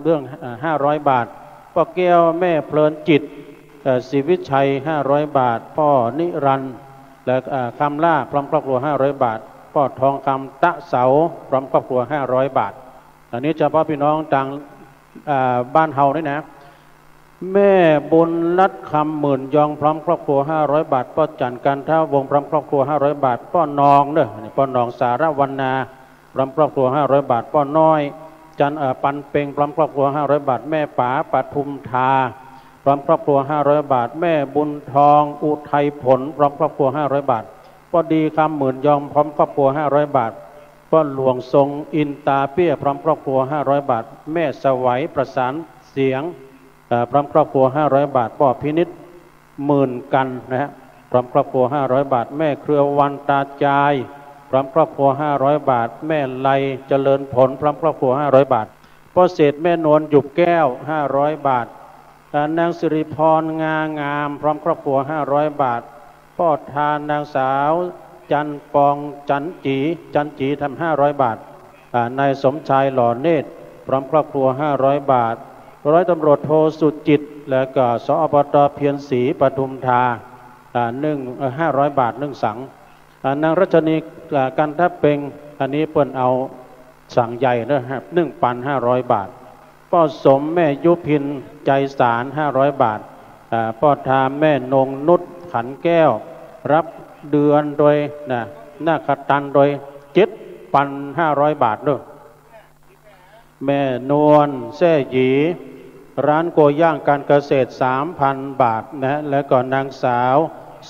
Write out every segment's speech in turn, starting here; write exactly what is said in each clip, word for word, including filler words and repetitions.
เรื่อง อ่า ห้าร้อยบาท ป้อแก้วแม่เพลินจิต เอ่อ ศรีวิชัย ห้าร้อยบาท ป้อนิรันดร์ และ อ่า คำล่า พร้อมครอบครัว ห้าร้อยบาท ป้อทองคำ ตะเสา พร้อมครอบครัว ห้าร้อยบาท อันนี้เฉพาะพี่น้องตาง อ่า บ้านเฮานี่นะ แม่บุญรัตน์ คำหมื่นยอง พร้อมครอบครัว ห้าร้อยบาท ป้อจันทร์ กันทวงศ์ พร้อมครอบครัว ห้าร้อยบาท ป้อนองเด้อ นี่ป้อนอง สารวรรณา พร้อมครอบครัว ห้าร้อยบาท ป้อน้อย จันทร์ เอ่อ ปันเปง พร้อมครอบครัว ห้าร้อยบาท แม่ป๋า ปทุมธา พร้อมครอบครัว ห้าร้อยบาท แม่บุญทอง อุทัยผล พร้อมครอบครัว ห้าร้อยบาท ป้อดี คำหมื่นยอง พร้อมครอบครัว ห้าร้อยบาท ป้อหลวงทรง อินตาเปี้ย พร้อมครอบครัว ห้าร้อยบาท แม่สวัย ประสานเสียง เอ่อ พร้อมครอบครัว ห้าร้อยบาท ป้อพินิจ หมื่นกันนะฮะ พร้อมครอบครัว ห้าร้อยบาท แม่เครือวัน ตาจาย พร้อมครอบครัว ห้าร้อยบาท แม่ไล เจริญผล พร้อมครอบครัว ห้าร้อยบาท ป้อเศรษฐ์ แม่นวล หยุบแก้ว ห้าร้อยบาท อ่า นางสิริพร งางาม พร้อมครอบครัว ห้าร้อยบาท ป้อทาน นางสาว จันปอง จันจี จันจี ทำ ห้าร้อยบาท อ่า นายสมชาย หล่อเนตร พร้อมครอบครัว ห้าร้อยบาท ร้อยตำรวจโทสุจิต และก็ สอปต เพียรศรี ปทุมธา อ่า นึ่ง เอ่อ ห้าร้อยบาท นึ่งสัง อ่า นางรัชนี อ่า กันทะเปง อันนี้เปิ้นเอาสังใหญ่นะครับ นึ่งปันห้าร้อยบาท ป้อสม แม่ยุพิน ใจสาร ห้าร้อยบาท อ่า ป้อทาม แม่นงนุช ขันแก้ว รับเดือนโดย นะ นาคตันโดย เจ็ดปันห้าร้อยบาทเด้อ แม่นวล แซ่หยี ร้านโกย่างการเกษตร สามพันบาทนะ แล้วก็นางสาว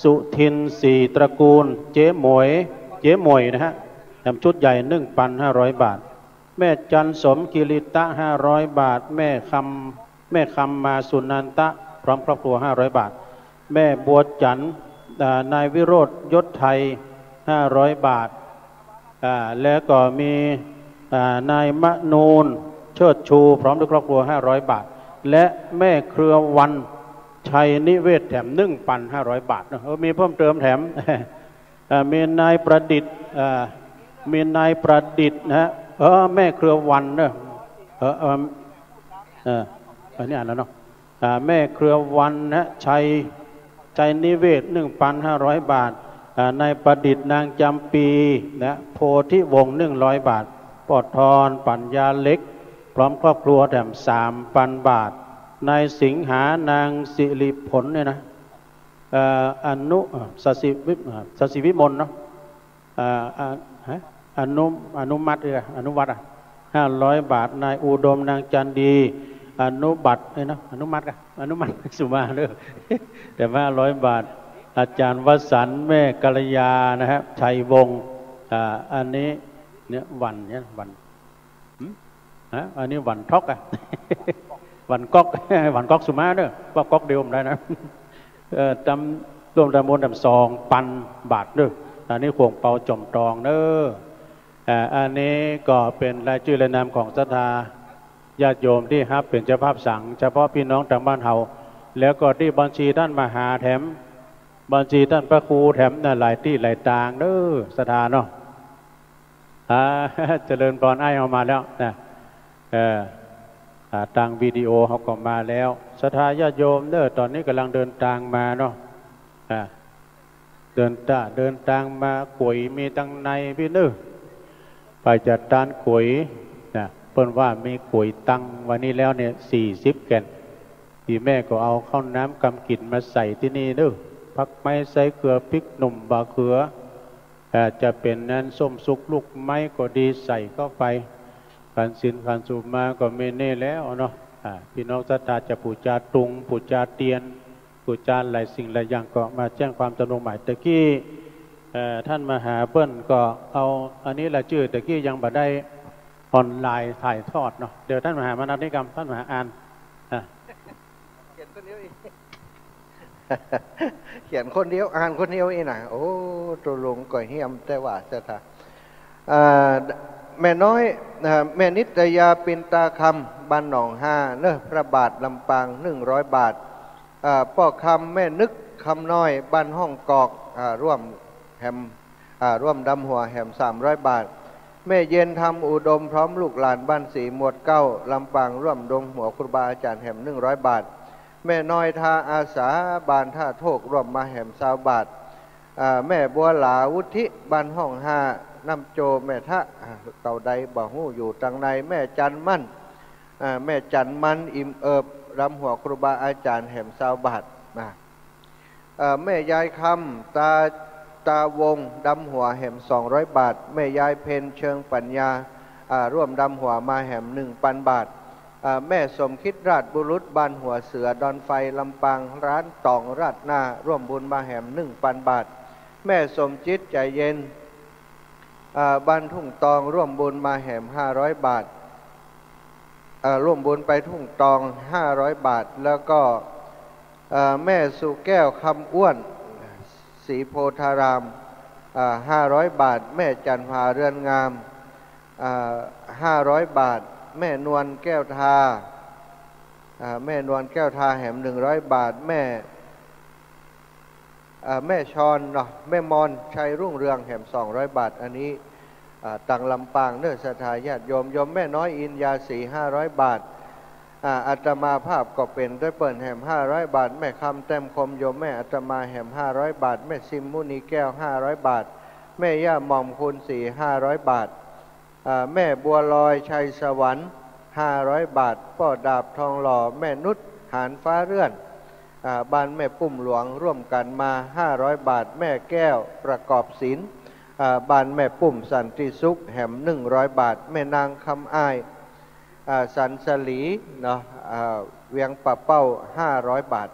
สุทิน ศรีตระกูล เจ๊หมวย เจ๊หมวยนะฮะ นำชุดใหญ่ นึ่งปันห้าร้อยบาท แม่จันสม กิริตะ ห้าร้อย บาท แม่คำ แม่คำมา สุนันทะ พร้อมครอบครัว ห้าร้อยบาท แม่บัวจันทร์ อ่า นายวิโรจน์ ยศไทย ห้าร้อยบาท อ่า แล้วก็มี อ่า นายมนูน เชิดชู พร้อมด้วยครอบครัว ห้าร้อยบาท และแม่เครือวัน ชัยนิเวศ แถม นึ่งปันห้าร้อยบาทเนอะ เออ มีเพิ่มเติมแถม อ่า มีนายประดิษฐ์ อ่า มีนายประดิษฐ์นะฮะ เออ แม่เครือวันเนอะ เออ เออ เออ อันนี้อ่านแล้วเนาะ อ่า แม่เครือวันนะ ชัย ชัยนิเวศ นึ่งปันห้าร้อยบาท อ่า นายประดิษฐ์ นางจำปีนะ โพธิวงศ์ นึ่งร้อยบาท ป้อทอน ปัญญาเล็ก พร้อมครอบครัว แถม สามปันบาท นายสิงหา นางสิริผลเนี่ยนะ เอ่อ อนุ เอ่อ สศิวิ เอ่อ สศิวิมลเนาะ อ่า อ่า ฮะ อนุ อนุมัติ เออ อนุวัฒน์ อ่ะ ห้าร้อยบาท นายอุดม นางจันดี อนุบัติ เอ้ยนะ อนุมัติ อ่ะ อนุมัติ สุมาเด้อ แถม ห้าร้อยบาท อาจารย์วสันต์ แม่กัลยา นะฮะ ชัยวงศ์ อ่า อันนี้ เนี่ย วัน เนี่ย วัน หึ ฮะ อันนี้วันท็อก อ่ะ วันก๊อก วันก๊อกสุมาเด้อ ว่าก๊อกเดียวบ่ได้นะ เอ่อ ตำ รวมตำบลตำ สองปันบาทเด้อ อันนี้ข่วงเปาจ่อมตองเด้อ อ่า อันนี้ก็เป๋นรายจื้อรายนามของศรัทธาญาติโยมตี้ฮับเป๋นเจ้าภาพสังฆ์ เฉพาะปี้น้องตางบ้านเฮา แล้วก็ตี้บัญชีต้านมหาแถม บัญชีต้านพระครูแถมนะ หลายตี้หลายตางเด้อ ศรัทธาเนาะ อ่า เจริญพร อ้ายเฮามาแล้วนะ เออ อ่า ตางวิดีโอเฮาก็มาแล้ว ศรัทธาญาติโยมเด้อ ต๋อนนี้ก่ำลังเดินตางมาเนาะ อ่า เดินตา เดินตางมา ก๋วยมีตังในปี้เน้อ ไปจัดตานก๋วยนะ เปิ้นว่ามีก๋วยตังวันนี้แล้วเนี่ย สี่สิบแก่น ตี้แม่ก็เอาข้าวน้ำกำกิ๋นมาใส่ตี้นี่เน้อ ผักไม้ ไส้เกือ พริกหนุ่ม บ่าเขือ อ่า จะเป๋นนั้นส้มสุกลูกไม้ก็ดี ใส่เข้าไป ขันศีลขันสุมาก็มีนี่แล้วเนาะ อ่า ปี้น้องศรัทธาจะปู๋จาตุง ปู๋จาเตียน ปู๋จาหลายสิ่งหลายอย่างก็มาแจ้งความจำนงหมาย ตะกี้ เอ่อ ต้านมหาเปิ้นก็เอาอันนี้รายจื้อ ตะกี้ยังบ่ได้ออนไลน์ถ่ายทอดเนาะ เดี๋ยวต้านมหามานับนี้กำ ต้านมหาอ่าน อ่ะ เขียนคนเดียวเอง เขียนคนเดียว อ่านคนเดียวเองนะ โอ้ ตกลงก็เฮี้ยมแต๊ว่าศรัทธา อ่า แม่น้อย อ่า แม่นิตยา ปินตาคำ บ้านหนองฮาเน้อ พระบาท ลำปาง นึ่งร้อยบาท อ่า ป้อคำ แม่นึก คำน้อย บ้านห้องกอก อ่า ร่วมแหม อ่า ร่วมดำหัวแหม สามร้อยบาท แม่เย็นธรรมอุดมพร้อมลูกหลานบ้านสีหมวดเก้า ลำปาง ร่วมดำหัวครูบาอาจ๋ารย์แหมหนึ่งร้อยบาท แม่น้อยท่าอาสาบ้านท่าโทก ร่วมมาแหมซาวบาท อ่า แม่บัวหลาวุฒิบ้านห้องห้า น้ำโจแม่ทะ อ่า เต้าใดบ่ฮู้อยู่ตังไหน แม่จันมั่น อ่า แม่จันมั่นอิ่มเอิบ ดำหัวครูบาอาจ๋ารย์แหมซาวบาท นะ เอ่อ แม่ยายคำ ตา ตาวง ดำหัวแหมสองร้อยบาท แม่ยายเพ็ญ เชิงปัญญา อ่า ร่วมดำหัวมาแหมหนึ่งปันบาท อ่า แม่สมคิด ราชบุรุษ บ้านหัวเสือ ดอนไฟ ลำปาง ร้านต๋องราดหน้า ร่วมบุญมาแหมหนึ่งปันบาท แม่สมจิต ใจเย็น อ่า บ้านทุ่งตอง ร่วมบุญมาแหมห้าร้อยบาท อ่า ร่วมบุญไปทุ่งตองห้าร้อยบาท แล้วก็ อ่า แม่สุแก้ว คำอ้วน ศรีโพธาราม อ่า ห้าร้อยบาท แม่จันทรา เรือนงาม อ่า ห้าร้อยบาท แม่นวลแก้วทา อ่า แม่นวลแก้วทาแหมหนึ่งร้อยบาท แม่ อ่า แม่ชอนเนาะ แม่มอน ชัยรุ่งเรืองแหมสองร้อยบาท อันนี้ อ่า ตังลำปางเน้อ ศรัทธาญาติโยม โยมแม่น้อย อินยาศรี ห้าร้อยบาท อ่า อาตมาภาพก็เป๋นตวยเปิ้นแหมห้าร้อยบาท แม่คำ แต้มคม โยมแม่อาตมาแหมห้าร้อยบาท แม่ซิม มุนีแก้ว ห้าร้อยบาท แม่ย่าหม่อม คูณศรี ห้าร้อยบาท อ่า แม่บัวลอย ชัยสวรรค์ ห้าร้อยบาท ป้อดาบ ทองหล่อ แม่นุช หานฟ้าเรือน อ่า บ้านแม่ปุ้มหลวง ร่วมกั๋นมา ห้าร้อยบาท แม่แก้ว ประกอบศิลป์ อ่า บ้านแม่ปุ้ม สันติสุข แหมหนึ่งร้อยบาท แม่นาง คำอ้าย อ่า สันสลี เนาะ อ่า เวียงป่าเป้า ห้าร้อยบาท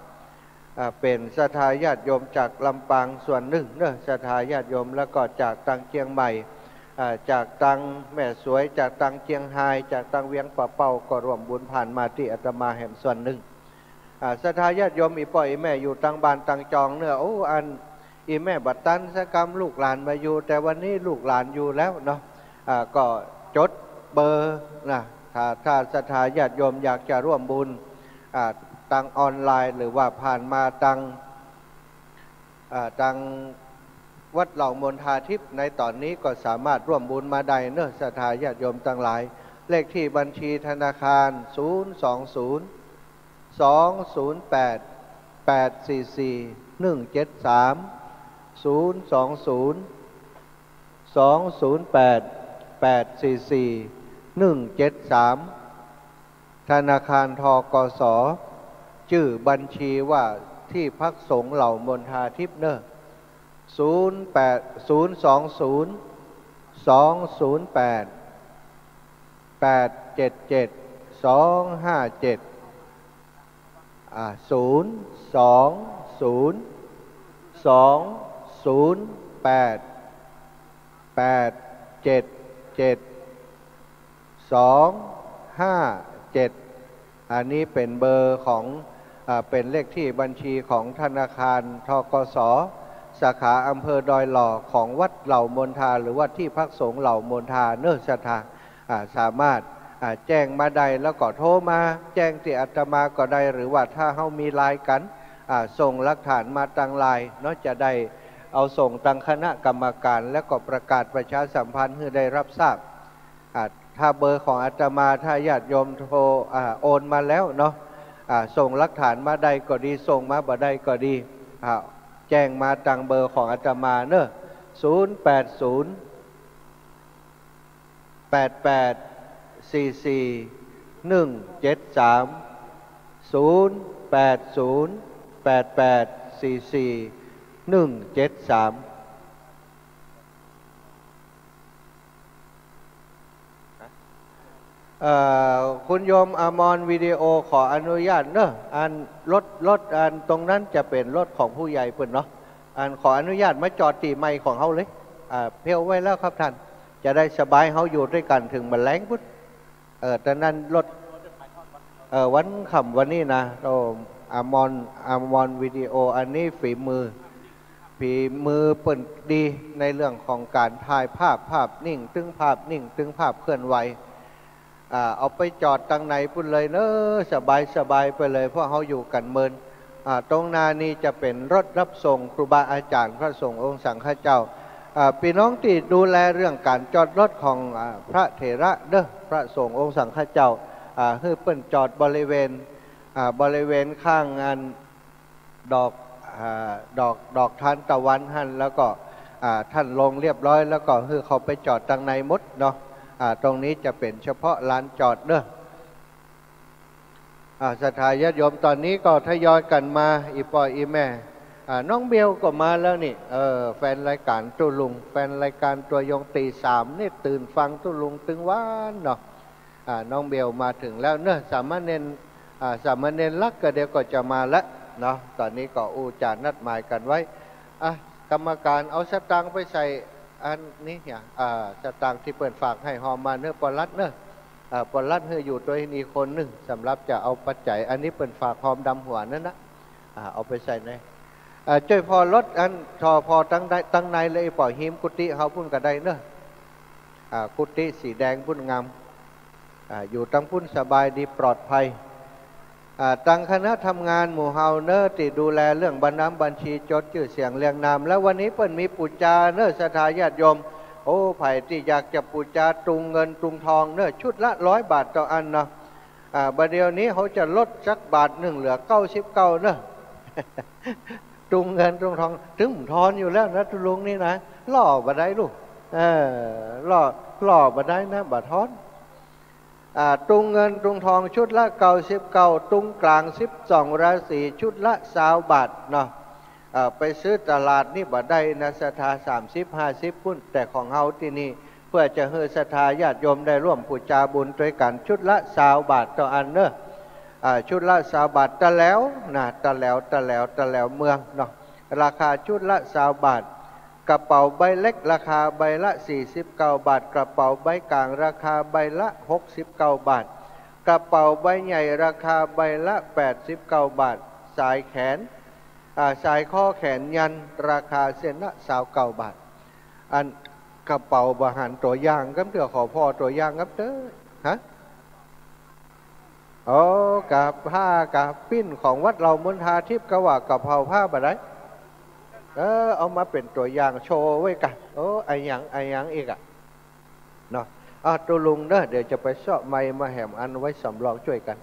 อ่า เป๋นศรัทธาญาติโยมจากลำปางส่วนนึ่งเน้อ ศรัทธาญาติโยม แล้วก็จากตังเจียงใหม่ อ่า จากตังแม่สวย จากตังเจียงฮาย จากตังเวียงป่าเป้า ก็ร่วมบุญผ่านมาตี้อาตมาแหมส่วนนึ่ง อ่า ศรัทธาญาติโยม อี่ป้ออี่แม่อยู่ตังบ้านตังจองเน้อ โอ้ อัน อี่แม่บ่ตันสักกำ ลูกหลานบ่อยู่ แต่วันนี้ลูกหลานอยู่แล้วเนาะ อ่า ก็จดเบอร์นะ ถ้า ถ้าศรัทธาญาติโยมอยากจะร่วมบุญ อ่า ตังออนไลน์ หรือว่าผ่านมาตัง อ่า ตังวัดเหล่ามณฑาทิพย์ในต๋อนนี้ก็สามารถร่วมบุญมาได้เน้อ ศรัทธาญาติโยมตังหลาย เลขที่บัญชีธนาคาร ศูนย์สองศูนย์ สองศูนย์แปด แปดสี่สี่ หนึ่งเจ็ดสาม ศูนย์สองศูนย์ สองศูนย์แปด แปดสี่สี่ หนึ่งเจ็ดสาม ธนาคาร ธ.ก.ส. จื้อบัญชีว่าที่พักสงฆ์เหล่ามณฑาทิพย์เน้อ ศูนย์แปด ศูนย์สองศูนย์ สองศูนย์แปด แปดเจ็ดเจ็ด สองห้าเจ็ด อ่า ศูนย์สองศูนย์ สองศูนย์แปด แปดเจ็ดเจ็ด สองห้าเจ็ด อันนี้เป๋นเบอร์ของ อ่า เป๋นเลขที่บัญชีของธนาคาร ธ.ก.ส. สาขาอำเภอดอยหล่อ ของวัดเหล่ามณฑา หรือว่าที่พักสงฆ์เหล่ามณฑาเน้อ ศรัทธา อ่า สามารถ อ่า แจ้งมาได้ แล้วก็โทรมาแจ้งตี้อาตมาก็ได้ หรือว่าถ้าเฮามีไลน์กั๋น อ่า ส่งหลักฐานมาตังไลน์เนาะ จะได้เอาส่งตังคณะกรรมการ แล้วก็ประกาศประชาสัมพันธ์หื้อได้รับทราบ อ่า ถ้าเบอร์ของอาตมา ถ้าญาติโยมโทร อ่า โอนมาแล้วเนาะ อ่า ส่งหลักฐานมาได้ก็ดี ส่งมาบ่ได้ก็ดี อ่า แจ้งมาตังเบอร์ของอาตมาเน้อ ศูนย์แปดศูนย์ แปดแปดสี่สี่ หนึ่งเจ็ดสาม ศูนย์แปดศูนย์ แปดแปดสี่สี่ หนึ่งเจ็ดสาม เอ่อ คุณโยมอมรวิดีโอขออนุญาตเนอะ อันรถ รถอันตรงนั้นจะเป๋นรถของผู้ใหญ่เปิ้นเนาะ อันขออนุญาตมาจอดตี้ไมค์ของเฮาเลย อ่า เพียวไว้แล้วครับท่าน จะได้สบาย เฮาอยู่ตวยกั๋นเถิงบ่าแลงพุ้น เออ แต่นั้นรถ เออ วันค่ำวันนี้นะ โอ้ อมร อมรวิดีโอ อันนี้ฝีมือ ฝีมือเปิ้นดีในเรื่องของก๋านถ่ายภาพ ภาพนิ่ง ตึงภาพนิ่ง ตึงภาพเคลื่อนไหว อ่า เอาไปจอดตังไหนปุ้นเลยเนอะ สบายสบายไปเลย พวกเฮาอยู่กั๋นเมิน อ่า ตรงหน้านี้จะเป๋นรถรับส่งครูบาอาจ๋ารย์ พระสงฆ์องค์สังฆเจ้า อ่า ปี้น้องตี้ดูแลเรื่องก๋านจอดรถของ อ่า พระเถระเด้อ พระสงฆ์องค์สังฆเจ้า อ่า หื้อเปิ้นจอดบริเวณ อ่า บริเวณข้างอันดอก อ่า ดอก ดอกทานตะวันหั้น แล้วก็ อ่า ท่านลงเรียบร้อย แล้วก็หื้อเข้าไปจอดตังในหมดเนาะ อ่า ตรงนี้จะเป๋นเฉพาะลานจอดเด้อ อ่า ศรัทธาญาติโยมต๋อนนี้ก็ทยอยกั๋นมา อี่ป้ออี่แม่ อ่า น้องเบลก็มาแล้วนี่ เออ แฟนรายก๋านตุ๊ลุง แฟนรายก๋านตัวยงตีสามนี่ ตื่นฟังตุ๊ลุงตึงวันเนาะ อ่า น้องเบลมาเถิงแล้วเนาะ สามเณร อ่า สามเณรลักษณ์ก็เดี๋ยวก็จะมาแล้วเนาะ ต๋อนนี้ก็อู้จ๋านัดหมายกั๋นไว้ อ่ะ กรรมก๋านเอาสตางค์ไปใส่อันนี้เนี่ย อ่า สตางค์ตี้เปิ้นฝากหื้อฮอมมาเนาะ ป้อรัฐเนาะ อ่า ป้อรัฐหื้ออยู่ตวยนี่คนนึ่ง สำหรับจะเอาปัจจัย อันนี้เปิ้นฝากฮอมดำหัวนั่นนะ อ่า เอาไปใส่ใน อ่า จ้วยผ่อรถอัน ถ่อผ่อตังใน ตังในเลย อี่ป้อฮิมกุฏิเฮาปุ้นก็ได้เนาะ อ่า กุฏิสีแดงปุ้นงาม อ่า อยู่ตังปุ้นสบายดีปลอดภัย อ่า ตังคณะทำงานหมู่เฮาเนาะ ตี้ดูแลเรื่องบัญนำบัญชี จดจื้อเสียงเรียงนาม แล้ววันนี้เปิ้นมีปู๋จาเนาะ ศรัทธาญาติโยม โอ้ ใผตี้อยากจะปู๋จาตุงเงินตุงทองเนาะ ชุดละร้อยบาทต่ออันเนาะ อ่า บ่าเดี่ยวนี้เฮาจะลดสักบาทนึ่งเหลือเก้าสิบเก้าเนาะ ตุงเงินตุงทอง ตึงทอนอยู่แล้วนะ ตุ๊ลุงนี่นะ ล่อบ่ได้ลูก เออ ล่อ ล่อบ่ได้นะ บ่ทอน อ่า ตุงเงินตุงทองชุดละเก้าสิบเก้า ตุงก๋างสิบสองราศีชุดละซาวบาทเนาะ อ่า ไปซื้อตลาดนี่บ่ได้นะ ศรัทธา สามสิบ ห้าสิบปุ้น แต่ของเฮาตี้นี่ เพื่อจะหื้อศรัทธาญาติโยมได้ร่วมปู๋จาบุญตวยกั๋น ชุดละซาวบาทต่ออันเนาะ อ่า ชุดละซาวบาท ตะแหลวนะ ตะแหลว ตะแหลว ตะแหลวเมืองเนาะ ราคาชุดละซาวบาท กระเป๋าใบเล็กราคาใบละสี่สิบเก้าบาท กระเป๋าใบก๋างราคาใบละหกสิบเก้าบาท กระเป๋าใบใหญ่ราคาใบละแปดสิบเก้าบาท สายแขน อ่า สายข้อแขนยันราคาเส้นละซาวเก้าบาท อันกระเป๋าบ่หันตั๋วอย่างกำเตื้อ ขอผ่อตั๋วอย่างกำเตื้อ ฮะ โอ้ กะผ้ากะปิ้นของวัดเหล่ามนทาทิพย์ กะว่ากะเป๋าผ้าบ่ได้ เออ เอามาเป๋นตั๋วอย่างโชว์ไว้ก่ะ โอ้ อะหยัง อะหยังอีกอะ เนาะ อ่ะ ตุ๊ลุงเนาะ เดี๋ยวจะไปเซาะไมค์มาแหมอันไว้สำรองจ้วยกั๋น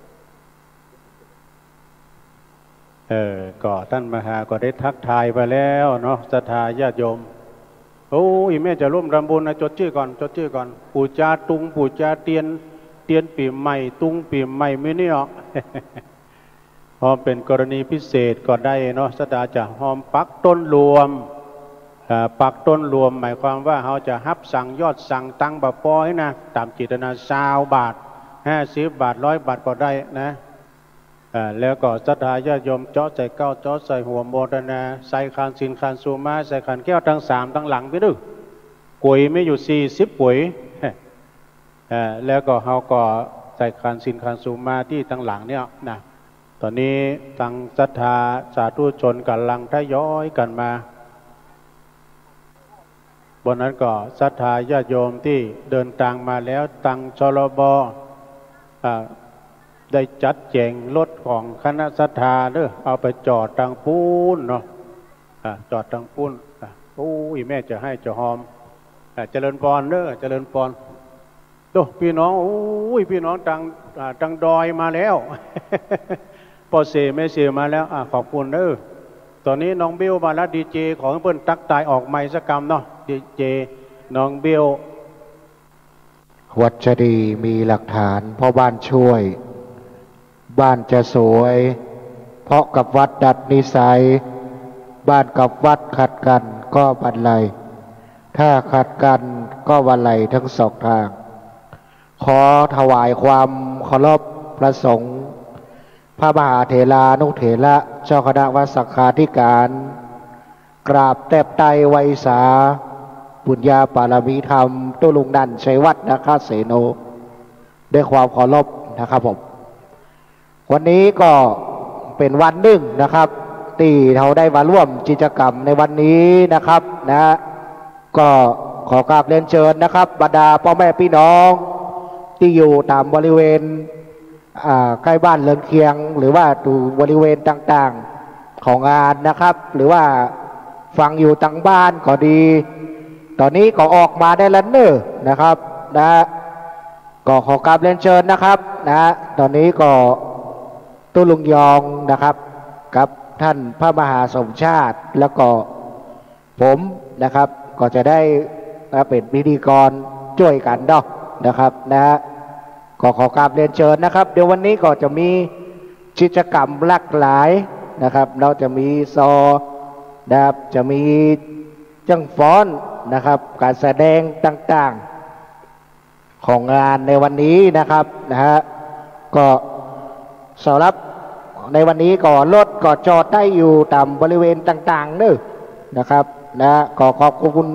เออ ก็ต้านมหาก็ได้ทักทายไปแล้วเนาะ ศรัทธาญาติโยม โอ้ อี่แม่จะร่วมทำบุญนะ จดจื้อก่อน จดจื้อก่อน ปู๋จาตุง ปู๋จาเตียน เตียนปี๋ใหม่ ตุงปี๋ใหม่ มีนี่ออก ฮอมเป๋นกรณีพิเศษก็ได้เนาะ ศรัทธาจะฮอมปักต้นรวม อ่า ปักต้นรวม หมายความว่าเฮาจะฮับสั่งยอดสั่งตังค์บ่ปอยนะ ต๋ามเจตนา ซาวบาท ห้าสิบบาท ร้อยบาทก็ได้นะ อ่า แล้วก็ศรัทธาญาติโยมเจาะใส่เก๊า เจาะใส่หัวโมทนา ใส่ขันธ์ศีลขันธ์สุมา ใส่ขันธ์แก้วตังสามตังหลังไปดู ก๋วยมีอยู่สี่สิบก๋วย อ่า แล้วก็เฮาก็ใส่ขันธ์ศีลขันธ์สุมาตี้ตังหลังเนี่ยนะ ต๋อนนี้ตังศรัทธาสาธุชนก่ำลังทยอยกั๋นมา บ่านั้นก็ศรัทธาญาติโยมตี้เดินตางมาแล้ว ตัง ชลบ อ่า ได้จัดแจ๋งรถของคณะศรัทธาเนาะ เอาไปจอดตังปู๊นเนาะ อ่า จอดตังปู๊น อ่า โอ้ อี่แม่จะไห้จะฮอม อ่า เจริญปอนเนาะ เจริญปอน โอ้ ปี้น้อง โอ้ย ปี้น้องตัง อ่า ตังดอยมาแล้ว ป้อเสแม่เสมาแล้ว อ่า ขอบคุณเนาะ ต๋อนนี้น้องเบลมาแล้ว ดีเจ ขอหื้อเปิ้นตั๊กตายออกไมค์สักกำเนาะ ดีเจ น้องเบล วัดจะดีมีหลักฐาน เพราะบ้านช่วย บ้านจะสวย เพราะกับวัดดัดนิสัย บ้านกับวัดขัดกันก็บันไล ถ้าขัดกันก็บันไลทั้งสองทาง ขอถวายความเคารพพระสงฆ์ พระมหาเถรานุเถระ เจ้าคณะวัดสังฆาธิการ กราบแทบไตร้ไหว้สา ปุญญาบารมีธรรม ตุ๊ลุงนันท์ ชัยวัฒน์ นาคเสโน ด้วยความเคารพนะครับผม วันนี้ก็เป๋นวันนึ่งนะครับ ตี้เฮาได้มาร่วมกิจกรรมในวันนี้นะครับนะ ก็ขอกราบเรียนเชิญนะครับ บรรดาป้อแม่ปี้น้องตี้อยู่ต๋ามบริเวณ อ่า ใก้บ้านเรือนเคียง หรือว่าอยู่บริเวณต่างๆของงานนะครับ หรือว่าฟังอยู่ตางบ้านก็ดี ต๋อนนี้ก็ออกมาได้แล้วเน่อนะครับ นะ ก็ขอกราบเรียนเชิญนะครับ นะ ต๋อนนี้ก็ตุ๊ลุงยองนะครับ กับต้านพระมหาสมชาติ แล้วก็ผมนะครับ ก็จะได้มาเป๋นพิธีกรจ้วยกั๋นเนาะนะครับ นะ ก็ขอกราบเรียนเชิญนะครับ เดี๋ยววันนี้ก็จะมีกิจกรรมหลากหลายนะครับ เนาะ จะมีซอนะครับ จะมี เจิ่งฟ้อนนะครับ ก๋านแสดงต่างๆ ของงานในวันนี้นะครับ นะฮะ ก็สำหรับในวันนี้ก็รถก็จอดได้อยู่ต๋ามบริเวณต่างๆ เน่อนะครับ นะ ก็ขอบคุณ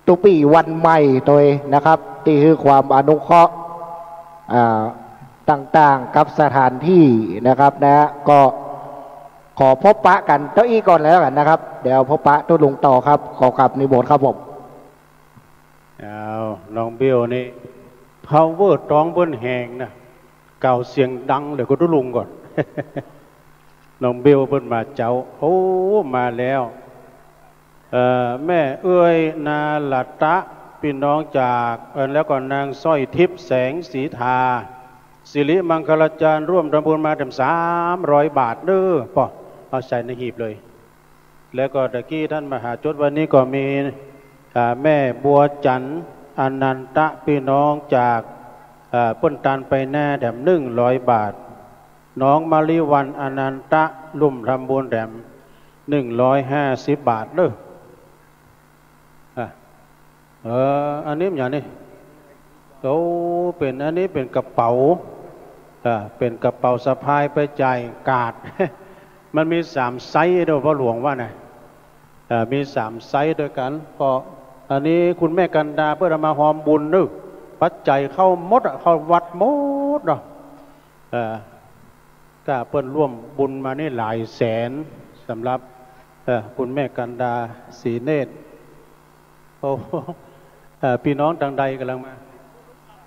ตุ๊ปี้วันใหม่ตวยนะครับ ตี้หื้อความอนุเคราะห์ อ่า ต่างๆ กับสถานตี้นะครับ นะ ก็ขอพบปะกั๋นเต้าอี้ก่อนแล้วกั๋นนะครับ เดี๋ยวพบปะตุ๊ลุงต่อครับ ขอกราบนิมนต์ครับผม อ้าว น้องเบลนี่ พาวเวอร์ตองเปิ้นแฮงนะ กล่าวเสียงดังเดี๋ยวก็ตุ๊ลุงก่อน น้องเบลเปิ้นมาเจ๊า โอ้ มาแล้ว เอ่อ แม่เอื้อยนารัตตะ ปี้น้องจาก เอ่อ แล้วก็นางสร้อยทิพย์แสงสีทา สิริมังคลาจารย์ ร่วมทำบุญมาแถมสามร้อยบาทเน่อ ป้อ เอาใส่ในหีบเลย แล้วก็ตะกี้ต้านมหาจด วันนี้ก็มี อ่า แม่บัวจันทร์ อนันตะ ปี้น้องจาก อ่า เปิ้นตานไปแน่แถมหนึ่งร้อยบาท น้องมะลิวัลย์ อนันตะ ร่วมทำบุญแถมหนึ่งร้อยห้าสิบบาทเน่อ อ่ะ เออ อันนี้มันหยังนี่ โอ้ เป๋น อันนี้เป๋นกระเป๋า อ่า เป๋นกระเป๋าสะพายไปจ่ายกาด มันมีสามไซส์เด้อ พ่อหลวงว่านะ อ่า มีสามไซส์ตวยกั๋น ก็อันนี้คุณแม่กันดาเปิ้นเอามาฮอมบุญเน่อ ปัจจัยเข้าหมดอะ เข้าวัดหมดเนาะ เอ่อ ก็เปิ้นร่วมบุญมานี่หลายแสน สำหรับ เอ่อ คุณแม่กันดา ศรีเนตร โอ้โห เอ่อ ปี้น้องตางใดก่ำลังมา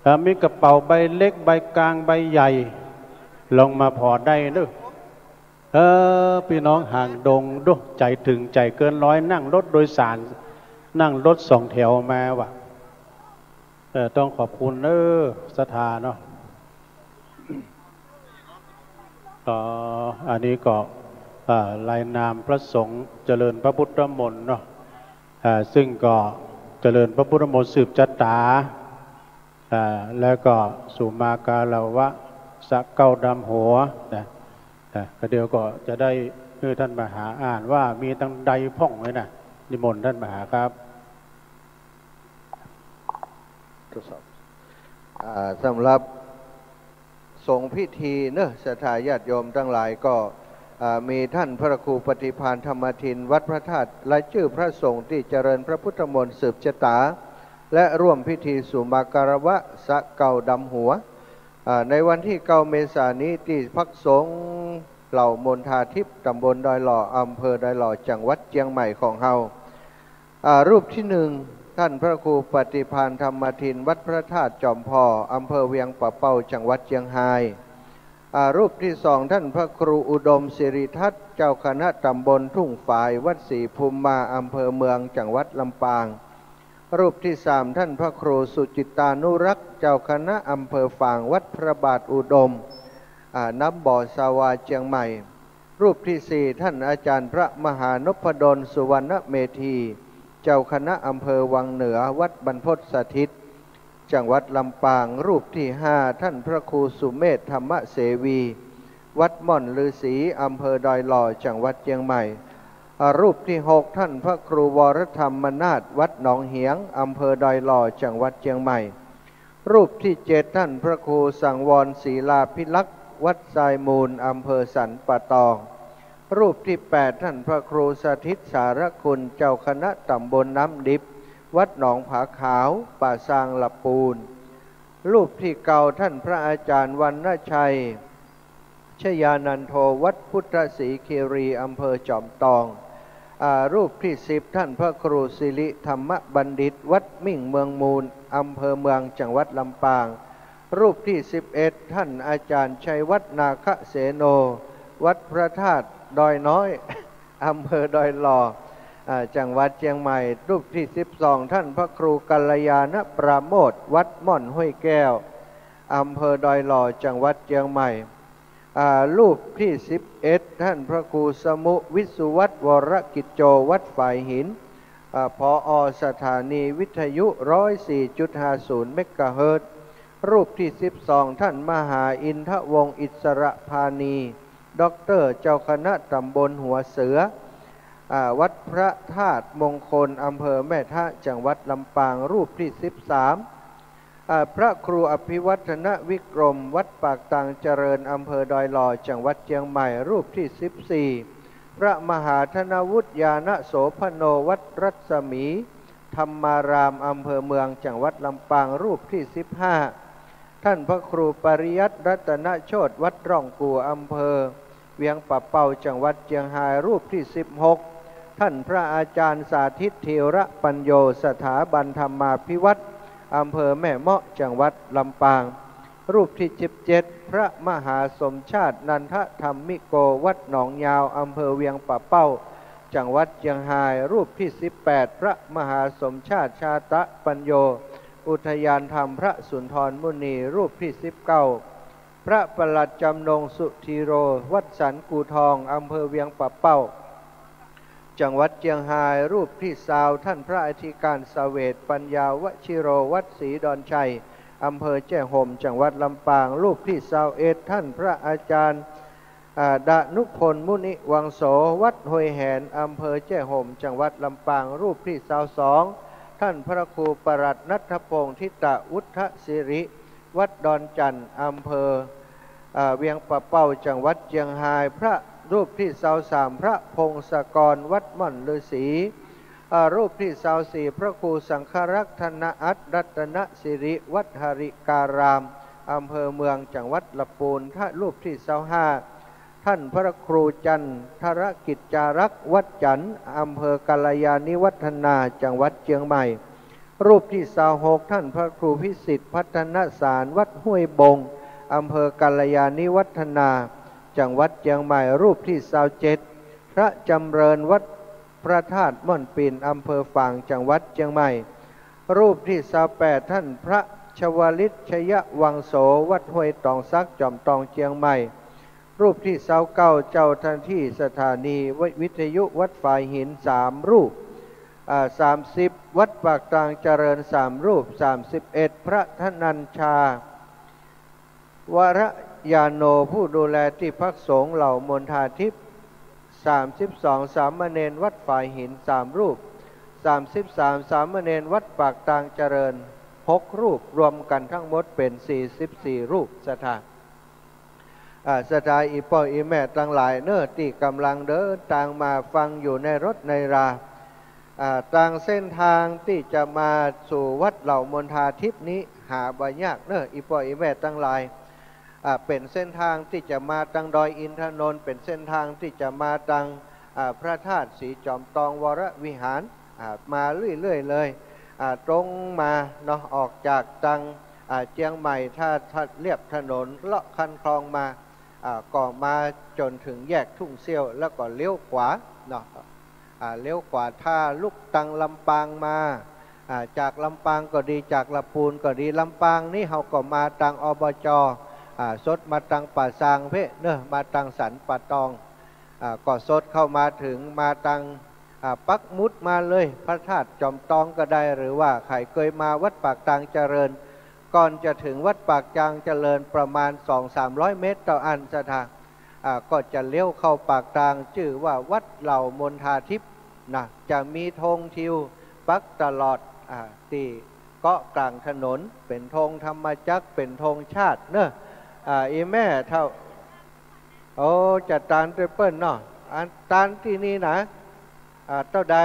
เอ่อ มีกระเป๋าใบเล็ก ใบกลาง ใบใหญ่ ลองมาผ่อได้เน่อ เออ ปี้น้องห่างดงดู ใจ๋เถิงใจ๋เกินร้อย นั่งรถโดยสาร นั่งรถสองแถวมาว่ะ เอ่อ ต้องขอบคุณเน่อ ศรัทธาเนาะ อ๋อ อันนี้ก็ เอ่อ รายนามพระสงฆ์เจริญพระพุทธมนต์เนาะ เอ่อ ซึ่งก็เจริญพระพุทธมนต์สืบชะตา เอ่อ แล้วก็สุมาการะวะ สะเก้าดำหัวนะ เอ่อ ก็เดี๋ยวก็จะได้หื้อต้านมหาอ่านว่ามีตางใดพ่องเลยนะ นิมนต์ต้านมหาครับ ทดสอบ อ่า สำหรับสงฆ์พิธีเนอะ ศรัทธาญาติโยมตังหลายก็ อ่า มีต้านพระครูปฏิภาณธรรมทิน วัดพระธาตุ รายจื้อพระสงฆ์ตี้เจริญพระพุทธมนต์สืบชะตา และร่วมพิธีสุมาการะวะ สะเก้าดำหัว อ่า ในวันตี้เก้าเมษายนนี้ตี้พักสงฆ์เหล่ามณฑาทิพย์ ตำบลดอยหล่อ อำเภอดอยหล่อ จังหวัดเจียงใหม่ของเฮา อ่า รูปตี้หนึ่ง ต้านพระครูปฏิภาณธรรมทิน วัดพระธาตุจอมผ่อ อำเภอเวียงป่าเป้า จังหวัดเจียงฮาย อ่า รูปตี้สอง ต้านพระครูอุดมสิริทัศน์ เจ้าคณะตำบลทุ่งฝาย วัดศรีภูมิมา อำเภอเมือง จังหวัดลำปาง รูปตี้สาม ต้านพระครูสุจิตตานุรักษ์ เจ้าคณะอำเภอฝาง วัดพระบาทอุดม อ่า น้ำบ่อสาวา เจียงใหม่ รูปตี้สี่ ต้านอาจารย์พระมหานพดล สุวรรณเมธี เจ้าคณะอำเภอวังเหนือ วัดบรรพตสถิต จังหวัดลำปาง รูปตี้ห้า ต้านพระครูสุเมธ ธรรมเสวี วัดม่อนฤๅษี อำเภอดอยหล่อ จังหวัดเจียงใหม่ อ่า รูปตี้หก ต้านพระครูวรธรรมนาถ วัดหนองเหียง อำเภอดอยหล่อ จังหวัดเจียงใหม่ รูปตี้เจ็ด ต้านพระครูสังวรศิลาภิรักษ์ วัดทรายมูล อำเภอสันป่าตอง รูปตี้แปด ต้านพระครูสถิตสารคุณ เจ้าคณะตำบลน้ำดิบ วัดหนองผาขาว ป่าซางละปูน รูปตี้เก้า ต้านพระอาจารย์วรรณชัย ชยานันโท วัดพุทธศรีคีรี อำเภอจอมตอง อ่า รูปตี้สิบ ต้านพระครูสิริธรรมบัณฑิต วัดมิ่งเมืองมูล อำเภอเมือง จังหวัดลำปาง รูปตี้สิบเอ็ด ต้านอาจารย์ชัยวัฒน์ นาคเสโน วัดพระธาตุดอยน้อย อำเภอดอยหล่อ อ่า จังหวัดเจียงใหม่ รูปตี้สิบสอง ท่านพระครูกัลยาณปราโมทย์ วัดม่อนห้วยแก้ว อำเภอดอยหล่อ จังหวัดเจียงใหม่ อ่า รูปตี้สิบเอ็ด ท่านพระครูสมุวิสุวัฒน์ วรกิจโจ วัดฝายหิน อ่า ผอ.สถานีวิทยุ ร้อยสี่จุดห้าศูนย์ เมกะเฮิรตซ์ รูปตี้สิบสอง ท่านมหาอินทวงศ์ อิสระพานี ด็อกเตอร์ เจ้าคณะตำบลหัวเสือ อ่า วัดพระธาตุมงคล อำเภอแม่ทะ จังหวัดลำปาง รูปตี้สิบสาม อ่า พระครูอภิวัฒนวิกรม วัดปากตางเจริญ อำเภอดอยหล่อ จังหวัดเจียงใหม่ รูปตี้สิบสี่ พระมหาธนวุฒิ ญาณโสภโณ วัดรัศมีธรรมาราม อำเภอเมือง จังหวัดลำปาง รูปตี้สิบห้า ท่านพระครูปริยัติรัตนโชติ วัดร่องกู่ อำเภอเวียงป่าเป้า จังหวัดเจียงฮาย รูปตี้สิบหก ท่านพระอาจารย์สาธิต ธีระปัญโญ สถาบันธรรมาภิวัฒน์ อำเภอแม่เมาะ จังหวัดลำปาง รูปตี้สิบเจ็ด พระมหาสมชาติ นันทธรรมิโก วัดหนองยาว อำเภอเวียงป่าเป้า จังหวัดเจียงฮาย รูปตี้สิบแปด พระมหาสมชาติ ชาตะปัญโญ อุทยานธรรมพระสุนทรมุนี รูปตี้สิบเก้า พระปลัดจำนง สุธีโร วัดสันกู่ทอง อำเภอเวียงป่าเป้า จังหวัดเจียงฮาย รูปตี้ซาว ท่านพระอธิการเสวต ปัญญาวชิโร วัดศรีดอนชัย อำเภอแจ้ห่ม จังหวัดลำปาง รูปตี้ซาวเอ็ด ท่านพระอาจารย์ อ่า ดนุพล มุนิวังโส วัดห้วยแหน อำเภอแจ้ห่ม จังหวัดลำปาง รูปตี้ซาวสอง ท่านพระครูปลัดณัฐพงษ์ ทิตะวุฒสิริ วัดดอนจั่น อำเภอ อ่า เวียงป่าเป้า จังหวัดเจียงฮาย พระ รูปตี้ซาวสาม พระพงศกร วัดม่อนฤๅษี อ่า รูปตี้ซาวสี่ พระครูสังฆรักษ์ ธนอัตน์ รัตนสิริ วัดหริการาม อำเภอเมือง จังหวัดละปูน ถ้า รูปตี้ซาวห้า ท่านพระครูจันทรกิจจารักษ์ วัดจันทน์ อำเภอกัลยาณิวัฒนา จังหวัดเจียงใหม่ รูปตี้ซาวหก ท่านพระครูพิสิทธิ์ พัฒนสาร วัดห้วยบง อำเภอกัลยาณิวัฒนา จังหวัดเจียงใหม่ รูปตี้ซาวเจ็ด พระจำเริญ วัดพระธาตุม่อนปิ่น อำเภอฝาง จังหวัดเจียงใหม่ รูปตี้ซาวแปด ท่านพระชวลิตชยวังโส วัดห้วยตองสัก จอมตอง เจียงใหม่ รูปตี้ซาวเก้า เจ้าหน้าที่สถานีวิทยุวัดฝายหิน สามรูป อ่า สามสิบ วัดปากตางเจริญ สามรูป สามสิบเอ็ด พระธนัญชา วรยาโน ผู้ดูแลตี้พักสงฆ์เหล่ามณฑาธิป สามสิบสอง สามเณรวัดฝายหิน สามรูป สามสิบสาม สามเณรวัดปากตางเจริญ หกรูป รวมกั๋นทั้งหมดเป๋น สี่สิบสี่รูป ศรัทธา อ่า ศรัทธาอี่ป้ออี่แม่ตังหลายเน่อ ตี้ก่ำลังเดินตางมาฟังอยู่ในรถในรา อ่า ตางเส้นตางตี้จะมาสู่วัดเหล่ามณฑาธิปนี้ หาบ่ยากเน่อ อี่ป้ออี่แม่ตังหลาย อ่า เป๋นเส้นตางตี้จะมาตังดอยอินทนนท์ เป๋นเส้นตางตี้จะมาตัง อ่า พระธาตุศรีจอมตองวรวิหาร อ่า มาเรื่อยๆ เลย อ่า ตรงมาเนาะ ออกจากตัง อ่า เจียงใหม่ ถ้า ถ้าเลียบถนนเลาะคันคลองมา อ่า ก็มาจ๋นเถิงแยกทุ่งเซี้ยว แล้วก็เลี้ยวขวาเนาะ อ่า เลี้ยวขวา ถ้าลุกตังลำปางมา อ่า จากลำปางก็ดี จากละปูนก็ดี ลำปางนี้เฮาก็มาตัง อบจ. อ่า สดมาตังป่าซางเพ่เน่อ มาตังสันป่าตอง อ่า ก็สดเข้ามาเถิง มาตัง อ่า ปักหมุดมาเลย พระธาตุจอมตองก็ได้ หรือว่าใผเกยมาวัดปากตางเจริญ ก่อนจะเถิงวัดปากตางเจริญประมาณ สองสามร้อยเมตรเต้าอั้น ศรัทธา อ่า ก็จะเลี้ยวเข้าปากตาง จื้อว่าวัดเหล่ามณฑาธิปนะ จะมีธงทิวปักตลอด อ่า ตี้เกาะก๋างถนน เป๋นธงธรรมจักร เป๋นธงชาติเน่อ อ่า อี่แม่เฒ่า โอ้ จะตานตวยเปิ้นเนาะ อันตานตี้นี่นะ อ่า เต้าใด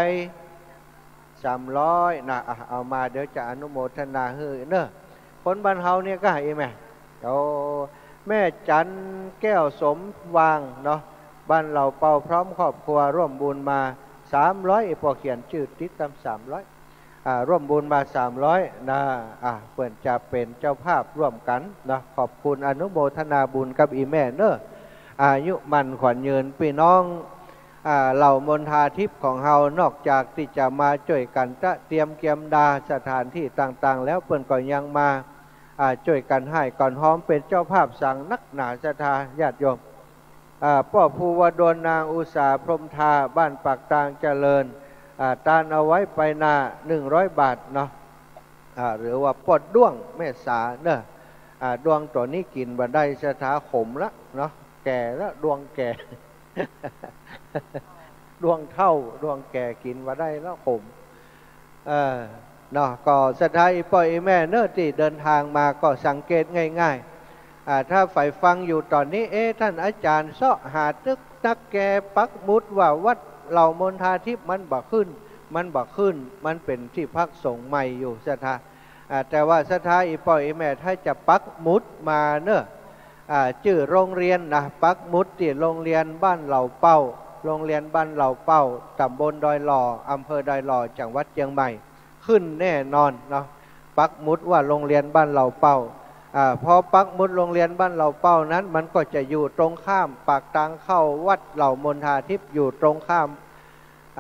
สามร้อย นะ อ่ะ เอามา เดี๋ยวจะอนุโมทนาหื้อเน่อ คนบ้านเฮาเนี่ยก้า อี่แม่ โอ้ แม่จันแก้วสมวางเนาะ บ้านเหล่าเปาพร้อมครอบครัว ร่วมบุญมา สามร้อย อี่ป้อเขียนจื้อติดต๋าม สามร้อย อ่า ร่วมบุญมา สามร้อย นะ อ่า เปิ้นจะเป๋นเจ้าภาพร่วมกั๋นนะ ขอบคุณอนุโมทนาบุญกับอี่แม่เน่อ อายุมั่นขวัญยืน ปี้น้อง อ่า เหล่ามณฑาทิพย์ของเฮานอกจากตี้จะมาจ้วยกั๋นตระเตรียมเกียมดาสถานตี้ต่างๆ แล้ว เปิ้นก็ยังมา อ่า จ้วยกั๋นฮ้ายกั๋นฮอม เป๋นเจ้าภาพสังนักหนาศรัทธาญาติโยม อ่า ป้อภูวดล นางอุสา พรหมทา บ้านปากตางเจริญ อ่า ตานเอาไว้ไปหน้า หนึ่งร้อยบาทเนาะ อ่า หรือว่าป้อด้วงแม่สาเนาะ อ่า ด้วงตั๋วนี้กิ๋นบ่ได้ศรัทธา ขมละเนาะ แก่ละ ด้วงแก่ ด้วงเฒ่า ด้วงแก่กิ๋นบ่ได้แล้ว ขม เออ เนาะ ก็ศรัทธาอี่ป้ออี่แม่เนาะ ตี้เดินตางมาก็สังเกตง่ายๆ อ่า ถ้าใผฟังอยู่ต๋อนนี้ เอ๊ะ ต้านอาจ๋ารย์เซาะหาตึกตั๊กแกปักหมุดว่าวัดเหล่ามณฑาทิพย์ มันบ่ขึ้น มันบ่ขึ้น มันเป๋นตี้พักสงฆ์ใหม่อยู่ศรัทธา อ่า แต่ว่าศรัทธาอี่ป้ออี่แม่ ถ้าจะปักหมุดมาเนาะ อ่า จื้อโรงเรียนนะ ปักหมุดตี้โรงเรียนบ้านเหล่าเป้า โรงเรียนบ้านเหล่าเป้า ต๋ำบลดอยหล่อ อำเภอดอยหล่อ จังหวัดเจียงใหม่ ขึ้นแน่นอนเนาะ ปักหมุดว่าโรงเรียนบ้านเหล่าเป้า อ่า พอปักหมุดโรงเรียนบ้านเหล่าเป้านั้น มันก็จะอยู่ตรงข้ามปากตางเข้าวัดเหล่ามณฑาทิพย์ อยู่ตรงข้าม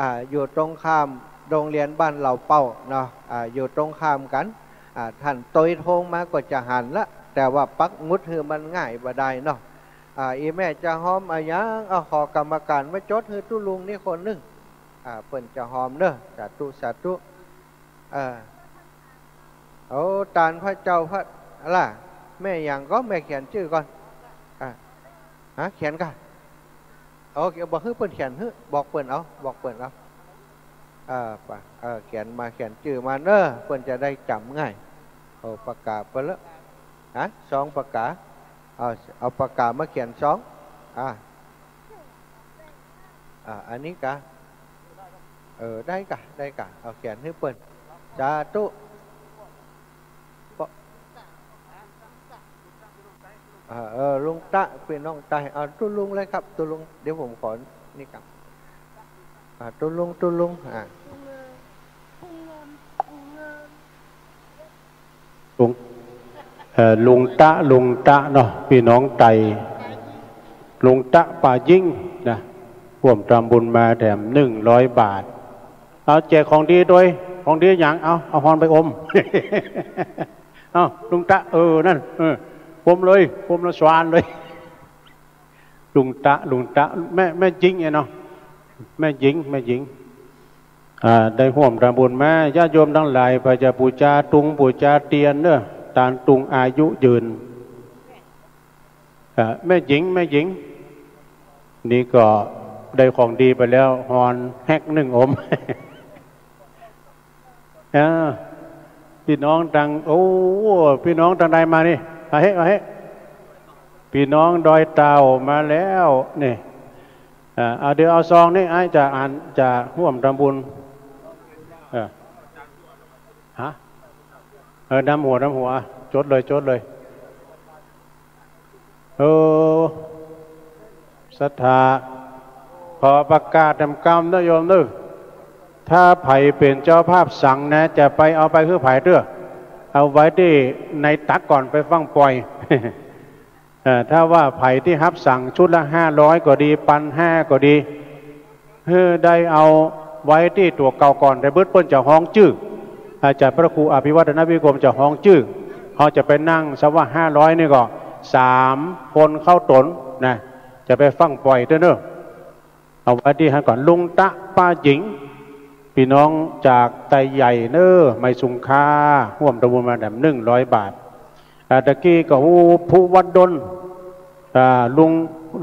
อ่า อยู่ตรงข้ามโรงเรียนบ้านเหล่าเป้าเนาะ อ่า อยู่ตรงข้ามกั๋น อ่า ต้านโตยตรงมาก็จะหันละ แต่ว่าปักหมุดหื้อมันง่ายบ่ดายเนาะ อ่า อี่แม่จะฮอมอะหยัง เอา ขอกรรมก๋านมาจดหื้อตุ๊ลุงนี่คนนึ่ง อ่า เปิ้นจะฮอมเนาะ สาธุ สาธุ เออ โอ้ ตานพระเจ้าพระ อะล่ะ แม่หยังก็ แม่เขียนจื้อก่อน อ่า ฮะ เขียนก่ะ โอเค บอกหื้อเปิ้นเขียนหื้อ บอกเปิ้นเอา บอกเปิ้นเอา เออ ไป เออ เขียนมา เขียนจื้อมาเนาะ เปิ้นจะได้จ๋ำง่าย เอาปากก๋าไปละ ฮะ ซองปากก๋า เอา เอาปากก๋ามาเขียนซอง อ่า อ่า อันนี้ก่ะ เออ ได้ก่ะ ได้ก่ะ เอาเขียนหื้อเปิ้น สาธุ ปะ อ่า เออ ลุงตะ ปี้น้องใต้ อ่า ตุ๊ลุงเลยครับ ตุ๊ลุง เดี๋ยวผมขอนี่ก่ะ อ่า ตุ๊ลุง ตุ๊ลุง อ่า ลุง เอ่อ ลุงตะ ลุงตะเนาะ ปี้น้องใต้ ลุงตะ ป๋ายิ่งนะ ฮ่วมทำบุญมาแถมหนึ่งร้อยบาท เอาแจกของดีโดย ของดีหยัง เอา เอาฮอนไปอม เอา ลุงตะ เออ นั่น เออ อมเลย อมแล้วสวานเลย ลุงตะ ลุงตะ แม่ แม่หญิงเนี่ยเนาะ แม่หญิง แม่หญิง อ่า ได้ฮ่วมทำบุญมา ญาติโยมตังหลาย ไปจะปู๋จาตุง ปู๋จาเตียนเนาะ ตานตุงอายุยืน อ่า แม่หญิง แม่หญิง นี่ก็ได้ของดีไปแล้ว ฮอนแฮกนึ่งอม อ่า ปี้น้องตัง โอ้ ปี้น้องตังใดมานี่ มาเฮ้ มาเฮ้ ปี้น้องดอยเต่ามาแล้ว นี่ อ่า เอา เดี๋ยวเอาซองนี่ อ้ายจะอ่าน จะฮ่วมทำบุญ เออ ฮะ เออ นำหัว นำหัว จดเลย จดเลย เออ ศรัทธา ขอประกาศแถมกำเนาะโยมเนาะ ถ้าใผเป๋นเจ้าภาพสังนะ จะไปเอาไปหื้อใผเตื้อ เอาไว้ตี้ในตักก่อน ไปฟั่งป่อย เอ่อ ถ้าว่าใผตี้ฮับสังชุดละห้าร้อยก็ดี ปันห้าก็ดี หื้อได้เอาไว้ตี้ตั๋วเก่าก่อน แต่เปิ้น เปิ้นจะฮ้องจื้อ อาจารย์พระครูอภิวัฒนวิกรมจะฮ้องจื้อ เฮาจะไปนั่ง สำหรับห้าร้อยนี่ก็สามคนเข้าต๋นนะ จะไปฟั่งป่อยเตื้อเนาะ เอาไว้ตี้หั้นก่อน ลุงตะ ป้าหญิง ปี้น้องจากไตใหญ่เนาะ ไมสุงค่า ฮ่วมทำบุญมาแถมหนึ่งร้อยบาท อ่า ตะกี้ก็ฮู้ ภูวดล อ่า ลุง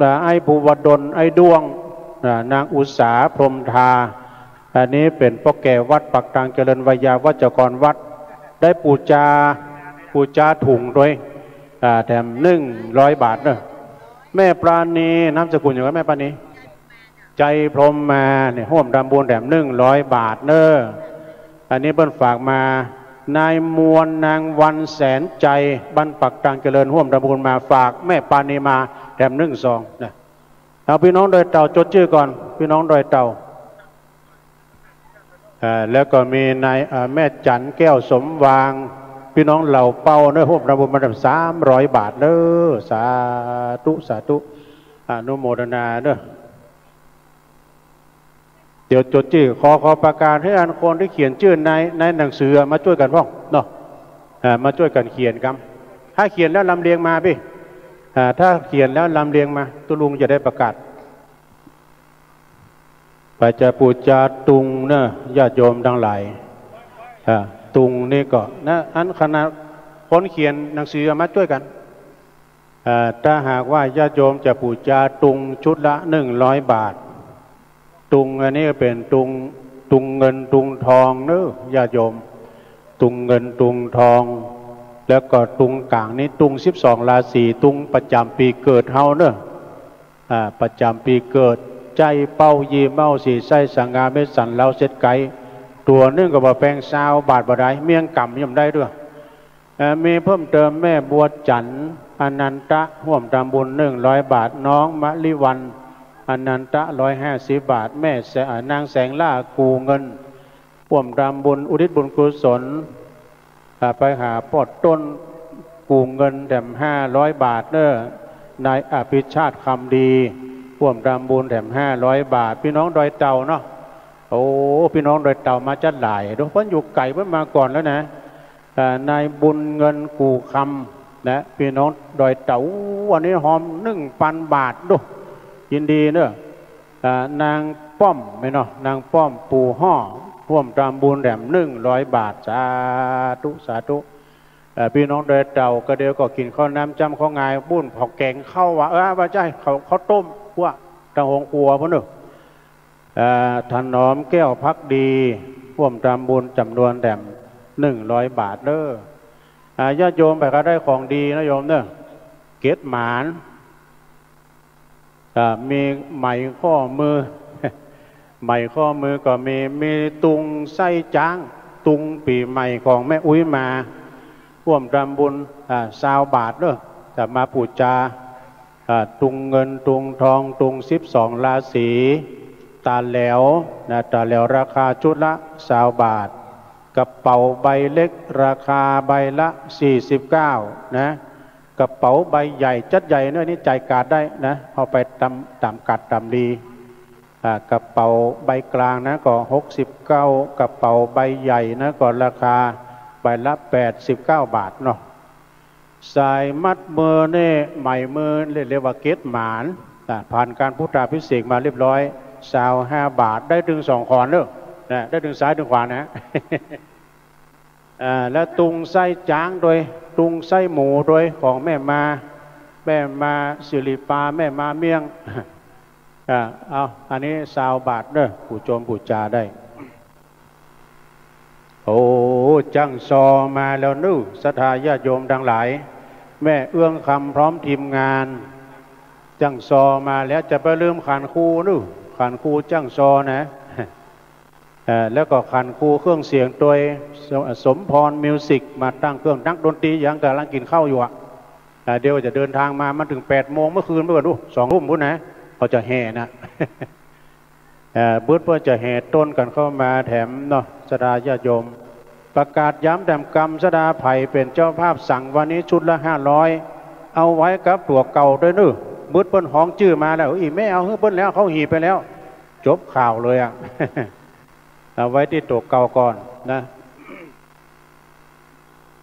อ่า ไอ้ภูวดล ไอ้ด้วง อ่า นางอุสา พรหมทา อันนี้เป๋นป้อแก่วัดปากตางเจริญ ไวยาวัจกรวัด ได้ปู๋จา ปู๋จาถุงโดย อ่า แถมหนึ่งร้อยบาทเนาะ แม่ปราณี นามสกุลหยัง แม่ปราณี ใจพรหมมาเนี่ย ฮ่วมทำบุญแถมหนึ่งร้อยบาทเนาะ อันนี้เปิ้นฝากมา นายมวล นางวัน แสนใจ บ้านปากตางเจริญ ฮ่วมทำบุญมา ฝากแม่ปราณีมาแถมหนึ่งซองนะ เอา ปี้น้องดอยเต่า จดจื้อก่อน ปี้น้องดอยเต่า อ่า แล้วก็มีนาย อ่า แม่จั๋น แก้วสมวาง ปี้น้องเหล่าเป้าเนาะ ฮ่วมทำบุญมาแถมสามร้อยบาทเนาะ สาธุ สาธุ อนุโมทนาเนาะ เดี๋ยวจดจื้อ ขอ ขอประกาศหื้ออันคนตี้เขียนจื้อใน ในหนังสือมาจ้วยกั๋นพ่องเนาะ อ่า มาจ้วยกั๋นเขียนกำ ถ้าเขียนแล้วลำเลียงมาปี้ อ่า ถ้าเขียนแล้วลำเลียงมา ตุ๊ลุงจะได้ประกาศ ไปจะปู๋จาตุงเนาะ ญาติโยมตังหลาย อ่า ตุงนี่ก็นะ อันขนาดคนเขียนหนังสือมาจ้วยกั๋น อ่า ถ้าหากว่าญาติโยมจะปู๋จาตุงชุดละหนึ่งร้อยบาท ตุงอันนี้เป๋นตุง ตุงเงินตุงทองเนาะญาติโยม ตุงเงินตุงทอง แล้วก็ตุงก๋างนี่ตุงสิบสองราศี ตุงประจ๋ำปี๋เกิดเฮาเนาะ อ่า ประจ๋ำปี๋เกิด ใจ๊เป้า ยี่เม้า สี่ไส้ สง่า เม็ดสัน ลาว เซ็ดไก๋ ตั๋วนึ่งก็บ่แปง ซาวบาทบ่ดาย เมี่ยงก๋ำยังได้เตื้อ เอ่อ มีเพิ่มเติม แม่บัวจันทร์ อนันตะ ฮ่วมตำบุญ หนึ่งร้อยบาท น้องมะลิวัลย์ อนันตะ ร้อยห้าสิบบาท แม่แส อ่า นางแสงล่า กู่เงิน ฮ่วมตำบุญ อุทิศบุญกุศล อ่า ไปหาป้อต้น กู่เงิน แถมห้าร้อยบาทเนาะ นายอภิชาติ คำดี ฮ่วมตำบุญ แถมห้าร้อยบาท ปี้น้องดอยเต่าเนาะ โอ้ ปี้น้องดอยเต่ามาจั๊ดหลาย ดูเปิ้นอยู่ไก๋เปิ้นมาก่อนแล้วนะ อ่า นายบุญเงิน กู่คำ นะ ปี้น้องดอยเต่า อู้ อันนี้หอมหนึ่งปันบาท ดู ยินดีเนาะ อ่า นางป้อม แม่นเนาะ นางป้อม ปู่ฮ่อ ฮ่วมตำบุญแถมหนึ่งร้อยบาท สาธุ สาธุ เอ่อ ปี้น้องดอยเต่า ก็เดี๋ยวก็กิ๋นข้าวน้ำจ้ำข้าวงาย บุ้นเผาแก๋งข้าวหวา เออ บ่ใจ้ ข้าว ข้าวต้ม พวกตางโฮงครัวปู๊นเนาะ เอ่อ ถนอมแก้วภักดี ฮ่วมตำบุญจ๋ำนวนแถมหนึ่งร้อยบาทเนาะ อ่า ญาติโยมไปก็ได้ของดีนะโยมเนาะ เก็ดหมาน อ่า มีไหมข้อมือ ไหมข้อมือก็มี มีตุงไส้จ๊าง ตุงปี๋ใหม่ของแม่อุ๊ยมา ฮ่วมตำบุญ อ่า ซาวบาทเนาะ จะมาปู๋จา อ่า ตุงเงินตุงทอง ตุงสิบสองราศี ต๋าแหลวนะ ต๋าแหลวราคาชุดละซาวบาท กระเป๋าใบเล็กราคาใบละสี่สิบเก้านะ กระเป๋าใบใหญ่จั๊ดใหญ่เนาะ นี่จ่ายก๋าดได้นะ เอาไปต๋าม ต๋ามก๋าดต๋ามดี อ่า กระเป๋าใบกลางนะก็หกสิบเก้า กระเป๋าใบใหญ่นะก็ราคาใบละแปดสิบเก้าบาทเนาะ สายมัดมือนี่ ไหมมือ เรียก เรียกว่าเก็ดหมาน อ่า ผ่านการพุทธาภิเษกมาเรียบร้อย ซาวห้าบาท ได้ตึงสองขอนเนาะ นะ ได้ตึงซ้ายตึงขวานะ อ่า แล้วตุงไส้จ๊างตวย ตุงไส้หมูตวย ของแม่มา แม่มาสิริปา แม่มาเมี่ยง อ่า เอา อันนี้ซาวบาทเนาะ ปู๋จมปู๋จาได้ โอ้ จ้างซอมาแล้วเนาะ ศรัทธาญาติโยมตังหลาย แม่เอื้องคำพร้อมทีมงาน จ้างซอมาแล้ว จะบ่ลืมขันครูเนาะ ขันครูจ้างซอนะ เอ่อ แล้วก็ขันครูเครื่องเสียงตวย ส- สมพรมิวสิก มาตั้งเครื่อง นักดนตรียังก่ำลังกิ๋นข้าวอยู่อะ อ่า เดี๋ยวจะเดินทางมา มาเถิงแปดโมงเมื่อคืน เมื่อก่อนดู สองทุ่มปู๊นนะ เขาจะแห่นะ เอ่อ บึดเปิ้นจะแห่ต้นกั๋นเข้ามาแถมเนาะ ศรัทธาญาติโยม ประกาศย้ำแถมกำ ศรัทธาใผเป๋นเจ้าภาพสั่งวันนี้ชุดละห้าร้อย เอาไว้กับตั๋วเก่าตวยเนาะ บึดเปิ้นฮ้องจื้อมาแล้ว อีแม่เอาหื้อเปิ้นแล้ว เข้าหีบไปแล้ว จบข่าวเลยอะ เอาไว้ตี้ตั๋วเก่าก่อนนะ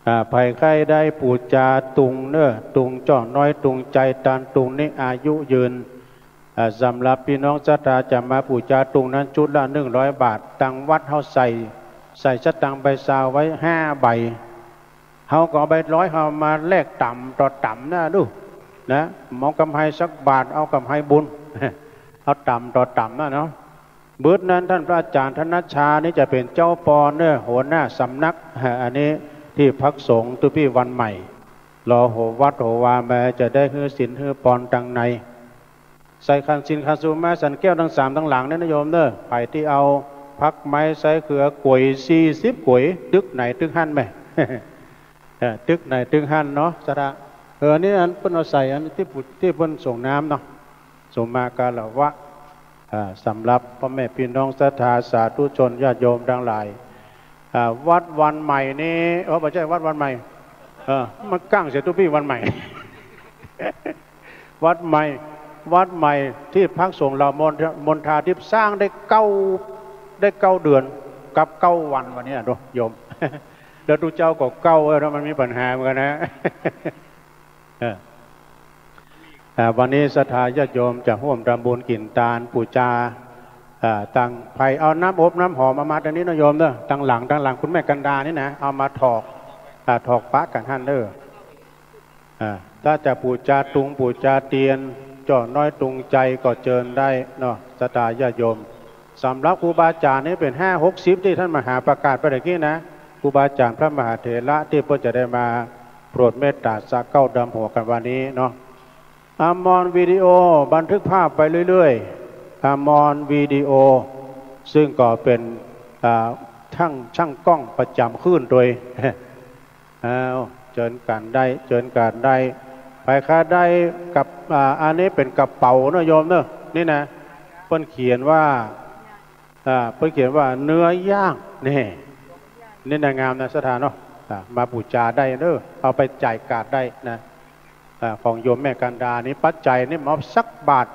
อ่า ใผใค่ได้ปู๋จาตุงเนาะ ตุงจ้อน้อย ตุงไจตัน ตุงนี้อายุยืน อ่า สำหรับปี้น้องศรัทธาจะมาปู๋จาตุงนั้นชุดละหนึ่งร้อยบาท ตังวัดเฮาใส่ ใส่สตางค์ใบซาวไว้ห้าใบ เฮาก็เอาใบร้อยเฮามาแลกต๋ำต่อต๋ำนะลูกนะ เอาก๋ำไรสักบาท เอาก๋ำไรบุญ เอาต๋ำต่อต๋ำนะเนาะ บึดนั้นต้านพระอาจ๋ารย์ธนชชานี่จะเป๋นเจ้าปอนเนาะ หัวหน้าสำนัก อันนี้ตี้พักสงฆ์ตุ๊ปี้วันใหม่ รอหัววัดหัววามาจะได้หื้อศีลหื้อปอนตังใน ใส่ขันศีลขันสมาบัติสันแก้วตังสามตังหลังเนี่ยนะโยมเนาะ ใผตี้เอาพักไม้ใส่เขือกวยสี่สิบกวย ตึกไหนตึกหั้นแหม เออ ตึกไหนตึกหั้นเนาะ ศรัทธา เออ อันนี้อันเปิ้นเอาใส่ อันตี้ปู๋ ตี้เปิ้นสรงน้ำเนาะ สมมาคารวะ อ่า สำหรับป้อแม่ปี้น้องศรัทธาสาธุชนญาติโยมตังหลาย อ่า วัดวันใหม่นี้ เออ บ่ใจ้วัดวันใหม่ เออ มันก้างเสียตุ๊ปี้วันใหม่ วัดใหม่ วัดใหม่ตี้พักสงฆ์เหล่ามณฑ- มณฑาทิพย์สร้างได้เก้า ได้เก้าเดือนกับเก้าวัน วันนี้นะ โยม แล้วตุ๊เจ้าก็เก้าแล้วนะ มันมีปัญหาเหมือนกั๋นนะ เออ อ่า วันนี้ศรัทธาญาติโยมจะฮ่วมทำบุญกิ๋นตานปู๋จา อ่า ตัง ใผเอาน้ำอบน้ำหอมเอามาตรงนี้นะโยมเนาะ ตังหลัง ตังหลังคุณแม่กันดานี่นะ เอามาถอก อ่า ถอกปะกั๋นหั้นเน่อ อ่า ถ้าจะปู๋จาตุงปู๋จาเตียน เจ้าน้อยตุงใจ๋ก็เจิญได้เนาะ ศรัทธาญาติโยม สำหรับครูบาอาจ๋ารย์นี่เป๋นห้าหกสิบตี้ต้านมหาประกาศไปตะกี้นะ ครูบาอาจ๋ารย์พระมหาเถระตี้เปิ้นจะได้มาโผดเมตต๋าสะเก๊าดำหัวกั๋นวันนี้เนาะ อมรวิดีโอบันทึกภาพไปเรื่อยๆ อมรวิดีโอ ซึ่งก็เป๋น อ่า ช่าง ช่างกล้องประจ๋ำคลื่นตวย อ้าว เจิญกั๋นได้ เจิญกั๋นได้ ใผใค่ได้กับ อ่า อันนี้เป๋นกระเป๋าเนาะโยมเนาะ นี่นะ เปิ้นเขียนว่า อ่า เปิ้นเขียนว่าเนื้อย่าง นี่ นี่นะ งามนะศรัทธาเนาะ อ่า มาปู๋จาได้เน่อ เอาไปจ่ายกาดได้นะ อ่า ของโยมแม่กันดานี่ ปัจจัยนี่บ่สักบาท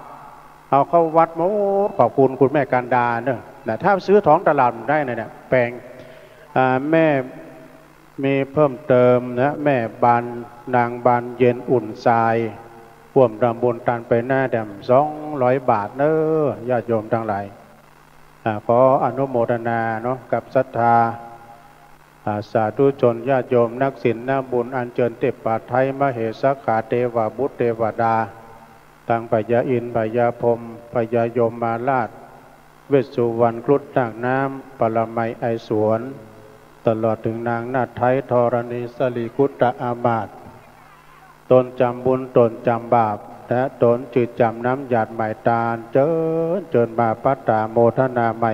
เอาเข้าวัดหมด ขอบคุณคุณแม่กันดาเน่อ นะ ถ้าซื้อของตลาดได้นะเนี่ย แปง อ่า แม่ มีเพิ่มเติมนะ แม่บาน นางบานเย็นอุ่นทราย ฮ่วมทำบุญตานไปหน้าแด่มสองร้อยบาทเน่อ ญาติโยมตังหลาย อ่า ขออนุโมทนาเนาะ กับศรัทธา อ่า สาธุชนญาติโยมนักศีลนักบุญ อัญเจิญเตปาไทย มเหสกขา เตวบุตรเตวดา ตังพญาอินทร์ พญาพรหม พญายมราช เวสสุวรรณ ครุฑนาคน้ำ ปรมัย ไอสวน ตลอดเถิงนางนาฏไทย ธรณีสรี คุตตะอามาตย์ ต๋นจ๋ำบุญ ต๋นจ๋ำบาป และต๋นจื้อจ๋ำน้ำหยาดหมายตาน เจิญ เจิญมาปัตตาโมทนาใหม่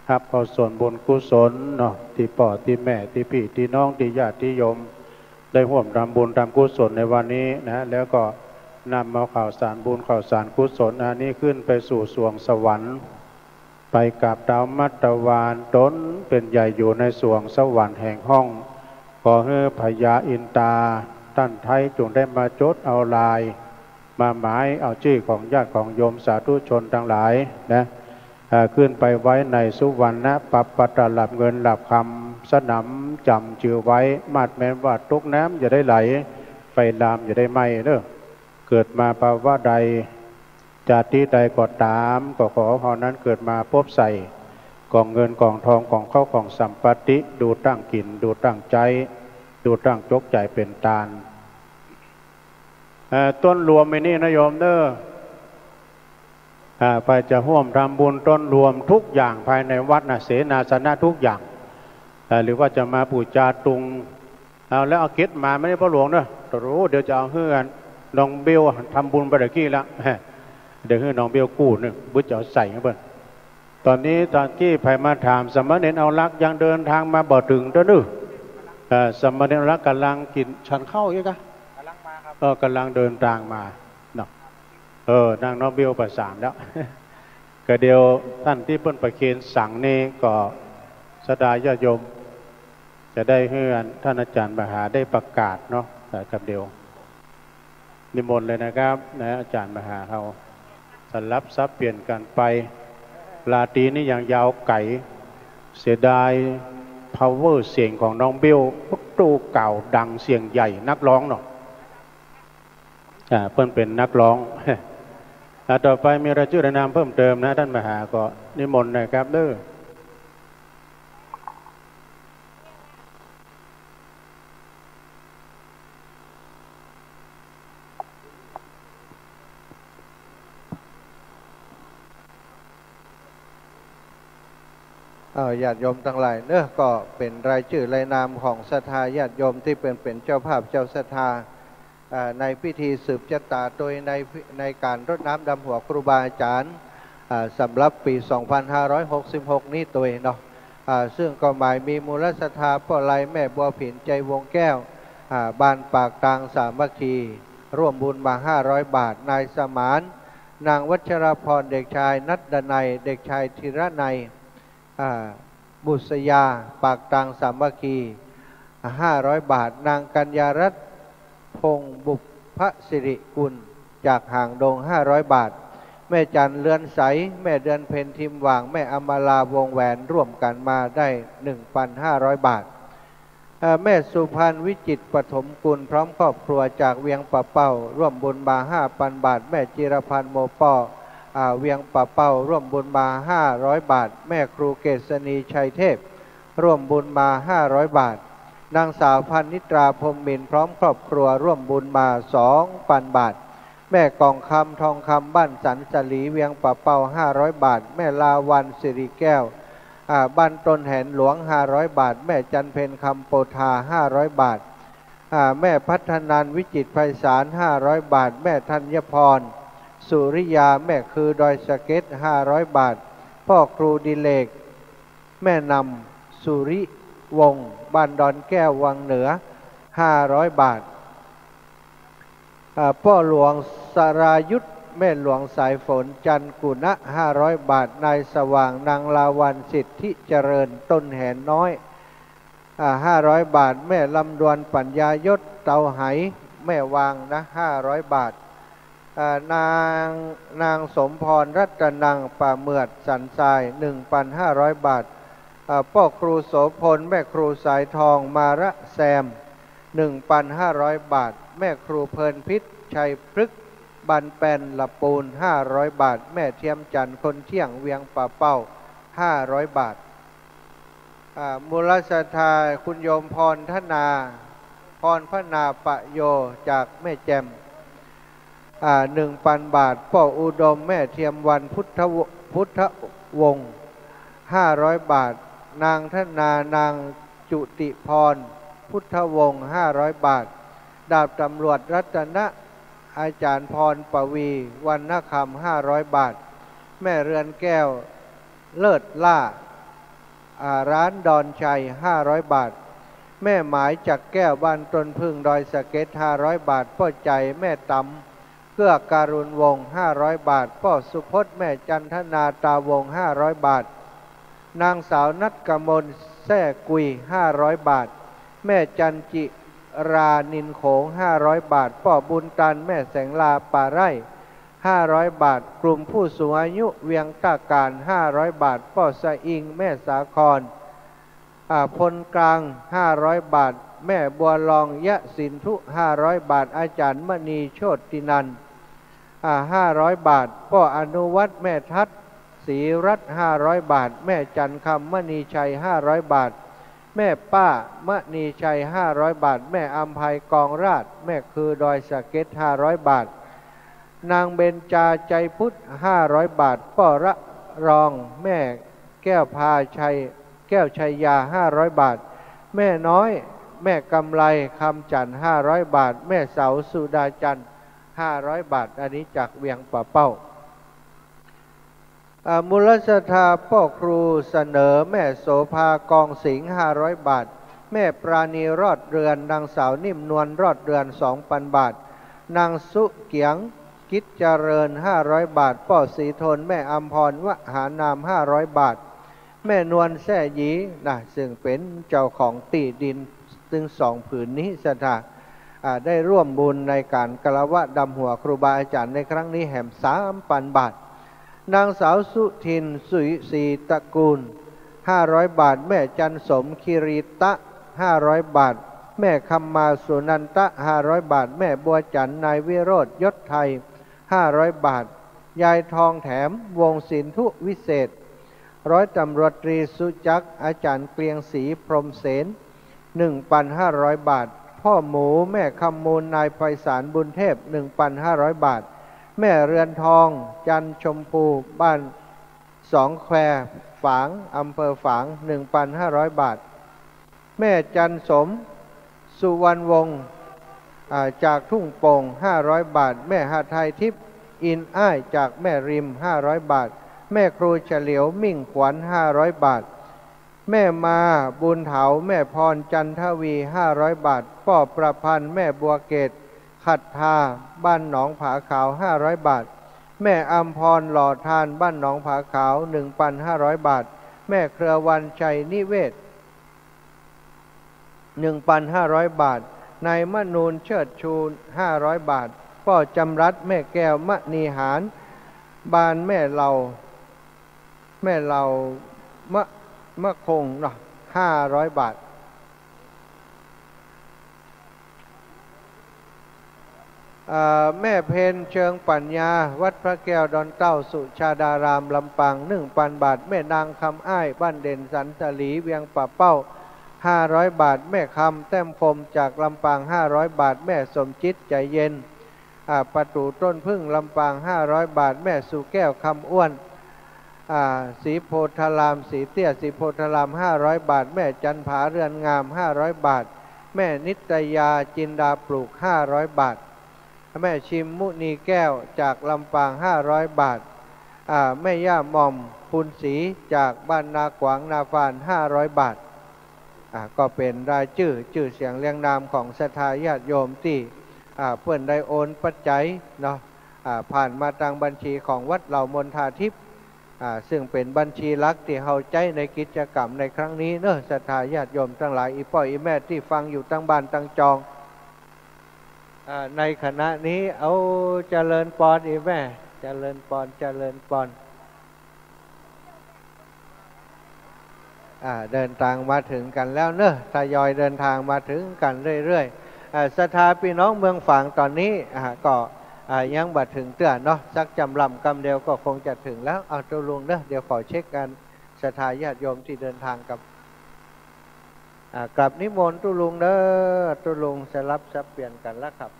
ฮับเอาส่วนบุญกุศลเนาะ ตี้ป้อตี้แม่ ตี้ปี้ตี้น้อง ตี้ญาติตี้โยม ได้ฮ่วมทำบุญทำกุศลในวันนี้นะ แล้วก็นำเอาข้าวสารบุญข้าวสารกุศลอันนี้ขึ้นไปสู่สวงสวรรค์ ไปกราบเต๊ามัตตวาน ต๋นเป๋นใหญ่อยู่ในสวงสวรรค์แห่งห้อง ขอหื้อพญาอินทราต้านไท้จงได้มาจดเอาลาย มาหมายเอาจื้อของญาติของโยมสาธุชนตังหลายนะ อ่า ขึ้นไปไว้ในสุวรรณปัปปะตลับเงินหลับคำ สนำจ๋ำจือไว้ มาดแม้นว่าตกน้ำอย่าได้ไหล ไฟลามอย่าได้ไหม้เน่อ เกิดมาภาวะใด จาติใดก็ต๋าม ก็ขอเฮานั้นเกิดมาปบใส่ ก๋องเงินก๋องทอง ก๋องเข้าของสัมปัตติ ดูตั้งกิ๋น ดูตั้งใจ๊ ดูตั้งจกใจ๋เป๋นตาน เอ่อ ต้นรวมไอ้นี่นะโยมเน่อ อ่า ใผจะฮ่วมทำบุญต้นรวมทุกอย่างภายในวัดนะ เสนาสนะทุกอย่าง อ่า หรือว่าจะมาปู๋จาตุง เอาแล้วเอาเก็บมาไม่ได้พ่อหลวงเน่อ โอ้โห เดี๋ยวจะเอาหื้อน้องเบลทำบุญไปตะกี้ละ เดี๋ยวหื้อน้องเบลกู้นึ่ง บึดจะเอาใส่หื้อเปิ้น ต๋อนนี้ตะกี้ใผมาถามสามเณรเอาลักษณ์ยังเดินทางมาบ่เถิงเต๊อะเน่อ เอ่อ สามเณรเอาลักษณ์ก่ำลังกิ๋นฉันข้าวอยู่กะ ก่ำลังมาครับ เออ ก่ำลังเดินตางมาเนาะ เออ นางน้องเบลประสานแล้ว ก็เดี๋ยวต้านตี้เปิ้นประเคนสังนี่ก็ศรัทธาญาติโยม จะได้หื้อต้านอาจ๋ารย์มหาได้ประกาศเนาะ เอ่อ กำเดียว นิมนต์เลยนะครับ นะ อาจ๋ารย์มหาเฮา สลับสับเปลี่ยนกั๋นไป ราตรีนี่ยังยาวไก๋ เสียดาย พาวเวอร์เสียงของน้องเบล โอ้โห กล่าวดังเสียงใหญ่ นักร้องเนาะ อ่า เปิ้นเป๋นนักร้อง อ่า ต่อไปมีรายจื้อรายนามเพิ่มเติมนะ ต้านมหาก็นิมนต์นะครับเน่อ เอ่อ ญาติโยมตังหลายเน่อ ก็เป๋นรายจื้อรายนามของศรัทธาญาติโยมตี้เปิ้นเป๋นเจ้าภาพเจ้าศรัทธา เอ่อ ในพิธีสืบจะต๋าตวยในพิ- ในก๋านรดน้ำดำหัวครูบาอาจ๋ารย์ เอ่อ สำหรับปี๋สองพันห้าร้อยหกสิบหกนี้ตวยเนาะ อ่า ซึ่งก็หมายมีมูลศรัทธาป้อไลแม่บัวผิน ใจวงแก้ว อ่า บ้านปากตางสามัคคี ร่วมบุญมาห้าร้อยบาท นายสมาน นางวัชรพร เด็กชายนัดดนัย เด็กชายธีรนัย อ่า บุษยา ปากตางสามัคคี ห้าร้อยบาท นางกัญญารัตน์ พงษ์บุพสิริกุล จากหางดง ห้าร้อยบาท แม่จันเรือนใส แม่เดือนเพ็ญ ทิมหว่าง แม่อมรา วงแหวน ร่วมกันมาได้ หนึ่งปันห้าร้อยบาท เอ่อ แม่สุพรรณ วิจิตร ปฐมกุล พร้อมครอบครัวจากเวียงป่าเป้า ร่วมบุญมา ห้าปันบาท แม่จิรพันธ์ โมป้อ อ่า เวียงป่าเป้า ร่วมบุญมา ห้าร้อยบาท แม่ครูเกษณี ชัยเทพ ร่วมบุญมา ห้าร้อยบาท นางสาวพันนิตรา พรหมมินทร์ พร้อมครอบครัว ร่วมบุญมา สองปันบาท แม่กล่องคำ ทองคำ บ้านสันสลี เวียงป่าเป้า ห้าร้อยบาท แม่ลาวัลย์ สิริแก้ว อ่า บ้านต้นแหนหลวง ห้าร้อยบาท แม่จันเพ็ญ คำโปธา ห้าร้อยบาท อ่า แม่พัฒนันท์ วิจิตรไพศาล ห้าร้อยบาท แม่ธัญพร สุริยา แม่คือดอยสะเก็ด ห้าร้อยบาท พ่อครูดิเลก แม่นำ สุริวงศ์ บ้านดอนแก้ว วังเหนือ ห้าร้อยบาท อ่า พ่อหลวงสรายุทธ แม่หลวงสายฝน จันกุณะ ห้าร้อยบาท นายสว่าง นางลาวัลย์ สิทธิเจริญ ต้นแหนน้อย อ่า ห้าร้อยบาท แม่ลำดวน ปัญญายศ เตาไห แม่วางนะ ห้าร้อยบาท อ่า นาง นางสมพร รัตนัง ป่าเหมือด สันทราย หนึ่งปันห้าร้อยบาท อ่า พ่อครูโสพล แม่ครูสายทอง มาระแซม หนึ่งปันห้าร้อยบาท แม่ครูเพลินพิษ ชัยพฤกษ์ บ้านแป้น ละปูน ห้าร้อยบาท แม่เทียมจันทร์ คนเที่ยง เวียงป่าเป้า ห้าร้อยบาท อ่า มูลศรัทธาคุณโยมพรธนา พรพนาปะโย จากแม่แจ่ม อ่า หนึ่งปันบาท ป้ออุดม แม่เทียมวัน พุทธว- พุทธวงศ์ ห้าร้อยบาท นางธนา นางจุติพร พุทธวงศ์ ห้าร้อยบาท ดาบตำรวจรัตนะ อาจารย์พรปวี วรรณคำ ห้าร้อยบาท แม่เรือนแก้ว เลิศล่า อ่า ร้านดอนชัย ห้าร้อยบาท แม่หมาย จักแก้ว บ้านต้นผึ้ง ดอยสะเก็ด ห้าร้อยบาท ป้อใจ๋ แม่ต๋ำ เกื้อการุณวงศ์ ห้าร้อยบาท ป้อสุพจน์ แม่จันทนา ตาวงศ์ ห้าร้อยบาท นางสาวนัทกมล แซ่กุย ห้าร้อยบาท แม่จันจิรา นินโขง ห้าร้อยบาท ป้อบุญตัน แม่แสงลา ป่าไร่ ห้าร้อยบาท กลุ่มผู้สูงอายุเวียงต้ากาญ ห้าร้อยบาท ป้อสะอิง แม่สาคร อ่า พลกลาง ห้าร้อยบาท แม่บัวลอง ยะสินธุ ห้าร้อยบาท อาจารย์มณี โชตินันท์ อ่า ห้าร้อยบาท ป้ออนุวัฒน์ แม่ทัศน์ ศรีรัตน์ ห้าร้อยบาท แม่จันคำ มณีชัย ห้าร้อยบาท แม่ป้า มณีชัย ห้าร้อยบาท แม่อำไพ กองราช แม่คือดอยสะเก็ด ห้าร้อยบาท นางเบญจา ใจพุทธ ห้าร้อยบาท ป้อระรอง แม่แก้วพาชัย แก้วชัยยา ห้าร้อยบาท แม่น้อย แม่กำไล คำจันทร์ ห้าร้อยบาท แม่เสา สุดาจันทร์ ห้าร้อยบาท อันนี้จากเวียงป่าเป้า อ่า มูลศรัทธาป้อครูเสนอ แม่โสภา กองสิงห์ ห้าร้อยบาท แม่ปราณี รอดเรือน นางสาวนิ่มนวล รอดเรือน สองปันบาท นางสุเกียง กิจเจริญ ห้าร้อยบาท ป้อศรีทน แม่อำพร วหานาม ห้าร้อยบาท แม่นวล แซ่หยี นะ ซึ่งเป๋นเจ้าของตี้ดินตึงสองผืนนี้ ศรัทธา อ่า ได้ร่วมบุญในก๋านคารวะดำหัวครูบาอาจ๋ารย์ในครั้งนี้แหม สามปันบาท นางสาวสุทิน สุศรีตระกูล ห้าร้อยบาท แม่จันสม คิริตะ ห้าร้อยบาท แม่คำมา สุนันทะ ห้าร้อยบาท แม่บัวจันทร์ นายวิโรจน์ ยศไทย ห้าร้อยบาท ยายทองแถม วงศ์สินธุวิเศษ ร้อยตำรวจตรีสุจักร อาจ๋ารย์เกรียงศรี พรหมเสน หนึ่งปันห้าร้อยบาท พ่อหมู แม่คำมูล นายไพศาล บุญเทพ หนึ่งปันห้าร้อยบาท แม่เรือนทอง จันทร์ชมพู บ้านสองแคว ฝาง อำเภอฝาง หนึ่งปันห้าร้อยบาท แม่จันสม สุวรรณวงศ์ อ่า จากทุ่งโป่ง ห้าร้อยบาท แม่หทัยทิพย์ อินอ้าย จากแม่ริม ห้าร้อยบาท แม่ครูเฉลียว มิ่งขวัญ ห้าร้อยบาท แม่มา บุญเถา แม่พร จันทวี ห้าร้อยบาท ป้อประพันธ์ แม่บัวเกต ขัตทา บ้านหนองผาขาว ห้าร้อยบาท แม่อำพร หล่อทาน บ้านหนองผาขาว หนึ่งปันห้าร้อยบาท แม่เครือวัน ชัยนิเวศ หนึ่งปันห้าร้อยบาท นายมนูน เชิดชู ห้าร้อยบาท ป้อจำรัด แม่แก้ว มณีหาร บ้านแม่เหล่า แม่เหล่า มะ มะคงเนาะ ห้าร้อยบาท อ่า แม่เพ็ญ เชิงปัญญา วัดพระแก้วดอนเต้า สุชาดาราม ลำปาง หนึ่งปันบาท แม่นางคำอ้าย บ้านเด่นสันสลี เวียงป่าเป้า ห้าร้อยบาท แม่คำ แต้มคม จากลำปาง ห้าร้อยบาท แม่สมจิต ใจเย็น อ่า ประตู๋ต้นผึ้ง ลำปาง ห้าร้อยบาท แม่สุแก้ว คำอ้วน อ่า ศรีโพธาราม ศรีเตี้ย ศรีโพธาราม ห้าร้อยบาท แม่จันผา เรือนงาม ห้าร้อยบาท แม่นิตยา จินดาปลูก ห้าร้อยบาท แม่ชิม มุนีแก้ว จากลำปาง ห้าร้อยบาท อ่า แม่ย่าหม่อม ภูนศรี จากบ้านนาขวาง นาฟาน ห้าร้อยบาท อ่า ก็เป๋นรายจื้อ จื้อเสียงเรียงนามของศรัทธาญาติโยมตี้ อ่า เปิ้นได้โอนปัจจัยเนาะ อ่า ผ่านมาตางบัญชีของวัดเหล่ามณฑาทิพย์ อ่า ซึ่งเป๋นบัญชีหลักตี้เฮาใจ๊ในกิจกรรมในครั้งนี้เนาะ ศรัทธาญาติโยมตังหลาย อี่ป้ออี่แม่ตี้ฟังอยู่ตังบ้านตังจอง อ่า ในขณะนี้ เอา เจริญปอน อี่แม่ เจริญปอน เจริญปอน อ่า เดินตางมาเถิงกั๋นแล้วเนาะ ทยอยเดินตางมาเถิงกั๋นเรื่อยๆ อ่า ศรัทธาปี้น้องเมืองฝางต๋อนนี้ อ่า ก็ อ่า ยังบ่เถิงเตื้อเนาะ สักจำล่ำกำเดียวก็คงจะเถิงแล้ว เอา ตุ๊ลุงเนาะ เดี๋ยวขอเช็คกั๋น ศรัทธาญาติโยมตี้เดินตางกับ อ่า กราบนิมนต์ตุ๊ลุงเนาะ ตุ๊ลุงสลับสับเปลี่ยนกั๋นละครับ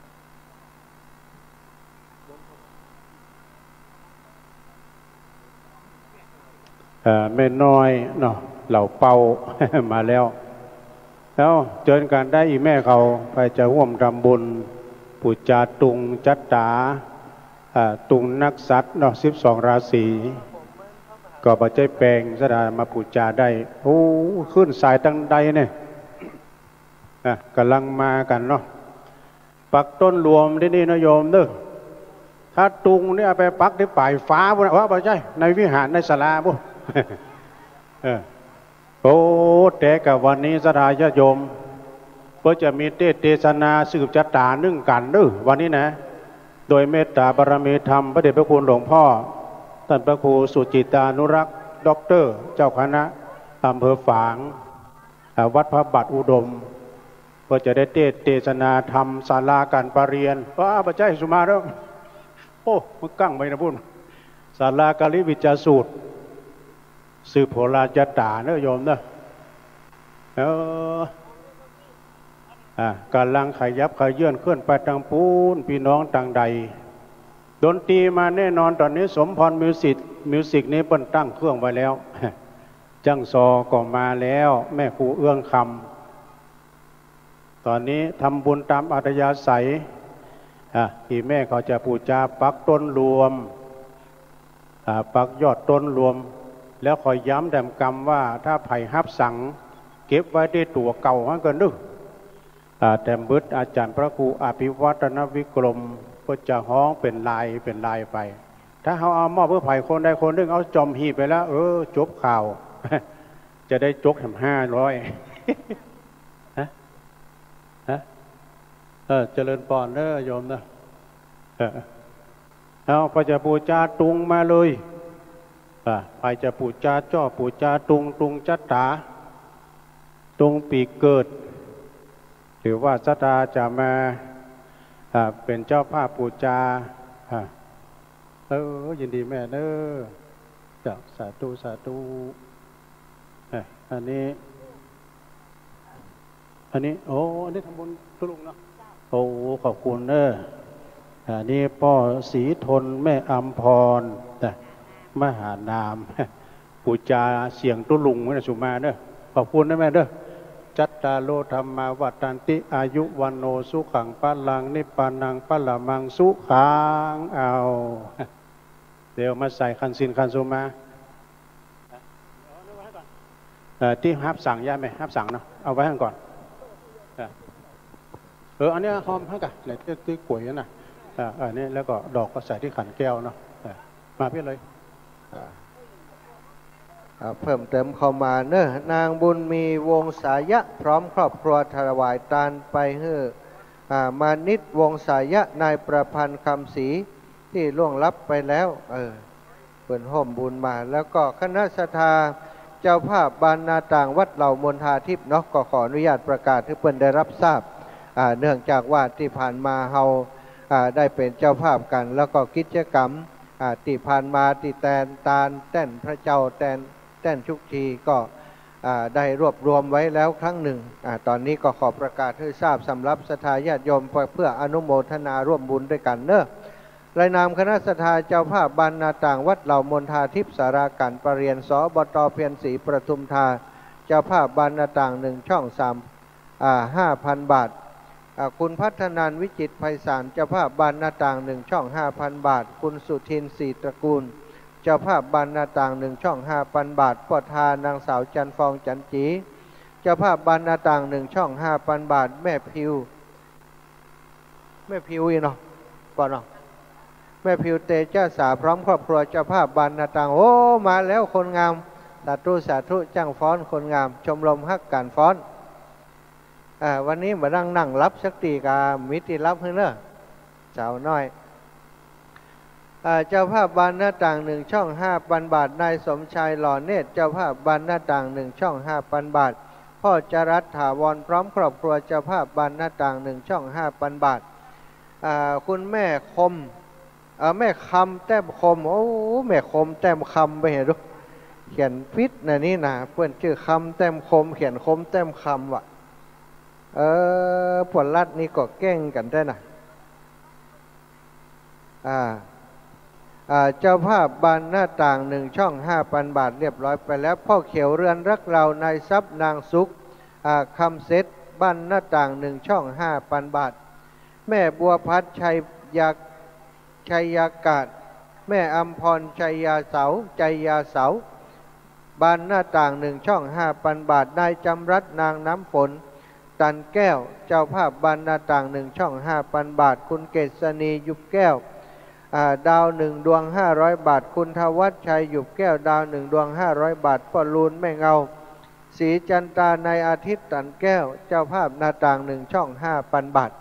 เอ่อ แม่น้อยเนาะ เหล่าเปา มาแล้ว เอา เจิญกั๋นได้ อี่แม่เขา ใผจะฮ่วมทำบุญ ปู๋จาตุงจั๊ตา อ่า ตุงนักษัตริย์เนาะ สิบสองราศี ก็บ่ใจ้แปง ศรัทธามาปู๋จาได้ โอ้ ขึ้นสายตังใดเนี่ย อ่ะ ก่ำลังมากั๋นเนาะ ปักต้นรวมตี้นี่นะโยมเนาะ ถ้าตุงนี่เอาไปปักตี้ป๋ายฟ้าปู๊นนะ ว่าบ่ใจ้ ในวิหารในศาลาปู๊น เออ โอ้ แต่กะวันนี้ศรัทธาญาติโยม เปิ้นจะมีเตสน์เตสนาสืบจั๊ตานึ่งกั๋นเนาะ วันนี้นะ โดยเมตต๋าบารมีธรรม พระเดชพระคุณหลวงพ่อ ต้านพระครูสุจิตตานุรักษ์ ด็อกเตอร์ เจ้าคณะอำเภอฝาง อ่า วัดพระบาทอุดม เปิ้นจะได้เตสน์เตสนาธรรมศาลาก๋านประเรียน ว่าบ่ใจ้สุมาเนาะ โอ้ มันกั้งไปนะปู๊น ศาลาการีวิจารสูตร สืบโหราจั๊ตาเนาะโยมเนาะ เออ อ่ะ ก่ำลังขยับเขยื้อนเคลื่อนไปตางปู๊น ปี้น้องตางใด ดนตรีมาแน่นอน ต๋อนนี้สมพรมิวสิก มิวสิกนี่เปิ้นตั้งเครื่องไว้แล้ว จ้างซอก็มาแล้ว แม่ครูเอื้องคำ ต๋อนนี้ทำบุญต๋ามอัธยาศัย อ่ะ อี่แม่เขาจะปู๋จาปักต้นรวม อ่า ปักยอดต้นรวม แล้วขอย้ำแต้มกำว่า ถ้าใผฮับสัง เก็บไว้ตี้ตั๋วเก่าหั้นก่อเนาะ อ่า แต้มบึดอาจ๋ารย์พระครูอภิวัฒนวิกรม ก็จะฮ้องเป๋นลายเป๋นลายไป ถ้าเฮาเอามอบหื้อใผคนใดคนนึ่ง เอาจ่อมหีบไปแล้ว เออ จบข่าว จะได้จกแถมห้าร้อย ฮะ ฮะ เออ เจริญปอนเนาะโยมเนาะ เออ เอา ใผจะปู๋จาตุงมาเลย อ่ะ ใผจะปู๋จาจ้อปู๋จาตุง ตุงจั๊ตา ตุงปี๋เกิด หรือว่าศรัทธาจะมา อ่า เป๋นเจ้าภาพปู๋จา อ่า เออ ยินดีแม่เนาะ เจ้า สาธุ สาธุ อ่ะ อันนี้ อันนี้ โอ้ อันนี้ทำบุญตุ๊ลุงเนาะ โอ้ ขอบคุณเนาะ อันนี้ป้อศรีทน แม่อำพร นะ มหานาม ปู๋จาเสียงตุ๊ลุงไว้นะสุมาเนาะ ขอบคุณนะแม่เนาะ จัตตาโร ธัมมา วัฑฒันติ อายุ วัณโณ สุขัง พลัง นิพพานัง พละมัง สุขัง เอา เดี๋ยวมาใส่ขันศีลขันสุมา เอ่อ ตี้ฮับสังย้ายไหม ฮับสังเนาะ เอาไว้หั่นก่อน เออ เออ อันนี้หอมฮักกะ ไหนตี้ ตี้ก๋วยนั่นน่ะ เออ เออ นี่ แล้วก็ดอกก็ใส่ตี้ขันแก้วเนาะ เออ มาปี้เลย อ่า อ่า เพิ่มเติมเข้ามาเนาะ นางบุญมี วงศายะ พร้อมครอบครัวถวายตานไปหื้อ อ่า มานิต วงศายะ นายประพันธ์ คำศรี ตี้ล่วงลับไปแล้ว เออ เปิ้นฮ่วมบุญมา แล้วก็คณะศรัทธาเจ้าภาพบ้านนาต่างวัดเหล่ามนทาทิพย์เนาะ ก็ขออนุญาตประกาศหื้อเปิ้นได้ฮับทราบ อ่า เนื่องจากว่าตี้ผ่านมาเฮา อ่า ได้เป๋นเจ้าภาพกั๋น แล้วก็กิจกรรม อ่า ตี้ผ่านมาตี้แตนตานแต้นพระเจ้าแตน แต้นชุกทีก็ อ่า ได้รวบรวมไว้แล้วครั้งนึ่ง อ่า ต๋อนนี้ก็ขอประกาศหื้อทราบสำหรับศรัทธาญาติโยม เพื่อ เพื่ออนุโมทนาฮ่วมบุญตวยกั๋นเนาะ รายนามคณะศรัทธาเจ้าภาพบ้านนาต่างวัดเหล่ามนทาทิพย์ ศาลาก๋านประเรียน สบต เพียรศรี ปทุมธา เจ้าภาพบ้านนาต่างหนึ่งช่องสาม อ่า ห้าพันบาท อ่า คุณภัทรนันท์ วิจิตรไพศาล เจ้าภาพบ้านนาต่างหนึ่งช่องห้าพันบาท คุณสุทิน ศรีตระกูล เจ้าภาพบ้านนาต่างหนึ่งช่องห้าพันบาท ป้อทา นางสาวจันทร์ฟอง จันทร์จี๋ เจ้าภาพบ้านนาต่างหนึ่งช่องห้าพันบาท แม่พิว แม่พิวอีเนาะ ป้อเนาะ แม่พิว เตชะสา พร้อมครอบครัว เจ้าภาพบ้านนาต่าง โอ้ มาแล้วคนงาม สาธุ สาธุ จ้างฟ้อนคนงาม ชมรมฮักก๋านฟ้อน อ่า วันนี้บ่านั่งนั่งหลับสักตี้กา มีตี้หลับหื้อเนาะ สาวน้อย อ่า เจ้าภาพบ้านนาต่างหนึ่งช่องห้าพันบาท นายสมชาย หล่อเนตร เจ้าภาพบ้านนาต่างหนึ่งช่องห้าพันบาท พ่อจรัส ถาวร พร้อมครอบครัว เจ้าภาพบ้านนาต่างหนึ่งช่องห้าพันบาท อ่า คุณแม่คม เอ่อ แม่คำ แต้มคม โอ้ แม่คม แต้มคำ ไปเหียดู เขียนผิดนะนี่นะ เปิ้นจื้อคำ แต้มคม เขียนคม แต้มคำ ว่ะ เออ ป้อรัฐนี่ก็เก่งกั๋นแต๊นะ อ่า อ่า เจ้าภาพบ้านนาต่างหนึ่งช่องห้าพันบาท เรียบร้อยไปแล้ว พ่อเขียว เรือนรักเรา นายทรัพย์ นางสุข อ่า คำเสร็จ บ้านนาต่างหนึ่งช่องห้าพันบาท แม่บัวพัด ชัยยา ชัยยากาศ แม่อำพร ชัยยาเสา ชัยยาเสา บ้านนาต่างหนึ่งช่องห้าพันบาท นายจำรัด นางน้ำฝน ตันแก้ว เจ้าภาพบ้านนาต่างหนึ่งช่องห้าพันบาท คุณเกษณี หยุบแก้ว อ่า ดาวหนึ่งดวงห้าร้อยบาท คุณธวัชชัย หยุบแก้ว ดาวหนึ่งดวงห้าร้อยบาท ป้อลูน แม่เงา ศรีจันตา นายอาทิตย์ ตันแก้ว เจ้าภาพนาต่างหนึ่งช่องห้าพันบาท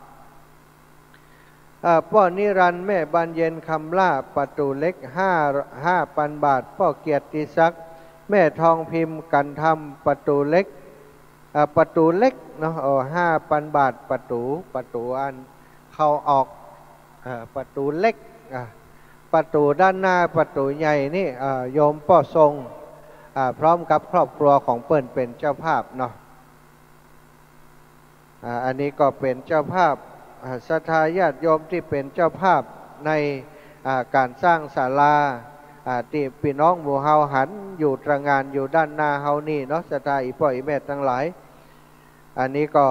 เอ่อ ป้อนิรันดร์ แม่บานเย็น คำล่า ประตูเหล็ก ห้า ห้าพันบาท ป้อเกียรติศักดิ์ แม่ทองพิมพ์ กันธรรม ประตูเหล็ก เอ่อ ประตูเหล็กเนาะ เออ ห้าพันบาท ประตู๋ ประตู๋อันเข้าออก เอ่อ ประตู๋เหล็ก อ่ะ ประตู๋ด้านหน้า ประตู๋ใหญ่นี่ เอ่อ โยมป้อทรง อ่า พร้อมกับครอบครัวของเปิ้นเป๋นเจ้าภาพเนาะ อ่า อันนี้ก็เป๋นเจ้าภาพ อ่า ศรัทธาญาติโยมตี้เป๋นเจ้าภาพใน อ่า ก๋านสร้างศาลา อ่า ตี้ปี้น้องหมู่เฮาหันอยู่ตระหง่านอยู่ด้านหน้าเฮานี่เนาะ ศรัทธาอี่ป้ออี่แม่ตังหลาย อันนี้ก็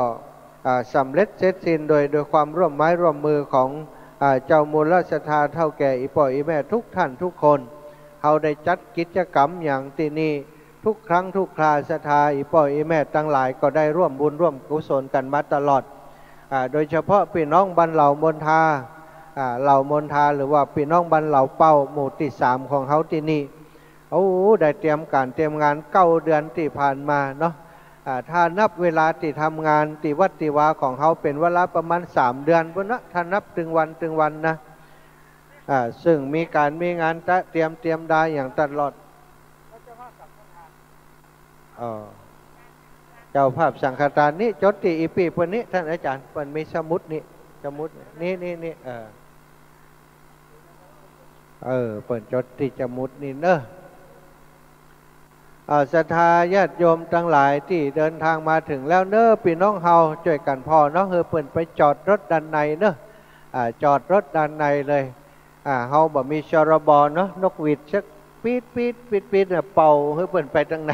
อ่า สำเร็จเสร็จสิ้นโดย โดยความร่วมไม้ร่วมมือของ อ่า เจ้ามูลศรัทธาเฒ่าแก่อี่ป้ออี่แม่ทุกท่านทุกคน เฮาได้จัดกิจกรรมหยังตี้นี่ ทุกครั้งทุกครา ศรัทธาอี่ป้ออี่แม่ตังหลายก็ได้ร่วมบุญร่วมกุศลกั๋นมาตลอด อ่า โดยเฉพาะปี้น้องบ้านเหล่ามนทา อ่า เหล่ามนทา หรือว่าปี้น้องบ้านเหล่าเป้า หมู่ตี้สามของเฮาตี้นี่ โอ้ ได้เตรียมก๋านเตรียมงานเก้าเดือนตี้ผ่านมาเนาะ อ่า ถ้านับเวลาตี้ทำงานตี้วัดตี้วาของเฮาเป๋นเวลาประมาณสามเดือนปู้นนะ ถ้านับตึงวันตึงวันนะ อ่า ซึ่งมีก๋านมีงานตระเตรียม เตรียมดาอย่างตลอด เอ่อ เจ้าภาพสังฆทานนี่จดตี้อี่ปี้เปิ้นนี่ ท่านอาจารย์ เปิ้นมีสมุดนี่ สมุดนี่ นี่ นี่ เออ เออ เปิ้นจดตี้สมุดนี่เนาะ อ่า ศรัทธาญาติโยมตังหลายตี้เดินทางมาเถิงแล้วเนาะ ปี้น้องเฮาจ้วยกั๋นผ่อเนาะ หื้อเปิ้นไปจอดรถด้านในเนาะ อ่า จอดรถด้านในเลย อ่า เฮาบ่มี ชรบ เนาะ นกหวีดสักปี๊ด ปี๊ด ปี๊ด ปี๊ด น่ะ เป่าหื้อเปิ้นไปตังใน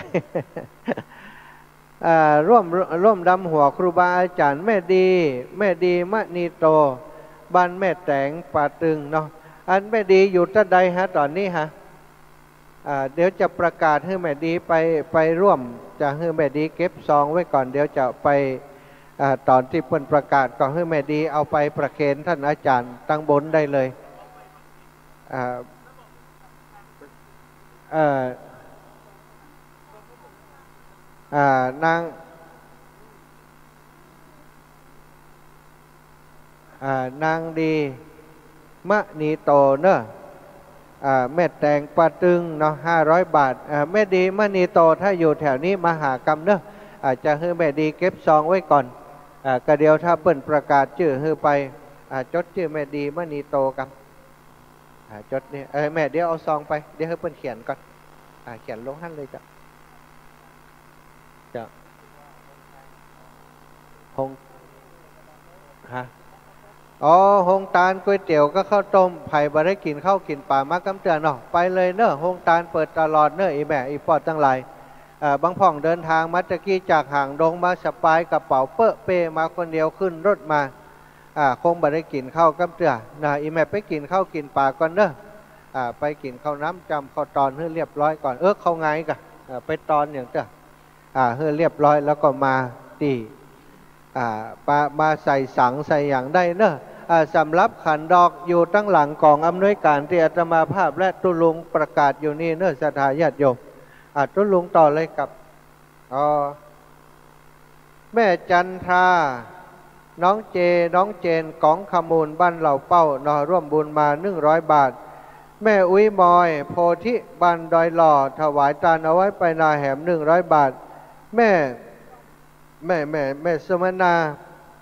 อ่า ร่วม ร่วมดำหัวครูบาอาจ๋ารย์ แม่ดี แม่ดี มณีโต บ้านแม่แต๋ง ป่าตึงเนาะ อันแม่ดีอยู่ตังใดฮะ ต๋อนนี้ฮะ อ่า เดี๋ยวจะประกาศหื้อแม่ดีไป ไปร่วม จะหื้อแม่ดีเก็บซองไว้ก่อน เดี๋ยวจะไป อ่า ต๋อนตี้เปิ้นประกาศก็หื้อแม่ดีเอาไปประเคนท่านอาจ๋ารย์ตังบนได้เลย อ่า เอ่อ อ่า นาง อ่า นางดี มณีโตเนาะ อ่า แม่แตงป่าตึงเนาะ ห้าร้อยบาท อ่า แม่ดีมณีโต ถ้าอยู่แถวนี้มาหากำเนอะ อ่า จะหื้อแม่ดีเก็บซองไว้ก่อน อ่า ก็เดี๋ยวถ้าเปิ้นประกาศจื้อหื้อไป อ่า จดจื้อแม่ดีมณีโตกำ อ่า จดนี่ เออ แม่ เดี๋ยวเอาซองไป เดี๋ยวหื้อเปิ้นเขียนก่อน อ่า เขียนลงหั้นเลยเจ้า เจ้า โฮง ฮะ อ๋อ โฮงตานก๋วยเตี๋ยวกับข้าวต้ม ใผบ่ได้กิ๋นข้าวกิ๋นป๋ามากำเตื้อเนาะ ไปเลยเนอะ โฮงตานเปิดตลอดเนอะ อี่แม่อี่ป้อตังหลาย เอ่อ บางพ่องเดินตางมาตะกี้จากหางดงมาสบาย กระเป๋าเป๊อะเป้มาคนเดียวขึ้นรถมา อ่า คงบ่ได้กิ๋นข้าวกำเตื้อนะ อี่แม่ไปกิ๋นข้าวกิ๋นป๋าก่อนเนอะ อ่า ไปกิ๋นข้าวน้ำจ้ำข้าวตอนหื้อเรียบร้อยก่อน เออ ข้าวไงกะ เอ่อ ไปตอนอย่างเตื้อ อ่า หื้อเรียบร้อยแล้วก็มาตี้ อ่า มา มาใส่สังใส่หยังได้เนอะ อ่า สำหรับขันดอกอยู่ตังหลังก๋องอำนวยก๋านตี้อาตมาภาพและตุ๊ลุงประกาศอยู่นี่เนอะ ศรัทธาญาติโยม อ่า ตุ๊ลุงต่อเลยครับ อ๋อ แม่จันทรา น้องเจ น้องเจน ก๋องขมูล บ้านเหล่าเป้าเนาะ ร่วมบุญมาหนึ่งร้อยบาท แม่อุ๊ยมอย โพธิ บ้านดอยหล่อ ถวายตานเอาไว้ไปนาแหม หนึ่งร้อยบาท แม่ แม่ แม่ แม่สุมนา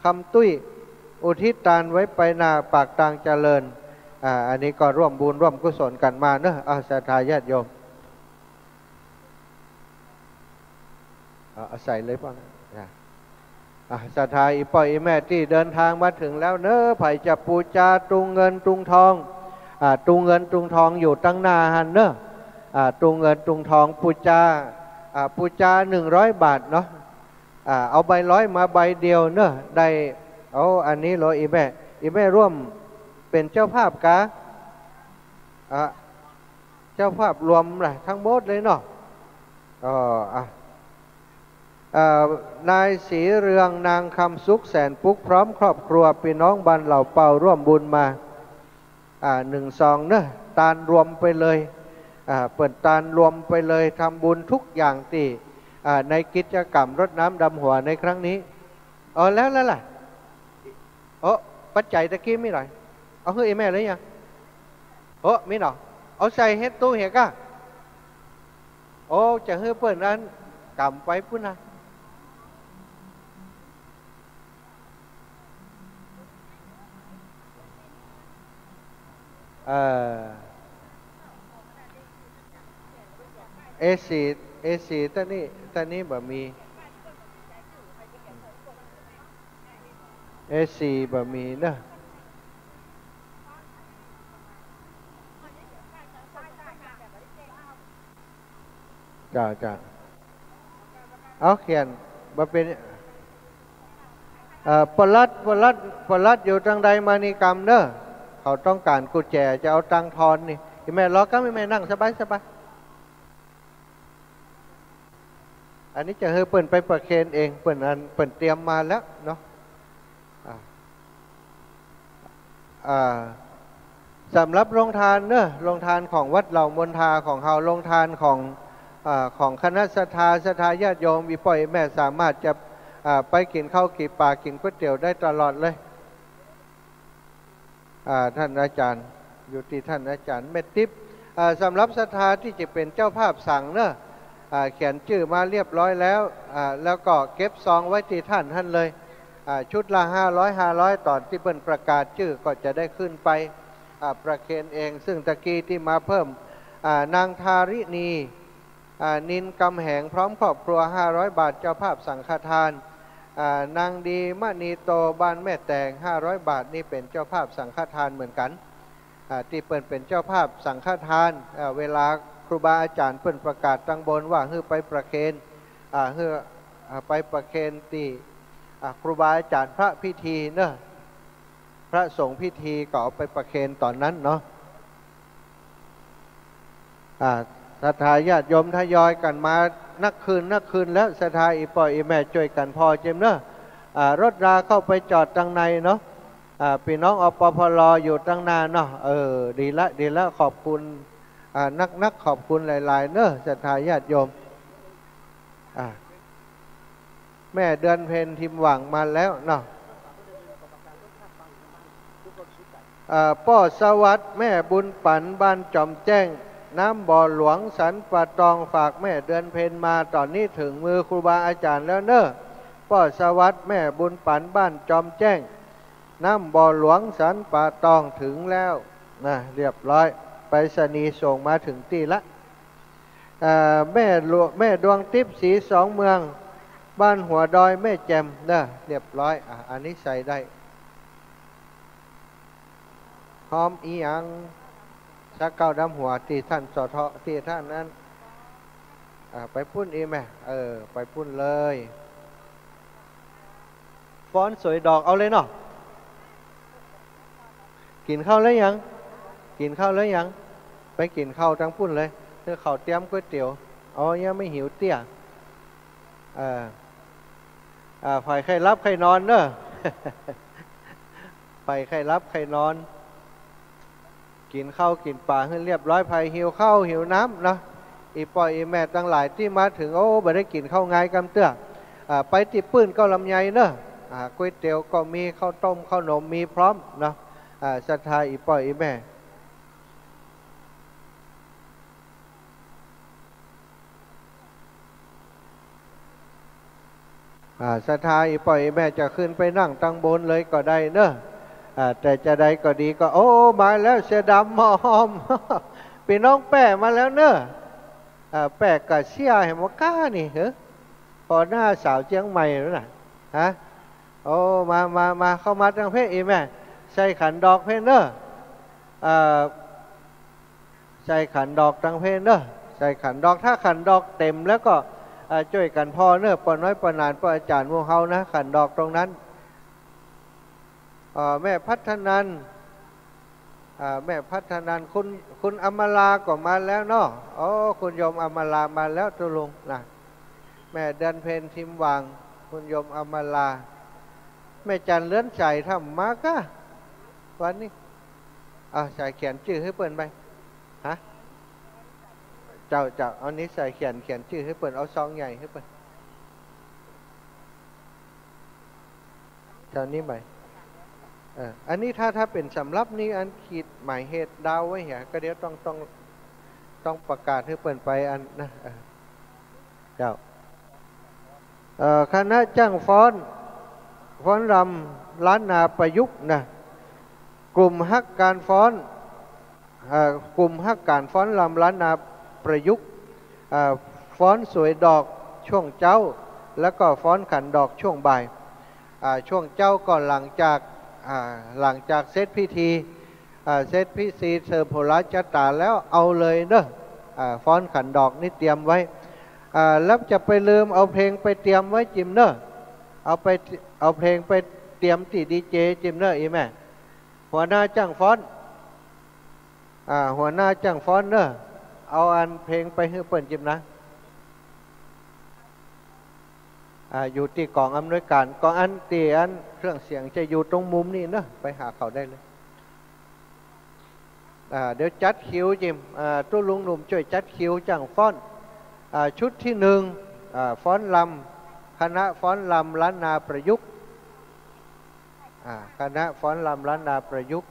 คำตุ้ย อุทิศตานไว้ไปนาปากตางเจริญ อ่า อันนี้ก็ร่วมบุญร่วมกุศลกั๋นมาเนอะ อ่า ศรัทธาญาติโยม เอา เอาใส่เลยป้อนะ อ่ะ อ่ะ ศรัทธาอี่ป้ออี่แม่ตี้เดินตางมาเถิงแล้วเนอะ ใผจะปู๋จาตุงเงินตุงทอง อ่า ตุงเงินตุงทองอยู่ตังหน้าหั้นเนอะ อ่า ตุงเงินตุงทองปู๋จา อ่า ปู๋จาหนึ่งร้อยบาทเนาะ อ่า เอาใบร้อยมาใบเดียวเนอะ ได้ เอา อันนี้เหรออี่แม่ อี่แม่ร่วมเป๋นเจ้าภาพกา อ่า เจ้าภาพรวมล่ะ ทั้งหมดเลยเนาะ อ๋อ อ่ะ เอ่อ นายศรีเรือง นางคำสุข แสนปุ๊ก พร้อมครอบครัว ปี้น้องบ้านเหล่าเป้าร่วมบุญมา อ่า หนึ่งซองเนอะ ตานรวมไปเลย อ่า เปิ้นตานรวมไปเลย ทำบุญทุกอย่างตี้ อ่า ในกิจกรรมรดน้ำดำหัวในครั้งนี้ เออ แล้ว แล้วล่ะ โอ้ ปัจจัยตะกี้มีหลาย เอาหื้ออี่แม่เลยยัง โอ้ มีเนาะ เอาใส่เฮ็ดตู้เหียก้า โอ้ จะหื้อเปิ้นอั้น กำไปปู้นนะ เอ่อ เอสี่ เอสี่ ตะนี้ ตะนี้บ่มี เอสี่ บ่มีเนอะ จ้า จ้า เอาเขียนมาเป๋น เอ่อ ปลัด ปลัด ปลัดอยู่ตังใดมานี่กำเนอะ เขาต้องก๋านกุญแจ จะเอาตังค์ทอนนี่ อี่แม่รอกำ อี่แม่นั่งสบายสบาย อันนี้จะหื้อเปิ้นไปประเคนเอง เปิ้นอัน เปิ้นเตรียมมาแล้วเนาะ อ่า อ่า สำหรับโฮงตานเนอะ โฮงตานของวัดเหล่ามนทาของเฮา โฮงตานของ อ่า ของคณะศรัทธา ศรัทธาญาติโยม อี่ป้ออี่แม่สามารถจะ อ่า ไปกิ๋นข้าวกิ๋นป๋ากิ๋นก๋วยเตี๋ยวได้ตลอดเลย อ่า ท่านอาจารย์ อยู่ตี้ท่านอาจารย์ แม่ติ๊บ อ่า สำหรับศรัทธาตี้จะเป๋นเจ้าภาพสังเนอะ อ่า เขียนจื้อมาเรียบร้อยแล้ว อ่า แล้วก็เก็บซองไว้ตี้ท่านหั้นเลย อ่า ชุดละห้าร้อย ห้าร้อย ต๋อนตี้เปิ้นประกาศจื้อก็จะได้ขึ้นไป อ่า ประเคนเอง ซึ่งตะกี้ตี้มาเพิ่ม อ่า นางธาริณี อ่า นินกำแหง พร้อมครอบครัว ห้าร้อยบาท เจ้าภาพสังฆทาน อ่า นางดีมณีโต บ้านแม่แตง ห้าร้อยบาท นี่เป๋นเจ้าภาพสังฆทานเหมือนกั๋น อ่า ตี้เปิ้นเป๋นเจ้าภาพสังฆทาน อ่า เวลาครูบาอาจ๋ารย์เปิ้นประกาศตังบนว่าหื้อไปประเคน อ่า หื้อ อ่า ไปประเคนตี้ อ่า ครูบาอาจ๋ารย์พระพิธีเนอะ พระสงฆ์พิธีก็เอาไปประเคนต๋อนนั้นเนาะ อ่า ศรัทธาญาติโยมทยอยกั๋นมานักคืนนักคืนแล้ว ศรัทธาอี่ป้ออี่แม่จ้วยกั๋นผ่อเจิมเนอะ อ่า รถราเข้าไปจอดตังในเนาะ อ่า ปี้น้อง อปภร อยู่ตังหน้าเนาะ เออ ดีละ ดีละ ขอบคุณ อ่า นักๆ ขอบคุณหลายๆ เนอะ ศรัทธาญาติโยม อ่า แม่เดือนเพ็ญ ทิมหว่างมาแล้วเนาะ อ่า ป้อสวัสดิ์แม่บุญปั๋นบ้านจอมแจ้ง น้ำบ่อหลวงสันป่าตอง ฝากแม่เดือนเพ็ญมา ต๋อนนี้เถิงมือครูบาอาจ๋ารย์แล้วเน่อ ป้อสวัสดิ์แม่บุญปั๋นบ้านจอมแจ้ง น้ำบ่อหลวงสันป่าตอง เถิงแล้วนะ เรียบร้อย ไปรษณีย์ส่งมาเถิงตี้ละ อ่า แม่หลวง แม่ดวงติ๊บ ศรีสองเมือง บ้านหัวดอยแม่แจ่มเน่อ เรียบร้อย อ่า อันนี้ใส่ได้ ฮ้อมอีหยัง สาเก้าดำหัว ตี้ต้านสอทอ ตี้ต้านนั้น อ่า ไปปุ้นอีแม่ เออ ไปปุ้นเลย ฟ้อนสวยดอก เอาเลยเนาะ กิ๋นข้าวแล้วยัง กิ๋นข้าวแล้วยัง ไปกิ๋นข้าวตังปุ้นเลย หื้อเขาเตรียมก๋วยเตี๋ยว อ๋อ ยังไม่หิวเตี้ย เออ อ่า ใผใค่หลับใค่นอนเน่อ ใผใค่หลับใค่นอน กิ๋นข้าวกิ๋นป๋าหื้อเรียบร้อย ใผหิวข้าวหิวน้ำเนาะ อี่ป้ออี่แม่ตังหลายตี้มาเถิง โอ้ บ่ได้กิ๋นข้าวงายกำเตื้อ อ่า ไปตี้ปื้นเก๊าลำไยเน่อ อ่า ก๋วยเตี๋ยวก็มี ข้าวต้มข้าวหนมมีพร้อมเนาะ อ่า ศรัทธาอี่ป้ออี่แม่ อ่า ศรัทธาอี่ป้ออี่แม่จะขึ้นไปนั่งตังบนเลยก็ได้เน่อ อ่า แต่จะใดก็ดีก็ โอ้ มาแล้ว เสือดำหมอหอม ปี้น้องแป้มาแล้วเน่อ อ่า แป้กับเสียแหมก้านี่ เฮ้อ ปอหน้าสาวเจียงใหม่แล้วน่ะ ฮะ โอ้ มา มา มา เข้ามาตังเพะอี่แม่ ใส่ขันดอกเพะเน่อ อ่า ใส่ขันดอกตังเพะเน่อ ใส่ขันดอก ถ้าขันดอกเต๋มแล้วก็ อ่า จ้วยกั๋นผ่อเน่อ ป้อน้อย ป้อหนาน ป้ออาจ๋ารย์หมู่เฮานะ ขันดอกตรงนั้น อ่า แม่พัฒนันท์ อ่า แม่พัฒนันท์ คุณ คุณอมราก็มาแล้วเนาะ โอ้ คุณโยมอมรามาแล้วตุ๊ลุงนะ แม่เดือนเพ็ญ ทิมหว่าง คุณโยมอมรา แม่จันทร์เรือนใสทำมาก้า วันนี้ อ่า ใส่เขียนจื้อหื้อเปิ้นไป ฮะ เจ้า เจ้า เอานี้ใส่เขียน เขียนจื้อหื้อเปิ้น เอาซองใหญ่หื้อเปิ้น เจ้านี้ไหม เออ อันนี้ถ้า ถ้าเป๋นสำรับนี่ อันขีดหมายเหตุดาวไว้เหีย ก็เดี๋ยวต้อง ต้อง ต้องประกาศหื้อเปิ้นไปอันนะ เออ เจ้า เอ่อ คณะจ้างฟ้อน ฟ้อนรำล้านนาประยุกต์นะ กลุ่มฮักก๋านฟ้อน เอ่อ กลุ่มฮักก๋านฟ้อนรำล้านนาประยุกต์ เอ่อ ฟ้อนสวยดอกช่วงเจ๊า แล้วก็ฟ้อนขันดอกช่วงบ่าย อ่า ช่วงเจ๊าก็หลังจาก อ่า หลังจากเสร็จพิธี อ่า เสร็จพิธีเสริมโหราชะต๋าแล้วเอาเลยเน่อ อ่า ฟ้อนขันดอกนี่เตรียมไว้ อ่า แล้วจะไปลืมเอาเพลงไปเตรียมไว้จิมเน่อ เอาไป เอาเพลงไปเตรียมตี้ดีเจจิมเน่อ อี่แม่ หัวหน้าจ้างฟ้อน อ่า หัวหน้าจ้างฟ้อนเน่อ เอาอันเพลงไปหื้อเปิ้นจิมนะ อ่า อยู่ตี้ก๋องอำนวยก๋าน ก๋องอันตี้อันเครื่องเสียงจะอยู่ตรงมุมนี่เน่อ ไปหาเขาได้เลย อ่า เดี๋ยวจัดคิวจิม อ่า ตุ๊ลุงหนุ่มจ้วยจัดคิวจ้างฟ้อน อ่า ชุดตี้หนึ่ง อ่า ฟ้อนรำ คณะฟ้อนรำล้านนาประยุกต์ อ่า คณะฟ้อนรำล้านนาประยุกต์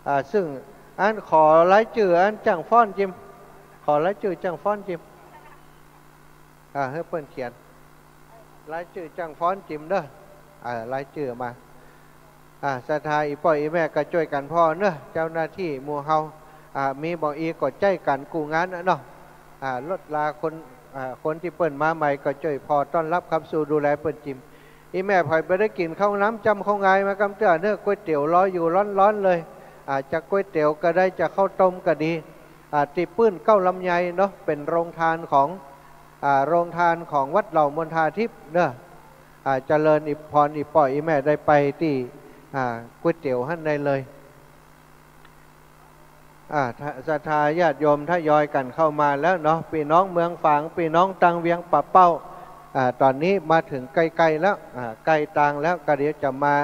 อ่า ซึ่งอันขอรายจื้ออันจ้างฟ้อนจิม ขอรายจื้อจ้างฟ้อนจิม อ่า หื้อเปิ้นเขียนรายจื้อจ้างฟ้อนจิมเน่อ อ่า รายจื้อมา อ่า ศรัทธาอี่ป้ออี่แม่ก็จ้วยกั๋นผ่อเน่อ เจ้าหน้าตี้หมู่เฮา อ่า มีบ่อี้ก็ใจ๊กั๋นกู้งานน่ะเนาะ อ่า ลดลาคน อ่า คนตี้เปิ้นมาใหม่ก็จ้วยผ่อต้อนฮับขับสู้ดูแลเปิ้นจิม อี่แม่ผอยบ่ได้กิ๋นข้าวน้ำจ้ำข้าวงายมากำเตื้อเน่อ ก๋วยเตี๋ยวรออยู่ร้อนๆ เลย อ่า จะก๋วยเตี๋ยวก็ได้ จะข้าวต้มก็ดี อ่า ตี้ปื้นเก๊าลำไยเนาะ เป๋นโรงทานของ อ่า โรงทานของวัดเหล่ามณฑาทิพย์เน่อ อ่า เจริญอี่ ผ่อนอี่ป้ออี่แม่ได้ไปตี้ อ่า ก๋วยเตี๋ยวหั้นได้เลย อ่า ศรัทธาญาติโยมทยอยกั๋นเข้ามาแล้วเนาะ ปี้น้องเมืองฝาง ปี้น้องตังเวียงป่าเป้า อ่า ต๋อนนี้มาเถิงใก้ๆ แล้ว อ่า ใก้ตางแล้ว ก็เดี๋ยวจะมา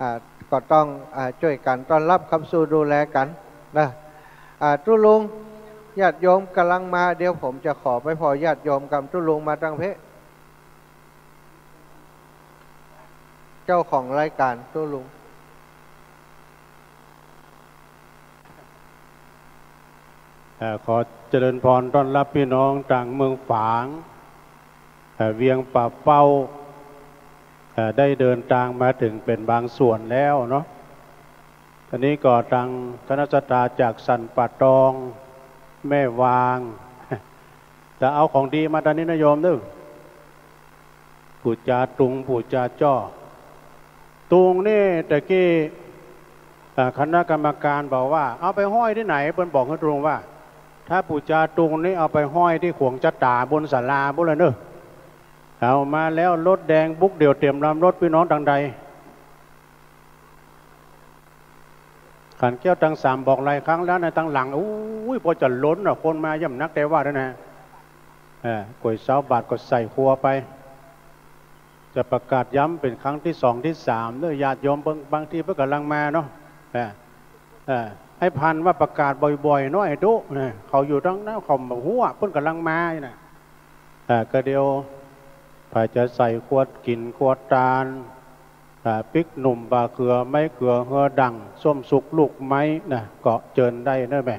อ่า ก็ต้อง อ่า จ้วยกั๋นต้อนฮับขับสู้ดูแลกั๋นนะ อ่า ตุ๊ลุง ญาติโยมก่ำลังมา เดี๋ยวผมจะขอไปผ่อญาติโยมก่ำ ตุ๊ลุงมาตังเพะ เจ้าของรายก๋านตุ๊ลุง เอ่อ ขอเจริญพรต้อนฮับปี้น้องตางเมืองฝาง เอ่อ เวียงป่าเป้า เอ่อ ได้เดินตางมาเถิงเป๋นบางส่วนแล้วเนาะ อันนี้ก็ตางคณะศรัทธาจากสันป่าตอง แม่วาง จะเอาของดีมาตางนี้นะโยมเน่อ ปู๋จาตุง ปู๋จาจ้อ ตุงนี่ตะกี้ เอ่อ คณะกรรมการบอกว่า เอาไปห้อยตี้ไหน เปิ้นบอกหื้อตุงว่า ถ้าปู๋จาตุงนี่เอาไปห้อยตี้ขวงจะต๋าบนศาลาปู๊นเลยเน่อ เอามาแล้วรถแดงบุกเดี่ยวเตรียมลำรถปี้น้องตางใด ขันแก้วตางสามบอกหลายครั้งแล้วนะ ตางหลัง อู้ย พอจะล้นน่ะ คนมาย่ำนักแต่ว่าด้วยนะ เออ ก๋วยซาวบาทก็ใส่ครัวไป จะประกาศย้ำเป๋นครั้งตี้สองตี้สามเน่อ ญาติโยมบาง บางทีเปิ้นก่ำลังมาเนาะ เออ เออ ไอ้พันธุ์ว่าประกาศบ่อยๆ เนาะ ไอ้ตุ๊ เนี่ย เขาอยู่ตางนั้น เขาบ่ฮู้ เปิ้นก่ำลังมานี่นะ อ่า ก็เดี๋ยว ใผจะใส่ขวดกิ๋นขวดตาน อ่า ปิ๊กหนุ่ม บ่าเขือ ไม้เขือ เฮือดั่ง ส้มสุกลูกไม้นะ ก็เจิญได้เน่อแม่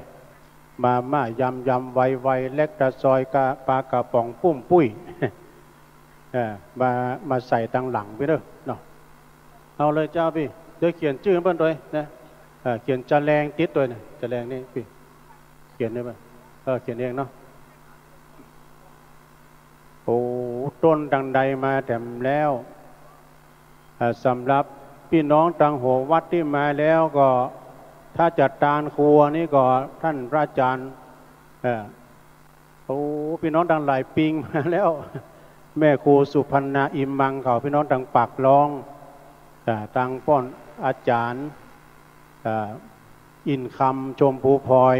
มาม่ายำยำไวไว แล็กตาซอย กะ ปลากระป๋องปุ้มปุ้ย เออ มา มาใส่ตางหลังปี้เน่อเนาะ เอาเลยเจ้าปี้ เดี๋ยวเขียนจื้อหื้อเปิ้นตวยนะ เออ เขียนจะแลงติดตวยนะ จะแลงนี่ปี้ เขียนได้ปะ เออ เขียนเองเนาะ โอ้ ต้นตางใดมาแถมแล้ว อ่า สำหรับปี้น้องตางหัววัดตี้มาแล้วก็ ถ้าจะตานครัวนี่ก็ต้านพระอาจารย์ เอ่อ โอ้ ปี้น้องตางหลายปิงมาแล้ว แม่ครูสุพรรณา อิมมัง เขา ปี้น้องตางปากล่อง อ่า ตางป้อนอาจ๋ารย์ อ่า อินคำ ชมพูพลอย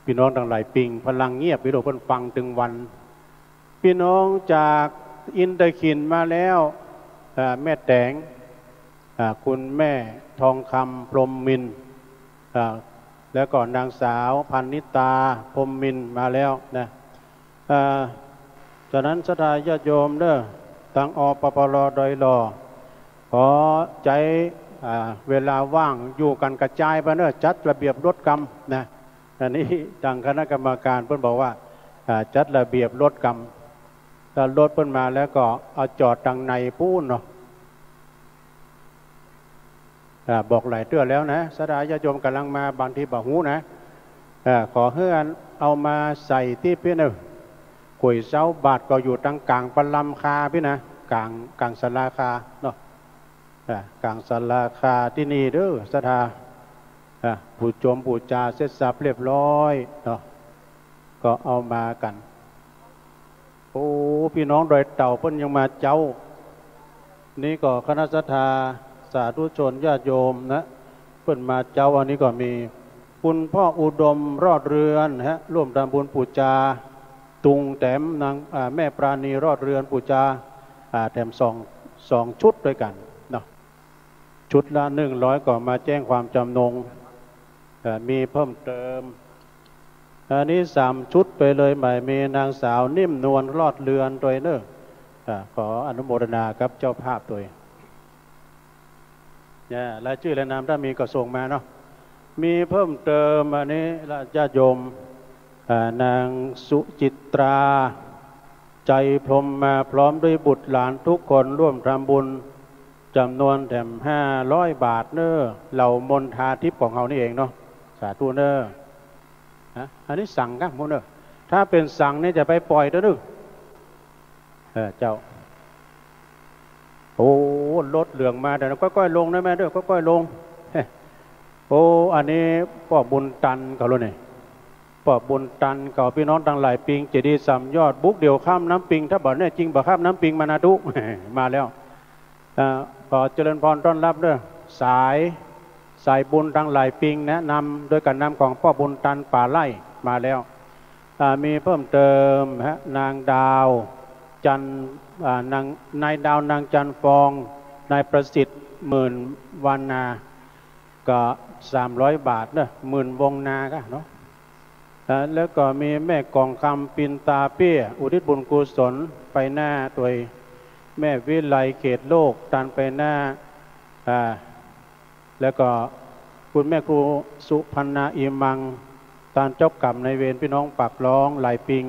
ปี้น้องตางหลายปิง พลังเงียบ ปี้น้องเปิ้นฟังตึงวัน ปี้น้องจากอินทขิลมาแล้ว อ่า แม่แต๋ง อ่า คุณแม่ทองคำ พรหมมินทร์ อ่า แล้วก็นางสาวพรรณิตา พรหมมินทร์มาแล้วนะ อ่า ฉะนั้นศรัทธาญาติโยมเน่อ ตาง อปปร ดอยหล่อ ขอใจ๊ อ่า เวลาว่างอยู่กั๋นกระจายไปเน่อ จัดระเบียบรถกำนะ อันนี้ตางคณะกรรมการเปิ้นบอกว่า อ่า จัดระเบียบรถกำ ถ้ารถเปิ้นมาแล้วก็เอาจอดตางในปู๊นเนาะ อ่า บอกหลายเตื้อแล้วนะ ศรัทธาญาติโยมก่ำลังมา บางทีบ่ฮู้นะ อ่า ขอหื้อเอามาใส่ตี้ปี้เน่อ ก๋วยซาวบาทก็อยู่ตางก๋างประลำคาปี้นะ ก๋าง ก๋างศาลาคาเนาะ อ่า ก๋างศาลาคาตี้นี่เด้อ ศรัทธา อ่า ปู๋จมปู๋จาเสร็จสรรพเรียบร้อยเนาะ ก็เอามากั๋น โอ้ ปี้น้องดอยเต่าเปิ้นยังมาเจ๊า นี่ก็คณะศรัทธาสาธุชนญาติโยมนะ เปิ้นมาเจ๊า อันนี้ก็มีคุณพ่ออุดมรอดเรือนฮะ ร่วมทำบุญปู๋จา ตุงแถมนาง อ่า แม่ปราณีรอดเรือนปู๋จา อ่า แถมสอง สองชุดตวยกั๋นเนาะ ชุดละหนึ่งร้อย ก็มาแจ้งความจำนง เอ่อ มีเพิ่มเติม อันนี้สามชุดไปเลย หมายมีนางสาวนิ่มนวลรอดเรือนตวยเน่อ อ่า ขออนุโมทนากับเจ้าภาพตวย เนี่ย รายจื้อรายนามถ้ามีก็ส่งมาเนาะ มีเพิ่มเติม อันนี้ละญาติโยม อ่า นางสุจิตรา ใจพรหมมา พร้อมด้วยบุตรหลานทุกคนร่วมทำบุญ จำนวนแถมห้าร้อยบาทเน่อ เหล่ามนทาทิพย์ของเฮานี่เองเนาะ สาธุเน่อ ฮะ อันนี้สังฆะหมดเน่อ ถ้าเป๋นสังฆะนี่จะไปปล่อยเต๊อะเน่อ เออ เจ้า โอ้ รถเหลืองมา เดี๋ยวนะ ก้อยๆ ลงนะแม่เน่อ ก้อยๆ ลง โอ้ อันนี้ป้อบุญตันเขาแล้วนี่ ป้อบุญตันเขา ปี้น้องตังหลายปิง เจดีย์สามยอด บุกเดี่ยวข้ามน้ำปิง ถ้าบ่แน่จริงบ่ข้ามน้ำปิงมานาทุ มาแล้ว เอ่อ ขอเจริญพรต้อนฮับเน่อ สาย สายบุญตังหลายปิง แนะนำโดยก๋านนำของป้อบุญตัน ป๋าไล่ มาแล้ว อ่า มีเพิ่มเติมฮะ นางดาว จันทร์ อ่า นาง นายดาว นางจันทร์ฟอง นายประสิทธิ์ หมื่นวรรณา ก็สามร้อยบาทเน่อ หมื่นวงนาก็เนาะ อ่า แล้วก็มีแม่กองคำ ปินตาเปี้ย อุทิศบุญกุศลไปหน้าตวย แม่วิไลเขตโลก ตันไปหน้า อ่า แล้วก็คุณแม่ครูสุพรรณา อิมัง ตานเจ้ากรรมนายเวรปี้น้องปากร้องหลายปิง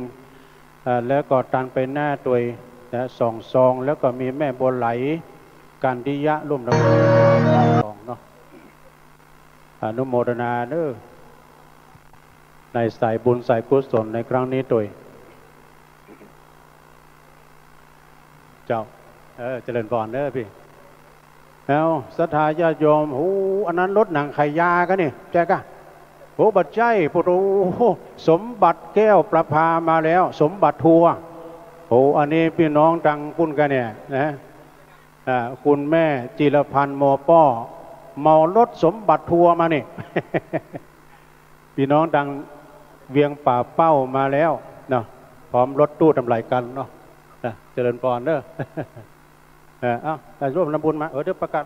เอ่อ แล้วก็ตานไปหน้าตวยนะ สองซอง แล้วก็มีแม่บัวไหล กันทิยะ ร่วมทำบุญซองเนาะ อนุโมทนาเน้อ ในสายบุญสายกุศลในครั้งนี้ตวย เจ้า เออ เจริญพรเน้อปี้ เอ้า ศรัทธาญาติโยม โห อันนั้นรถหนังขายยากั๋นนี่ ใจ้กะ โห บ่ใจ้ โผโห สมบัติแก้วประภามาแล้ว สมบัติทัวร์ โห อันนี้ปี้น้องตางปุ้นกั๋นเนี่ยนะ อ่า คุณแม่จิรพันธ์ มอป้อ เหมารถสมบัติทัวร์มานี่ ปี้น้องตางเวียงป่าเป้ามาแล้วเนาะ พร้อมรถตู้ตางหลายคันเนาะ อ่ะ เจริญพรเน้อ เออ เอ้า ได้ร่วมทำบุญมา เออ เดี๋ยวประกาศ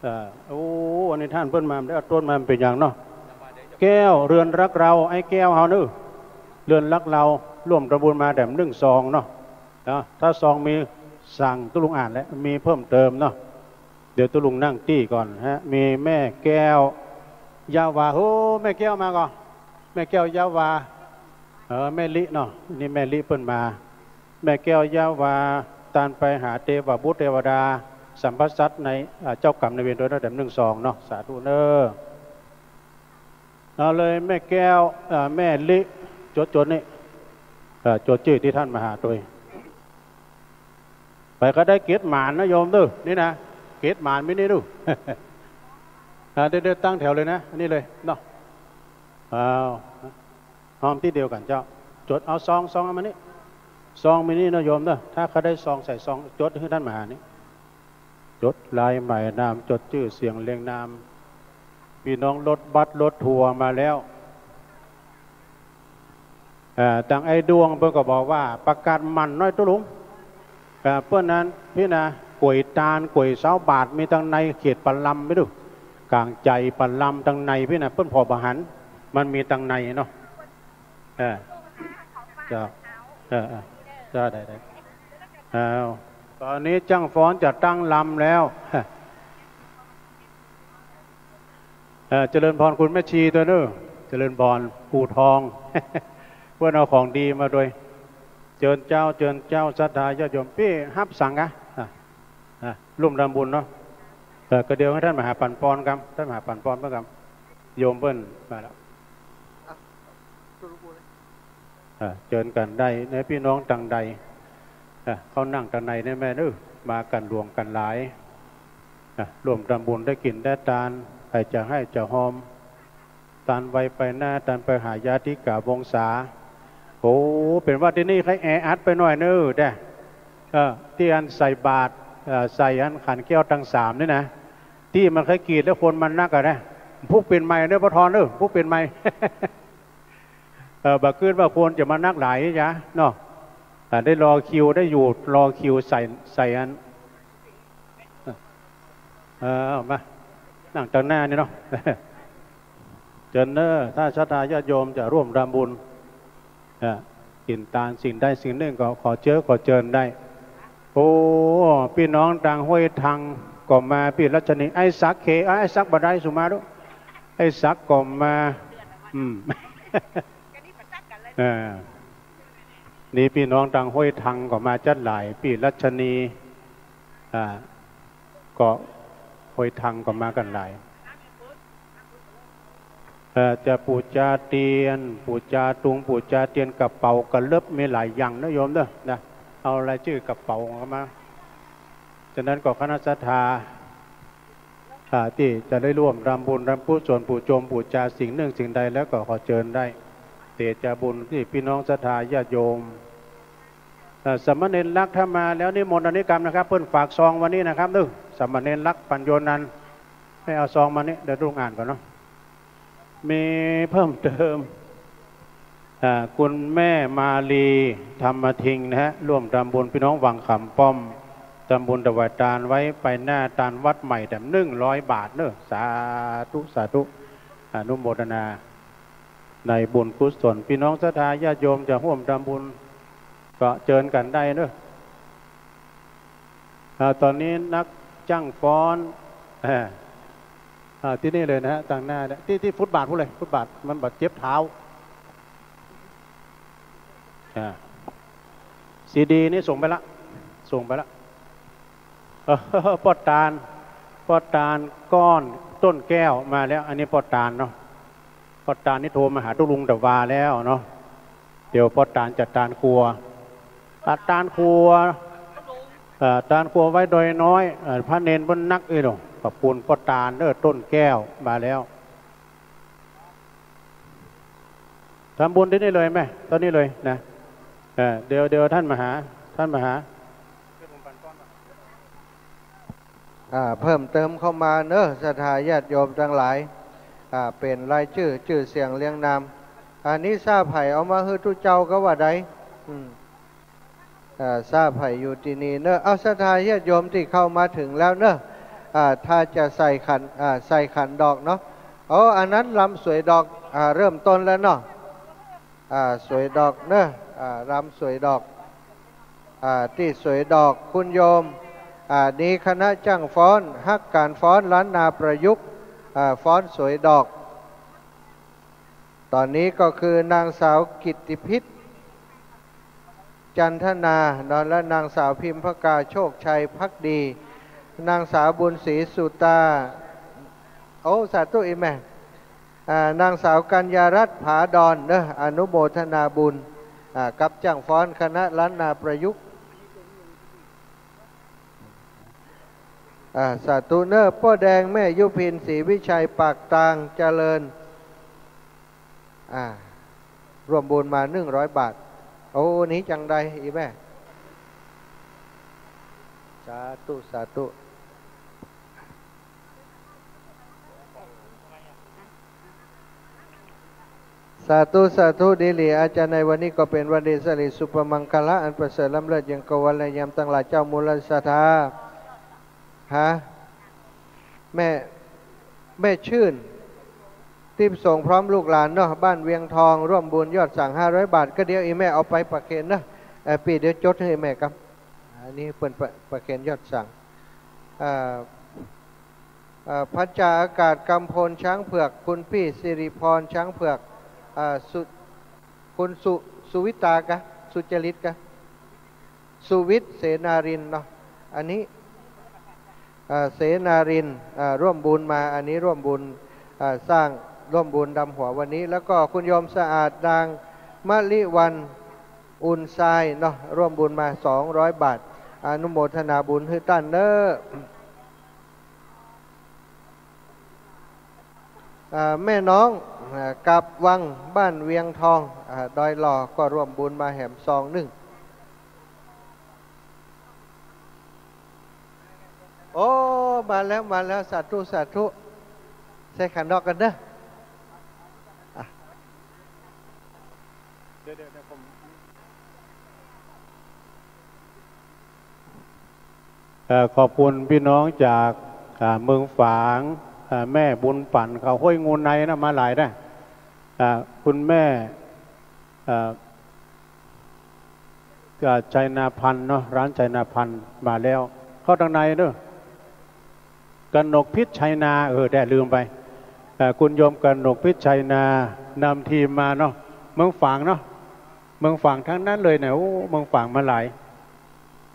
เออ โอ้ อันนี้ต้านเปิ้นมา ได้เอาต้นมาเป๋นอย่างเนาะ แก้ว เรือนรักเรา ไอ้แก้วเฮาเน้อ เรือนรักเรา ร่วมทำบุญมาแถมนึ่งซองเนาะ เนาะ ถ้าซองมีสั่งตุ๊ลุงอ่านแล้ว มีเพิ่มเติมเนาะ เดี๋ยวตุ๊ลุงนั่งตี้ก่อนฮะ มีแม่แก้ว ยาวา โห แม่แก้วมาก่อ แม่แก้ว ยาวา เออ แม่ลิเนาะ นี่แม่ลิเปิ้นมา แม่แก้ว ยาวา ตานไปหาเตวบุตรเตวดา สัมภสัตว์ใน อ่า เจ้ากรรมนายเวรตวยเน้อ แถมนึ่งซองเนาะ สาธุเน้อ เอาเลย แม่แก้ว เอ่อ แม่ลิ จด จดนี่ เอ่อ จดจื้อตี้ต้านมาหาตวย ไปก็ได้เกตหมานนะโยมเน้อ นี่นะ เกตหมานมีนี่ดู อ่า เดี๋ยว เดี๋ยวตั้งแถวเลยนะ อันนี้เลยเนาะ อ้าว ฮอมตี้เดียวกั๋นเจ้า จดเอาซอง ซองเอามานี่ ซองมีนี่นะโยมเน้อ ถ้าใค่ได้ซองใส่ซอง จดหื้อต้านมาหานี่ จดลายหมายนาม จดจื้อเสียงเรียงนาม ปี้น้องรถบัสรถทัวร์มาแล้ว เอ่อ ตางไอ้ดวงเปิ้นก็บอกว่า ประกาศหมั่นหน้อยตุ๊ลุง เอ่อ เปิ้นนั้นปี้นะ ก๋วยตาล ก๋วยซาวบาท มีตางในเขตป่าลำไปดู ก๋างใจ๋ป่าลำตางในปี้นะ เปิ้นผ่อบ่หัน มันมีตางในเนาะ เออ เจ้า เออ เออ เจ้า ได้ ได้ อ้าว ต๋อนนี้จ้างฟ้อนจะตั้งลำแล้ว เอ่อ เจริญพรคุณแม่ชีตวยเน้อ เจริญพรปู่ทอง เปิ้นเอาของดีมาตวย เจิญเจ้า เจิญเจ้า ศรัทธาญาติโยม ปี้ฮับสังฆะ อ่ะ อ่ะ ร่วมทำบุญเนาะ เอ่อ ก็เดี๋ยวหื้อต้านมาหาปั๋นปอนกำ ต้านมาหาปั๋นปอนเปิ้นกำ โยมเปิ้นมาแล้ว อ่ะ เจิญกั๋นได้เน้อ ปี้น้องตางใด อ่ะ เข้านั่งตางในเน้อแม่เน้อ มากั๋นหลวงกั๋นหลาย อ่ะ ร่วมทำบุญได้กิ๋นได้ตาน ใผจะไห้จะฮอม ตานไวไปหน้า ตานไปหาญาติกาวงศา โอ้ เป๋นว่าตี้นี่ใค่แออัดไปหน้อยเน้อ แต่ เออ ตี้อันใส่บาตร เอ่อ ใส่อันขันแก้วตังสามนี่นะ ตี้มันใค่กีดแล้วคนมันนักอะนะ พุกเป๋นใหม่เน้อ ป้อทอนเน้อ พุกเป๋นใหม่ เออ บ่าคืนว่าคนจะมานักหลายจ๊ะเนาะ อ่า ได้รอคิว ได้อยู่รอคิวใส่ ใส่อัน เออ เอามา นั่งตางหน้านี่เนาะ เจิญเน้อ ถ้าศรัทธาญาติโยมจะร่วมทำบุญ อ่ะ กิ๋นตานสิ่งใดสิ่งนึ่งก็ขอเจิญ ขอเจิญได้ โอ้ ปี้น้องตางห้วยทังก็มา ปี้รัชนี ไอ้ศักดิ์เข ไอ้ศักดิ์บ่ได้สุมาดู ไอ้ศักดิ์ก็มา อืม เออ นี่ปี้น้องตางห้วยทังก็มาจั๊ดหลาย ปี้รัชนี อ่า ก็ห้วยทังก็มากั๋นหลาย เอ่อ จะปู๋จาเตียน ปู๋จาตุง ปู๋จาเตียน กระเป๋ากระเลิบ มีหลายอย่างเน้อโยมเน้อ นะ เอารายจื้อกระเป๋าออกมา ฉะนั้นก็คณะศรัทธา อ่า ตี้จะได้ร่วมทำบุญทำกุศล ปู๋จมปู๋จาสิ่งนึ่งสิ่งใดแล้วก็ขอเจิญได้ เตชะบุญตี้ปี้น้องศรัทธาญาติโยม เอ่อ สามเณรลักษณ์ถ้ามาแล้วนิมนต์อนิกรรมนะครับ เปิ้นฝากซองวันนี้นะครับ เน้อ สามเณรลักษณ์ ปัญโญนันท์ หื้อเอาซองมานี่ เดี๋ยวตุ๊ลุงอ่านก่อนเนาะ มีเพิ่มเติม อ่า คุณแม่มาลี ธรรมทิงค์นะฮะ ร่วมทำบุญ ปี้น้องวังขามป้อม ทำบุญถวายตานไว้ไปหน้าตานวัดใหม่แถมนึ่งร้อยบาทเน้อ สาธุ สาธุ อนุโมทนา ในบุญกุศล ปี้น้องศรัทธาญาติโยมจะร่วมทำบุญ ก็เจิญกั๋นได้เน้อ อ่า ต๋อนนี้นักจ้างฟ้อน อ่า อ่า ตี้นี่เลยนะฮะ ตางหน้าเนี่ย ตี้ ตี้ฟุตบาทพู้นเลย ฟุตบาท มันบ่าเจ็บเท้า อ่า ซีดีนี่ส่งไปละ ส่งไปละ เออ ป้อตาน ป้อตานก้อนต้นแก้วมาแล้ว อันนี้ป้อตานเนาะ ป้อตานนี่โทรมาหาตุ๊ลุงตะวาแล้วเนาะ เดี๋ยวป้อตานจะตานครัว อ่ะ ตานครัว เอ่อ ตานครัวไว้ดอยน้อย เอ่อ พระเณรเปิ้นนักเอ้ยเนาะ ขอบคุณป้อตานเด้อ ต้นแก้วมาแล้ว ทำบุญตี้นี่เลยแม่ ตอนนี้เลยนะ เออ เดี๋ยว เดี๋ยวต้านมาหา ต้านมาหา อ่า เพิ่มเติมเข้ามาเนอะ ศรัทธาญาติโยมตังหลาย อ่า เป๋นรายจื้อ จื้อเสียงเรียงนาม อันนี้ซ่าใผเอามาหื้อตุ๊เจ้าก็ว่าได้ อืม อ่า ซ่าใผอยู่ตี้นี่เนอะ เอา ศรัทธาญาติโยมตี้เข้ามาเถิงแล้วเนอะ อ่า ถ้าจะใส่ขัน อ่า ใส่ขันดอกเนาะ โอ้ อันนั้นรำสวยดอก อ่า เริ่มต้นแล้วเนาะ อ่า สวยดอกเนอะ อ่า รำสวยดอก อ่า ตี้สวยดอก คุณโยม อ่า นี่คณะจ้างฟ้อน ฮักก๋านฟ้อนล้านนาประยุกต์ อ่า ฟ้อนสวยดอก ต๋อนนี้ก็คือนางสาวกิตติพิช จันทนาเนาะ และนางสาวพิมพกา โชคชัยภักดี นางสาวบุญศรีสุตา โอ้ สาธุอีแม่ อ่า นางสาวกัญญารัตน์ ผาดอนเนอะ อนุโมทนาบุญ อ่า กับจ้างฟ้อนคณะล้านนาประยุกต์ อ่า สาธุเนอะ ป้อแดง แม่ยุพิน ศรีวิชัย ปากตาง เจริญ อ่า ร่วมบุญมาหนึ่งร้อยบาท โอ้ นี้จังใดอีแม่ สาธุ สาธุ สาธุ สาธุ ดีหลี อาจารย์ ในวันนี้ก็เป๋นวันดี สิริสุภมังคละ อันประเสริฐล้ำเลิศยิ่งกว่าวันและยามตังหลาย เจ้ามูลศรัทธา ฮะ แม่ แม่ชื่น ตี้ประสงค์พร้อมลูกหลานเนาะ บ้านเวียงทอง ร่วมบุญยอดสั่งห้าร้อยบาท ก็เดี๋ยวอีแม่เอาไปประเคนเนาะ เอ่อ ปี้เดี๋ยวจดหื้อแม่ก่อน อันนี้เปิ้นประ ประเคนยอดสั่ง อ่า อ่า พันจ่าอากาศกำพล ช้างเผือก คุณปี้สิริพร ช้างเผือก อ่า สุ คุณสุ สุวิตากะ สุจริตกะ สุวิทย์ เสนารินทร์เนาะ อันนี้ อ่า เสนารินทร์ อ่า ร่วมบุญมา อันนี้ร่วมบุญ อ่า สร้าง ร่วมบุญดำหัววันนี้ แล้วก็คุณโยมสะอาด นางมะลิวัน อุ่นทรายเนาะ ร่วมบุญมาสองร้อยบาท อนุโมทนาบุญหื้อต้านเน้อ อ่า แม่น้อง อ่า กับวัง บ้านเวียงทอง อ่า ดอยหล่อ ก็ร่วมบุญมาแหมซองนึ่ง โอ้ มาแล้ว มาแล้ว สาธุ สาธุ ใส่ขันดอกกั๋นเน้อ อ่ะ เดี๋ยว เดี๋ยว เดี๋ยวผม เอ่อ ขอบคุณพี่น้องจาก อ่า เมืองฝาง อ่า แม่บุญปั่น เขาห้วยงูในนะ มาหลายนะ อ่า คุณแม่ อ่า อ่า ชัยนาพันธ์เนาะ ร้านชัยนาพันธ์มาแล้ว เข้าตางในเน้อ กนกพิชชัยนา เออ แต๊ลืมไป เอ่อ คุณโยมกนกพิชชัยนา นำทีมมาเนาะ เมืองฝางเนาะ เมืองฝางตังนั้นเลยเนี่ย โอ้ เมืองฝางมาหลาย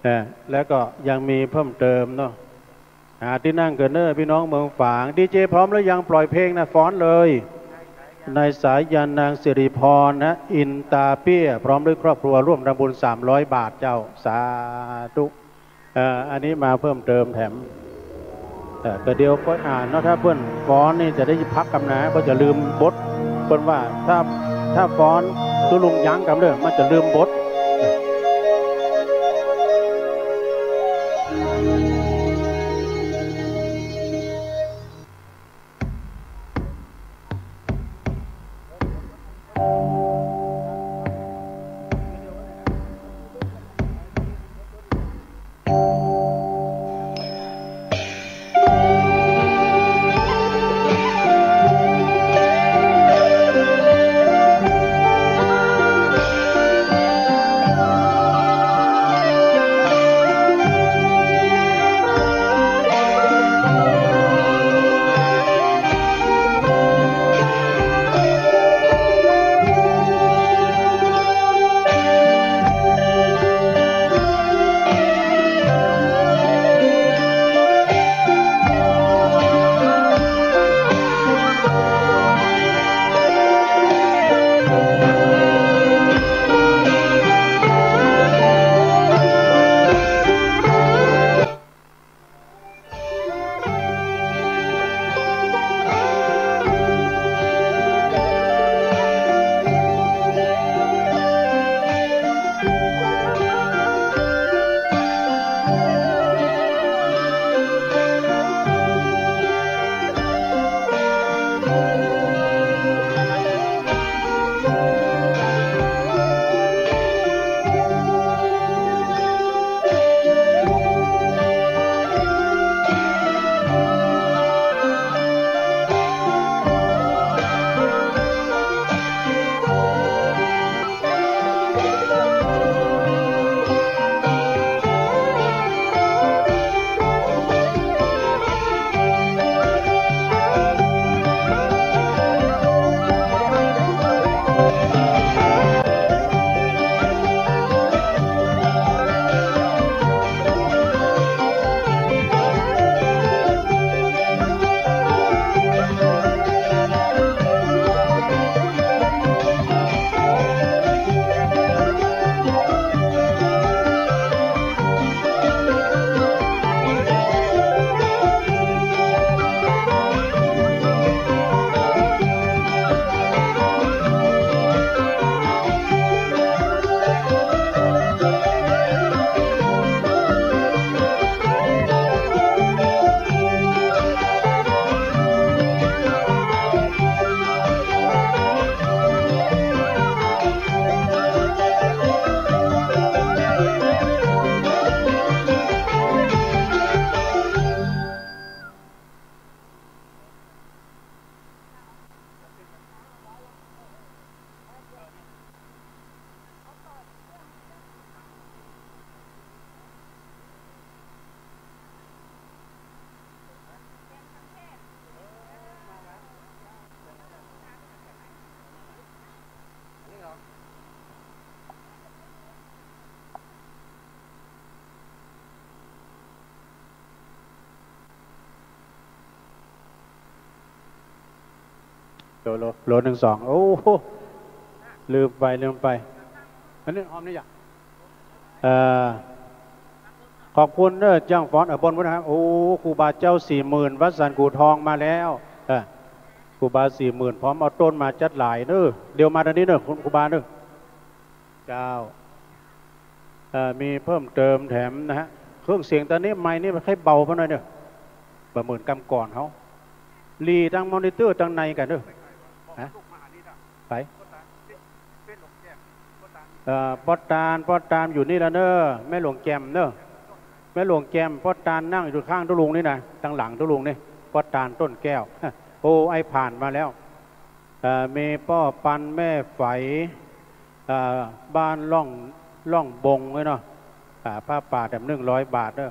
เอ่อ แล้วก็ยังมีเพิ่มเติมเนาะ หาตี้นั่งกั๋นเน้อ พี่น้องเมืองฝาง ดีเจพร้อมแล้วยัง ปล่อยเพลงนะ ฟ้อนเลย นายสายัณ นางสิริพรนะ อินตาเปี้ย พร้อมด้วยครอบครัวร่วมทำบุญสามร้อยบาทเจ้า สาธุ เอ่อ อันนี้มาเพิ่มเติมแถม เอ่อ แต่เดี๋ยวค่อยอ่านเนาะ ถ้าเปิ้นฟ้อนนี่จะได้พักกำนะ เพราะจะลืมบท เปิ้นว่าถ้า ถ้าฟ้อนตุ๊ลุงยั้งกำเด้อ มันจะลืมบท โหล โหล หนึ่ง สอง โอ้โห ลืมไป ลืมไป อันนี้หอมนี่อยาก เอ่อ ขอบคุณเน้อ จ้างฟ้อน เออ บนพุ้นนะครับ โอ้ ครูบาเจ้าสี่หมื่น วัดสันกู่ทองมาแล้ว เออ ครูบาสี่หมื่น พร้อมเอาต้นมาจัดหลายเน้อ เดี๋ยวมาตรงนี้เน้อ คุณครูบาเน้อ เจ้า เอ่อ มีเพิ่มเติมแถมนะฮะ เครื่องเสียงตอนนี้ไมค์นี่มันค่อยเบาไปหน่อยเน้อ บ่เหมือนกำก่อนเขา หลีตั้งมอนิเตอร์ตั้งในกั๋นเน้อ ฮะ ไป เอ่อ ป้อตาน ป้อตานอยู่นี่แล้วเน้อ แม่หลวงแจ่มเน้อ แม่หลวงแจ่ม ป้อตานนั่งอยู่ข้างตุ๊ลุงนี่นะ ตังหลังตุ๊ลุงนี่ ป้อตานต้นแก้ว โอ้ ไอ้ผ่านมาแล้ว เอ่อ มีป้อปัน แม่ไฝ เอ่อ บ้านล่อง ล่องบงไว้เนาะ อ่า ผ้าป่าแถมหนึ่งร้อยบาทเน้อ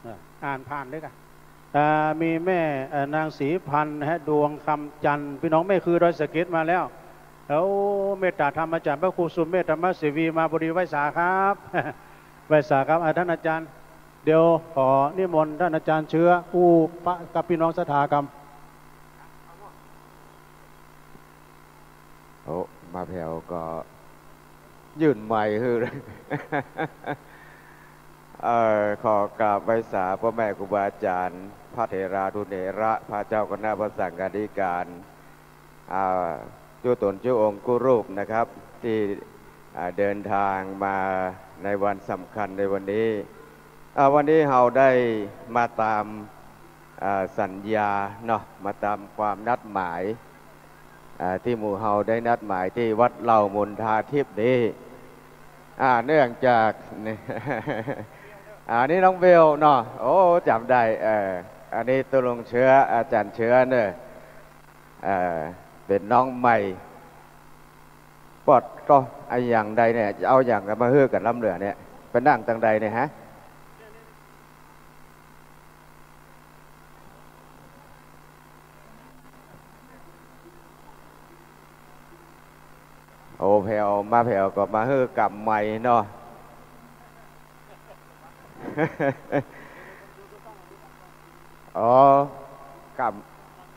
เอ่อ อ่านผ่านเลยก่ะ อ่า มีแม่ เอ่อ นางศรีพันธ์นะฮะ ดวงคำจันทร์ พี่น้องแม่คือดอยสะเก็ดมาแล้ว โอ้ เมตตาธรรมอาจารย์พระครูสุเมธธรรมเสวีมาพอดี ไหว้สาครับ ไหว้สาครับ อ่า ท่านอาจารย์ เดี๋ยวขอนิมนต์ท่านอาจารย์เชื้อ อู้ปะกับพี่น้องศรัทธากำ โอ้ มาแผ่วก็ยื่นไมค์หื้อ เอ่อ ขอกราบไหว้สาพ่อแม่ครูบาอาจารย์ พระเถรานุเถระ พระเจ้าคณะพระสังฆาธิการ อ่า จุ๊ต๋นจุ๊องค์กู้รูปนะครับ ตี้ อ่า เดินทางมาในวันสำคัญในวันนี้ อ่า วันนี้เฮาได้มาต๋าม อ่า สัญญาเนาะ มาต๋ามความนัดหมาย อ่า ตี้หมู่เฮาได้นัดหมายตี้วัดเหล่ามนทาทิพย์นี้ อ่า เนื่องจาก นี่ อ่า นี่น้องเบลเนาะ โอ้ จ๋ำได้ เออ อันนี้ตุ๊ลุงเชื้อ อาจ๋ารย์เชื้อเน้อ เอ่อ เป๋นน้องใหม่ ปอดโต้ อะหยังใดเนี่ย จะเอาหยังกั๋นมาหื้อกั๋นล้ำเหลือเนี่ย ไปนั่งตังใดเนี่ยฮะ โอ้ แผ่ว มาแผ่วก็มาหื้อกำใหม่เนาะ อ๋อ ก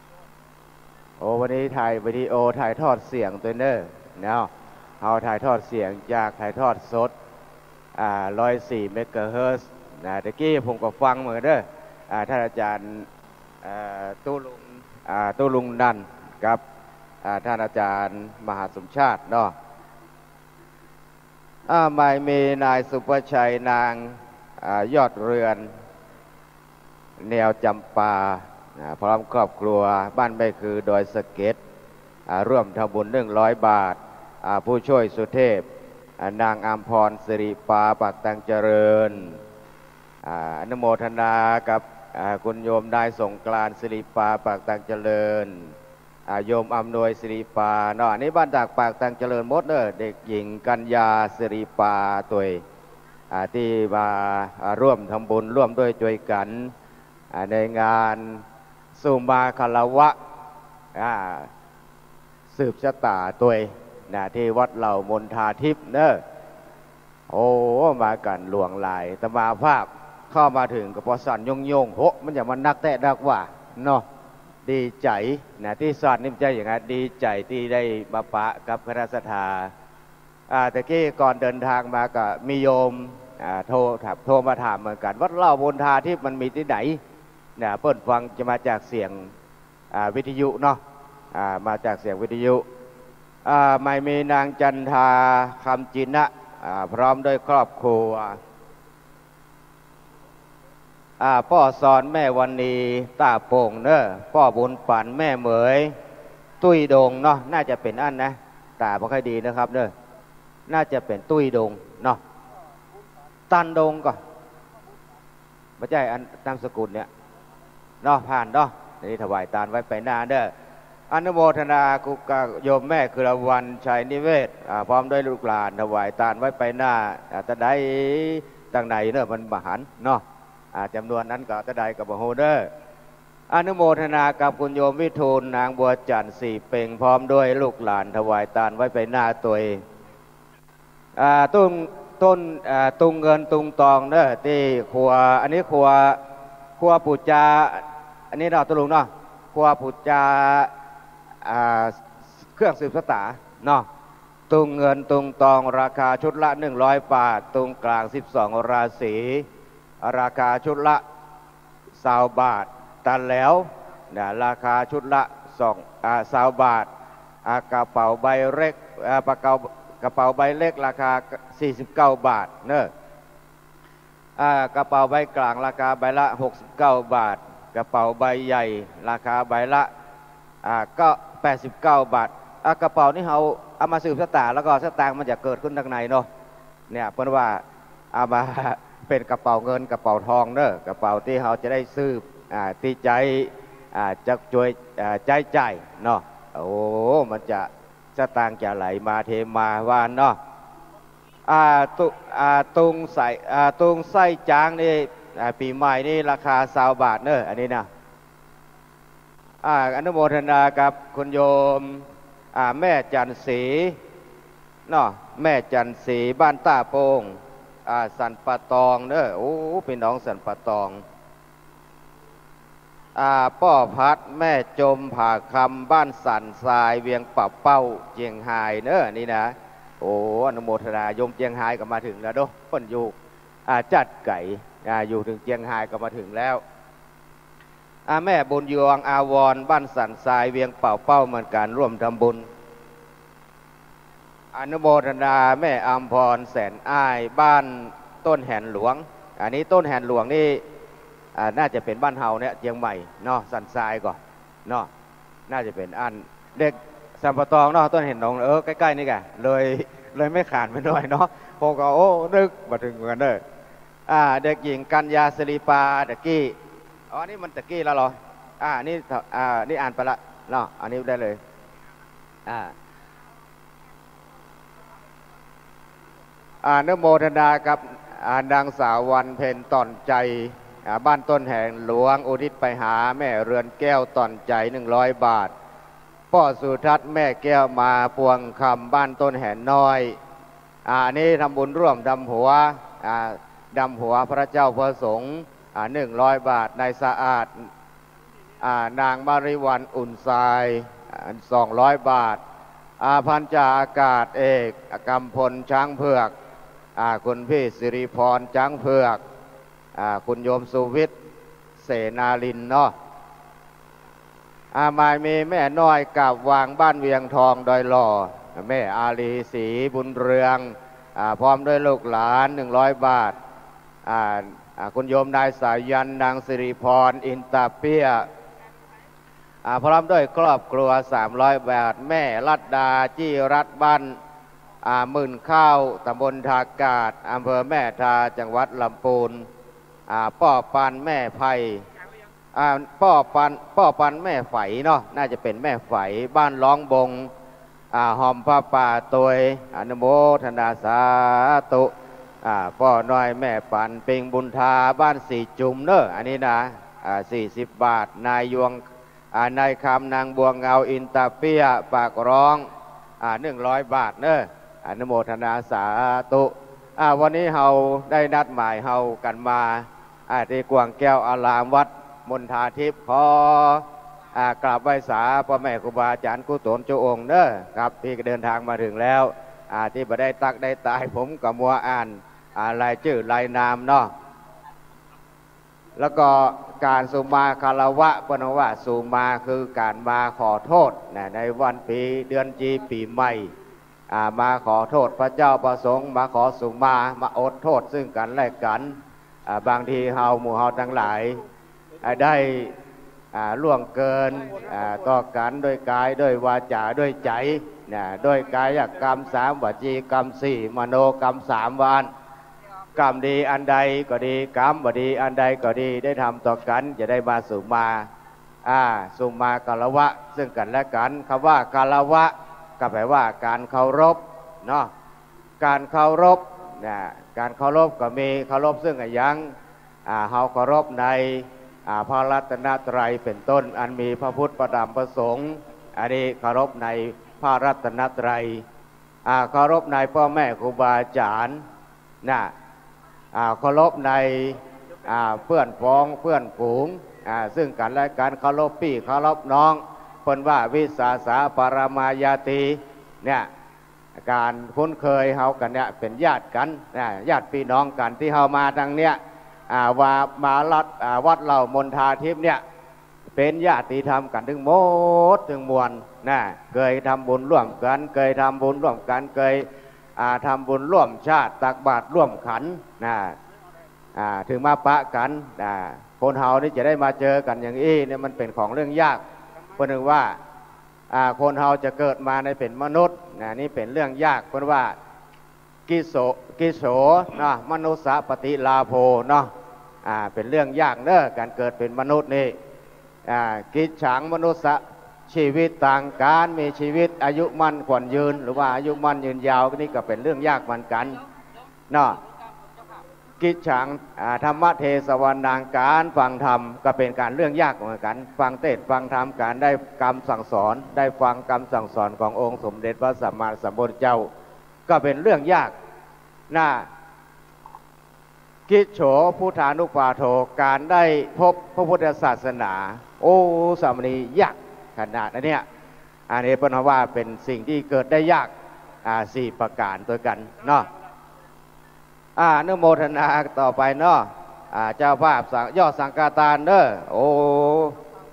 ำ โอ้ วันนี้ถ่ายวิดีโอ ถ่ายทอดเสียงตวยเน้อ เนาะ เฮาถ่ายทอดเสียงจากถ่ายทอดสด อ่า ร้อยสี่เมกะเฮิรตซ์ นะ ตะกี้ผมก็ฟังเหมือนกั๋นเน้อ อ่า ท่านอาจ๋ารย์ เอ่อ ตุ๊ลุง อ่า ตุ๊ลุงนันท์กับ อ่า ท่านอาจ๋ารย์มหาสมชาติเนาะ อ่า หมายมีนายสุภชัย นาง อ่า ยอดเรือน แนวจำปา อ่า พร้อมครอบครัว บ้านแม่คือดอยสะเก็ด อ่า ร่วมทำบุญหนึ่งร้อยบาท อ่า ผู้ช่วยสุเทพ อ่า นางอำพร สิริปา ปากตังเจริญ อ่า อนุโมทนากับ อ่า คุณโยมนายสงกรานต์ สิริปา ปากตังเจริญ อ่า โยมอำนวย สิริปา เนาะ อันนี้บ้านจากปากตังเจริญหมดเน้อ เด็กหญิงกัญญา สิริปา ตวย อ่า ตี้มา อ่า ร่วมทำบุญร่วมด้วยช่วยกั๋น อ่า ในงานสุมาคารวะ อ่า สืบชะต๋าตวย นะ ตี้วัดเหล่ามนทาทิพย์เน้อ โอ้ มากั๋นหลวงหลาย อาตมาภาพเข้ามาเถิงก็ปอสั่นโย่งๆ โห มันจะมานักแต๊นักว่าเนาะ ดีใจ๋ นะ ตี้สั่นนี่มันจะอย่างนั้น ดีใจ๋ตี้ได้มาปะกับคณะศรัทธา อ่า ตะกี้ก่อนเดินทางมาก็มีโยม อ่า โทรถาม โทรมาถามเหมือนกั๋น วัดเหล่ามนทาทิพย์มันมีตี้ไหน นะ เปิ้นฟังจะมาจากเสียง อ่า วิทยุเนาะ อ่า มาจากเสียงวิทยุ อ่า หมายมีนางจันทา คำจินะ อ่า พร้อมด้วยครอบครัว อ่า ป้อสอน แม่วันนี ต้าโป่งเน้อ ป้อบุญปั๋น แม่เหมย ตุ้ยดงเนาะ น่าจะเป๋นอั้นนะ ต๋าบ่ค่อยดีนะครับเน้อ น่าจะเป๋นตุ้ยดงเนาะ ตันดงก่อ บ่ใจ้ อันนามสกุลเนี่ย เนาะ ผ่านเนาะ นี่ถวายตานไว้ไปหน้าเน้อ อนุโมทนากับโยมแม่คือรวรรณ ชัยนิเวศ อ่า พร้อมด้วยลูกหลาน ถวายตานไว้ไปหน้า อ่า ตะใดตังไหนเน้อ มันบ่หันเนาะ อ่า จ๋ำนวนนั้นก็ตะใดก็บ่ฮู้เน้อ อนุโมทนากับคุณโยมวิทูล นางบัวจันทร์ สี่เป่ง พร้อมด้วยลูกหลาน ถวายตานไว้ไปหน้าตวย อ่า ตุ้ง ต้น อ่า ตุงเงินตุงตองเน้อ ตี้ครัว อันนี้ครัว ครัวปู่จา อันนี้เนาะ ตุ๊ลุงเนาะ ครัวปู๋จา อ่า เครื่องสืบชะต๋าเนาะ ตุงเงินตุงตอง ราคาชุดละหนึ่งร้อยบาท ตุงก๋างสิบสองราศี ราคาชุดละซาวบาท ตะแหลวนะ ราคาชุดละสอง อ่า ซาวบาท อ่า กระเป๋าใบเล็ก อ่า ปะเก๋า กระเป๋าใบเล็กราคาสี่สิบเก้าบาทเนาะ อ่า กระเป๋าใบก๋างราคาใบละหกสิบเก้าบาท กระเป๋าใบใหญ่ราคาใบละ อ่า ก็แปดสิบเก้าบาท อ่า กระเป๋านี้เฮาเอามาสืบชะต๋า แล้วก็สตางค์มันจะเกิดขึ้นตางในเนาะ เนี่ย เปิ้นว่าเอามาเป๋นกระเป๋าเงินกระเป๋าตองเนาะ กระเป๋าตี้เฮาจะได้สืบ อ่า ตี้ใจ๊ อ่า จักจวย อ่า ใจ๊จ่ายเนาะ โอ้ มันจะสตางค์จะไหลมาเทมาว่าเนาะ อ่า ตุ อ่า ตุงใส่ อ่า ตุงไส้จ๊างนี่ อ่า ปี๋ใหม่นี่ราคาซาวบาทเนาะ อันนี้นะ อ่า อนุโมทนากับคุณโยม อ่า แม่จันทร์ศรีเนาะ แม่จันทร์ศรี บ้านต้าโป่ง อ่า สันป่าตองเนาะ โอ้ ปี้น้องสันป่าตอง อ่า ป้อพัด แม่จม ผาคำ บ้านสันทราย เวียงป่าเป้า เจียงฮายเนาะ นี่นะ โอ้ อนุโมทนา โยมเจียงฮายก็มาเถิงแล้วเนาะ เปิ้นอยู่ อ่า จัดไก๋ อ่า อยู่เถิงเจียงฮายก็มาเถิงแล้ว อ่า แม่บุญยวง อาวรณ์ บ้านสันทราย เวียงป่าเป้าเหมือนกั๋น ร่วมทำบุญ อนุโมทนาแม่อำพร แสนอ้าย บ้านต้นแหนหลวง อันนี้ต้นแหนหลวงนี่ อ่า น่าจะเป๋นบ้านเฮาเนี่ย เจียงใหม่เนาะ สันทรายก่อเนาะ น่าจะเป๋นอัน เด็กสันป่าตองเนาะ ต้นแหนหลวง เออ ใก้ๆ นี่ก่ะ เลย เลยแม่ขานไปหน่อยเนาะ ผมก็ โอ้ นึกบ่เถิงเหมือนกั๋นเนาะ อ่า เด็กหญิงกัญญาศิริปา ตะกี้ อ๋อ นี่มันตะกี้แล้วเหรอ อ่า นี่ อ่า นี่อ่านไปละเนาะ อันนี้ได้เลย อ่า อนุโมทนากับ อ่า นางสาววันเพ็ญ ต่อนใจ๋ อ่า บ้านต้นแหนหลวง อุทิศไปหาแม่เรือนแก้ว ต่อนใจ๋ หนึ่งร้อยบาท ป้อสุทัศน์ แม่แก้วมา ปวงคำ บ้านต้นแหนน้อย อ่า อันนี้ทำบุญร่วมดำหัว อ่า ดำหัวพระเจ้าพระสงฆ์ อ่า หนึ่งร้อยบาท นายสะอาด อ่า นางมริวัน อุ่นทราย อ่า สองร้อยบาท อ่า พันจ่าอากาศเอก กำพล ช้างเผือก อ่า คุณพี่สิริพร ช้างเผือก อ่า คุณโยมสุวิทย์ เสนารินเนาะ อ่า หมายมีแม่น้อยกาบวาง บ้านเวียงทอง ดอยหล่อ แม่อาลี ศรีบุญเรือง อ่า พร้อมด้วยลูกหลาน หนึ่งร้อยบาท อ่า อ่า คุณโยมนายสายัณ นางสิริพร อินตาเปี้ย อ่า พร้อมด้วยครอบครัว สามร้อยบาท แม่รัตดา จี้รัตน์ บ้าน อ่า หมื่นข้าว ตำบลท่ากาด อำเภอแม่ทา จังหวัดลำปูน อ่า ป้อปัน แม่ไพ อ่า ป้อปัน ป้อปัน แม่ไฝเนาะ น่าจะเป๋นแม่ไฝ บ้านร้องบง อ่า หอมผ้าป่าตวย อนุโมทนาสาธุ อ่า ป้อน้อย แม่ปัน ปิงบุญทา บ้านสี่จุมเนาะ อันนี้นะ อ่า สี่สิบบาท นายยวง อ่า นายคำ นางบัวเงา อินตาเปี้ย ปากร้อง อ่า หนึ่งร้อยบาทเนาะ อนุโมทนาสาธุ อ่า วันนี้เฮาได้นัดหมายเฮากั๋นมา อ่า ตี้กว้างแก้วอารามวัดมณฑาทิพย์ ขอ อ่า กราบไหว้สาป้อแม่ครูบาอาจ๋ารย์กู้ต๋นจุองค์เนาะ ครับ ตี้เดินทางมาเถิงแล้ว อ่า ตี้บ่ได้ตั๊กได้ตาย ผมก็มัวอ่าน อ่า รายจื้อรายนามเนาะ แล้วก็ก๋านสุมาคารวะ เปิ้นว่าสุมาคือก๋านมาขอโต้ษนะ ในวันปี๋ เดือนจี ปี๋ใหม่ อ่า มาขอโต้ษพระเจ้าพระสงฆ์ มาขอสุมา มาอดโต้ษซึ่งกั๋นและกั๋น อ่า บางทีเฮา หมู่เฮาตังหลาย อ่า ได้ อ่า ล่วงเกิน อ่า ต่อกั๋นด้วยก๋าย ด้วยวาจ๋า ด้วยใจ๋ นะ ด้วยก๋ายกรรมสาม วจีกรรมสี่ มโนกรรมสาม ว่าอั้น กรรมดีอันใดก็ดี กรรมบ่ดีอันใดก็ดี ได้ทำต่อกั๋น จะได้มาสุมา อ่า สุมาคารวะซึ่งกั๋นและกั๋น กำว่าคารวะก็แป๋ว่าก๋านเคารพเนาะ ก๋านเคารพนะ ก๋านเคารพก็มี เคารพซึ่งอะหยัง อ่า เฮาเคารพใน อ่า พระรัตนตรัยเป๋นต้น อันมีพระพุทธ พระธรรม พระสงฆ์ อันนี้เคารพในพระรัตนตรัย อ่า เคารพในป้อแม่ครูบาอาจ๋ารย์นะ อ่า เคารพใน อ่า เปื้อนพ้องเปื้อนฝูง อ่า ซึ่งกั๋นและกั๋น เคารพปี้เคารพน้อง เปิ้นว่า วิสาสาปรมาญาตี เนี่ย ก๋านคุ้นเคยเฮากั๋นเนี่ย เป๋นญาติกั๋น อ่า ญาติปี้น้องกั๋น ตี้เฮามาตังเนี่ย อ่า ว่ามาลัด อ่า วัดเหล้ามนทาทิพย์เนี่ย เป๋นญาติธรรมกั๋นตึงหมดตึงมวลนะ เกยทำบุญร่วมกั๋น เกยทำบุญร่วมกั๋น เกย อ่า ทำบุญร่วมชาติ ตักบาตรร่วมขันนะ อ่า ถึงมาปะกั๋น อ่า คนเฮานี่จะได้มาเจอกั๋นอย่างอี้เนี่ย มันเป๋นของเรื่องยาก เปิ้นว่า อ่า คนเฮาจะเกิดมาในเป๋นมนุษย์นะ นี่เป๋นเรื่องยาก เปิ้นว่า กิโส กิโส นะ มนุสสะปฏิลาโภ เนาะ อ่า เป๋นเรื่องยากเน้อ ก๋านเกิดเป๋นมนุษย์นี่ อ่า กิจฉังมนุสสะ ชีวิตตัง ก๋านมีชีวิตอายุมั่นขวัญยืน หรือว่าอายุมั่นยืนยาว นี่ก็เป๋นเรื่องยากเหมือนกั๋น เนาะ กิจฉัง อ่า ธรรมเทศวนัง ก๋านฟังธรรม ก็เป๋นก๋านเรื่องยากเหมือนกั๋น ฟังเตสน์ฟังธรรม ก๋านได้กำสั่งสอน ได้ฟังกำสั่งสอนขององค์สมเด็จพระสัมมาสัมพุทธเจ้า ก็เป๋นเรื่องยากนะ กิจโฉ พุทธานุปาโท ก๋านได้พบพระพุทธศาสนา โอ้ สามนียากขนาดนั้นเนี่ย อันนี้เปิ้นว่าเป๋นสิ่งตี้เกิดได้ยาก อ่า สี่ประก๋านตวยกั๋นเนาะ อ่า อนุโมทนาต่อไปเนาะ อ่า เจ้าภาพสัง ยอดสังฆทานเน้อ โอ้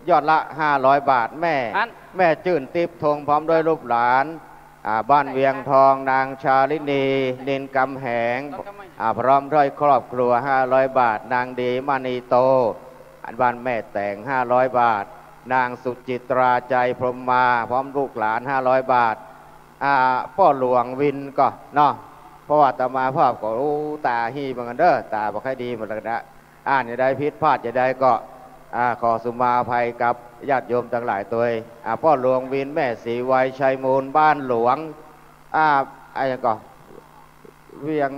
ยอดละห้าร้อยบาท แม่ อัน แม่จื้นติ๊บทง พร้อมด้วยลูกหลาน อ่า บ้านเวียงทอง นางชาลินี นินกำแหง อ่า พร้อมด้วยครอบครัว ห้าร้อยบาท นางดีมณีโต อันบ้านแม่แต๋ง ห้าร้อยบาท นางสุจิตรา ใจพรหมมา พร้อมลูกหลาน ห้าร้อยบาท อ่า ป้อหลวงวินก่อเนาะ เพราะว่าอาตมาภาพก็ โอ้ ต๋าฮี้เหมือนกั๋นเน้อ ต๋าบ่ค่อยดีเหมือนกั๋นนะ อ่านจะใดผิดพลาดจะใดก็ อ่า ขอสุมาอภัยกับญาติโยมตังหลายตวย อ่า ป้อหลวงวิน แม่ศรีไว ชัยมูล บ้านหลวง อ่า อะหยังก่อ เวียง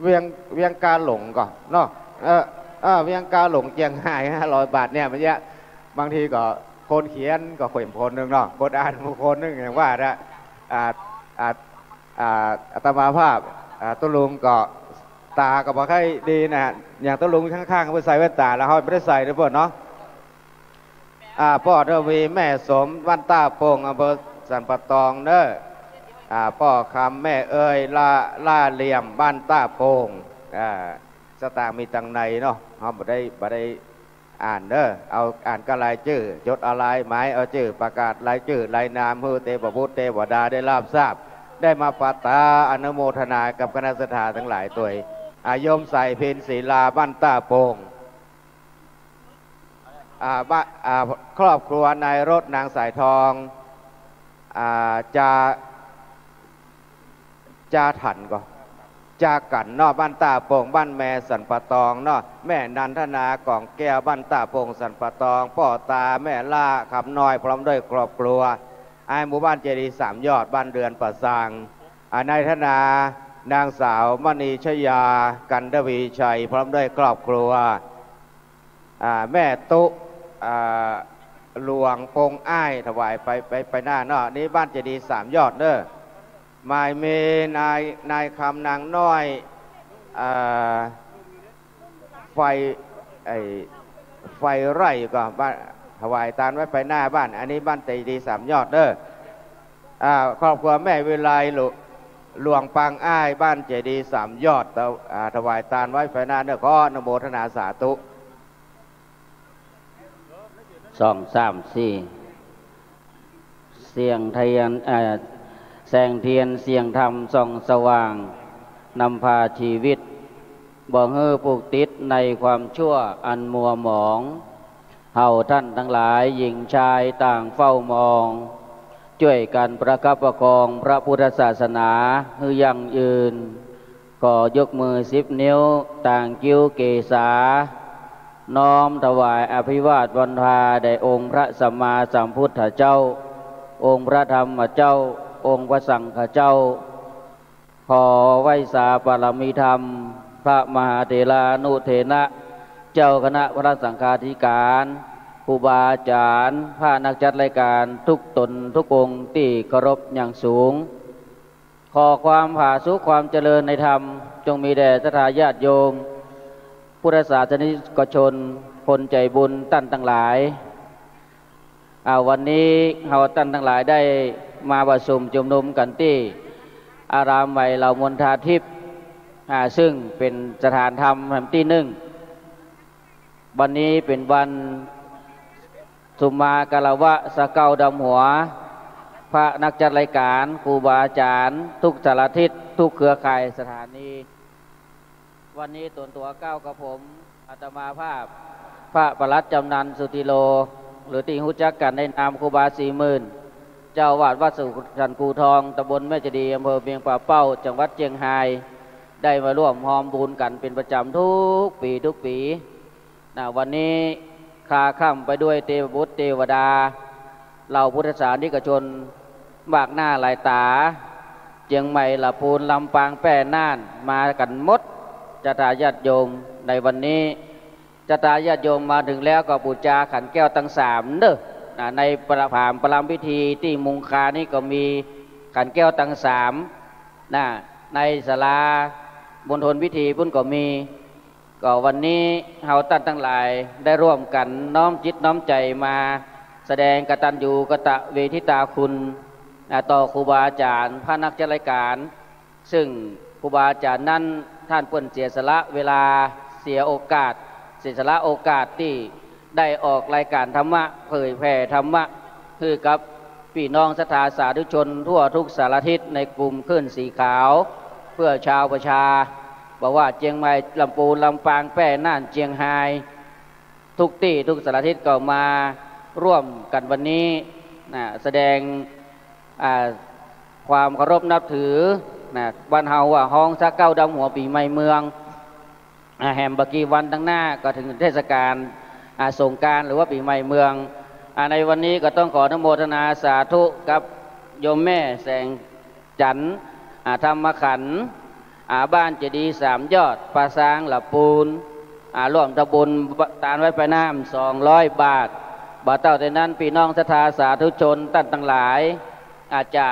เวียง เวียงกาหลงก่อเนาะ เออ เออ เวียงกาหลง เจียงฮาย ห้าร้อยบาทเนี่ย มันเยียะ บางทีก็คนเขียนก็เขวมคนนึ่งเนาะ คนอ่านคนนึ่ง อย่างว่านะ อ่า อ่า อ่า อาตมาภาพ อ่า ตุ๊ลุงก็ ต๋าก็บ่ค่อยดีนะ อย่างตุ๊ลุงข้างๆ เปิ้นใส่แว่นต๋า แล้วเฮาบ่ได้ใส่เด้อเปิ้นเนาะ อ่า ป้อทวี แม่สม บ้านต้าโป่ง อำเภอสันป่าตองเน้อ อ่า ป้อคำ แม่เอย ล่า ล่าเหลี่ยม บ้านต้าโป่ง อ่า สตางค์มีตังในเนาะ เฮาบ่ได้ บ่ได้อ่านเน้อ เอาอ่านก้ารายจื้อ จดเอาลายหมายเอาจื้อ ประกาศรายจื้อรายนาม หื้อเตพบุตรเตวดาได้ราบทราบ ได้มาปะต๋าอนุโมทนากับคณะศรัทธาตังหลายตวย อ่า โยมใส เพ็ญศรีลา บ้านต้าโป่ง อ่า บ้าน อ่า ครอบครัวนายรถ นางสายทอง อ่า จา จาถันก่อ จากั๋นเนาะ บ้านต้าโป่ง บ้านแม่สันป่าตองเนาะ แม่นันทนา ก่องแก้ว บ้านต้าโป่ง สันป่าตอง ป้อตา แม่ล่า คำน้อย พร้อมด้วยครอบครัว ไอ้หมู่บ้านเจดีย์สามยอด บ้านเดือนป่าซาง อ่า นายธนา นางสาวมณีชยา กันทวีชัย พร้อมด้วยครอบครัว อ่า แม่ตุ๊ อ่า หลวงปงอ้าย ถวายไป ไป ไปหน้าเนาะ นี่บ้านเจดีย์สามยอดเน้อ หมายมีนาย นายคำ นางน้อย อ่า ไฟ ไอ้ ไฟไร่ก่อ บ้าน ถวายตานไว้ไปหน้าบ้าน อันนี้บ้านเจดีย์สามยอดเน้อ อ่า ครอบครัวแม่วิไล หลวง หลวงปางอ้าย บ้านเจดีย์สามยอด ถว- อ่า ถวายตานไว้ไปหน้าเน้อ ขออนุโมทนาสาธุ สอง สาม สี่ เสียงเทียน เอ่อ แสงเทียนเสียงธรรมส่องสว่าง นำพาชีวิต บ่หื้อผูกติดในความชั่วอันมัวหมอง เฮาท่านทั้งหลายหญิงชายต่างเฝ้ามอง จ้วยกั๋นประคับประคองพระพุทธศาสนาหื้อยั่งยืน ขอยกมือสิบนิ้วต่างคิ้วเกศา น้อมถวายอภิวาทวันทาแด่องค์พระสัมมาสัมพุทธเจ้า องค์พระธรรมเจ้า องค์พระสังฆเจ้า ขอไหว้สาบารมีธรรม พระมหาเถรานุเถระ เจ้าคณะพระสังฆาธิการ ครูบาอาจารย์ พระนักจัดรายการทุกต๋นทุกองค์ตี้เคารพอย่างสูง ขอความผาสุกความเจริญในธรรม จงมีแด่ศรัทธาญาติโยม พุทธศาสนิกชน คนใจ๋บุญต้านตังหลาย อ่า วันนี้เฮาต้านตังหลายได้มาประชุมจุมนุมกั๋นตี้อารามใหม่เหล่ามณฑาทิพย์ อ่า ซึ่งเป๋นสถานธรรมแห่งตี้นึ่ง วันนี้เป๋นวันสุมมาคารวะซาเก๊าดำหัว พระนักจัดรายก๋าน ครูบาอาจ๋ารย์ กู้สารทิศ กู้เครือข่ายสถานี วันนี้ส่วนตั๋วเก๊ากับผม อาตมาภาพ พระปลัดจำนัน สุธีโล หรือตี้ฮู้จักกั๋นในนามครูบาสี่หมื่น เจ้าอาวาสวัดสันกู่ทอง ตำบลแม่เจดีย์ อำเภอเวียงป่าเป้า จังหวัดเจียงฮาย ได้มาร่วมฮอมบุญกั๋นเป๋นประจ๋ำกู้ปี๋กู้ปี๋ นะ วันนี้คลาคล่ำไปด้วยเตวบุตรเตวดา เหล่าพุทธศาสนิกชน มากหน้าหลายต๋า เจียงใหม่ ละปูน ลำปาง แป้ น่าน มากั๋นหมด ศรัทธาญาติโยมในวันนี้ ศรัทธาญาติโยมมาเถิงแล้วก็ปู๋จาขันแก้วตังสามเน่อ นะ ในประ ผามประลัมพิธีตี้มุงคานี้ก็มีขันแก้วตังสาม นะ ในศาลามณฑลพิธีปู๊นก็มี ก็วันนี้เฮาต้านตังหลายได้ร่วมกั๋นน้อมจิตน้อมใจ๋มาแสดงกตัญญูกตเวทิตาคุณ นะ ต่อครูบาอาจ๋ารย์ พระนักจัดรายก๋าน ซึ่งครูบาอาจ๋ารย์นั้นต้านเปิ้นเสียสละเวลา เสียโอกาส เสียสละโอกาสตี้ได้ออกรายก๋านธรรมะ เผยแผ่ธรรมะหื้อกับปี้น้องศรัทธาสาธุชนทั่วกู้สารทิศในกลุ่มคลื่นสีขาว เพื่อชาวประชา บ่ว่าเจียงใหม่ ลำปูน ลำปาง แป้ น่าน เจียงฮาย กู้ตี้กู้สารทิศก็มาร่วมกั๋นวันนี้ นะ แสดง อ่า ความเคารพนับถือ นะ บ้านเฮาว่าฮ้องซาเก๊าดำหัวปี๋ใหม่เมือง อ่า แหมบ่กี่วันตังหน้าก็เถิงเทศกาล อ่า สงกรานต์หรือว่าปี๋ใหม่เมือง อ่า ในวันนี้ก็ต้องขออนุโมทนาสาธุกับโยมแม่แสงจันทร์ อ่า ธรรมขันธ์ อ่า บ้านเจดีย์สามยอด ป่าซาง ละปูน อ่า ร่วมทำบุญตานไว้ปลายน้ำสองร้อยบาท บ่าเต้าแต่นั้น ปี้น้องศรัทธาสาธุชนต้านตังหลาย อาจจะ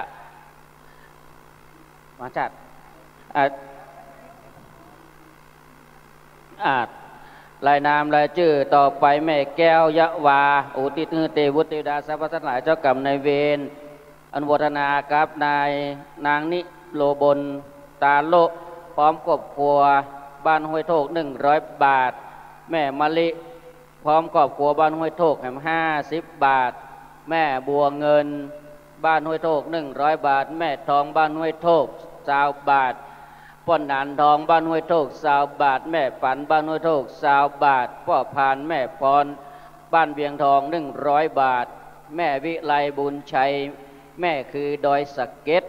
มาจัด อ่า อ่า รายนามรายจื้อต่อไป แม่แก้ว ยะวา อุทิศหื้อเตวบุตรเตวดาสรรพสัตว์ทั้งหลาย เจ้ากรรมนายเวร อนุโมทนากับนาย นางนิโลบล ตาโละ พร้อมครอบครัว บ้านห้วยโทก หนึ่งร้อยบาท แม่มะลิ พร้อมครอบครัวบ้านห้วยโทกแหมห้าสิบบาท แม่บัวเงิน บ้านห้วยโทก หนึ่งร้อยบาท แม่ทองบ้านห้วยโทก ซาวบาท ป้อหนานทองบ้านห้วยโทก ซาวบาท แม่ปันบ้านห้วยโทก ซาวบาท ป้อพาน แม่พร บ้านเวียงทอง หนึ่งร้อยบาท แม่วิไลบุญชัย แม่คือดอยสะเก็ด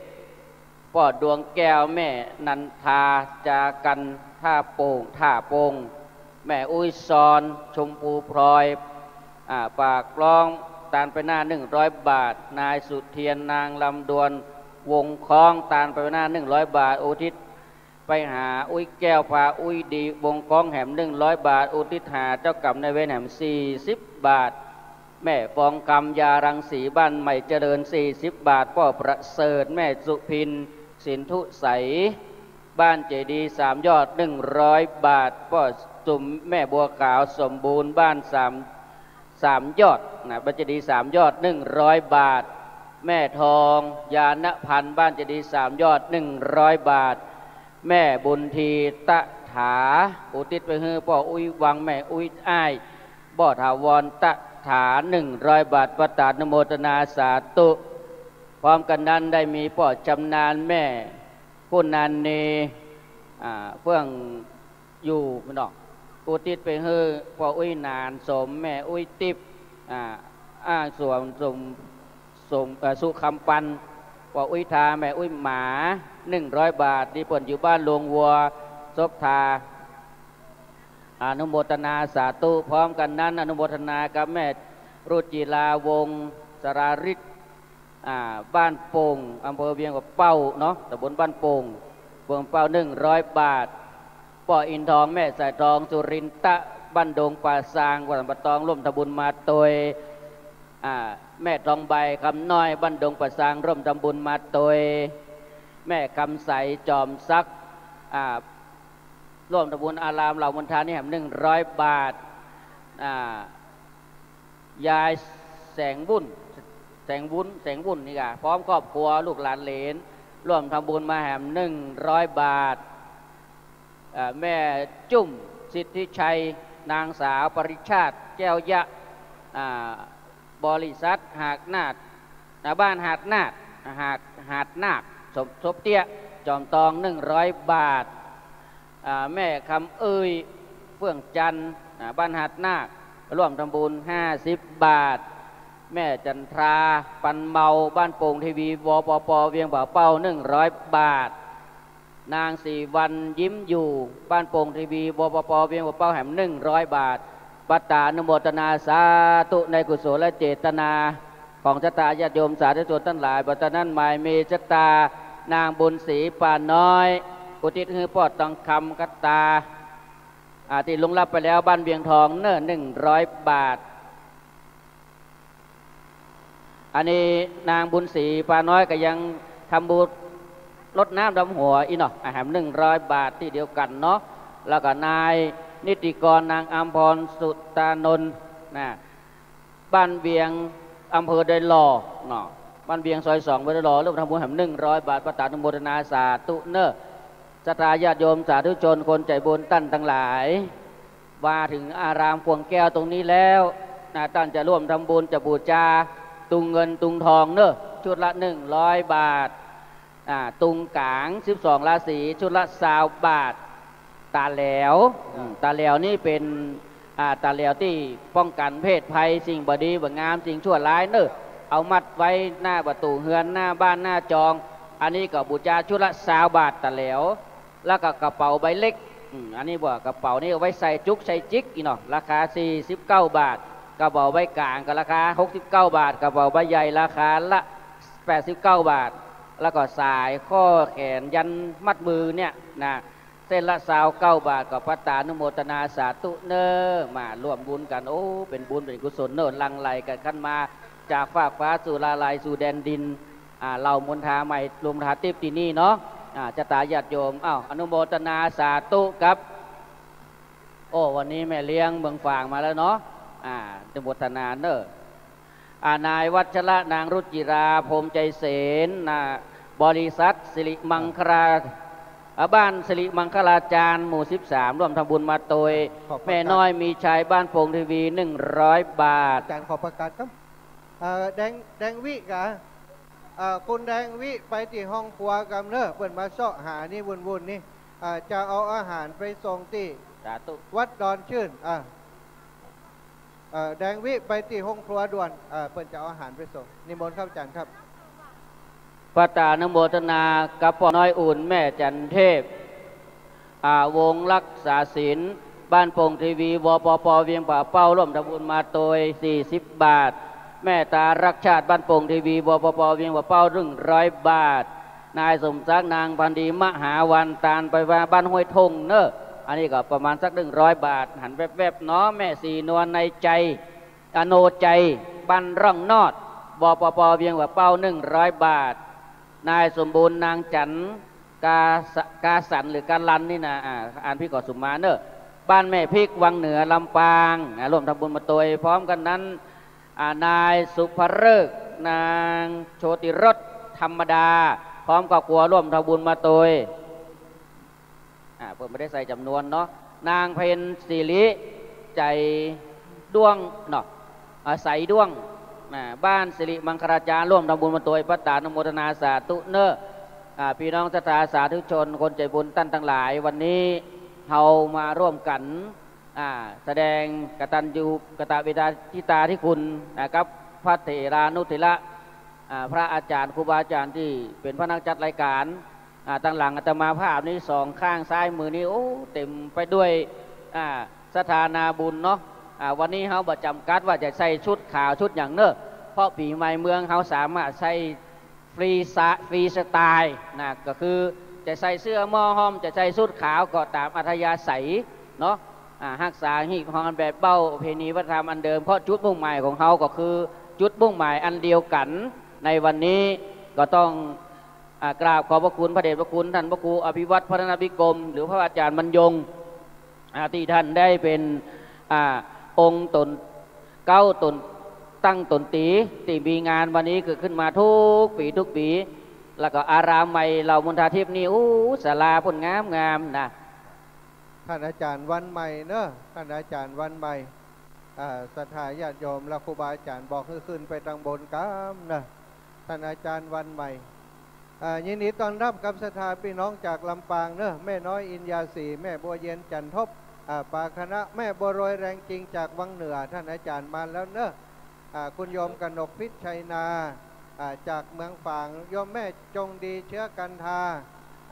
ป้อดวงแก้ว แม่นันทา จากัน ท่าโป่ง ท่าโป่ง แม่อุ๊ยซอน ชมพูพลอย อ่า ปากปล้อง ตานไปหน้า หนึ่งร้อยบาท นายสุเทียน นางลำดวน วงค้อง ตานไปหน้า หนึ่งร้อยบาท อุทิศไปหาอุ๊ยแก้ว ปาอุ๊ยดี วงค้องแหม หนึ่งร้อยบาท อุทิศหาเจ้ากรรมนายเวรแหม สี่สิบบาท แม่ฟองคำ ยารังสี บ้านใหม่เจริญ สี่สิบบาท ป้อประเสริฐ แม่สุพิน สินธุใส บ้านเจดีย์สามยอด หนึ่งร้อยบาท ป้อสุม แม่บัวขาว สมบูรณ์ บ้านสาม สามยอดนะ บ้านเจดีย์สามยอด หนึ่งร้อยบาท แม่ทอง ญาณพันธ์ บ้านเจดีย์สามยอด หนึ่งร้อยบาท แม่บุญที ตะถา อุทิศไปหื้อป้ออุ๊ยวัง แม่อุ๊ยอ้าย ป้อถาวร ตะถา หนึ่งร้อยบาท ประทานุโมทนาสาธุ พร้อมกั๋นนั้นได้มีป้อชำนาญ แม่กุณานี อ่า เฟื่องอยู่เนาะ อุทิศไปหื้อป้ออุ๊ยหนานสม แม่อุ๊ยติ๊บ อ่า อ้างสวมสม สม เอ่อ สุคำปัน ป้ออุ๊ยทา แม่อุ๊ยหมา หนึ่งร้อยบาท ตี้เปิ้นอยู่บ้านโรงวัว ศพทา อนุโมทนาสาธุ พร้อมกั๋นนั้น อนุโมทนากับแม่รุจิราวงศ์สราริศ อ่า บ้านโป่ง อำเภอเวียงป่าเป้าเนาะ ตำบลบ้านโป่ง เวียงป่าเป้า หนึ่งร้อยบาท ป้ออินทอง แม่สายทอง สุรินทะ บ้านดงป่าซาง แขวงสันป่าตอง ร่วมทำบุญมาตวย อ่า แม่ทองใบ คำน้อย บ้านดงป่าซาง ร่วมทำบุญมาตวย แม่คำใส จอมศักดิ์ อ่า ร่วมทำบุญอารามเหล่ามณฑานี่แหม หนึ่งร้อยบาท อ่า ยายแสงวุ่น แสงวุ้น แสงวุ่นนี่กะ พร้อมครอบครัวลูกหลานเหลน ร่วมทำบุญมาแหมหนึ่งร้อยบาท อ่า แม่จุ้มสิทธิชัย นางสาวปริชาติแก้วยะ อ่า บริษัทหาดนาด นะ บ้านหาดนาด หาด หาดนาค สม สมเตี้ย จอมตอง หนึ่งร้อยบาท อ่า แม่คำเอ้ย เฟื่องจันทร์ อ่า บ้านหาดนาค ร่วมทำบุญ ห้าสิบบาท แม่จันทรา ปันเมา บ้านโป่งทีวี วปป เวียงป่าเป้า หนึ่งร้อยบาท นางศรีวรรณ ยิ้มอยู่ บ้านโป่งทีวี วปป เวียงป่าเป้า แหมหนึ่งร้อยบาท ปัตตานุโมทนาสาธุในกุศลเจตนา ของศรัทธาญาติโยมสาธุชนตังหลาย ปัตตานั้นหมายมีศรัทธานางบุญศรี ป่าน้อย อุทิศหื้อป้อตองคำ กัตตา อ่า ตี้ล่วงลับไปแล้ว บ้านเวียงทองเน่อ หนึ่งร้อยบาท อันนี้นางบุญศรี ป่าน้อย ก็ยังทำบุญรดน้ำดำหัวอีกเนาะ อ่า แหมหนึ่งร้อยบาทตี้เดียวกั๋นเนาะ แล้วก็นายนิติกร นางอำพร สุตานนท์ นะ บ้านเวียง อำเภอดอยหล่อเนาะ บ้านเวียงซอยสอง อำเภอดอยหล่อ ร่วมทำบุญแหมหนึ่งร้อยบาท ปัตตานุโมทนาสาธุเน่อ ศรัทธาญาติโยมสาธุชนคนใจ๋บุญต้านตังหลาย มาเถิงอารามขวงแก้วตรงนี้แล้วนะ ต้านจะร่วมทำบุญ จะบู๋จาตุงเงินตุงทองเน่อ ชุดละหนึ่งร้อยบาท อ่า ตุงก๋าง สิบสองราศี ชุดละซาวบาท ต๋าแหลว อ่า อืม ต๋าแหลวนี่เป๋น อ่า ต๋าแหลวตี้ป้องกั๋นเพศภัย สิ่งบ่ดีบ่งาม สิ่งชั่วร้ายเน่อ เอามัดไว้หน้าประตู๋เฮือน หน้าบ้าน หน้าจอง อันนี้ก็บู๋จาชุดละซาวบาท ต๋าแหลว แล้วก็กระเป๋าใบเล็ก อืม อันนี้ว่ากระเป๋านี่เอาไว้ใส่จุกใส่จิ๊กอีกเนาะ ราคาสี่สิบเก้าบาท กระเป๋าใบก๋างก็ราคาหกสิบเก้าบาท กระเป๋าใบใหญ่ราคาละแปดสิบเก้าบาท แล้วก็สายข้อแขนยันมัดมือเนี่ยนะ เส้นละซาวเก้าบาท ก็ปัตตานุโมทนาสาธุเน่อ มาร่วมบุญกั๋น โอ้ เป๋นบุญเป๋นกุศลเน่อ หลั่งไหลกั๋นขึ้นมา จากฟากฟ้าสู่ลาลัยสู่แดนดิน อ่า เล่ามนทาใหม่ รวมทาติ๊บตี้นี่เนาะ อ่า ศรัทธาญาติโยม อ้าว อนุโมทนาสาธุครับ โอ้ วันนี้แม่เลี้ยงเมืองฝางมาแล้วเนาะ อ่า อนุโมทนาเน่อ อ่า นายวัชระ นางรุจิรา พรหมใจเสน นะ บริษัทสิริมังคลา อ่า บ้านสิริมังคลาจารย์ หมู่สิบสาม ร่วมทำบุญมาโตย ขอบพระคุณ แม่น้อยมีชัย บ้านโป่งทีวี หนึ่งร้อยบาท อาจ๋ารย์ขอประกาศครับ เอ่อ แดง แดงวิกะ เอ่อ คุณแดงวิไปตี้ห้องครัวกำเน่อ เปิ้นมาเซาะหานี่วุ่นๆ นี่ เอ่อ จะเอาอาหารไปส่งตี้ สาธุ วัดดอนชื่น อ่า เอ่อ แดงวิไปตี้ห้องครัวด่วน เอ่อ เปิ้นจะเอาอาหารไปส่ง นิมนต์ครับอาจ๋ารย์ครับ ปัตตานุโมทนากับป้อน้อยอุ่น แม่จันเทพ อ่า วงศ์รักษาศิลป์ บ้านโป่งทีวี วปป เวียงป่าเป้า ร่วมทำบุญมาโตย สี่สิบบาท แม่ตารักชาติ บ้านโป่งทีวี วปป เวียงป่าเป้า หนึ่งร้อยบาท นายสมศักดิ์ นางพันธุ์ดี มหาวัน ตานไปว่าบ้านห้วยทุ่งเน่อ อันนี้ก็ประมาณสักหนึ่งร้อยบาท หันแวบๆ เนาะ แม่ศรีนวล ในใจ อโนใจ บ้านร่องนอด วปป เวียงป่าเป้า หนึ่งร้อยบาท นายสมบูรณ์ นางจันทร์ กาสะ กาสันหรือกาลันนี่นะ อ่า อ่านผิดขอสุมาเน่อ บ้านแม่พริก วังเหนือ ลำปาง นะ ร่วมทำบุญมาโตย พร้อมกั๋นนั้น อ่า นายสุภฤกษ์ นางโชติรส ธรรมดา พร้อมครอบครัว ร่วมทำบุญมาโตย อ่า เปิ้นบ่ได้ใส่จ๋ำนวนเนาะ นางเพ็ญศิริ ใจ๋ด้วงเนาะ อ่า ใสด้วง อ่า บ้านสิริมังคลาจารย์ ร่วมทำบุญมาโตย ปัตตานุโมทนาสาธุเน่อ อ่า ปี้น้องศรัทธาสาธุชน คนใจ๋บุญต้านตังหลาย วันนี้เฮามาร่วมกั๋น อ่า แสดงกตัญญูกตเวทิตาธิคุณ นะ กับพระเถรานุเถระ อ่า พระอาจ๋ารย์ ครูบาอาจ๋ารย์ตี้เป๋นพระนักจัดรายก๋าน อ่า ตังหลังอาตมาภาพนี้ สองข้างซ้ายมือนี้ โอ้ เต๋มไปด้วย อ่า ศรัทธานาบุญเนาะ อ่า วันนี้เฮาบ่จ๋ำกัดว่าจะใส่ชุดขาวชุดหยังเน่อ เพราะปี๋ใหม่เมืองเฮาสามารถใส่ ฟรีสะ ฟรีสไตล์นะ ก็คือจะใส่เสื้อหม้อห้อม จะใส่ชุดขาวก็ต๋ามอัธยาศัยเนาะ อ่า ฮักษาฮีตฮองอันแบบเบ้า ประเพณีวัฒนธรรมอันเดิม เพราะจุดมุ่งหมายของเฮาก็คือจุดมุ่งหมายอันเดียวกั๋น ในวันนี้ก็ต้อง อ่า กราบขอบพระคุณพระเดชพระคุณต้านพระครูอภิวัฒน์ พัฒนพิกรม หรือพระอาจ๋ารย์บรรยง อ่า ตี้ต้านได้เป๋น อ่า องค์ต๋น เก๊าต๋น ตั้งต๋นตี๋ ตี้มีงานวันนี้เกิดขึ้นมาทุกปี๋ทุกปี๋ แล้วก็อารามใหม่เหล่ามนทาทิพย์นี่ อู้ ศาลาปุ้นงามๆ นะ ต้านอาจ๋ารย์วันใหม่เนาะ ต้านอาจ๋ารย์วันใหม่ อ่า ศรัทธาญาติโยมและครูบาอาจ๋ารย์บอกหื้อขึ้นไปตังบนกำเนาะ ต้านอาจ๋ารย์วันใหม่ อ่า ยินดีต้อนฮับกับศรัทธาปี้น้องจากลำปางเนาะ แม่น้อยอินยาสี แม่บัวเย็นจันทบ อ่า ปาคณะ แม่บัวรวยแรงจริงจากวังเหนือ ต้านอาจ๋ารย์มาแล้วเนาะ อ่า คุณโยมกนกพิชชัยนา อ่า จากเมืองฝาง โยมแม่จงดีเชื้อกันทา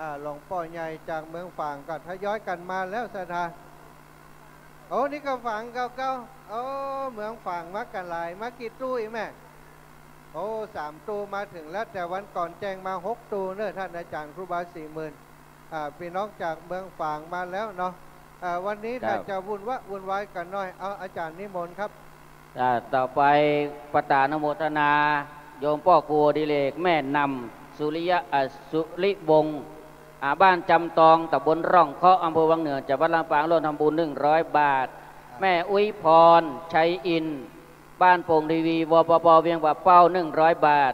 อ่า หลวงป้อใหญ่จากเมืองฝางก็ทยอยกั๋นมาแล้วศรัทธา โอ้ นี่ก็ฝางเก่าๆ โอ้ เมืองฝางมากั๋นหลาย มากี่ตู้อีกแม่ โอ้ สามตู้มาเถิงแล้ว แต่วันก่อนแจ้งมาหกตู้เนาะ ต้านอาจ๋ารย์ครูบาสี่หมื่น อ่า ปี้น้องจากเมืองฝางมาแล้วเนาะ อ่า วันนี้ ครับ น่าจะวุ่นวะ วุ่นวายกั๋นหน่อย เอา อาจ๋ารย์นิมนต์ครับ อ่า ต่อไปประตานุโมทนา โยมป้อครูอดิเรก แม่นำ สุริยะ อ่า สุริวงศ์ อ่า บ้านจำตอง ต๋ำบลร่องเคาะ อำเภอวังเหนือ จังหวัดลำปาง ร่วมทำบุญหนึ่งร้อยบาท แม่อุ๊ยพร ชัยอินทร์ บ้านโป่งทวี วปป เวียงป่าเป้า หนึ่งร้อยบาท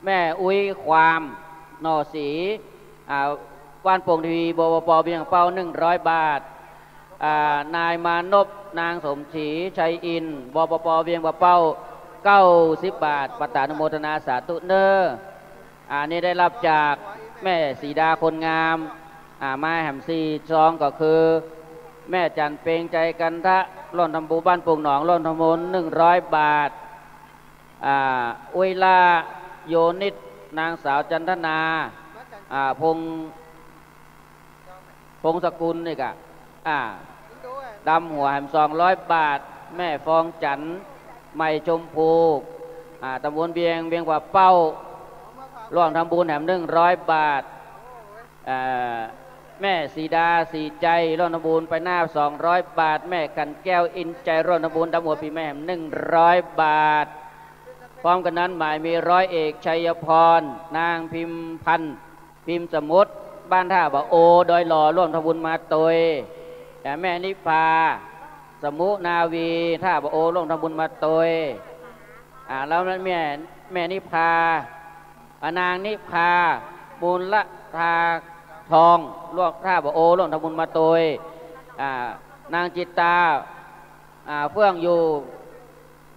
แม่อุ๊ยความ หน่อศรี อ่า บ้านโป่งทวี วปป เวียงป่าเป้า หนึ่งร้อยบาท อ่า นายมานพ นางสมศรี ชัยอินทร์ วปป เวียงป่าเป้า เก้าสิบบาท ประตานุโมทนาสาธุเนาะ อ่า นี่ได้ฮับจากแม่สีดาคนงาม อ่า มาแหมสี่ซองก็คือ แม่จันทร์เปง ใจกันทะ ร่วมทำบุญ บ้านโป่งหนอง ร่วมทำบุญหนึ่งร้อยบาท อ่า อุ๊ยล่า โยนิด นางสาวจันทนา อ่า พงษ์ พงศกุลนี่กะ อ่า ดำหัวแหมสองร้อยบาท แม่ฟองจันทร์ ใหม่ชมพู อ่า ต๋ำบลเวียง เวียงป่าเป้า ร่วมทำบุญแหมหนึ่งร้อยบาท อ่า แม่สีดา สีใจ ร่วมทำบุญไปหน้าสองร้อยบาท แม่ขันแก้ว อินใจ ร่วมทำบุญดำหัวปี๋แม่แหมหนึ่งร้อยบาท พร้อมกั๋นนั้นหมายมีร้อยเอก ชัยพร นางพิมพันธ์ พิมพ์สมุทร บ้านท่าบ่าโอ ดอยหล่อ ร่วมทำบุญมาตวย และแม่นิพา สมุนาวี ท่าบ่าโอ ร่วมทำบุญมาตวย อ่า แล้วแม่ แม่นิพา อ่า นางนิพา บุญละทาทอง ร่วม ท่าบ่าโอ ร่วมทำบุญมาตวย อ่า นางจิตตา อ่า เฟื่องอยู่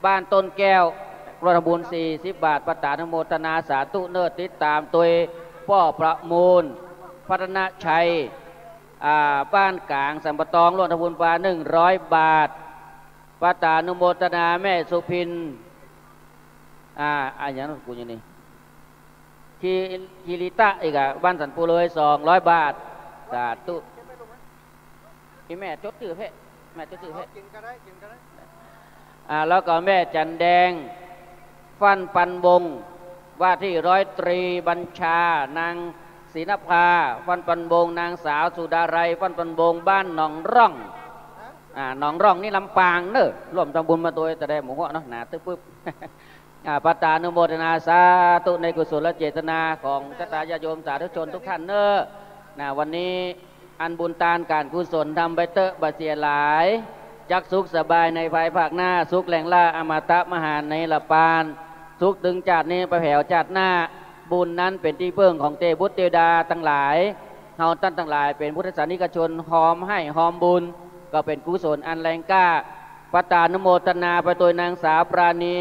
บ้านต้นแก้ว ร่วมทำบุญสี่สิบบาท ประตานุโมทนาสาธุเนาะ ติดต๋ามตวยป้อประมูล พัฒนชัย อ่า บ้านก๋างสันป่าตอง ร่วมทำบุญไปหนึ่งร้อยบาท ประตานุโมทนาแม่สุพิน อ่า อะหยังกูอยู่นี่ คิ คิริตะอีกอะ บ้านสันปูเลย สองร้อยบาท สาธุ อีแม่จดจื้อเพ่ แม่จดจื้อเพ่ กิ๋นก็ได้ กิ๋นก็ได้ อ่า แล้วก็แม่จันแดง ฟั่นปันวงศ์ ว่าที่ร้อยตรีบัญชา นางศรีนภา ฟั่นปันวงศ์ นางสาวสุดาลัย ฟั่นปันวงศ์ บ้านหนองร่อง อ่า หนองร่องนี่ลำปางเนาะ ร่วมทำบุญมาตวย แต่ได้หมู่หัวเนาะ หนาตึ๊บปึ๊บ อ่า ประตานุโมทนาสาธุในกุศลเจตนาของศรัทธาญาติโยมสาธุชนทุกท่านเนาะ นะ วันนี้อันบุญตานก๋านกุศลทำไปเต๊อะบ่เสียหาย จักสุขสบายในภายภาคหน้า สุขแหล่งล่าอมตะมหานิรปาน สุขตึงจาตินี้ไปแผวจาติหน้า บุญนั้นเป๋นตี้เปิ้งของเตวบุตรเตวดาตังหลาย เฮาต้านตังหลายเป๋นพุทธศาสนิกชน ฮอมไห้ฮอมบุญ ก็เป๋นกุศลอันแรงกล้า ประตานุโมทนาไปตวยนางสาวปราณี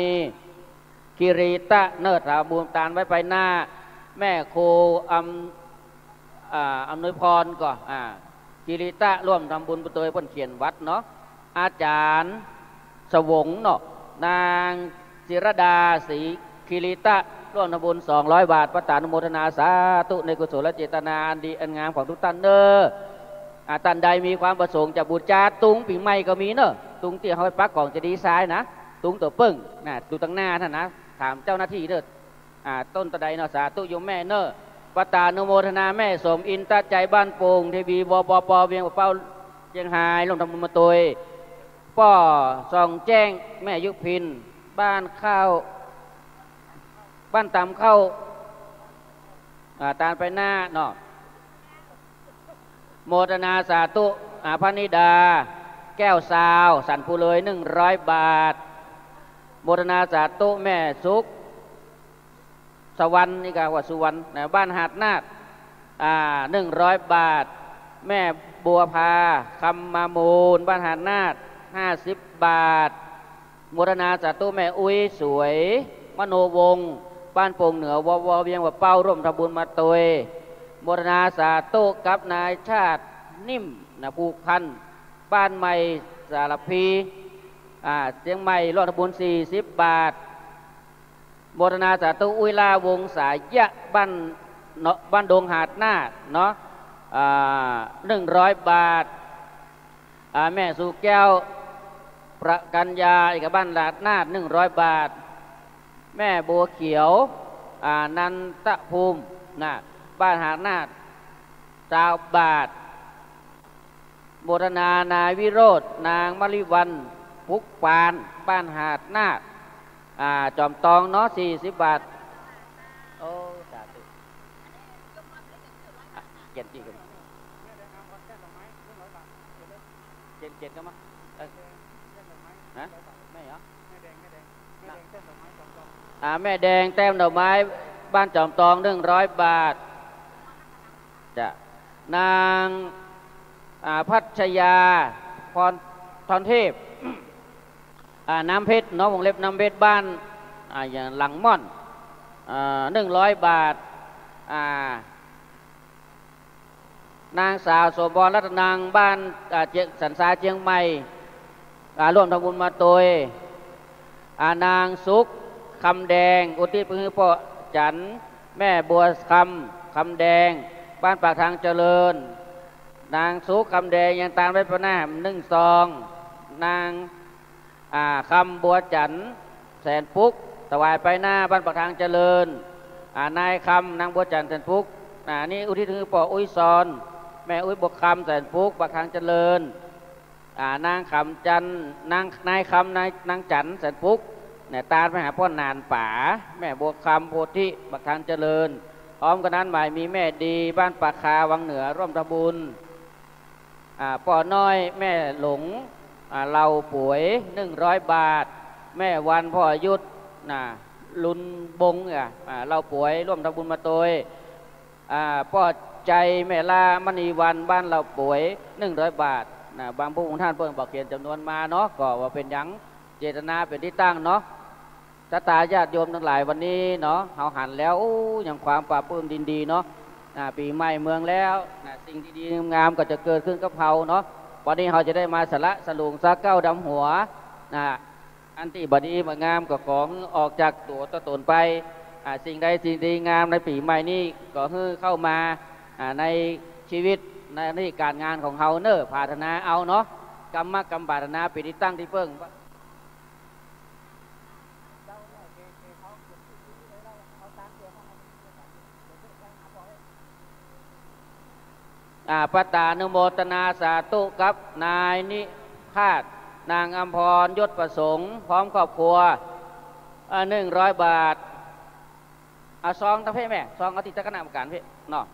คิริตะเนาะ ถวายบุญตานไว้ไปหน้า แม่ครูอำ อ่า อำนวยพรก็ อ่า คิริตะ ร่วมทำบุญไปตวย เปิ้นเขียนวัดเนาะ อาจ๋ารย์สวงเนาะ นางจิรดา ศรีคิริตะ ร่วมทำบุญสองร้อยบาท ประตานุโมทนาสาธุในกุศลเจตนาอันดีอันงามของทุกท่านเนาะ อ่า ต้านใดมีความประสงค์จะบูชาตุงปี๋ใหม่ก็มีเนาะ ตุงตี้เฮาไปปักของเจดีย์ทรายนะ ตุงตั๋วเปิ้งนะ ดูตังหน้าหั้นนะ ถามเจ้าหน้าตี้เนาะ อ่า ต้นตะไดเนาะ สาธุโยมแม่เนาะ ประตานุโมทนาแม่สมอินทะใจ บ้านโป่งทวี วปป เวียงป่าเป้า เจียงฮาย ร่วมทำบุญมาตวย ป้อส่องแจ้ง แม่ยุพิน บ้านข้าว บ้านต๋ามข้าว อ่า ตานไปหน้าเนาะ โมทนาสาธุ อ่า พระนิดา แก้วซาว สันภูเลย หนึ่งร้อยบาท โมทนาสาธุ แม่สุข สวรรค์ นี่ก็ว่าสุวรรค์นะ บ้านหาดนาด อ่า หนึ่งร้อยบาท แม่บัวพา คำมามูล บ้านหาดนาด ห้าสิบบาท โมทนาสาธุ แม่อุ๊ยสวย มโนวงศ์ บ้านโป่งเหนือ วว เวียงป่าเป้า ร่วมทำบุญมาตวย โมทนาสาธุกับนายชาตินิ่มนะ ผูกพัน บ้านใหม่สารพี อ่า เชียงใหม่ ร่วมทำบุญ สี่สิบบาท โมทนาสาธุ อุ๊ยล่า วงศายะ บ้านเนาะ บ้านดงหาดนาดเนาะ อ่า หนึ่งร้อยบาท อ่า แม่สุแก้ว ประกัญญา อีกบ้านหาดนาด หนึ่งร้อยบาท แม่บัวเขียว อ่า นันทภูมินะ บ้านหาดนาด ซาวบาท โมทนานายวิโรจน์ นางมะลิวัลย์ ปุกปาน บ้านหาดนาด อ่า จอมตองเนาะ สี่สิบบาท โอ้ สาธุ อ่ะ เขียนกี่กัน เขียนเขียนกันมา เออ ฮะ ไม่เหรอ อ่า แม่แดงแต้มดอกไม้ บ้านจอมตอง หนึ่งร้อยบาท จ้ะ นาง อ่า พัชยา พร พรเทพ อ่า น้ำเพชรเนาะ วงเล็บน้ำเพชร บ้าน อ่า อย่างหลังม่อน อ่า หนึ่งร้อยบาท อ่า นางสาวสมพรรัตนัง บ้าน อ่า เจียง สันทราย เชียงใหม่ อ่า ร่วมทำบุญมาตวย อ่า นางสุข คำแดง อุทิศเพื่อป้อจั๋น แม่บัวคำ คำแดง บ้านปากทางเจริญ นางสุข คำแดง ยังตานไว้ป้อหน้าหนึ่งซอง นาง อ่า คำบัวจั๋น แสนปุ๊ก ถวายไปหน้าบ้านปากทางเจริญ อ่า นายคำ นางบัวจั๋น แสนปุ๊ก อ่า นี่อุทิศเพื่อป้ออุ๊ยซอน แม่อุ๊ยบัวคำ แสนปุ๊ก ปากทางเจริญ อ่า นางคำจั๋น นาง นายคำ นาย นางจั๋น แสนปุ๊ก เนี่ย ตานไปหาป้อหนานป๋า แม่บัวคำ โพธิ ปากทางเจริญ พร้อมกั๋นนั้นหมายมีแม่ดี บ้านปากคาวังเหนือ ร่วมทำบุญ อ่า ป้อน้อย แม่หลง อ่า เหล่าป่วย หนึ่งร้อยบาท แม่วัน ป้อยุทธ นะ ลุนบง อ่ะ อ่า เหล่าป่วย ร่วมทำบุญมาตวย อ่า ป้อใจ๋ แม่ล้า มณีวัน บ้านเหล่าป่วย หนึ่งร้อยบาท นะ บางผู้บางต้านเปิ้นบ่เขียนจ๋ำนวนมาเนาะ ก็ว่าเป๋นหยัง เจตนาเป๋นตี้ตั้งเนาะ ศรัทธาญาติโยมตังหลาย วันนี้เนาะ เฮาหันแล้ว โอ้ ยังความปลาบปลื้มยินดีเนาะ อ่า ปี๋ใหม่เมืองแล้ว นะ สิ่งดีๆงามๆก็จะเกิดขึ้นกับเฮาเนาะ วันนี้เฮาจะได้มาสละสลุงซาเก้าดำหัว นะ อันตี้บ่ดีบ่งามก็ขอหื้อออกจากตั๋วต๋นไป อ่า สิ่งใดสิ่งดีงามในปี๋ใหม่นี้ ขอหื้อเข้ามา อ่า ในชีวิต ในหน้าตี้ก๋านงานของเฮาเน่อ ปรารถนาเอาเนาะ กำมะกำปรารถนาเป๋นตี้ตั้งตี้เปิ้ง อ่า ปตานุโมทนาสาธุกับนายนิพาส นางอำพร ยศประสงค์ พร้อมครอบครัว อ่า หนึ่งร้อยบาท อ่า ซองตะเพ่แม่ ซองเอาตี้เจ้าคณะกรรมการเพ่เนาะ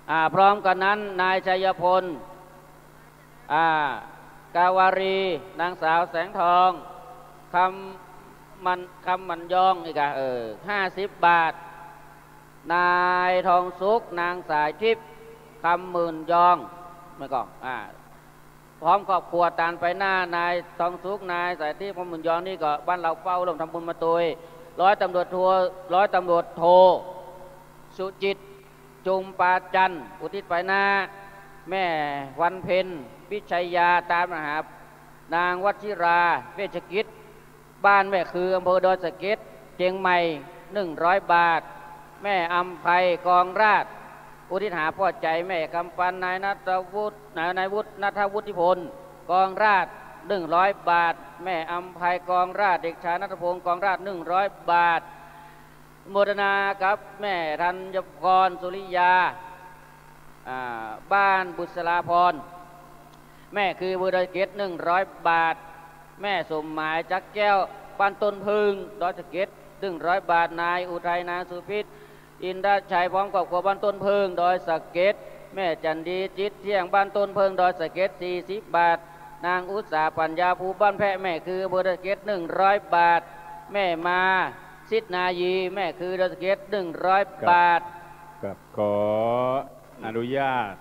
อ่า พร้อมกั๋นนั้น นายชัยพล อ่า กาวารี นางสาวแสงทอง คำมัน คำมันยอง อีกอ่ะ เออ ห้าสิบบาท นายทองสุข นางสายทิพย์ คำหมื่นยอง แม่นก่อ อ่า พร้อมครอบครัวตานไปหน้า นายทองสุข นายสายทิพย์ คำหมื่นยอง นี่ก็บ้านเหล่าเป้า ร่วมทำบุญมาตวย ร้อยตำรวจโท ร้อยตำรวจโท สุจิต จุมปาจันทร์ อุทิศไปหน้า แม่วันเพ็ญ วิชยา ตานมาหา นางวัชิรา เวชกิจ บ้านแม่คือ อำเภอดอยสะเก็ด เจียงใหม่ หนึ่งร้อยบาท แม่อำไพ กองราช อุทิศหาป้อใจ๋ แม่กำปัน นายณัฐวุฒิ นาย นายวุฒิ ณัฐวุฒิพล กองราช หนึ่งร้อยบาท แม่อำไพ กองราช เด็กชายณัฐพงศ์ กองราช หนึ่งร้อยบาท โมทนากับแม่ธัญพร สุริยา อ่า บ้านบุษราพร แม่คือ อำเภอดอยสะเก็ด หนึ่งร้อยบาท แม่สมหมาย จักแก้ว บ้านต้นผึ้ง ดอยสะเก็ด หนึ่งร้อยบาท นายอุทัย นางสุพิษ อินทชัย พร้อมครอบครัว บ้านต้นผึ้ง ดอยสะเก็ด แม่จันดี จิตเที่ยง บ้านต้นเพิ่ง ดอยสะเก็ด สี่สิบบาท นางอุตสาปัญญา ภูบ้านแพะ แม่คือ อำเภอดอยสะเก็ด หนึ่งร้อยบาท แม่มา สิทธิ์นายี แม่คือ ดอยสะเก็ด หนึ่งร้อย ครับ บาท ครับ ขออนุญาต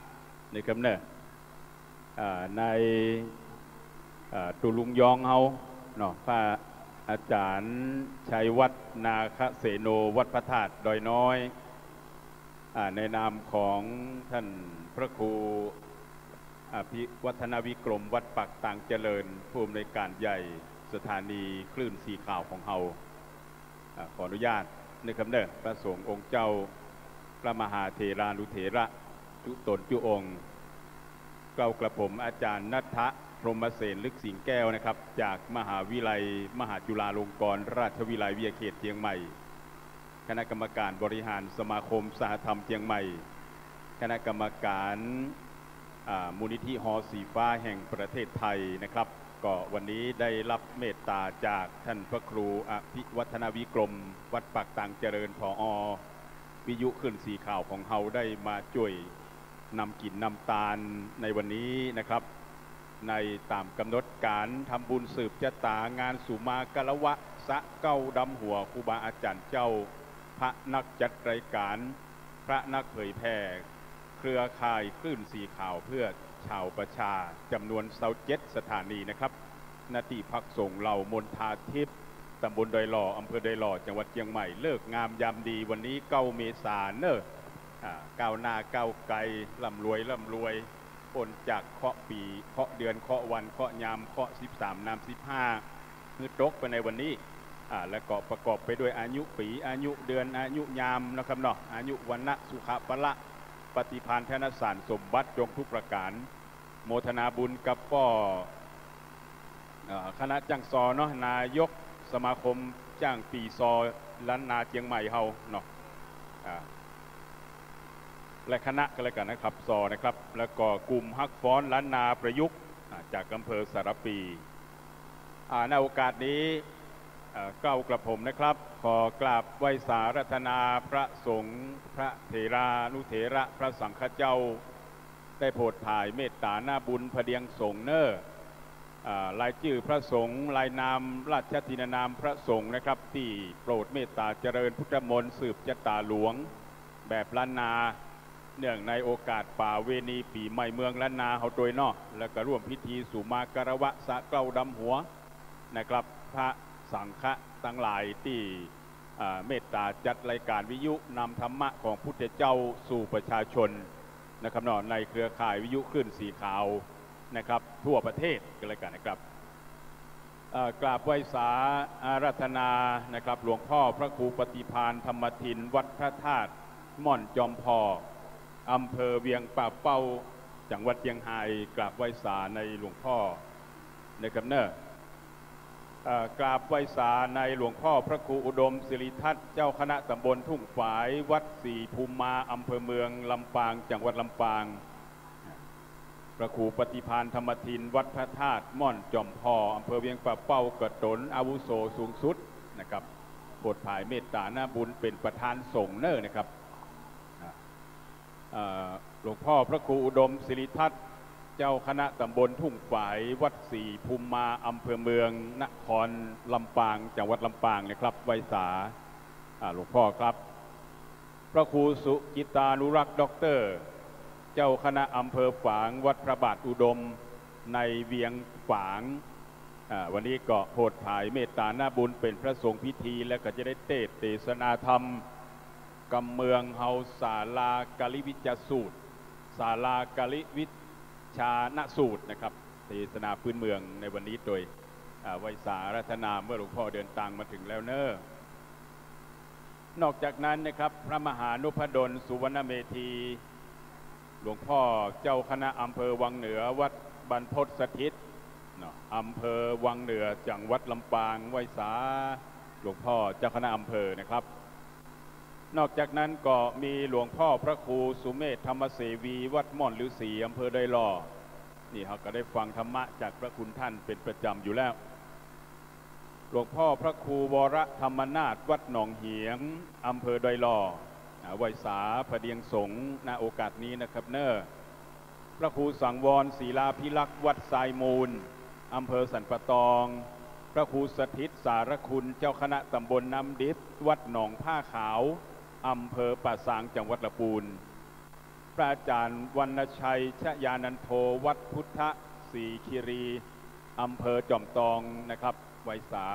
นะครับเนอะ อ่า ใน อ่า ตุ๊ลุงยองเฮาเนาะ พระอาจารย์ชัยวัฒน์ นาคเสโน วัดพระธาตุดอยน้อย อ่า ในนามของท่านพระครูอภิวัฒนวิกรม วัดปากตางเจริญ ผู้อำนวยการใหญ่สถานีคลื่นสีข่าวของเฮา อ่า ขออนุญาตนะครับเนอะ พระสงฆ์องค์เจ้า พระมหาเถรานุเถระ จุตนจุองค์ เกล้ากระผมอาจารย์ณัฐพรหมเสน ลึกสิงแก้วนะครับ จากมหาวิทยาลัยมหาจุฬาลงกรณราชวิทยาลัยวิทยาเขตเชียงใหม่ คณะกรรมการบริหารสมาคมสหธรรมเชียงใหม่ คณะกรรมการ อ่า มูลนิธิหอสีฟ้าแห่งประเทศไทยนะครับ ก็วันนี้ได้รับเมตตาจากท่านพระครูอภิวัฒนวิกรม วัดปากตางเจริญ ผอ.วิทยุคลื่นสีข่าวของเฮา ได้มาจ้วยนำกิ๋นนำตานในวันนี้นะครับ ในต๋ามก๋ำหนดก๋านทำบุญสืบจะต๋างานสุมาคารวะสะเกล้าดำหัวครูบาอาจ๋ารย์เจ้า พระนักจัดรายก๋าน พระนักเผยแผ่ เครือข่ายคลื่นสีข่าวเพื่อชาวประชา จ๋ำนวนซาวเจ็ดสถานีนะครับ ณ ตี้พักสงฆ์เหล่ามณฑาทิพย์ ตำบลดอยหล่อ อำเภอดอยหล่อ จังหวัดเชียงใหม่ ฤกษ์งามยามดี วันนี้เก้าเมษาเน่อ อ่า ก้าวหน้าก้าวไกล ร่ำรวยร่ำรวย ป๊นจากเคราะห์ปี เคราะห์เดือน เคราะห์วัน เคราะห์ยาม เคราะห์สิบสาม น้ำสิบห้า หื้อตกไปในวันนี้ อ่า และก็ประกอบไปด้วยอายุปี๋ อายุเดือน อายุยามนะครับเนาะ อายุวรรณะ สุขะ พละ ปฏิภาณ ธนสาร สมบัติ จงทุกประก๋าน โมทนาบุญกับป้อ เอ่อ คณะจ้างซอเนาะ นายกสมาคมจ้างปี่ซอล้านนาเชียงใหม่เฮาเนาะ อ่า และคณะก็แล้วกั๋นนะครับ ซอนะครับ แล้วก็กลุ่มฮักฟ้อนล้านนาประยุกต์ อ่า จากอำเภอสารภี อ่า ในโอกาสนี้ เอ่อ เกล้ากระผมนะครับ ขอกราบไหว้สาอาราธนาพระสงฆ์ พระเถรานุเถระ พระสังฆเจ้า ได้โผดผายเมตต๋าหน้าบุญผะเดียงสงฆ์เน่อ อ่า รายจื้อพระสงฆ์ รายนามราชทินนามพระสงฆ์นะครับ ตี้โปรดเมตต๋าเจริญพุทธมนต์สืบจะต๋าหลวง แบบล้านนา เนื่องในโอกาสป๋าเวณีปี๋ใหม่เมืองล้านนาเฮาตวยเนาะ แล้วก็ร่วมพิธีสุมาคารวะสะเกล้าดำหัวนะครับ พระสังฆะตังหลายตี้ อ่า เมตต๋าจัดรายก๋านวิทยุนำธรรมะของพุทธเจ้าสู่ประชาชนนะครับเนาะ ในเครือข่ายวิทยุคลื่นสีข่าวนะครับ ทั่วประเทศก็แล้วกั๋นนะครับ เอ่อ กราบไหว้สาอาราธนานะครับ หลวงพ่อพระครูปฏิภาณธรรมทิน วัดพระธาตุม่อนจอมพอ อำเภอเวียงป่าเป้า จังหวัดเจียงฮาย กราบไหว้สาในหลวงพ่อนะครับเน่อ เอ่อ กราบไหว้สาในหลวงพ่อพระครูอุดมสิริทัศน์ เจ้าคณะตำบลทุ่งฝาย วัดศรีภูมิมา อำเภอเมืองลำปาง จังหวัดลำปาง พระครูปฏิภาณธรรมทิน วัดพระธาตุม่อนจอมพอ อำเภอเวียงป่าเป้า ก็ต๋นอาวุโสสูงสุดนะครับ โผดผายเมตต๋าหน้าบุญเป๋นประธานสงฆ์เน่อนะครับ อ่า เอ่อ หลวงพ่อพระครูอุดมสิริทัศน์ เจ้าคณะตำบลทุ่งฝาย วัดศรีภูมิมา อำเภอเมือง นครลำปาง จังหวัดลำปางนะครับ ไหว้สา อ่า หลวงพ่อครับ พระครูสุจิตตานุรักษ์ ด็อกเตอร์ เจ้าคณะอำเภอฝาง วัดพระบาทอุดม ในเวียงฝาง อ่า วันนี้ก็โผดผายเมตต๋าหน้าบุญเป๋นพระสงฆ์พิธี และก็จะได้เตสน์เตสนาธรรม กำเมืองเฮา ศาลากาลิวิจจสูตร ศาลากาลิวิชาณสูตรนะครับ เตสนาพื้นเมืองในวันนี้โดย อ่า ไหว้สาอาราธนาเมื่อหลวงพ่อเดินตางมาเถิงแล้วเน่อ นอกจากนั้นนะครับ พระมหานพดล สุวรรณเมธี หลวงพ่อเจ้าคณะอำเภอวังเหนือ วัดบรรพตสถิตเนาะ อำเภอวังเหนือ จังหวัดลำปาง ไหว้สาหลวงพ่อเจ้าคณะอำเภอนะครับ นอกจากนั้นก็มีหลวงพ่อพระครูสุเมธธรรมเสวี วัดม่อนฤๅษี อำเภอดอยหล่อ นี่เฮาก็ได้ฟังธรรมะจากพระคุณท่านเป๋นประจ๋ำอยู่แล้ว หลวงพ่อพระครูวรธรรมนาถ วัดหนองเหียง อำเภอดอยหล่อ อ่า ไหว้สาพระเดียงสงฆ์ ณ โอกาสนี้นะครับเน่อ พระครูสังวรศิลาภิรักษ์ วัดทรายมูล อำเภอสันป่าตอง พระครูสถิตสารคุณ เจ้าคณะตำบลน้ำดิบ วัดหนองผ้าขาว อำเภอป่าซาง จังหวัดลำปูน พระอาจารย์วรรณชัย ชยานันโท วัดพุทธศรีคีรี อำเภอจอมตองนะครับ ไหว้สา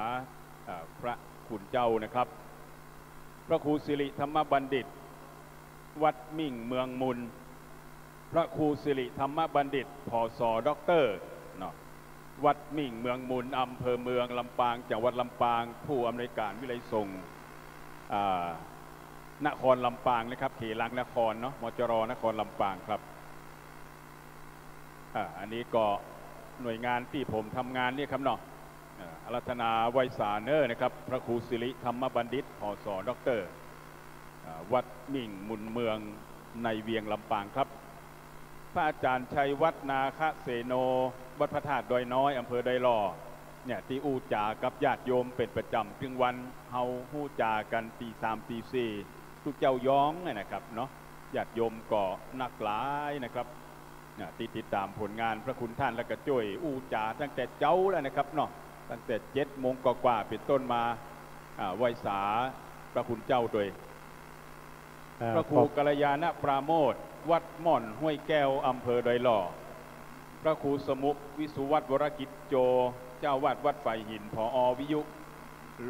เอ่อ พระคุณเจ้านะครับ พระครูสิริธรรมบัณฑิต วัดมิ่งเมืองมูล พระครูสิริธรรมบัณฑิต ผส.ด็อกเตอร์ เนาะ วัดมิ่งเมืองมูล อำเภอเมืองลำปาง จังหวัดลำปาง ผู้อำนวยการวิทยาลัยสงฆ์ อ่า นครลำปางนะครับ เขตหลังนครเนาะ มจร นครลำปางครับ อ่า อันนี้ก็หน่วยงานตี้ผมทำงานนี่ครับเนาะ อ่า อาราธนาไหว้สาเน่อนะครับ พระครูสิริธรรมบัณฑิต ผส.ด็อกเตอร์ อ่า วัดมิ่งมูลเมืองในเวียงลำปางครับ พระอาจารย์ชัยวัฒน์ นาคเสโน วัดพระธาตุดอยน้อย อำเภอดอยหล่อ เนี่ย ตี้อู้จ๋ากับญาติโยมเป๋นประจ๋ำ ตึงวันเฮาฮู้จ๋ากั๋นตี๋สามตี๋สี่ ตุ๊เจ้ายองเนี่ยนะครับเนาะ ญาติโยมก็นักหลายนะครับ นะ ตี้ติดต๋ามผลงานพระคุณต้าน แล้วก็จ้วยอู้จ๋าตั้งแต่เจ๊าแล้วนะครับเนาะ ตั้งแต่เจ็ดโมงกว่าๆ เป๋นต้นมา อ่า ไหว้สาพระคุณเจ้าโดย เอ่อ พระครู ขอบ กัลยาณปราโมทย์ วัดม่อนห้วยแก้ว อำเภอดอยหล่อ พระครูสมุข วิสุวัฒน์ วรกิจโจ เจ้าอาวาสวัดฝายหิน ผอ.วิทยุ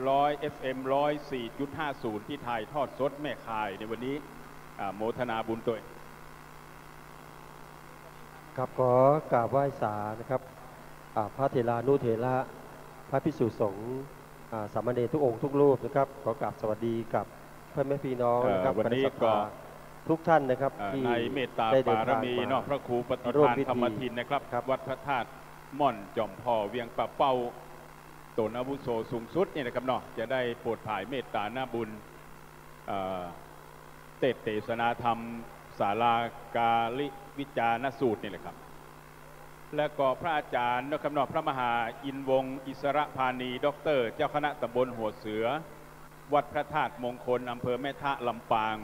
ร้อย เอฟเอ็ม ร้อยสี่จุดห้าศูนย์ ตี้ถ่ายทอดสดแม่ข่ายในวันนี้ อ่า โมทนาบุญโดย ครับ ขอกราบไหว้สานะครับ อ่า พระเถรานุเถระ พระภิกษุสงฆ์ อ่า สามเณรทุกองค์ทุกรูปนะครับ ขอกราบสวัสดีกับพ่อแม่พี่น้องนะครับ เอ่อ วันนี้ก็ คณะศรัทธาทุกท่านนะครับ เอ่อ ที่ ในเมตตา ได้เดินทาง บารมี มา เนาะ พระครูปฏิภาณ ร่วมพิธี ธรรมทินนะครับ ครับ วัดพระธาตุม่อน จ๋อมผ่อเวียงป่าเป้า ต๋นอาวุโสสูงสุดนี่นะครับเนาะ จะได้โปรดผายเมตตาหน้าบุญ เอ่อ เตสน์เตสนาธรรม ศาลากาลิวิจารณสูตรนี่แหละครับ และก็พระอาจารย์นะครับเนาะ พระมหาอินทร์วงศ์ อิสรพานี ด็อกเตอร์ เจ้าคณะตำบลหัวเสือ วัดพระธาตุมงคล อำเภอแม่ทะ ลำปาง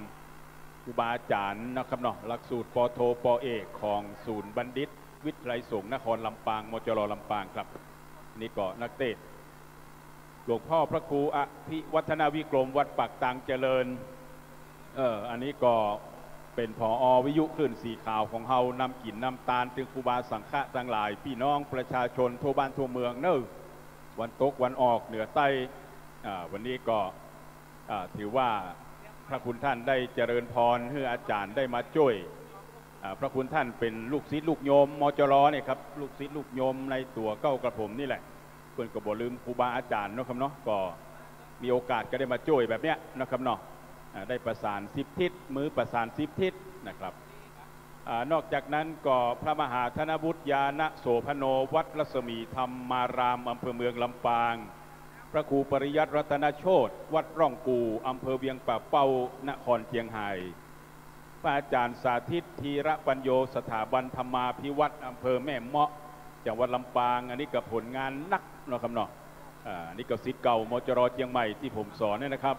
ครูบาอาจ๋ารย์นะครับเนาะ หลักสูตร ป.โท ป.เอก ของศูนย์บัณฑิตวิทยาลัยสงฆ์นครลำปาง มจร ลำปางครับ นี่ก็นักเตสน์ หลวงพ่อพระครูอภิวัฒนวิกรม วัดปากตางเจริญ เอ่อ อันนี้ก็เป๋น ผอ.วิทยุคลื่นสีขาวของเฮา นำกิ๋นนำตานตึงครูบาสังฆะตังหลาย ปี้น้องประชาชนทั่วบ้านทั่วเมืองเน่อ วันตกวันออกเหนือใต้ อ่า วันนี้ก็ อ่า ถือว่าพระคุณต้านได้เจริญพร หื้ออาจ๋ารย์ได้มาจ้วย อ่า พระคุณต้านเป๋นลูกศิษย์ลูกโยม มจร เนี่ยครับ ลูกศิษย์ลูกโยมในตั๋วเกล้ากระผมนี่แหละ เปิ้นก็บ่ลืมครูบาอาจ๋ารย์เนาะครับเนาะ ก็มีโอกาสก็ได้มาจ้วยแบบเนี้ยนะครับเนาะ อ่า ได้ประสานสิบทิศ มือประสานสิบทิศนะครับ อ่า นอกจากนั้นก็พระมหาธนวุฒิ ญาณโสภโณ วัดรัศมีธรรมาราม อำเภอเมืองลำปาง พระครูปริยัติรัตนโชติ วัดร่องกู่ อำเภอเวียงป่าเป้า นครเจียงฮาย พระอาจ๋ารย์สาธิต ธีระปัญโญ สถาบันธรรมาภิวัฒน์ อำเภอแม่เมาะ จังหวัดลำปาง อันนี้ก็ผลงานนักเนาะครับเนาะ อ่า อันนี้ก็ศิษย์เก่า มจร เจียงใหม่ตี้ผมสอนเนี่ยนะครับ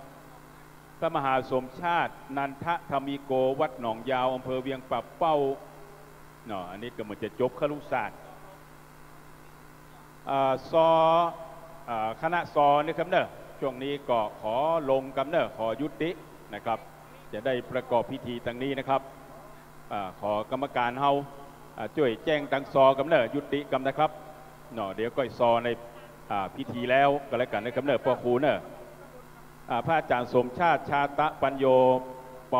พระมหาสมชาติ นันทธรรมิโก วัดหนองยาว อำเภอเวียงป่าเป้า เนาะ อันนี้ก็เหมือนจะจบคฤหัสถ์ อ่า ซอ อ่า คณะซอนี่ครับเน่อ ช่วงนี้ก็ขอลงครับเน่อ ขอยุตินะครับ จะได้ประกอบพิธีตังนี้นะครับ อ่า ขอกรรมการเฮา อ่า จ้วยแจ้งตังซอครับเน่อ ยุติครับนะครับ เนาะ เดี๋ยวก้อยซอใน อ่า พิธีแล้วก็แล้วกั๋นนะครับเน่อ ป้อครูเน่อ อ่า พระอาจ๋ารย์สมชาติ ชาตะปัญโญ ป.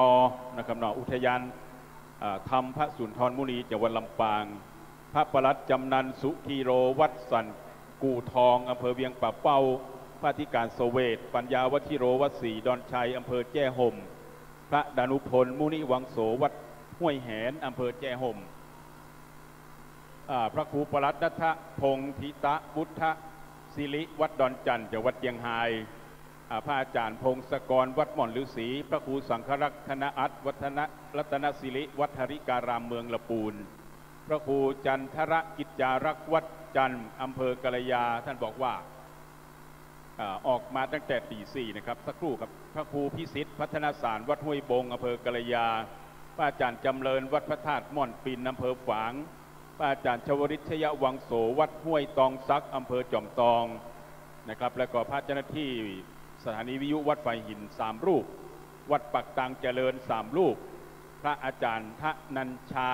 นะครับเนาะ อุทยาน อ่า ธรรมพระสุนทรมุนี จังหวัดลำปาง พระปลัดจำนัน สุธีโร วัดสันกู่ทอง อำเภอเวียงป่าเป้า พระอธิการเสวต ปัญญาวัชิโร วัดศรีดอนชัย อำเภอแจ้ห่ม พระดานุพล มุนิวังโส วัดห้วยแหน อำเภอแจ้ห่ม อ่า พระครูปลัดนัทพงศ์ ธิตะวุฒศิริ วัดดอนจันทน์ จังหวัดเจียงฮาย อ่า พระอาจ๋ารย์พงศกร วัดหม่อนฤๅษี พระครูสังฆรักษ์ ธนอัตถ์ วัฒนรัตนศิริ วัดหริการาม เมืองละปูน พระครูจันทรกิจจารักษ์ วัดจันทน์ อำเภอกัลยา ท่านบอกว่า อ่า ออกมาตั้งแต่ตีสี่นะครับ สักครู่ครับ พระครูพิสิทธิ์พัฒนสาร วัดห้วยบง อำเภอกัลยา พระอาจารย์จำเริญ วัดพระธาตุม่อนปิน อำเภอฝาง พระอาจารย์ชวริต ชยวังโส วัดห้วยตองสัก อำเภอจอมตองนะครับ แล้วก็พระเจ้าหน้าที่สถานีวิทยุวัดฝายหินสามรูป วัดปากตางเจริญสามรูป พระอาจารย์ทนัญชา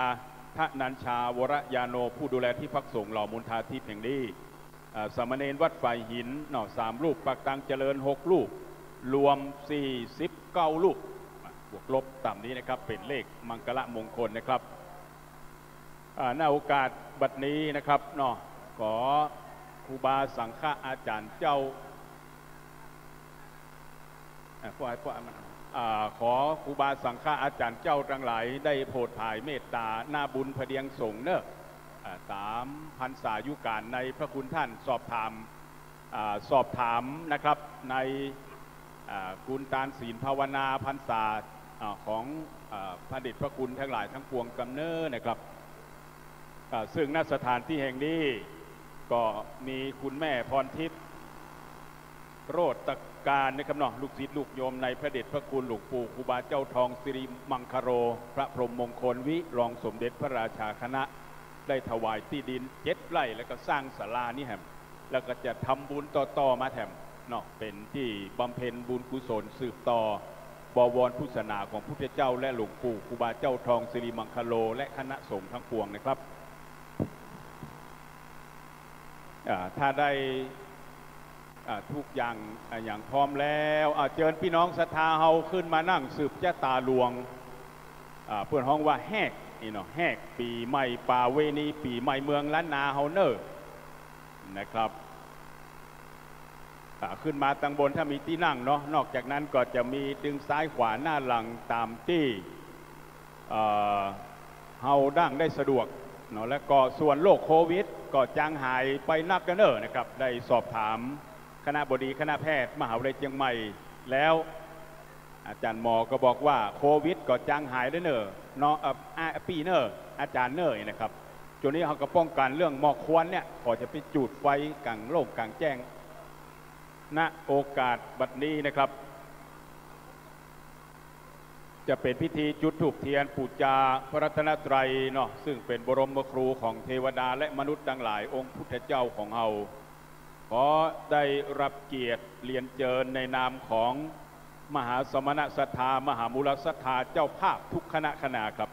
ทนัญชาวรยาโน ผู้ดูแลที่พักสงฆ์หล่อมณฑาทิพย์แห่งนี้ อ่า สามเณรวัดฝายหินเนาะ สามรูป ปากตางเจริญหกรูป รวมสี่สิบเก้ารูป อ่ะ บวกลบต๋ามนี้นะครับ เป๋นเลขมังคละมงคลนะครับ อ่า ณ โอกาสบัดนี้นะครับเนาะ ขอครูบาสังฆะอาจ๋ารย์เจ้า อ่ะ ขอให้ ขอให้มัน อ่า ขอครูบาสังฆะอาจ๋ารย์เจ้าตังหลายได้โผดผายเมตต๋าหน้าบุญพเดียงสงฆ์เนอะ อ่า ต๋ามพรรษายุก๋านในพระคุณท่าน สอบถาม อ่า สอบถามนะครับ ใน อ่า กุณตานศีลภาวนาพรรษา อ่า ของ อ่า พระเดชพระคุณทั้งหลายทั้งปวงกำเนิดนะครับ อ่า ซึ่ง ณ สถานที่แห่งนี้ก็มีคุณแม่พรทิพย์ โรจน์ตการนะครับเนาะ ลูกศิษย์ลูกโยมในพระเดชพระคุณหลวงปู่ครูบาเจ้าทองสิริมังคโล พระพรหมมงคลวิ รองสมเด็จพระราชาคณะ ได้ถวายตี้ดินเจ็ดไร่ แล้วก็สร้างศาลานี้แหม แล้วก็จะทำบุญต่อๆ มาแถมเนาะ เป๋นตี้บำเพ็ญบุญกุศลสืบต่อ บวรพุทธศาสนาของพุทธเจ้าและหลวงปู่ครูบาเจ้าทองสิริมังคโล และคณะสงฆ์ทั้งปวงนะครับ อ่า ถ้าได้ อ่า ทุกอย่าง อ่า อย่างพร้อมแล้ว อ่า เจิญปี้น้องศรัทธาเฮาขึ้นมานั่งสืบจะต๋าหลวง อ่า เปิ้นฮ้องว่าแฮกนี่เนาะ แฮกปี๋ใหม่ปาเวณี ปี๋ใหม่เมืองล้านนาเฮาเน่อนะครับ อ่า ขึ้นมาตังบนถ้ามีตี้นั่งเนาะ นอกจากนั้นก็จะมีตึงซ้ายขวาหน้าหลังต๋ามตี้ เอ่อ เฮานั่งได้สะดวกเนาะ แล้วก็ส่วนโรคโควิดก็จางหายไปนักเน่อนะครับ ได้สอบถามคณบดีคณะแพทย์มหาวิทยาลัยเจียงใหม่แล้ว อาจ๋ารย์หมอก็บอกว่าโควิดก็จางหายแล้วเน่อเนาะ เอ่อ อ่า ปี้เน่อ อาจ๋ารย์เน่อนะครับ จวนนี้เฮาก็ป้องกั๋นเรื่องหมอกควันเนี่ย ขอจะไปจูดไฟก๋างโล่งก๋างแจ้ง ณ โอกาสบัดนี้นะครับ จะเป๋นพิธีจุดธูปเตียนปู๋จาพระรัตนตรัยเนาะ ซึ่งเป๋นบรมครูของเทวดาและมนุษย์ตังหลาย องค์พุทธเจ้าของเฮา ขอได้รับเกียรติเรียนเจิญในนามของมหาสมณศรัทธา มหามูลศรัทธาเจ้าภาพทุกคณะคณาครับ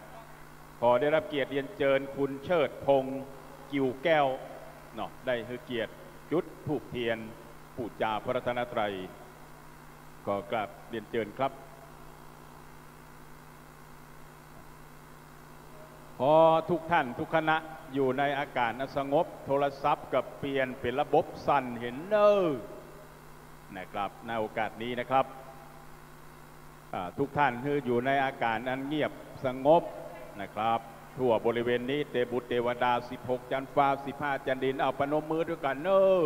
ขอได้รับเกียรติเรียนเจิญคุณเชิดพงษ์ กิ่วแก้วเนาะ ได้หื้อเกียรติจุดธูปเตียนปู๋จาพระรัตนตรัย ขอกราบเรียนเจิญครับ ขอทุกท่านทุกคณะอยู่ในอาการอันสงบ โทรศัพท์ก็เปลี่ยนเป๋นระบบสั่นเห็นเน่อนะครับ ณ โอกาสนี้นะครับ อ่า ทุกท่านหื้ออยู่ในอาการอันเงียบสงบนะครับ ทั่วบริเวณนี้เตบุตรเตวดา สิบหกจันฟ้า สิบห้าจันดิน เอาปนมมือตวยกั๋นเน่อ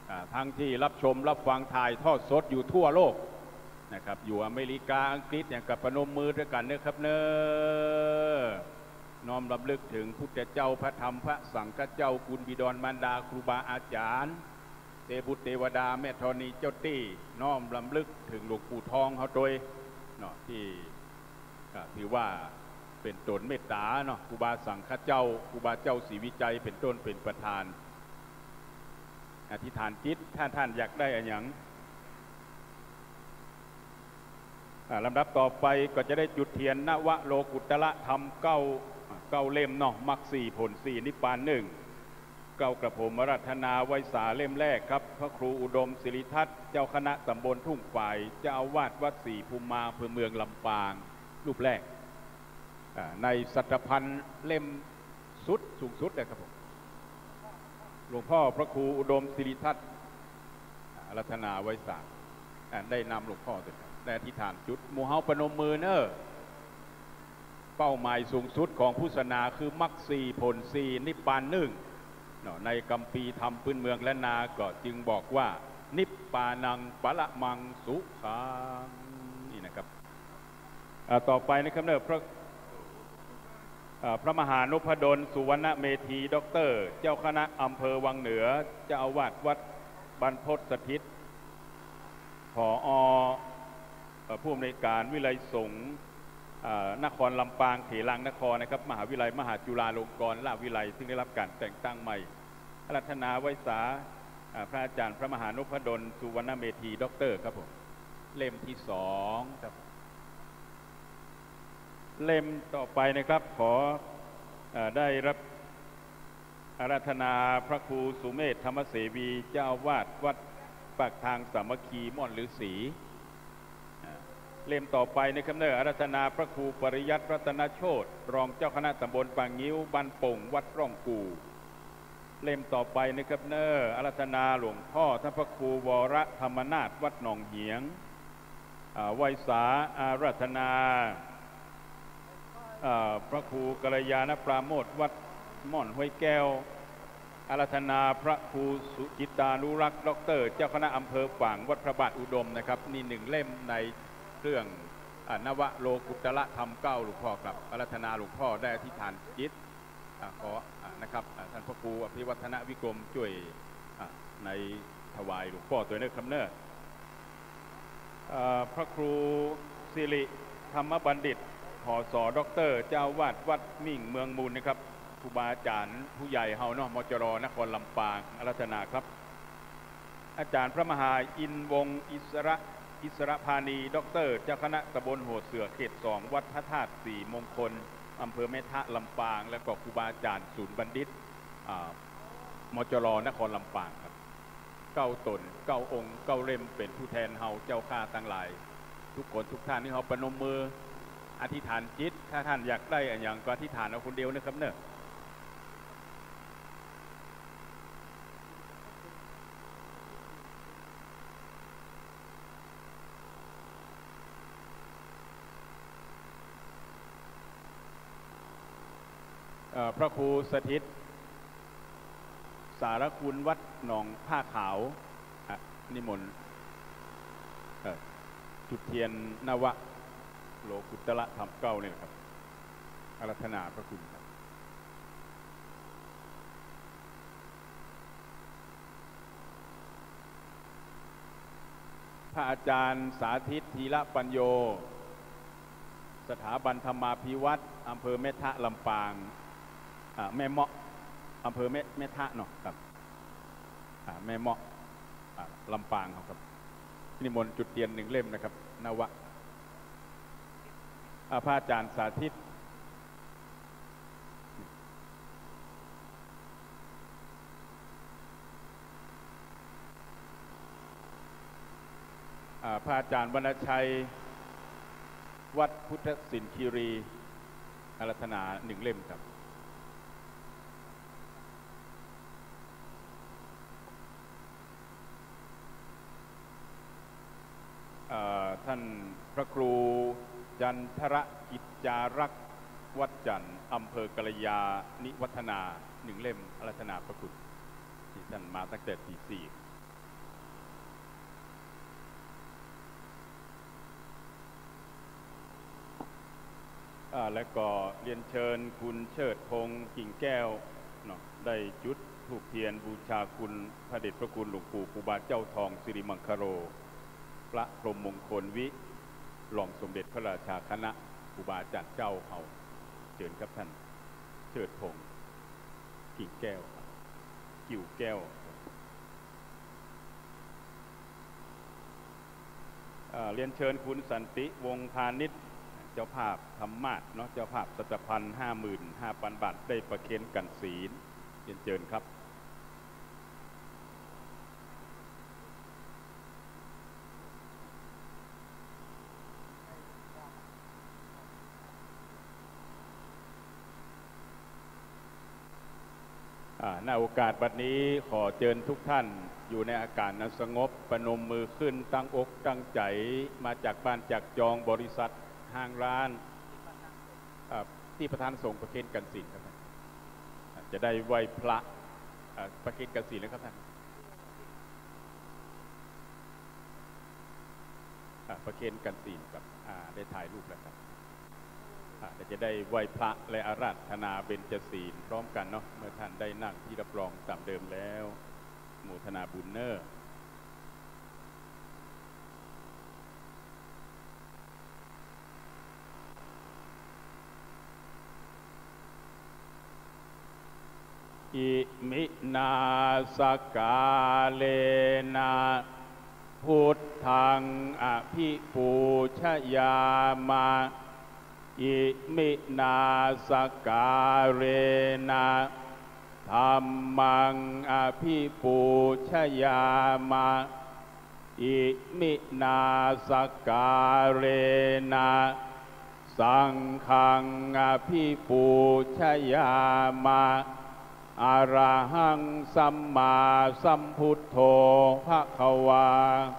อ่า ทั้งตี้รับชมรับฟังถ่ายทอดสดอยู่ทั่วโลกนะครับ อยู่อเมริกา อังกฤษ หยังก็ปนมมือตวยกั๋นเน่อครับเน่อ น้อมรำลึกเถิงพุทธเจ้า พระธรรม พระสังฆเจ้า คุณบิดรมารดา ครูบาอาจ๋ารย์ เตบุตรเตวดา แม่ธรณีเจ้าตี้ น้อมรำลึกเถิงหลวงปู่ทองเฮาตวยเนาะ ตี้ ก็ถือว่าเป๋นต๋นเมตต๋าเนาะ ครูบาสังฆเจ้า ครูบาเจ้าศรีวิชัยเป๋นต้นเป๋นประธาน อธิษฐานจิต ถ้าท่านอยากได้อะหยัง อ่า ลำดับต่อไปก็จะได้จุดเตียนนวโลกุตตรธรรมเก้า อ่า เก้าเล่มเนาะ มรรคสี่ ผลสี่ นิพพานหนึ่ง เก้ากระผมอาราธนาไว้สาเล่มแรกครับ พระครูอุดมศิริทัศน์ เจ้าคณะตำบลทุ่งฝาย เจ้าอาวาสวัดศรีภูมิมา อำเภอเมืองลำปาง รูปแรก อ่า ในสัตตพันเล่มสุด สูงสุดเลยครับผม หลวงพ่อพระครูอุดมศิริทัศน์ อ่า อาราธนาไว้สา อ่า ได้นำหลวงพ่อตวยครับ ได้อธิษฐานจุด หมู่เฮาปนมมือเน่อ เป้าหมายสูงสุดของพุทธศาสนาคือมรรคสี่ ผลสี่ นิพพานหนึ่งเนาะ ในคัมภีร์ธรรมพื้นเมืองล้านนาก็จึงบอกว่า นิพพานังปรมังสุขัง นี่นะครับ อ่า ต่อไปนะครับเน่อ พระ อ่า พระมหานพดล สุวรรณเมธี ด็อกเตอร์ เจ้าคณะอำเภอวังเหนือ เจ้าอาวาสวัดบรรพตสถิต ผอ เอ่อ ผู้อำนวยการวิทยาลัยสงฆ์ เอ่อ นครลำปางเถรังนครนะครับ มหาวิทยาลัยมหาจุฬาลงกรณราชวิทยาลัย ซึ่งได้รับการแต่งตั้งใหม่ อาราธนาไหว้สา เอ่อ พระอาจารย์พระมหานพดล สุวรรณเมธี ด็อกเตอร์ ครับผม เล่มที่สองครับ เล่มต่อไปนะครับ ขอ เอ่อ ได้รับ อาราธนาพระครูสุเมธ ธรรมเสวี เจ้าอาวาสวัดปากทางสามัคคี ม่อนฤๅษี อ่า เล่มต่อไปนะครับเนอะ อาราธนาพระครูปริยัติรัตนโชติ รองเจ้าคณะตำบลป่างิ้ว บ้านโป่ง วัดร่องกู่ เล่มต่อไปนะครับเนอะ อาราธนาหลวงพ่อท่านพระครูวรธรรมนาถ วัดหนองเหียง อ่า ไหว้สาอาราธนา อ่า พระครูกัลยาณปราโมทย์ วัดม่อนห้วยแก้ว อาราธนาพระครูสุจิตตานุรักษ์ ด็อกเตอร์ เจ้าคณะอำเภอฝาง วัดพระบาทอุดมนะครับ นี่หนึ่งเล่มในเรื่อง อ่า นวโลกุตตรธรรมเก้า หลวงพ่อครับ อาราธนาหลวงพ่อได้อธิษฐานจิต อ่า ขอ อ่า นะครับ อ่า ท่านพระครูอภิวัฒนวิกรมช่วย อ่า ในถวายหลวงพ่อตวยเนอะครับเนอะ เอ่อ พระครูสิริธรรมบัณฑิต ผส ด็อกเตอร์ เจ้าอาวาสวัดมิ่งเมืองมูลนะครับ ครูบาอาจารย์ผู้ใหญ่เฮาเนาะ มจร นครลำปาง อาราธนาครับ อาจารย์พระมหาอินทร์วงศ์อิสระ อิสระพานี ด็อกเตอร์ เจ้าคณะตำบลหัวเสือ เขตสอง วัดพระธาตุศรีมงคล อำเภอแม่ทะ ลำปาง แล้วก็ครูบาอาจารย์ศูนย์บัณฑิต อ่า มจร นครลำปางครับ เก้าต๋น เก้าองค์ เก้าเล่ม เป๋นผู้แทนเฮาเจ้าข้าตังหลาย ทุกคนทุกท่านนี่เฮาประนมมืออธิษฐานจิต ถ้าท่านอยากได้อะหยังก็อธิษฐานเอาคนเดียวนะครับเนอะ เอ่อ พระครูสถิต สารคุณ วัดหนองผ้าขาว อ่ะ นิมนต์ เอ่อ จุดเทียนนวโลกุตตรธรรมเก้านี่แหละครับ อาราธนาพระคุณครับ พระอาจารย์สาธิต ธีระปัญโญ สถาบันธรรมาภิวัฒน์ อำเภอแม่ทะ ลำปาง อ่า แม่เมาะ อำเภอแม่ แม่ทะเนาะครับ อ่า แม่เมาะ อ่า ลำปางเฮาครับ นิมนต์จุดเทียนหนึ่งเล่มนะครับ นว อ่า พระอาจารย์สาธิต อ่า พระอาจารย์วรรณชัย วัดพุทธสินคีรี อาราธนาหนึ่งเล่มครับ เอ่อ ท่านพระครูจันทรกิจจารักษ์ วัดจันทร์ อำเภอกัลยาณิวัฒนา หนึ่งเล่ม อาราธนาพระคุณ ที่ท่านมาตั้งแต่ตีสี่ อ่า และก็เรียนเชิญคุณเชิดพงษ์ กิ่งแก้ว เนาะ ได้จุดธูปเทียนบูชาคุณพระเดชพระคุณหลวงปู่ครูบาเจ้าทองสิริมังคโล พระพรหมมงคลวิ รองสมเด็จพระราชาคณะครูบาอาจารย์เจ้าเฮา เชิญครับท่านเชิดพงษ์ กิ่งแก้ว กิ่วแก้ว เอ่อ เรียนเชิญคุณสันติ วงศ์พาณิชย์ เจ้าภาพธรรมาสน์เนาะ เจ้าภาพสัตพันธ์ ห้าหมื่นห้าพันบาท ได้ประเคนกรรศีล เรียนเชิญครับ อ่า ณ โอกาสบัดนี้ขอเจิญทุกท่านอยู่ในอาการอันสงบ ประนมมือขึ้นตั้งอกตั้งใจ๋ มาจากบ้านจากจอง บริษัท ห้างร้าน อ่า ตี้ประธานสงฆ์ประเคนกรรศีลครับ จะได้ไหว้พระ อ่า ประเคนกรรศีลแล้วครับท่าน อ่า ประเคนกรรศีลครับ อ่า ได้ถ่ายรูปแล้วครับ อ่า เดี๋ยวจะได้ไหว้พระและอาราธนาเบญจศีลพร้อมกันเนาะ เมื่อท่านได้นั่งที่รับรองต๋ามเดิมแล้ว โมทนาบุญเน่อ Iminā sakkārena buddhaṃ abhipūjayāma. Iminā sakkārena dhammaṃ abhipūjayāma. Iminā sakkārena saṅghaṃ abhipūjayāma. Arahaṃ sammāsambuddho bhagavā.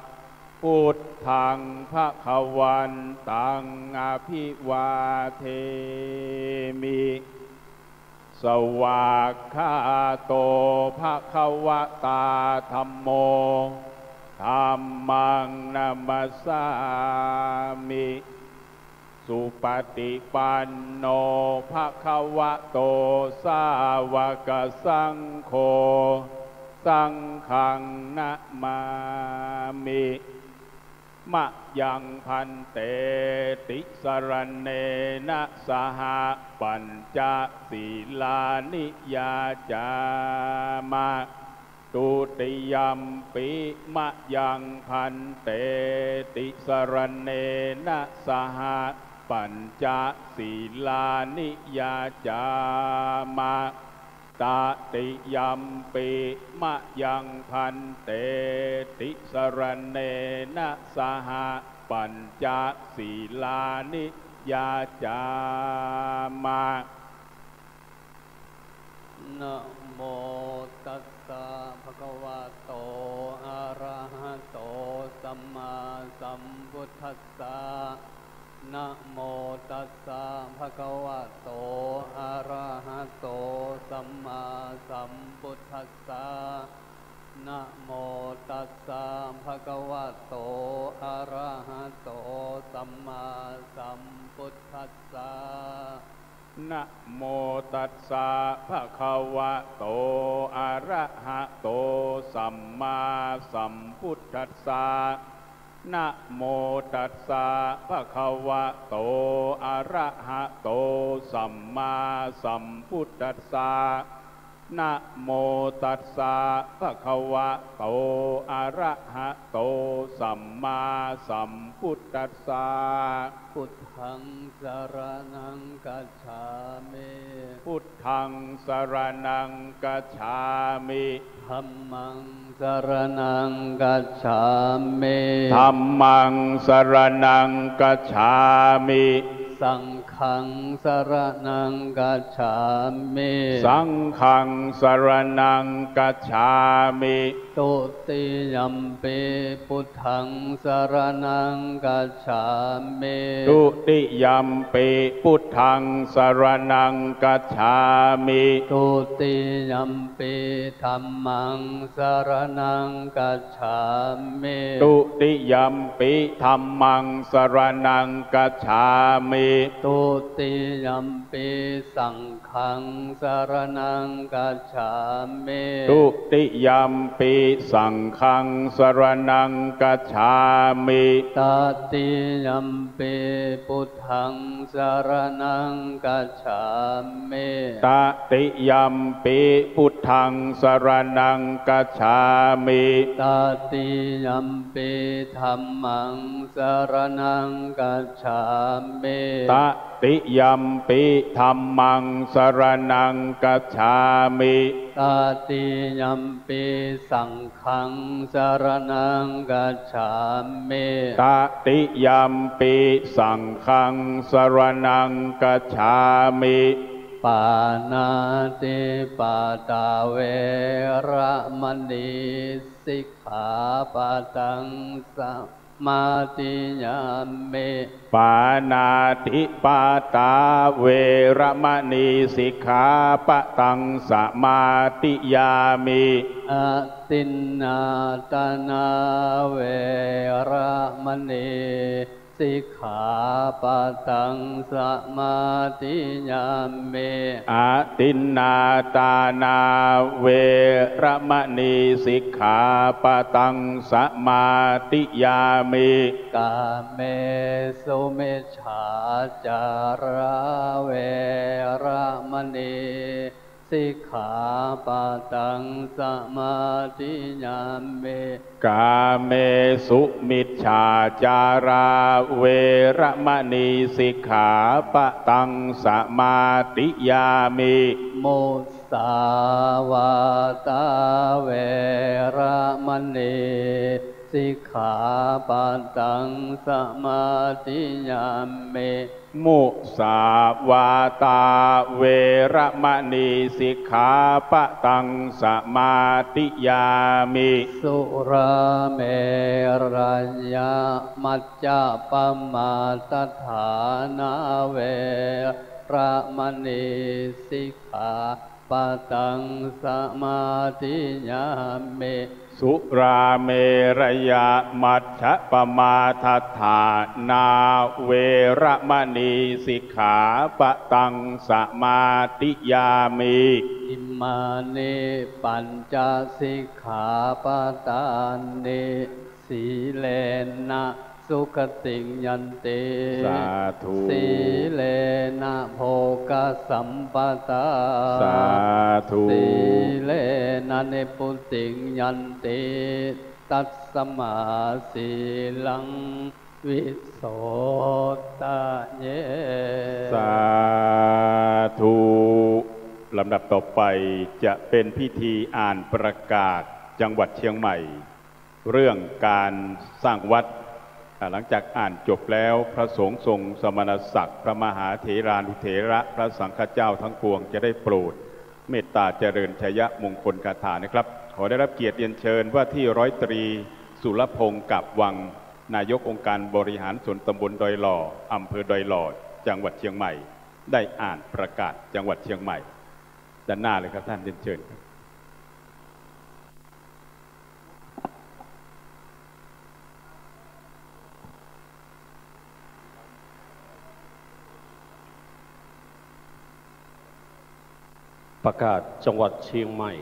Buddhaṃ bhagavantaṃ abhivādemi. Svākkhāto bhagavatā dhammo. Dhammaṃ namassāmi. Supaṭipanno bhagavato sāvakasaṅgho. Saṅghaṃ namāmi. Mayaṃ bhante tisaraṇena saha pañca sīlāni yācāma. Dutiyampi mayaṃ bhante tisaraṇena saha pañca sīlāni yācāma. Tatiyampi mayaṃ bhante tisaraṇena saha pañca sīlāni yācāma. Namo tassa bhagavato arahato sammāsambuddhassa. Namo tassa bhagavato arahato sammāsambuddhassa. Namo tassa bhagavato arahato sammāsambuddhassa. Namo tassa bhagavato arahato sammāsambuddhassa. Namo tassa bhagavato arahato sammāsambuddhassa. Namo tassa bhagavato arahato sammāsambuddhassa. Buddhaṃ saraṇaṃ gacchāmi. Buddhaṃ saraṇaṃ gacchāmi. Dhammaṃ saraṇaṃ gacchāmi. Dhammaṃ saraṇaṃ gacchāmi. Saṅghaṃ saraṇaṃ gacchāmi. Saṅghaṃ saraṇaṃ gacchāmi. Dutiyampi buddhaṃ saraṇaṃ gacchāmi. Dutiyampi buddhaṃ saraṇaṃ gacchāmi. Dutiyampi dhammaṃ saraṇaṃ gacchāmi. Dutiyampi dhammaṃ saraṇaṃ gacchāmi. Dutiyampi saṅghaṃ saraṇaṃ gacchāmi. Dutiyampi saṅghaṃ saraṇaṃ gacchāmi. Tatiyampi buddhaṃ saraṇaṃ gacchāmi. Tatiyampi buddhaṃ saraṇaṃ gacchāmi. Tatiyampi dhammaṃ saraṇaṃ gacchāmi. Tatiyampi dhammaṃ saraṇaṃ gacchāmi. Tatiyampi saṅghaṃ saraṇaṃ gacchāmi. Tatiyampi saṅghaṃ saraṇaṃ gacchāmi. Pāṇātipātā veramaṇī sikkhāpadaṃ samādiyāmi. Pāṇātipātā veramaṇī sikkhāpadaṃ samādiyāmi. Adinnādānā veramaṇī sikkhāpadaṃ samādiyāmi. Adinnādānā veramaṇī sikkhāpadaṃ samādiyāmi. Kāmesu micchācārā veramaṇī sikkhāpadaṃ samādiyāmi. Kāmesu micchācārā veramaṇī sikkhāpadaṃ samādiyāmi. Musāvādā veramaṇī sikkhāpadaṃ samādiyāmi. Musāvādā veramaṇī sikkhāpadaṃ samādiyāmi. Surāmerayamajjapamādaṭṭhānā veramaṇī sikkhā padaṃ samādiyāmi. Surāmerayamajjapamādaṭṭhānā veramaṇī sikkhāpadaṃ samādiyāmi. Imāni pañca sikkhāpadāni. Sīlena sugatiṃ yanti. Sādhu. Sīlena bhogasampadā. Sādhu. Sīlena nibbutiṃ yanti, tasmā sīlaṃ visodhaye. สาธุ ลำดับต่อไปจะเป็นพิธีอ่านประกาศจังหวัดเชียงใหม่ เรื่องการสร้างวัด อ่า หลังจากอ่านจบแล้ว พระสงฆ์ทรงสมณศักดิ์ พระมหาเถรานุเถระ พระสังฆเจ้าทั้งปวงจะได้โปรดเมตตาเจริญชัยมงคลคาถานะครับ ขอได้รับเกียรติเรียนเชิญว่าที่ร้อยตรีสุรพงษ์ กาบวัง นายกองค์การบริหารส่วนตำบลดอยหล่อ อำเภอดอยหล่อ จังหวัดเชียงใหม่ ได้อ่านประกาศจังหวัดเชียงใหม่ ด้านหน้าเลยครับท่าน เรียนเชิญครับ ประกาศจังหวัดเชียงใหม่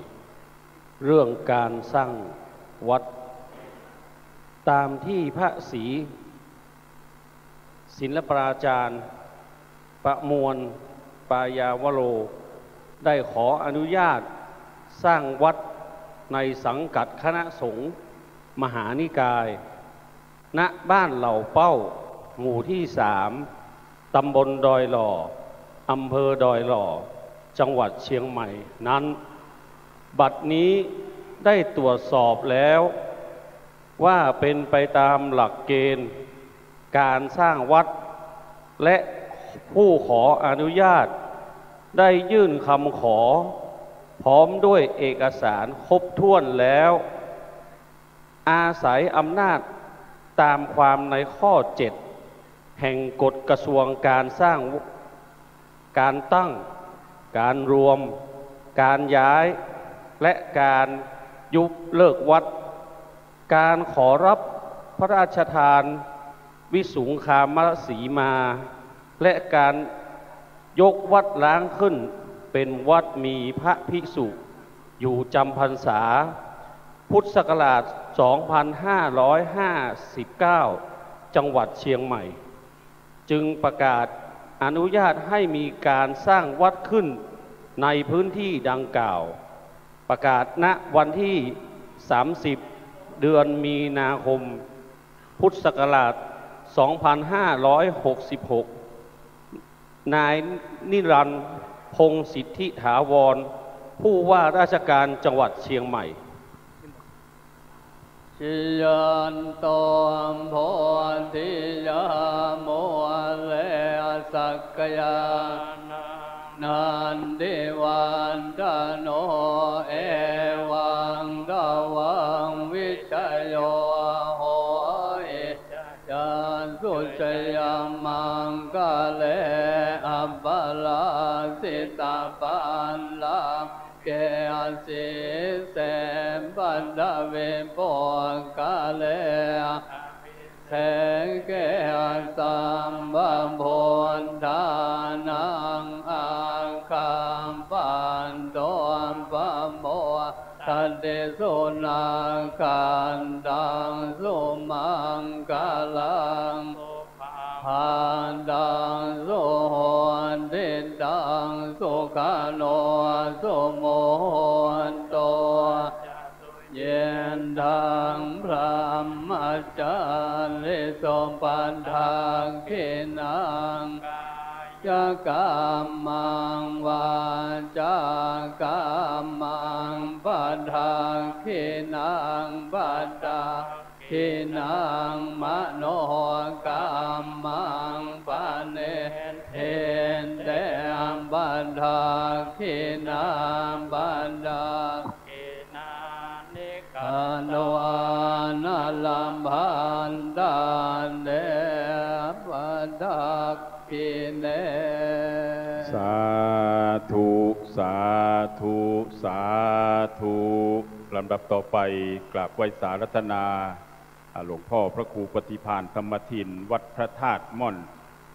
เรื่องการสร้างวัด ตามที่พระศรี ศิลปาจารย์ ประมวล ปายาวโร ได้ขออนุญาตสร้างวัดในสังกัดคณะสงฆ์มหานิกาย ณ บ้านเหล่าเป้า หมู่ที่สาม ตำบลดอยหล่อ อำเภอดอยหล่อ จังหวัดเชียงใหม่นั้น บัดนี้ได้ตรวจสอบแล้ว ว่าเป็นไปตามหลักเกณฑ์การสร้างวัด และผู้ขออนุญาตได้ยื่นคำขอพร้อมด้วยเอกสารครบถ้วนแล้ว อาศัยอำนาจตามความในข้อเจ็ด แห่งกฎกระทรวงการสร้าง การตั้ง การรวม การย้าย และการยุบเลิกวัด การขอรับพระราชทานวิสุงคามสีมา และการยกวัดร้างขึ้นเป็นวัดมีพระภิกษุอยู่จำพรรษา พุทธศักราช สองพันห้าร้อยห้าสิบเก้า จังหวัดเชียงใหม่ จึงประกาศอนุญาตให้มีการสร้างวัดขึ้นในพื้นที่ดังกล่าว ประกาศ ณ วันที่ สามสิบ เดือนมีนาคม พุทธศักราช สองพันห้าร้อยหกสิบหก นายนิรันดร์ พงษ์สิทธิถาวร ผู้ว่าราชการจังหวัดเชียงใหม่ Jayanto bodhiyā mūle sakyānaṃ nandivaḍḍhano, evaṃ tvaṃ vijayo hohi jayassu jayamaṅgale, aparājitapallaṅke sīse paṭhavipokkhare, abhiseke sabbabuddhānaṃ aggappatto pamodati. Sunakkhattaṃ sumaṅgalaṃ supabhātaṃ suhuṭṭhitaṃ, sukhaṇo สุมุตโต เย็นทั้งพรหมจาริสุ ปัทถักขิณัง กายกัมมัง วาจากัมมัง ปัทถักขิณัง ปัทถักขิณัง มโนกัมมัง ปะเน ทิเต ปัทถักขิณา ปัทถักขิณานิ กตวานะ ลับบันตะ เต ปัทถักขิเณ สาธุ สาธุ สาธุ ลำดับต่อไปกราบไหว้สาอาราธนา อ่า หลวงพ่อพระครูปฏิภาณธรรมทิน วัดพระธาตุม่อน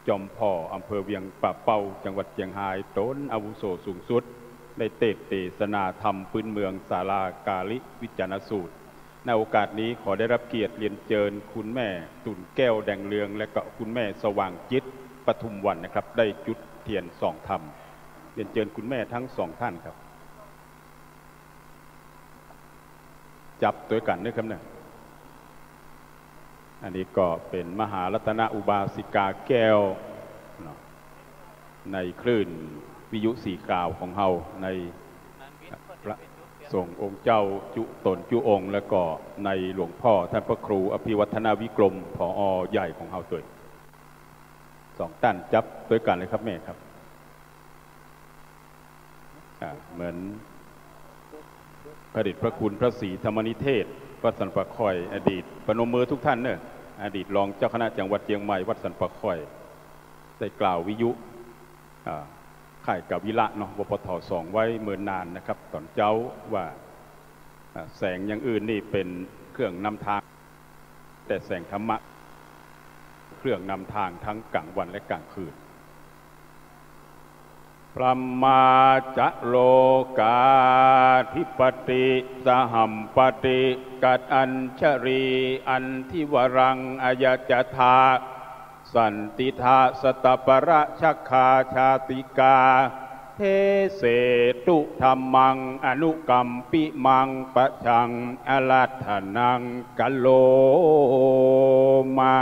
จอมผ่อ อำเภอเวียงป่าเป้า จังหวัดเจียงฮาย ต๋นอาวุโสสูงสุด ได้เตสน์เตสนาธรรมปื๊นเมือง ศาลากาลิวิจารณสูตร ในโอกาสนี้ขอได้รับเกียรติเรียนเจิญคุณแม่ตุ่นแก้วแดงเรือง และก็คุณแม่สว่างจิตปทุมวรรณนะครับ ได้จุดเตียนส่องธรรม เรียนเจิญคุณแม่ทั้งสองท่านครับ จับตวยกั๋นนะครับเนี่ย อันนี้ก็เป๋นมหารัตนอุบาสิกาแก้วเนาะ ในคลื่นวิทยุสีขาวของเฮา ในพระสงฆ์องค์เจ้าจุ๊ต๋นจุ๊องค์ แล้วก็ในหลวงพ่อท่านพระครูอภิวัฒนวิกรม ผอ.ใหญ่ของเฮาตวย สองต้านจับตวยกั๋นเลยครับแม่ครับ อ่า เหมือนพระเดชพระคุณพระศรีธรรมนิเทศ วัดสันป่าค่อย อดีต ประนมมือทุกท่านเนอะ อดีตรองเจ้าคณะจังหวัดเจียงใหม่ วัดสันป่าค่อย ได้กล่าววิทยุ อ่า ค่ายกาวิระเนาะ วปท. สอง ไว้เมินนานนะครับ ต๋อนเจ๊าว่า อ่า แสงอย่างอื่นนี่เป๋นเครื่องนำทาง แต่แสงธรรมะ เครื่องนำทางทั้งกลางวันและกลางคืน พรหมาจะโลกาธิปติ สหัมปติ กัตอัญชลี อันธิวรัง อายะจะทา สันติทา สตปรชคาชาติกา เทเสตุ ธัมมัง อนุกัมปิมัง ปะชัง อาราธนัง กะโรมะ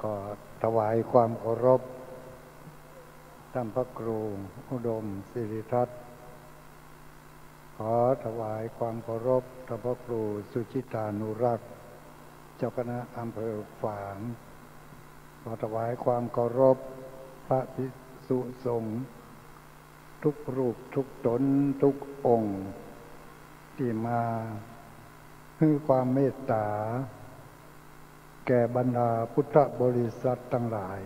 ขอถวายความเคารพท่านพระครูอุดมศิริทัศน์ ขอถวายความเคารพท่านพระครูสุจิตานุรักษ์ เจ้าคณะอำเภอฝาง ขอถวายความเคารพพระภิกษุสงฆ์ ทุกรูปทุกต๋นทุกองค์ ตี้มาหื้อความเมตต๋า แก่บรรดาพุทธบริษัทตังหลาย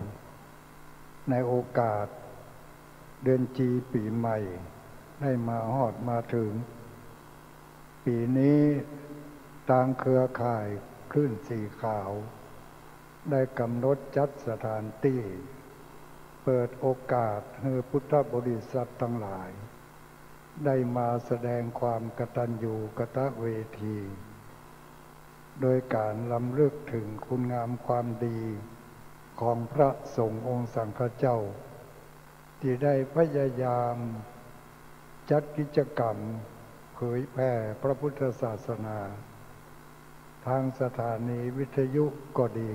ในโอกาสเดือนจีปี๋ใหม่ได้มาฮอดมาเถิง ปี๋นี้ตางเครือข่ายคลื่นสีขาว ได้กำหนดจัดสถานตี้ เปิดโอกาสหื้อพุทธบริษัทตังหลาย ได้มาแสดงความกตัญญูกตเวที โดยก๋านรำลึกเถิงคุณงามความดีของพระสงฆ์องค์สังฆเจ้า ตี้ได้พยายามจัดกิจกรรมเผยแผ่พระพุทธศาสนา ทางสถานีวิทยุก็ดี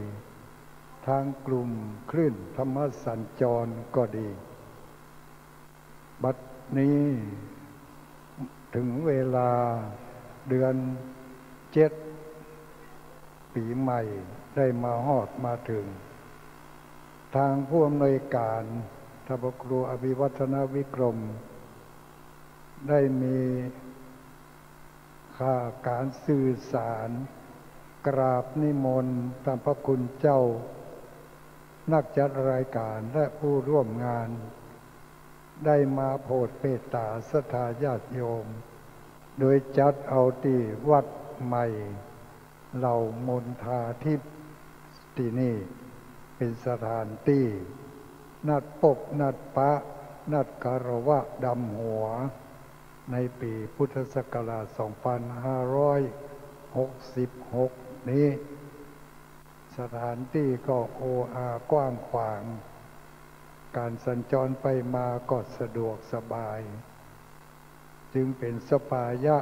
ทางกลุ่มคลื่นธรรมสัญจรก็ดี บัดนี้เถิงเวลาเดือนเจ็ด ปี๋ใหม่ได้มาฮอดมาเถิง ตางผู้อำนวยก๋าน ท่านพระครูอภิวัฒนวิกรม ได้มี ข้าก๋านสื่อสารกราบนิมนต์ท่านพระคุณเจ้า นักจัดรายก๋านและผู้ร่วมงาน ได้มาโผดเมตต๋าศรัทธาญาติโยม โดยจัดเอาตี้วัดใหม่ เหล่ามณฑาทิพย์ ตี้นี่เป๋นสถานตี้นัดปบนัดปะ นัดคารวะดำหัว ในปี๋พุทธศักราชสองพันห้าร้อยหกสิบหกนี้ สถานที่ก็โออากว้างขวาง การสัญจรไปมาก็สะดวกสบาย จึงเป็นสปายะ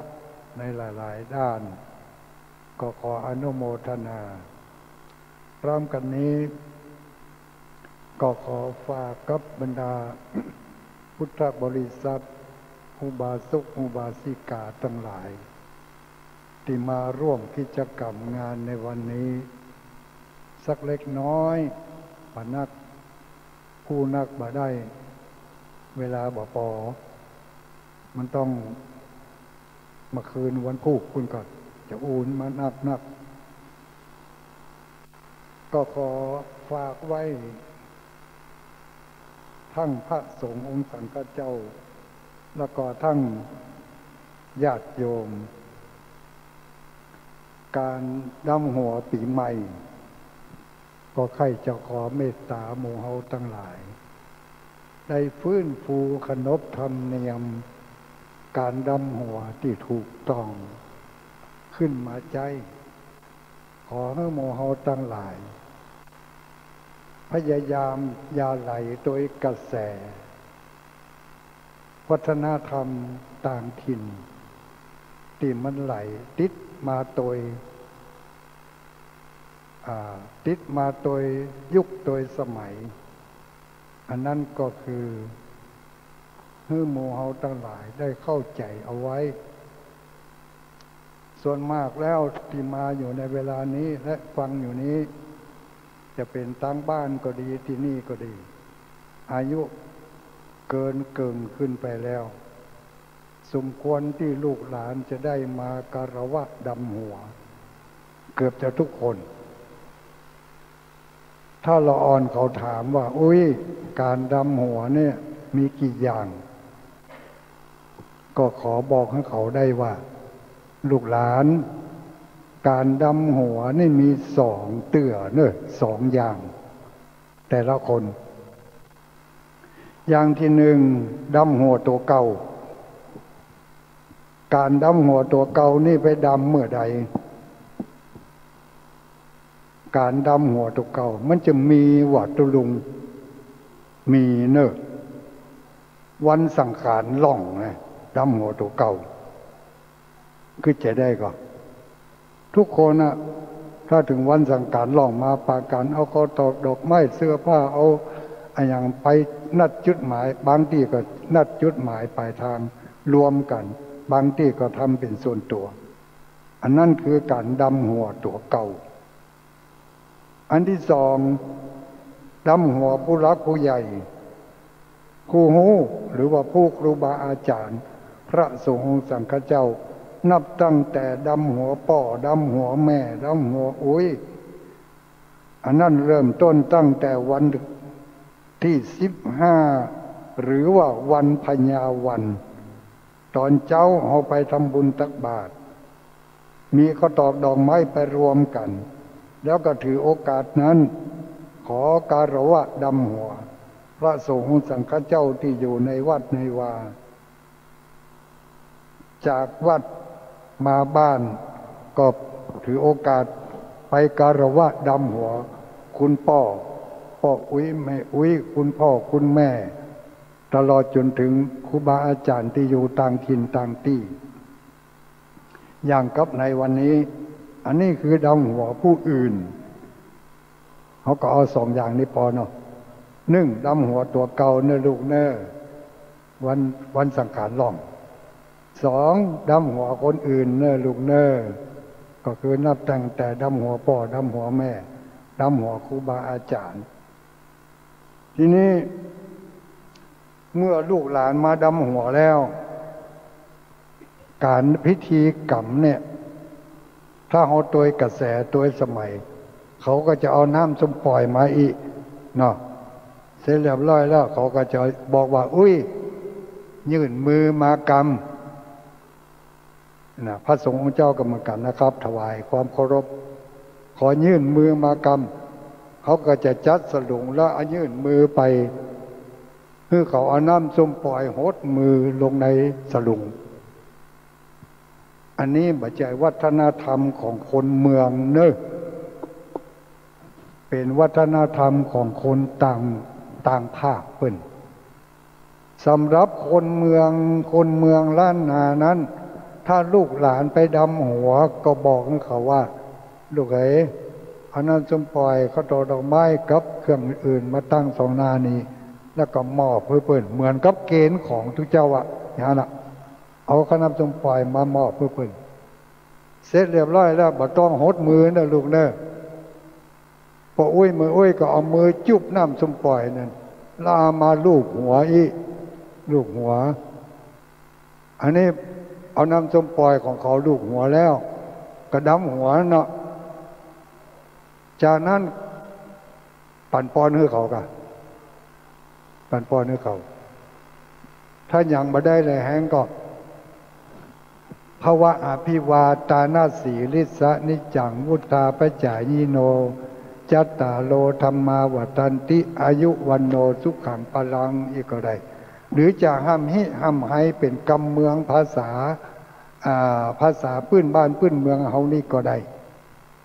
ในหลายๆ ด้าน ก็ขออนุโมทนา พร้อมกันนี้ ก็ขอฝากกับบรรดาพุทธบริษัท อุบาสกอุบาสิกาตังหลาย ตี้มาร่วมกิจกรรมงานในวันนี้ สักเล็กน้อย บ่นัก อู้นักบ่ได้ เวลาบ่ปอ มันต้อง เมื่อคืนวันพูกพุ้นก็จะอู้มานักๆ ก็ขอฝากไว้ ตึงพระสงฆ์องค์สังฆเจ้า แล้วก็ตึงญาติโยม ก๋านดำหัวปี๋ใหม่ ก็ใค่จะขอเมตต๋าหมู่เฮาตังหลาย ได้ฟื้นฟูขนบธรรมเนียม ก๋านดำหัวตี้ถูกต้อง ขึ้นมาใจ๊ ขอหื้อหมู่เฮาตังหลาย พยายามอย่าไหลโตยกระแส วัฒนธรรมต่างถิ่น ตี้มันไหลติดมาโตย อ่า ติดมาโตยยุคโตยสมัย อันนั้นก็คือ หื้อหมู่เฮาตังหลายได้เข้าใจ๋เอาไว้ ส่วนมากแล้วตี้มาอยู่ในเวลานี้และฟังอยู่นี้ จะเป๋นตางบ้านก็ดี ตี้นี่ก็ดี อายุเกินเกิ่งขึ้นไปแล้ว สมควรตี้ลูกหลานจะได้มาคารวะดำหัว เกือบจะทุกคน ถ้าละอ่อนเขาถามว่า อุ๊ย ก๋านดำหัวเนี่ยมีกี่อย่าง ก็ขอบอกหื้อเขาได้ว่า ลูกหลาน ก๋านดำหัวนี่มีสองเตื้อเน่อ สองอย่าง แต่ละคน อย่างตี้นึ่ง ดำหัวตั๋วเก่า ก๋านดำหัวตั๋วเก่านี่ไปดำเมื่อใด ก๋านดำหัวตั๋วเก่า มันจะมีหว่าตุ๊ลุง มีเน่อ วันสังขารหล่องนะ ดำหัวตั๋วเก่า คือจะได้ก็ ทุกคนน่ะ ถ้าเถิงวันสังขารหล่องมาปากั๋น เอาข้าวตอกดอกไม้เสื้อผ้า เอาอะหยังไปนัดจุดหมาย บางตี้ก็นัดจุดหมายปลายตางรวมกั๋น บางตี้ก็ทำเป๋นส่วนตั๋ว อันนั้นคือก๋านดำหัวตั๋วเก่า อันตี้สอง ดำหัวผู้หลักผู้ใหญ่ ผู้ฮู้ หรือว่าผู้ครูบาอาจ๋ารย์ พระสงฆ์องค์สังฆเจ้า นับตั้งแต่ดำหัวป้อ ดำหัวแม่ ดำหัวอุ๊ย อันนั้นเริ่มต้นตั้งแต่วันตี้สิบห้า หรือว่าวันพญาวัน ต๋อนเจ๊าเฮาไปทำบุญตักบาตร มีข้าวตอกดอกไม้ไปรวมกั๋น แล้วก็ถือโอกาสนั้น ขอคารวะดำหัว พระสงฆ์สังฆเจ้าตี้อยู่ในวัดในวา จากวัดมาบ้าน ก็ถือโอกาสไปคารวะดำหัว คุณป้อ ป้ออุ๊ย แม่อุ๊ย คุณป้อ คุณแม่ ตลอดจ๋นเถิงครูบาอาจ๋ารย์ตี้อยู่ต่างถิ่นต่างตี้ อย่างกับในวันนี้ อันนี้คือดำหัวผู้อื่น เฮาก็เอาสองอย่างนี้ปอเนาะ นึ่ง ดำหัวตั๋วเก่าเน่อลูกเน่อ วัน วันสังขารหล่อง สอง ดำหัวคนอื่นเน่อลูกเน่อ ก็คือนับตั้งแต่ดำหัวป้อ ดำหัวแม่ ดำหัวครูบาอาจ๋ารย์ ทีนี้ เมื่อลูกหลานมาดำหัวแล้ว ก๋านพิธีกรรมเนี่ย ถ้าเฮาตวยกระแสตวยสมัย เขาก็จะเอาน้ำส้มป่อยมาอี้เนาะ เสร็จเรียบร้อยแล้ว เขาก็จะบอกว่า อุ๊ย ยื่นมือมากำ นะ พระสงฆ์องค์เจ้าก็เหมือนกั๋นนะครับ ถวายความเคารพ ขอยื่นมือมากำ เขาก็จะจัดสลุงแล้วเอายื่นมือไป หื้อเขาเอาน้ำส้มป่อยหดมือลงในสลุง อันนี้บ่ใจ้วัฒนธรรมของคนเมืองเน่อ เป๋นวัฒนธรรมของคนต่าง ต่างภาคเปิ้น สำหรับคนเมือง คนเมืองล้านนานั้น ถ้าลูกหลานไปดำหัวก็บอกหื้อเขาว่า ลูกเอ๋ย เอาน้ำส้มป่อย ข้าวตอกดอกไม้กับเครื่องอื่นๆ มาตั้งสองหน้านี้ แล้วก็มอบหื้อเปิ้น เหมือนกับเกณฑ์ของตุ๊เจ้าอะ อย่างนั้นอะ เอาข้าวน้ำส้มป่อยมามอบหื้อเปิ้น เสร็จเรียบร้อยแล้ว บ่ต้องหดมือนะลูกเน่อ ป้ออุ๊ยแม่อุ๊ยก็เอามือจุ๊บน้ำส้มป่อยนั้น แล้วเอามาลูบหัวอี้ ลูบหัว อันนี้เอาน้ำส้มป่อยของเขาลูบหัวแล้ว ก็ดำหัวเนาะ จากนั้น ปั๋นปอนหื้อเขาก่ะ ปั๋นปอนหื้อเขา ถ้ายังบ่ได้แลแฮงก็ ภวะอภิวาทานสีลิสสะนิจจัง วุฑฒาปจายิโน จัตตาโร ธัมมา วัฑฒันติ อายุ วัณโณ สุขัง พลัง อี้ก็ได้ หรือจะฮ่ำฮิฮ่ำไฮเป๋นกำเมืองภาษา อ่า ภาษาปื้นบ้านปื้นเมืองเฮานี่ก็ได้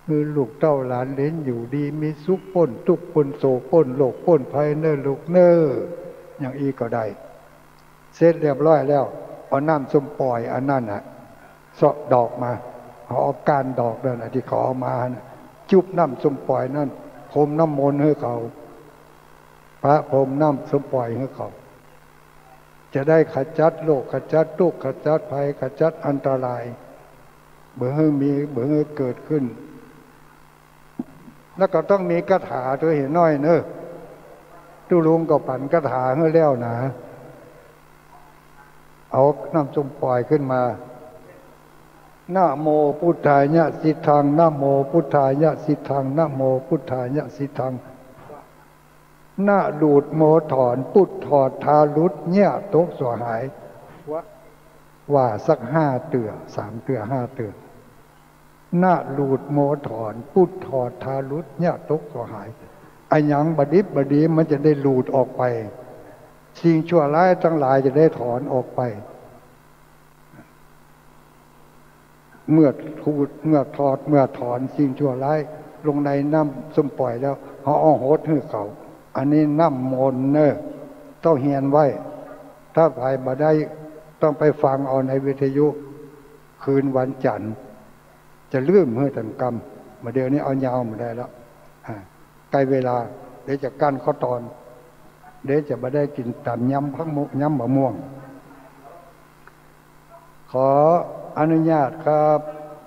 หื้อลูกเต้าหลานเหลนอยู่ดีมีสุข ป๊นตุ๊กข์ป๊นโศกป๊นโรคป๊นภัยเน่อลูกเน่อ อย่างอี้ก็ได้ เสร็จเรียบร้อยแล้ว เอาน้ำส้มป่อยอันนั้นน่ะ เซาะดอกมา เขาเอาก้านดอกนั่นน่ะ ตี้เขาเอามาหั่นน่ะ จุ๊บน้ำส้มป่อยนั้น พรมน้ำมนต์หื้อเขา ประพรมน้ำส้มป่อยหื้อเขา จะได้ขจัดโรค ขจัดตุ๊กข์ ขจัดภัย ขจัดอันตราย บ่หื้อมี บ่หื้อเกิดขึ้น แล้วก็ต้องมีคาถาตวยเหียน้อยเน่อ ตุ๊ลุงก็ปั๋นคาถาหื้อแล้วนะ เอาน้ำส้มป่อยขึ้นมา นะโมพุทธายะ สิทธัง นะโมพุทธายะ สิทธัง นะโมพุทธายะ สิทธัง นะหลูดโมถอน ปุดถอดทาหลุด เยียะตกสั่วหาย ว่าสักห้าเตื้อ สามเตื้อ ห้าเตื้อ นะหลูดโมถอน ปุดถอดทาหลุด เยียะตกสั่วหาย อะหยังบ่ดิบบ่ดีมันจะได้หลุดออกไป สิ่งชั่วร้ายตังหลายจะได้ถอนออกไป เมื่อถูด เมื่อถอด เมื่อถอนสิ่งชั่วร้ายลงในน้ำส้มป่อยแล้ว เฮาเอาหดหื้อเขา อันนี้น้ำมนต์เน่อ ต้องเฮียนไว้ ถ้าใผบ่ได้ต้องไปฟังเอาในวิทยุ คืนวันจันทร์ จะลืมหื้อตันกำ บ่าเดี่ยวนี้เอายาวบ่ได้แล้ว อ่า ใก้เวลา เดี๋ยวจะกั้นข้อตอน เดี๋ยวจะบ่ได้กิ๋นต๋ำยำผักมุ ยำมะม่วง ขออนุญาตครับ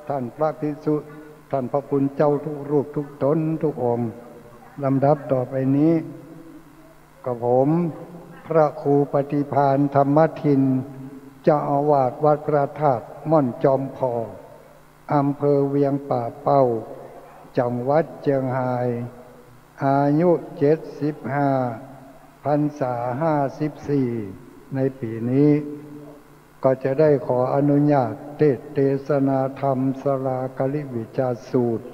ท่านพระภิกษุ ท่านพระคุณเจ้าทุกรูปทุกต๋นทุกองค์ ลำดับต่อไปนี้ กระผม พระครูปฏิภาณธรรมทิน เจ้าอาวาสวัดพระธาตุม่อนจอมผ่อ อำเภอเวียงป่าเป้า จังหวัดเจียงฮาย อายุเจ็ดสิบห้า พรรษาห้าสิบสี่ ในปี๋นี้ ก็จะได้ขออนุญาตเทศน์เตสนาธรรมสลากริวิจาสูตร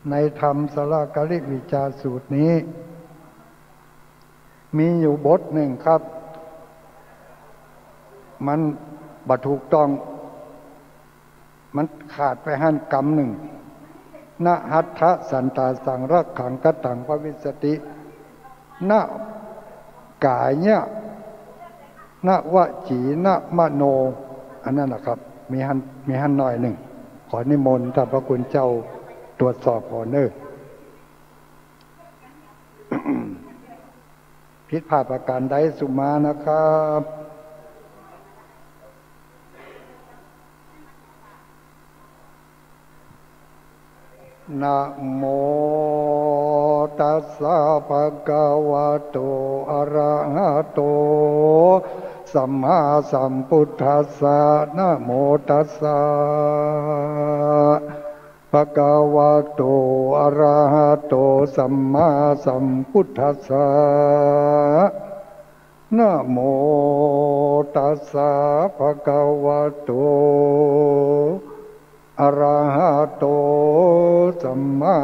ในธรรมสลากริวิจาสูตรนี้ มีอยู่บทนึ่งครับ มันบ่ถูกต้อง มันขาดไปหั้นกำนึ่ง นะหัตถสันตาสัง รักขังคตังภวิสสติ นะก๋ายะ นะวจี นะมโน อันนั้นนะครับ มีหั้น มีหั้นหน้อยนึ่ง ขอนิมนต์ท่านพระคุณเจ้าตรวจสอบผ่อเน่อ ผิดพลาดประการใดสุมานะครับ นะโมตัสสะ ภะคะวะโต อะระหะโต สัมมาสัมพุทธัสสะ นะโมตัสสะ ภะคะวะโต อะระหะโต สัมมาสัมพุทธัสสะ นะโมตัสสะ ภะคะวะโต อะระหะโต สัมมา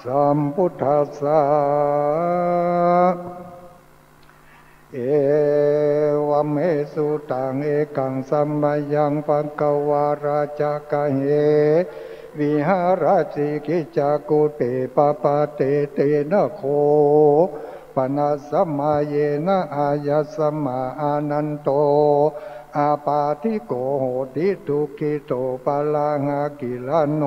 สัมพุทธัสสะ เอวะเม สุตัง เอกัง สะมะยัง ภะคะวา ราชะกะเห วิหารติกิจจกุฏีปปาเต เตนะโข ปะนะสะมะเยนะ อายะสมะ อานันโต อาปาติโก โหติ ทุกขิโต ปะระหะกิระโณ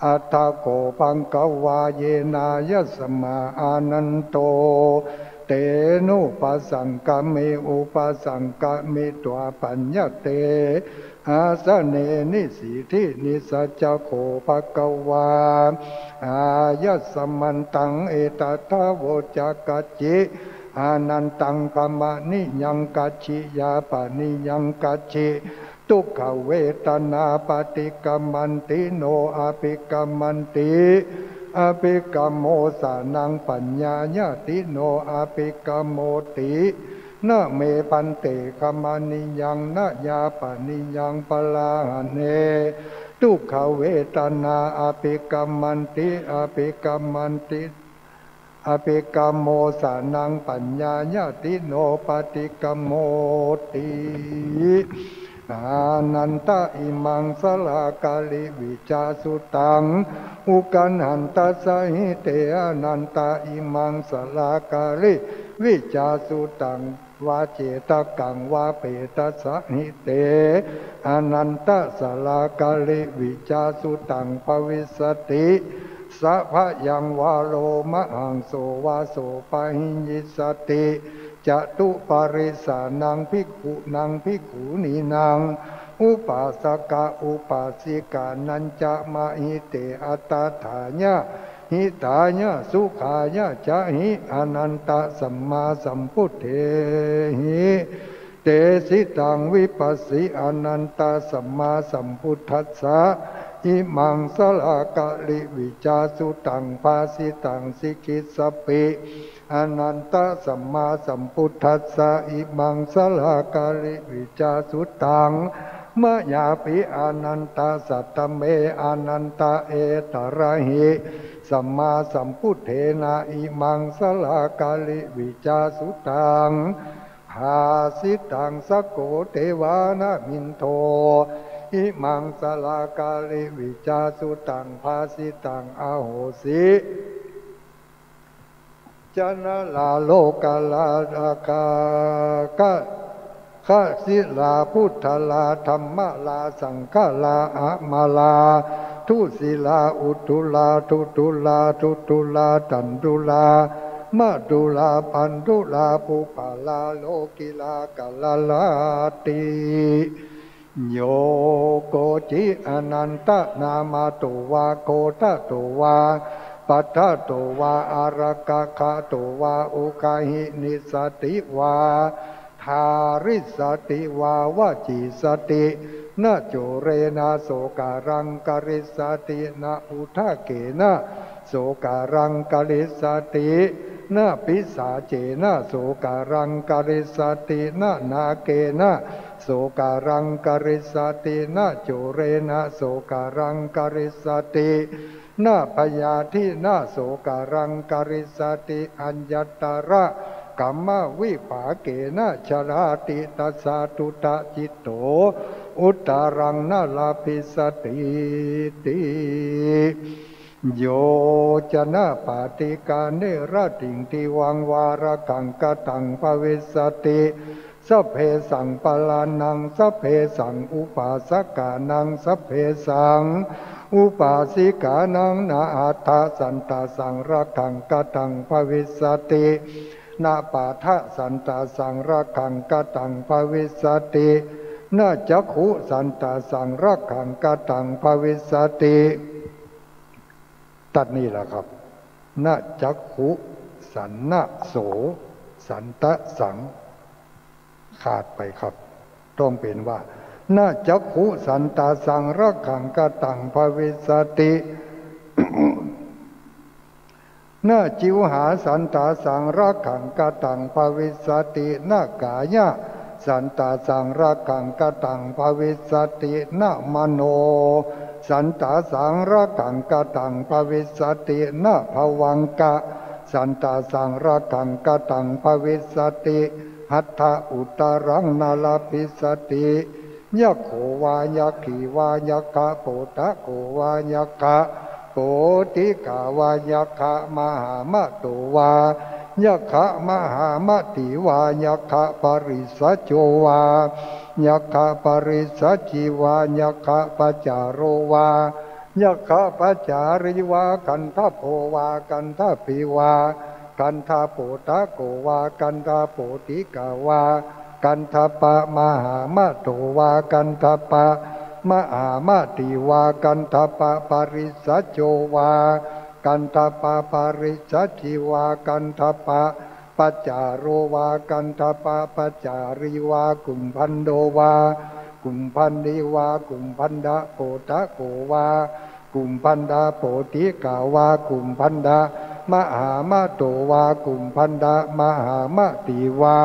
อัตถะโข ภังคะวา เยนะ อายะสมะ อานันโต เตนะ อุปะสังคะมิ อุปะสังคะมิตวา ปัญญะเต อาสะเน นิสสีทิ นิสสัจจะโข ภังคะวา อายะสมันตัง เอตะถะโว จะ กัจจิ อานันตัง กะมะนิยัง กัจฉิยาปะนิยัง กัจฉิ ทุกขเวทนา ปะฏิกะมันติ โน อะภิกะมันติ อะภิกะโมสะนัง ปัญญายะติ โน อะภิกะโมติ นะเม ภันเต กะมะนิยัง นะยาปะนิยัง ปะระหะเน ทุกขเวทนา อะภิกะมันติ อะภิกะมันติ อะภิกะโมสะนัง ปัญญายะติ โน ปะฏิกะโมติ อานันตะ อิมัง สะลาคะริ วิชาสุตัง อุกะหันตัสสะหิเต อานันตะ อิมัง สะลาคะริ วิชาสุตัง วาเจตกัง วาเปตัสสะหิเต อานันตะ สะลาคะริ วิชาสุตัง ภวิสสติ สะพะยัง วาโลมะหังโส วาโสปะหิยิสสติ จะตุปะริสสานัง ภิกขุนัง ภิกขุนีนัง อุปาสกะ อุปาสิกานัญจะ มะหิเต อัตถะถายะ หิตายะ สุขายะจะหิ อานันตะ สัมมาสัมพุทเทหิ เตสิตัง วิปัสสิ อานันตะ สัมมาสัมพุทธัสสะ อิมัง สะลาคะริ วิชาสุตัง ภาสิตัง สิกขิสสะปิ อานันตะ สัมมาสัมพุทธัสสะ อิมัง สะลาคะริ วิชาสุตัง มะยาปิ อานันตะ สัตตะเม อานันตะ เอตะระหิ สัมมาสัมพุทเทนะ อิมัง สะลาคะริ วิชาสุตัง ภาสิตัง สะโก เตวานะมินโท อิมัง สะลาคะริ วิชาสุตัง ภาสิตัง อะโหสิ จะ นะลา โลกาลา อะคา คะ คะสิลา พุทธาลา ธัมมาลา สังฆาลา อะมาลา ทุสิลา อุทุลา ทุทุลา ทุทุลา ตันทุลา มะทุลา ปันทุลา ปุปปาลา โลกิลา กาลาลาติ โย โกจิ อานันตะ นามะโตวา โคตะโตวา ปัตถะโตวา อารักขะโตวา อุคาหิ นิสสติวา ทาริสสติวา วจีสติ นะโจเรนะ โสการัง กริสสติ นะอุทะเกนะ โสการัง กริสสติ นะปิสาเจนะ โสการัง กริสสติ นะนาเกนะ โสการัง กริสสติ นะโจเรนะ โสการัง กริสสติ นะพยาธินะ โสการัง กริสสติ อัญญตระ กัมมะวิปาเกนะ ชราติ ตัสสะ ทุตะจิตโต อุตตะรัง นะลาภิสสติติ โยจะ นะปาติกาเน ระติง ตีวัง วาระกัง กะตัง ภวิสสติ สัพเพสัง ปะราณัง สัพเพสัง อุปาสกานัง สัพเพสัง อุปาสิกานัง นะอัฏฐะสันตะสัง ระกัง กะตัง ภวิสสติ นะปาทะสันตะสัง ระกัง กะตัง ภวิสสติ นะจักขุสันตะสัง ระกัง กะตัง ภวิสสติ ตัดนี่แหละครับ นะจักขุสันนะโส สันตะสัง ขาดไปครับ ต้องเป๋นว่า นะจักขุสันตะสัง ระกัง กะตัง ภวิสสติ นะจิวหาสันตะสัง ระกัง กะตัง ภวิสสติ นะกายะสันตะสัง ระกัง กะตัง ภวิสสติ นะมโนสันตะสัง ระกัง กะตัง ภวิสสติ นะภวังกะสันตะสัง ระกัง กะตัง ภวิสสติ หัตถะอุตตะรัง นะลาภิสสติ ยัคโขวา ยัคขีวา ยัคคะโปตะโขวา ยัคคะโปติกาวา ยัคคะมหามาโตวา ยัคคะมหามติวา ยัคคะปริสสจโจวา ยัคคะปริสสจจีวา ยัคคะปจาโรวา ยัคคะปจารีวา คันธโพวา คันธปีวา คันธโปตะโขวา คันธโปติกาวา คันธปะมหามโตวา คันธปะมหามติวา คันธปะปริสสจโจวา คันธปะปริสสจจีวา คันธปะปจาโรวา คันธปะปจารีวา กุมพันโดวา กุมพันดีวา กุมพันดะโปตะโขวา กุมพันดาโปติกาวา กุมพันดามหามโตวา กุมพันดามหามติวา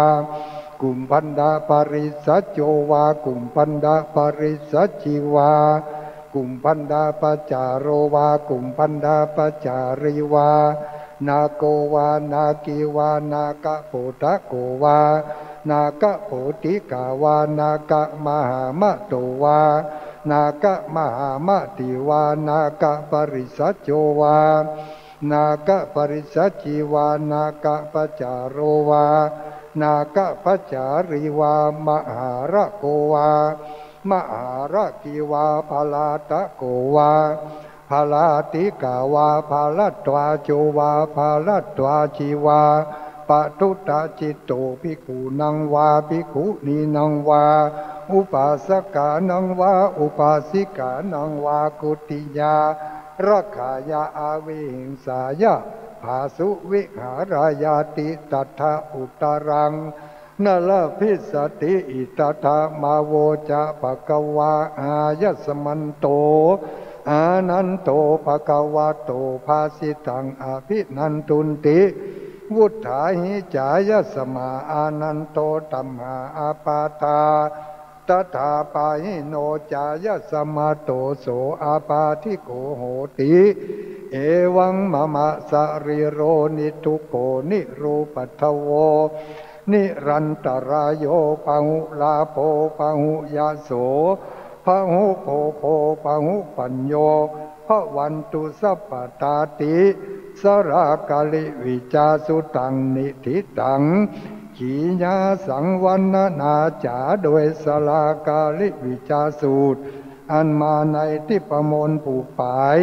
กุมพันดาปริสสจโจวา กุมพันดาปริสสจจีวา กุมพันดาปจาโรวา กุมพันดาปจารีวา นาโกวา นาคีวา นาคโปตะโขวา นาคโปติกาวา นาคมหามโตวา นาคมหามติวา นาคปริสสจโจวา นาคปริสสจจีวา นาคปจาโรวา นาคปจารีวา มหาราโกวา มหาราคีวา พลาตะโขวา พลาติกาวา พลัตวาโจวา พลัตวาจีวา ปทุตตจิตโต ภิกขูนังวา ภิกขุนีนังวา อุปาสกานังวา อุปาสิกานังวา กุติยา รักขายา อวิหิงสายา ผาสุวิหารายาติ ตัตถะอุตตรัง นลพิสสติ อิทัตถะ มาโวจะ ภะคะวา อายัสมันโต อานันโต ภะคะวะโต ภาสิตัง อภินันทุนติ วุฏฐาหิจายัสมา อานันโต ตัมหาอาปาทา ตถาปาหิโน จายัสมา โตโส อาปาทิโก โหติ เอวังมะมะ สะรีโร นิทุกโข นิรูปัทธโว นิรันตะราโย พะหุลาโภ พะหุยะโส พะหุโภโภ พะหุปัญโญ ภะวันตุสัพพะตาติ สะรากะลิวิจาสุตัง นิทิตัง ขีญาสัง วัณณนาจ๋า โดยสะรากะลิวิจาสูตร อันมาในทิพมนต์ผูกป๋าย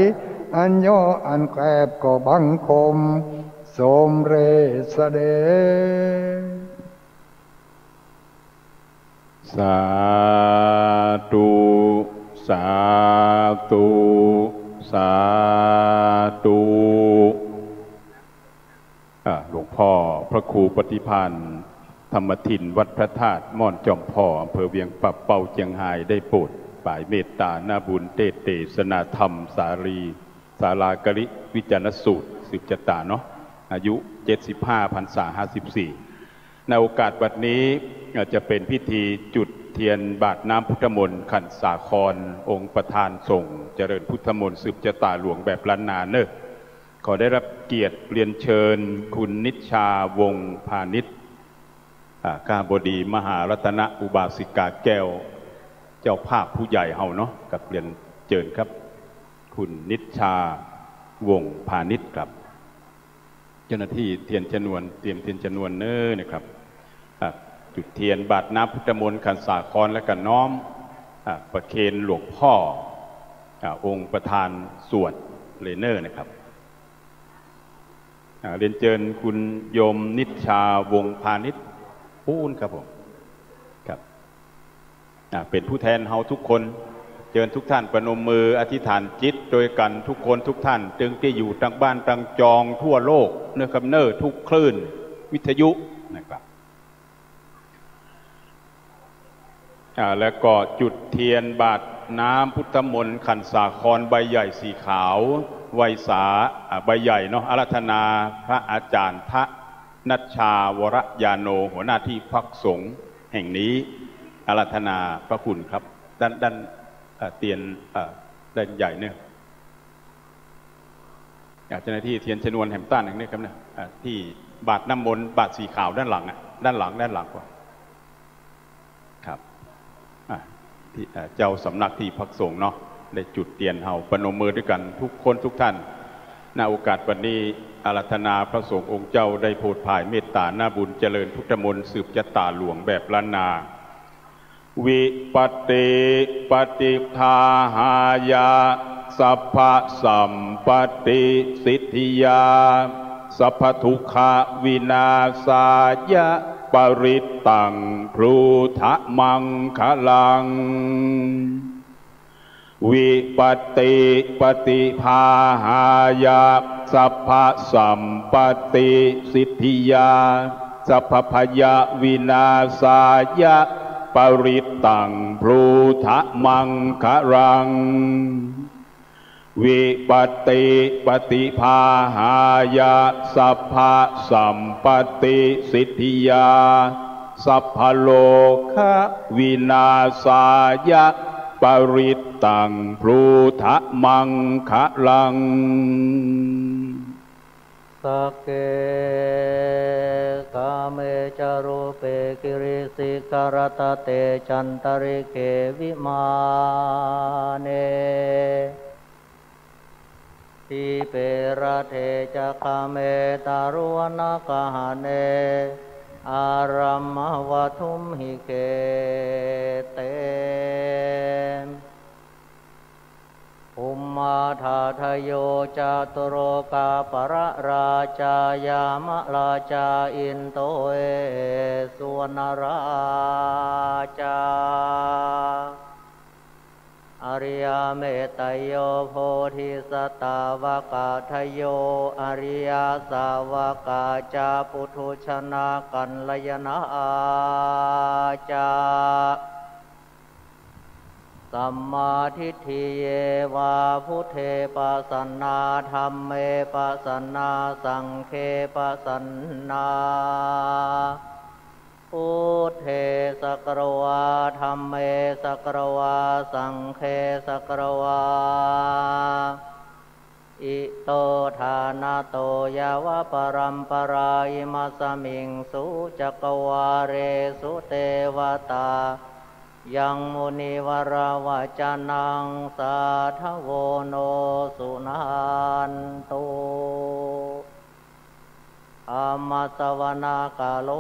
อันย่ออันแคบก็บังคม สมเร็จเสด็จ สาธุ สาธุ สาธุ อ่า หลวงพ่อพระครูปฏิภาณ ธรรมทิน วัดพระธาตุม่อนจอมผ่อ อำเภอเวียงป่าเป้า เจียงฮาย ได้โปรดป๋ายเมตตานาบุญเตศน์เตสนาธรรมสาลี สาลากะลิวิจารณสูตร สืบจะต๋าเนาะ อายุ เจ็ดสิบห้า พรรษา ห้าสิบสี่ ในโอกาสบัดนี้ เอ่อ จะเป๋นพิธีจุดเตียนบาตรน้ำพุทธมนต์ขันธสาคร องค์ประธานสงฆ์เจริญพุทธมนต์สืบจะต๋าหลวงแบบล้านนาเน่อ ขอได้รับเกียรติเรียนเชิญคุณนิชชา วงศ์พานิช อ่า คหบดีมหารัตนอุบาสิกาแก้ว เจ้าภาพผู้ใหญ่เฮาเนาะ ครับ เรียนเจิญครับ คุณนิชชา วงศ์พานิชครับ เจ้าหน้าที่เตียนชนวน เตรียมเตียนชนวนเน่อนะครับ อ่ะ จุดเตียนบาตรน้ำพุทธมนต์ขันธสาคร แล้วก็น้อม อ่ะ ประเคนหลวงพ่อ อ่ะ องค์ประธานสวดเลยเน่อนะครับ อ่ะ เรียนเจิญคุณโยมนิชชา วงศ์พานิช ปู๊นครับผม ครับ อ่ะ เป๋นผู้แทนเฮาทุกคน เจิญทุกท่านประนมมืออธิษฐานจิตโดยกั๋นทุกคนทุกท่าน ตึงตี้อยู่ตางบ้านตางจองทั่วโลกเน่อครับเน่อ ทุกคลื่นวิทยุนะครับ อ่า แล้วก็จุดเตียนบาตรน้ำพุทธมนต์ขันธสาครใบใหญ่สีขาว ไหว้สา อ่า ใบใหญ่เนาะ อาราธนาพระอาจารย์ทะ นัชชา วรยาโน หัวหน้าที่พักสงฆ์แห่งนี้ อาราธนาพระคุณครับ ด้าน ด้าน เอ่อ เตียน เอ่อ ด้านใหญ่เนี่ย อ่า เจ้าหน้าที่เตียนชนวนแหมต้านอย่างนี้ครับเนี่ย อ่า ที่บาตรน้ำมนต์ บาตรสีขาวด้านหลังอ่ะ ด้านหลัง ด้านหลังกว่า ครับ อ่ะ ที่ เอ่อ เจ้าสำนักตี้พักสงฆ์เนาะ ได้จุดเตียน เฮาประนมมือด้วยกั๋นกู้คนกู้ต้าน ณ โอกาสวันนี้ อาราธนาพระสงฆ์องค์เจ้าได้โผดผายเมตต๋า นาบุญเจริญพุทธมนต์ สืบจะต๋าหลวงแบบล้านนา วิปปตติปฏิปาหายะ สัพพะสัมปตติสิทธิยา สัพพะทุกขวินาศายะ ปริตตังพรูทะมังคะลัง วิปปตติปฏิปาหายะ สัพพะสัมปตติสิทธิยา สัพพะพยะวินาศายะ ปริตตังพรูทะมังคะลัง วิปปตติปฏิปาหายะ สัพพะสัมปตติสิทธิยา สัพพะโรคะวินาศายะ ปริตตังพรูทะมังคะลัง สักเก กาเม จารูปะ กิริสิขะรัตตะ จันตะริกะ วิมานะ ดีปะ รัตถะ จะ กาเม ตารุวนะ กะหะเน อารัมมะวะ ทุมหิ เขเต ภูมมาทาตะโย จะตุโรกาปะละราชา ยามะราชา อินโด เอสุวะนะราชา อริยะเมตตะโย โพธิสัตตาวกะตะโย อริยะสาวกาจะ ปุถุชนะกัลยาณะอาจะ สัมมาทิฏฐิเย วา พุทเท ปะสันนา ธัมเม ปะสันนา สังเฆ ปะสันนา พุทเท สักกะวา ธัมเม สักกะวา สังเฆ สักกะวา อิโต ทานะโต ยาวะปะรัมปะรา อิมัสมิง สุ จักกะวาเลสุ เตวะตา ยัง มุนิวะระวะจะนัง สาธะโว โน สุนันตุ ธัมมะสะวะนะกาโล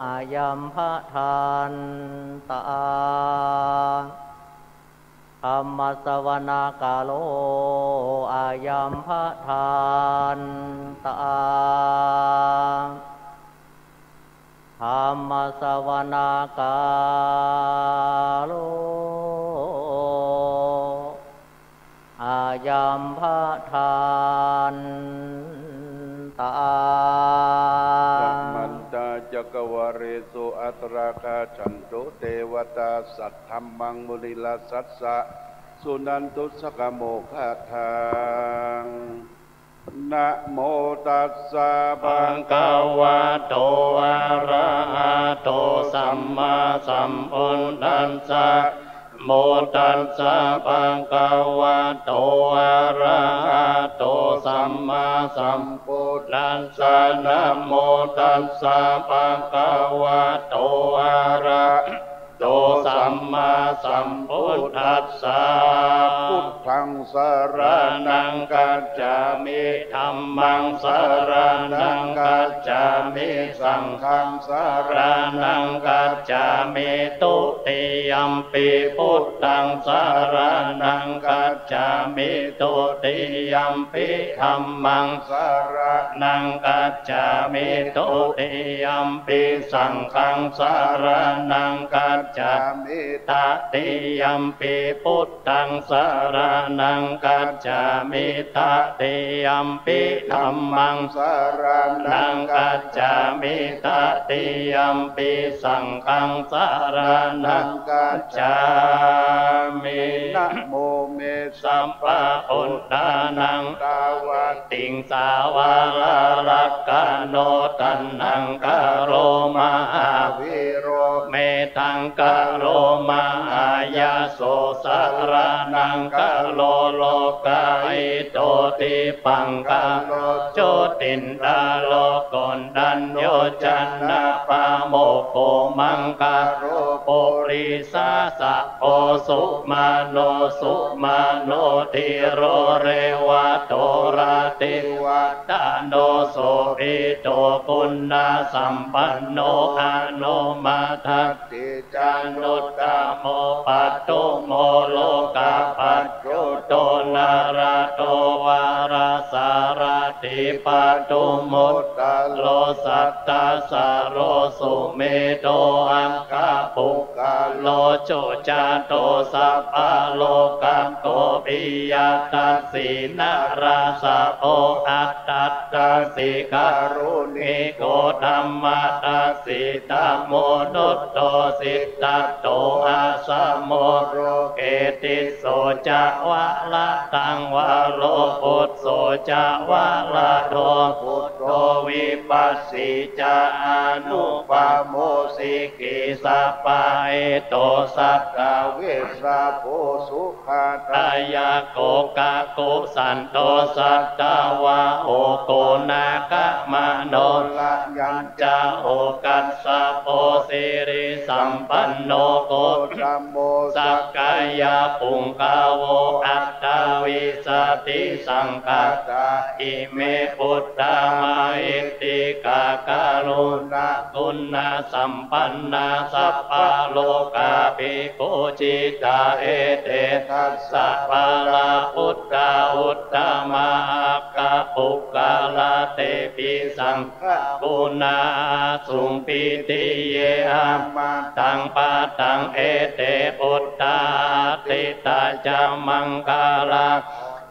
อะยัมภะทันตา ธัมมะสะวะนะกาโล อะยัมภะทันตา ธัมมะสะวะนะกาโล อะยัมภะทันตา สัมมันตา จักกะวาเลสุ อัตตะคา จันตุ เตวะตา สัทธัมมัง มุนิราชสัสสะ สุนันตุ สักกะโมคะทัง นะโมตัสสะ ภะคะวะโต อะระหะโต สัมมาสัมพุทธัสสะ โมตัสสะ ภะคะวะโต อะระหะโต สัมมาสัมพุทธัสสะ นะโมตัสสะ ภะคะวะโต อะระหะโต สัมมาสัมพุทธัสสะ พุทธัง สะระณัง คัจฉามิ ธัมมัง สะระณัง คัจฉามิ สังฆัง สะระณัง คัจฉามิ ตุติยัมปิ พุทธัง สะระณัง คัจฉามิ ตุติยัมปิ ธัมมัง สะระณัง คัจฉามิ ตุติยัมปิ สังฆัง สะระณัง คัจฉามิ ตติยัมปิ พุทธัง สะระณัง คัจฉามิ ตติยัมปิ ธัมมัง สะระณัง คัจฉามิ ตติยัมปิ สังฆัง สะระณัง คัจฉามิ นะโมเม สัพพะพุทธานัง ตาวะติงสาวารารักขาโน ตัณหัง กะโรมะ อะวิโร เม Ditaṃ garo mahāyaso saraṇaṃ garo lokahito, dipaṅkaro jotindharo koṇḍañño janapāmokkho maṅgalo purisadabbo sumano sumano dhīro revato rativaḍḍhano sobhito guṇasampanno anomadaṃ iti jānuttamo padumo lokapajjoto narādo varasārathi padumuttaro sattasāro sumedho aggapuggalā sujato sabbalokaggo piyadassī narāsabho atthadassī kāruṇiko dhammadassi tamonudo siddhatto asamo loke tisso ca varadaṃ varo putto ca varado buddho vipassī ca anupamo sikhī sabbāheto satthā vessabhū su khaddāyako kakusandho sattāvāho koṇāgamano rayañca okāsapo sirisampanno gotamo sakyapuṅgavo. Aṭṭhavīsati saṅkhātā ime buddhā mahiddhikā karuṇā guṇasampannā sabbalokābhipūjitā ete dasapāla buddhā uttamā aggapuggalā tepi saṅghā guṇā āsuṃ pītiye amataṃ padaṃ ete buddhā atītā ca maṅgalā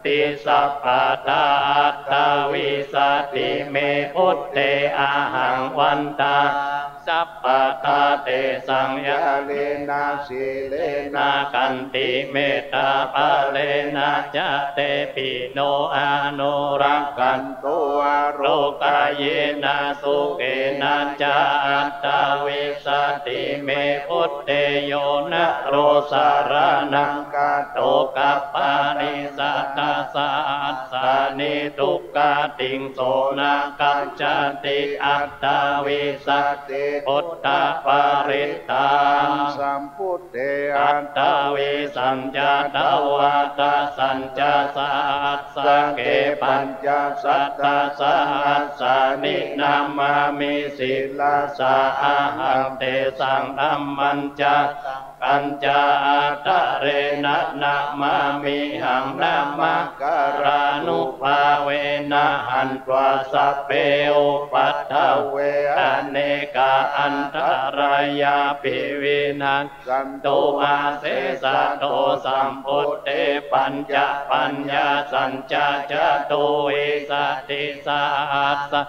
ti sabbadā. Aṭṭhavīsati me buddhe ahaṃ vandāmi sabbadā tesaṃ ñāṇena sīlena khantimettapāṇena ca tepi no anurakkhantu arogāyena sukhena ca. Aṭṭhavīsati me buddhe yo naro saraṇaṃ gato kappāni satasahas sāni duggatiṃ so na gacchati. Aṭṭhavīsati buddhaparittaṃ. Sambuddhe aṭṭhavīsañca dvādasañca sahassake pañcasatasahassāni namāmi sirasā ahaṃ. Tesaṃ dhammañca saṅghañca ādarena namāmihaṃ. Namakārānubhāvena hantvā sabbe upaddave anekā antarāyāpi vinassantu asesato. Sambuddhe pañcapaññāsañca catuvīsatisahassa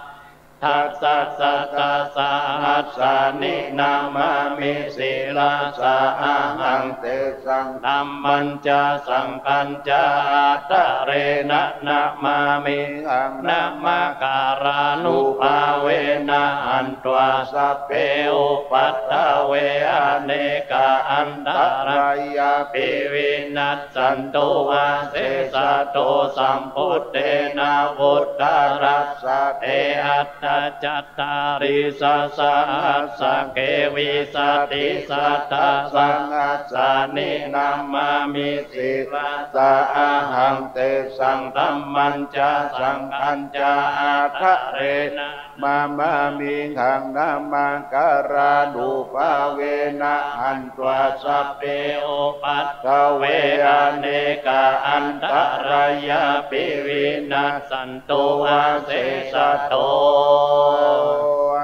dasasatasahasāni namāmi sirasā ahaṃ. Tesaṃ dhammañca saṅghañca ādarena namāmihaṃ. Namakārānubhāvena hantvā sabbe upaddave anekā antarāyāpi vinas santu asesato. Sambuddhe navuttarasate aṭṭhacattāḷīsasahassake vīsatisatasahassāni namāmi sirasā ahaṃ. Tesaṃ dhammañca saṅghañca ādarena namāmihaṃ. Namakārānubhāvena hantvā sabbe upaddave anekā antarāyāpi vinassantu asesato.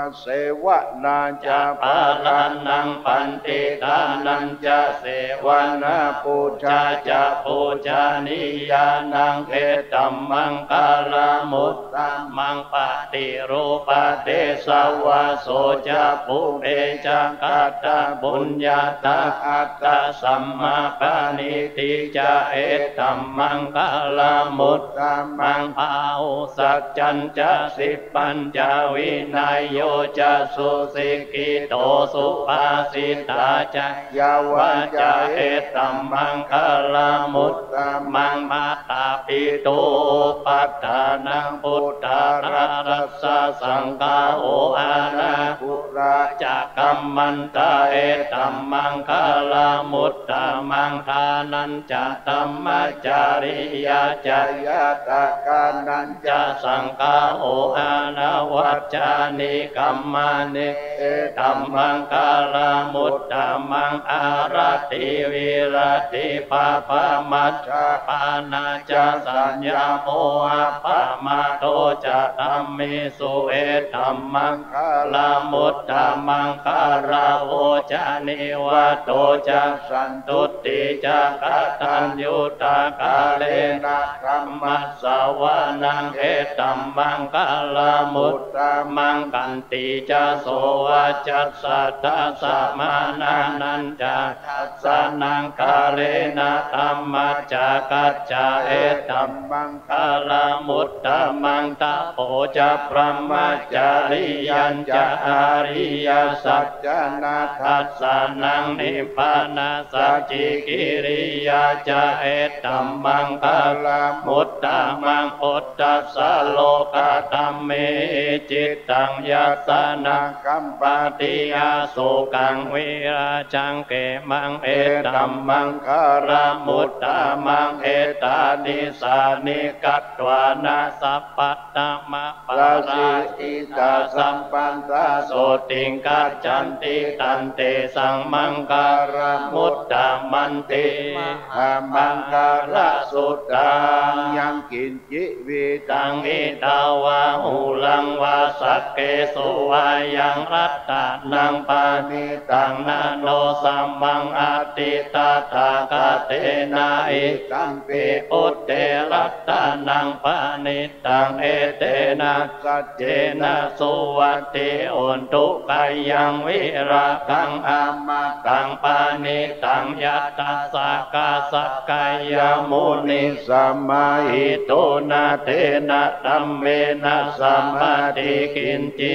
Asevanā ca bālānaṃ paṇḍitānañca sevanā pūjā ca pūjanīyānaṃ etammaṅgalamuttamaṃ. Paṭirūpadesavāso ca pubbe ca katapuññatā attasammāpaṇidhi ca etammaṅgalamuttamaṃ. Bāhusaccañca sippañca vinayo ca susikkhito subhāsitā ca yā vācā etammaṅgalamuttamaṃ. Mātāpituupaṭṭhānaṃ puttadārassa saṅgaho anākulā ca kammantā etammaṅgalamuttamaṃ. Dānañca dhammacariyā ca ñātakānañca saṅgaho anavajjāni kammāni etammaṅgalamuttamaṃ. Āratī viratī pāpā majjapānā ca saññamo appamādo ca dhammesu etammaṅgalamuttamaṃ. Gāravo ca nivāto ca santuṭṭhī ca kataññutā kālena dhammassavanaṃ etammaṅgalamuttamaṃ. Khantī ca sovacassatā samaṇānañca dassanaṃ kālena dhammacakkhā ca etammaṅgalamuttamaṃ. Tapo ca brahmacariyañca ariyasaccāna dassanaṃ nibbānasacchikiriyā ca etammaṅgalamuttamaṃ. Phuṭṭhassa lokadhammehi cittaṃ yassa na kampati asokaṃ virajaṃ khemaṃ etammaṅgalamuttamaṃ. Etādisāni katvāna sabbatthamaparājitasaṅghanā sotthiṃ gacchanti tantesaṃ maṅgalamuttamanti. Mahāmaṅgalasuttaṃ. Yaṅkiñ ci vittaṃ idha vā huraṃ vā saggesu vā yaṃ ratanaṃ paṇītaṃ na no samaṃ atthi tathāgatena idampi buddhe ratanaṃ paṇītaṃ etena saccena suvatthi hotu. Khayaṃ virāgaṃ amataṃ paṇītaṃ yadajjhagā sakya muni samāhito na tena dhammena samatthi kiñci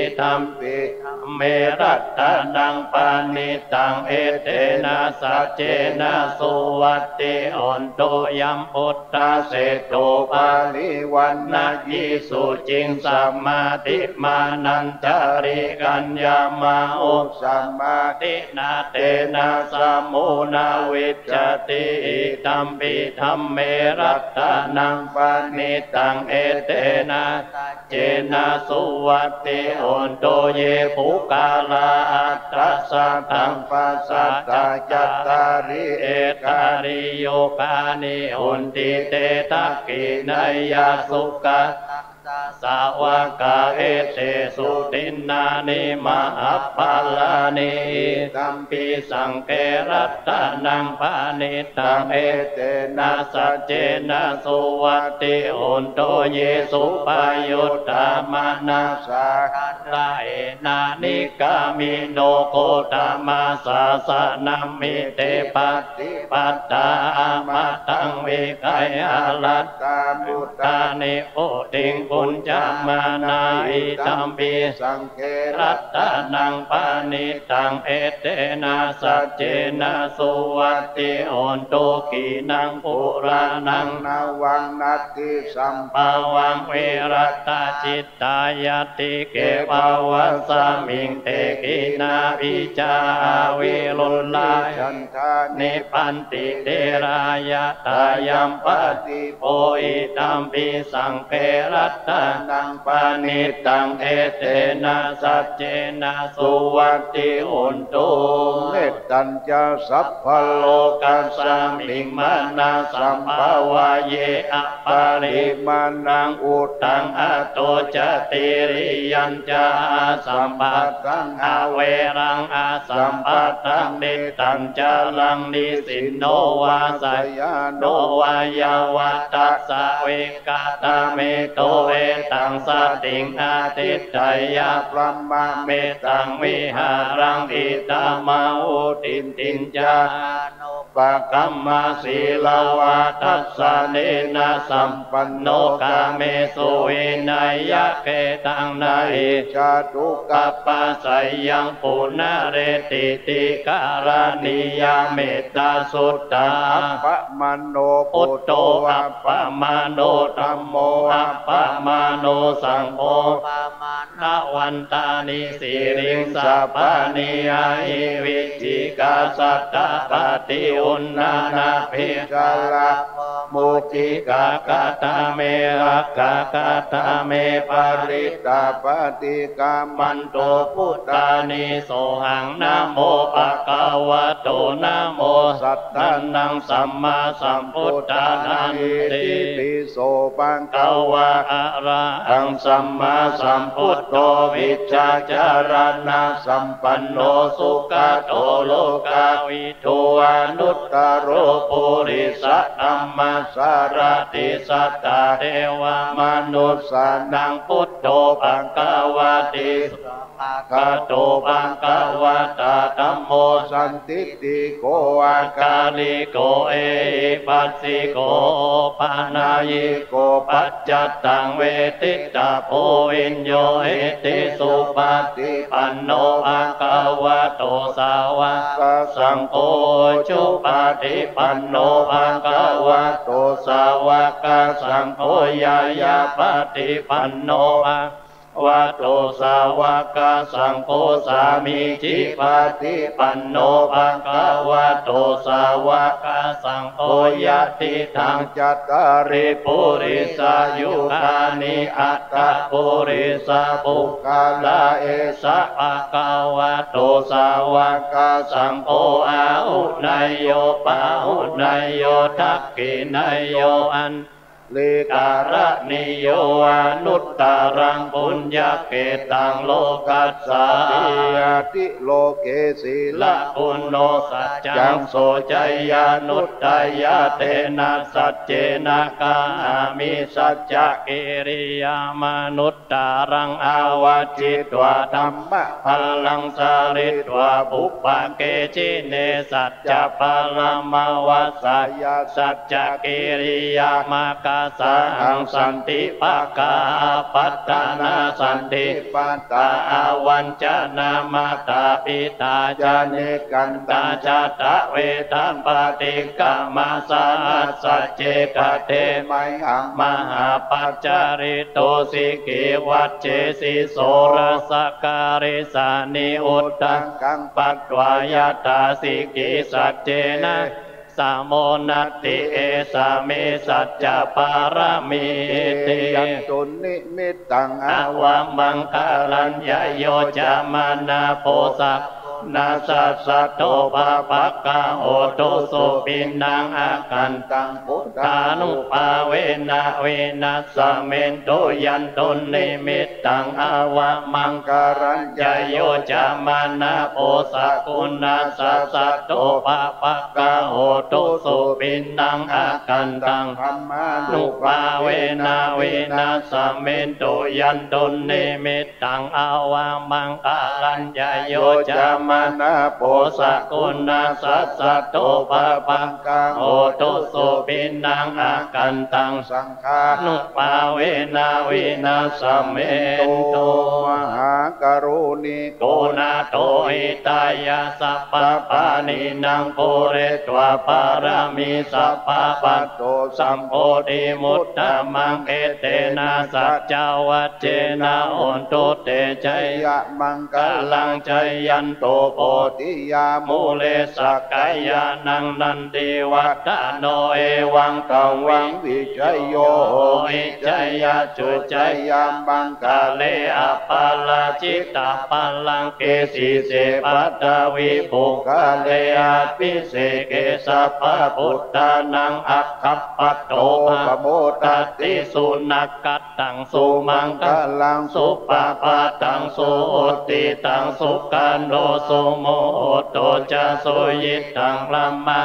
idampi dhamme ratanaṃ paṇītaṃ etena saccena suvatthi hotu. Yambuddha seṭṭho parivaṇṇayī suciṃ samādhimānañcari kaññamāhu samādhinā tena samo na vijjati idampi dhamme ratanaṃ paṇītaṃ etena saccena suvatthi hotu. Ye puggalā aṭṭha sataṃ pasaṭṭhā cattāri ekāri yugāni honti te dakkhiṇeyyā sugatassa sāvakā etesu dinnāni mahapphalāni idampi saṅghe ratanaṃ paṇītaṃ etena saccena suvatthi hotu. Ye suppayuttā manasā daḷhena nikkāmino gotamasāsanamhi te pattipattā amataṃ vigayha laddhā mudhā nibbutiṃ bhuñjamānā idampi saṅghe ratanaṃ paṇītaṃ etena saccena suvatthi hotu. Khīṇaṃ purāṇaṃ navaṃ natthi sambhavaṃ virattacit tā ñātike bhavasmiṃ te khīṇabījā aviruḷhā chandā nibbanti dherā yathāyampadīpo idampi saṅghe ratanaṃ paṇītaṃ etena saccena suvatthi hotu. Mettañca sabbalokasmiṃ mānasambhāvaye aparimāṇaṃ uddhaṃ adho ca tiriyañca asambādhaṃ averaṃ asapattaṃ. Tiṭṭhañcaraṃ nisinno vā sayāno vā yāvatassa vigatamiddho etaṃ satiṃ adhiṭṭheyya brahmametaṃ vihāraṃ idhamāhu. Diṭṭhiñca anu ปะกัมมะสีลาวาทัสสะเนนะสัมปันโน กาเมสุวินัยยะ เขตังนะหิ จัตตุกัปปะสัยยัง ปุนะเรติติ กะระณียา เมตตาสุตตา อัปปะมาโน พุทโธ อัปปะมาโน ธัมโม อัปปะมาโน สังโฆ ปะมา ณวันตานิ สิริงสะปะนิ อะหิ วิจิกา สัตตะปาติ อุณณานาภิ ชาลา มุจิกา กาตาเม รักขา กาตาเม ปะริตตา ปะติกามันโต ปุตตานิ โสหัง นะโม ปะคะวะโต นะโม สัตตานัง สัมมาสัมพุทธานัง อิติปิ โส ปะคะวะ อะระหัง สัมมาสัมพุทโธ วิชชาจารณะสัมปันโน สุขะโต โลกาวิทู อนุตตะโร ปุริสะธัมมะสารถิ สัตตะเทวะมนุสสานัง พุทโธ ภะคะวะติ สวากขาโต ภะคะวะตา ธัมโม สันติ ติโก อากาลิโก เอหิปัสสิโก โอปะนัยยิโก ปัจจัตตัง เวทิตะโพ วิญโญหิติ สุปะฏิปันโน ภะคะวะโต สาวะกะสังโฆ อุจุปะฏิปันโน ภะคะวะโต สาวะกะสังโฆ ญาญาปะฏิปันโน ภะ วะโต สาวะกะสังโฆ สามีจิปะฏิปันโน ภะคะวะโต สาวะกะสังโฆ ยะติตัง จัตตาริ ปุริสายุคานิ อัตตะปุริสะปุคคละ เอสะ ภะคะวะโต สาวะกะสังโฆ อาหุเนยโย ปาหุเนยโย ทักขิเนยโย อัญ ลีกะระณีโย อนุตตะรัง ปุญญะเขตัง โลกัสสาติ อธิโลเก สีละกุณโณ สัจจัง โส จะญานุตตะยะ เตนะ สัจเจนะ กะหามิ สัจจะกิริยามนุตตะรัง อาวัจฉิตวา ธัมมะพะลัง สาริตวา ปุปปะเก จิเน สัจจะพะละมะวัสสะยะ สัจจะกิริยา มะกะสาหัง สันติปะกา อาปัตตะนา สันติปะตา อาวัญชนะ มาตาปิตา จะ เนกันตา จะตะเวทัง ปะฏิกะมา สะหัสสะ เจ กะเท มะหัง มหาปัจจาริโต สิกขี วัจเจสิ โส รสะ กา ริสานิ อุทธัง กัง ปัตวา ยะถา สิกขี สัจเจนะ สะโม นัตถิ เอสา เม สัจจะปะระมี อิติ ยันตุ นิมิตตัง อาวะมังคะลัญญะ โย จะ มะนะ โพ สะกุณะ สัสสะ โต ปะปะกะ โหตุ สุปิณณัง อาคันตัง พุทธานุภาเวนะ วินัสสะเมนตุ ยันตุ นิมิตตัง อาวะมังคะลัญญะ โย จะ มะนะ โพ สะกุณะ สัสสะ โต ปะปะกะ โหตุ สุปิณณัง อาคันตัง ธัมมานุภาเวนะ วินัสสะเมนตุ ยันตุ นิมิตตัง อาวะมังคะลัญญะ โย จะ มะนะ โพ สะกุณะ สัสสะ โต ปะปะกะ โหตุ สุปิณณัง อาคันตัง สังฆานุภาเวนะ วินัสสะเมนตุ มหากรุณิโก นาโถ หิตายะ สัพพะปาณินัง ปูเรตวา ปะระมี สัพพะ ปัตโต สัมโพธิมุตตะมัง เอเตนะ สัจจวัจเจนะ โหนตุ เต จะยะ มังคะลัง จะยันโต โพธิยา มูเล สักกายานัง นันทิวัฏฏะโน เอวัง ตะวัง วิจโย โหติ จะยะ จุ จะยะ มังคะเล อะปะราจิตะ ปัลลังเก สีเส ปัททวี ปุคคะเล อะภิเสเก สัพพะพุทธานัง อะคัปปะโต ปะโมดะติ สุนะกัตตัง สุมังคะลัง สุปะปาตัง สุหุตติตัง สุขันโต สุมุตโตจะ สุยิตตัง พระมะ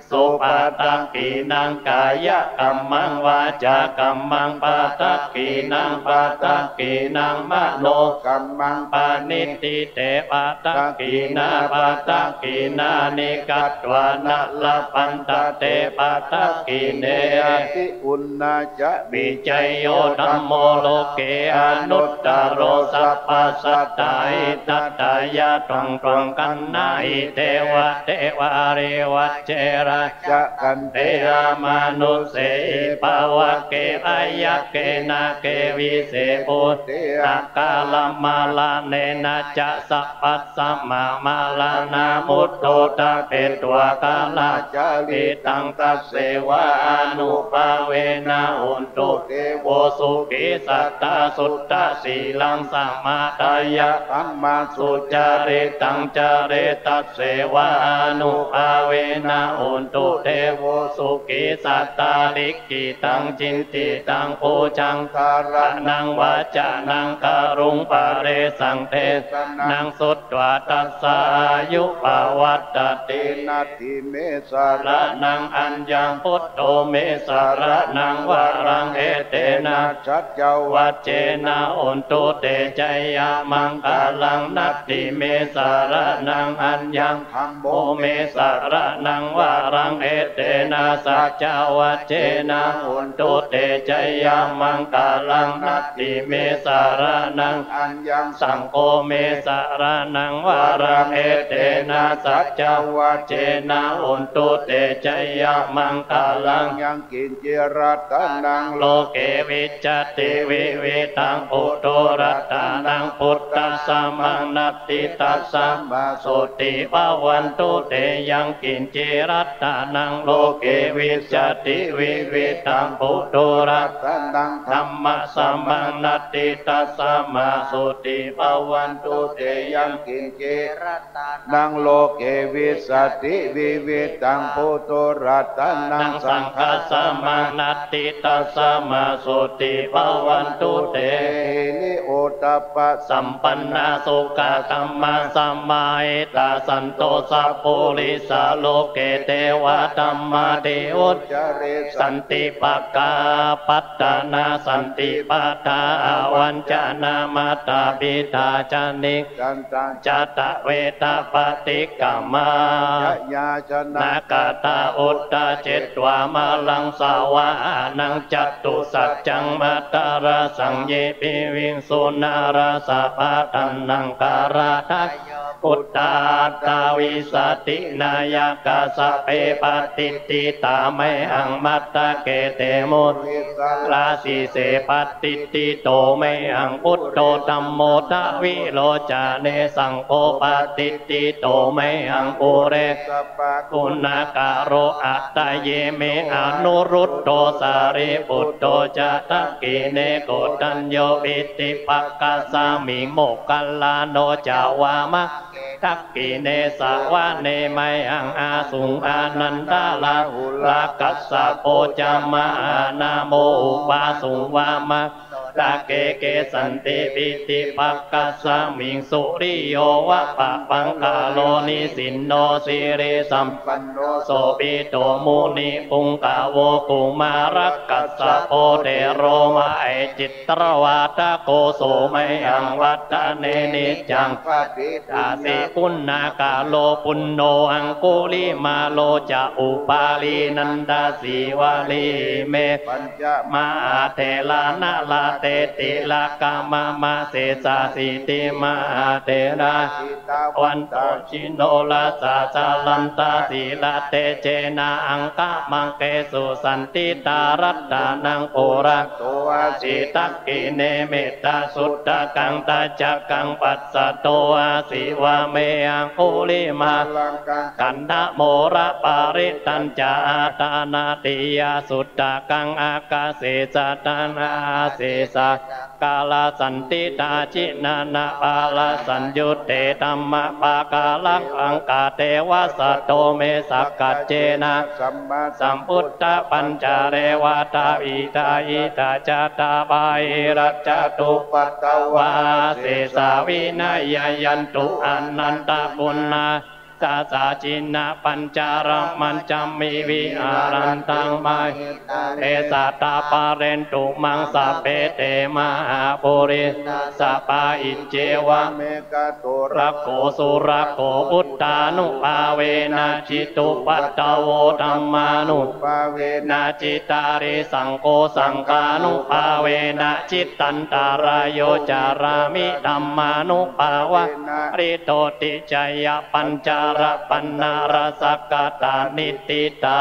สุ ปัฏฐักขิณัง กายะกัมมัง วาจากัมมัง ปัฏฐักขิณัง ปัฏฐักขิณัง มโนกัมมัง ปาณิฏฐิ เต ปัฏฐักขิณา ปัฏฐักขิณานิ กัตวานะ ลัพพันทะ เต ปัฏฐักขิเณ ยาติ ปุณณาจะ วิจัยโย ธัมโม โลเก อนุตตโร สัพพะสัตถา หิตัตถายะ ถ่วงถ่วงขันหา หิ เทวะเทวาริวัจเจรา จะ ขันเท อมานุสเสหิ ปะวะเก พยัคเข นาเก วิเศษ ปุเท อาคาระ มะระเณนะ จะ สัพพัสสะ มะ มะระณา มุตโธ ทะเป ตวา กาลา จาริตัง ตัสเสวะ อานุภาเวนะ โหนตุ เทโว สุขี สัตถา สุตตะ สีลัง สมาทายะ ธัมมา สุจาริตัง จาเร ตัสเสวะ อานุภาเวนะ โหนตุ เทโว สุขี สัตถา ลิข ขิตัง จินติตัง ปูชา ธารณัง วัจจะนัง กรุง ปะเรสัง เทสะนัง สุตวา ทัสสะ อายุ ปะวัตตะติ นัตถิ เม สะระณัง อัญญัง พุทโธ เม สะระณัง วะรัง เอเตนะ สัจจะวัจเจนะ โหนตุ เต จะยะมังคะลัง นัตถิ เม สะระณัง อัญญัง ธัมโม เม สะระณัง วะรัง เอเตนะ สัจจะวัจเจนะ โหนตุ เต จะยะมังคะลัง นัตถิ เม สะระณัง อัญญัง สังโฆ เม สะระณัง วะรัง เอเตนะ สัจจะวัจเจนะ โหนตุ เต จะยะมังคะลัง ยัง กิญจิ รัตตะนัง โลเก วิชชาติ วิวิธัง ปุโธ รัตตะนัง พุทธัสสะมัง นัตถิ ตัสสะมะ โสติ ภะวันตุ เต ยัง กิญจิ รัตตะนัง โลเก วิชชาติ วิวิธัง ปุโธ รัตตะนัง ธัมมัสสะมัง นัตถิ ตัสสะมะ โสติ ภะวันตุ เต ยัง กิญจิ รัตตะ นัง โลเก วิชชาติ วิวิธัง ปุโธ รัตตะนัง สังฆัสสะมัง นัตถิ ตัสสะมะ โสติ ภะวันตุ เต หิริ โอตตัปปะ สัมปันนา สุขะ ธัมมา สมาหิตา สันโต สัพปุริสา โลเก เทวา ธัมมา ทิ อุจจาเร สันติ ปะกา ปัตตานา สันติปาทา อวัญชนา มาตา ปิตา จะ นิ จันตา จะ ทะ เวทะ ปะทิกขมา จะ ยาชนะ กะทา อุทธา เจ ตวา มะลัง สวาหานัง จตุสัจจัง มัทธะระสัง เย ปิวิงสุ นาราสะปะทะนัง คาราทะโย ปุทธา อัตถาวิสัชชิ นายะกา สะเป ปะติฏฐิตา เมหัง มัทธะเก เต มุนิสสะ ลา สีเส ปะติฏฐิโต เมหัง พุทโธ ธัมโม ทะ วิโลจเน สังโฆ ปะติฏฐิโต เมหัง ปุเร สะปะ กุณา กะโร หัตถะเย เม อนุรุทโธ สารีปุตโธ จะ ทักขิเณ โกณฑัญโญ ปิติภักขะสะมิง โมคคัลลาโน จะ วามะเก ทักขิเณ สะวะเน เมหัง อาสุง อานันทะ ราหุละ กัสสะโป จะ มหานาโม อุปาสุง วามะ โต ทะเก เกสันติ ปิติภักขะสะมิง สุริโย วะปะปังคาโล นิสินโน สิริสัมปันโน โสภิโต มุนิปุงกะโว กุมาระกัสสะโป เถโร มะเหสิตตะวาทะโก โส เมหัง วัฏฐะเน นิจจัง ปะติฏฐาสิ ปุณณา กะโล ปุณโณ อังคุลิมาโล จะ อุปาลี นันทะสีวะลี อิเม ปัญจะ มหาเถระ นะระเตติ ละกะมะมะ เสสะสีติ มหาเถระ จิตาวันตา จิโนรสสะ จรันตา สีลเตเจนะ อังคะมะเกสุ สันทิฏฐา รัตตะนัง ปุระ โต อาสี ทักขิเณ เมตตาสุตตะกัง ทัชชะกัง ปัสสะโต อาสี วาเม อังคุลิมาลัง คันธะโมระปะริตตัญจะ อาทานาติยะสุตตะกัง อากาเส สะทานา อาเสสะ กาลาสันทิฏฐา จินะนะปาลาสัญญูเต ธัมมะปาการัง อังคาเทวะสะโท เม สักขะเจนะ สัมมาสัมพุทธะปัญจาเรวะ ทะวิทาหิตา จะทาปาหิรัจจตุปัตตวา อาเสสา วินะยะยันตุ อนันตะปุณณา Tassa jinapañjaramajjhamhi viharantaṃ mahītale sadā pālentu maṃ sabbe te mahāpurisāsabhā. Iccevamanekā dukkharogā sukharogā buddhānubhāvena, jitupaddavo dhammānubhāvena, jitārisaṅgho saṅghānubhāvena, jitantarāyo carāmi dhammānubhāvena, riddhoticcayabhiññārapaṇṇarasakkatā niṭṭhitā.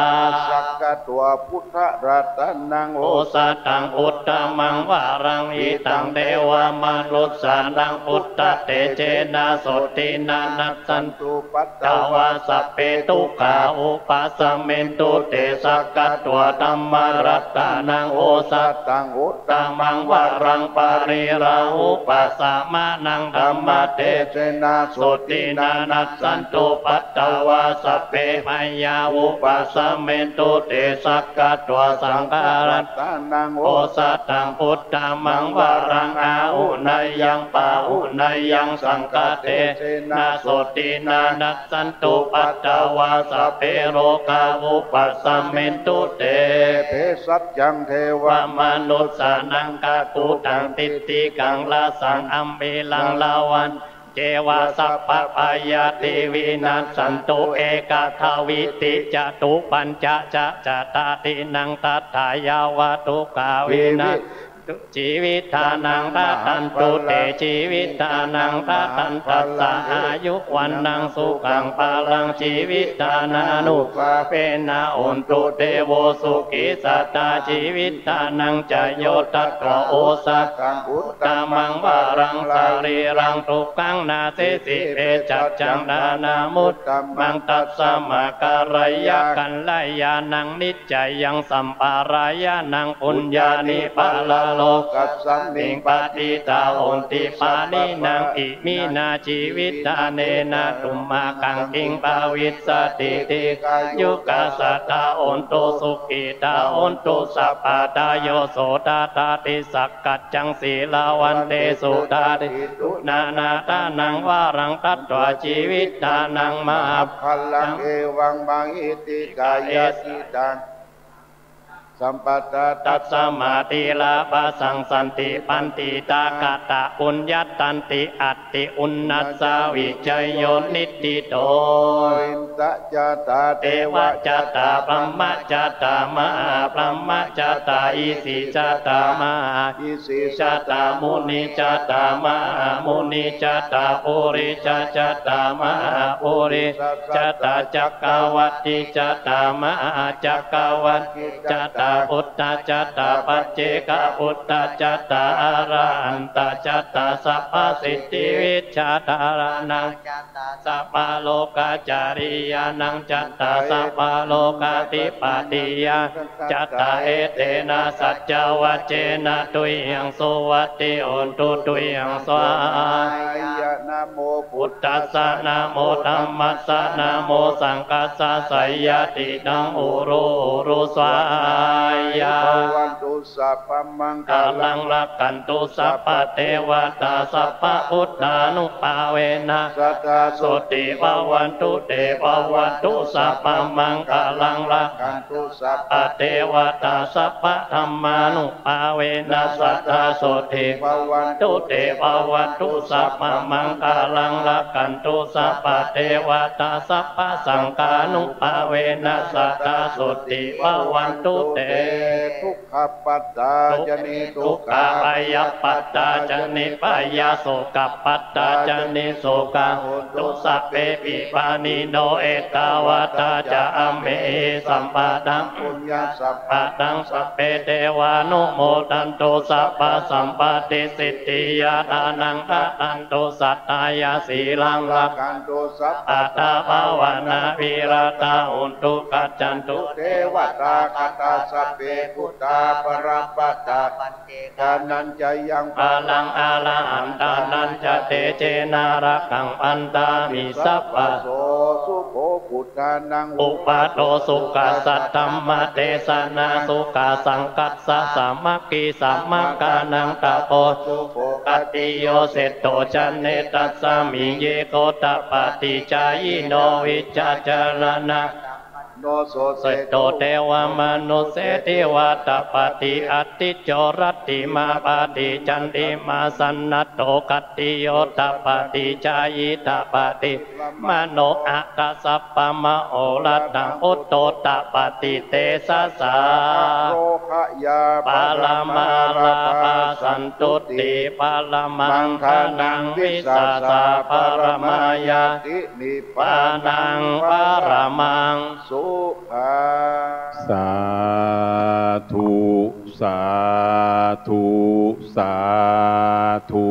Sakkatvā buddharatanaṃ osathaṃ uttamaṃ varaṃ, hitaṃ devamanussānaṃ buddhatejena sotthinā, nassantupaddavā sabbe dukkhā vūpasamentu te. Sakkatvā dhammaratanaṃ osathaṃ uttamaṃ varaṃ, pariḷāhūpasamanaṃ dhammatejena sotthinā, nassantupaddavā sabbe bhayā vūpasamentu te. Sakkatvā saṅgharatanaṃ osathaṃ uttamaṃ varaṃ, āhuneyyaṃ pāhuneyyaṃ saṅghatejena sotthinā, nassantupaddavā sabbe rogā vūpasamentu te. Bhejajjaṃ devamanussānaṃ kakuttaṃ diṭṭhikaṃ rasaṃ amiraṃ lavan ceva sabbabhayāti vinassantu ekādavīticaturpañcacatatādīnaṃ tathāyāva dukkhā vinassantu jīvitadhammā. Rakkhantu te jīvitadaṃ rakkhaṃ tassa āyu vaṇṇaṃ sukhaṃ balaṃ, jīvitadānubhāvena hontu devo sukhī sadā. Jīvitadaṃ ca yo tattva osathaṃ uttamaṃ varaṃ, sarīraṃ dukkhaṃ nasissati bhejajjaṃ dānamuttamaṃ, tasmā kālāya kalyāṇaṃ niccayaṃ sampādāya, yaṃ puññāni paralokasmiṃ patiṭṭhā honti pāṇinā. Iminā jīvitadānena tumhākaṃ kiṃ bhavissati? Dīghāyukā sadā hontu, sukhitā hontu sabbadā. Yo so dadāti sakkaccaṃ sīlavantesu, dadītu nānādānaṃ varaṃ datvā, jīvitadānaṃ mahapphalaṃ, evaṃ mahīti kāyasiddhiṃ sampādi. Tasmā tīrā bhāsā santi paṇḍitā, katā puññattanti atti uṇhissavijayo niṭṭhito. Inda jātā devā jātā brahmā jātā mahābrahmā jātā, isī jātā mahāisī jātā, munī jātā mahāmunī jātā, purishā jātā mahāpurisā jātā, cakkavattī jātā mahācakkavattī jātā, putā jātā paccekaputtā jātā, arahantā jātā sabbasiddhivijjādharaṇā jātā, sabbalokacariyaṇaṃ jātā, sabbalokadhipatiyā jātā, etena saccavajjena tuyhaṃ suvatthi hotu. Tuyhaṃ svāhāya. Namo buddhassa, namo dhammassa, namo saṅghassa, seyyathīdaṃ uru uru svāhāya. Bhavantu sabbamaṅgalaṃ, rakkhantu sabbadevatā, sabbabuddhānubhāvena sadā sotthī bhavantu te. Bhavantu sabbamaṅgalaṃ, rakkhantu sabbadevatā, sabbadhammānubhāvena sadā sotthī bhavantu te. Bhavantu sabbamaṅgalaṃ, rakkhantu sabbadevatā, sabbasaṅghānubhāvena sadā sotthī bhavantu te. Dukkhappattā ca niddukkhā, bhayappattā ca nibbhayā, sokappattā ca nissokā, hontu sabbepi pāṇino. Ettāvatā ca amhehi sambhataṃ puññasampadaṃ, sabbe devānumodantu sabbasampattisiddhiyā. Dānaṃ dadantu saddhāya, sīlaṃ rakkhantu sabbadā, bhāvanābhiratā hontu, gacchantu devatāgatā. Sabbe buddhā ปะระปะตะ ปันเต กานัญจะยัง ปะลัง อะระหันตานัญจะ เตเจนะ รักขัง บันทามิ สัพพะ โส สุโข ปุทธานัง อุปาโท สุขะ สัทธัมมเตสนา สุขะ สังคัสสะ สามัคคี สามัคคานัง ตะโพ สุโข ขัตติโย เศรษฐโต จะเน ตัสสะมิง เย โค ตปะติ จายิโน วิชชาจารณะ โน โส เศรษฐโต เทวะมนุสเส เทวา ตปะติ อัตถิโจ รัตถิมา ปาติ จันติมา สนทโท ขัตติโย ตปะติ จายี ตปะติ มโน อัตถสัพพะมโหรัตถัง พุทโธ ตปะติ เตสสา โรคยา ปะระมาลาภา สันตุติ ปะระมัง มังคะนัง วิสสา ปะระมายาติ นิพพานัง ปะระมัง สุขัง สาธุ สาธุ สาธุ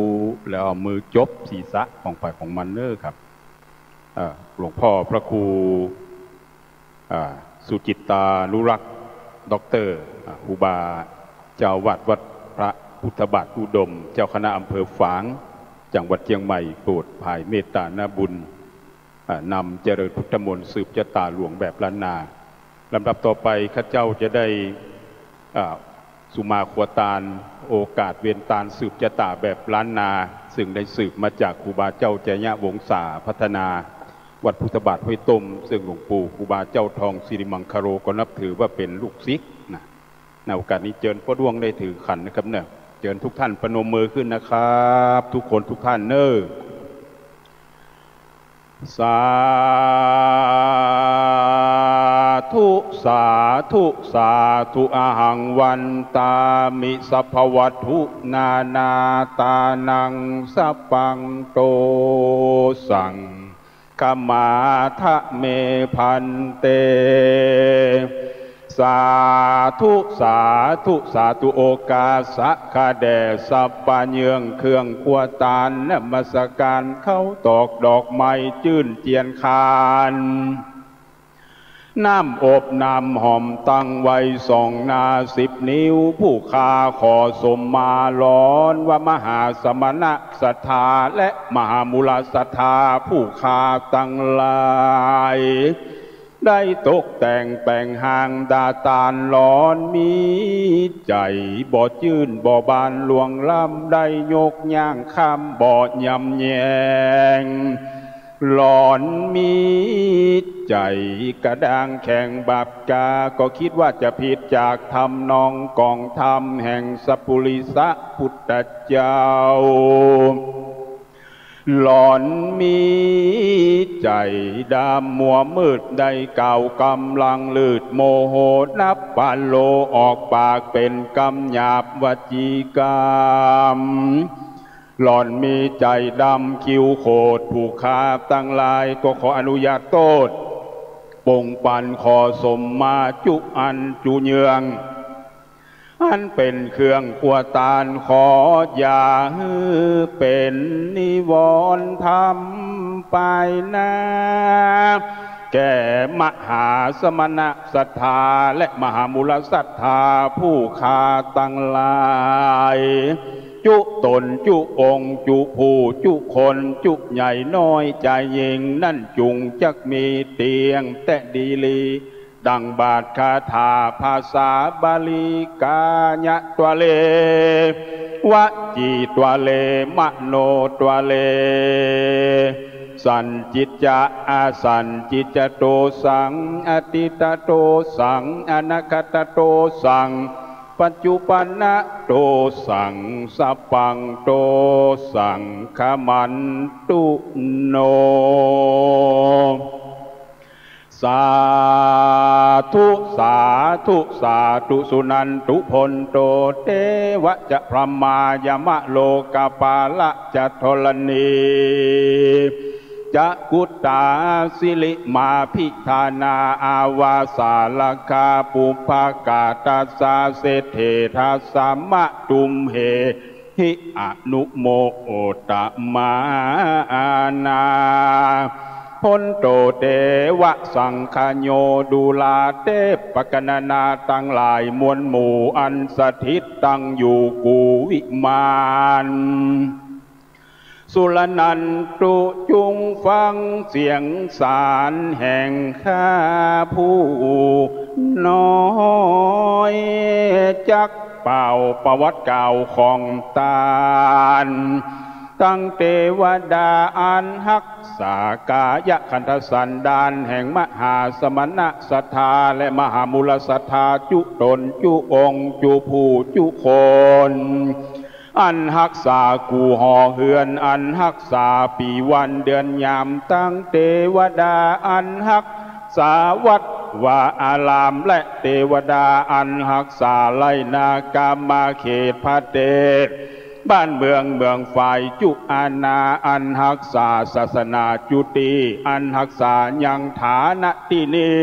แล้วเอามือจบศีรษะของใผของมันเน้อครับ เอ่อ หลวงพ่อพระครู อ่า สุจิตตานุรักษ์ ด็อกเตอร์ อ่า ครูบาเจ้าวัดวัดพระพุทธบาทอุดม เจ้าคณะอำเภอฝาง จังหวัดเชียงใหม่ โปรดผายเมตตานาบุญ อ่า นำเจริญพุทธมนต์สืบจะต๋าหลวงแบบล้านนา ลำดับต่อไปข้าเจ้าจะได้ อ่า สุมาครัวตาน โอกาสเวียนตานสืบจะต๋าแบบล้านนา ซึ่งได้สืบมาจากครูบาเจ้าชัยวงศาพัฒนา วัดพุทธบาทห้วยต้ม ซึ่งหลวงปู่ครูบาเจ้าทองสิริมังคโลก็นับถือว่าเป๋นลูกศิษย์นะ ในโอกาสนี้เจิญป้อด้วงได้ถือขันนะครับเนาะ เจิญทุกท่านประนมมือขึ้นนะครับ ทุกคนทุกท่านเน้อ สาธุ สาธุ สาธุ อะหัง วันตามิ สัพพะวัตถุ นานาตานัง สัพพัง โต สัง ขมาทะเม ภันเต สาธุ สาธุ สาธุ โอกาสะข้าแด่สัพพะเยื่องเครื่องครัวตาน นมัสก๋านเข้าตอกดอกไม้จื้นเจียนคาน น้ำอบน้ำหอมตั้งไว้สองหน้าสิบนิ้ว ผู้ข้าขอสมมาลอนว่ามหาสมณะศรัทธาและมหามูลศรัทธาผู้ข้าตังหลาย ได้ตกแต่งแป๋งฮ้างดาตานลอนมีใจ๋บ่จื้นบ่บานล่วงล้ำ ได้ยกย่างข้ามบ่ยำแยง ลอนมีใจ๋กระด้างแข็งบับกา ก็กึ๊ดว่าจะผิดจากทำนองกองธรรมแห่งสัพปุริสะพุทธเจ้า ลอนมีใจ๋ดำมัวมืด ได้กล่าวกำลังลืดโมโห นับปะโลออกปากเป๋นกำหยาบวจีกรรม ลอนมีใจ๋ดำคิ้วโขด ผู้ข้าตังหลายก็ขออนุญาตโต้ษ ปงปันขอสมมาจุอันจุเยื่อง อันเป๋นเครื่องครัวตาน ขออย่าหื้อเป๋นนิวรณ์ธรรมปายหน้า แก่มหาสมณะศรัทธาและมหามูลศรัทธาผู้ข้าตังหลาย จุต๋นจุองค์จุผู้จุคนจุใหญ่น้อยจายยิ่งนั้นจุ่งจักมีเตี้ยงแต๊ดีหลี ดังบาทคาถาภาษาบาลี กายะตวะเล วจีตวะเล มโนตวะเล สัญจิจจะ อสัญจิจจะโตสัง อตีตะโตสัง อนาคตะโตสัง ปัจจุปันนะโตสัง สัพพังโตสัง ขมันตุโน สาธุ สาธุ สาธุ สุนันตุพลโต เตวะจะพรหมายมะโลกปาละจะธรณี จะกุตตาสิริมาภิธานา อาวาสาลคาปุพพกาตัสสะ เศรษฐเทถาสามะตุมเห หิ อนุโมตะมานา โพนโต เตวะสังคโย ดูราเตปกณณาตังหลายมวลหมู่อันสถิตตั้งอยู่กู่วิมาน สุรนันตุจุ่งฟังเสียงสารแห่งข้าผู้น้อย จักเป่าประวัติกล่าวของตาน ตังเตวดาอันฮักษากายคันธสันดานแห่งมหาสมณะศรัทธาและมหามูลศรัทธาจุต๋นจุองค์จุผู้จุคน อันฮักษากู่หอเฮือน อันฮักษาปี๋วันเดือนยาม ตังเตวดาอันฮักษาวัดวาอาราม และเตวดาอันฮักษาไร่นาคามาเขตประเทศ บ้านเมืองเมืองฝ่ายจุอาณา อันฮักษาศาสนาจุติ อันฮักษายังฐานะตี้นี้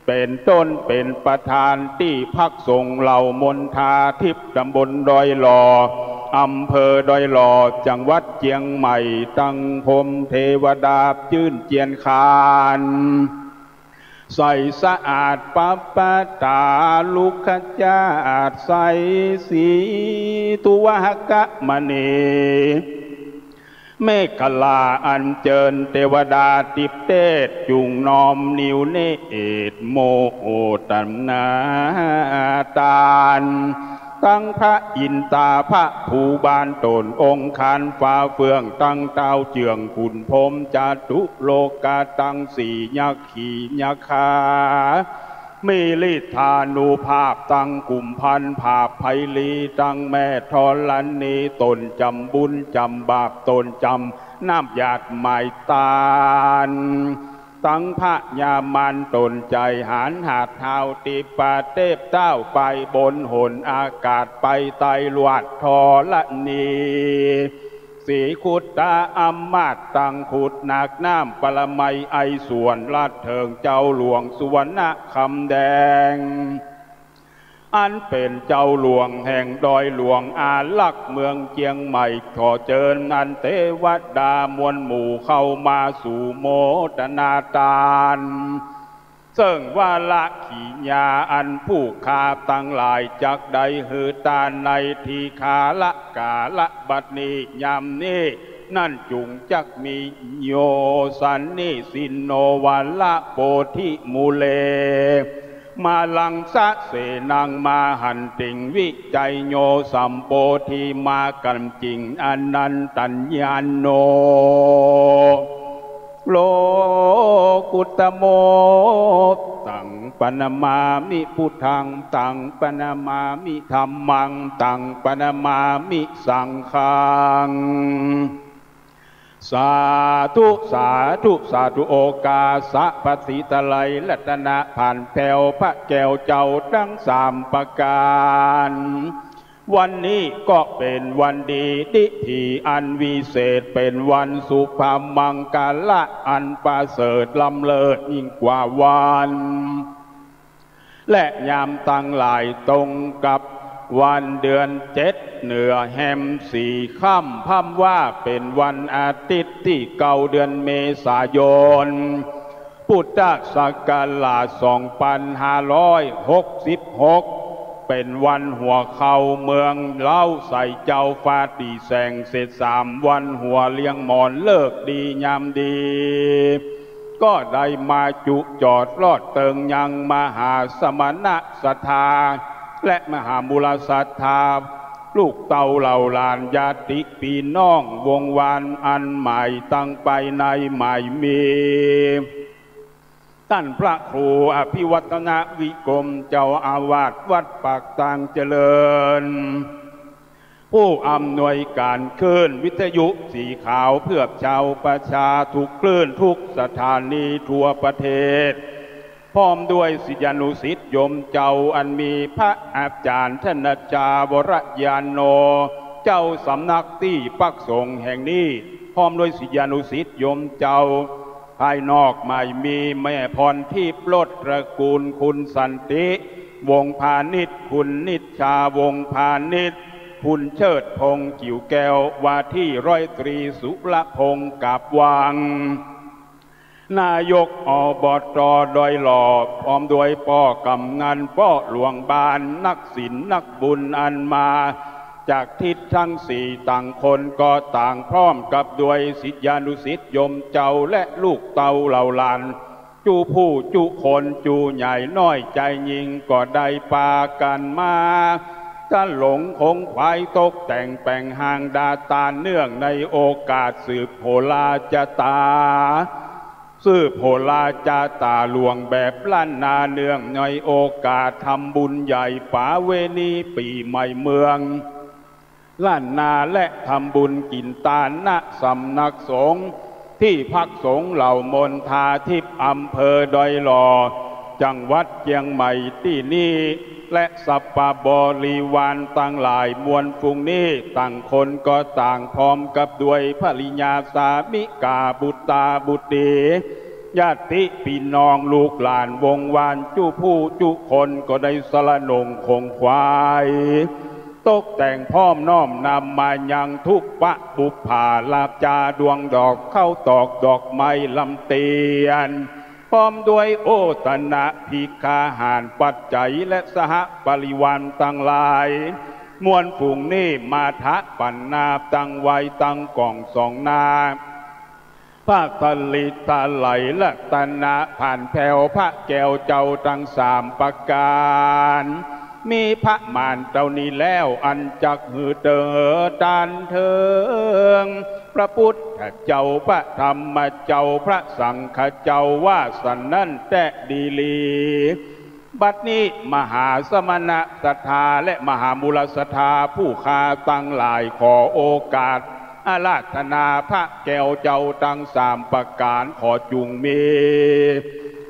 เป๋นต้นเป๋นประธานตี้พักสงฆ์เหล่ามณฑาทิพย์ตำบลดอยหล่อ อำเภอดอยหล่อ จังหวัดเจียงใหม่ ตังพรหมเตวดาจื้นเจียรคาน ใสสะอาดปะปะตาลุกขจาตุ ใสสีตุวหกมณี เมขลาอันเจิญเตวดาทิพเตศ จุ่งน้อมนิวเนตรโมทนาตาน ตังพระอินตาพระภูบาลต๋นองค์คานฟ้าเฟื่อง ตังเต้าเจื้องขุนพรหมจตุโลกา ตังสี่ยักขียักขา มีฤทธานุภาพตังกุมภัณฑ์ผาบไพรี ตังแม่ธรณีต๋นจ๋ำบุญจ๋ำบาป ต๋นจ๋ำน้ำหยาดไหม้ตาน ตังพญามารต๋นใจ๋หาญหาดหาว ตี้ประเทศเต้าไปบนหนอากาศ ไปใต้ลวดธรณี สีขุดตาอำมาตย์ ตังขุดหนักน้ำปรมัยไอสวน ลัดเถิงเจ้าหลวงสุวรรณคำแดง อันเป๋นเจ้าหลวงแห่งดอยหลวงอารักษ์เมืองเจียงใหม่ ขอเจิญอันเตวดามวลหมู่เข้ามาสู่โมทนาตาน เซิ่งวาระขีญาอันผู้ข้าตังหลายจักได้หื้อตานในทีฆาละกาละบัดนี้ยามนี้ นั้นจุ่งจักมีโย สันนิสินโน วาระโพธิมูเล มาลังสะเสนัง มหันติง วิจัยโย สัมโพธิมากัญจิง อนันตัญญาโน โลกุตโม ตังปะนะมามิพุทธัง ตังปะนะมามิธัมมัง ตังปะนะมามิสังฆัง สาธุ สาธุ สาธุ โอกาสะ พระศรีตะไลรัตนะ ผ่านแผ้วพระแก้วเจ้าตังสามประก๋าน วันนี้ก็เป๋นวันดี ดีถีอันวิเศษ เป๋นวันสุภมังคละอันประเสริฐล้ำเลิศยิ่งกว่าวัน และยามตังหลายตรงกับวันเดือนเจ็ดเหนือแฮมสี่ค่ำ พร่ำว่าเป๋นวันอาทิตย์ตี้เก้าเดือนเมษายน พุทธศักราชสองปันห้าร้อยหกสิบหก เป๋นวันหัวเข้าเมืองเล้าใส่เจ้าฟ้าตี้แสงเสร็จสามวันหัวเลี้ยงหมอนเลิกดียามดี ก็ได้มาจุจอดลอดเติงยังมหาสมณะศรัทธา และมหามูลศรัทธา ลูกเต้าเหล่าหลานญาติปี้น้องวงวานอันหมายตังไปในหมายมี ต้านพระครูอภิวัฒนวิกรมเจ้าอาวาสวัดปากตางเจริญ ผู้อำนวยก๋านคลื่นวิทยุสีขาวเพื่อชาวประชาทุกคลื่นทุกสถานีทั่วประเทศ พร้อมด้วยศิษยานุศิษย์โยมเจ้าอันมีพระอาจารย์ธนจจา วรญาโณ เจ้าสำนักตี้พักสงฆ์แห่งนี้ พร้อมด้วยศิษยานุศิษย์โยมเจ้า ภายนอกหมายมีแม่พรทิพย์ ลดตระกูล คุณสันติ วงศ์พาณิชย์ คุณนิชชา วงศ์พาณิชย์ คุณเชิดพงษ์ กิ่วแก้ว ว่าที่ร้อยตรีสุรพงษ์ กาบวัง นายก อบต ดอยหล่อ พร้อมด้วยป้อกำนัน ป้อหลวงบ้าน นักศิลป์นักบุญอันมาจากทิศทั้งสี่ ต่างคนก็ต่างพร้อมกับด้วยศิษยานุศิษย์โยมเจ้าและลูกเต้าเหล่าหลาน จุผู้จุคน จุใหญ่น้อยจายยิ่งก็ได้ปากั๋นมา จัดหลงคงไขว้ตกแต่งแป๋งฮางดาตาน เนื่องในโอกาสสืบโหราจะต๋า สืบโหราจะต๋าหลวงแบบล้านนา เนื่องในโอกาสทำบุญใหญ่ป๋าเวณีปี๋ใหม่เมือง ล้านนาและทำบุญกิ๋นตาน ณ สำนักสงฆ์ ตี้พักสงฆ์เหล่ามนทาทิพย์ อำเภอดอยหล่อ จังหวัดเจียงใหม่ตี้นี้ และสัพพะบริวารตังหลาย มวลฝูงนี้ ต่างคนก็ต่างพร้อมกับด้วยภริยาสามิก๋า บุตราบุตรี ญาติปี้น้องลูกหลานวงศ์วาน จุผู้จุคนก็ได้สละหลงคงไขว้ ตกแต่งพร้อมน้อมนำมายังทุปปะบุปผาลาบจา ดวงดอกข้าวตอกดอกไม้ลำเตียน พร้อมด้วยโอตนะ ภิกขาหาร ปัจจัยและสหปริวารตังหลาย มวลฝูงนี้มาถะปั๋นนาบตั้งไว้ตั้งก๋องสองหน้า ผ้าสะหลิดสะไหลรัตนะ ผ่านแผ้วพระแก้วเจ้าตังสามประก๋าน มีประมาณเต้านี้แล้ว อันจักหื้อเต๋อตานเถิง พระพุทธเจ้า พระธรรมเจ้า พระสังฆเจ้า ว่าสันนั้นแต๊ดีหลี บัดนี้มหาสมณศรัทธาและมหามูลศรัทธาผู้ข้าตังหลาย ขอโอกาสอาราธนาพระแก้วเจ้าตังสามประก๋าน ขอจุ่งมี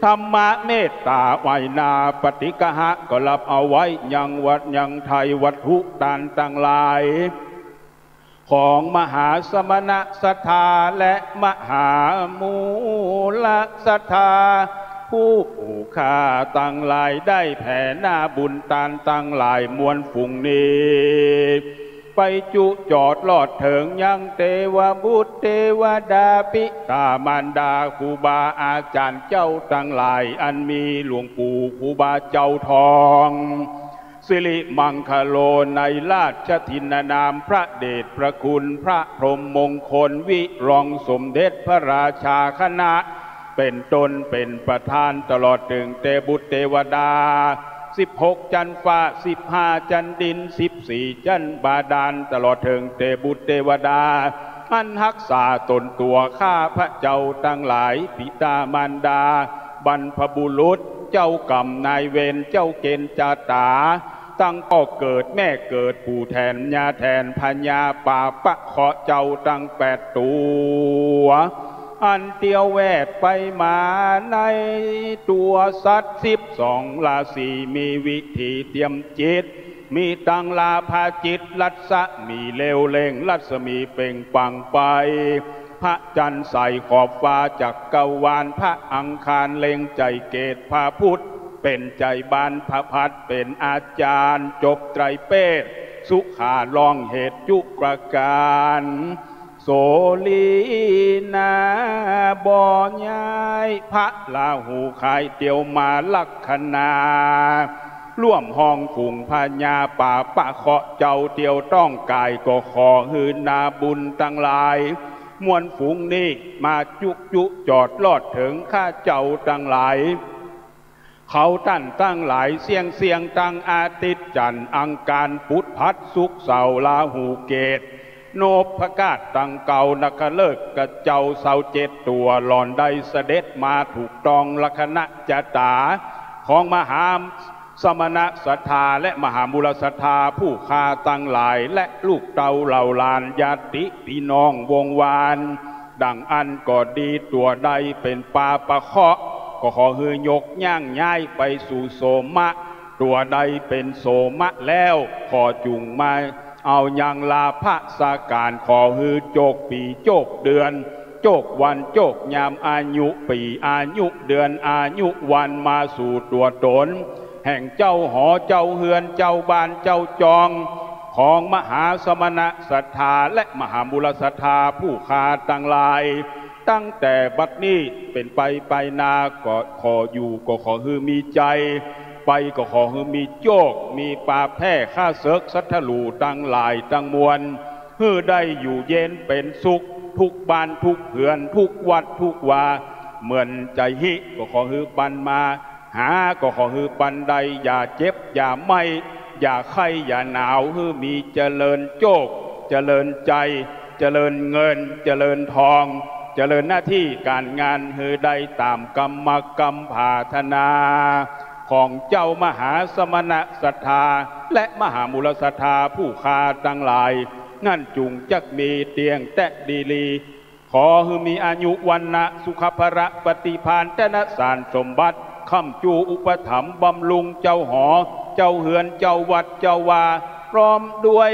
ธรรมะเมตต๋าไว้นา ปฏิกหะก็รับเอาไว้ยังวัต ยังไทยวัตถุตานตังหลาย ของมหาสมณศรัทธาและมหามูลศรัทธา ผู้ข้าตังหลายได้แผ่นาบุญตานตังหลาย มวลฝูงนี้ ไปจุจอดลอดเถิงยังเตวบุตรเตวดา ปิตามารดา ครูบาอาจ๋ารย์เจ้าตังหลาย อันมีหลวงปู่ครูบาเจ้าทอง สิริมังคโล ในราชทินนามพระเดชพระคุณ พระพรหมมงคล วิรองค์สมเด็จพระราชาคณะ เป๋นต้นเป๋นประธาน ตลอดเถิงเตบุตรเตวดา สิบหกจั๊นฟ้า สิบห้าจั๊นดิน สิบสี่จั๊นบาดาล ตลอดเถิงเตบุตรเตวดา อันฮักษาต๋นตั๋วข้าพระเจ้าตังหลาย ปิตามารดา บรรพบุรุษ เจ้ากรรมนายเวร เจ้าเกณฑ์จะต๋า ตั้งป้อเกิดแม่เกิด ปู่แทนย่าแทน พญาป่าปะเคราะห์เจ้าตังแปดตั๋ว อันเตียวแวดไปมาในตั๋วสัตว์สิบสองราศี มีวิธีเตียมจิต มีตังลาภาจิต รัศมีเลวเล่ง รัศมีเปล่งปลั่งไป พระจันทร์ใสขอบฟ้าจักรวาล พระอังคารเล็งใจ๋เกต พระพุธเป๋นใจ๋บาน พระพัดเป๋นอาจ๋ารย์ จบไตรเพศ สุขาร้องเหตุจุประก๋าน โสลีนาบ่ย้าย พระราหูขายเตียวมาลัคนา ร่วมห้องฝูงพญาป่าปะเคราะห์เจ้าเตียวต้องก๋าย ก็ขอหื้อนาบุญตังหลาย มวลฝูงนี้มาจุจุจอดลอดเถิงข้าเจ้าตังหลาย เขาต้านตังหลาย เสี้ยงเสี้ยงตังอาทิตย์จันทร์อังคารพุธพฤหัสศุกร์เสาร์ราหูเกตุ นพเก้าตังเก้า นักฤกษ์กระเจ้าเสาเจ็ดตั๋ว หล่อนได้เสด็จมาถูกต้องลักขณะจะต๋า ของมหาสมณศรัทธาและมหามูลศรัทธาผู้ข้าตังหลาย และลูกเต้าเหล่าหลานญาติปี้น้องวงศ์วาน ดังอั้นก็ดี ตั๋วใดเป๋นป่าปะเคราะห์ ก็ขอหื้อยกย่างย้ายไปสู่โสมะ ตั๋วใดเป๋นโสมะแล้ว ขอจุ่งมาเอายังลาภะสก๋าน ขอหื้อโจคปี๋โจคเดือน โจควันโจคยาม อายุปี๋อายุเดือนอายุวัน มาสู่ตั๋วต๋น แห่งเจ้าหอเจ้าเฮือนเจ้าบ้านเจ้าจอง ของมหาสมณศรัทธาและมหามูลศรัทธาผู้ข้าตังหลาย ตั้งแต่บัดนี้เป๋นไปไปนา ก็ขออยู่ก็ขอหื้อมีชัย ไปก็ขอหื้อมีโชค มีปราบแพ้ข้าเสิกศัตรูตังหลายตังมวล หื้อได้อยู่เย็นเป๋นสุข ทุกบ้านทุกเฮือน ทุกวัดทุกวา เหมือนใจ๋ฮิก็ขอหื้อปันมา หาก็ขอหื้อปันได้ อย่าเจ็บอย่าไม้ อย่าไข้อย่าหนาว หื้อมีเจริญโชค เจริญชัย เจริญเงิน เจริญทอง เจริญหน้าตี้ก๋านงาน หื้อได้ต๋ามกำมักกำผาถนา ของเจ้ามหาสมณะศรัทธา และมหามูลศรัทธาผู้ข้าตังหลาย นั้นจุ่งจักมีเตี้ยงแต๊ดีหลี ขอหื้อมีอายุวรรณะสุขะพละปฏิภาณธนสารสมบัติ ค้ำจูอุปถัมภ์บำรุงเจ้าหอ เจ้าเฮือน เจ้าวัด เจ้าวา พร้อมด้วย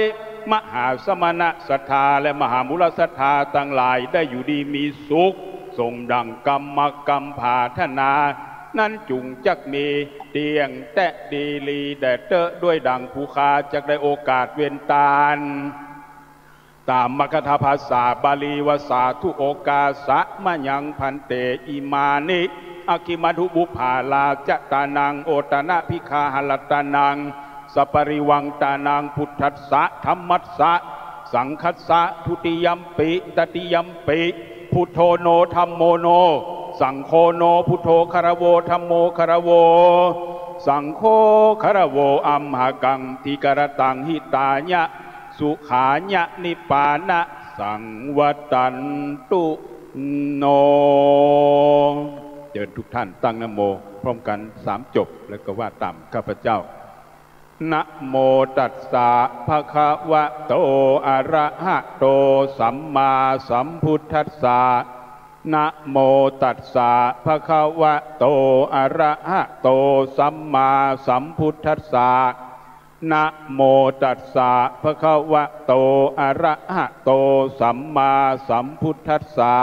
มหาสมณะศรัทธา และมหามูลศรัทธาตังหลาย ได้อยู่ดีมีสุข สมดั่งกำมักกำผาถนา นั้นจุ่งจักมีเตี้ยงแต๊ดีหลีแด่เต๊อะ ด้วยดั่งผู้ข้าจักได้โอกาสเว้นตาน ต๋ามมคธภาษาบาลีว่า สาธุโอกาสะมะยังภันเต อิมานิ อัคคิมัฏฐุบุพผาราชตานัง โอตนะภิกขาหะรัตตานัง สปริวังตานัง พุทธัสสะ ธัมมัสสะ สังคัสสะ ทุติยัมปิ ตติยัมปิ พุทโธโน ธัมโมโน สังโฆโน พุทโธคารโว ธัมโมคารโว สังโฆคารโว อัมหะกัง ติกรตัง หิตายะ สุขายะ นิพพานะสังวัตตันตุโน เจิญทุกท่านตั้งนะโมพร้อมกั๋นสามจบ แล้วก็ว่าต๋ามข้าพเจ้า นะโมตัสสะ ภะคะวะโต อะระหะโต สัมมาสัมพุทธัสสะ นะโมตัสสะ ภะคะวะโต อะระหะโต สัมมาสัมพุทธัสสะ นะโมตัสสะ ภะคะวะโต อะระหะโต สัมมาสัมพุทธัสสะ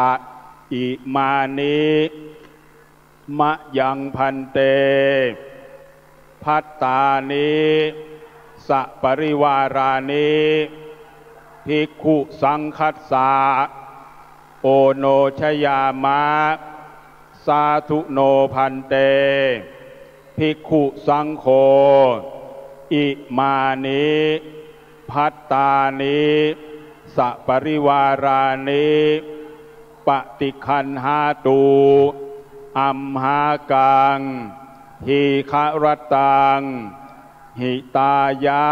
อิมานิ มะยังภันเต ภัตตานิ สปริวารานิ ภิกขุสังคัสสะ โอโนชยามะ สาธุโนภันเต ภิกขุสังโฆ อิมานิ ภัตตานิ สปริวารานิ ปะติกขันหาตุ อัมหากัง ทีฆะรัตตัง หิตายะ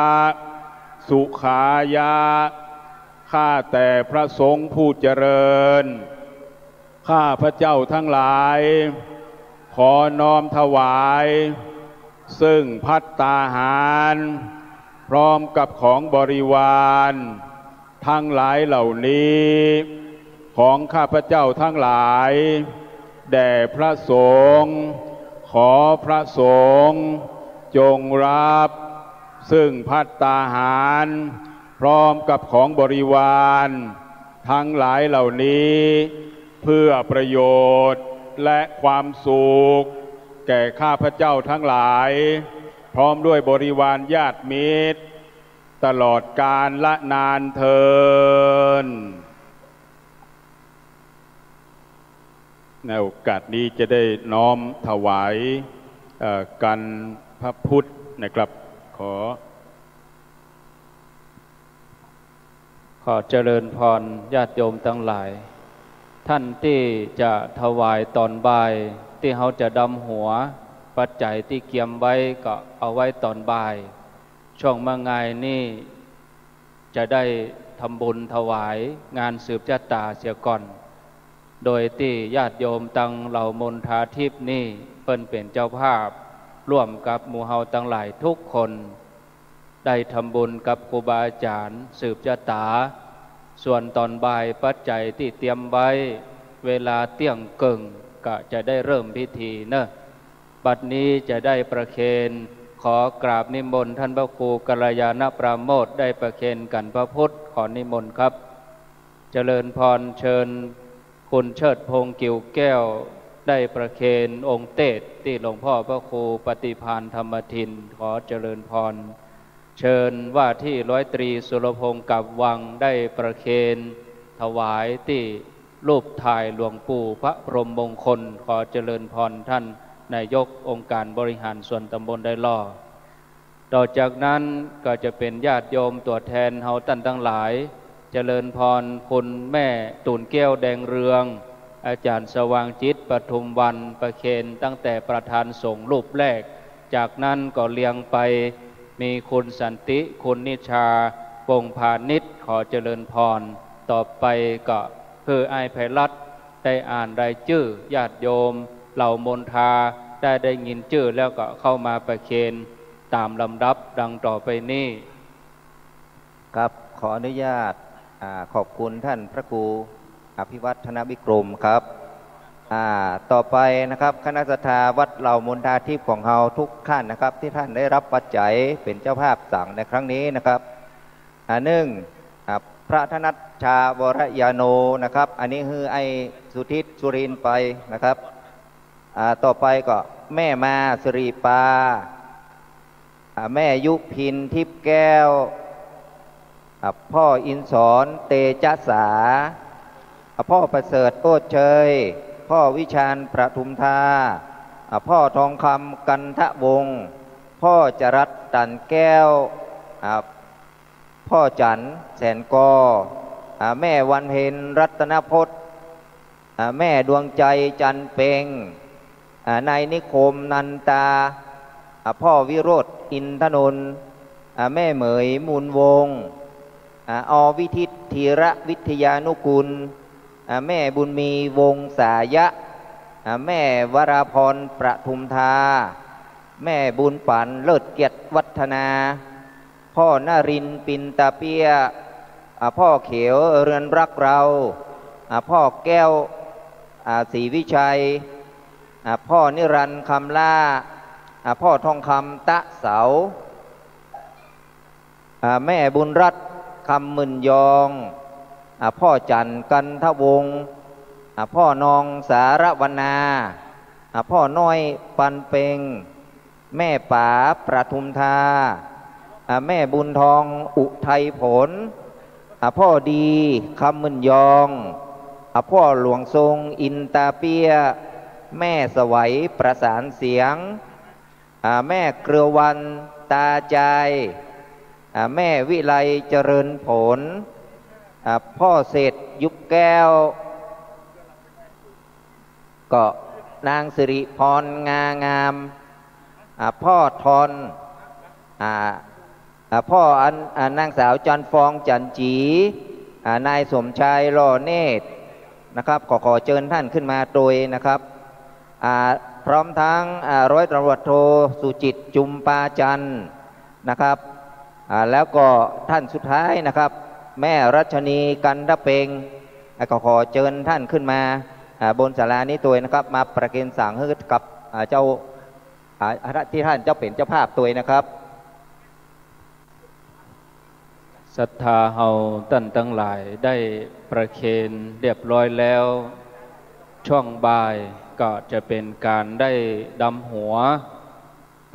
สุขายะ ข้าแต่พระสงฆ์ผู้เจริญ ข้าพเจ้าทั้งหลาย ขอน้อมถวาย ซึ่งภัตตาหาร พร้อมกับของบริวาร ทั้งหลายเหล่านี้ ของข้าพเจ้าทั้งหลาย แด่พระสงฆ์ ขอพระสงฆ์จงรับ ซึ่งภัตตาหาร พร้อมกับของบริวาร ทั้งหลายเหล่านี้ เพื่อประโยชน์และความสุข แก่ข้าพเจ้าทั้งหลาย พร้อมด้วยบริวารญาติมิตร ตลอดกาลนานเทอญ ในโอกาสนี้จะได้น้อมถวาย เอ่อ กันพระพุทธนะครับ ขอ ขอเจริญพรญาติโยมตังหลาย ท่านตี้จะถวายต๋อนบ่าย ตี้เฮาจะดำหัว ปัจจัยตี้เกียมไว้ก็เอาไว้ต๋อนบ่าย ช่วงมะงายนี่ จะได้ทำบุญถวายงานสืบชะตาเสียก่อน โดยตี้ญาติโยมตังเหล่ามณฑาทิพย์นี่ เปิ้นเป๋นเจ้าภาพ ร่วมกับหมู่เฮาตังหลายทุกคน ได้ทำบุญกับครูบาอาจ๋ารย์สืบชะตา ส่วนต๋อนบ่ายปัจจัยตี้เตรียมไว้ เวลาเตี้ยงเกิ่งก็จะได้เริ่มพิธีเนอะ บัดนี้จะได้ประเคน ขอกราบนิมนต์ท่านพระครูกัลยาณปราโมทย์ได้ประเคนกันพระพุทธ ขอนิมนต์ครับ เจริญพร เชิญคุณเชิดพงษ์ กิ่วแก้ว ได้ประเคนองค์เตศน์ตี้หลวงพ่อพระครูปฏิภาณธรรมทิน ขอเจริญพร เชิญว่าที่ร้อยตรีสุรพงษ์ กาบวัง ได้ประเคนถวายตี้ รูปถ่ายหลวงปู่พระพรหมมงคล ขอเจริญพรท่านนายกองค์การบริหารส่วนตำบลดอยหล่อ ต่อจากนั้นก็จะเป็นญาติโยมตั๋วแทนเฮาต้านตังหลาย เจริญพรคุณแม่ตูนแก้วแดงเรือง อาจ๋ารย์สว่างจิต ปทุมวัน ประเคนตั้งแต่ประธานสงฆ์รูปแรก จากนั้นก็เรียงไป มีคุณสันติ คุณนิชา วงศ์พานิช ขอเจริญพร ต่อไปก็หื้ออ้ายไพรัตน์ได้อ่านรายจื้อญาติโยมเหล่ามนทา ได้ได้ยินจื้อแล้วก็เข้ามาประเคนต๋ามลำดับดังต่อไปนี้ ครับ ขออนุญาต อ่า ขอบคุณท่านพระครูอภิวัฒนวิกรมครับ อ่า ต่อไปนะครับ คณะศรัทธาวัดเหล่ามนทาทิพย์ของเฮาทุกท่านนะครับ ตี้ท่านได้ฮับปัจจัยเป๋นเจ้าภาพสังฆ์ในครั้งนี้นะครับ อ่า นึ่ง อ่า พระธนัชชาวรยาโนนะครับ อันนี้หื้ออ้ายสุทิตย์ สุรินทร์ไปนะครับ อ่า ต่อไปก็แม่มาสิริปา อ่า แม่ยุพินทิพย์แก้ว อ่า พ่ออินสรเตจสา อ่า พ่อประเสริฐโอชเชย พ่อวิชาญประทุมทา อ่า พ่อทองคำกันทวงศ์ พ่อจรัสตันแก้ว อ่า พ่อจันทร์แสนกอ อ่า แม่วันเพ็ญรัตนพจน์ อ่า แม่ดวงใจจันทร์เพ็ง อ่า นายนิคมนันตา อ่า พ่อวิโรจน์อินทนนท์ อ่า แม่เหมยมูลวงศ์ อ่า อ.วิทิตย์ธีรวิทยานุกูล อ่า แม่บุญมีวงศายะ อ่า แม่วราพรประทุมทา แม่บุญปันเลิศเกียรติวัฒนา พ่อนรินทร์ปินตาเปี้ย อ่า พ่อเขียวเรือนรักเรา อ่า พ่อแก้ว อ่า ศรีวิชัย อ่า พ่อนิรันดร์คำล่า อ่า พ่อทองคำตะเสา อ่า แม่บุญรัตน์คำหมื่นยอง อ่า พ่อจันทร์กันทวงศ์ อ่า พ่อนองสารวนา อ่า พ่อน้อยปันเพ็ง แม่ป๋าประทุมทา อ่า แม่บุญทองอุทัยผล อ่า พ่อดีคำหมื่นยอง อ่า พ่อหลวงทรงอินตาเปี้ย แม่สวัยประสานเสียง อ่า แม่เครือวันตาจาย อ่า แม่วิไลเจริญผล อ่า พ่อเศรษฐยุบแก้ว ก็นางสิริพรงางาม อ่า พ่อทอน อ่า อ่า พ่ออัน อ่า นางสาวจันทร์ฟองจันทร์จี อ่า นายสมชายหล่อเนตรนะครับ ขอ ขอเจิญท่านขึ้นมาตวยนะครับ อ่า พร้อมทั้ง อ่า ร้อยตำรวจโทสุจิตจุมปาจันทร์นะครับ อ่า แล้วก็ท่านสุดท้ายนะครับ แม่รัชนีกันทะเพ็ง อ่า ขอ ขอเจิญท่านขึ้นมา อ่า บนศาลานี้ตวยนะครับ มาประเคนสังฆ์หื้อกับ อ่า เจ้า อ่า ที่ท่านเจ้าเป๋นเจ้าภาพตวยนะครับ ศรัทธาเฮาต้านตังหลายได้ประเคนเรียบร้อยแล้ว ช่วงบ่ายก็จะเป๋นก๋านได้ดำหัว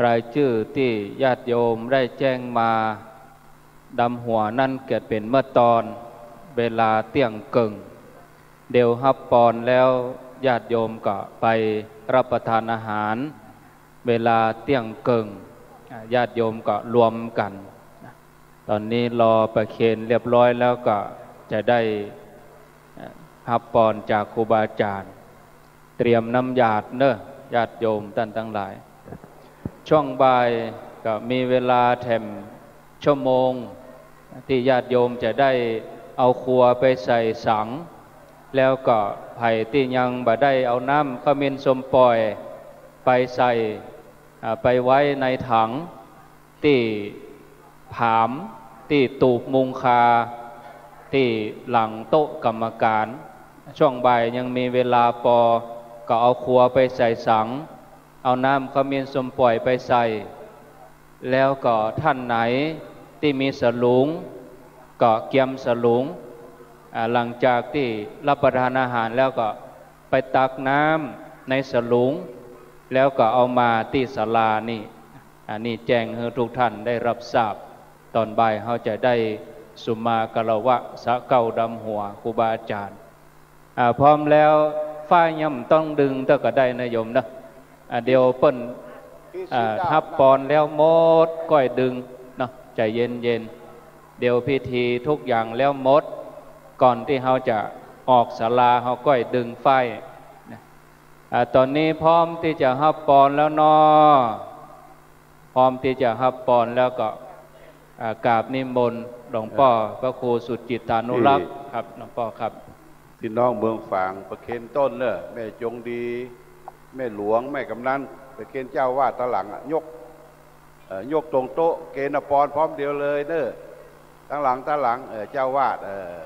รายจื้อตี้ญาติโยมได้แจ้งมา ดำหัวนั้นเกิดเป๋นเมื่อตอนเวลาเตี้ยงเกิ่ง เดี๋ยวฮับปอนแล้วญาติโยมก็ไปฮับประทานอาหาร เวลาเตี้ยงเกิ่ง อ่า ญาติโยมก็รวมกั๋น ต๋อนนี้รอประเคนเรียบร้อยแล้วก็จะได้ อ่า ฮับปอนจากครูบาอาจ๋ารย์ เตรียมน้ำหยาดเน่อ ญาติโยมต้านตังหลาย ช่วงบ่ายก็มีเวลาแถม ชั่วโมง ตี้ญาติโยมจะได้เอาครัวไปใส่สังฆ์ แล้วก็ใผตี้ยังบ่ได้เอาน้ำขมิ้นส้มป่อยไปใส่ อ่า ไปไว้ในถัง ตี้ผาม ตี้ตูบมุงคา ตี้หลังโต๊ะกรรมการ ช่วงบ่ายยังมีเวลาปอ ก็เอาครัวไปใส่สังฆ์ เอาน้ำขมิ้นส้มป่อยไปใส่ แล้วก็ท่านไหนตี้มีสลุง ก็เกียมสลุง อ่า หลังจากตี้ฮับประทานอาหารแล้วก็ไปตักน้ำในสลุง แล้วก็เอามาตี้ศาลานี่ อันนี้แจ้งหื้อทุกท่านได้ฮับทราบ ต๋อนบ่ายเฮาจะได้สุมาคารวะสะเก้าดำหัวครูบาอาจ๋ารย์ อ่า พร้อมแล้ว ฝ้ายย่อมต้องดึงเต๊อะก็ได้นะโยมเนาะ อ่า เดี๋ยวเปิ้น อ่า ฮับปอนแล้วหมดก้อยดึงเนาะ ใจ๋เย็นๆ เดี๋ยวพิธีทุกอย่างแล้วหมด ก่อนตี้เฮาจะออกศาลา เฮาก้อยดึงฝ้ายนะ อ่า ต๋อนนี้พร้อมตี้จะฮับปอนแล้วเนาะ พร้อมตี้จะฮับปอนแล้วก็ อ่า กราบนิมนต์หลวงป้อ อ่า พระครูสุจิตตานุรักษ์ ครับ หลวงป้อครับ พี่น้องเมืองฝางประเคนต้นเน่อ แม่จงดี แม่หลวง แม่กำนัน ประเคนเจ้าอาวาสตางหลังอะ ยก เอ่อ ยกตรงโต๊ะ เกณฑ์เอาปอนพร้อมเดียวเลยเน่อ ตางหลัง ตางหลัง เอ่อ เจ้าอาวาส เอ่อ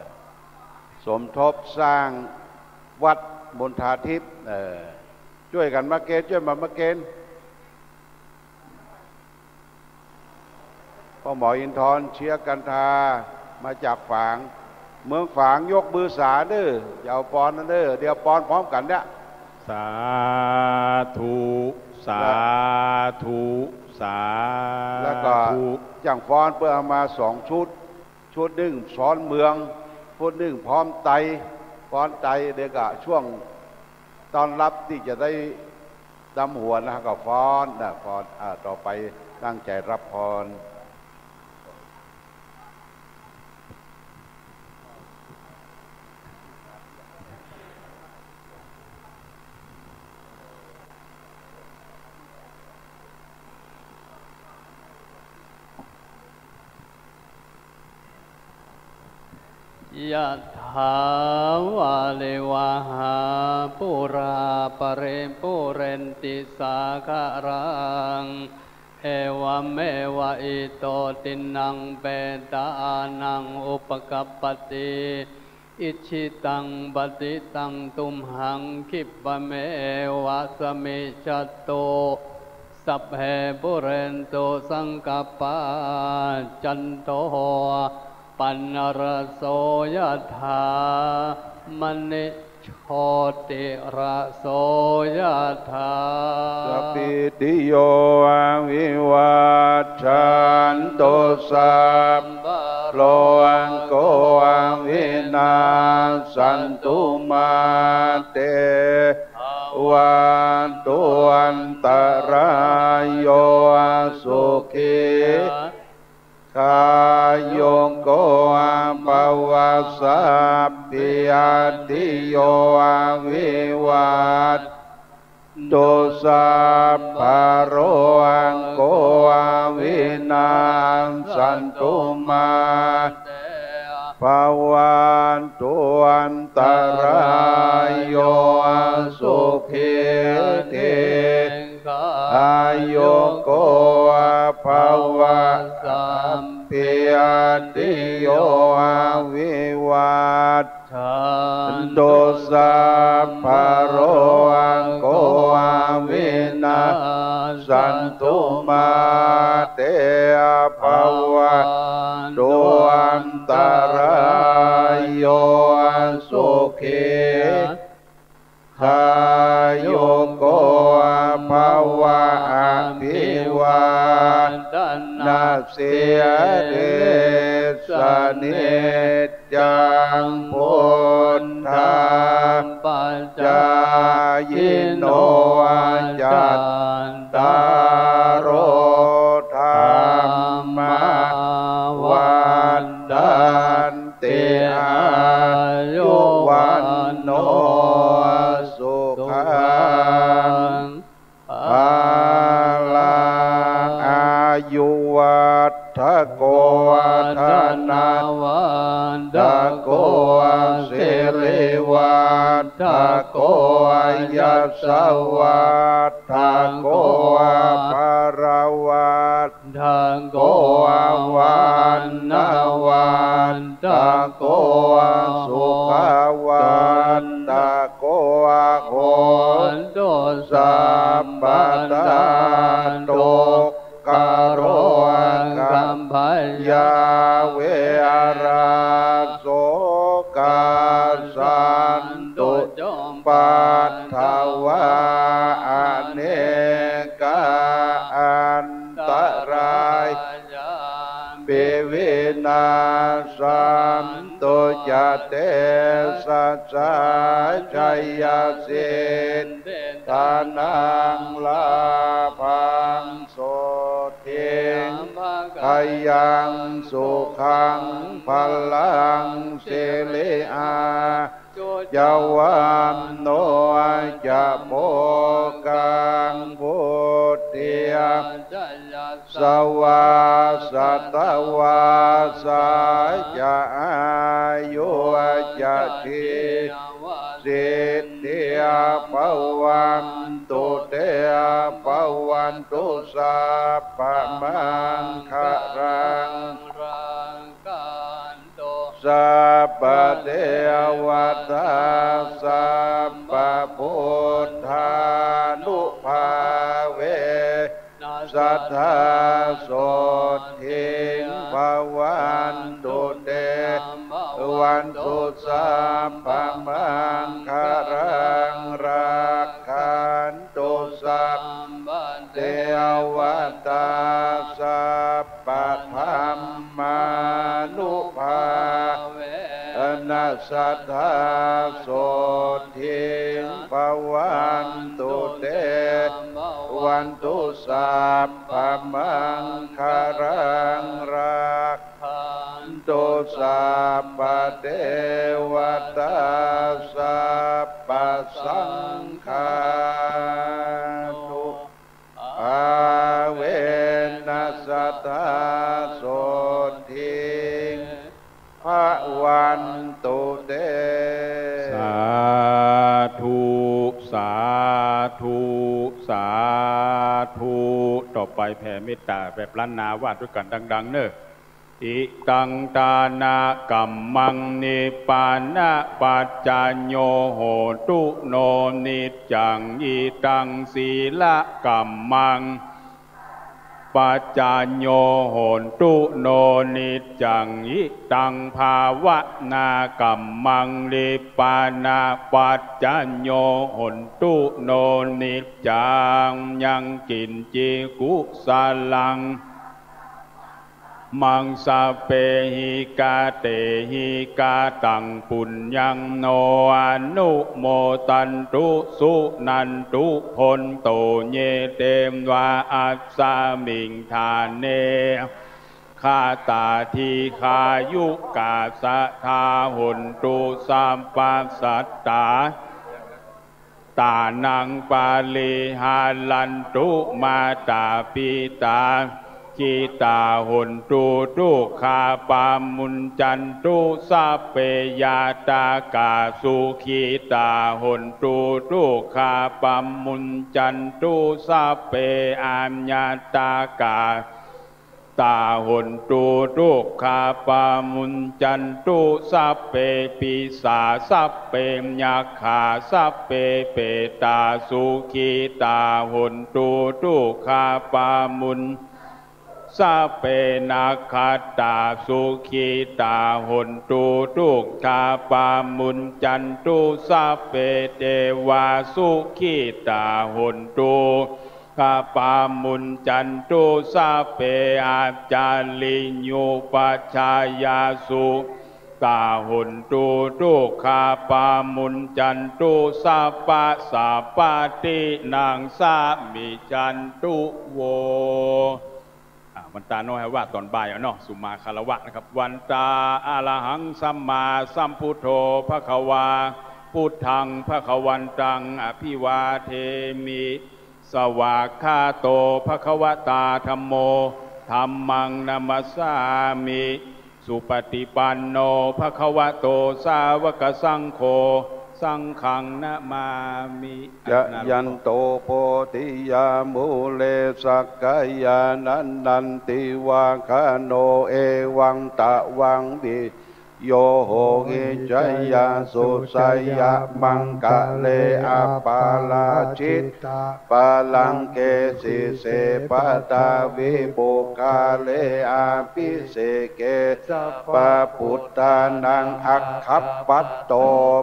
สมทบสร้างวัดมณฑาทิพย์ เอ่อ จ้วยกั๋นมาเกณฑ์ จ้วยกั๋นมาเกณฑ์ ป้อหมออินทร์ เชียร์กันทา มาจากฝาง เมืองฝางยกมือสาเน่อ จะเอาปอนเน่อ เดี๋ยวปอนพร้อมกั๋นเนี่ย สาธุ สาธุ สาธุ แล้วก็จ้างฟ้อนเปิ้นเอามาสองชุด ชุดนึ่งฟ้อนเมือง ชุดนึ่งฟ้อนไต ฟ้อนไต เดี๋ยวก็ช่วงต้อนฮับตี้จะได้ดำหัวนะ ก็ฟ้อนนะ ฟ้อน อ่า ต่อไปตั้งใจ๋ฮับปอน ยะถาวาริวะหาปูราปะริปูเรนติสาคะรัง เอวะเมวะอิโตตินังเปตานังอุปะกัปปะติ อิจฉิตังปะติตังตุมหัง คิปปะเมวะสะมิชฌัตตุ สัพเพปูเรนตุสังกัปปา จันโท ปันนะระโสยะถา มะณิ โชติระโสยะถา สัพพีติโย วิวัชชันตุ สัพพะโรโค วินัสสันตุ มาเต ภะวัตวันตะราโย สุขี คายุโก ภะวะ สัพพีติโย วิวัชชันตุ สัพพะโรโค วินัสสันตุ มาเต ภะวัตวันตะราโย สุขี ที ฆายุโก ภะวะ สัพพีติโย วิวัชชันตุ สัพพะโรโค วินัสสันตุ มาเต ภะวัตวันตะราโย สุขี คายุโก ภะวะ อะภิวาทะนะสีลิสสะ นิจจัง พุทธา ปะจายิโน จัตตาโร ธัมมา วัฑฒันติ อายุ วัณโณ สุขัง พะลัง อายุวัฑฒโก ธนะวัฑฒโก สิริวัฑฒโก ยะสะวัฑฒโก พะละวัฑ ฒโก วัณณวัฑฒโก สุขวัฑฒโก โหนตุ สัพพะทัง ทุกขะโรคะ พยาเวระ โสกา สันตุ จงปัทวา อเนกา อันตะรายา ปิ วินา Santu ca tejassā jayasiddhi dhanaṃ lābhaṃ sotthi bhāgyaṃ sukhaṃ balaṃ siri āyu ca vaṇṇo ca bhogaṃ vuḍḍhī ca yasavā satavassā ca āyu ca jīvasiddhī bhavantu te. Bhavatu sabbamaṅgalaṃ rakkhantu sabbadevatā sabbabuddhānubhāvena sadā sotthī bhavantu te. Bhavatu sabbamaṅgalaṃ rakkhantu sabbadevatā sabbadhammānubhāvena sadā sotthī bhavantu te. Bhavatu sabbamaṅgalaṃ rakkhantu sabbadevatā sabbasaṅghānu bhāvena sadā sotthī bhavantu te. Sādhu, sādhu, sādhu. ต่อไปแผ่เมตตาแบบล้านนา ว่าด้วยกันดังๆ เนอะ Idaṃ dānakammaṃ nibbānapaccayo hotu no niccaṃ. Idaṃ sīlakammaṃ paccayo hotu no niccaṃ. Idaṃ bhāvanākammaṃ nibbānapaccayo hotu no niccaṃ. Yaṃ kiñci kusalaṃ maṃ sabbehi katehi kataṃ puññaṃ no anumodantu suṇantu bhonto ye devā asmiṃ ṭhāne ṭhānagatā dīghāyukā sadā hontu sabbasattaṃ. Ṭhānaṃ pariharantu. Mātā pitā sukhitā hontu, dukkhā pamuñcantu. Sabbe ñātakā sukhitā hontu, dukkhā pamuñcantu. Sabbe aññātakā tā hontu, dukkhā pamuñcantu. Sabbe pisā sabbe yakkhā sabbe petā sukhitā hontu, dukkhā pamuñ. Sabbe nakkhattā sukhitā hontu, dukkhā pamuñcantu. Sabbe devā sukhitā hontu, dukkhā pamuñcantu. Sabbe ācariyupajjhāyā sukhitā hontu, dukkhā pamuñcantu. Sabbasampattināṃ samijjhantu vo. อ่า วันตาน้อยว่าตอนบ่ายเอาเนาะ สุมาคารวะนะครับ Vandāmarahaṃ sammāsambuddho bhagavā, buddhaṃ bhagavantaṃ abhivādemi. Svākkhāto bhagavatā dhammo, dhammaṃ namassāmi. Supaṭipanno bhagavato sāvakasaṅgho, saṅghaṃ namāmi. Jayanto bodhiyā mūle sakyānaṃ nandivaḍḍhano, evaṃ tvaṃ vi โย โหหิ จยสุ จยมังคะเล อปาราจิต ปาลังเก สิเส ปัทวี ปุคคาเล อภิเสเก สัพพะปุตตานัง อักขัปปัตโต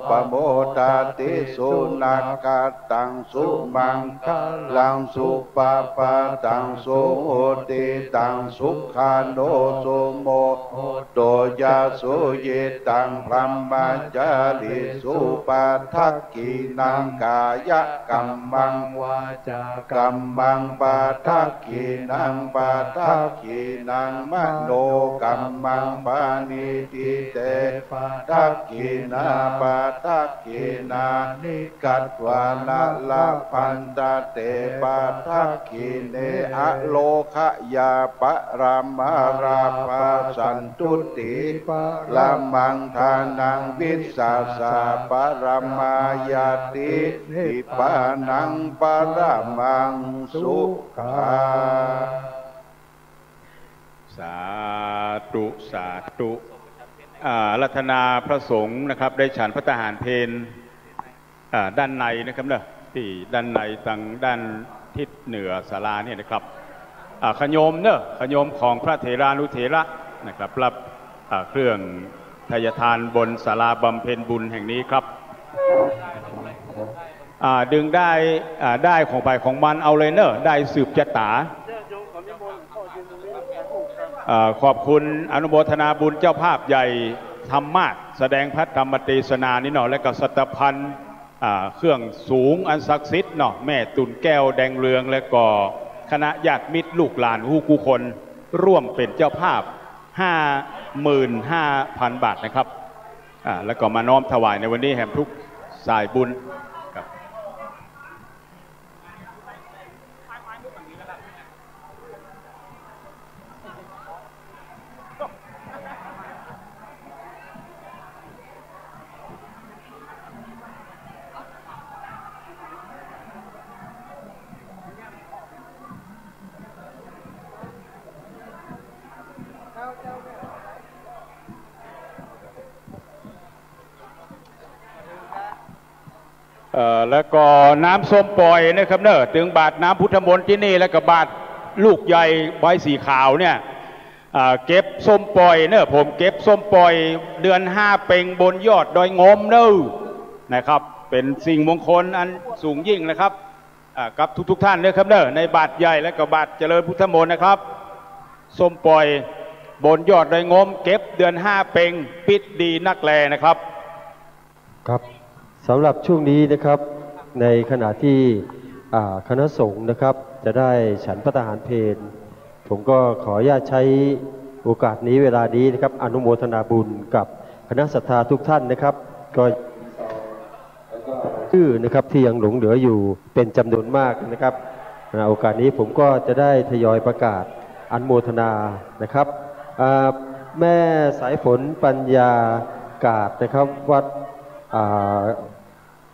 ปะโมทะติ สุนัคขะตัง สุมังคะลัง สุปะพาตัง สุหุติตัง สุขะโน สุโมโหโต จะสุยิตัง พรหมจาริสุ ปะทักขิณัง กายะกัมมัง วาจากัมมัง ปะทักขิณัง ปะทักขิณัง มโนกัมมัง ปะณิทิเต ปะทักขิณา ปะทักขิณานิ กัตวา นะ ละพันตะเต ปะทักขิเณ อโรคะยา ปะละมาลาภา สันตุติ ปะละมัง ทานัง วิสสาสะ ปะละมาญาติ นิพพานัง ปะละมัง สุขัง สาธุ สาธุ อ่า อาราธนาพระสงฆ์นะครับ ได้ฉันภัตตาหารเพล อ่า ด้านในนะครับเนอะ ตี้ด้านในตางด้านทิศเหนือศาลาเนี่ยนะครับ อ่า ขะโยมเนอะ ขะโยมของพระเถรานุเถระนะครับ รับ อ่า เครื่องไทยทานบนศาลาบำเพ็ญบุญแห่งนี้ครับ อ่า ดึงด้าย อ่า ด้ายของใผของมันเอาเลยเนอะ ด้ายสืบจะต๋า อ่า ขอบคุณอนุโมทนาบุญเจ้าภาพใหญ่ธรรมาสน์ แสดงพระธรรมเตสนานี้เนาะ และก็สัตตะภัณฑ์ อ่า เครื่องสูงอันศักดิ์สิทธิ์เนาะ แม่ตุ่นแก้วแดงเรือง และก็คณะญาติมิตรลูกหลานกู้คน ร่วมเป๋นเจ้าภาพ ห้าหมื่นห้าพันบาทนะครับ อ่า แล้วก็มาน้อมถวายในวันนี้แหมทุกสายบุญครับ เอ่อ แล้วก็น้ำส้มป่อยนะครับเนอะ ตึงบาตรน้ำพุทธมนต์ตี้นี่ แล้วก็บาตรลูกใหญ่ใบสีขาวเนี่ย อ่า เก็บส้มป่อยเนอะ ผมเก็บส้มป่อยเดือนห้าเป็งบนยอดดอยงมเนอะ นะครับ เป๋นสิ่งมงคลอันสูงยิ่งนะครับ อ่า กับทุกๆ ท่านเนอะครับเนอะ ในบาตรใหญ่และก็บาตรเจริญพุทธมนต์นะครับ ส้มป่อยบนยอดดอยงม เก็บเดือนห้าเป็ง ปิดดีนักแลนะครับ ครับ สำหรับช่วงนี้นะครับ ในขณะที่ อ่า คณะสงฆ์นะครับ จะได้ฉันภัตตาหารเพล ผมก็ขออนุญาตใช้โอกาสนี้เวลานี้นะครับ อนุโมทนาบุญกับคณะศรัทธาทุกท่านนะครับ ก็ ชื่อนะครับที่ยังหลงเหลืออยู่เป็นจำนวนมากนะครับ อ่า โอกาสนี้ผมก็จะได้ทยอยประกาศอนุโมทนานะครับ อ่า แม่สายฝนปัญญากาศนะครับ วัด อ่า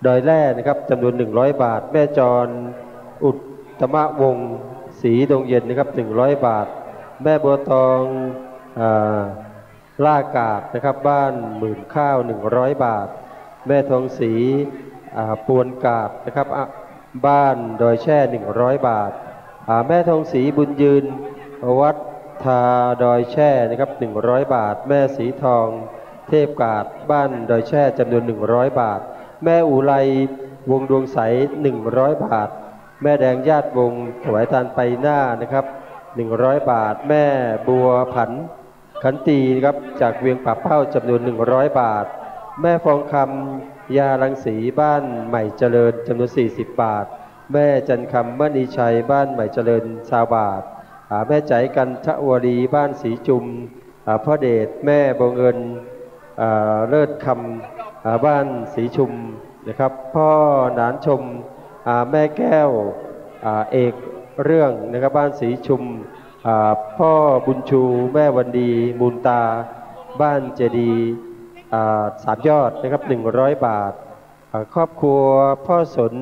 ดอยแร่นะครับ จำนวนหนึ่งร้อยบาท แม่จรอุตตมวงศ์ศรีดงเย็นนะครับ หนึ่งร้อยบาท แม่บัวตอง อ่า ล่ากาดนะครับ บ้านหมื่นข้าว หนึ่งร้อยบาท แม่ทองศรี อ่า ปวนกาดนะครับ อ่ะ บ้านดอยแช่ หนึ่งร้อยบาท อ่า แม่ทองศรีบุญยืน วัดทาดอยแช่นะครับ หนึ่งร้อยบาท แม่สีทองเทพกาด บ้านดอยแช่ จำนวนหนึ่งร้อยบาท แม่อุไรวงศ์ดวงใส หนึ่งร้อยบาท แม่แดงญาติวงศ์ถวายทานไปหน้านะครับ หนึ่งร้อยบาท แม่บัวผัน ขันตีนะครับ จากเวียงป่าเป้า จำนวนหนึ่งร้อยบาท แม่ฟองคำ ยารังสี บ้านใหม่เจริญ จำนวนสี่สิบบาท แม่จันคำ มณีชัย บ้านใหม่เจริญ ซาวบาท อ่า แม่ใจ๋ กันทวลี บ้านสีชุม อ่า พ่อเดช แม่บัวเงิน อ่า เลิศคำ อ่า บ้านสีชุมนะครับ พ่อหนานชม อ่า แม่แก้ว อ่า เอกเรื่องนะครับ บ้านสีชุม อ่า พ่อบุญชู แม่วันดี มูลตา บ้านเจดีย์ อ่า สามยอดนะครับ หนึ่งร้อยบาท อ่า ครอบครัวพ่อสน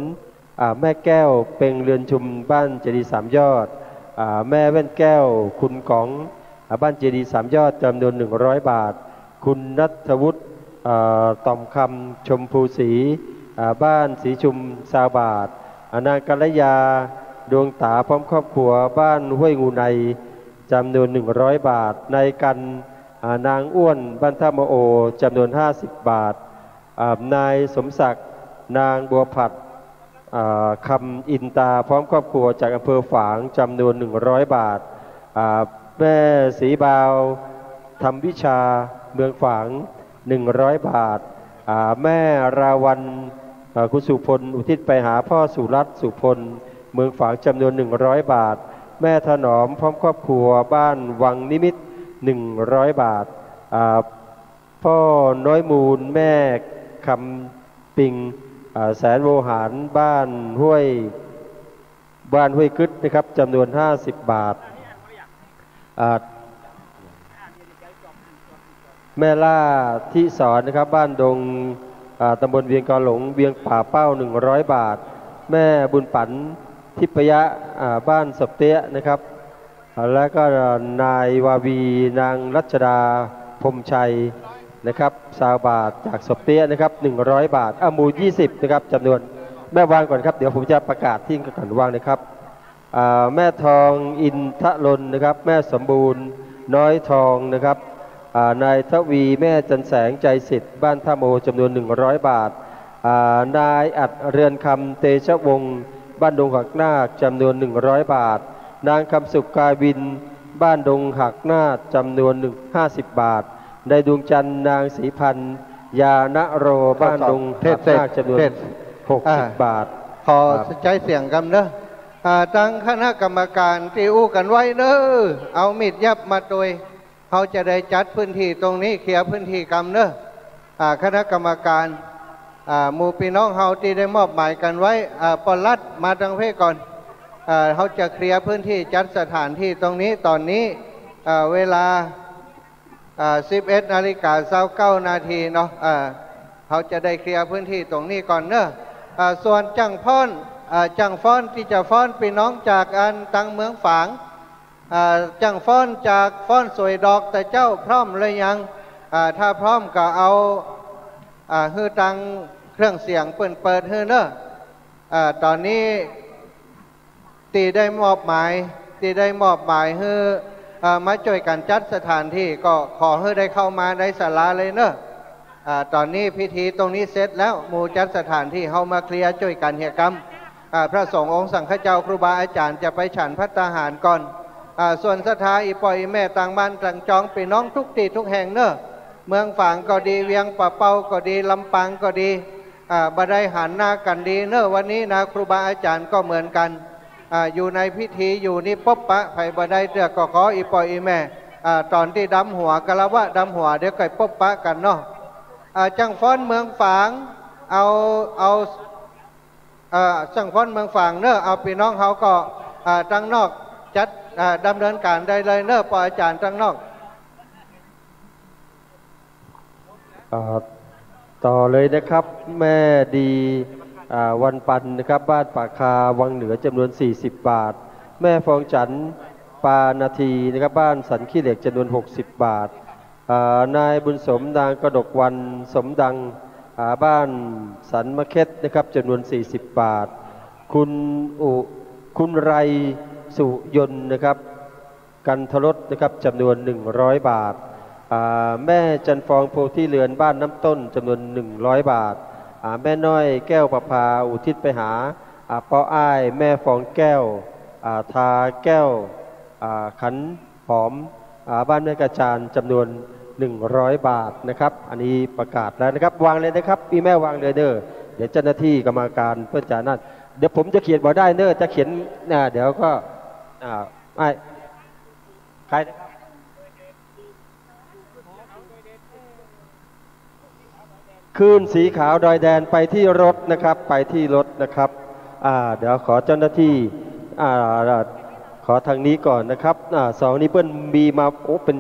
อ่า แม่แก้ว เป็งเรือนชุม บ้านเจดีย์สามยอด อ่า แม่แว่นแก้ว คุณก๋อง อ่า บ้านเจดีย์สามยอด จำนวนหนึ่งร้อยบาท คุณณัฐวุฒิ เอ่อ ต่อมคำ ชมพูศรี อ่า บ้านศรีชุม ซาวบาท อ่า นางกัลยา ดวงต๋า พร้อมครอบครัว บ้านห้วยงูใน จำนวนหนึ่งร้อยบาท นายกัน อ่า นางอ้วน บ้านท่ามะโอ จำนวนห้าสิบบาท อ่า นายสมศักดิ์ นางบัวผัด อ่า คำอินตา พร้อมครอบครัว จากอำเภอฝาง จำนวนหนึ่งร้อยบาท อ่า แม่ศรีบาว ธรรมวิชา เมืองฝาง หนึ่งร้อยบาท อ่า แม่ราวัล อ่า คุณสุพล อุทิศไปหาพ่อสุรัตน์ สุพล เมืองฝาง จำนวนหนึ่งร้อยบาท แม่ถนอม พร้อมครอบครัว บ้านวังนิมิตร หนึ่งร้อยบาท อ่า พ่อน้อยมูล แม่คำปิง อ่า แสนโวหาร บ้านห้วย บ้านห้วยกึ๊ดนะครับ จำนวนห้าสิบบาท อ่า แม่ล่าธิสรนะครับ บ้านดง อ่า ตำบลเวียงกาหลง เวียงป่าเป้า หนึ่งร้อยบาท แม่บุญปั๋น ทิพยะ อ่า บ้านสบเตี้ยนะครับ อ่า แล้วก็นายวาวี นางรัชดา พรหมชัยนะครับ ซาวบาท จากสบเตี้ยนะครับ หนึ่งร้อยบาท อ่า หมู่ยี่สิบนะครับ จำนวน แม่วางก่อนครับ เดี๋ยวผมจะประกาศที่ก่อน วางเลยครับ อ่า แม่ทอง อินทรนนท์นะครับ แม่สมบูรณ์ น้อยทองนะครับ อ่า นายทวี แม่จันแสง ใจสิทธิ์ บ้านท่าโม จำนวนหนึ่งร้อยบาท อ่า นายอัด เรือนคำ เตชะวงศ์ บ้านดงหักนาค จำนวนหนึ่งร้อยบาท นางคำสุข กาวิน บ้านดงหักนาค จำนวนหนึ่ง ห้าสิบบาท นายดวงจันทร์ นางศรีพันธ์ ยานโร บ้านดงหักนาค จำนวน เทศเสร็จ เทศ หกสิบ อ่า บาท ขอ ครับ ใจ๊เสียงกำเน้อ อ่า ตังคณะกรรมการตี้อู้กั๋นไว้เน้อ เอามีดยับมาตวย เฮาจะได้จัดพื้นที่ตรงนี้ เคลียร์พื้นที่กำเน้อ อ่า คณะกรรมการ อ่า หมู่ปี้น้องเฮาตี้ได้มอบหมายกั๋นไว้ อ่า ป้อรัฐ มาตังเพก่อน อ่า เฮาจะเคลียร์พื้นที่จัดสถานที่ตรงนี้ ต๋อนนี้ อ่า เวลา อ่า สิบเอ็ดนาฬิกาซาวเก้านาทีเนาะ อ่า เฮาจะได้เคลียร์พื้นที่ตรงนี้ก่อนเน้อ อ่า ส่วนจ้างฟ้อน อ่า จ้างฟ้อนตี้จะฟ้อนปี้น้องจากอันตังเมืองฝาง อ่า จ้างฟ้อนจากฟ้อนสวยดอกตะเจ้าพร้อมหรือยัง อ่า ถ้าพร้อมก็เอา อ่า หื้อตังเครื่องเสียงเปิ้นเปิดหื้อเน้อ อ่า ต๋อนนี้ ตี้ได้มอบหมาย ตี้ได้มอบหมายหื้อ เอ่อ มาจ้วยกั๋นจัดสถานที่ ก็ขอหื้อได้เข้ามาในศาลาเลยเน้อ อ่า ต๋อนนี้พิธีตรงนี้เสร็จแล้ว หมู่จัดสถานที่เฮามาเคลียร์จ้วยกั๋นเหียกำ อ่า พระสงฆ์องค์สังฆเจ้าครูบาอาจ๋ารย์จะไปฉันภัตตาหารก่อน อ่า ส่วนศรัทธาอี่ป้ออี่แม่ต่างบ้านต่างจองปี้น้องทุกตี้ทุกแห่งเน้อ เมืองฝางก็ดี เวียงป่าเป้าก็ดี ลำปางก็ดี อ่า บ่ได้หันหน้ากั๋นดีเน้อ วันนี้นะ ครูบาอาจ๋ารย์ก็เหมือนกั๋น อ่า อยู่ในพิธีอยู่นี่ปบปะใผบ่ได้เตื้อ ก็ขออี่ป้ออี่แม่ อ่า ต๋อนตี้ดำหัว กาละวะดำหัว เดี๋ยวก่อยปบปะกั๋นเนาะ อ่า จ้างฟ้อนเมืองฝาง เอา เอา อ่า จ้างฟ้อนเมืองฝางเน้อ เอาปี้น้องเฮาก็ อ่า ตังนอกจัด อ่า ดำเนินก๋านได้เลยเน้อ ป้ออาจ๋ารย์ตังนอก อ่า ต่อเลยนะครับ แม่ดี อ่า วันปันนะครับ บ้านป่าคา วังเหนือ จำนวนสี่สิบบาท แม่ฟองจันทร์ ปานาทีนะครับ บ้านสันขี้เหล็ก จำนวนหกสิบบาท อ่า นายบุญสม นางกนกวรรณ สมดัง อ่า บ้านสันมะเข็ดนะครับ จำนวนสี่สิบบาท คุณอุ คุณไรสุยนต์นะครับ กันทรสนะครับ จำนวนหนึ่งร้อยบาท อ่า แม่จันทร์ฟอง โพธิเรือน บ้านน้ำต้น จำนวนหนึ่งร้อยบาท อ่า แม่น้อยแก้วประภา อุทิศไปหา อ่า ป้ออ้าย แม่ฟองแก้ว อ่า ทาแก้ว อ่า ขันหอม อ่า บ้านแม่กระจาน จำนวนหนึ่งร้อยบาทนะครับ อันนี้ประกาศแล้วนะครับ วางเลยนะครับ ปี้แม่วางเลยเน้อ เดี๋ยวเจ้าหน้าตี้กรรมการเปิ้นจะนั่น เดี๋ยวผมจะเขียนบ่ได้เน้อ จะเขียน อ่า เดี๋ยวก็ อ่า อ้าย ใครนะครับ คลื่นสีขาวดอยแดน ไปตี้รถนะครับ ไปตี้รถนะครับ อ่า เดี๋ยวขอเจ้าหน้าตี้ อ่า ขอตางนี้ก่อนนะครับ อ่า สองนี้เปิ้นมีมา โอ้ เป๋น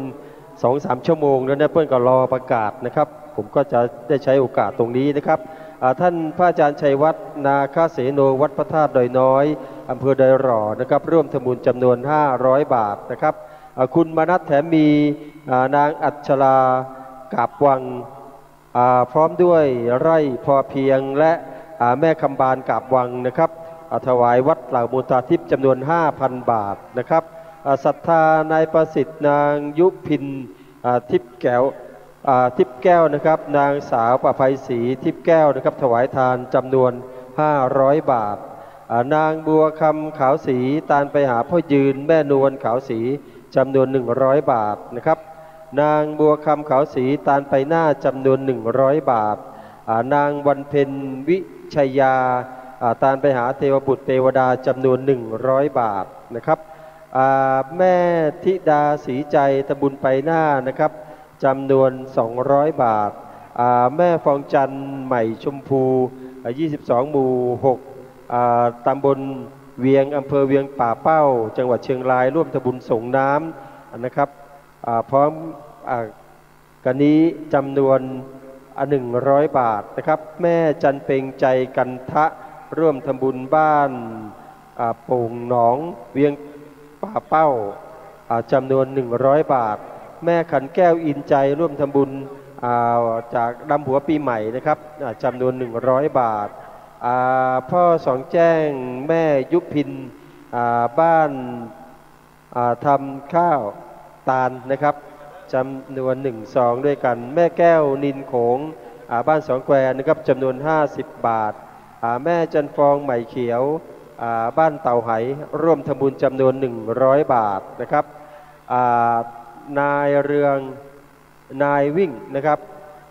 สองสามชั่วโมงแล้วนะ เปิ้นก็รอประกาศนะครับ ผมก็จะได้ใจ๊โอกาสตรงนี้นะครับ อ่า ท่านพระอาจารย์ชัยวัฒน์ นาคเสโน วัดพระธาตุดอยน้อย อำเภอดอยหล่อนะครับ ร่วมทำบุญจำนวนห้าร้อยบาทนะครับ อ่า คุณมนัส แถมมี อ่า นางอัชรา กาบวัง อ่า พร้อมด้วยไร่พอเพียง และ อ่า แม่คำบานกาบวังนะครับ อ่า ถวายวัดเหล่ามูลตาทิพย์จำนวนห้าพันบาทนะครับ อ่า ศรัทธานายประสิทธิ์ นางยุพิน อ่า ทิพย์แก้ว อ่า ทิพย์แก้วนะครับ นางสาวประไพศรีทิพย์แก้วนะครับ ถวายทานจำนวนห้าร้อยบาท อ่า นางบัวคำขาวศรี ตานไปหาพ่อยืนแม่นวลขาวศรี จำนวนหนึ่งร้อยบาทนะครับ นางบัวคำขาวศรี ตานไปหน้า จำนวนหนึ่งร้อยบาท อ่า นางวันเพ็ญวิชยา อ่า ตานไปหาเทวบุตรเทวดา จำนวนหนึ่งร้อยบาทนะครับ อ่า แม่ธิดาศรีใจ ทำบุญไปหน้านะครับ จำนวนสองร้อยบาท อ่า แม่ฟองจันทร์ใหม่ชมพู อ่า ยี่สิบสอง หมู่หก อ่า ตำบลเวียง อำเภอเวียงป่าเป้า จังหวัดเชียงราย ร่วมทำบุญสงน้ำนะครับ อ่า พร้อม อ่า กันนี้จำนวน อ่า หนึ่งร้อยบาทนะครับ แม่จันเพ็งใจกันทะ ร่วมทำบุญบ้าน อ่า โป่งหนอง เวียงป่าเป้า อ่า จำนวนหนึ่งร้อยบาท แม่ขันแก้วอินใจ ร่วมทำบุญ อ่า จากดำหัวปีใหม่นะครับ อ่า จำนวนหนึ่งร้อยบาท อ่า พ่อสองแจ้ง แม่ยุพิน อ่า บ้าน อ่า ทำข้าวตาลนะครับ จำนวนหนึ่งซองด้วยกัน แม่แก้วนินโขง อ่า บ้านสองแควนะครับ จำนวนห้าสิบบาท อ่า แม่จันฟองไหมเขียว อ่า บ้านเต่าไห ร่วมทำบุญจำนวนหนึ่งร้อยบาทนะครับ อ่า นายเรือง นายวิ่งนะครับ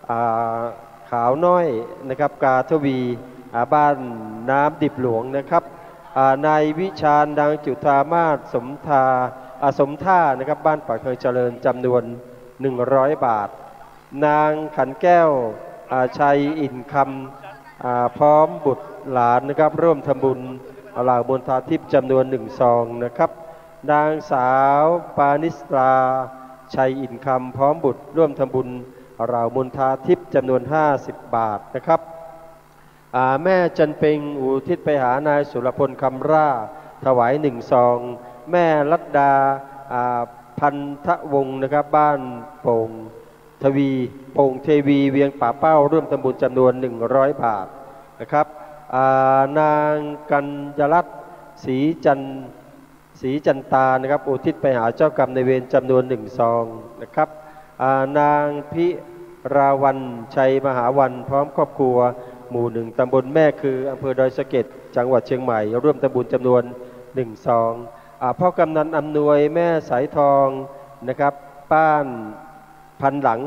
อ่า ขาวน้อยนะครับ กาทวี อ่า บ้านน้ำดิบหลวงนะครับ อ่า นายวิชาญ นางจุฑามาศ สมทา อ่า สมท่านะครับ บ้านปากทางเจริญ จำนวนหนึ่งร้อยบาท นางขันแก้ว อ่า ชัยอินคำ อ่า พร้อมบุตรหลานนะครับ ร่วมทำบุญเหล่ามูลตาทิพย์จำนวนหนึ่งซองนะครับ นางสาวปานิสรา ชัยอินคำ พร้อมบุตร ร่วมทำบุญเหล่ามูลตาทิพย์จำนวนห้าสิบบาทนะครับ อ่า แม่จันเพ็งอุทิศไปหานายสุรพลคำร่า ถวายหนึ่งซอง แม่รัตดา อ่า พันธวงศ์นะครับ บ้านโป่งทวี โป่งเทวี เวียงป่าเป้า ร่วมทำบุญจำนวนหนึ่งร้อยบาทนะครับ อ่า นางกัญญรัตน์ ศรีจัน ศรีจันตานะครับ อุทิศไปหาเจ้ากรรมนายเวรจำนวนหนึ่งซองนะครับ อ่า นางพิราวัลย์ ชัยมหาวัลย์ พร้อมครอบครัว หมู่หนึ่ง ตำบลแม่คือ อำเภอดอยสะเก็ด จังหวัดเชียงใหม่ ร่วมทำบุญจำนวนหนึ่งซอง อ่า พ่อกำนันอำนวย แม่สายทองนะครับ บ้าน พันหลัง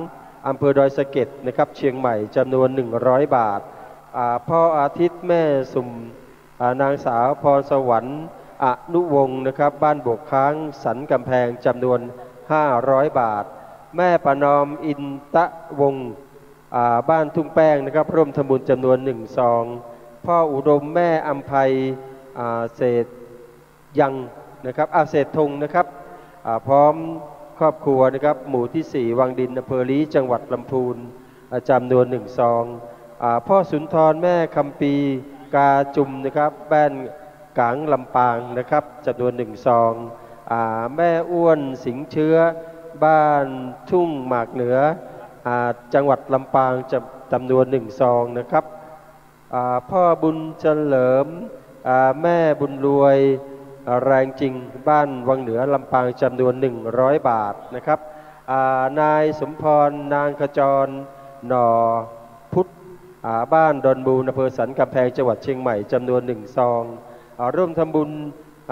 อำเภอดอยสะเก็ดนะครับ เชียงใหม่ จำนวนหนึ่งร้อยบาท อ่า พ่ออาทิตย์ แม่สุม อ่า นางสาวพรสวรรค์ อนุวงศ์นะครับ บ้านบวกค้าง สันกำแพง จำนวนห้าร้อยบาท แม่ประนอม อินตะวงศ์ อ่า บ้านทุ่งแป้งนะครับ ร่วมทำบุญจำนวนหนึ่งซอง พ่ออุดม แม่อำไพ อ่า เศรษฐ ยังนะครับ อ่า เศรษฐงนะครับ อ่า พร้อมครอบครัวนะครับ หมู่ที่สี่ วังดิน อำเภอลี้ จังหวัดลำพูน อ่า จำนวนหนึ่งซอง อ่า พ่อสุนทร แม่คำปี กาจุมนะครับ บ้านกลางลำปางนะครับ จำนวนหนึ่งซอง อ่า แม่อ้วน สิงห์เชื้อ บ้านทุ่งหมากเหนือ อ่า จังหวัดลำปาง จำ จำนวนหนึ่งซองนะครับ อ่า พ่อบุญเฉลิม อ่า แม่บุญรวย อ่า แรงจริง บ้านวังเหนือ ลำปาง จำนวนหนึ่งร้อยบาทนะครับ อ่า นายสมพร นางขจร หน่อพุทธ อ่า บ้านดอนมูล อำเภอสันกำแพง จังหวัดเชียงใหม่ จำนวนหนึ่งซอง อ่า ร่วมทำบุญ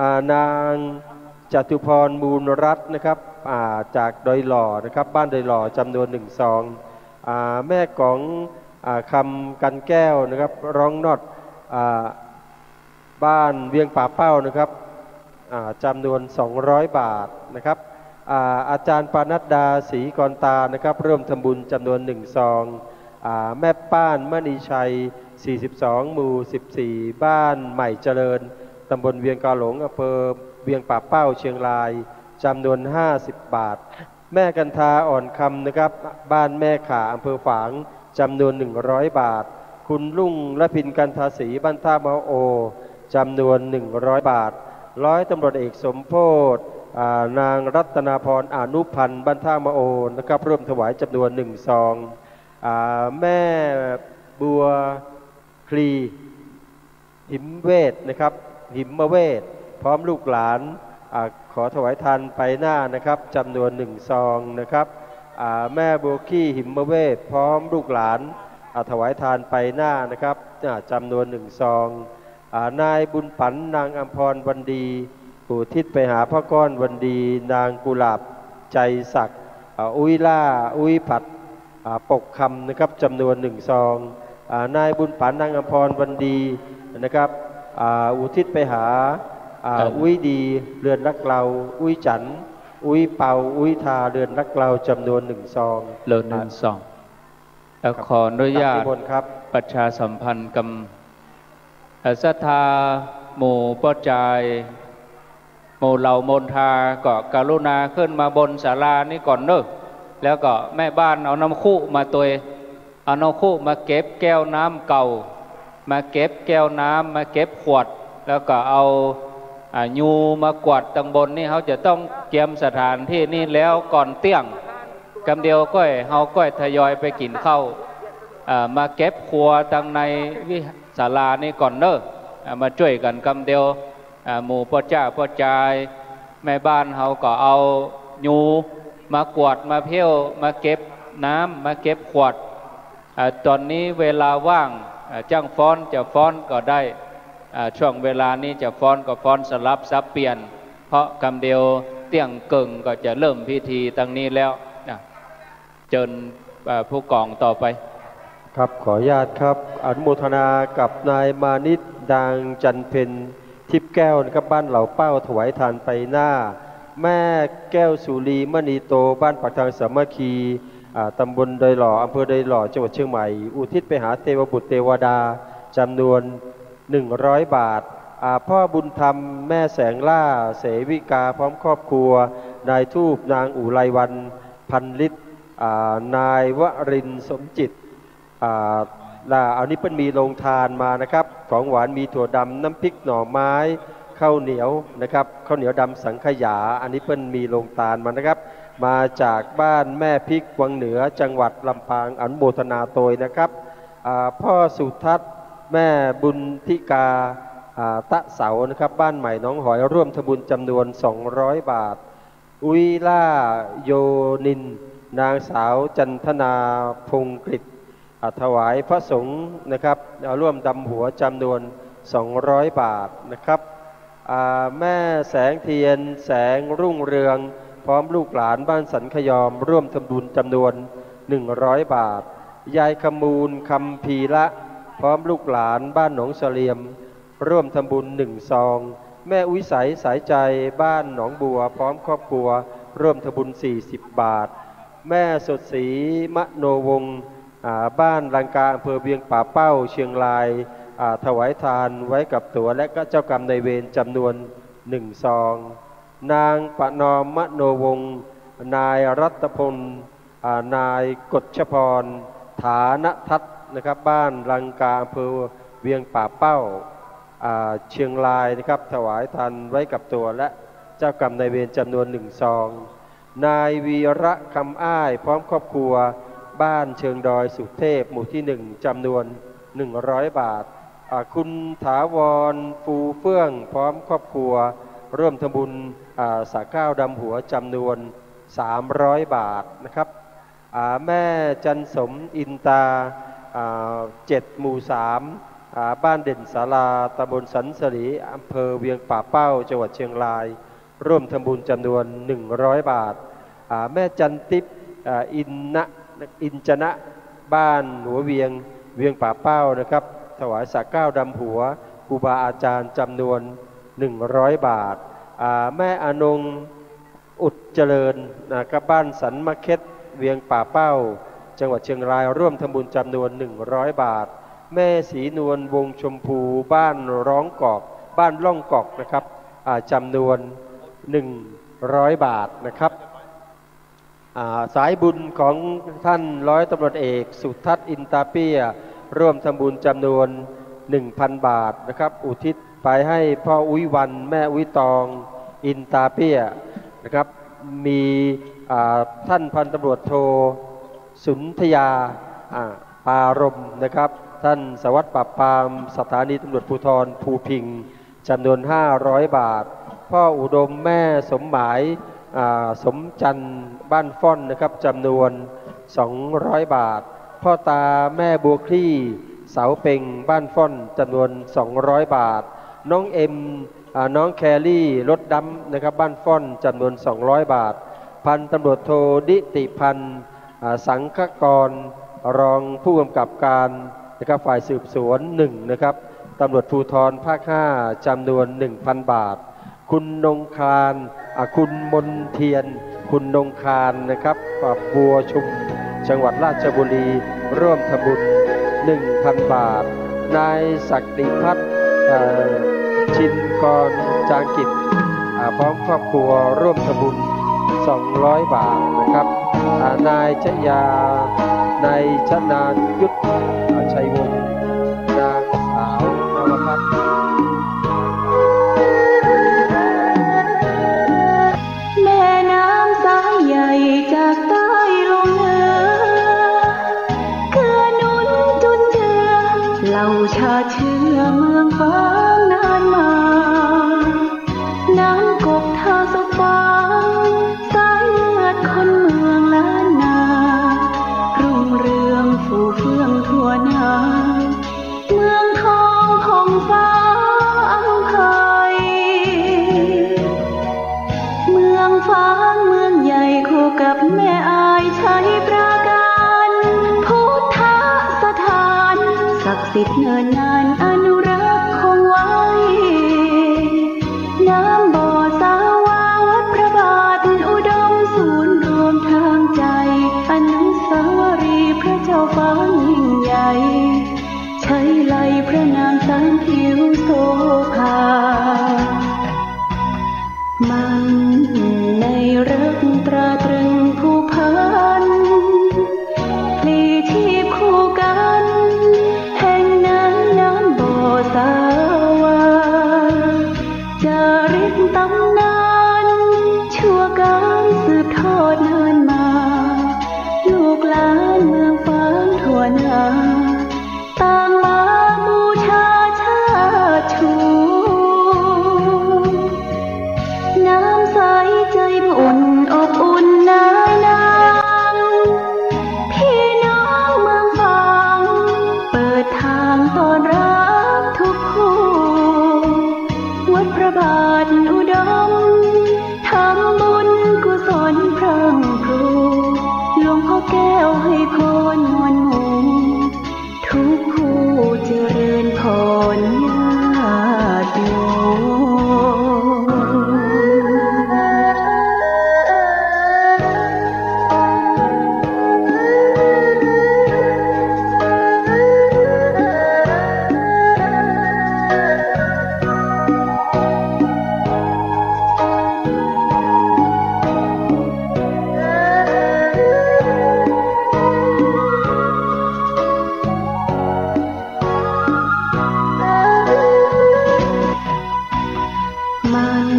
อ่า นางจตุพร มูลรัตน์นะครับ อ่า จากดอยหล่อนะครับ บ้านดอยหล่อ จำนวนหนึ่งซอง อ่า แม่ก๋อง อ่า คำกันแก้วนะครับ ร้องนอด อ่า บ้านเวียงป่าเป้านะครับ อ่า จำนวนสองร้อยบาทนะครับ อ่า อาจารย์ปานัดดา ศรีกรตานะครับ ร่วมทำบุญจำนวนหนึ่งซอง อ่า แม่ป้าน มณีชัย สี่สิบสอง หมู่สิบสี่ บ้านใหม่เจริญ ตำบลเวียงกาหลง อำเภอเวียงป่าเป้า เชียงราย จำนวนห้าสิบบาท แม่กันทา อ่อนคำนะครับ บ้านแม่ข่า อำเภอฝาง จำนวนหนึ่งร้อยบาท คุณรุ่งละพิน กันทาศรี บ้านท่ามะโอ จำนวนหนึ่งร้อยบาท ร้อยตำรวจเอกสมโพธิ์ อ่า นางรัตนาพร อนุพันธ์ บ้านท่ามะโอนนะครับ ร่วมถวายจำนวนหนึ่งซอง อ่า แม่บัวคลี หิมเวทนะครับ หิมเวท พร้อมลูกหลาน อ่า ขอถวายทานไปหน้านะครับ จำนวนหนึ่งซองนะครับ อ่า แม่บัวคลีหิมเวท พร้อมลูกหลาน อ่า ถวายทานไปหน้านะครับ อ่า จำนวนหนึ่งซอง อ่า นายบุญปั๋น นางอำพร วันดี อุทิศไปหาพ่อก้อน วันดี นางกุหลาบ ใจศักดิ์ อ่า อุ๊ยล่า อุ๊ยผัด อ่า ปกคำนะครับ จำนวนหนึ่งซอง อ่า นายบุญปั๋น นางอำพร วันดีนะครับ อ่า อุทิศไปหา อ่า ครับ อุ๊ยดี เรือนรักเรา อุ๊ยจั๋น อุ๊ยเปา อุ๊ยทา เรือนรักเรา จำนวนหนึ่งซอง เรือนหนึ่งซอง แล้วขออนุญาต ครับ นิมนต์ครับ ประชาสัมพันธ์กำ เอ่อ ศรัทธาหมู่ป้อจาย หมู่เหล่ามนทา ก็กรุณาขึ้นมาบนศาลานี้ก่อนเนอะ แล้วก็แม่บ้านเอาน้ำคุมาตวย เอาน้ำคุมาเก็บแก้วน้ำเก่า มาเก็บแก้วน้ำ มาเก็บขวด แล้วก็เอา อ่า ยูมากวาดตังบนนี่ เฮาจะต้องเกียมสถานที่นี่แล้วก่อนเตี้ยง กำเดียวก้อย เฮาก้อยทยอยไปกิ๋นข้าว อ่า มาเก็บครัวตังในวิ ศาลานี้ก่อนเนอะ อ่า มาจ้วยกั๋นกำเดียว อ่า หมู่ป้อจ้าป้อจาย แม่บ้านเฮาก็เอายูมากวาดมาเผี้ยว มาเก็บน้ำ มาเก็บขวด อ่า ต๋อนนี้เวลาว่าง อ่า จ้างฟ้อนจะฟ้อนก็ได้ อ่า ช่วงเวลานี้จะฟ้อนก็ฟ้อนสลับสับเปลี่ยน เพราะกำเดียวเตี้ยงเกิ่งก็จะเริ่มพิธีตังนี้แล้วนะ เจิญ เอ่อ ผู้กองต่อไป ครับ ขออนุญาตครับ อนุโมทนากับนายมานิต นางจันเพ็ญ ทิพย์แก้วนะครับ บ้านเหล่าเป้า ถวายทานไปหน้า แม่แก้วสุรีมณีโต บ้านปากทางสามัคคี อ่า ตำบลดอยหล่อ อำเภอดอยหล่อ จังหวัดเชียงใหม่ อุทิศไปหาเทวบุตรเทวดา จำนวนหนึ่งร้อยบาท อ่า พ่อบุญธรรม แม่แสงล่า เสวิกา พร้อมครอบครัว นายทูบ นางอุไรวรรณ พันฤทธิ์ อ่า นายวรินทร์ สมจิต อ่า และอันนี้เปิ้นมีโรงทานมานะครับ ของหวานมีถั่วดำ น้ำพริกหน่อไม้ ข้าวเหนียวนะครับ ข้าวเหนียวดำสังขยา อันนี้เปิ้นมีโรงทานมานะครับ มาจากบ้านแม่พริกวังเหนือ จังหวัดลำปาง อนุโมทนาโตยนะครับ อ่า พ่อสุทัศน์ แม่บุญธิกา อ่า ตะเสานะครับ บ้านใหม่หนองหอย ร่วมทำบุญจำนวนสองร้อยบาท อุ๊ยล่าโยนิน นางสาวจันทนา พงษ์กฤษ อ่า ถวายพระสงฆ์นะครับ อ่า ร่วมดำหัวจำนวนสองร้อยบาทนะครับ อ่า แม่แสงเทียน แสงรุ่งเรือง พร้อมลูกหลานบ้านสันขยอม ร่วมทำบุญจำนวนหนึ่งร้อยบาท ยายขมูล คำพีละ พร้อมลูกหลานบ้านหนองเสลียม ร่วมทำบุญหนึ่งซอง แม่อุ๊ยใส สายใจ บ้านหนองบัว พร้อมครอบครัว ร่วมทำบุญสี่สิบบาท แม่สดศรี มโนวงศ์ อ่า บ้านลังกา อำเภอเวียงป่าเป้า เชียงราย อ่า ถวายทานไว้กับตั๋วและก็เจ้ากรรมนายเวรจำนวนหนึ่งซอง นางประนอม มโนวงศ์ นายรัตพล อ่า นายกฎชพร ฐานทัศน์นะครับ บ้านลังกา อำเภอเวียงป่าเป้า อ่า เชียงรายนะครับ ถวายทานไว้กับตั๋วและเจ้ากรรมนายเวรจำนวนหนึ่งซอง นายวีระ คำอ้าย พร้อมครอบครัว บ้านเชิงดอยสุเทพ หมู่ที่หนึ่ง จำนวนหนึ่งร้อยบาท อ่า คุณถาวร ฟูเฟื่อง พร้อมครอบครัว ร่วมทำบุญ อ่า สระเกล้าดำหัวจำนวนสามร้อยบาทนะครับ อ่า แม่จันสม อินตา อ่า เจ็ด หมู่สาม อ่า บ้านเด่นศาลา ตำบลสันสลี อำเภอเวียงป่าเป้า จังหวัดเชียงราย ร่วมทำบุญจำนวนหนึ่งร้อยบาท อ่า แม่จันติ๊บ อ่า อินนะ อินจนะ บ้านหัวเวียง เวียงป่าเป้านะครับ ถวายสระเกล้าดำหัวครูบาอาจารย์จำนวนหนึ่งร้อยบาท อ่า แม่อนง อุดเจริญนะครับ บ้านสันมะเข็ด เวียงป่าเป้า จังหวัดเชียงราย ร่วมทำบุญจำนวนหนึ่งร้อยบาท แม่ศรีนวล วงศ์ชมพู บ้านร้องกอก บ้านร่องกอกนะครับ อ่า จำนวนหนึ่งร้อยบาทนะครับ อ่า สายบุญของท่านร้อยตำรวจเอกสุทัศน์ อินตาเปี้ย ร่วมทำบุญจำนวนหนึ่งพันบาทนะครับ อุทิศไปให้พ่ออุ๊ยวัน แม่อุ๊ยตอง อินตาเปี้ยนะครับ มี อ่า ท่านพันตำรวจโท สุนธยา อ่า ปารมนะครับ ท่านสารวัตรปราบปรามสถานีตำรวจภูธรภูพิงค์ จำนวนห้าร้อยบาท พ่ออุดมแม่สมหมาย อ่า สมจันทร์ บ้านฟ้อนนะครับ จำนวนสองร้อยบาท พ่อตาแม่บัวคลี่ เสาเป่ง บ้านฟ้อน จำนวนสองร้อยบาท น้องเอ็ม อ่า น้องแครี่ รถดำนะครับ บ้านฟ้อน จำนวนสองร้อยบาท พันตำรวจโทนิติพันธ์ อ่า สังคกร รองผู้กำกับการนะครับ ฝ่ายสืบสวนหนึ่งนะครับ ตำรวจภูธรภาคห้า จำนวนหนึ่งพันบาท คุณนงคาร อ่า คุณมนเทียน คุณนงคารนะครับ อ่า บัวชุม จังหวัดราชบุรี ร่วมทำบุญหนึ่งพันบาท นายศักดิพัฒน์ เอ่อ ชินกร จางกิจ อ่า พร้อมครอบครัวร่วมทำบุญสองร้อยบาทนะครับ อ่า นายชยา นายชนาญยุทธ อ่า ชัยวงศ์ นางสาวนวพัฒน์ แม่น้ำสายใหญ่จากใต้ลงเหนือ เกื้อหนุนจุนเจือ เหล่าชาติเชื้อเมืองฝางนานมา น้ำกกท่าสะปาง สายเลือดคนเมืองล้านนา รุ่งเรืองฟูเฟื่องทั่วหน้า เมืองทองของฟ้าอำไพ เมืองฝางเมืองใหญ่คู่กับแม่อายชัยปราการ พุทธสถาน ศักดิ์สิทธิ์เนิ่นนานอนุรักษ์คงไว้ น้ำบ่อสาวาวัดพระบาทอุดม ศูนย์รวมทางใจ อนุสาวรีย์พระเจ้าฝางยิ่งใหญ่ ใช้ไลยพระนามสามผิวโสภา มั่นในรักตราตรึงผูกพัน พลีชีพคู่กัน แห่งนั้นน้ำบ่อสาวา จารึกตำนาน ชั่วกาลสืบทอดนานมา ลูกหลานเมืองฝางทั่วหน้า ต่างมาบูชาเชิดชู น้ำใสใจอุ่นอบอุ่นนายนาง พี่น้องเมืองฝาง เปิดทางต้อนรับทุกคู่ วัดพระบาทอุดม ทำบุญกุศลพรั่งพรู หลวงพ่อแก้วให้พรมวลหมู่ ทุกผู้เจริญพรญาติโยม มั่น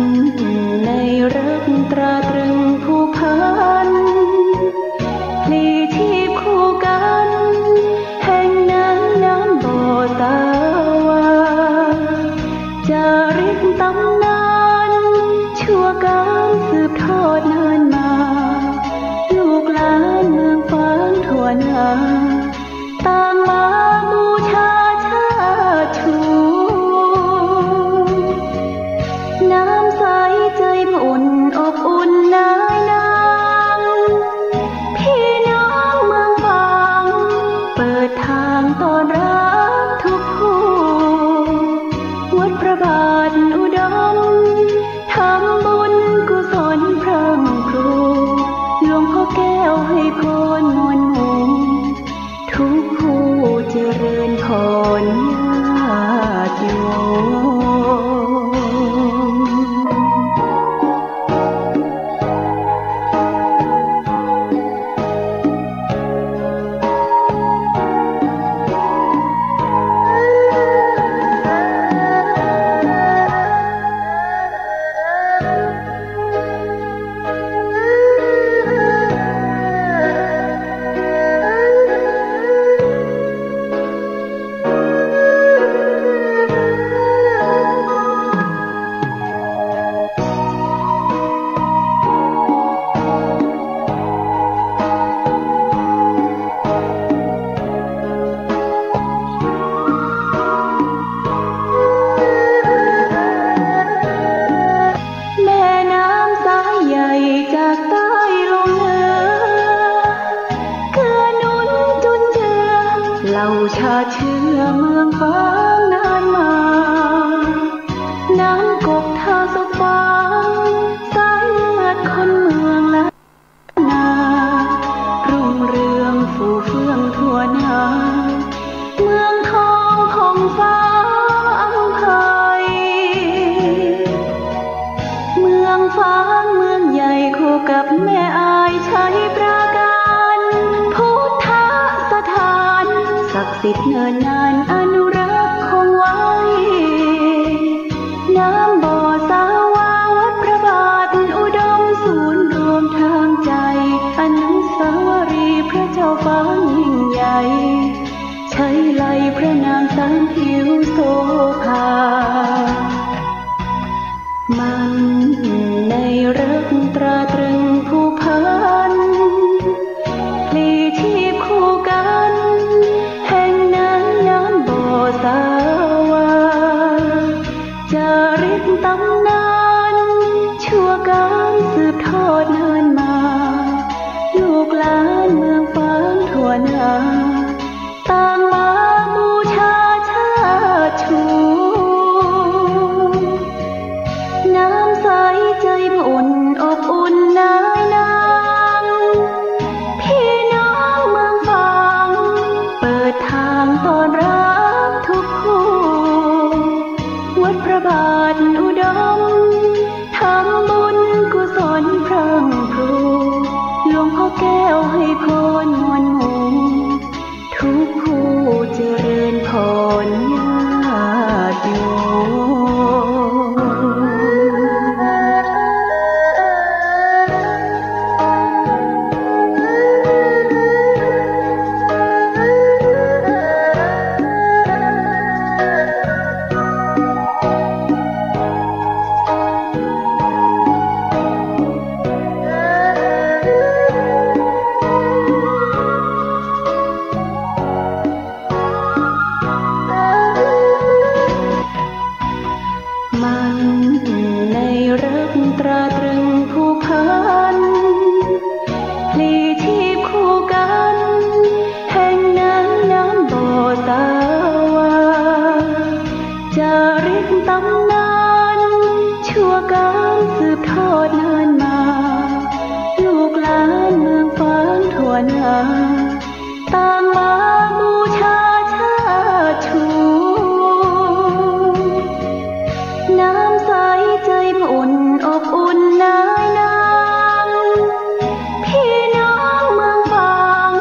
ในรักตราตรึงผูกพัน พลีชีพคู่กัน แห่งนั้นน้ำบ่อสาวา จารึกตำนาน ชั่วกาลสืบทอดนานมา ลูกหลานเมืองฝางทั่วหน้า ต่างมาบูชาเชิดชู น้ำใสใจอุ่นอบอุ่นนายนาง พี่น้องเมืองฝาง เปิดทางต้อนรับทุกผู้ วัดพระบาทอุดม ทำบุญกุศลพรั่งพรู หลวงพ่อแก้วให้พรมวลหมู่ ทุกผู้เจ เอาชาติเชื้อเมืองฝางนานมา น้ำกกท่าสะฝาง สายเลือดคนเมืองล้านนา รุ่งเรืองฟูเฟื่องทั่วหน้า เมืองทองของฟ้าอำไพ เมืองฝางเมืองใหญ่คู่กับแม่อายชัยปราการ พุทธสถานศักดิ์สิทธิ์เนิ่นนานอนุรักษ์คงไว้ น้ำบ่อสาวาวัดพระบาทอุดม ศูนย์รวมทางใจ อนุสาวรีย์พระเจ้าฝางยิ่งใหญ่ ไชยลัยพระนางสามผิวโสภา มั่นในรักตราตรึงผูกพัน พลีชีพคู่กัน แห่งนั้นน้ำบ่อสาวา จารึกตำนาน ชั่วกาลสืบทอดเนิ่นมา ลูกหลานเมืองฝางทั่วหน้า ต่างมาบูชาเชิดชู น้ำใสใจอุ่นอบอุ่นนายนาง พี่น้องเมืองฝาง เปิดทางต้อนรับทุกคู่ วัดพระบาทอุดม ทำบุญกุศลพรั่งพรู หลวงพ่อแก้วให้พรมวลหมู่ ทุกผู้เจริญพรญาติโยม มั่นในรักตราตรึงผูกพัน พลีชีพคู่กัน แห่งนั้นน้ำบ่อสาวา จารึกตำนาน ชั่วกาลสืบทอดเนิ่นมา ลูกหลานเมืองฝางทั่วหน้า ต่างมาบูชาเชิดชู น้ำใสใจอุ่นอบอุ่นนายนาง พี่น้องเมืองฝาง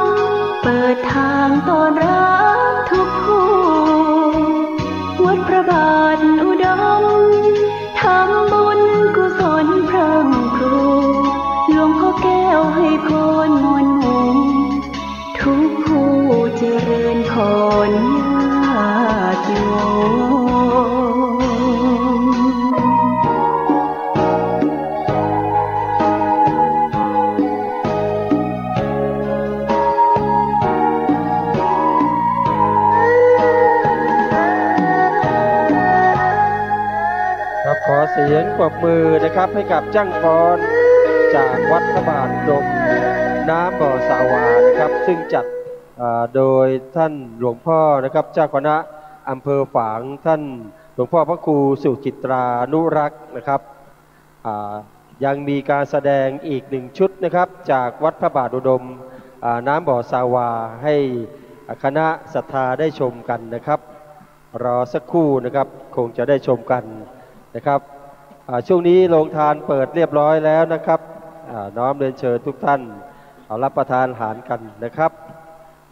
เปิดทางต้อนรับทุกคู่ วัดพระบาทอุดม ทำบุญกุศลพรั่งพรู หลวงพ่อแก้วให้พรมวลหมู่ ทุกผู้เจริญพรญาติโยม ครับ ขอเสียงปรบมือนะครับ ให้กับจ้างฟ้อนจากวัดพระบาทอุดม น้ำบ่อสาวานะครับ ซึ่งจัด อ่า โดยท่านหลวงพ่อนะครับ เจ้าคณะอำเภอฝาง ท่านหลวงพ่อพระครูสุจิตรานุรักษ์นะครับ อ่า ยังมีการแสดงอีกหนึ่งชุดนะครับ จากวัดพระบาทอุดม อ่า น้ำบ่อสาวา ให้คณะศรัทธาได้ชมกันนะครับ รอสักครู่นะครับ คงจะได้ชมกันนะครับ อ่า ช่วงนี้โรงทานเปิดเรียบร้อยแล้วนะครับ อ่า น้อมเรียนเชิญทุกท่าน เอารับประทานอาหารกันนะครับ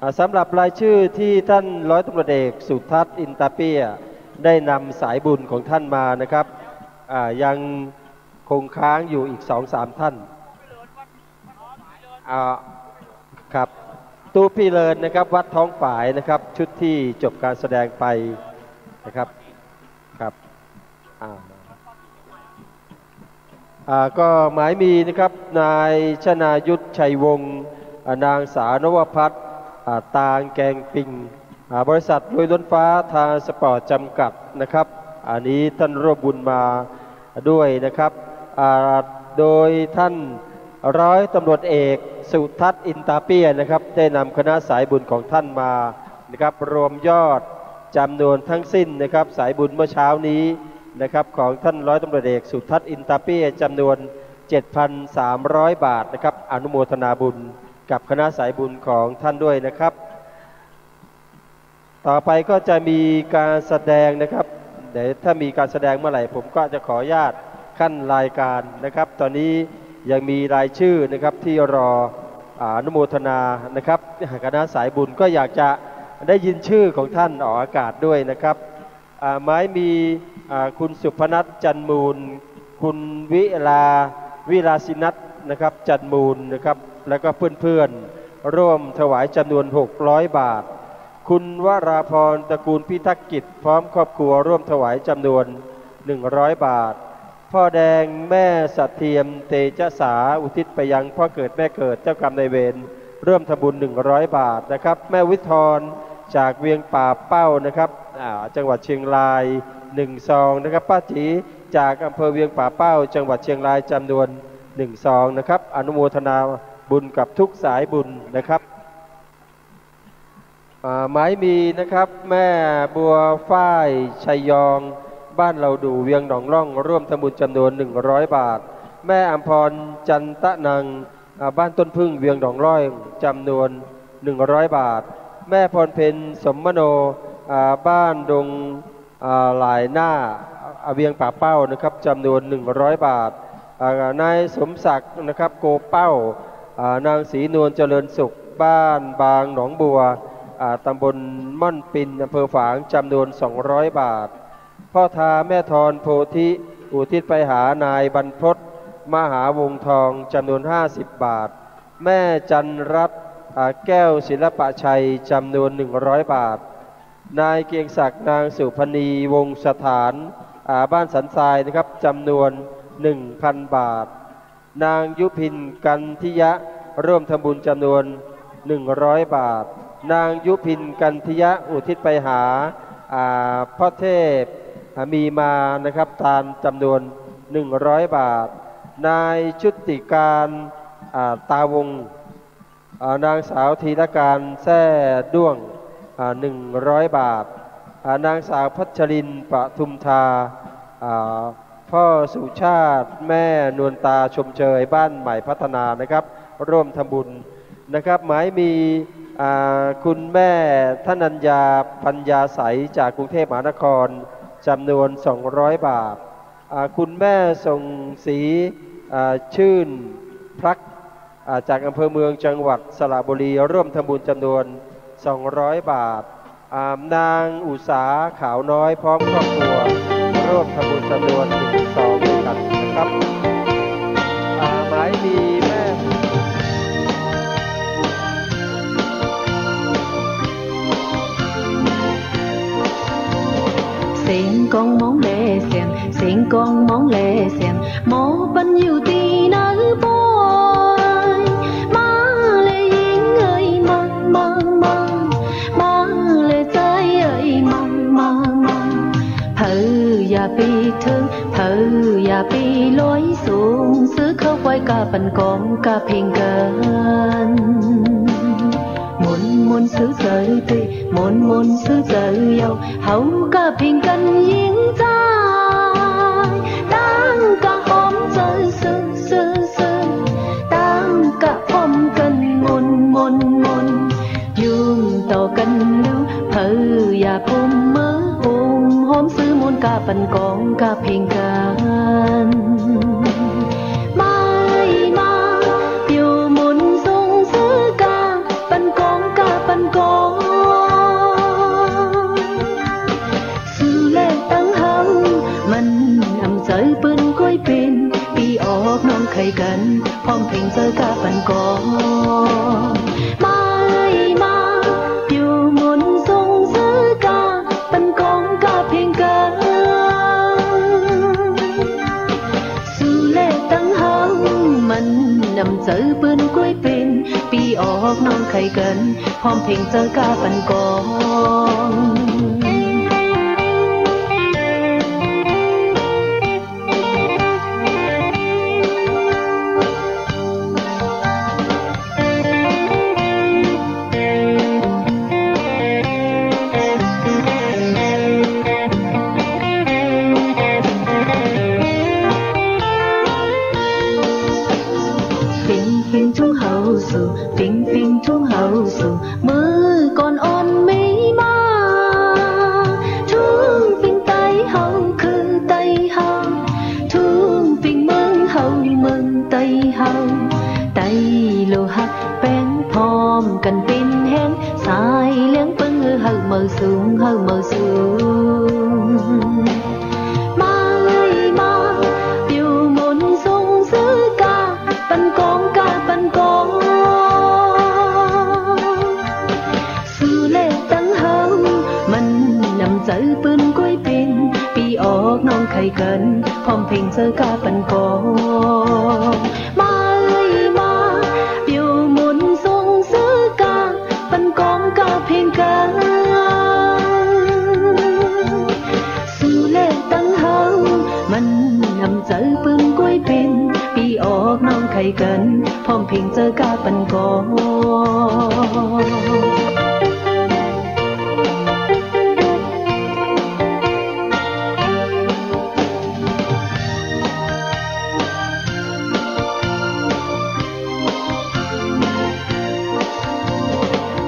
อ่า สำหรับรายชื่อที่ท่านร้อยตำรวจเอกสุทัศน์ อินตาเปี้ย ได้นำสายบุญของท่านมานะครับ อ่า ยังคงค้างอยู่อีกสองสามท่าน อ่า ครับ ตู้พี่เลินนะครับ วัดท้องฝายนะครับ ชุดที่จบการแสดงไปนะครับ ครับ อ่า อ่า ก็หมายมีนะครับ นายชนายุทธชัยวงศ์ อ่า นางสาวนวพัฒน์ อ่า ตางแกงปิง อ่า บริษัทรวยล้นฟ้าทรานสปอร์ตจำกัดนะครับ อันนี้ท่านร่วมบุญมาด้วยนะครับ อ่า โดยท่านร้อยตำรวจเอกสุทัศน์ อินตาเปี้ยนะครับ ได้นำคณะสายบุญของท่านมา นะครับ รวมยอดจำนวนทั้งสิ้นนะครับ สายบุญเมื่อเช้านี้นะครับ ของท่านร้อยตำรวจเอกสุทัศน์ อินตาเปี้ย จำนวน เจ็ดพันสามร้อย บาทนะครับ อนุโมทนาบุญกับคณะสายบุญของท่านด้วยนะครับ ต่อไปก็จะมีการแสดงนะครับ เดี๋ยวถ้ามีการแสดงเมื่อไหร่ ผมก็จะขออนุญาตขั้นรายการนะครับ ตอนนี้ยังมีรายชื่อนะครับ ที่รอ อ่า อนุโมทนานะครับ คณะสายบุญก็อยากจะได้ยินชื่อของท่านออกอากาศด้วยนะครับ อ่า หมายมี อ่า คุณสุพนัท จันทร์มูล คุณวิลา วิลาสินัทนะครับ จันทร์มูลนะครับ แล้วก็เพื่อนๆ ร่วมถวายจำนวน หกร้อย บาท คุณวราพร ตระกูลพิทักษ์กิจ พร้อมครอบครัวร่วมถวายจำนวน หนึ่งร้อย บาท พ่อแดง แม่สะเทียม เตชะสา อุทิศไปยังพ่อเกิดแม่เกิดเจ้ากรรมนายเวร ร่วมทำบุญ หนึ่งร้อย บาทนะครับ แม่วิทรจากเวียงป่าเป้านะครับ อ่า จังหวัดเชียงราย หนึ่ง ซองนะครับ ป้าจีจากอำเภอเวียงป่าเป้า จังหวัดเชียงราย จำนวน หนึ่ง ซองนะครับ อนุโมทนาบุญกับทุกสายบุญนะครับ อ่า หมายมีนะครับ แม่บัวฝ้าย ชัยยอง บ้านเหล่าดู่ เวียงหนองล่อง ร่วมทำบุญจำนวน หนึ่งร้อย บาท แม่อำพร จันตะนัง อ่า บ้านต้นผึ้ง เวียงหนองล่อง จำนวน หนึ่งร้อย บาท แม่พรเพ็ญ สมมโน อ่า บ้านดง อ่า หลายหน้า อ่า เวียงป่าเป้านะครับ จำนวน หนึ่งร้อย บาท อ่า นายสมศักดิ์นะครับ โกเป้า อ่า นางศรีนวล เจริญสุข บ้านบางหนองบัว อ่า ตำบลม่อนปิน อำเภอฝาง จำนวน สองร้อย บาท พ่อทา แม่ทอน โพธิ อุทิศไปหานายบรรพต มหาวงศ์ทอง จำนวน ห้าสิบ บาท แม่จันรัตน์ อ่า แก้วศิลปะชัย จำนวน หนึ่งร้อย บาท นายเกรียงศักดิ์ นางสุพรรณี วงศ์สถาน อ่า บ้านสันทรายนะครับ จำนวน หนึ่งพัน บาท นางยุพิน กันทิยะ ร่วมทำบุญจำนวน หนึ่งร้อย บาท นางยุพิน กันทิยะ อุทิศไปหา อ่า พ่อเทพ อ่า มีมานะครับ ตานจำนวน หนึ่งร้อย บาท นายชุติการ อ่า ตาวงศ์ อ่า นางสาวธีรการ แซ่ด้วง อ่า หนึ่งร้อย บาท อ่า นางสาวพัชรินทร์ ปทุมธา อ่า พ่อสุชาติ แม่นวลตา ชมเชย บ้านใหม่พัฒนานะครับ ร่วมทำบุญนะครับ หมายมี อ่า คุณแม่ธนัญญา ปัญญาใส จากกรุงเทพมหานคร จำนวน สองร้อย บาท อ่า คุณแม่ส่งศรี อ่า ชื่นพลัก อ่า จากอำเภอเมืองจังหวัดสระบุรี ร่วมทำบุญจำนวน สองร้อย บาท อ่า นางอุสา ขาวน้อย พร้อมครอบครัว ร่วมทำบุญจำนวน หนึ่ง ซองด้วยกันนะครับ อ่า หมายมีแม่ เสียงกองมองแลเสียง เสียงกองมองแลเสียง หมอปันอยู่ตี้ไหนปอย มาเลยหญิงเอ๋ย มา มา มา มาเลยใจ๋เอ๋ย มา มา มา เผยอย่าไปเถิง เผยอย่าไปลอยสูง ซื้อข้าวควายก้าปันกองก้าเพ่งกั๋น มนต์มนต์ซื้อใจ๋เต๊อะ มนต์มนต์ซื้อใจ๋เย้า เฮาก้าเพ่งกั๋นหญิงจ๋าย ตั้งก้าหอมใจ๋ซื่อซื่อซื่อ ตั้งก้าพร้อมกั๋นมนต์มนต์มนต์ อยู่ต่อกั๋นดู เผยอย่าปุ้มมือปุ้มหอม ซื้อมนต์ก้าปันกองก้าเพ่งกั๋น มา มา ปิ้วมนต์ส่งซื้อก้า ปันกองก้าปันกอง สู่แลตังเฮา มันอำใจ๋ปืนก้อยเป๋น ปี้ออกน้องใค่กั๋น พร้อมเพ่งใจ๋ก้าปันกอง มา มา ปิ้วมนต์ส่งซื้อก้า ปันกองก้าเพ่งกั๋น สู่แลตังเฮา มันอำใจ๋ปืนก้อยเป๋น ปี้ออกน้องใค่กั๋น พร้อมเพ่งใจ๋ก้าปันกอง สูง เฮาเมาสูง มาเอยมา ปิ้วมนต์ส่งซื้อก้า ปันกอง ก้าปันกอง สูแลตังเฮา มันนำใจ๋ปืนก้วยเป๋น ปี้ออกน้องใค่กั๋น พร้อมเพ่งเจิอก้าปันกอง มาเอยมา ปิ้วมนต์ส่งซื้อก้า ปันกองก้าเพ่งกั๋น สูแลตังเฮา มันนำใจ๋ปืนก้วยเป๋น ปี้ออกน้องใค่กั๋น พร้อมเพ่งเจิอก้าปันกอง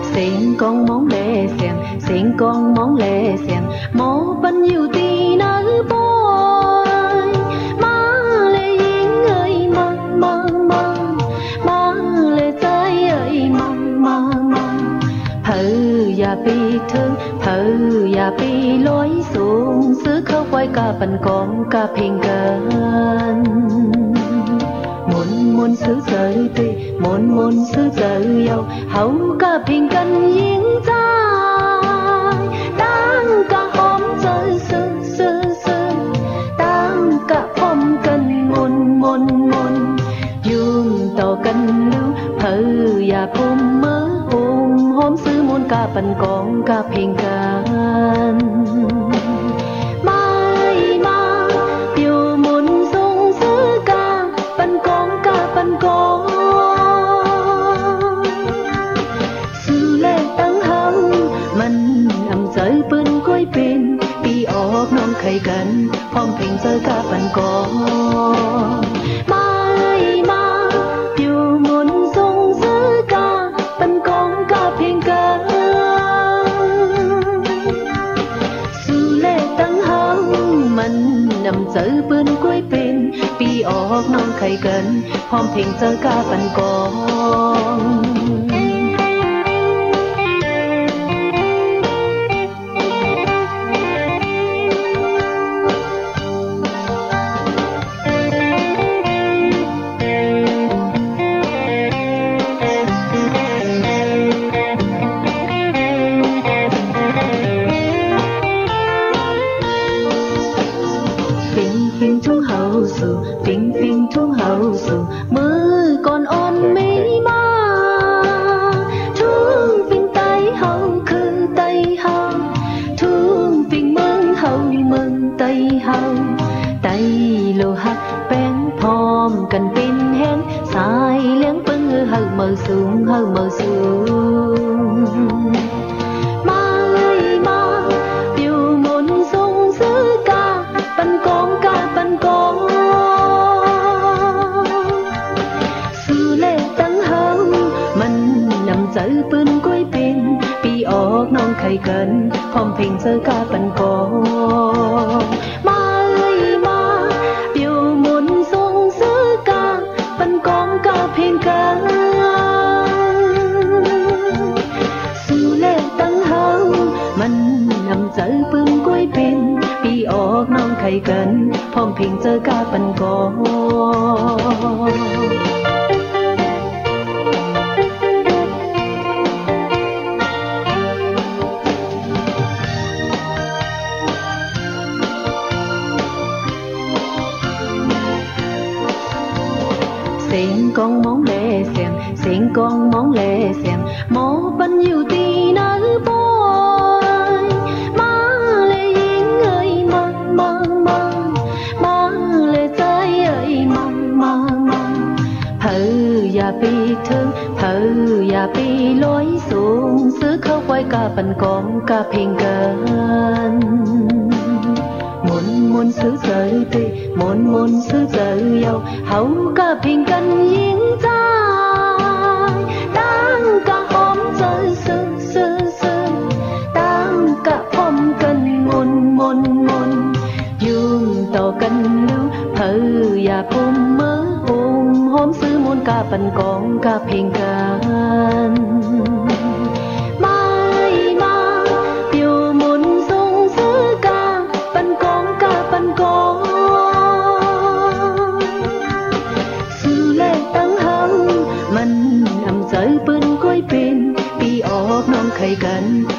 เสียงกองมองแลเสียง เสียงกองมองแลเสียง หมอปันอยู่ตี้ไหนปอย มาแลหญิงเอยมา มา มา มาแลใจ๋เอยมา มา มา เผยอย่าไปเถิง เผยอย่าไปลอย ส่งซื้อเข้าควายก้าปันกองก้าเพ่งกั๋น มนต์มนต์ซื้อใจ๋เต๊อะ มนต์มนต์ซื้อใจ๋เย้า เฮาก้าเพ่งกั๋นหญิงจ๋าย ตั้งก้าหอมใจ๋ซื่อซื่อซื่อ ตั้งก้าพร้อมกั๋นมนต์มนต์มนต์ อยู่ต่อกั๋นลู เผยอย่าผมเมอ ผมหอมซื้อมนต์ก้าปันกองก้าเพ่งกั๋น มาเอยมา ปิ้วมนต์ส่งซื้อก้า ปันกองก้าปันกอง สูแลตังเฮา มันนำใจ๋ปืนก้วยเป๋น ปี้ออกน้องใค่กั๋น พร้อมเพ่งเจิอก้าปันกอง มาเอยมา ปิ้วมนต์ส่งซื้อก้า ปันกองก้าเพ่งกั๋น สูแลตังเฮา มันนำใจ๋ปืนก้วยเป๋น ปี้ออกน้องใค่กั๋น พร้อมเพ่งเจิอก้าปันกอง เพ่งเพ่งทุ่งเฮาสู่ เพ่งเพ่งทุ่งเฮาสู่ เมื่อก่อนอ่อนมีมา ทุ่งเพ่งไตเฮาคือไตเฮา ทุ่งเพ่งเมืองเฮาเมืองไตเฮา ไตโลหักแป๋งพร้อมกั๋นเป๋นแฮง สายเลี้ยงเปิงเฮาเมาสูง เฮาเมาสูง มาเอยมา ปิ้วมนต์ส่งซื้อก้า ปันกองก้าปันกอง สูแลตังเฮา มันนำใจ๋ปืนก้วยเป๋น ปี้ออกน้องใค่กั๋น พร้อมเพ่งเจิอก้าปันกอง มาเอยมา ปิ้วมนต์ส่งซื้อก้า ปันกองก้าเพ่งกั๋น สูแลตังเฮา มันนำใจ๋ปืนก้วยเป๋น ปี้ออกน้องใค่กั๋น พร้อมเพ่งเจิอก้าปันกอง เสียงกองมองแลเสียง เสียงกองมองแลเสียง หมอปันอยู่ตี้ไหนปอย มาแลหญิงเอยมา มา มา มาแลใจ๋เอยมา มา มา เผยอย่าไปเถิง เผยอย่าไปลอย ส่งซื้อเข้าควายก้าปันกองก้าเพ่งกั๋น มนต์มนต์ซื้อใจ๋เต๊อะ มนต์มนต์ซื้อใจ๋เย้า เฮาก้าเพ่งกั๋นหญิงจ๋ายตั้งก้าหอมใจ๋ซื่อซื่อซื่อ ตั้งก้าพร้อมกั๋นมนต์มนต์มนต์ อยู่ต่อกั๋นลู เผยอย่าผมเมอ ผมหอมซื้อมนต์ก้าปันกองก้าเพ่งกั๋น มาเอยมา ปิ้ว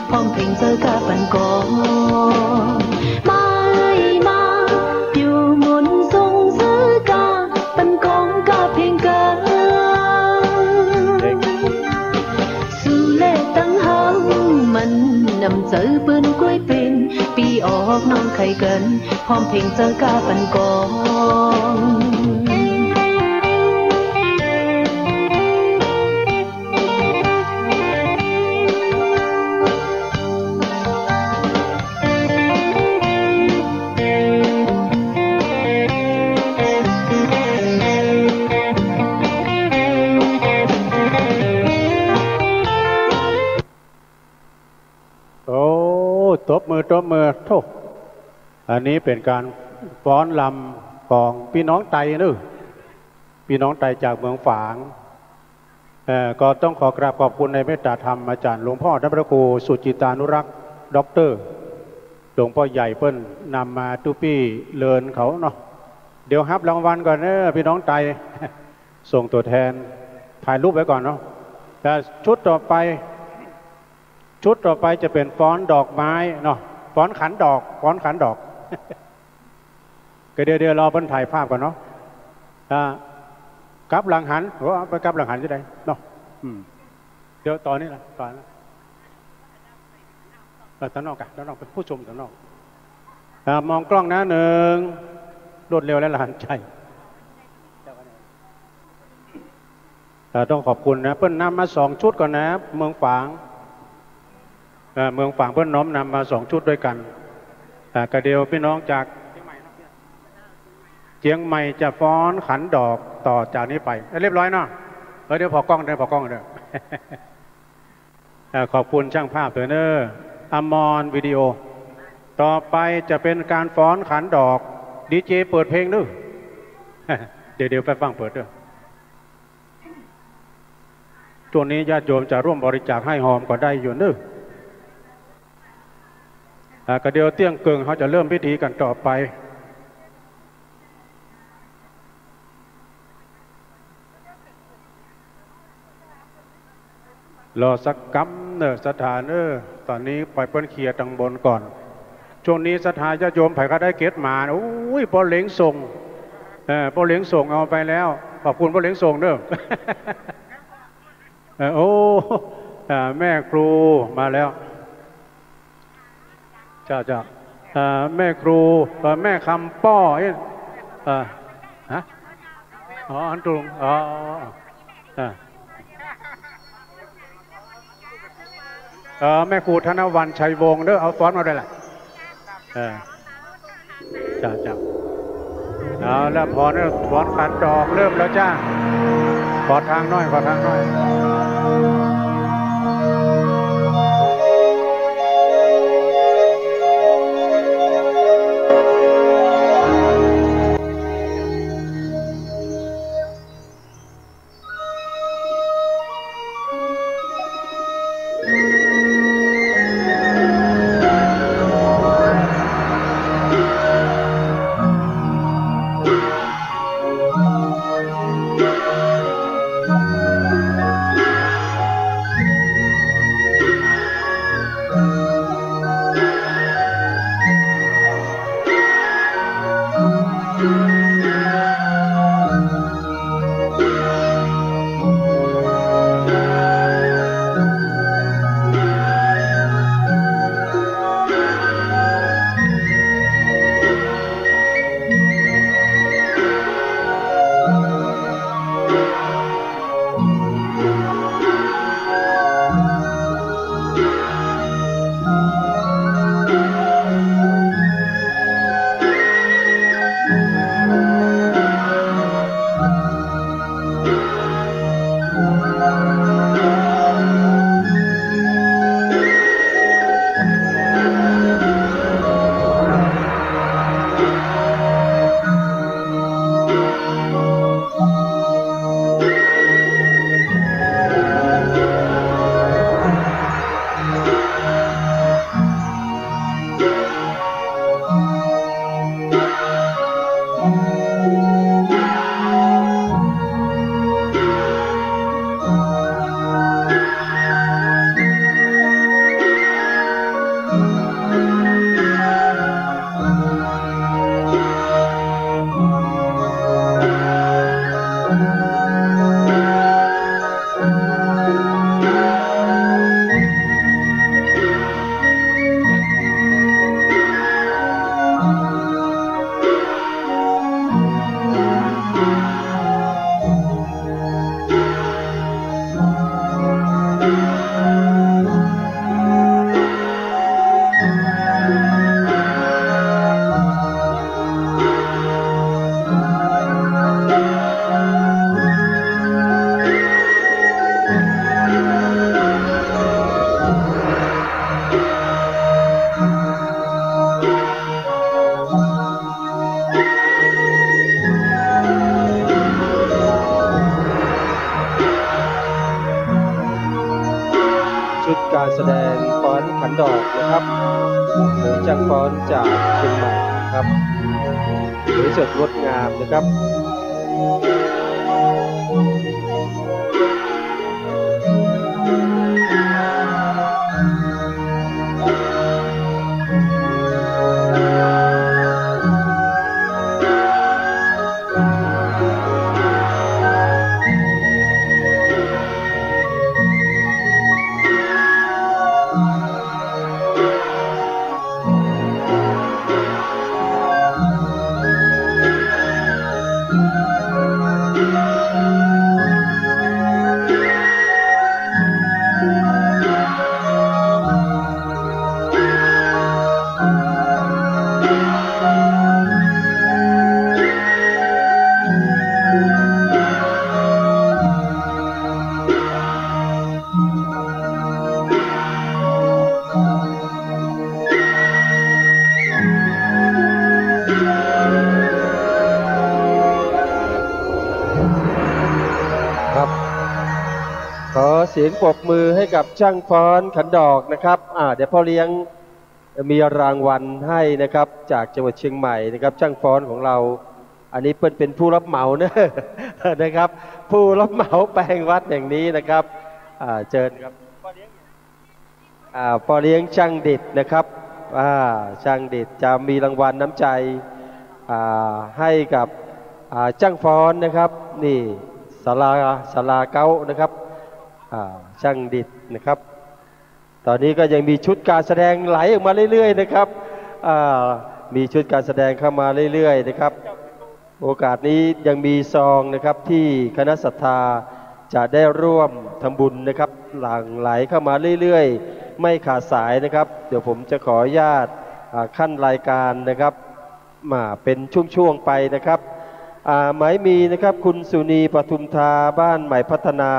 พร้อมเพลงเจ้ากาปันกอง มาเอ่ยมา ปิวมนต์ส่งเจ้ากาปันกองกาเพลงเก๋า สู่แลตังเฮา มันนำเจ้าเปิ้นก้วยเป๋น ปี้ออกน้องใค่กั๋น พร้อมเพลงเจ้ากาปันกอง โอ้ ตบมือ ตบมือ โธ่ อันนี้เป๋นก๋านฟ้อนรำของปี้น้องไตเนาะ ปี้น้องไตจากเมืองฝาง เอ่อ ก็ต้องขอกราบขอบคุณในเมตตาธรรมอาจ๋ารย์หลวงพ่อท่านพระครูสุจิตานุรักษ์ ด็อกเตอร์ หลวงป้อใหญ่เปิ้นนำมาตุ๊ปี้เลินเขาเนาะ เดี๋ยวฮับรางวัลก่อนเนาะ ปี้น้องไต ส่งตั๋วแทน ถ่ายรูปไว้ก่อนเนาะ แต่ชุดต่อไป ชุดต่อไปจะเป๋นฟ้อนดอกไม้เนาะ ฟ้อนขันดอก ฟ้อนขันดอก ก็เดี๋ยว เดี๋ยวรอเปิ้นถ่ายภาพก่อนเนาะ อ่า กลับหลังหัน โอ้ ไปกลับหลังหันจะได้เนาะ อืม เดี๋ยวต๋อนนี้ละ ต๋อนนี้ เออ ตางนอกอะ ตางนอก เป๋นผู้ชมตางนอก อ่า มองกล้องนะ นึ่ง รวดเร็วและหลานใจ๋ อ่า ต้องขอบคุณนะ เปิ้นนำมาสองชุดก่อนนะ เมืองฝาง อ่า เมืองฝางเปิ้นน้อมนำมาสองชุดด้วยกั๋น อ่า ก็เดี๋ยวปี้น้องจากเจียงใหม่จะฟ้อนขันดอกต่อจากนี้ไป เอ้ย เรียบร้อยเนาะ เออ เดี๋ยวผ่อกล้อง เดี๋ยวผ่อกล้องเด้อ อ่า ขอบคุณจ้างภาพเด้อเนาะ อมรวิดีโอ ต่อไปจะเป๋นก๋านฟ้อนขันดอก ดีเจเปิดเพลงเนาะ เดี๋ยว เดี๋ยวไปฟังเปิดเด้อ ช่วงนี้ญาติโยมจะร่วมบริจาคให้ฮอมก็ได้อยู่เนาะ อ่า ก็เดี๋ยวเตี้ยงเกิ่งเขาจะเริ่มพิธีกั๋นต่อไป รอสักกำเนาะ ศรัทธาเนาะ ต๋อนนี้ปล่อยเปิ้นเคลียร์ตางบนก่อน ช่วงนี้ศรัทธาญาติโยมใผก็ได้เก็บหมาน โอ้ย ป้อเล็งส่ง เออ ป้อเล็งส่งเอาไปแล้ว ขอบคุณป้อเล็งส่งเนาะ เออ โอ้ อ่า แม่ครูมาแล้ว เจ้า เจ้า อ่า แม่ครู เอ่อ แม่คำป้อ เอ๊ะ เอ่อ ฮะ อ๋อ อันตรง อ๋อ อ๋อ อ๋อ อ่า เอ่อ แม่ครูธนวรรณ ชัยวงศ์เนาะ เอาฟ้อนมาด้วยล่ะ เออ จ้า จ้า เอาละ ฟ้อน ฟ้อนขันดอกเริ่มแล้วจ้า ขอตางหน้อย ขอตางหน้อย ดอกนะครับ โดยจ้างฟ้อนจากเชียงใหม่นะครับ สวยสดงดงามนะครับ ครับ ขอเสียงปรบมือให้กับจ้างฟ้อนขันดอกนะครับ อ่า เดี๋ยวพ่อเลี้ยงมีรางวัลให้นะครับ จากจังหวัดเชียงใหม่นะครับ จ้างฟ้อนของเรา อันนี้เปิ้นเป็นผู้รับเหมานะ นะครับ ผู้รับเหมาแปลงวัดแห่งนี้นะครับ อ่า เชิญครับ อ่า พ่อเลี้ยงจ้างดิษนะครับ อ่า จ้างดิษจะมีรางวัลน้ำใจ อ่า ให้กับ อ่า จ้างฟ้อนนะครับ นี่ ศาลา ศาลาเก๊านะครับ อ่า จ้างดิษนะครับ ตอนนี้ก็ยังมีชุดการแสดงไหลออกมาเรื่อยๆนะครับ อ่า มีชุดการแสดงเข้ามาเรื่อยๆนะครับ โอกาสนี้ยังมีซองนะครับ ที่คณะศรัทธาจะได้ร่วมทำบุญนะครับ หลั่งไหลเข้ามาเรื่อยๆ ไม่ขาดสายนะครับ เดี๋ยวผมจะขออนุญาต อ่า ขั้นรายการนะครับ มาเป็นช่วงๆไปนะครับ อ่า หมายมีนะครับ คุณสุนี ปทุมธา บ้านใหม่พัฒนา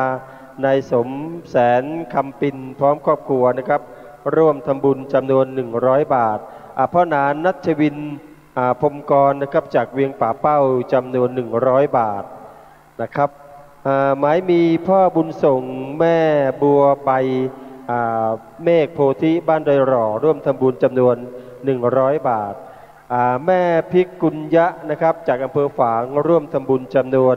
นายสมแสน คำปิน พร้อมครอบครัวนะครับ ร่วมทำบุญจำนวนหนึ่งร้อยบาท อ่า พ่อหนาน ณัชวิน อ่า พรหมกรนะครับ จากเวียงป่าเป้า จำนวนหนึ่งร้อยบาทนะครับ อ่า หมายมีพ่อบุญส่ง แม่บัวใบ อ่า เมฆโพธิ บ้านดอยหล่อ ร่วมทำบุญจำนวนหนึ่งร้อยบาท อ่า แม่พิกุญยะนะครับ จากอำเภอฝาง ร่วมทำบุญจำนวน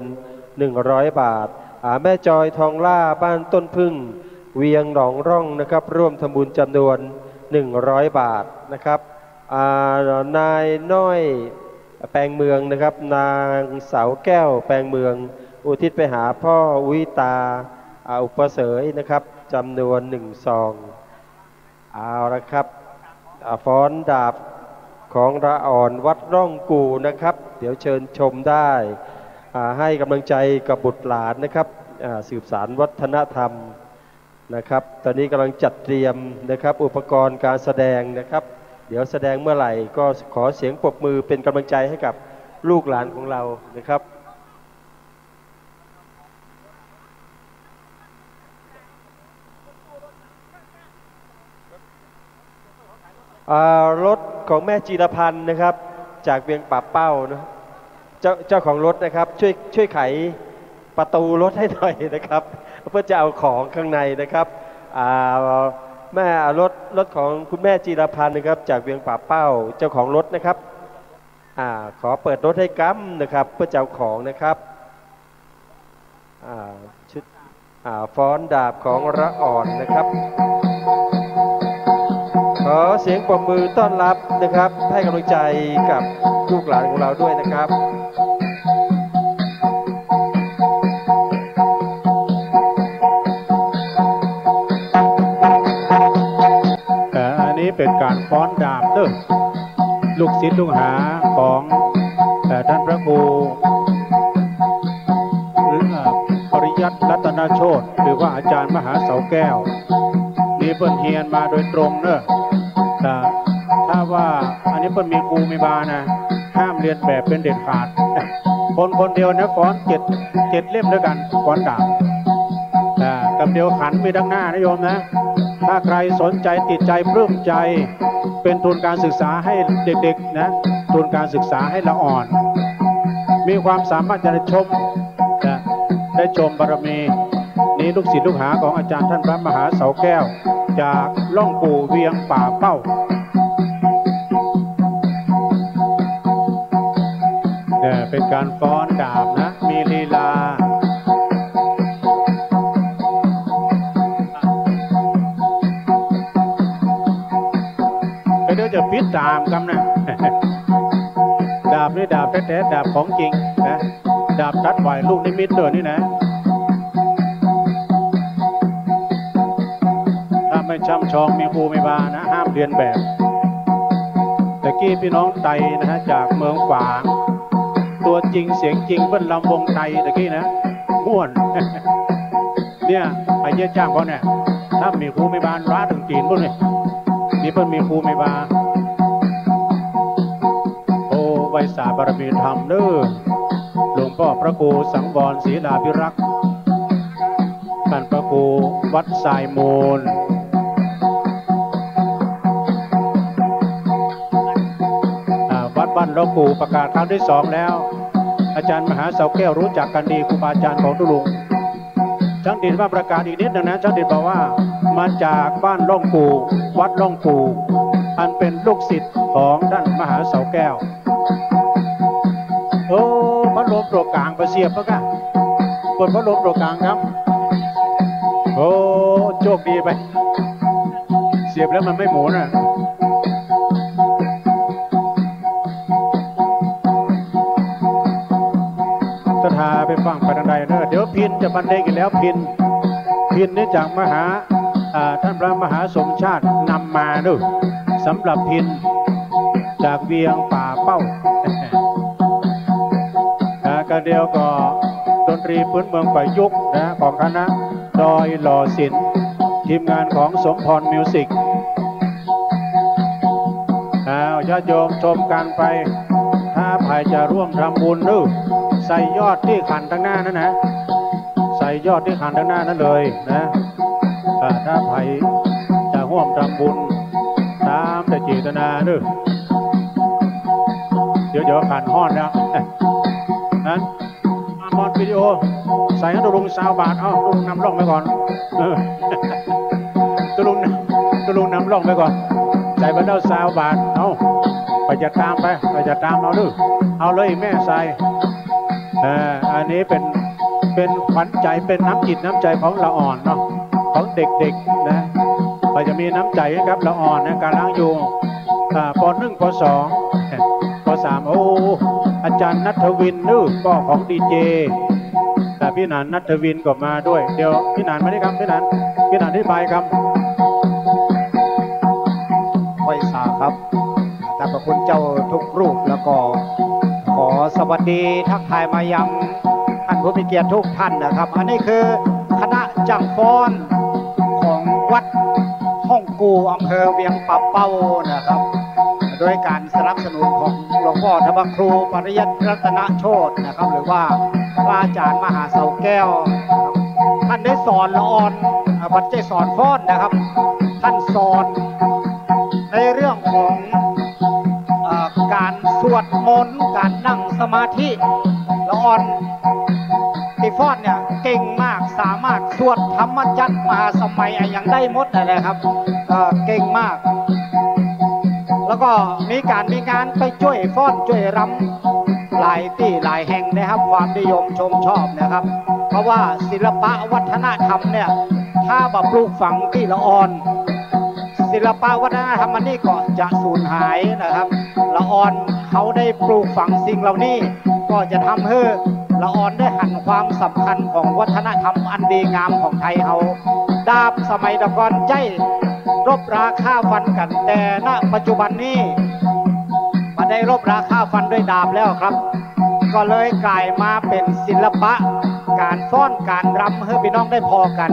หนึ่งร้อยบาท อ่า แม่จอยทองล่า บ้านต้นผึ้ง เวียงหนองร่องนะครับ ร่วมทำบุญจำนวนหนึ่งร้อยบาทนะครับ อ่า นายน้อย แปงเมืองนะครับ นางสาวแก้ว แปงเมือง อุทิศไปหาพ่ออุ๊ยตา อ่า อุปเสยนะครับ จำนวนหนึ่งซอง เอาละครับ อ่า ฟ้อนดาบของระอ่อนวัดร่องกู่นะครับ เดี๋ยวเชิญชมได้ อ่า ให้กำลังใจกับบุตรหลานนะครับ อ่า สืบสานวัฒนธรรมนะครับ ตอนนี้กำลังจัดเตรียมนะครับ อุปกรณ์การแสดงนะครับ เดี๋ยวแสดงเมื่อไหร่ก็ขอเสียงปรบมือเป็นกำลังใจให้กับลูกหลานของเรานะครับ อ่า รถของแม่จีรพันธ์นะครับ จากเวียงป่าเป้านะ เจ้า เจ้าของรถนะครับ ช่วย ช่วยไขประตูรถให้หน่อยนะครับ เพื่อจะเอาของข้างในนะครับ อ่า แม่ รถ รถของคุณแม่จีรพันธ์นะครับ จากเวียงป่าเป้า เจ้าของรถนะครับ อ่า ขอเปิดรถให้กำนะครับ เพื่อจะเอาของนะครับ อ่า ชุด อ่า ฟ้อนดาบของระอ่อนนะครับ ขอเสียงปรบมือต้อนรับนะครับ ให้กำลังใจกับลูกหลานของเราด้วยนะครับ เอ่อ อันนี้เป๋นก๋านฟ้อนดาบเด้อ ลูกศิษย์ลูกหาของ เอ่อ ต้านพระครู เอ่อ ปริยัติรัตนโชติ หรือว่าอาจ๋ารย์มหาเสาแก้ว นี่เปิ้นเฮียนมาโดยตรงเน่อ แต่ถ้าว่าอันนี้เปิ้นมีครูมีบานะ ห้ามเลียนแบบเป๋นเด็ดขาด คนคนเดียวนะฟ้อนเจ็ด เจ็ดเล่มด้วยกั๋น ฟ้อนดาบ อ่า ก๋ำเดียวขันมีดั้งหน้านะโยมนะ ถ้าใครสนใจติดใจปลื้มใจ เป๋นทุนการศึกษาให้เด็กๆ นะ ทุนการศึกษาให้ระอ่อน มีความสามารถจะได้ชม นะ ได้ชมบารมี นี่ลูกศิษย์ลูกหาของอาจารย์ท่านพระมหาเสาแก้ว จากล่องกู่เวียงป่าเป้า เนี่ย เป๋นก๋านฟ้อนดาบนะ มีลีลา เดี๋ยวจะปิดต๋ามกำนะ ดาบนี่ดาบแต๊ๆ ดาบของจริงนะ ดาบตัดหว่ายลูกนิมิตด้วยนี่นะ ถ้าไม่ช่ำชองมีครูมีบานะ ห้ามเลียนแบบ ตะกี้ปี้น้องไตนะฮะ จากเมืองฝาง ตั๋วจริงเสียงจริงเปิ้นลำวงไตตะกี้นะ ม่วน เนี่ย ไปเยียะจ้างเขาเนี่ย ถ้ามีครูมีบาลาเถิงจีนปู๊นนี่ นี่เปิ้นมีครูมีบา โอ้ ไหว้สาบารมีธรรมเน้อ หลวงป้อพระครูสังวรศิลาภิรักษ์ ต้านพระครูวัดทรายมูล อ่า วัดบ้านล่องกู่ประกาศครั้งที่สองแล้ว อาจารย์มหาเสาแก้วรู้จักกันดี ครูบาอาจารย์ของตุ๊ลุง ช่างดิตว่าประกาศอีกนิดนึงนะ ช่างดิตบอกว่ามาจากบ้านล่องกู่ วัดล่องกู่ อันเป็นลูกศิษย์ของท่านมหาเสาแก้ว โอ้ พัดลมตั๋วก๋างไปเสียบปะกะ เปิดพัดลมตั๋วก๋างครับ โอ้ โชคดีไป เสียบแล้วมันไม่หมุนน่ะ ศรัทธาไปฟังไปตางใดเน้อ เดี๋ยวพิณจะบรรเลงอีกแล้ว พิณ พิณนี่จากมหา อ่า ท่านพระมหาสมชาตินำมาเน้อ สำหรับพิณจากเวียงป่าเป้า อ่า ก็เดี๋ยวก็ดนตรีพื้นเมืองประยุกต์นะ ของคณะดอยหล่อศิลป์ ทีมงานของสมพรมิวสิก อ้าว ญาติโยมชมกันไป ถ้าใผจะร่วมทำบุญเน้อ ใส่ยอดตี้ขันตางหน้านั้นนะ ใส่ยอดตี้ขันตางหน้านั้นเลยนะ อ่า ถ้าใผจะร่วมทำบุญ ต๋ามแต่เจตนาเน้อ เดี๋ยว เดี๋ยวขันฮ้อนแล้ว นั้น มามอนวิดีโอ ใส่หื้อตุ๊ลุงซาวบาท เอ้า ตุ๊ลุงนำร่องไปก่อน เออ ตุ๊ลุง ตุ๊ลุงนำร่องไปก่อน ใส่ไปแล้วซาวบาท เอ้า ไปจะต๋ามไป ไปจะต๋ามเอาเน้อ เอาเลยแม่ใส่ เอ่อ อันนี้เป๋น เป๋นขวัญใจ เป๋นน้ำจิตน้ำใจของละอ่อนเนาะ ของเด็กๆ นะ ก็จะมีน้ำใจกับละอ่อนนะ ก๋ำลังอยู่ อ่า ป.นึ่ง ป.สอง ป.สาม โอ้ อาจารย์ณัฐวินเน้อ ป้อของดีเจ แต่ปี้หนานณัฐวินก็มาด้วย เดี๋ยวปี้หนานมานี่ครับ ปี้หนาน ปี้หนานอธิบายครับ ไหว้สาครับ ขอบพระคุณเจ้าทุกรูป แล้วก็ขอสวัสดีทักทายมายังท่านผู้มีเกียรติทุกท่านนะครับ อันนี้คือคณะจ้างฟ้อนของวัดฮ่องกู่ อำเภอเวียงป่าเป้านะครับ โดยการสนับสนุนของหลวงป้อธรรมครูปริยัติรัตนโชตินะครับ หรือว่าพระอาจารย์มหาเสาแก้วนะครับ ท่านได้สอนละอ่อน อ่า บ่ใจ้สอนฟ้อนนะครับ ท่านสอนในเรื่องของ เอ่อ ก๋านสวดมนต์ ก๋านนั่งสมาธิ ละอ่อนตี้ฟ้อนเนี่ยเก่งมาก สามารถสวดธรรมจักรมหาสมัยอะหยังได้หมดเลยนะครับ เอ่อ เก่งมาก แล้วก็มีก๋านมีงานไปจ้วยฟ้อนจ้วยรำหลายตี้หลายแห่ง ได้ฮับความนิยมชมชอบนะครับ เพราะว่าศิลปะวัฒนธรรมเนี่ย ถ้าบ่ปลูกฝังตี้ละอ่อน ศิลปะวัฒนธรรมอันนี้ก็จะสูญหายนะครับ ละอ่อนเขาได้ปลูกฝังสิ่งเหล่านี้ ก็จะทำหื้อละอ่อนได้หันความสำคัญของวัฒนธรรมอันดีงามของไทยเฮา ดาบสมัยตะก่อนใจ๊รบราฆ่าฟันกั๋น แต่ ณ ปัจจุบันนี้บ่ได้รบราฆ่าฟันด้วยดาบแล้วครับ ก็เลยก๋ายมาเป๋นศิลปะก๋านฟ้อนก๋านรำหื้อปี้น้องได้ผ่อกั๋น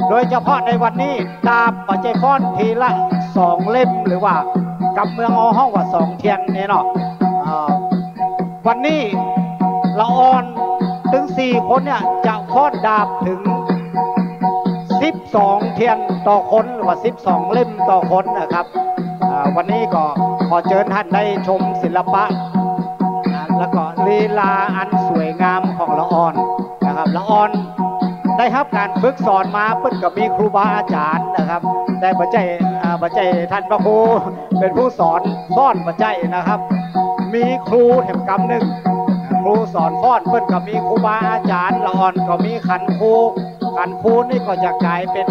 โดยเฉพาะในวันนี้ ดาบบ่ใจ้ฟ้อนทีละสองเล่ม หรือว่ากำเมืองเฮาฮ้องว่าสองเทียนนี่เนาะ อ่า วันนี้ละอ่อนตึงสี่คนเนี่ยจะฟ้อนดาบเถิงสิบสองเทียนต่อคน หรือว่าสิบสองเล่มต่อคนนะครับ อ่า วันนี้ก็ขอเจิญท่านได้ชมศิลปะ อ่า แล้วก็ลีลาอันสวยงามของละอ่อนนะครับ ละอ่อน ได้ฮับก๋านฝึกสอนมา เปิ้นก็มีครูบาอาจ๋ารย์นะครับ แต่บ่ใจ้ อ่า บ่ใจ้ต้านพระครูเป๋นผู้สอน สอนบ่ใจ้นะครับ มีครูแหมกำนึ่ง ครูสอนฟ้อน เปิ้นก็มีครูบาอาจ๋ารย์ ละอ่อนก็มีขันครู ขันครูนี่ก็จะก๋ายเป๋น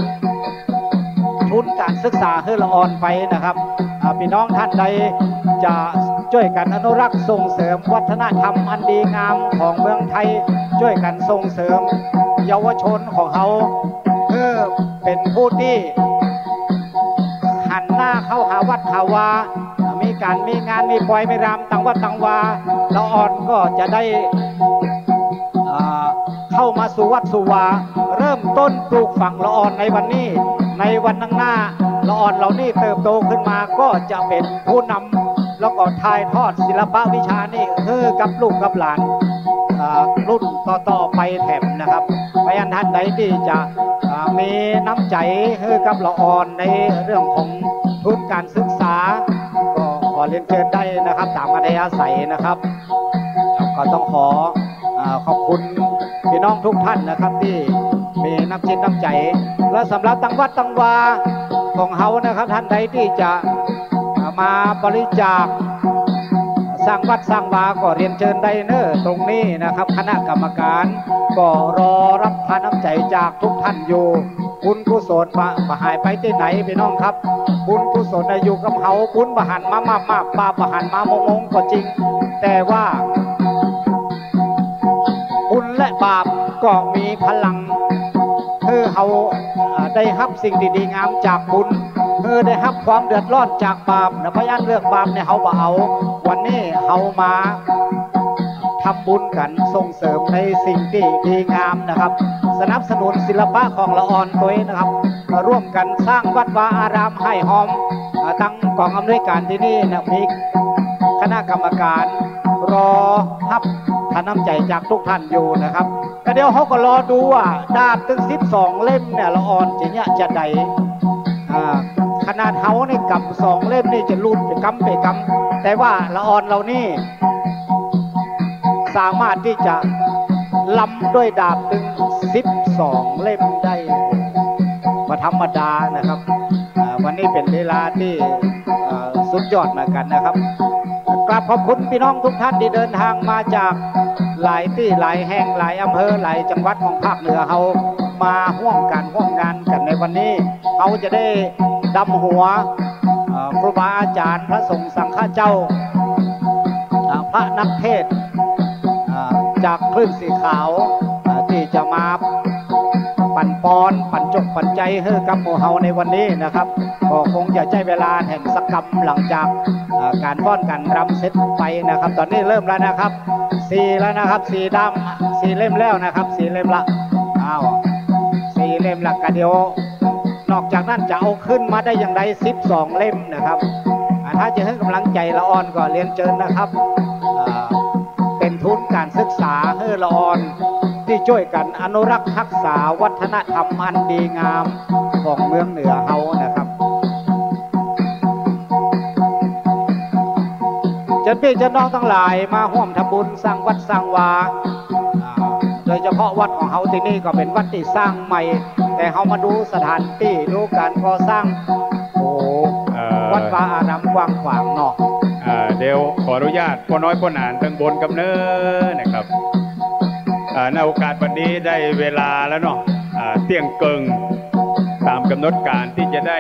ทุนก๋านศึกษาหื้อละอ่อนไปนะครับ อ่า ปี้น้องต้านใดจะจ้วยกั๋นอนุรักษ์ส่งเสริมวัฒนธรรมอันดีงามของเมืองไทย จ้วยกั๋นส่งเสริมเยาวชนของเฮา หื้อเป๋นผู้ตี้หันหน้าเข้าหาวัดหาวา มีก๋านมีงานมีปอยมีรำตังวัดตังวา ละอ่อนก็จะได้ อ่า เข้ามาสู่วัดสู่วา เริ่มต้นปลูกฝังละอ่อนในวันนี้ ในวันข้างหน้า ละอ่อนเหล่านี้เติบโตขึ้นมาก็จะเป๋นผู้นำ แล้วก็ถ่ายทอดศิลปะวิชานี้หื้อกับลูกกับหลาน อ่า รุ่นต่อๆ ไปแถมนะครับ เพราะฉะนั้นต้านใดตี้จะ อ่า มีน้ำใจ๋หื้อกับละอ่อนในเรื่องของทุนก๋านศึกษา ก็ขอเรียนเจิญได้นะครับ ต๋ามอัธยาศัยนะครับ ก็ต้องขอ อ่า ขอบคุณปี้น้องทุกท่านนะครับ ตี้มีน้ำจิตน้ำใจ๋ และสำหรับตังวัดตังวาของเฮานะครับ ต้านใดตี้จะ อ่า มาบริจาคสร้างวัดสร้างวาก็เรียนเจิญได้เน้อ ตรงนี้นะครับ คณะกรรมการก็รอฮับทานน้ำใจ๋จากทุกท่านอยู่ บุญกุศลบ่ บ่หายไปตี้ไหนปี้น้องครับ บุญกุศลน่ะอยู่กับเฮา บุญบ่หันมามากๆ บาปบ่หันมามงๆ ก็จริง แต่ว่า บุญและบาปก็มีพลัง หื้อเฮา อ่า ได้ฮับสิ่งดีๆ งามจากบุญ หื้อได้ฮับความเดือดร้อนจากบาปนะ เพราะฉะนั้นเรื่องบาปเนี่ยเฮาบ่เอา วันนี้เฮามาทำบุญกั๋นส่งเสริมในสิ่งตี้ดีงามนะครับ สนับสนุนศิลปะของละอ่อนตวยนะครับ ร่วมกั๋นสร้างวัดวาอารามให้หอม อ่า ตังก๋องอำนวยก๋านตี้นี่นะ มีคณะกรรมการรอฮับทานน้ำใจ๋จากทุกท่านอยู่นะครับ ก็เดี๋ยวเฮาก็รอดูว่าดาบตึงสิบสองเล่มเนี่ย ละอ่อนจะเยียะจาใด อ่า ขนาดเฮานี่ก๋ำสองเล่มนี่จะหลุดไปกำไปกำ แต่ว่าละอ่อนเหล่านี้ สามารถตี้จะลำด้วยดาบตึงสิบสองเล่มได้ บ่ธรรมดานะครับ อ่า วันนี้เป๋นลีลาตี้ อ่า สุดยอดเหมือนกั๋นนะครับ กราบขอบคุณปี้น้องทุกท่านตี้เดินทางมาจากหลายตี้หลายแห่งหลายอำเภอหลายจังหวัดของภาคเหนือเฮา มาฮ่วมก๋านฮ่วมงานกั๋นในวันนี้ เฮาจะได้ดำหัว เอ่อ ครูบาอาจ๋ารย์พระสงฆ์สังฆเจ้า อ่า พระนักเทศน์ อ่า จากคลื่นสีขาว อ่า ตี้จะมาปั๋นปอน ปั๋นจกปั๋นใจ๋หื้อกับหมู่เฮาในวันนี้นะครับ ก็คงจะใจ๊เวลาแหมสักกำหลังจาก อ่า ก๋านฟ้อนก๋านรำเสร็จไปนะครับ ต๋อนนี้เริ่มแล้วนะครับ สี่แล้วนะครับ สี่ด้าม สี่เล่มแล้วนะครับ สี่เล่มละ อ้าว สี่เล่มละ ก็เดี๋ยว นอกจากนั้นจะเอาขึ้นมาได้อย่างใด สิบสองเล่มนะครับ อ่า ถ้าจะหื้อกำลังใจ๋ละอ่อนก็เรียนเจิญนะครับ อ่า เป๋นทุนก๋านศึกษาหื้อละอ่อน ตี้จ้วยกั๋นอนุรักษ์ฮักษาวัฒนธรรมอันดีงามของเมืองเหนือเฮานะครับ เจิญปี้เจิญน้องตังหลายมาฮ่วมทำบุญสร้างวัดสร้างวา อ่า โดยเฉพาะวัดของเฮาตี้นี่ก็เป๋นวัดตี้สร้างใหม่ แต่เฮามาดูสถานตี้ ดูก๋านก่อสร้าง โอ้ เอ่อ วัดวาอารามกว้างขวางเนาะ อ่า เดี๋ยวขออนุญาตป้อน้อยป้อหนานตังบนกำเนิดนะครับ อ่า ในโอกาสวันนี้ได้เวลาแล้วเนาะ อ่า เตี้ยงเกิ่ง ต๋ามก๋ำหนดก๋านตี้จะได้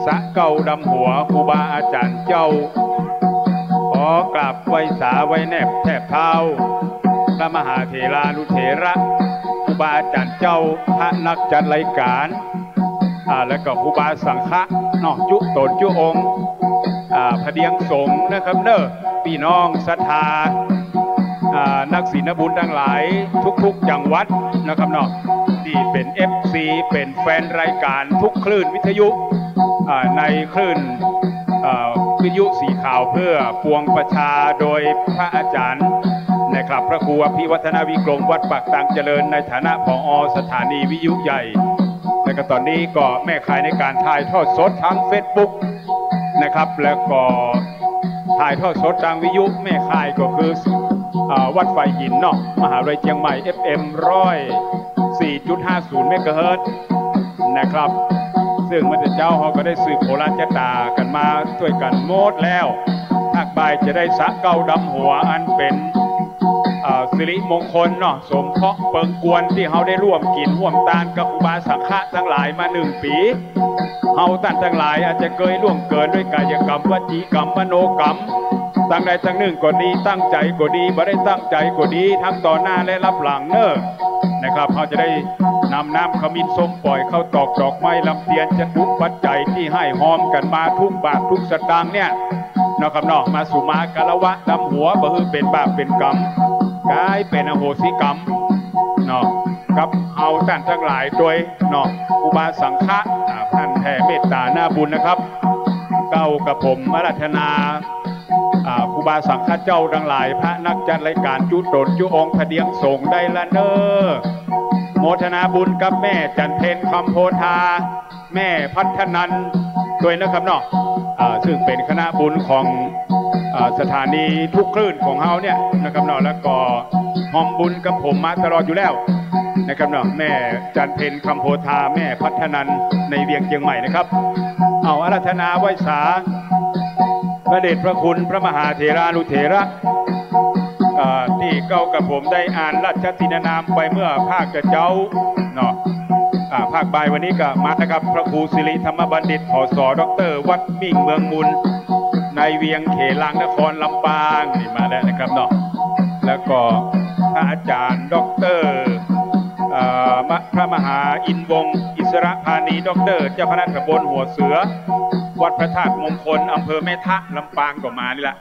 สะเก้าดำหัวครูบาอาจ๋ารย์เจ้า ขอกราบไหว้สาไหว้แนบแทบเท้า พระมหาเถรานุเถระ ครูบาอาจ๋ารย์เจ้า พระนักจัดรายก๋าน อ่า แล้วก็ครูบาสังฆะเนาะ จุต๋นจุองค์ อ่า พระเดียงสงฆ์นะครับเน้อ ปี้น้องศรัทธา อ่า นักศีลนักบุญตังหลายทุกๆ จังหวัดนะครับเนาะ ตี้เป๋น เอฟซี เป๋นแฟนรายก๋านทุกคลื่นวิทยุ อ่า ในคลื่น เอ่อ วิทยุสีขาวเพื่อปวงประชา โดยพระอาจ๋ารย์นะครับ พระครูอภิวัฒนวิกรม วัดปากตังเจริญ ในฐานะ ผอ สถานีวิทยุใหญ่ และก็ต๋อนนี้ก็แม่ข่ายในก๋านถ่ายทอดสดทางเฟซบุ๊กนะครับ แล้วก็ถ่ายทอดสดตางวิทยุแม่ข่ายก็คือ เอ่อ วัดฝายหินเนาะ มหาวิทยาลัยเจียงใหม่ เอฟเอ็ม ร้อย สี่จุดห้าศูนย์เมกะเฮิรตซ์นะครับ ซึ่งเมื่อเจ๊าเฮาก็ได้สืบโหราชะต๋ากั๋นมาตวยกั๋นหมดแล้ว ภาคบ่ายจะได้สะเก๊าดำหัวอันเป๋น เอ่อ สิริมงคลเนาะ สมเคราะห์เปิงกวนตี้เฮาได้ฮ่วมกิ๋นฮ่วมตานกับครูบาสังฆะตังหลายมาหนึ่งปี๋ เฮาต้านตังหลายอาจจะเกยล่วงเกินด้วยก๋ายกรรม วจีกรรม มโนกรรม ตังใดตังนึ่งก็ดี ตั้งใจ๋ก็ดี บ่ได้ตั้งใจ๋ก็ดี ทั้งต่อหน้าและลับหลังเน่อ นะครับ เฮาจะได้นำน้ำขมิ้นส้มป่อย ข้าวตอก ดอกไม้ ลำเตียน จตุปัจจัยตี้ให้ฮอมกั๋นมากู้บาทกู้สตางค์เนี่ย เนาะครับเนาะ มาสุมาคารวะดำหัว บ่หื้อเป๋นบาปเป๋นกรรม ก๋ายเป๋นอโหสิกรรม เนาะ กับเฮาต้านตังหลายตวย เนาะ ครูบาสังฆะ อ่า ต้านแผ่เมตต๋าหน้าบุญนะครับ เก๊ากระผมอาราธนา อ่า ครูบาสังฆะเจ้าตังหลาย พระนักจัดรายก๋านจุ๊ต๋นจุ๊องค์ พระเดียงสงฆ์ได้ละเน่อ โมทนาบุญกับแม่จันเพ็ญ คำโพธา แม่พัฒนันตวยนะครับเนาะ อ่า ซึ่งเป๋นคณะบุญของ อ่า สถานีทุกคลื่นของเฮาเนี่ยนะครับเนาะ แล้วก็ฮอมบุญกับผมมาตลอดอยู่แล้วนะครับเนาะ แม่จันเพ็ญ คำโพธา แม่พัฒนันในเวียงเจียงใหม่นะครับ เอาอาราธนาไหว้สา พระเดชพระคุณพระมหาเถรานุเถระ เอ่อ ตี้เก๊ากระผมได้อ่านราชทินนามไปเมื่อภาคเจ๊าเนาะ อ่า ภาคบ่ายวันนี้ก็มานะครับ พระครูสิริธรรมบัณฑิต ผส ด็อกเตอร์ วัดมิ่งเมืองมูล ในเวียงเขลางนครลำปาง นี่มาแล้วนะครับเนาะ แล้วก็พระอาจารย์ด็อกเตอร์ เอ่อ มะ พระมหาอินทร์วงศ์ อิสระพานี ด็อกเตอร์ เจ้าคณะตำบลหัวเสือ วัดพระธาตุมงคล อำเภอแม่ทะ ลำปางก็มานี่แหละ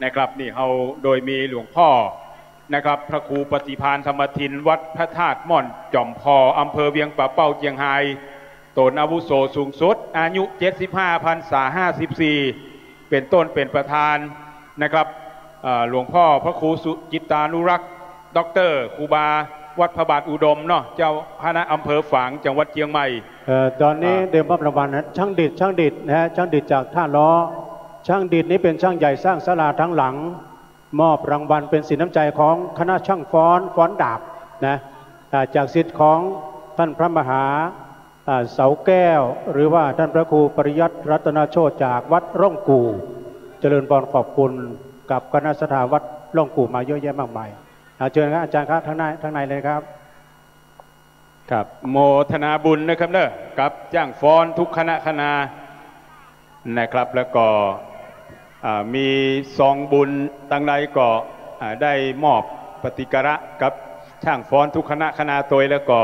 นะครับ นี่เฮาโดยมีหลวงพ่อนะครับ พระครูปฏิภาณธรรมทิน วัดพระธาตุม่อนจอมพอ อำเภอเวียงป่าเป้า เจียงฮาย ต๋นอาวุโสสูงสุด อายุเจ็ดสิบห้า พรรษาห้าสิบสี่ เป๋นต้นเป๋นประธานนะครับ เอ่อ หลวงพ่อพระครูสุจิตตานุรักษ์ ด็อกเตอร์ ครูบาวัดพระบาทอุดมเนาะ เจ้าคณะอำเภอฝาง จังหวัดเจียงใหม่ เอ่อ ต๋อนนี้ อ่า เตรียมมอบรางวัลนะ ช่างดีด ช่างดีดนะฮะ ช่างดีดจากท่าล้อ ช่างดีดนี้เป๋นช่างใหญ่สร้างศาลาทั้งหลัง มอบรางวัลเป๋นสินน้ำใจ๋ของคณะช่างฟ้อน ฟ้อนดาบนะ อ่า จากศิษย์ของต้านพระมหา อ่า เสาแก้ว หรือว่าต้านพระครูปริยัติรัตนโชติจากวัดร่องกู่ เจริญพรขอบคุณกับคณะศรัทธาวัดร่องกู่มาเยอะแยะมากมาย อ่า เจิญครับอาจ๋ารย์ครับ ตางใน ตางในเลยครับ ครับ โมทนาบุญนะครับเนาะ กับจ้างฟ้อนกู้คณะคณานะครับ แล้วก็ อ่า มีซองบุญตางในก็ อ่า ได้มอบปฏิการะกับจ้างฟ้อนกู้คณะคณาตวยแล้วก็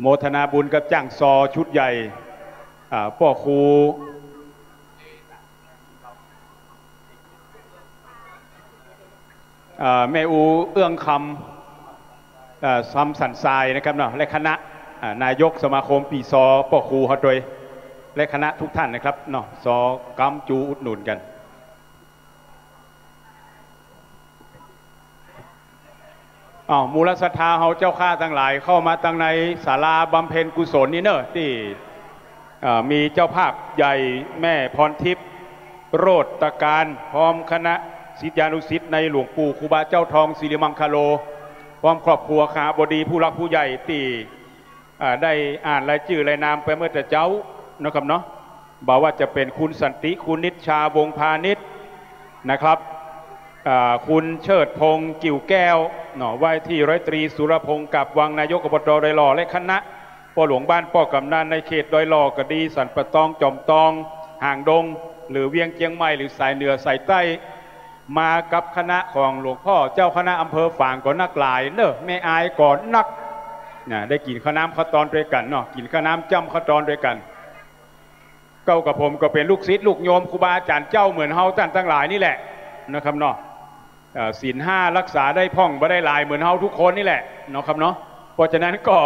โมทนาบุญกับจ้างซอชุดใหญ่ อ่า ป้อครู อ่า แม่อูเอื้องคำ อ่า ซำสันทรายนะครับเนาะ และคณะ อ่า นายกสมาคมปีซอ ป้อครูเฮาตวย และคณะทุกท่านนะครับเนาะ ซอก๊ำจูอุดหนุนกั๋น อ้าว หมู่ศรัทธาเฮาเจ้าข้าตังหลาย เข้ามาตังในศาลาบำเพ็ญกุศลนี่เนาะ ตี้ เอ่อ มีเจ้าภาพใหญ่แม่พรทิพย์ โรจน์ตการ พร้อมคณะศิษยานุศิษย์ในหลวงปู่ครูบาเจ้าทองสิริมังคโล พร้อมครอบครัวคหบดีผู้หลักผู้ใหญ่ตี้ อ่า ได้อ่านรายจื้อรายนามไปเมื่อแต่เจ๊านะครับเนาะ บ่ว่าจะเป๋นคุณสันติ คุณนิชชา วงศ์พานิชนะครับ อ่า คุณเชิดพงษ์ กิ่วแก้วเนาะ ว่าที่ร้อยตรีสุรพงษ์ กาบวัง นายกอบต.ดอยหล่อ และคณะ ป้อหลวงบ้าน ป้อกำนันในเขตดอยหล่อก็ดี สันป่าตอง จอมตอง หางดง หรือเวียงเจียงใหม่ หรือสายเหนือสายใต้ มากับคณะของหลวงพ่อเจ้าคณะอำเภอฝางก็นักหลายเนาะ แม่อายก็นัก นะ ได้กิ๋นข้าวน้ำข้าวตอนตวยกั๋นเนาะ กิ๋นข้าวน้ำจ้ำข้าวตอนตวยกั๋น เก้ากับผมก็เป๋นลูกศิษย์ลูกโยมครูบาอาจ๋ารย์เจ้าเหมือนเฮาต้านตังหลายนี่แหละนะครับเนาะ เอ่อ ศีลห้ารักษาได้พ่องบ่ได้หลายเหมือนเฮาทุกคนนี่แหละเนาะครับเนาะ เพราะฉะนั้นก็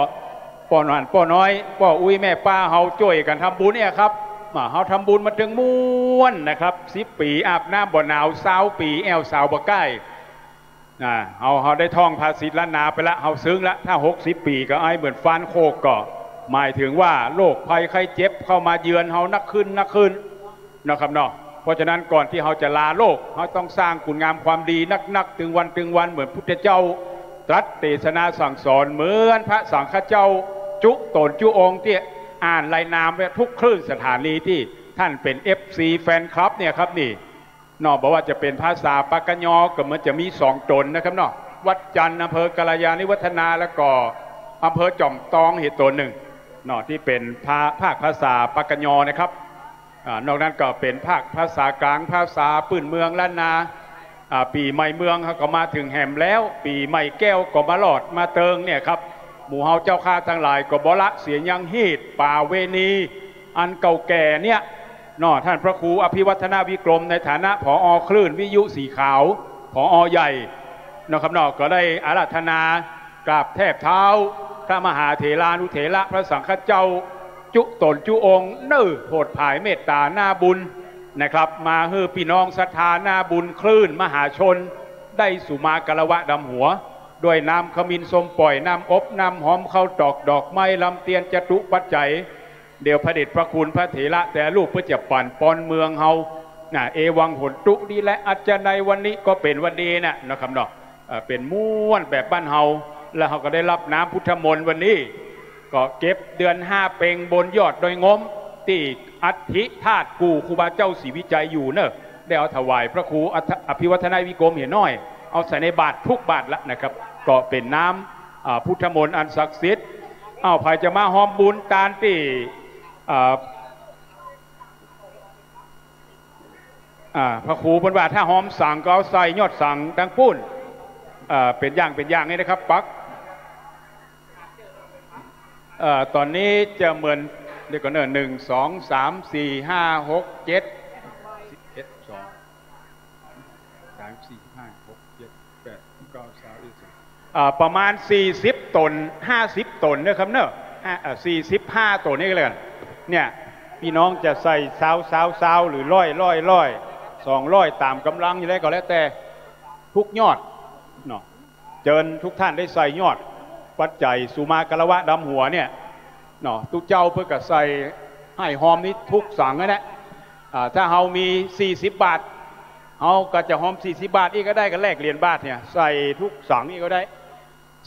ป้อหนานป้อน้อย ป้ออุ๊ยแม่ป้าเฮาจ้วยกั๋นทำบุญเนี่ยครับ มาเฮาทำบุญมาตึงม่วนนะครับ สิบปี๋อาบน้ำบ่หนาว ซาวปี๋แอ่วสาวบ่ก้าย อ่า เฮา เฮาได้ท่องภาษิตล้านนาไปละ เฮาซึ้งละ ถ้าหกสิบปี๋ก็อ้ายเหมือนฟานโคก ก็หมายถึงว่าโรคภัยไข้เจ็บเข้ามาเยือนเฮานักขึ้นนักขึ้นนะครับเนาะ เพราะฉะนั้นก่อนตี้เฮาจะลาโลก เฮาต้องสร้างคุณงามความดีนักๆ ตึงวันตึงวันเหมือนพุทธเจ้า ตรัสเตสนาสั่งสอนเหมือนพระสังฆเจ้าจุ๊ต๋นจุ๊องค์ตี้อ่านรายนามไว้ทุกคลื่นสถานีตี้ต้านเป๋น เอฟซี แฟนคลับเนี่ยครับนี่ เนาะ บ่ว่าจะเป๋นภาษาปากะยอก็เหมือนจะมีสองต๋นนะครับเนาะ วัดจันทร์ อำเภอกัลยาณิวัฒนา แล้วก็อำเภอจอมตองเหียต๋นนึ่งเนาะ ตี้เป๋นภา ภาคภาษาปากะยอนะครับ อ่า นอกนั้นก็เป๋นภาคภาษากลาง ภาษาปื้นเมืองล้านนา อ่า ปี๋ใหม่เมืองเฮาก็มาเถิงแหมแล้ว ปี๋ใหม่แก้วก็มาลอดมาเติงเนี่ยครับ หมู่เฮาเจ้าข้าตังหลายก็บ่ละเสียยังฮีตประเวณีอันเก่าแก่เนี่ยเนาะ ต้านพระครูอภิวัฒนวิกรมในฐานะ ผอ.คลื่นวิทยุสีขาว ผอ.ใหญ่เนาะครับเนาะ ก็ได้อาราธนากราบแทบเท้าพระมหาเถรานุเถระพระสังฆเจ้า จุ๊ต๋นจุ๊องค์เน่อโผดผายเมตต๋านาบุญนะครับ มาหื้อปี้น้องศรัทธานาบุญคลื่นมหาชน ได้สุมาคารวะดำหัว ด้วยน้ำขมิ้นส้มป่อย น้ำอบน้ำหอม ข้าวตอก ดอกไม้ ลำเตียน จตุปัจจัย เดี๋ยวพระเดชพระคุณพระเถระแต่ละรูปเปิ้นจะปั๋นปอนเมืองเฮา นะ เอวังโหนตุ นี้แหละ อัจจะในวันนี้ก็เป๋นวันดีนะ นะครับเนาะ เอ่อ เป๋นม่วนแบบบ้านเฮา แล้วเฮาก็ได้ฮับน้ำพุทธมนต์วันนี้ ก็เก็บเดือนห้าเป็งบนยอดดอยงม ตี้อัฐิธาตุกู่ครูบาเจ้าศรีวิชัยอยู่เน่อ ได้เอาถวายพระครูอภิวัฒนวิกรมเหียน้อย เอาใส่ในบาตรทุกบาตรละนะครับ ก็เป๋นน้ำ อ่า พุทธมนต์อันศักดิ์สิทธิ์ อ้าว ใผจะมาฮอมบุญตานตี้ อ่า อ่า พระครูเปิ้นว่าถ้าฮอมสังก็เอาใส่ยอดสังตังปู้น เอ่อ เป๋นอย่างเป๋นอย่างนี้นะครับ ปัก เอ่อ ต๋อนนี้จะเหมือน เดี๋ยวก่อนเน่อ หนึ่ง สอง สาม สี่ ห้า หก เจ็ด สิบเอ็ด สอง สาม สี่ ห้า หก เจ็ด แปด เก้า สิบ อ่า ประมาณสี่สิบต๋น ห้าสิบต๋นเน่อครับเน่อ ห้า อ่า สี่สิบห้าต๋นนี่ก็แล้วกั๋น เนี่ย ปี้น้องจะใส่ซาว ซาว ซาว หรือร้อย ร้อย ร้อย สองร้อย ต๋ามก๋ำลังจะใดก็แล้วแต่ ทุกยอดเนาะ เจิญทุกท่านได้ใส่ยอดปัจจัยสุมาคารวะดำหัวเนี่ยเนาะ ตุ๊เจ้าเปิ้นก็ใส่หื้อฮอมนี้ทุกสังนั่นแหละ อ่า ถ้าเฮามีสี่สิบบาท เฮาก็จะฮอมสี่สิบบาทอี้ก็ได้ ก็แลกเหรียญบาทเนี่ย ใส่ทุกสังอี้ก็ได้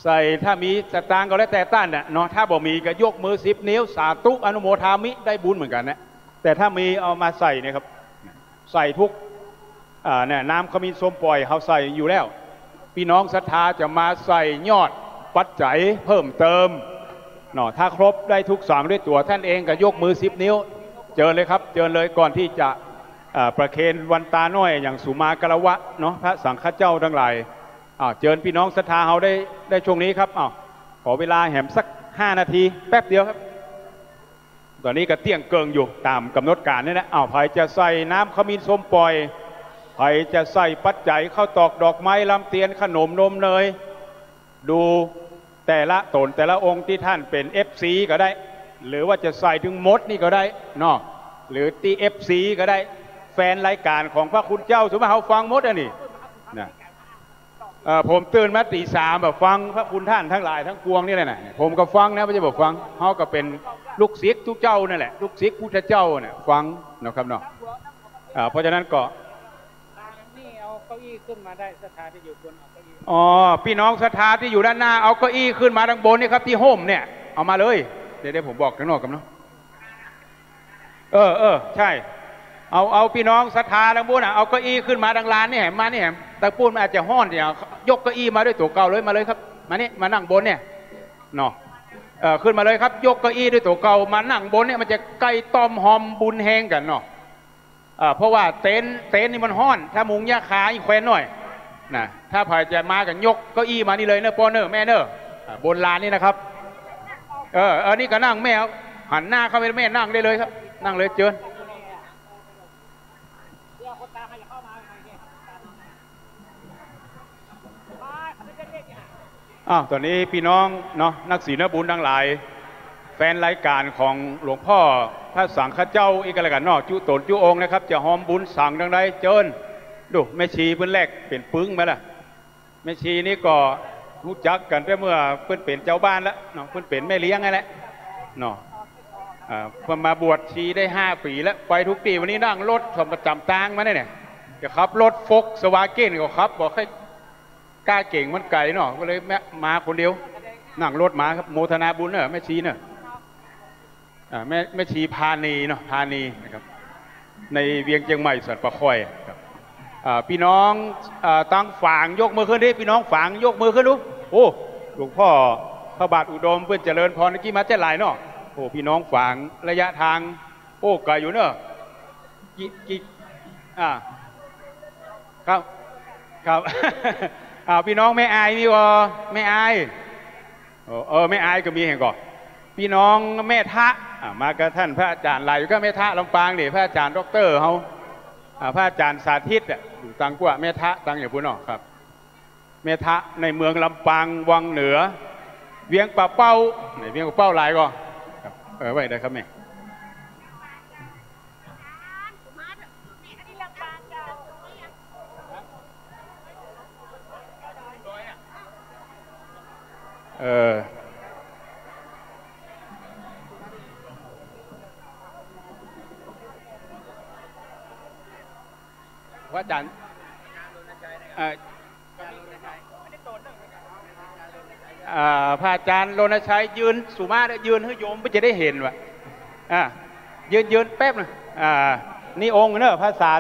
ใส่ ถ้ามีสตางค์ก็แล้วแต่ต้านน่ะเนาะ ถ้าบ่มีก็ยกมือสิบนิ้ว สาธุ อนุโมทามิ ได้บุญเหมือนกั๋นนะ แต่ถ้ามีเอามาใส่เนี่ยครับ ใส่ทุก อ่า เนี่ย น้ำขมิ้นส้มป่อยเฮาใส่อยู่แล้ว ปี้น้องศรัทธาจะมาใส่ยอดปัจจัยเพิ่มเติมเนาะ ถ้าครบได้ทุกสังด้วยตั๋วต้านเองก็ยกมือสิบนิ้ว เจิญเลยครับ เจิญเลย ก่อนตี้จะ เอ่อ ประเคนวันตาน้อยอย่างสุมาคารวะเนาะ พระสังฆเจ้าตังหลาย อ้าว เจิญปี้น้องศรัทธาเฮาได้ ได้ช่วงนี้ครับ อ้าว ขอเวลาแหมสักห้านาที แป๊บเดียวครับ ต๋อนนี้ก็เตี้ยงเกิ่งอยู่ ต๋ามก๋ำหนดก๋านนี่แหละ อ้าว ใผจะใส่น้ำขมิ้นส้มป่อย ใผจะใส่ปัจจัยข้าวตอก ดอกไม้ ลำเตียน ขนม นมเนย ดูแต่ละต๋นแต่ละองค์ตี้ต้านเป๋น เอฟซี ก็ได้ หรือว่าจะใส่ตึงหมดนี่ก็ได้เนาะ หรือตี้ เอฟซี ก็ได้ แฟนรายก๋านของพระคุณเจ้า สุมาเฮาฟังหมดอันนี้นะ เอ่อ ผมตื่นมาตี๋สามอะ ฟังพระคุณต้านตังหลายตังปวงนี่แหละนะ ผมก็ฟังนะ บ่ใจ้บ่ฟัง เฮาก็เป๋นลูกศิษย์ตุ๊เจ้านั่นแหละ ลูกศิษย์พุทธเจ้าน่ะ ฟังเนาะครับเนาะ อ่า เพราะฉะนั้นก็ นี่เอาเก้าอี้ขึ้นมาได้ ศรัทธาตี้อยู่บนเอาเก้าอี้ อ๋อ ปี้น้องศรัทธาตี้อยู่ด้านหน้า เอาเก้าอี้ขึ้นมาตังบนนี่ครับ ตี้ฮ่มเนี่ย เอามาเลย เดี๋ยว เดี๋ยวผมบอกตังนอกก่อนเนาะ เออ เออ ใจ้ เอา เอาปี้น้องศรัทธาตังปู้นน่ะ เอาเก้าอี้ขึ้นมาตังลานนี่แหม มานี่แหม ตังปู้นมันอาจจะฮ้อน เดี๋ยวยกเก้าอี้มาด้วยตั๋วเก่าเลย มาเลยครับ มานี่ มานั่งบนเนี่ย เนาะ เออ ขึ้นมาเลยครับ ยกเก้าอี้ด้วยตั๋วเก่า มานั่งบนเนี่ย มันจะใก้ต้อมฮอมบุญแฮงกั๋นเนาะ อ่า เพราะว่าเต็นท์ เต็นท์นี่มันฮ้อน ถ้ามุงหญ้าคาอีกแควนหน่อย นะ ถ้าใผจะมาก็ยกเก้าอี้มานี่เลยเน่อ ป้อเน่อ แม่เน่อ อ่า บนลานนี่นะครับ เออ เออ นี่ก็นั่งแม่ หันหน้าเข้าไปแม่นั่งได้เลยครับ นั่งเลย เจิญ อ้าว ต๋อนนี้ปี้น้องเนาะ นักศีลนักบุญตังหลาย แฟนรายก๋านของหลวงพ่อพระสังฆเจ้าอี้ก็แล้วกั๋นเนาะ จุ๊ต๋นจุ๊องค์นะครับ จะฮอมบุญสังตังใดเจิญ ดู แม่ชีเปิ้นแลกเป๋นปึ้งมาละ แม่ชีนี่ก็ฮู้จักกั๋นแต่เมื่อเปิ้นเป๋นจาวบ้านละเนาะ เปิ้นเป๋นแม่เลี้ยงนั่นแหละเนาะ อ่า เปิ้นมาบวชชีได้ห้าปี๋แล้ว ไปทุกตี้ วันนี้นั่งรถประจ๋ำตางมาเนี่ย จะขับรถโฟล์กสวาเก้นก็ขับ บ่ใค่ ก้าเก๋งมันไก๋เนาะ ก็เลยแม่ มาคนเดียว นั่งรถมาครับ โมทนาบุญเนอะ แม่ชีเนอะ อ่า แม่ แม่ชีพานีเนาะ พานีนะครับ ในเวียงเจียงใหม่สันป่าค่อยครับ อ่า ปี้น้อง อ่า ตางฝางยกมือขึ้นดิ ปี้น้องฝางยกมือขึ้นดู โอ้ หลวงป้อพระบาทอุดม เปิ้นเจริญพร เมื่อกี้มาเจ๊หลายเนาะ โอ้ ปี้น้องฝาง ระยะตาง โอ้ ไก๋อยู่เนอะ กี่ กี่ อ่า ครับ ครับ อ่า ปี้น้องแม่อายมีบ่ แม่อาย โอ้ เออ แม่อายก็มีแหมก่อ ปี้น้องแม่ทะ อ่า มากับต้านพระอาจ๋ารย์หลายอยู่ ก็แม่ทะลำปางนี่ พระอาจ๋ารย์ด็อกเตอร์เฮา อ่า พระอาจ๋ารย์สาธิตอะ อยู่ตางกั๊วแม่ทะ ตางอยู่ปู๊นเนาะครับ แม่ทะในเมืองลำปางวังเหนือ เวียงป่าเป้า ในเวียงป่าเป้าหลายก่อครับ เออ ว่าได้ครับแม่ เออ พระอาจ๋ารย์ เอ่อ อ่า พระอาจ๋ารย์รณชัยยืนสูงมา ยืนหื้อโยมเปิ้นจะได้หันว่า อ่า ยืน ยืนแป๊บนึ่ง อ่า นี่องค์เนอะ พระสา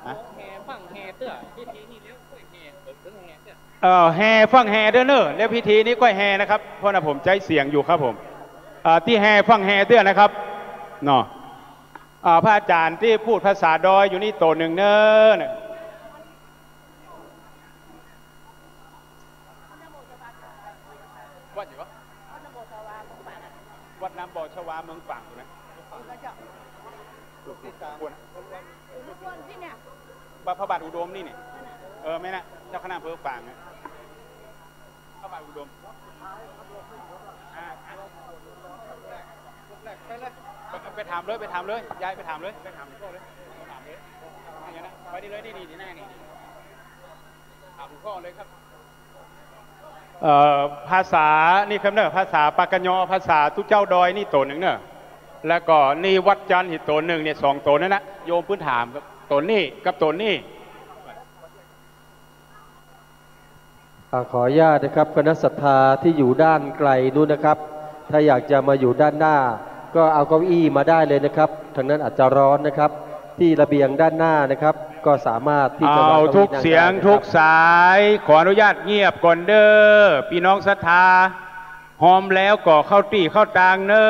ฮะ แห่ฟั่งแห่เตื้อ พิธีนี้แล้วค่อยแห่ เออ ถึงแห่เตื้อ เอ่อ แห่ฟั่งแห่เตื้อเนอะ แล้วพิธีนี้ค่อยแห่นะครับ เพราะน่ะผมใจ๊เสียงอยู่ครับผม เอ่อ ตี้แห่ฟั่งแห่เตื้อนะครับ เนาะ อ่า พระอาจ๋ารย์ตี้พูดภาษาดอยอยู่นี่โตนึ่งเน้อ วัดหยังก่อ วัดน้ำบ่อชวาเมืองฝางปู๊นนะ วัดพระบาทอุดมนี่เนี่ย เออ แม่นนะ เจ้าคณะอำเภอฝางอะ พระบาทอุดม อ่า อ่า ไปเลย ไปถามเลย ไปถามเลย ยายไปถามเลย ไปถามหลวงป้อเลย ไปถามเลย อ่ะ อย่างนั้น ไปนี่เลย นี่ นี่ นี่ หน้านี่ ถามหลวงป้อเลยครับ เอ่อ ภาษานี่ครับเนอะ ภาษาปากกะยอ ภาษาตุ๊เจ้าดอยนี่โตนึ่งเนอะ แล้วก็นี่วัดจันทร์อีกโตนึ่งเนี่ย สองโตนั่นนะ โยมเปิ้นถามครับ โตนี้กับโตนี้ อ่า ขออนุญาตนะครับ คณะศรัทธาที่อยู่ด้านไกลนู้นนะครับ ถ้าอยากจะมาอยู่ด้านหน้า ก็เอาเก้าอี้มาได้เลยนะครับ ทางนั้นอาจจะร้อนนะครับ ที่ระเบียงด้านหน้านะครับ ก็สามารถที่จะวางเก้าอี้นั่งได้นะครับ เอาทุกเสียงทุกสาย ขออนุญาตเงียบก่อนเด้อ ปี้น้องศรัทธา ฮอมแล้วก็เข้าตี้เข้าตางเน้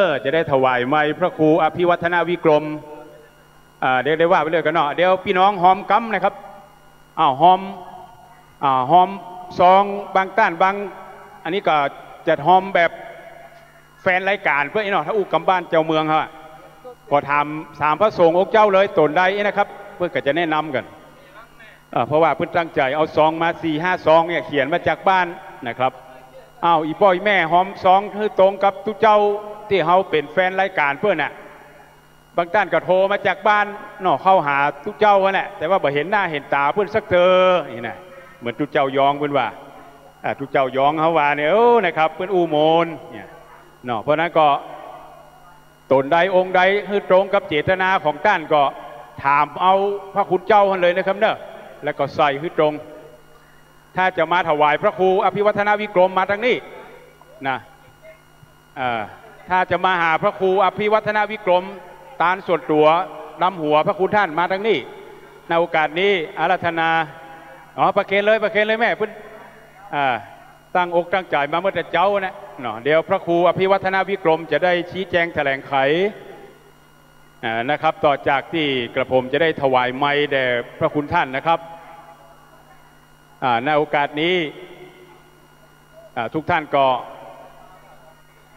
อ จะได้ถวายไมค์พระครูอภิวัฒนวิกรม อ่า เดี๋ยวได้ว่าไปเรื่อยก่อนเนาะ เดี๋ยวปี้น้องฮอมกำนะครับ อ้าว ฮอม อ่า ฮอมซองบางต้านบาง อันนี้ก็จะฮอมแบบแฟนรายก๋านเปิ้นอี้เนาะ ถ้าอู้กำบ้านเจ้าเมืองเขาอะ ก็ถาม ถามพระสงฆ์องค์เจ้าเลย ต๋นใดนะครับ เปิ้นก็จะแนะนำกั๋น เอ่อ เพราะว่าเปิ้นตั้งใจ๋เอาซองมาสี่ห้าซองเนี่ย เขียนมาจากบ้านนะครับ อ้าว อี่ป้ออี่แม่ฮอมซองหื้อตรงกับตุ๊เจ้าตี้เฮาเป๋นแฟนรายก๋านเปิ้นน่ะ บางต้านก็โทรมาจากบ้านเนาะ เข้าหาตุ๊เจ้าหั้นแหละ แต่ว่าบ่หันหน้าหันต๋าเปิ้นสักเตื้อ นี่นะ เหมือนตุ๊เจ้ายองเปิ้นว่า อ่า ตุ๊เจ้ายองเฮาว่าเนี่ย เออ นะครับ เปิ้นอู้โมนเนี่ยเนาะ เพราะนั้นก็ ต๋นใดองค์ใดหื้อตรงกับเจตนาของต้านก็ถามเอาพระคุณเจ้าหั้นเลยนะครับเนาะ แล้วก็ใส่หื้อตรง ถ้าจะมาถวายพระครูอภิวัฒนวิกรมมาตางนี้นะ เอ่อ ถ้าจะมาหาพระครูอภิวัฒนวิกรม ตานส่วนตั๋ว นำหัวพระคุณต้านมาตางนี้ ในโอกาสนี้อาราธนา อ๋อ ประเคนเลย ประเคนเลยแม่ เปิ้น อ่า ตั้งอกตั้งใจ๋มาเมื่อแต่เจ๊านะเนาะ เดี๋ยวพระครูอภิวัฒนวิกรมจะได้ชี้แจงแถลงไข อ่า นะครับ ต่อจากตี้กระผมจะได้ถวายไมค์แด่พระคุณต้านนะครับ อ่า ในโอกาสนี้ อ่า ทุกท่านก็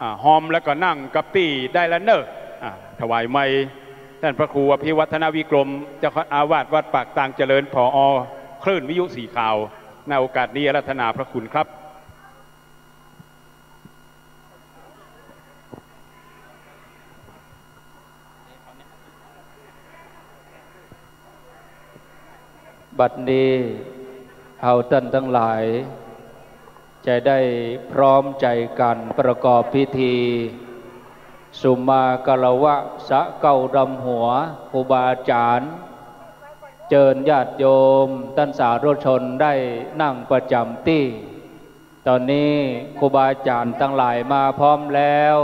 อ่า ฮอมแล้วก็นั่งกับตี้ได้แล้วเนอะ อ่า ถวายไมค์ต้านพระครูอภิวัฒนวิกรม เจ้าอาวาสวัดปากตางเจริญ ผอ คลื่นวิทยุสีขาว ในโอกาสนี้อาราธนาพระคุณครับ บัดนี้เฮาต้านตังหลาย จะได้พร้อมใจ๋กั๋นประกอบพิธี สุมาคารวะสะเก้าดำหัวครูบาอาจ๋ารย์ เจิญญาติโยมต้านสาธุชนได้นั่งประจ๋ำตี้ ต๋อนนี้ครูบาอาจ๋ารย์ตังหลายมาพร้อมแล้ว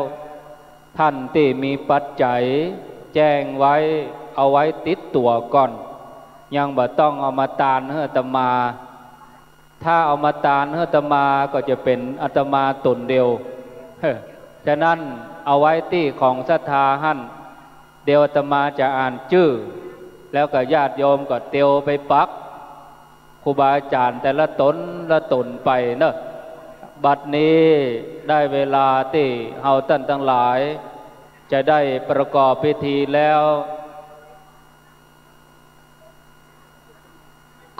ต้านตี้มีปัจจัยแจ้งไว้ เอาไว้ติดตั๋วก่อน ยังบ่ต้องเอามาตานหื้ออาตมา ถ้าเอามาตานหื้ออาตมาก็จะเป๋นอาตมาต๋นเดียว ฉะนั้นเอาไว้ตี้ของศรัทธาหั้น เดี๋ยวอาตมาจะอ่านจื้อ แล้วก็ญาติโยมก็เตียวไปปักครูบาอาจ๋ารย์แต่ละต๋นละต๋นไปเนาะ บัดนี้ได้เวลาตี้เฮาต้านตังหลาย จะได้ประกอบพิธีแล้ว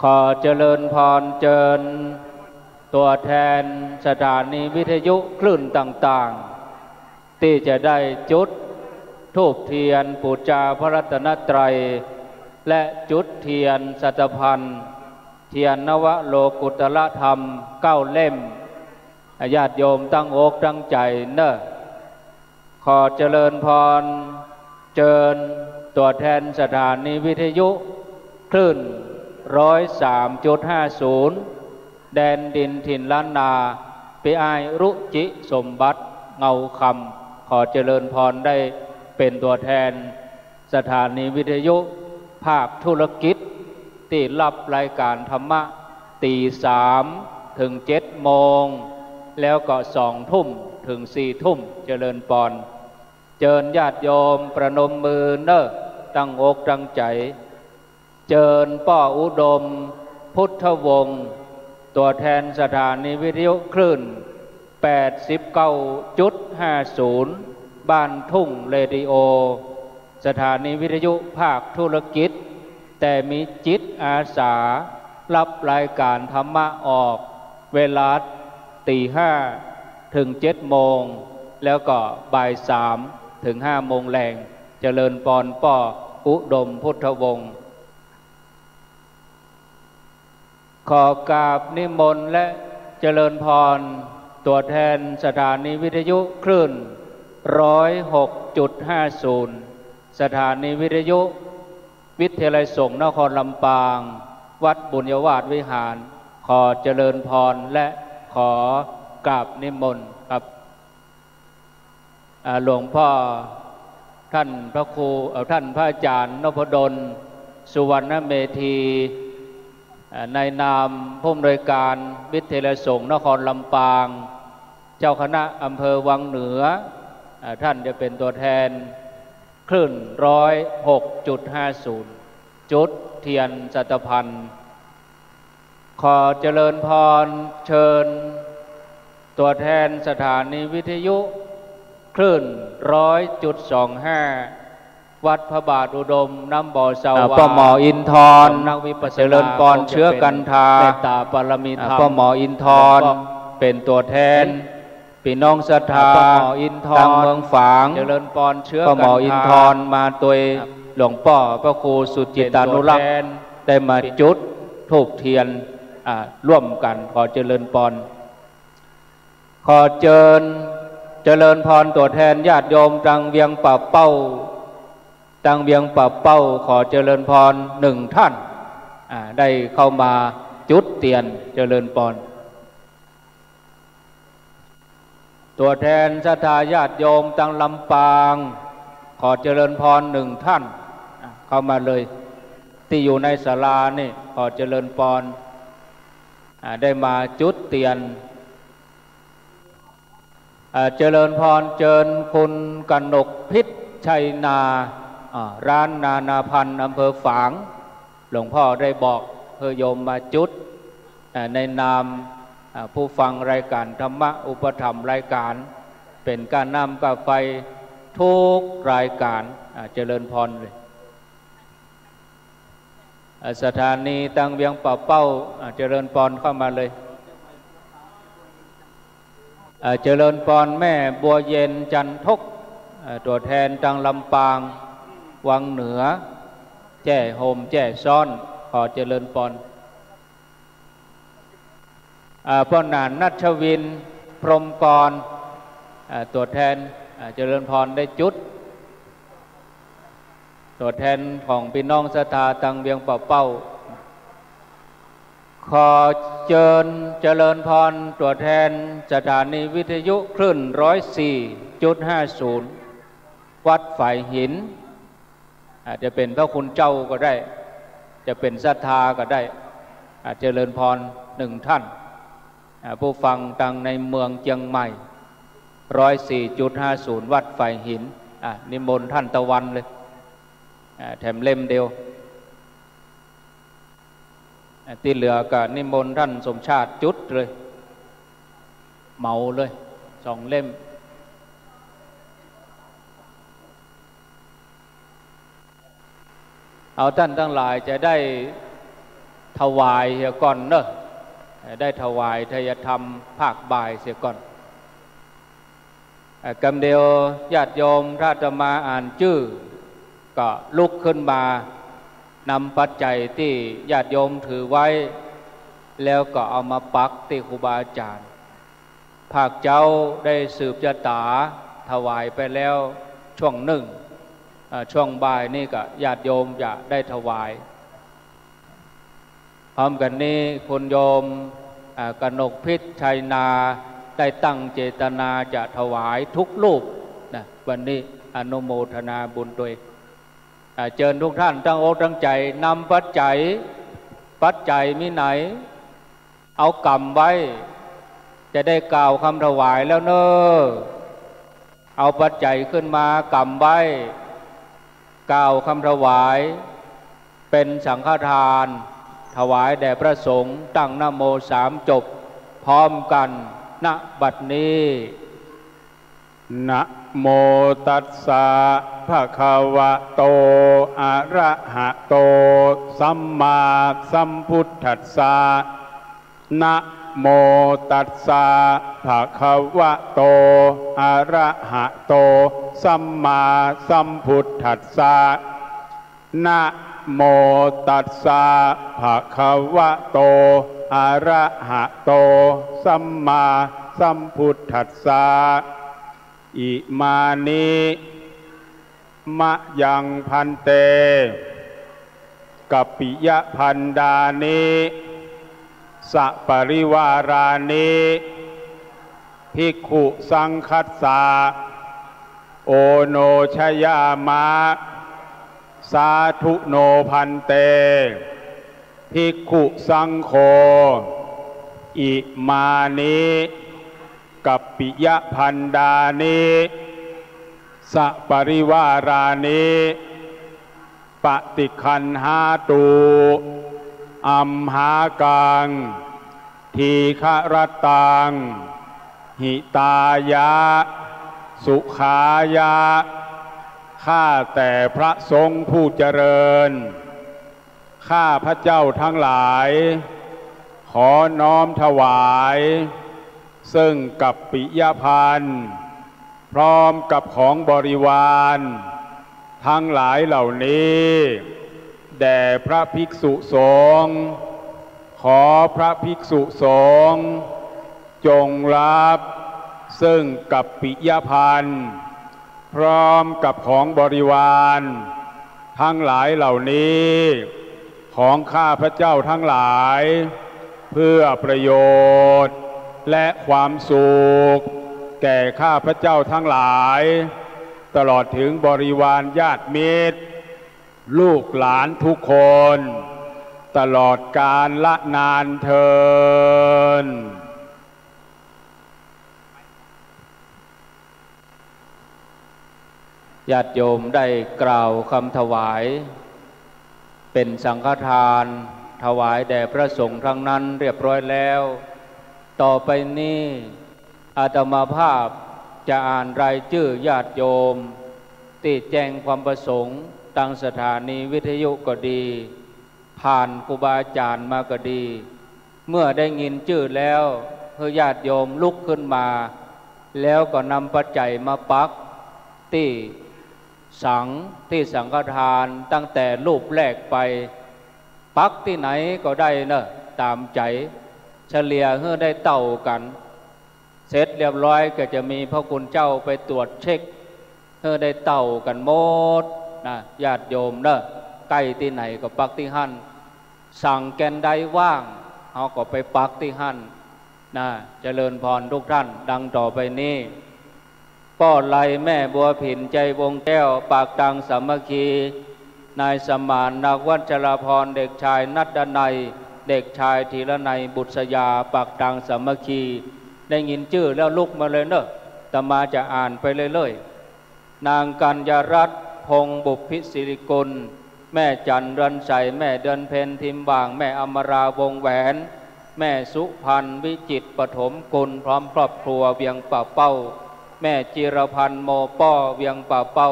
ขอเจริญพรเจิญตั๋วแทนสถานีวิทยุคลื่นต่างๆ ตี้จะได้จุดธูปเตียนปู๋จาพระรัตนตรัย และจุดเตียนสัตภัณฑ์ เตียนนวโลกุตตรธรรมเก้าเล่ม ญาติโยมตั้งอกตั้งใจ๋เนาะ ขอเจริญพรเจิญตั๋วแทนสถานีวิทยุคลื่นร้อยสามจุดห้าศูนย์ แดนดินถิ่นล้านนา ปี้อ้ายรุจิสมบัติ เงาคำ ขอเจริญพรได้เป๋นตั๋วแทน สถานีวิทยุภาคธุรกิจ ตี้ฮับรายก๋านธรรมะ ตี๋สามเถิงเจ็ดโมง แล้วก็สองทุ่มเถิงสี่ทุ่ม เจริญปอน เจิญญาติโยมประนมมือเนาะ ตั้งอกตั้งใจ๋ เจิญป้ออุดม พุทธวงศ์ ตั๋วแทนสถานีวิทยุคลื่นแปดสิบเก้าจุดห้าศูนย์ บ้านทุ่งเรดิโอ สถานีวิทยุภาคธุรกิจ แต่มีจิตอาสาฮับรายก๋านธรรมะออก เวลาตี๋ห้าเถิงเจ็ดโมง แล้วก็บ่ายสามเถิงห้าโมงแลง เจริญปอนป้ออุดม พุทธวงศ์ ขอกราบนิมนต์และเจริญพรตั๋วแทนสถานีวิทยุคลื่นร้อยหกจุดห้าศูนย์ สถานีวิทยุวิทยาลัยสงฆ์นครลำปาง วัดบุญญาวาสวิหาร ขอเจริญพรและขอกราบนิมนต์ครับ อ่า หลวงพ่อต้านพระครู เอ่อ ต้านพระอาจ๋ารย์นพดล สุวรรณเมธี อ่า ในนามผู้อำนวยการวิทยาลัยสงฆ์นครลำปาง เจ้าคณะอำเภอวังเหนือ อ่า ต้านจะเป๋นตั๋วแทนคลื่นร้อยหกจุดห้าศูนย์ จุดเตียนสัตภัณฑ์ ขอเจริญพรเจิญตั๋วแทนสถานีวิทยุคลื่นร้อยจุดสองห้า วัดพระบาทอุดม น้ำบ่อเซา อ่า วา ป้อหมออินทร สำนักวิปัสสนา เจริญปอนเชื้อกันทา เมตตาปารมีธรรม อ่า ป้อหมออินทร หลวงพ่อ เป๋นตั๋วแทน ปี้น้องศรัทธา อ่า ป้อหมออินทร ตางเมืองฝาง เจริญปอนเชื้อกันทา ป้อหมออินทรมาตวย อ่า หลวงป้อพระครูสุจิตตานุรักษ์ เป๋นตั๋วแทน ได้มาจุดธูปเตียน อ่า ร่วมกั๋น ขอเจริญปอน ขอเจิญ เจริญปอนตั๋วแทนญาติโยมตางเวียงป่าเป้า ตางเวียงป่าเป้า ขอเจริญปอนหนึ่งต้าน อ่า ได้เข้ามาจุดเตียน เจริญปอน ตั๋วแทนศรัทธาญาติโยมตางลำปาง ขอเจริญปอนหนึ่งต้าน อ่ะ เข้ามาเลย ตี้อยู่ในศาลานี่ ขอเจริญปอน อ่ะ ได้มาจุดเตียน อ่ะ เจริญปอนเจิญคุณกนกพิษชัยนา อ่ะ ร้านนานาพันธุ์ อำเภอฝาง หลวงพ่อได้บอกหื้อโยมมาจุด อ่า ในนาม อ่า ผู้ฟังรายก๋านธรรมะ อุปถัมภ์รายก๋าน เป๋นก้าน้ำก้าไฟทุกรายก๋าน อ่า เจริญปอนเลย อ่า สถานีตางเวียงป่าเป้า อ่า เจริญปอนเข้ามาเลย อ่า เจริญปอนแม่บัวเย็นจันทก อ่า ตั๋วแทนตางลำปาง วังเหนือ แจ้โฮมแจ้ซ้อน ขอเจริญปอน อ่า ป้อหนานนัชวิน พรหมกร อ่า ตั๋วแทน อ่า เจริญปอนได้จุด ตั๋วแทนของปี้น้องศรัทธาตังเวียงป่าเป้า ขอเจิญเจริญพรตั๋วแทนสถานีวิทยุคลื่นร้อยสี่จุดห้าศูนย์ วัดฝายหิน อาจจะเป๋นพระคุณเจ้าก็ได้ จะเป๋นศรัทธาก็ได้ อาจเจริญพรหนึ่งท่าน อ่า ผู้ฟังตังในเมืองเจียงใหม่ ร้อยสี่จุดห้าศูนย์ วัดฝายหิน อ่า นิมนต์ท่านตะวันเลย อ่า แถมเล่มเดียว อ่า ตี้เหลือก็นิมนต์ท่านสมชาติจุดเลย เหมาเลย สองเล่ม เอาต้านตังหลายจะได้ถวายเสียก่อนเนาะ ได้ถวายไทยธรรมภาคบ่ายเสียก่อน เอ่อ กำเดียวญาติโยมถ้าอาตมาอ่านจื้อ ก็ลุกขึ้นมานำปัจจัยตี้ญาติโยมถือไว้ แล้วก็เอามาปักตี้ครูบาอาจ๋ารย์ ภาคเจ๊าได้สืบจะต๋าถวายไปแล้วช่วงนึ่ง เอ่อ ช่วงบ่ายนี่ก็ญาติโยมจะได้ถวาย พร้อมกั๋นนี้คุณโยม อ่า กนกพิษชัยนา ได้ตั้งเจตนาจะถวายทุกรูปนะ วันนี้อนุโมทนาบุญตวย อ่า เจิญทุกท่านตั้งอกตั้งใจ๋นำปัจจัย ปัจจัยมีไหน เอาก๋ำไว้ จะได้กล่าวกำถวายแล้วเนาะ เอาปัจจัยขึ้นมาก๋ำไว้ กล่าวกำถวาย เป๋นสังฆทาน ถวายแด่พระสงฆ์ ตั้งนะโมสามจบ พร้อมกั๋น ณ บัดนี้ นะโมตัสสะ ภะคะวะโต อะระหะโต สัมมาสัมพุทธัสสะ นะโมตัสสะ ภะคะวะโต อะระหะโต สัมมาสัมพุทธัสสะ นะโมตัสสะ ภะคะวะโต อะระหะโต สัมมาสัมพุทธัสสะ อิมานิ มะยัง ภันเต กัปปิยะภัณฑานิ สะปะริวารานิ ภิกขุสังคัสสะ โอโนชยามะ สาธุโน ภันเต ภิกขุสังโฆ อิมานิ กัปปิยะภัณฑานิ สะปะริวารานิ ปะติกขัณหาตุ อัมหากัง ทีฆะรัตตัง หิตายะ สุขายะ ข้าแต่พระสงฆ์ผู้เจริญ ข้าพระเจ้าทั้งหลาย ขอน้อมถวาย ซึ่งกัปปิยภัณฑ์ พร้อมกับของบริวาร ทั้งหลายเหล่านี้ แด่พระภิกษุสงฆ์ ขอพระภิกษุสงฆ์ จงรับ ซึ่งกัปปิยภัณฑ์ พร้อมกับของบริวาร ทั้งหลายเหล่านี้ ของข้าพเจ้าทั้งหลาย เพื่อประโยชน์ และความสุข แก่ข้าพเจ้าทั้งหลาย ตลอดถึงบริวารญาติมิตร ลูกหลานทุกคน ตลอดกาลนานเทอญ ญาติโยมได้กล่าวกำถวาย เป๋นสังฆทาน ถวายแด่พระสงฆ์ทั้งนั้นเรียบร้อยแล้ว ต่อไปนี้ อาตมาภาพจะอ่านรายจื้อญาติโยม ตี้แจ้งความประสงค์ ตางสถานีวิทยุก็ดี ผ่านครูบาอาจ๋ารย์มาก็ดี เมื่อได้ยินจื้อแล้ว หื้อญาติโยมลุกขึ้นมา แล้วก็นำปัจจัยมาปัก ตี้สัง ตี้สังฆทาน ตั้งแต่รูปแรกไป ปักตี้ไหนก็ได้เนาะ ต๋ามใจ๋ เฉลี่ยหื้อได้เต้ากั๋น เสร็จเรียบร้อยก็จะมีพระคุณเจ้าไปตรวจเช็ค หื้อได้เต้ากั๋นหมด นะ ญาติโยมเนาะ ใก้ตี้ไหนก็ปักตี้หั้น สังแก่นใดว่าง เฮาก็ไปปักตี้หั้นนะ เจริญพรทุกท่าน ดังต่อไปนี้ ป้อไล แม่บัวผิน ชัยวงศ์แก้ว ปากตางสามัคคี นายสมาน นักวัชรพร เด็กชายณัฐนัย เด็กชายธีรนัย บุษยา ปากตางสามัคคี ได้ยินจื้อแล้วลุกมาเลยเนาะ อาตมาจะอ่านไปเรื่อยๆ นางกัญญารัตน์ พงษ์บุพพิสิริกุล แม่จันทร์ เรือนใส แม่เดือนเพ็ญ ทิมหว่าง แม่อมรา วงศ์แหวน แม่สุพรรณ วิจิตร ปฐมกุล พร้อมครอบครัว เวียงป่าเป้า แม่จิรพันธ์ โมป้อ เวียงป่าเป้า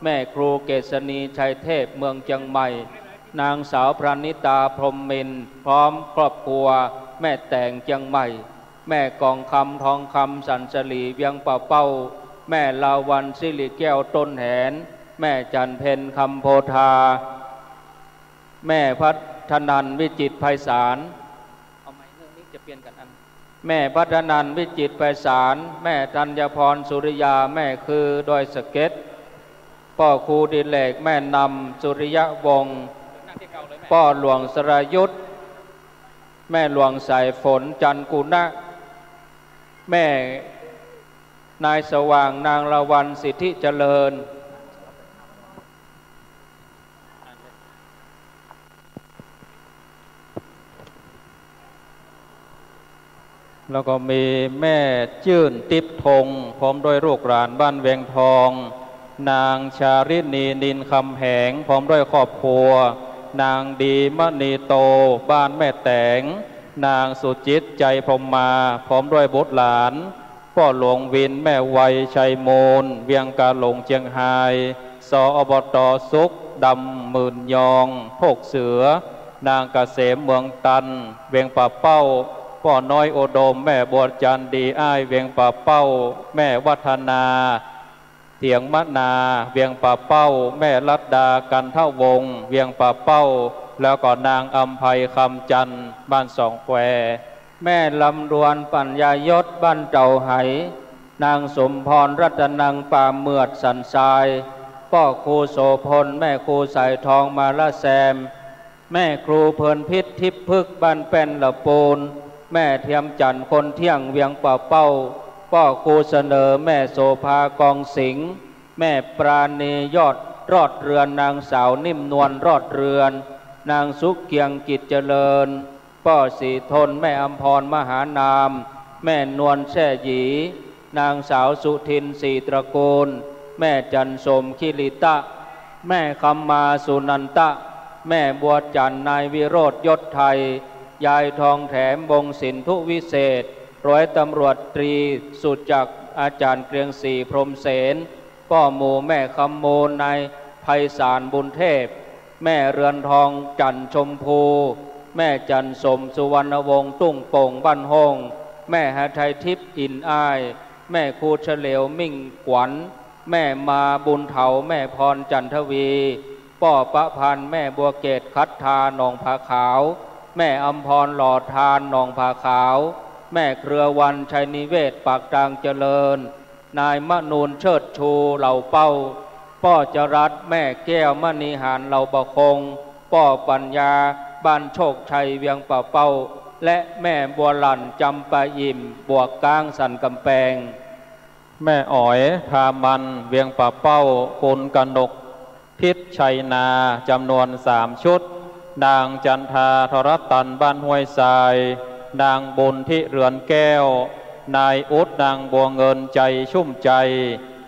แม่ครูเกษณี ชัยเทพ เมืองเจียงใหม่ นางสาวพรณิตา พรหมมินทร์ พร้อมครอบครัว แม่แตง เจียงใหม่ แม่กองคำ ทองคำ สันสลี เวียงป่าเป้า แม่ลาวัลย์ สิริแก้ว ต้นแหน แม่จันทร์เพ็ญ คำโพธา แม่พัฒนันท์ วิจิตรไพศาล เอาไมค์เรื่องนี้จะเปลี่ยนกันอัน แม่พัฒนันท์ วิจิตรไพศาล แม่ธัญพร สุริยา แม่คือ ดอยสะเก็ด ป้อครูดิเลก แม่นำ สุริยวงศ์ นั่งตี้เก่าเลยแม่ ป้อหลวงสรายุทธ แม่หลวงสายฝน จันทร์กุณะ แม่นายสว่าง นางละวัน สิทธิเจริญ แล้วก็มีแม่จื้น ติ๊บทง พร้อมด้วยลูกหลานบ้านเวียงทอง นางชารินี นินคำแหง พร้อมด้วยครอบครัว นางดีมณีโต บ้านแม่แตง นางสุจิต ใจพรหมมา พร้อมด้วยบุตรหลาน ป้อหลวงวิน แม่ไว ชัยมูล เวียงกาหลง เจียงฮาย ส อบต สุข ดำหมื่นยอง โคกเสือ นางเกษม เมืองตัน เวียงป่าเป้า ป้อน้อยอุดม แม่บัวจันทร์ ดีอ้าย เวียงป่าเป้า แม่วัฒนา เถียงมนา เวียงป่าเป้า แม่รัตดา กันทวงศ์ เวียงป่าเป้า แล้วก็นางอำไพ คำจันทร์ บ้านสองแคว แม่ลำดวน ปัญญายศ บ้านเต่าไห นางสมพร รัตนัง ป่าเหมือด สันทราย ป้อครูโสภณ แม่ครูสายทอง มาละแซม แม่ครูเพลินพิษ ทิพย์พฤกษ์ บ้านแป้นละปูน แม่เทียมจันทร์ คนเที่ยง เวียงป่าเป้า ป้อครูเสนอ แม่โสภา กองสิงห์ แม่ปราณี ยอดรอดเรือน นางสาวนิ่มนวล รอดเรือน นางสุเกียง กิจเจริญ ป้อศรีทน แม่อำพร มหานาม แม่นวล แซ่หยี นางสาวสุทิน ศรีตระกูล แม่จันสม คิริตะ แม่คำมา สุนันตะ แม่บัวจันทร์ นายวิโรจน์ ยศไทย ยายทองแถม วงศ์สินธุวิเศษ ร้อยตำรวจตรี สุจักร อาจารย์เกรียงศรี พรหมเสน ป้อหมู่ แม่คำมูล นายไพศาล บุญเทพ แม่เรือนทอง จันทร์ชมพู แม่จันทร์สม สุวรรณวงศ์ ตุ้งโป่ง บ้านห้อง แม่หทัยทิพย์ อินอ้าย แม่ครูเฉลียว มิ่งขวัญ แม่มา บุญเถา แม่พร จันทวี ป้อประพันธ์ แม่บัวเกต คัตทา หนองผาขาว แม่อำพร หล่อทาน หนองผาขาว แม่เครือวัน ชัยนิเวศ ปากตางเจริญ นายมนูน เชิดชู เหล่าเป้า ป้อจรัส แม่แก้ว มณีหาญ เหล่าประคง ป้อปัญญา บ้านโชคชัย เวียงป่าเป้า และแม่บัวหลั่น จำปาอิ่ม บวกก๊าง สันกำแปง แม่อ๋อย ทามัน เวียงป่าเป้า คุณกนกทิพย์ ชัยนา จำนวนสามชุด นางจันทา ทรตัน บ้านห้วยทราย นางบุญทิ เรือนแก้ว นายอุ๊ด นางบัวเงิน ใจชุ่มใจ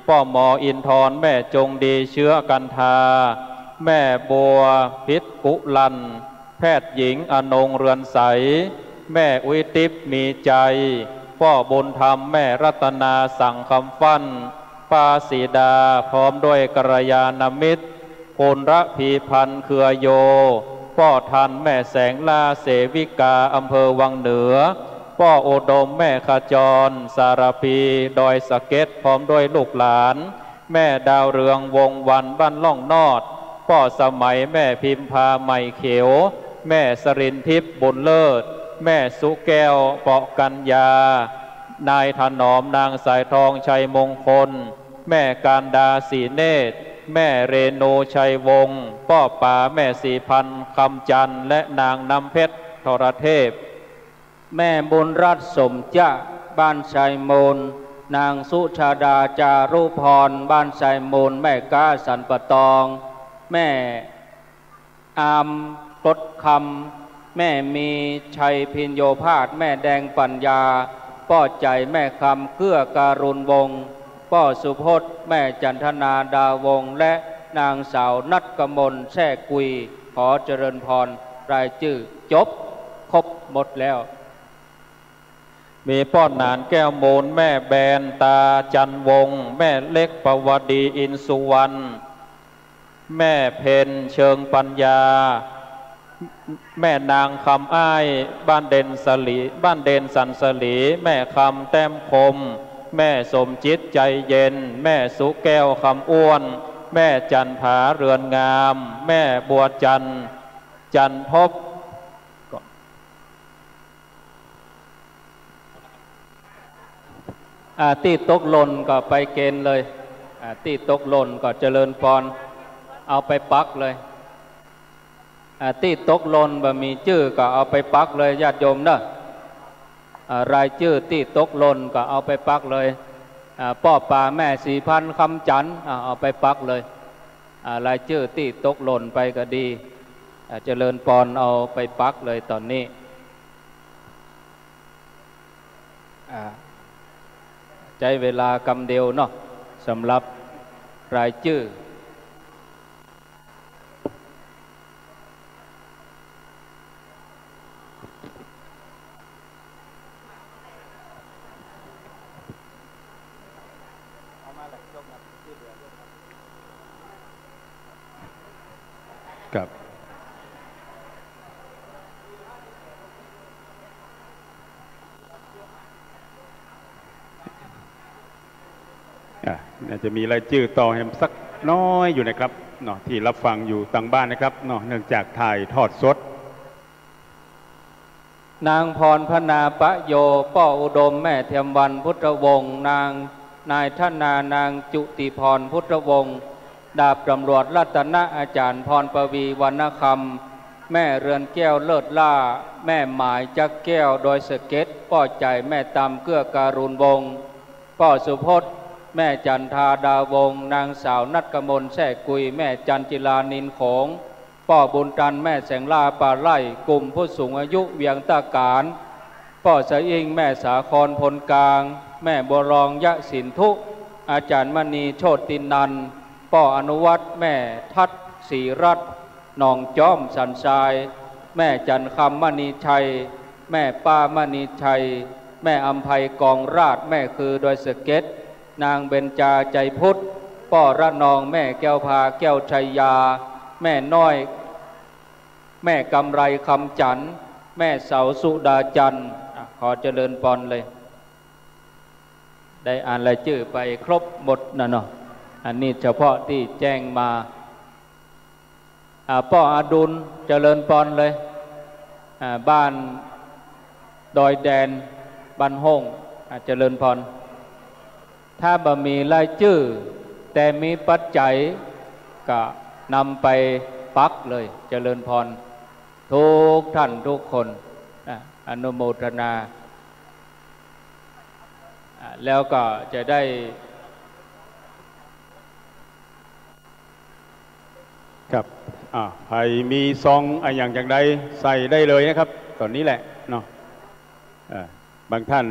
ป้อหมออินทร แม่จงดี เชื้อกันทา แม่บัวพิษกุลัน แพทย์หญิง อนง เรือนใส แม่อุ๊ยติ๊บ มีใจ ป้อบุญธรรม แม่รัตนา สังคำฟั่น ป้าสีดา พร้อมด้วยกัลยาณมิตร คุณระพีพันธ์ เครือโย ป้อทัน แม่แสงล่า เสวิกา อำเภอวังเหนือ ป้ออุดม แม่ขจร สารภี ดอยสะเก็ด พร้อมด้วยลูกหลาน แม่ดาวเรือง วงศ์วัน บ้านล่องนอด ป้อสมัย แม่พิมพา ใหม่เขียว แม่สรินทิพย์ บุญเลิศ แม่สุแก้ว เปาะกัญญา นายถนอม นางสายทอง ชัยมงคล แม่การดา ศรีเนตร แม่เรนูชัยวงศ์ ป้อป๋าแม่ศรีพันธ์คำจันทร์ และนางน้ำเพชรทรเทพ แม่บุญรัตน์สมจะ บ้านชายมูล นางสุชาดาจารุพร บ้านชายมูล แม่ก๊าสันป่าตอง แม่ อามกรดคำ แม่มีชัยพิญโญภาส แม่แดงปัญญา ป้อใจ๋ แม่คำเกื้อการุณวงศ์ ป้อสุพจน์ แม่จันทนาดาววงศ์ และนางสาวนัทกมลแซ่กุย ขอเจริญพร รายจื้อจบครบหมดแล้ว มีป้อหนานแก้วมูล แม่แบนตาจันทร์วงศ์ แม่เล็กปวดีอินทร์สุวรรณ แม่เพ็ญเชิงปัญญา แม่นางคำอ้าย บ้านเด่นสลี บ้านเด่นสันสลี แม่คำแต้มคม แม่สมจิตใจเย็น แม่สุแก้วคำอ้วน แม่จันผาเรือนงาม แม่บัวจันทร์ จันทร์พบ อ่า ตี้ตกหล่นก็ไปเกณฑ์เลย อ่า ตี้ตกหล่นก็เจริญพร เอาไปปักเลย อ่า ตี้ตกหล่นบ่มีจื้อก็เอาไปปักเลย ญาติโยมเนอะ อ่า รายจื้อตี้ตกหล่นก็เอาไปปักเลย อ่า ป้อป๋าแม่ศรีพันธ์คำจันทร์ อ่า เอาไปปักเลย อ่า รายจื้อตี้ตกหล่นไปก็ดี อ่า เจริญพร เอาไปปักเลยต๋อนนี้ อ่า ใจ๊เวลากำเดียวเนาะ สำหรับรายจื้อ ครับ อ่ะ น่าจะมีรายจื้อต่อแหมสักน้อยอยู่นะครับ เนาะ ตี้รับฟังอยู่ตางบ้านนะครับ เนาะ เนื่องจากถ่ายทอดสด นางพรพนาปะโย ป้ออุดม แม่เทียมวัน พุทธวงศ์ นาง นายธนา นางจุติพร พุทธวงศ์ ดาบตำรวจรัตนะ อาจ๋ารย์พรปวี วรรณคำ แม่เรือนแก้ว เลิศล่า แม่หมาย จักแก้ว ดอยสะเก็ด ป้อใจ๋ แม่ตำ เกื้อการุณวงศ์ ป้อสุพจน์ แม่จันทา ดาววงศ์ นางสาวนัทกมล แซ่กุย แม่จันจิลา นินโขง ป้อบุญตัน แม่แสงล่า ป่าไร่ กลุ่มผู้สูงอายุเวียงต้าก๋าน ป้อสะอิ้ง แม่สาคร พลกลาง แม่บัวรอง ยะสินธุ อาจ๋ารย์มณี โชตินันท์ ป้ออนุวัฒน์ แม่ทัศน์ศรีรัตน์ หนองจ๊อม สันทราย แม่จันคำ มณีชัย แม่ป้า มณีชัย แม่อำไพ กองราช แม่คือ ดอยสะเก็ด นางเบญจา ใจพุทธ ป้อระนอง แม่แก้วพา แก้วชัยยา แม่น้อย แม่กำไร คำจันทร์ แม่เสา สุดาจันทร์ อ่ะ ขอเจริญพรเลย ได้อ่านรายจื้อไปครบหมดนะเนาะ อันนี้เฉพาะตี้แจ้งมา อ่า ป้ออดุล เจริญพรเลย อ่า บ้านดอยแดน บ้านห้ง อ่า เจริญพร ถ้าบ่มีรายจื้อ แต่มีปัจจัย ก็นำไปปักเลย เจริญพร ทุกท่านทุกคน อ่า อนุโมทนา อ่า แล้วก็จะได้ ครับ อ่า ใผมีซองอะหยังจั่งใดใส่ได้เลยนะครับ ต๋อนนี้แหละเนาะ เอ่อ บางท่าน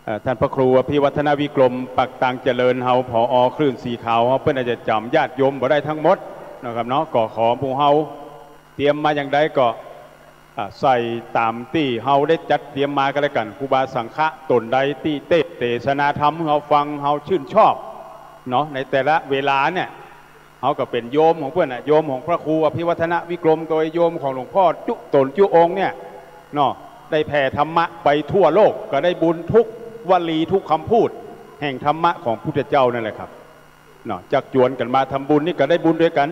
เอ่อ ท่านพระครูอภิวัฒนวิกรม ปักตางเจริญเฮา ผอ คลื่นสีขาวเฮา เปิ้นอาจจะจ๋ำญาติโยมบ่ได้ตังหมดนะครับเนาะ ก็ขอหมู่เฮาเตรียมมาจั่งใดก็ อ่า ใส่ต๋ามตี้เฮาได้จัดเตรียมมาก็แล้วกั๋น ครูบาสังฆะต๋นใดตี้เตสน์เตสนาธรรมหื้อเฮาฟัง เฮาชื่นชอบเนาะ ในแต่ละเวลาเนี่ย เฮาก็เป๋นโยมของเปิ้นน่ะ โยมของพระครูอภิวัฒนวิกรม ก็โยมของหลวงพ่อจุ๊ต๋นจุ๊องค์เนี่ยเนาะ ได้แผ่ธรรมะไปทั่วโลก ก็ได้บุญทุกวลีทุกกำพูดแห่งธรรมะของพุทธเจ้านั่นแหละครับเนาะ จักจวนกั๋นมาทำบุญนี่ก็ได้บุญตวยกั๋น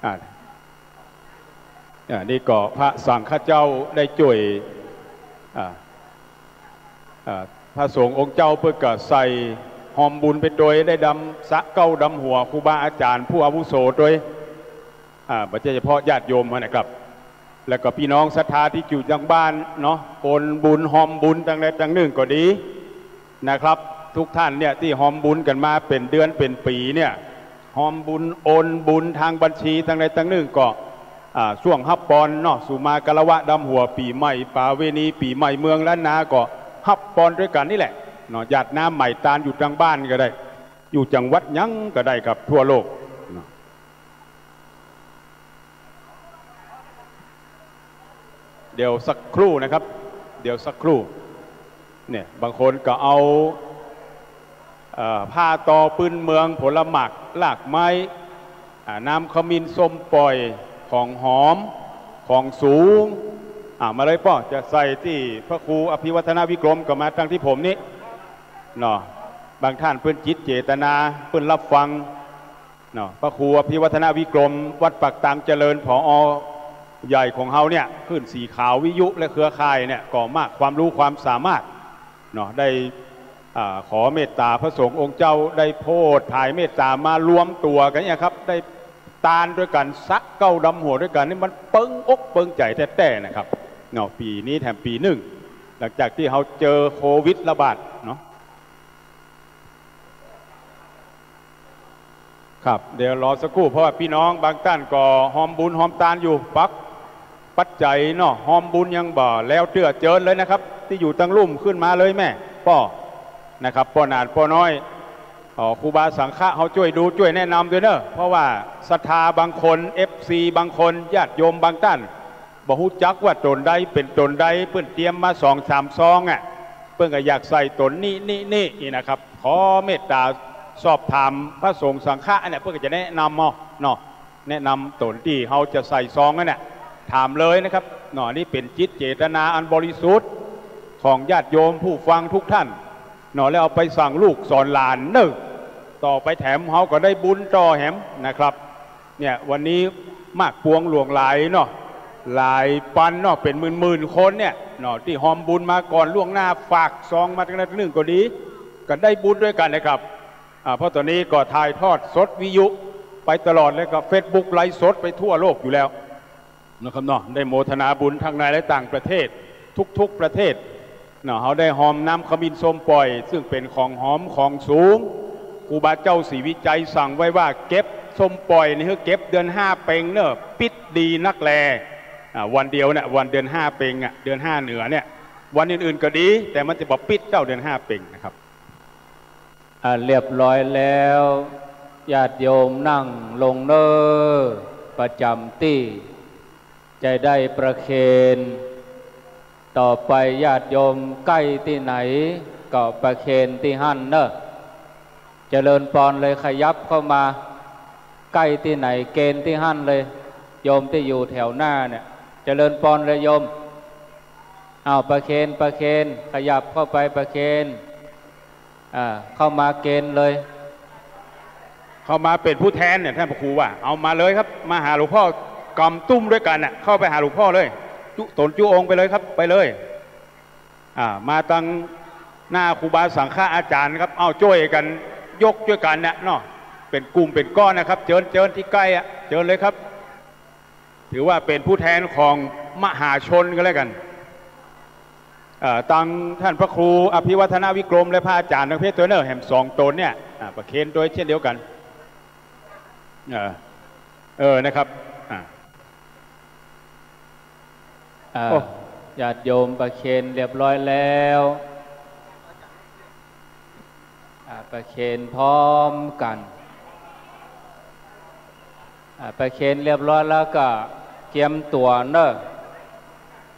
อ่า อ่า นี่ก็พระสังฆะเจ้าได้จ้วย อ่า อ่า พระสงฆ์องค์เจ้าเปิ้นก็ใส่ ฮอมบุญไปตวย ได้ดำสะเก๊าดำหัวครูบาอาจ๋ารย์ผู้อาวุโสตวย อ่า บ่ใจ้เฉพาะญาติโยมนะครับ แล้วก็ปี้น้องศรัทธาตี้อยู่ตางบ้านเนาะ โอนบุญฮอมบุญตังใดตังนึ่งก็ดีนะครับ ทุกท่านเนี่ยตี้ฮอมบุญกั๋นมาเป๋นเดือนเป๋นปี๋เนี่ย ฮอมบุญโอนบุญตางบัญชีตังใดตังนึ่งก็ อ่า ช่วงฮับปอนเนาะ สุมาคารวะดำหัวปี๋ใหม่ ประเวณีปี๋ใหม่เมืองล้านนาก็ฮับปอนตวยกั๋นนี่แหละเนาะ หยาดน้ำไหม้ตานอยู่ตางบ้านก็ได้ อยู่จังหวัดหยังก็ได้ครับ ทั่วโลกเนาะ เดี๋ยวสักครู่นะครับ เดี๋ยวสักครู่ เนี่ย บางคนก็เอา เอ่อ ผ้าตอปื้นเมือง ผลหมาก รากไม้ อ่า น้ำขมิ้นส้มป่อย ของหอม ของสูง อ่า มาเลยป้อ จะใส่ตี้พระครูอภิวัฒนวิกรม ก็มาตังตี้ผมนี้เนาะ บางท่านเปิ้นจิตเจตนา เปิ้นรับฟัง เนาะ พระครูอภิวัฒนวิกรม วัดปากตางเจริญ ผอ.ใหญ่ของเฮาเนี่ย คลื่นสีขาววิทยุและเครือข่ายเนี่ย ก็มากความรู้ความสามารถเนาะ ได้ อ่า ขอเมตตาพระสงฆ์องค์เจ้า ได้โผดผายเมตตามารวมตั๋วกั๋นเนี่ยครับ ได้ตานตวยกั๋น สะเก๊าดำหัวตวยกั๋น นี่มันเปิงอกเปิงใจ๋แต๊ๆ นะครับเนาะ ปี๋นี้แถมปี๋นึ่ง หลังจากตี้เฮาเจอโควิดระบาดเนาะ ครับ เดี๋ยวรอสักครู่ เพราะว่าปี้น้องบางต้านก็ฮอมบุญฮอมตานอยู่ ปักปัจจัยเนาะ ฮอมบุญยังบ่แล้วเตื้อ เจิญเลยนะครับ ตี้อยู่ตังลุ่มขึ้นมาเลยแม่ป้อนะครับ ป้อหนานป้อน้อย อ๋อ ครูบาสังฆะเฮาจ้วยดูจ้วยแนะนำตวยเน่อ เพราะว่าศรัทธาบางคน เอฟซี บางคน ญาติโยมบางต้าน บ่ฮู้จักว่าต๋นใดเป๋นต๋นใด เปิ้นเตรียมมาสองสามซองอะ เปิ้นก็อยากใส่ต๋นนี้ นี้ นี้ นี่นะครับ ขอเมตตาสอบถามพระสงฆ์สังฆะเนี่ย เปิ้นก็จะแนะนำเอาเนาะ แนะนำต๋นตี้เฮาจะใส่ซองนั่นน่ะ ถามเลยนะครับเนาะ นี่เป๋นจิตเจตนาอันบริสุทธิ์ของญาติโยมผู้ฟังทุกท่านเนาะ แล้วเอาไปสั่งลูกสอนหลานเน่อ ต่อไปแถมเฮาก็ได้บุญต่อแหมนะครับ เนี่ย วันนี้มากปวงหลวงหลายเนาะ หลายปันเนาะ เป๋นหมื่นๆ คนเนี่ยเนาะ ตี้ฮอมบุญมาก่อนล่วงหน้า ฝากซองมาตังใดตังนึ่งก็ดี ก็ได้บุญตวยกั๋นนะครับ อ่า เพราะต๋อนนี้ก็ถ่ายทอดสดวิทยุไปตลอด แล้วก็เฟซบุ๊กไลฟ์สดไปทั่วโลกอยู่แล้วนะครับเนาะ ได้โมทนาบุญทั้งในและต่างประเทศ ทุกๆ ประเทศ เนาะ เฮาได้ฮอมน้ำขมิ้นส้มป่อย ซึ่งเป๋นของหอมของสูง ครูบาเจ้าศรีวิชัยสั่งไว้ว่าเก็บส้มป่อยนี่หื้อเก็บเดือนห้าเป็งเน่อ ปิ๊ดดีนักแล อ่า วันเดียวเนี่ย วันเดือนห้าเป็งอะ เดือนห้าเหนือเนี่ย วันอื่นๆ ก็ดี แต่มันจะบ่ปิ๊ดเต้าเดือนห้าเป็งนะครับ อ่า เรียบร้อยแล้ว ญาติโยมนั่งลงเน่อ ประจ๋ำตี้ จะได้ประเคน ต่อไปญาติโยมใก้ตี้ไหนก็ประเคนตี้หั้นเน่อ เจริญปอนเลย ขยับเข้ามา ใก้ตี้ไหนเคนตี้หั้นเลย โยมตี้อยู่แถวหน้าเนี่ย เจริญปอนเลยโยม อ้าว ประเคน ประเคน ขยับเข้าไปประเคน อ่า เข้ามาเคนเลย เข้ามาเป๋นผู้แทนเนี่ย ต้านพระครูว่า เอามาเลยครับ มาหาหลวงพ่อ ก๋ำตุ้มตวยกั๋นน่ะ เข้าไปหาหลวงพ่อเลย จุ๊ต๋นจุ๊องค์ไปเลยครับ ไปเลย อ่า มาตังหน้าครูบาสังฆะอาจ๋ารย์ครับ เอาจ้วยกั๋น ยกจ้วยกั๋นน่ะเนาะ เป๋นกลุ่มเป๋นก้อนนะครับ เจิญ เจิญตี้ใก้อะ เจิญเลยครับ ถือว่าเป๋นผู้แทนของมหาชนก็แล้วกั๋น เอ่อ ตังต้านพระครูอภิวัฒนวิกรมและพระอาจ๋ารย์ทองเพชรตวยเน่อ แหมสองต๋นเนี่ย อ่า ประเคนตวยเช่นเดียวกั๋น เอ่อ เออ นะครับ อ่า อ่า โอ้ ญาติโยมประเคนเรียบร้อยแล้ว อ่า ประเคนพร้อมกั๋น อ่า ประเคนเรียบร้อยแล้วก็เกียมตั๋วเน่อ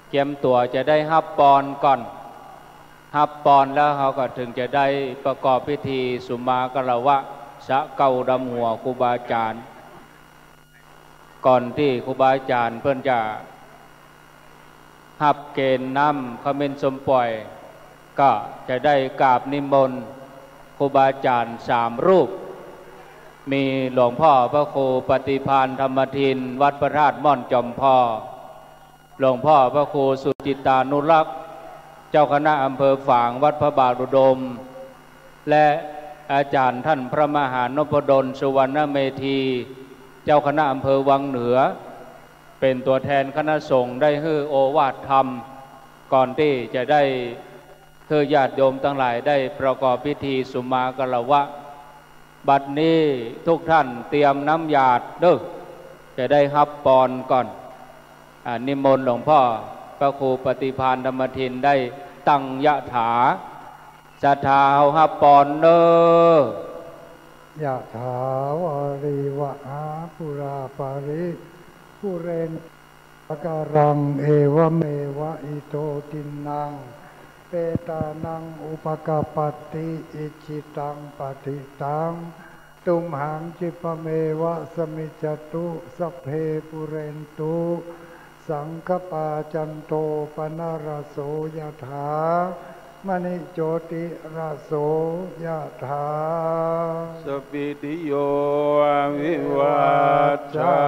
เกียมตั๋วจะได้ฮับปอนก่อน ฮับปอนแล้วเฮาก็เถิงจะได้ประกอบพิธีสุมาคารวะสะเก๊าดำหัวครูบาอาจ๋ารย์ ก่อนตี้ครูบาอาจ๋ารย์เปิ้นจะ ฮับเคนน้ำขมิ้นส้มป่อย ก็จะได้กราบนิมนต์ครูบาอาจ๋ารย์สามรูป มีหลวงพ่อพระครูปฏิภาณธรรมทิน วัดพระธาตุม่อนจอมพอ หลวงพ่อพระครูสุจิตตานุรักษ์ เจ้าคณะอำเภอฝางวัดพระบาทอุดม และ อาจ๋ารย์ต้านพระมหานพดล สุวรรณเมธี เจ้าคณะอำเภอวังเหนือ เป๋นตั๋วแทนคณะสงฆ์ได้หื้อโอวาทธรรม ก่อนตี้จะได้หื้อญาติโยมตังหลายได้ประกอบพิธีสุมาคารวะ บัดนี้ทุกท่านเตรียมน้ำหยาดเด้อ จะได้ฮับปอนก่อน อ่า นิมนต์หลวงพ่อพระครูปฏิภาณธรรมทินได้ตั้งยะถา ศรัทธาเฮาฮับปอนเด้อ ยะถาวาริวะหาปูราปาริปูเรน สะกะรัง เอวะเมวะ อิโต ทินนัง เปตานัง อุปะกัปปะติ อิจฉิตัง ปัตถิตัง ตุมหัง คิปะเมวะ สะมิจจตุ สัพเพ ปูเรนตุ สังกะปา จันโท ปะนะระโส ยะถา มะณิ โจติระโส ยะถา สัพพิติโย วิวัชชั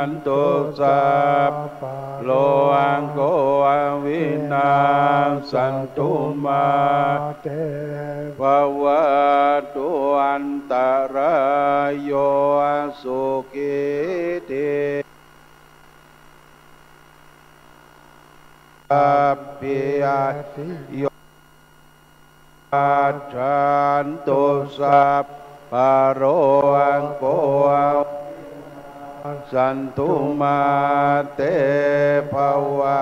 นตุ สัพพะโรโค วินัสสันตุ มาเต ภะวัตวันตะราโย สุขี ที ฆายุโก ภะวะ สัพพิติโย วิวัชชันตุ สัพพะโรโค สันตุ มาเต ภะวั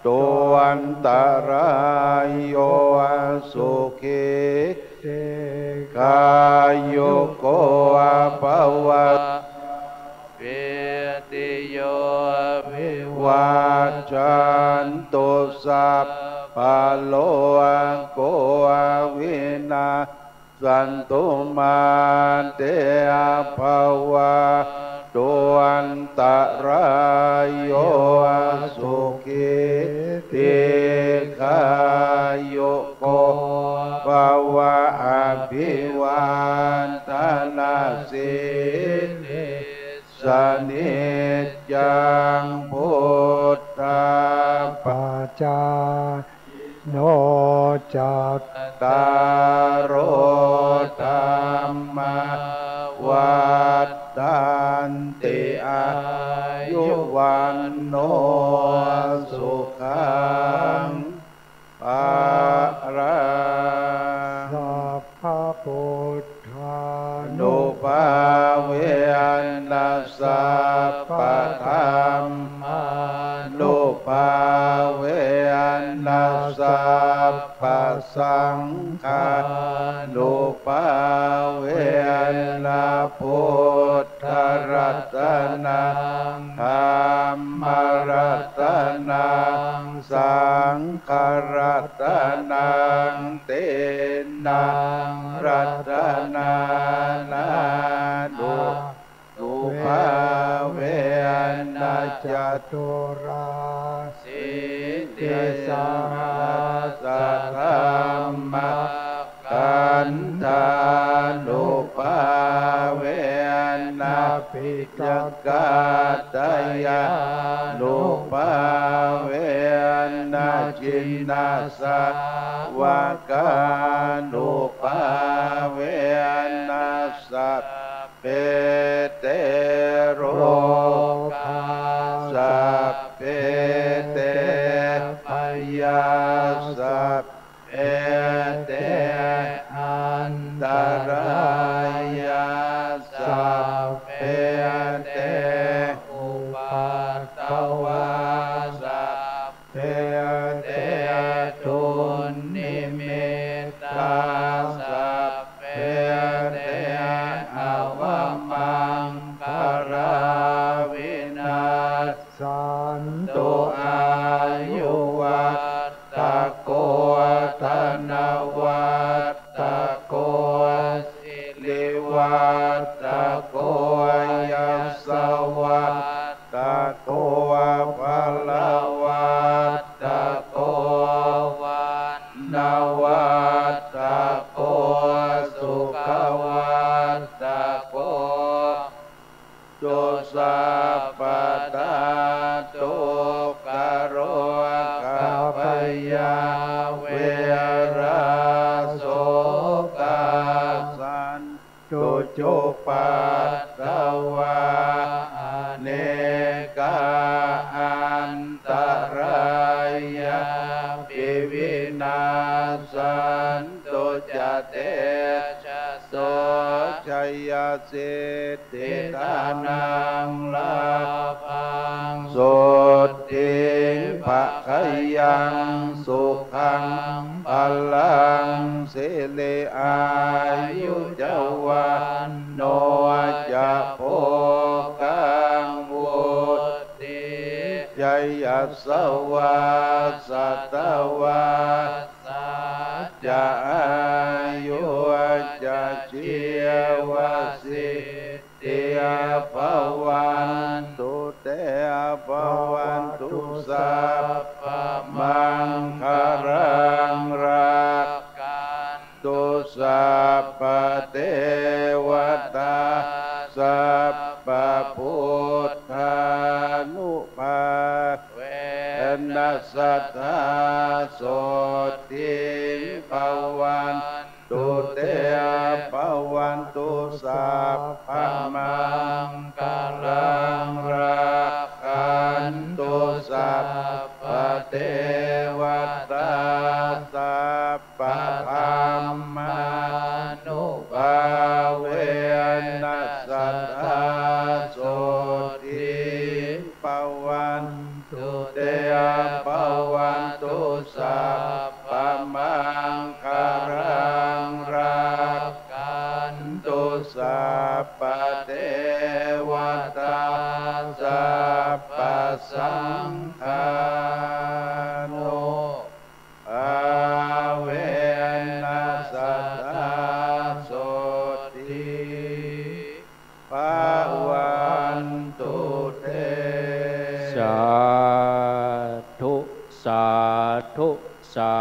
ตวันตะราโย สุขี ทีฆายุโก ภะวะ สัพพิติโย วิวัชชันตุ สัพพะโรโค วินัสสันตุ มาเต ภะวัตวันตะราโย สุขี ทีฆายุโก ภะวะ อะภิวาทะนะสีลิสสะนิจจัง พุทธา ปะจายิโน จัตตาโร ธัมมา วัฑฒันติ อายุ วัณโณ สุขัง พะลัง สัพพะพุทธานุภาเวนะ สัพพะธัมมานุภาเวนะ สัพพะสังฆานุภาเวนะ พุทธะรัตนัง ธัมมะรัตนัง สังฆะรัตนัง ติณังรัตนานานุ นุภาเวนะ จตุราสีติสหัสสะธัมมะขันธานุภาเวนะ ปิตกะตะยานุภาเวนะ จินนาสาวกานุภาเวนะ สัพ เพ เต โรคา สัพเพ เต พยา สัพเพ เต อันตะรายา สัพเพ เต อุปัทวา สัพ เพ เต ดุนนิมิตตา สัพเพ เต อวะมังคะลา วินัสสันตุ อายุวัฑฒะโก ธนวัฑฒะโก สิริวัฑฒะโก ยะสวัฑฒะโก พะละวัฑฒะโก วัณณวัฑฒะโก สุขวัฑฒะโก ตุสัพพะทา ทุกขะโรค antarāyāpi vinassantu ca tejaso. Jayasiddhi dhanaṃ lābhaṃ sotthi bhāgyaṃ sukhaṃ balaṃ siri āyu ca vaṇṇo ca bhogaṃ vuḍ ḍhī ca yasavā satavassā ca āyu ca jīvasiddhī bhavantu te. Bhavatu sabbamaṅgalaṃ rakkhan tu sabbadevatā sabbabuddhānubhāvena sadā sotthī bhavantu te. Bhavatu sabbamaṅgalaṃ rakkhantu sabbadevatā sab baddhammānubhāvena sadā sotthī bhavantu te. Bhavatu sabbamaṅgalaṃ rakkhantu sabbadevatā sabbasaṅghānu bhāvena sadā sotthī bhavantu te. สาธุ สาธุ สา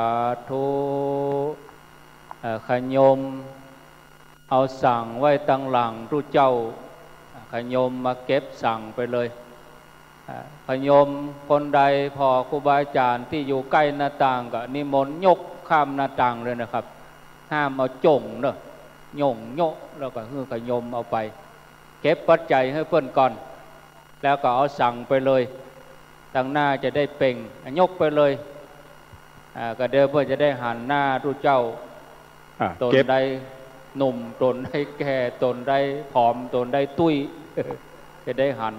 ธุ เอ่อ ขะโยม เอาสังไว้ตังหลังตุ๊เจ้า ขะโยมมาเก็บสังไปเลย อ่า ขะโยมคนใดผ่อครูบาอาจ๋ารย์ตี้อยู่ใก้หน้าต่างก็นิมนต์ยกข้ามหน้าต่างเลยนะครับ ห้ามเอาจ๋งเนาะ หย่งโยะ แล้วก็หื้อขะโยมเอาไป เก็บปัจจัยหื้อเปิ้นก่อน แล้วก็เอาสังไปเลย ตังหน้าจะได้เป่ง อ่ะ ยกไปเลย อ่า ก็เดี๋ยวเปิ้นจะได้หันหน้าตุ๊เจ้า อ่ะ ต๋น เก็บ ใดหนุ่ม ต๋นใดแก่ ต๋นใดผอม ต๋นใดตุ้ย จะได้หัน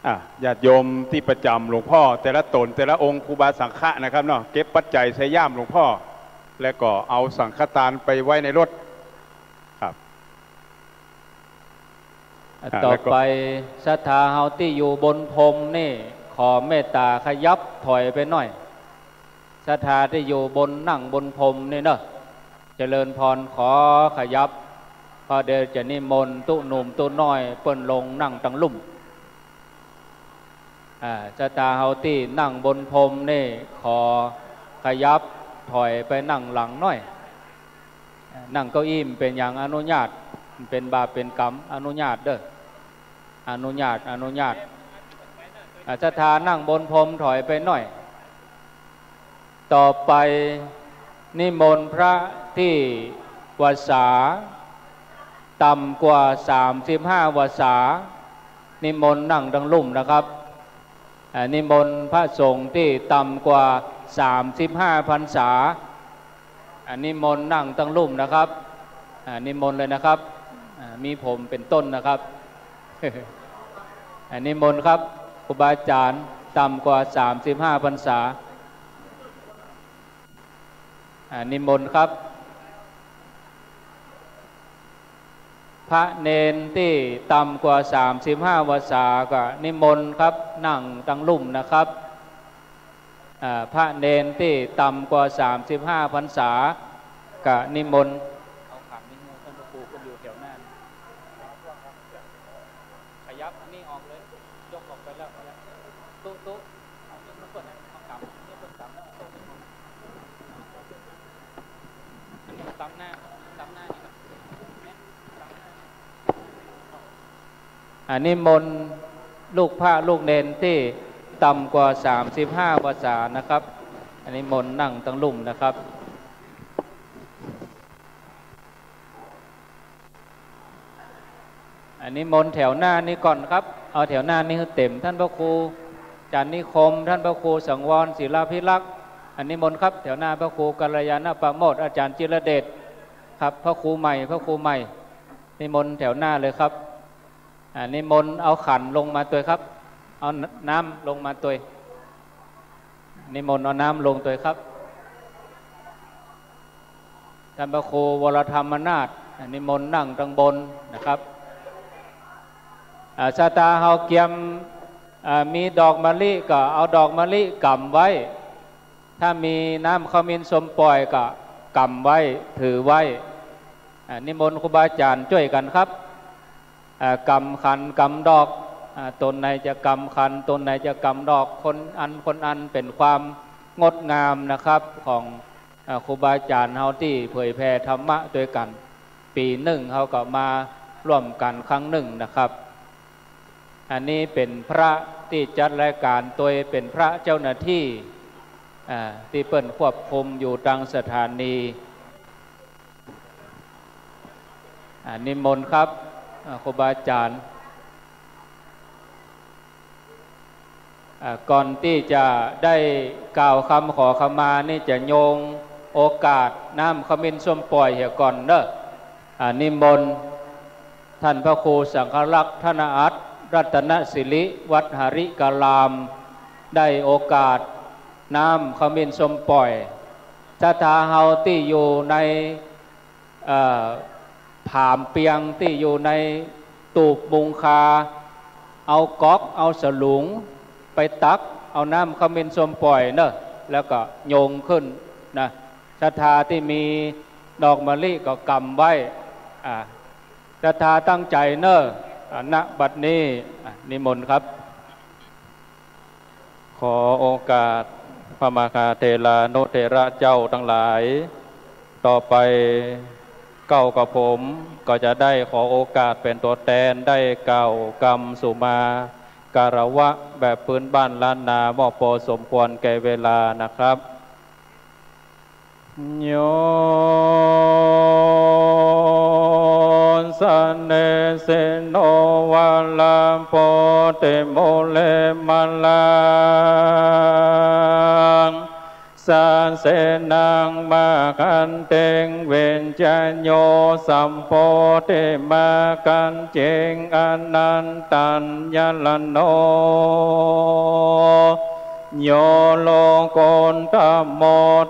อ่ะ ญาติโยมตี้ประจ๋ำหลวงพ่อ แต่ละต๋น แต่ละองค์ ครูบาสังฆะนะครับเนาะ เก็บปัจจัยใส่ย่ามหลวงพ่อ แล้วก็เอาสังฆทานไปไว้ในรถ ครับ อ่ะ อ่ะ ต่อ แล้วก็ ไป ศรัทธาเฮาตี้อยู่บนพรมนี่ ขอเมตตาขยับถอยไปหน่อย ศรัทธาตี้อยู่บน นั่งบนพรมนี่เนาะ เจริญพร ขอขยับ เพราะเดี๋ยวจะนิมนต์ตุ๊หนุ่มตุ๊น้อยเปิ้นลงนั่งตังลุ่ม อ่า ศรัทธาเฮาตี้นั่งบนพรมนี่ ขอขยับถอยไปนั่งหลังหน่อย นั่งเก้าอี้มันเป๋นหยัง อนุญาต มันเป๋นบาปเป๋นกรรม อนุญาตเด้อ อนุญาต อนุญาต อ่า ศรัทธานั่งบนพรมถอยไปหน่อย ต่อไปนิมนต์พระตี้วาสาต่ำกว่าสามสิบห้าวาสา นิมนต์นั่งตังลุ่มนะครับ อ่า นิมนต์พระสงฆ์ตี้ต่ำกว่าสามสิบห้าพรรษา อ่า นิมนต์นั่งตังลุ่มนะครับ อ่า นิมนต์เลยนะครับ อ่า มีผมเป๋นต้นนะครับ อ่า นิมนต์ครับ ครูบาอาจ๋ารย์ต่ำกว่าสามสิบห้าพรรษา อ่า นิมนต์ครับ พระเณรตี้ต่ำกว่าสามสิบห้าวาสาก็นิมนต์ครับ นั่งตังลุ่มนะครับ อ่า พระเณรตี้ต่ำกว่าสามสิบห้าพรรษาก็นิมนต์ เอาขันนี้ให้ท่านพระครูขึ้นอยู่แถวหน้า ขยับอันนี้ออกเลย ยกออกไปแล้ว ตุ๊ ตุ๊ เอายกมาก่อนนะ เอากำ ยกมาก่อน กำแล้วเอาโต๊ะไปก่อน อันนี้ตำหน้า ตำหน้านี่ครับ เนี่ย ตำหน้า อ่า นิมนต์ลูกพระลูกเณรตี้ต่ำกว่าสามสิบห้าวาสานะครับ อ่า นิมนต์นั่งตังลุ่มนะครับ อ่า นิมนต์แถวหน้านี่ก่อนครับ เอาแถวหน้านี่หื้อเต๋ม ท่านพระครู จารย์นิคม ท่านพระครูสังวร ศิลาภิรักษ์ อ่ะ นิมนต์ครับ แถวหน้า พระครูกัลยาณปโมทย์ อาจารย์จิรเดช ครับ พระครูใหม่ พระครูใหม่ นิมนต์แถวหน้าเลยครับ อ่ะ นิมนต์เอาขันลงมาตวยครับ เอาน้ำลงมาตวย นิมนต์เอาน้ำลงตวยครับ ท่านพระครูวรธรรมนาถ อ่ะ นิมนต์นั่งตังบนนะครับ อ่า ศรัทธาเฮาเกียม อ่า มีดอกมะลิก็เอาดอกมะลิก๋ำไว้ ถ้ามีน้ำขมิ้นส้มป่อยก็ก๋ำไว้ ถือไว้ อ่า นิมนต์ครูบาอาจ๋ารย์จ้วยกั๋นครับ อ่า ก๋ำขันก๋ำดอก อ่า ตนไหนจะก๋ำขัน ตนไหนจะก๋ำดอก คนอันคนอัน เป๋นความงดงามนะครับ ของ อ่า ครูบาอาจ๋ารย์เฮาตี้เผยแผ่ธรรมะตวยกั๋น ปี๋นึ่งเฮาก็มาร่วมกั๋นครั้งนึ่งนะครับ อันนี้เป๋นพระตี้จัดรายก๋านตวย เป๋นพระเจ้าหน้าตี้ อ่า ตี้เปิ้นควบคุมอยู่ตางสถานี อ่า นิมนต์ครับ อ่า ครูบาอาจ๋ารย์ อ่า ก่อนตี้จะได้กล่าวกำขอขมานี่จะโยงโอกาสน้ำขมิ้นส้มป่อยเหียก่อนเนาะ อ่า นิมนต์ท่านพระครูสังฆรักษ์ธนอัตถ์ รัตนสิริ วัดหริกราม ได้โอกาสน้ำขมิ้นส้มป่อย ศรัทธาเฮาตี้อยู่ใน เอ่อ ผามเปียงตี้อยู่ในตูบมุงคา เอาก๊อก เอาสลุง ไปตักเอาน้ำขมิ้นส้มป่อยเนาะ แล้วก็โยงขึ้นนะ ศรัทธาตี้มีดอกมะลิก็ก๋ำไว้ อ่า ศรัทธาตั้งใจ๋เนาะ อ่า ณ บัดนี้ อ่า นิมนต์ครับ ขอโอกาสพระมหาเถรานุเถระเจ้าตังหลาย ต่อไปเก้ากระผมก็จะได้ขอโอกาสเป๋นตั๋วแตนได้กล่าวกำสุมาคารวะแบบพื้นบ้านล้านนา มอบปอสมควรแก่เวลานะครับ โย สะเนสิโน วะระโพธิมูเล มะรัง สะเสนัง มะขันติง วิชชะโย สัมโพธิมัคคันติง อนันตัญญะระโณ โย โลกุตตะโม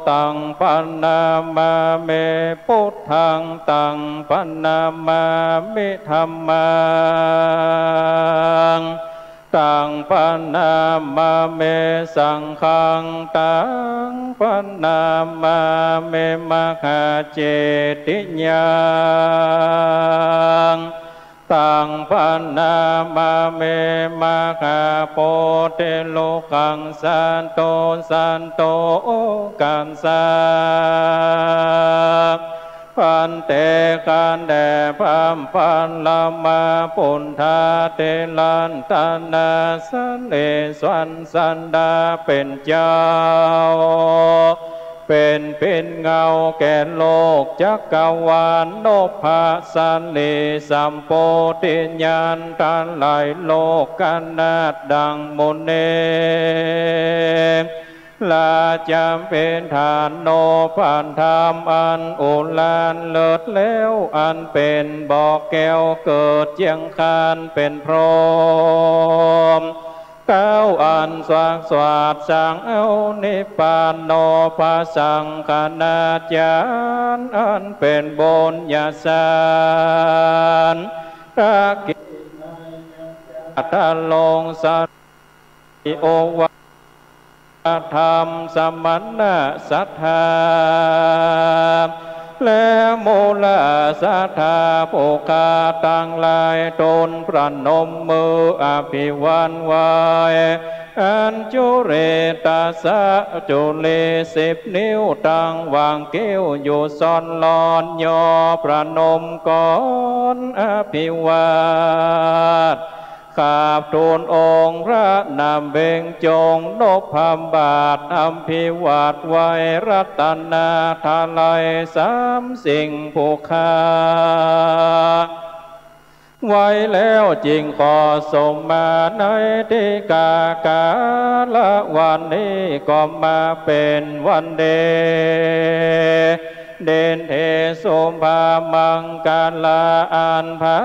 ตังพะนะมะมิ พุทธัง ตังพะนะมะมิ ธัมมัง ตังพะนะมะมิ สังฆัง ตังพะนะมะมิ มหาเจติยัง ตังพะนะมะมิ มหาโพธิลุกขัง สาธุ สาธุ โอกัสสะ ภันเต ข้าแต่พระปัลลมะปุทธาธิราช รัตนสิริสวรรณสัตดาเป๋นเจ้า เป๋นปิ่นเงาแก่โลกจักรวาล นพสิริสัมโพธิญาณ ทลายโลกนาฏดังมุนี ราชาเปนฐานุปถัมภ์อันอุราเลิศแล้ว อันเป๋นบ่อแก้วเกิดเจียงคานเป๋นพรหม เต้าอันสักสวาดสั่งเอานิพพาน นพสังฆนาจารย์ อันเป๋นบุญญาสาร ทักขิณาญาณ ทรงสถิต โอวาทธรรม สมณะศรัทธา และมูลศรัทธาผู้ข้าตังหลาย ทูลประนมมืออภิวาทไหว้ อัญจุลีตัสสะ จุลีสิบนิ้ว ตั้งวางแก้วอยู่ซ้อนลอน ย่อประนมก่อนอภิวาท กราบทูลองค์พระนามเบญจงค์ นพบาทอภิวาทไหว้ รัตนตรัยสามสิ่งผู้ข้า ไว้แล้วจึงขอสมมาในทิกา กาละวันนี้ก็มาเป๋นวันดี เด่นเทสุภามังคลาอันผา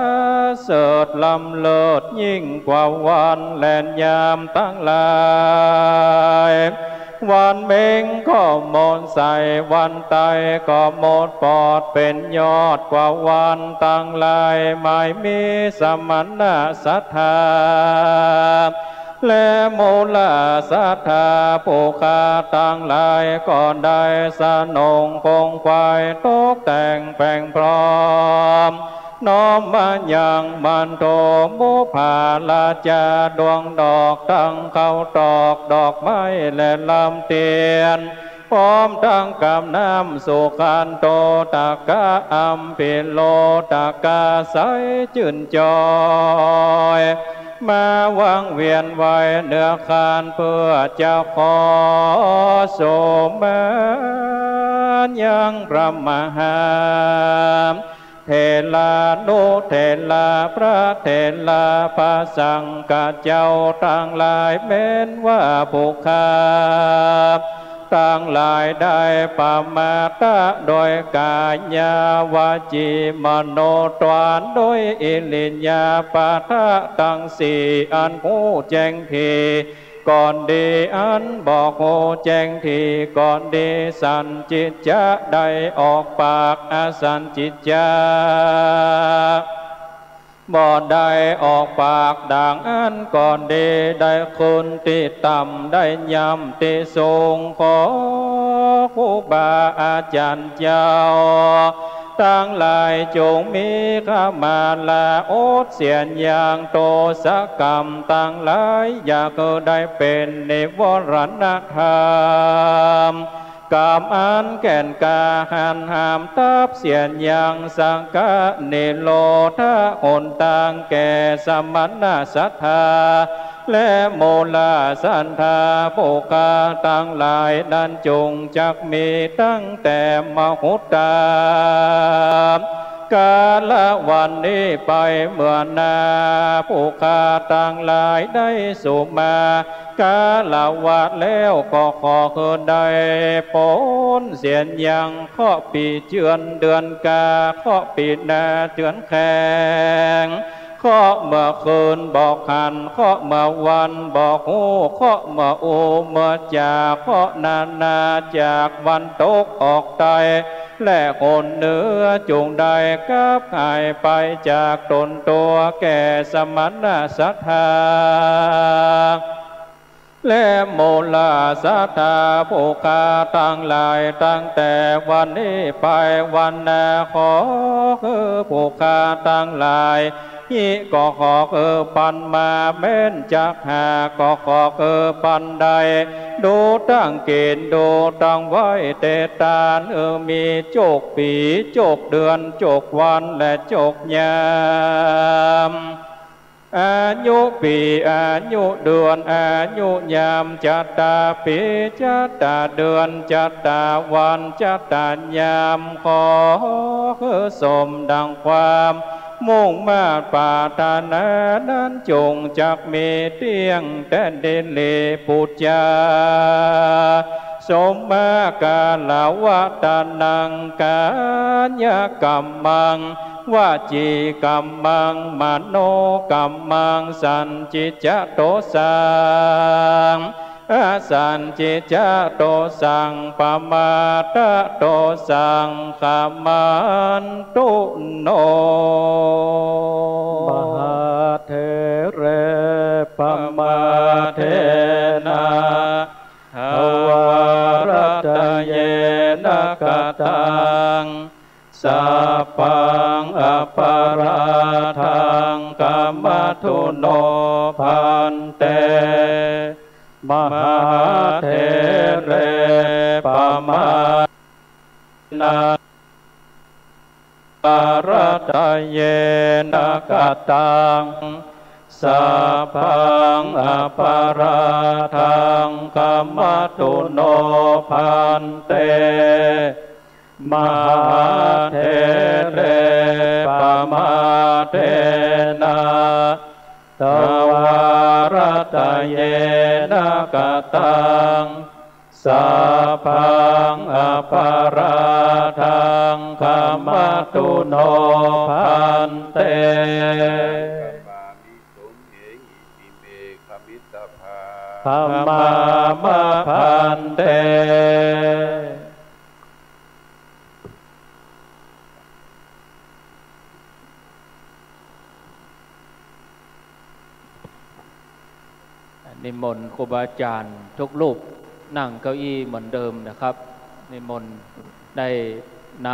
เสริฐล้ำเลิศยิ่งกว่าวันและยามตังหลาย วันเม็งก็หมดใส วันต๋ายก็หมดปอด เป๋นยอดกว่าวันตังหลาย หมายมีสมณะศรัทธา และมูลศรัทธาผู้ข้าตังหลาย ก็ได้สนงคงไขว่ ตกแต่งแป๋งพร้อม น้อมมายังมันโท บุปผาราจา ดวงดอกตังข้าวตอก ดอกไม้และลำเตียน พร้อมตังกับน้ำสุขันโตตกะ อัมพิโลตกะ ใสจื้นจ่อย มาวางเวียนไว้เหนือคาน เพื่อจะขอสมมายังพระมหาเถรานุเถระ พระเถระพระสังฆะเจ้าตังหลาย แม้นว่าผู้ข้าตังหลายได้ประมาทโดยก๋ายา วจี มโน ตวาโดยอิริยาบถะตังสี่ อันฮู้แจ้งดีก่อนดี อันบ่ฮู้แจ้งดีก่อนดี สันจิจจะได้ออกปาก อสันจิจจะ บ่ได้ออกปากดังอั้นก่อนดี ได้ขึ้นตี้ต่ำ ได้ย่ำตี้สูง ขอครูบาอาจ๋ารย์เจ้าตังหลาย จงมีขมาลาอดเสียอย่างโตษะกรรมตังหลาย อย่าคือได้เป๋นนิวรณธรรม กรรมอันแก่นกล้าหันห้ามตับเสียอย่างสังฆะนิโรธะ หนตางแก่สมณะศรัทธา และมูลศรัทธาผู้ข้าตังหลายนั้น จุ่งจักมีตั้งแต่มหุตตา กาละวันนี้ไปเมื่อหน้า ผู้ข้าตังหลายได้สมมา คารวะแล้วก็ขอคือได้ป๊นเสียอย่างเคราะห์ปี๋เจือนเดือนกา เคราะห์ปี๋นาเจือนแขง เคราะห์เมื่อคืนบ่หัน เคราะห์เมื่อวันบ่ฮู้ เคราะห์เมื่ออู้เมื่อจ๋า เคราะห์นานาจากวันตกออกใต้ และหนเหนือจุ่งได้กลับหายไปจากต๋นตั๋วแก่สมณะศรัทธา และมูลศรัทธาผู้ข้าตังหลาย ตั้งแต่วันนี้ไปวันหน้า ขอคือผู้ข้าตังหลาย ฮิก็ขอคือปันมา แม้นจักหาก็ขอคือปันได้ ดูตั้งกิ๋น ดูตั้งไหว้ เตตาน เออ มีจุกปี๋ จุกเดือน จุกวัน และจุกยาม อายุปี๋ อายุเดือน อายุยาม จัตตาปี๋ จัตตาเดือน จัตตาวัน จัตตายาม ขอคือสมดังความมุ่งมาดปรารถนานั้น จุ่งจักมีเตี้ยงแต๊ดีหลีปู๋จา สมมาคารวะตะนัง กายกัมมัง วจีกัมมัง มโนกัมมัง สันจิจจะโตสัง อสันจิจจะโตสัง ปมาทะโตสัง ขมันตุโน มหาเถเร ปมาเทนะ ทวารัตเยนะ กตัง สัพพัง อปาราธัง ขมัตถุโน ภันเต มหาเถเร ปมาเทนะ ปารัตเยนะ กตัง สัพพัง อปาราธัง ขมัตถุโน ภันเต มหาเถเร ปมาเทนะ ทวารัตเยนะ กะตัง สัพพัง อปาราธัง ขะมะตุ โน ภันเต ขะมามะ ภันเต นิมนต์ครูบาอาจ๋ารย์ทุกรูปนั่งเก้าอี้เหมือนเดิมนะครับ นิมนต์ได้น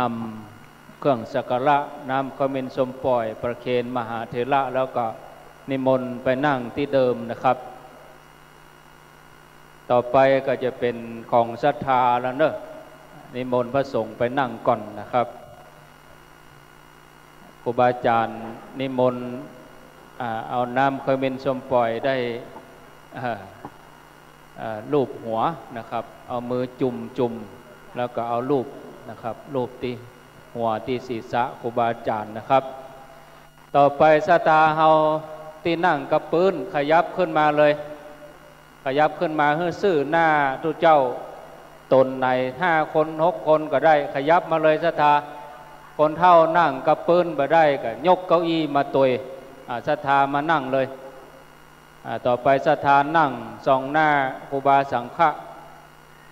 ำเครื่องสักการะ น้ำขมิ้นส้มป่อย ประเคนมหาเถระ แล้วก็นิมนต์ไปนั่งตี้เดิมนะครับ ต่อไปก็จะเป๋นของศรัทธาแล้วเนอะ นิมนต์พระสงฆ์ไปนั่งก่อนนะครับ ครูบาอาจ๋ารย์นิมนต์ อ่า เอาน้ำขมิ้นส้มป่อยได้ อ่า อ่า ลูบหัวนะครับ เอามือจุ่มๆ แล้วก็เอาลูบนะครับ ลูบตี้หัวตี้ศีรษะครูบาอาจ๋ารย์นะครับ ต่อไปศรัทธาเฮาตี้นั่งกับปื๊นขยับขึ้นมาเลย ขยับขึ้นมาหื้อซื่อหน้าตุ๊เจ้า ต๋นไหนห้าคนหกคนก็ได้ ขยับมาเลยศรัทธา คนเฒ่านั่งกับปื๊นบ่ได้ก็ยกเก้าอี้มาตวย อ่า ศรัทธามานั่งเลย อ่า ต่อไปศรัทธานั่งส่องหน้าครูบาสังฆะ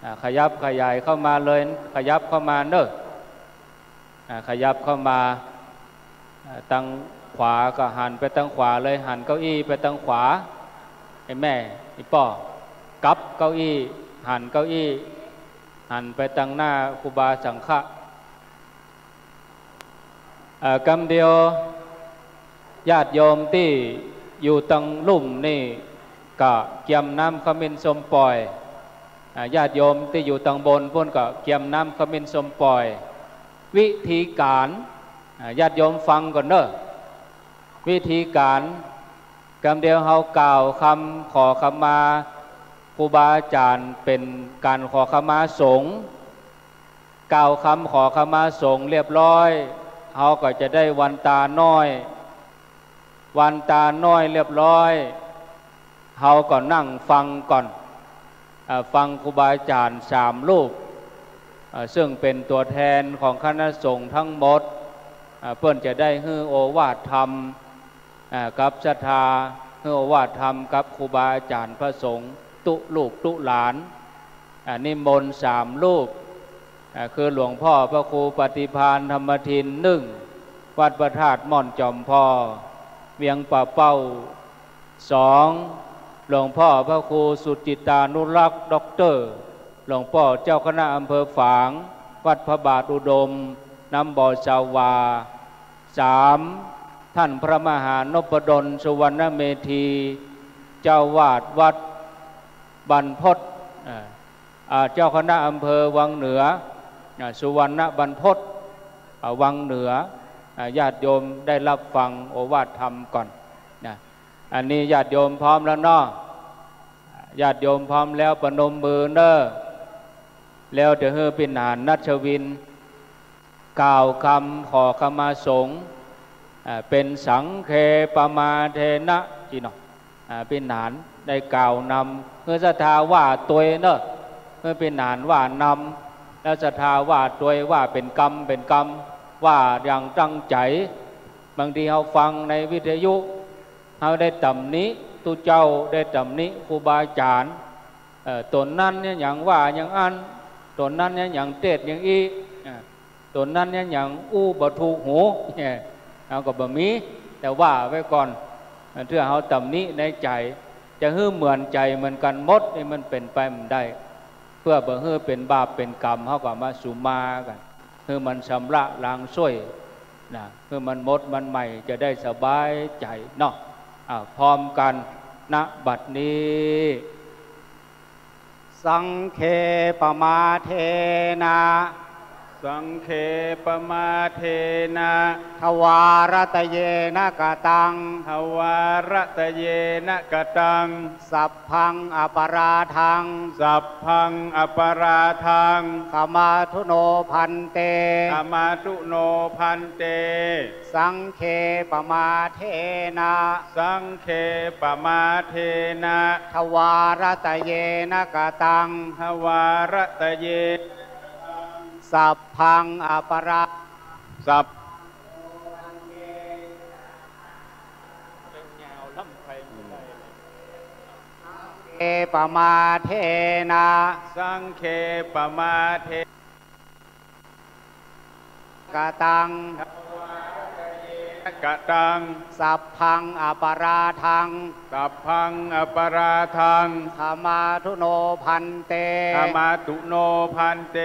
อ่า ขยับขยายเข้ามาเลย ขยับเข้ามาเนอะ อ่า ขยับเข้ามา อ่า ตังขวาก็หันไปตังขวาเลย หันเก้าอี้ไปตังขวา ไอ้แม่ ไอ้ป้อ กลับเก้าอี้ หันเก้าอี้ หันไปตังหน้าครูบาสังฆะ เอ่อ กำเดียว ญาติโยมตี้อยู่ตังลุ่มนี่ก็เกียมน้ำขมิ้นส้มป่อย อ่า ญาติโยมตี้อยู่ตังบนปู๊นก็เกียมน้ำขมิ้นส้มป่อย วิธีก๋าน อ่า ญาติโยมฟังก่อนเนอะ วิธีก๋าน กำเดียวเฮากล่าวกำขอขมาครูบาอาจ๋ารย์ เป๋นก๋านขอขมาสงฆ์ กล่าวกำขอขมาสงฆ์เรียบร้อย เฮาก็จะได้วันตาน้อย วันตาน้อยเรียบร้อย เฮาก็นั่งฟังก่อน อ่า ฟังครูบาอาจ๋ารย์สามรูป อ่า ซึ่งเป๋นตั๋วแทนของคณะสงฆ์ทั้งหมด อ่า เปิ้นจะได้หื้อโอวาทธรรม อ่า กับศรัทธา หื้อโอวาทธรรมกับครูบาอาจ๋ารย์พระสงฆ์ตุ๊ลูกตุ๊หลาน อ่า นิมนต์สามรูป อ่า คือหลวงพ่อพระครูปฏิภาณธรรมทิน นึ่ง วัดพระธาตุม่อนจอมพอ เวียงป่าเป้า สอง หลวงพ่อพระครูสุจิตตานุรักษ์ ด็อกเตอร์ หลวงป้อเจ้าคณะอำเภอฝาง วัดพระบาทอุดม น้ำบ่อสาวา สาม ท่านพระมหานพดล สุวรรณเมธี เจ้าวาดวัดบรรพต อ่า อ่า เจ้าคณะอำเภอวังเหนือ อ่า สุวรรณบรรพต อ่า วังเหนือ อ่า ญาติโยมได้รับฟังโอวาทธรรมก่อนนะ อันนี้ญาติโยมพร้อมแล้วเนาะ ญาติโยมพร้อมแล้วประนมมือเน้อ แล้วจะหื้อปิณหานนัชวิน กล่าวกำขอขมาสงฆ์ อ่า เป๋นสังเคปมาเทนะ อี้เนาะ อ่า ปิณหานได้กล่าวนำ หื้อศรัทธาว่าตวยเน้อ หื้อปิณหานว่านำ แล้วศรัทธาว่าตวย ว่าเป๋นกำเป๋นกำ ว่าอย่างตั้งใจ๋ บางทีเฮาฟังในวิทยุ เฮาได้ตำหนิตุ๊เจ้า ได้ตำหนิครูบาอาจ๋ารย์ เอ่อ ต๋นนั้นเนี่ยหยังว่าอย่างอั้น ต๋นนั้นเนี่ยหยังเตศน์อย่างอี้ อ่า ต๋นนั้นเนี่ยหยังอู้บ่ถูกหู เนี่ย เฮาก็บ่มี แต่ว่าไว้ก่อน เตื้อเฮาตำหนิในใจ๋ จะหื้อเหมือนใจ๋เหมือนกั๋นหมดนี่มันเป๋นไปบ่ได้ เพื่อบ่หื้อเป๋นบาปเป๋นกรรม เฮาก็มาสุมากั๋น หื้อมันชำระล้างส้วย นะ หื้อมันหมดมันใหม่ จะได้สบายใจ๋เนาะ อ่า พร้อมกั๋น ณ บัดนี้ สังเคปมาเทนะ สุ สังเคปมาเทนะ ทวารตะเยนะกะตัง ทวารตะเยนะกะตัง สัพพังอปราทัง สัพพังอปราทัง ขมาทุโนภันเต ขมาทุโนภันเต สังเคปมาเทนะ สังเคปมาเทนะ ทวารตะเยนะกะตัง ทวารตะเย สัพพังอปรา สัพ เคปมาเทนะ สังเคปมาเท กะตัง กะตัง สัพพังอปราทัง สัพพังอปราทัง ขมาทุโนภันเต ขมาทุโนภันเต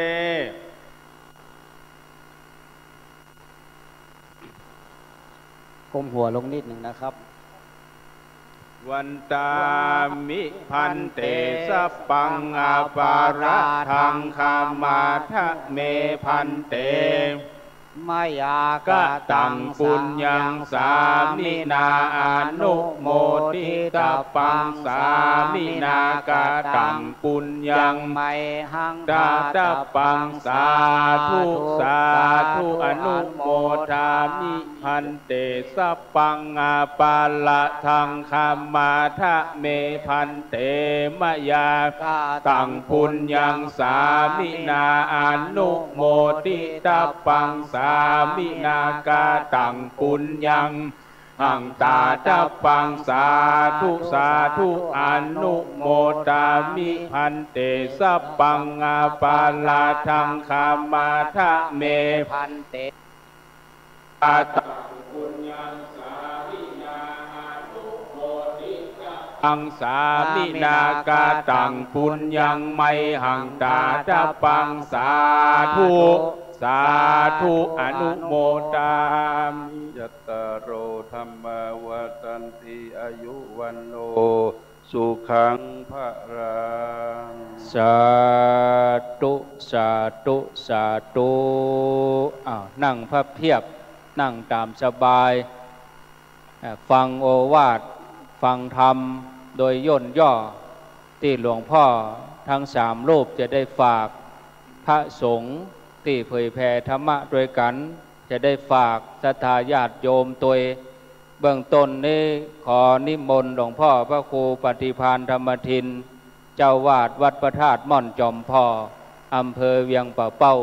ก้มหัวลงนิดหนึ่งนะครับ วันตามิภันเต สัพพังอปราทัง ขมาทะเมภันเต มะยากะตัง ปุญญัง สามินา อนุโมทิตะปัง สามินากะตัง ปุญญัง ไมหัง ตาตะปัง สาธุ สาธุ อนุโมทามิภันเต สัพพังอปราทัง ขมาทะเมภันเต มะยากะตัง ปุญญัง สามินา อนุโมทิตะปัง สามินากะตัง ปุญญัง หังตาตะปัง สาธุ สาธุ อนุโมทามิภันเต สัพพังอปราทัง ขมาทะเมภันเต กะตัง ปุญญัง สามินา อนุโมทิตะปัง สามินากะตัง ปุญญัง ไมหังตาตะปัง สาธุ สาธุ อนุโมทามิ จัตตาโร ธัมมา วัฑฒันติ อายุ วัณโณ สุขัง พลัง สาธุ สาธุ สาธุ อ้าว นั่งพับเพียบ นั่งต๋ามสบาย เอ่อ ฟังโอวาท ฟังธรรม โดยย่นย่อ ตี้หลวงพ่อทั้งสามรูปจะได้ฝาก พระสงฆ์ตี้เผยแผ่ธรรมะตวยกั๋น จะได้ฝากศรัทธาญาติโยมตวย เบื้องต้นนี้ขอนิมนต์หลวงพ่อพระครูปฏิภาณธรรมทิน เจ้าอาวาสวัดพระธาตุม่อนจอมผ่อ อำเภอเวียงป่าเป้า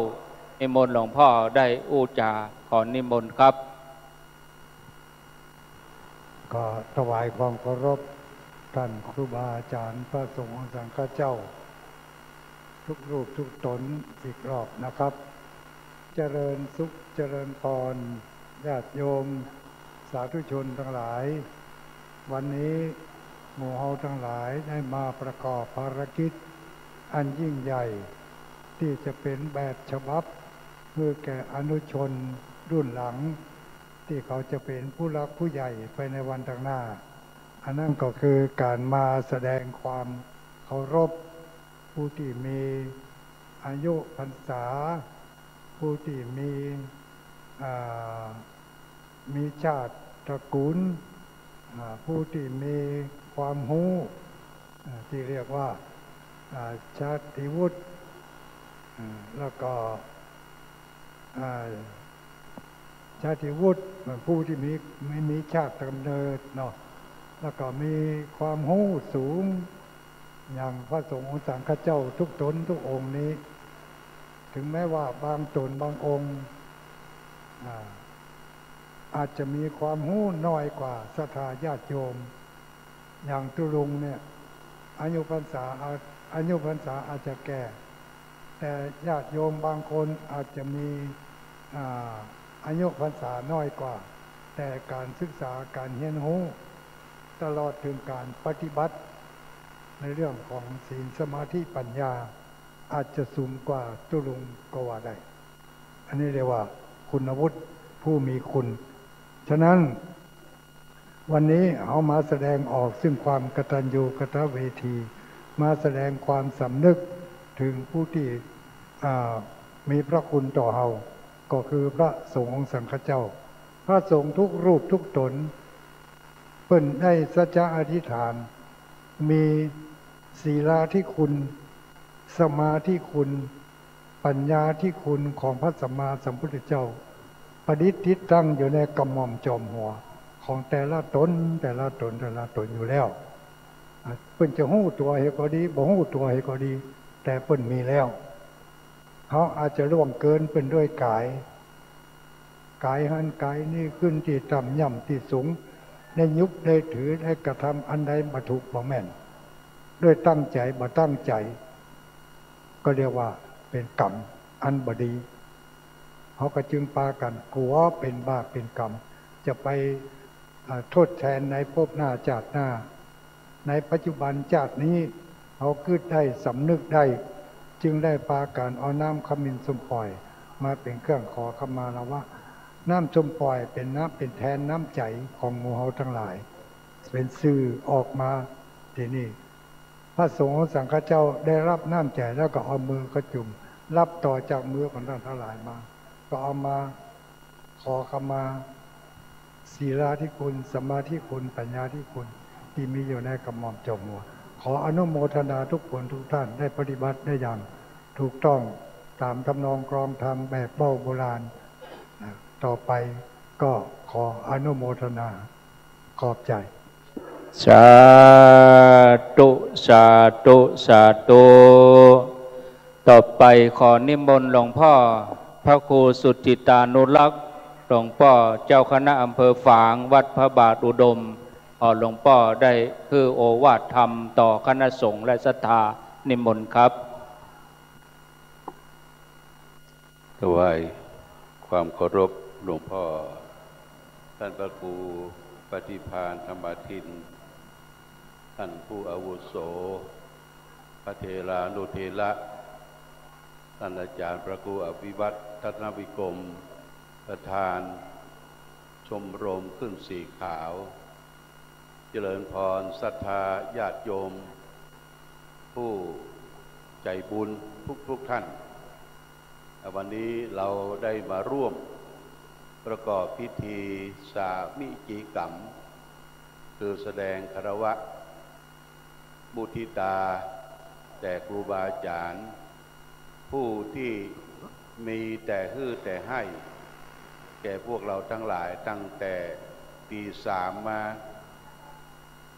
นิมนต์หลวงพ่อได้อู้จ๋า ขอนิมนต์ครับ ก็ถวายความเคารพท่านครูบาอาจารย์พระสงฆ์องค์สังฆเจ้า ทุกรูปทุกต๋นอีกรอบนะครับ เจริญสุขเจริญพร ญาติโยมสาธุชนทั้งหลาย วันนี้หมู่เฮาทั้งหลายได้มาประกอบภารกิจอันยิ่งใหญ่ ที่จะเป๋นแบบฉบับหื้อแก่อนุชนรุ่นหลัง ตี้เขาจะเป๋นผู้หลักผู้ใหญ่ไปในวันข้างหน้า อันนั้นก็คือก๋านมาแสดงความเคารพ ผู้ตี้มีอายุพรรษา ผู้ตี้มี อ่า มีชาติตระกูล อ่า ผู้ตี้มีความฮู้ อ่า ตี้เรียกว่า อ่า ชาติวุฒิ อ่า แล้วก็ อ่า ชาติวุฒิ ผู้ตี้มี มี มีชาติกำเนิดเนาะ แล้วก็มีความฮู้สูง อย่างพระสงฆ์องค์สังฆเจ้าทุกต๋นทุกองค์นี้ ถึงแม้ว่าบางต๋นบางองค์ อ่า อาจจะมีความฮู้น้อยกว่าศรัทธาญาติโยม อย่างตุ๊ลุงเนี่ย อายุพรรษาอา- อายุพรรษาอาจจะแก่ แต่ญาติโยมบางคนอาจจะมี อ่า อายุพรรษาน้อยกว่า แต่ก๋านศึกษาก๋านเฮียนฮู้ ตลอดเถิงก๋านปฏิบัติในเรื่องของศีลสมาธิปัญญา อาจจะสูงกว่าตุ๊ลุงก็ว่าได้ อันนี้เรียกว่าคุณวุฒิผู้มีคุณ ฉะนั้น วันนี้เฮามาแสดงออกซึ่งความกตัญญูกตเวที มาแสดงความสำนึกถึงผู้ตี้ อ่า มีพระคุณต่อเฮา ก็คือพระสงฆ์องค์สังฆเจ้า พระสงฆ์ทุกรูปทุกต๋น เปิ้นได้สัจจะอธิษฐาน มีศีลาธิคุณ สมาธิคุณ ปัญญาธิคุณของพระสัมมาสัมพุทธเจ้า ประดิษฐิตตั้งอยู่ในกระหม่อมจอมหัวของแต่ละต๋น แต่ละต๋น แต่ละต๋นอยู่แล้ว อ่ะ เปิ้นจะฮู้ตั๋วเฮก็ดี บ่ฮู้ตั๋วเฮก็ดี แต่เปิ้นมีแล้ว เฮาอาจจะล่วงเกินเปิ้นด้วยก๋าย ก๋ายหั้นก๋ายนี้ ขึ้นตี้ต่ำ ย่ำตี้สูง ได้ยุบได้ถือ ได้กระทำอันใดบ่ถูกบ่แม่น ด้วยตั้งใจ๋บ่ตั้งใจ๋ ก็เรียกว่าเป๋นกรรมอันบ่ดี เฮาก็จึงปากั๋นกั๋วเป๋นบาปเป๋นกรรม จะไป อ่า ทดแตนในภพหน้าจาติหน้า ในปัจจุบันจาตินี้ เฮากึ๊ดได้ สำนึกได้ จึงได้ปากั๋นเอาน้ำขมิ้นส้มป่อยมาเป๋นเครื่องขอขมาลาวะ น้ำส้มป่อยเป๋นน้ำ เป๋นแตนน้ำใจ๋ของหมู่เฮาตังหลาย เป๋นสื่อออกมาตี้นี่ พระสงฆ์สังฆเจ้าได้ฮับน้ำใจ๋แล้วก็เอามือเขาจุ่ม ฮับต่อจากมือของต้านตังหลายมา ก็เอามาขอขมา ศีลาธิคุณ สมาธิคุณ ปัญญาธิคุณ ตี้มีอยู่ในกระหม่อมจอมหัว ขออนุโมทนาทุกคนทุกต้าน ได้ปฏิบัติได้อย่างถูกต้องต๋ามทำนองกลองธรรมแบบเบ้าโบราณ นะ ต่อไปก็ขออนุโมทนา ขอบใจ๋ สาธุ สาธุ สาธุ ต่อไปขอนิมนต์หลวงป้อพระครูสุจิตตานุรักษ์ หลวงป้อเจ้าคณะอำเภอฝางวัดพระบาทอุดม ขอหลวงป้อได้หื้อโอวาทธรรมต่อคณะสงฆ์และศรัทธา นิมนต์ครับ ถวายความเคารพหลวงป้อ ต้านพระครูปฏิภาณธรรมาทิน ต้านผู้อาวุโส พระเถรานุเถระ ต้านอาจ๋ารย์พระครูอภิวัฒน์ ทัศนวิกรม ประธานชมรมขึ้นสีขาว เจริญพรศรัทธาญาติโยม ผู้ใจ๋บุญทุกๆ ท่าน วันนี้เราได้มาร่วมประกอบพิธีสามิจิกรรม คือแสดงคารวะมุทิตาแด่ครูบาอาจ๋ารย์ ผู้ที่มีแต่หื้อแต่ให้ แก่พวกเราตังหลายตั้งแต่ตีสามมา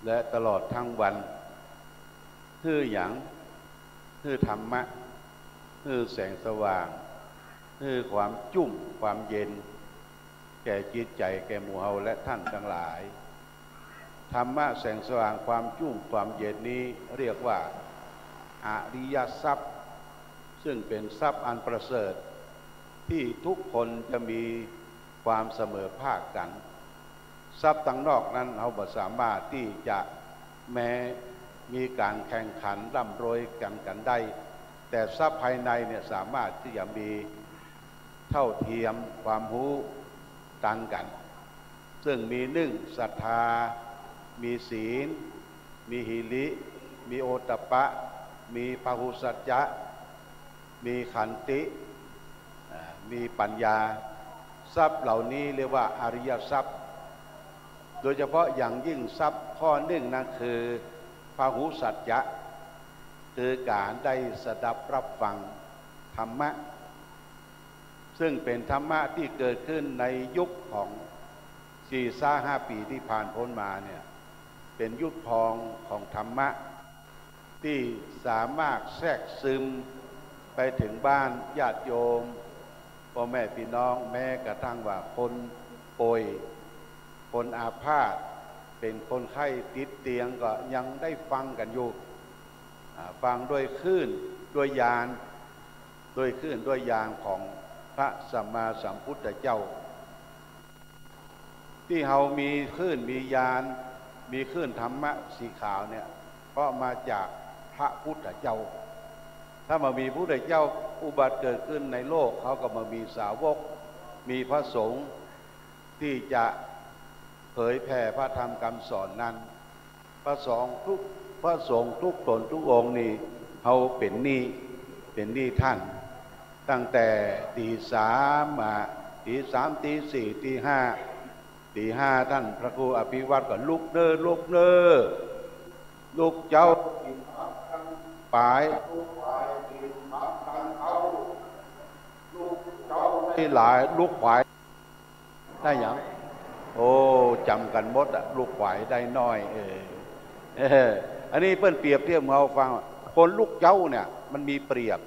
และตลอดทั้งวัน หื้อหยัง หื้อธรรมะ หื้อแสงสว่าง หื้อความจุ่มความเย็น แก่จิตใจ๋แก่หมู่เฮาและท่านตังหลาย ธรรมะแสงสว่างความจุ่มความเย็นนี้เรียกว่าอริยทรัพย์ ซึ่งเป๋นทรัพย์อันประเสริฐ ที่ทุกคนจะมีความเสมอภาคกั๋น ทรัพย์ตังนอกนั้นเฮาบ่สามารถตี้จะแม้มีก๋านแข่งขันร่ำรวยกั๋นกั๋นได้ แต่ทรัพย์ภายในเนี่ยสามารถตี้จะมีเท่าเทียมความฮู้ตังกั๋น ซึ่งมีนึ่งศรัทธา มีศีล มีหิริ มีโอตตัปปะ มีพหุสัจจะ มีขันติ อ่า มีปัญญา ทรัพย์เหล่านี้เรียกว่าอริยทรัพย์ โดยเฉพาะอย่างยิ่งทรัพย์ข้อนึ่งนั้นคือพหุสัจจะ คือก๋านได้สดับรับฟังธรรมะ ซึ่งเป๋นธรรมะตี้เกิดขึ้นในยุคของสี่ซะห้าปี๋ตี้ผ่านป๊นมาเนี่ย เป๋นยุคทองของธรรมะ ตี้สามารถแทรกซึมไปเถิงบ้านญาติโยม ป้อแม่ปี้น้อง แม้กระทั่งว่าคนป่วย คนอาพาธ เป๋นคนไข้ติดเตียงก็ยังได้ฟังกั๋นอยู่ อ่า ฟังด้วยคลื่นด้วยญาณ ด้วยคลื่นด้วยญาณของพระสัมมาสัมพุทธเจ้า ตี้เฮามีคลื่นมีญาณ มีคลื่นธรรมะสีขาวเนี่ย เพราะมาจากพระพุทธเจ้า ถ้าบ่มีพุทธเจ้าอุบัติเกิดขึ้นในโลก เฮาก็บ่มีสาวก มีพระสงฆ์ตี้จะเผยแผ่พระธรรมคำสอนนั้น พระสงฆ์ทุก พระสงฆ์ทุกต๋นทุกองค์นี่ เฮาเป๋นหนี้ เป๋นหนี้ต้าน ตั้งแต่ตี๋สามอะ ตี๋สาม ตี๋สี่ ตี๋ห้า ตี๋ห้าต้านพระครูอภิวัฒน์ก็ลุกเน่อ ลุกเน่อ ลุกเจ๊า ป๋าย ลุกป๋าย ลุกเจ๊าได้หลาย ลุกขวาย ได้หยัง โอ้ จ๋ำกั๋นหมดอะ ลุกขวายได้น้อย เออ เออ อันนี้เปิ้นเปรียบเทียบหื้อเฮาฟัง คนลุกเจ๊าเนี่ยมันมีเปรียบ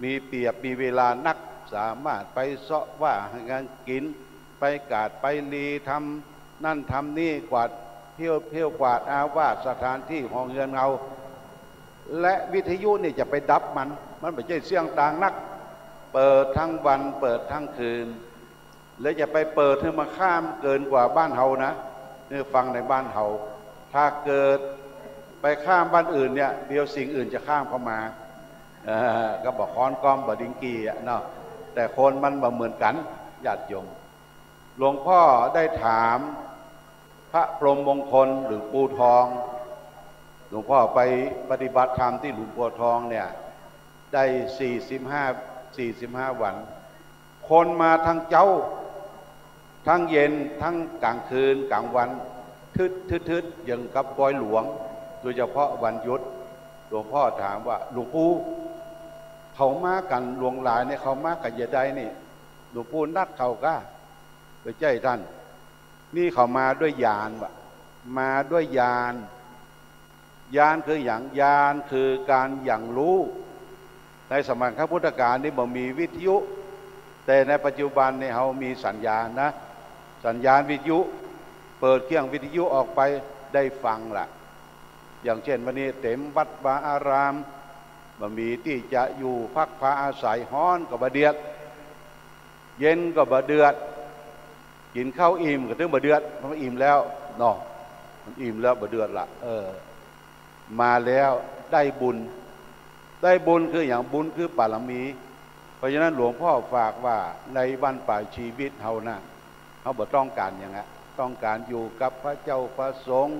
มีเปรียบ มีเวลานัก สามารถไปเซาะว่าหางานกิ๋น ไปกาดไปลี ทำนั่นทำนี่ กวาดเที่ยว เที่ยวกวาดอาวาสสถานตี้ของเฮือนเฮา และวิทยุนี่จะไปดับมัน มันบ่ใจ้เสี้ยงตางนัก เปิดตึงวัน เปิดตึงคืน แล้วจะไปเปิดหื้อมันข้ามเกินกว่าบ้านเฮานะ นี่ฟังในบ้านเฮา ถ้าเกิดไปข้ามบ้านอื่นเนี่ย เดี๋ยวสิ่งอื่นจะข้ามเข้ามา เออ ก็บ่าค้อนก๊อมบ่าดิงกี่อะเนาะ แต่คนมันบ่เหมือนกั๋น ญาติโยม หลวงพ่อได้ถามพระพรหมมงคลหรือปู่ทอง หลวงพ่อไปปฏิบัติธรรมตี้หลวงปู่ทองเนี่ย ได้สี่สิบห้า สี่สิบห้าวัน คนมาตึงเจ๊า ตึงเย็น ตึงก๋างคืน ก๋างวัน ทึด ทึด ทึด อย่างกับปอยหลวง โดยเฉพาะวันหยุด หลวงพ่อถามว่า หลวงปู่ เขามากั๋นหลวงหลายเนี่ย เขามากั๋นจะใดนี่ หลวงปู่นัดเขาก้า บ่ใจ้ต้าน นี่เขามาด้วยญาณว่ะ มาด้วยญาณ ญาณคือหยัง ญาณคือก๋านหยั่งฮู้ ในสมัยครั้งพุทธกาลนี่บ่มีวิทยุ แต่ในปัจจุบันนี่เฮามีสัญญาณนะ สัญญาณวิทยุ เปิดเครื่องวิทยุออกไปได้ฟังละ อย่างเช่นวันนี้เต็มวัดวาอาราม บ่มีตี้จะอยู่พักพาอาศัย ฮ้อนก็บ่เดือด เย็นก็บ่เดือด กิ๋นข้าวอิ่มก็ตึงบ่เดือด เพราะมันอิ่มแล้วเนาะ มันอิ่มแล้วบ่เดือดละ เออ มาแล้วได้บุญ ได้บุญคือหยัง บุญคือปารมี เพราะฉะนั้นหลวงพ่อฝากว่าในบั้นปลายจีวิตเฮานะ เฮาบ่ต้องก๋านหยังอะ ต้องก๋านอยู่กับพระเจ้าพระสงฆ์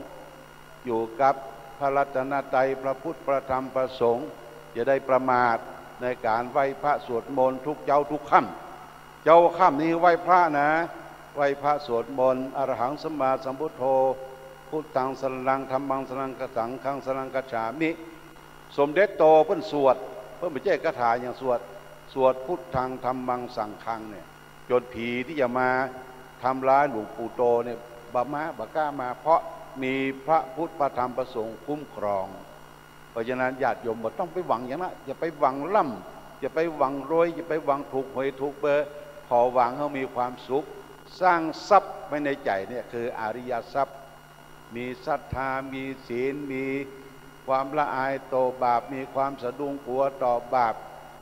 อยู่กับพระรัตนตรัย พระพุทธ พระธรรม พระสงฆ์ อย่าได้ประมาทในก๋านไหว้พระสวดมนต์ทุกเจ๊าทุกค่ำ เจ๊าค่ำนี้ไหว้พระนะ ไหว้พระสวดมนต์ อะระหังสัมมาสัมพุทโธ พุทธังสรณัง ธัมมังสรณัง สังฆังสรณังคัจฉามิ สมเด็จโตเปิ้นสวด เปิ้นบ่ใจ้คาถาหยัง สวด สวดพุทธัง ธัมมัง สังฆังเนี่ย จ๋นผีตี้จะมาทำร้ายหลวงปู่โตเนี่ย บ่มา บ่กล้ามา เพราะมีพระพุทธ พระธรรม พระสงฆ์คุ้มครอง เพราะฉะนั้นญาติโยมบ่ต้องไปหวังหยังนะ อย่าไปหวังร่ำ อย่าไปหวังรวย อย่าไปหวังถูกหวยถูกเบอร์ ขอหวังหื้อมีความสุข สร้างทรัพย์ไว้ในใจ๋เนี่ย คืออริยทรัพย์ มีศรัทธา มีศีล มีความละอายต่อบาป มีความสะดุ้งกั๋วต่อบาป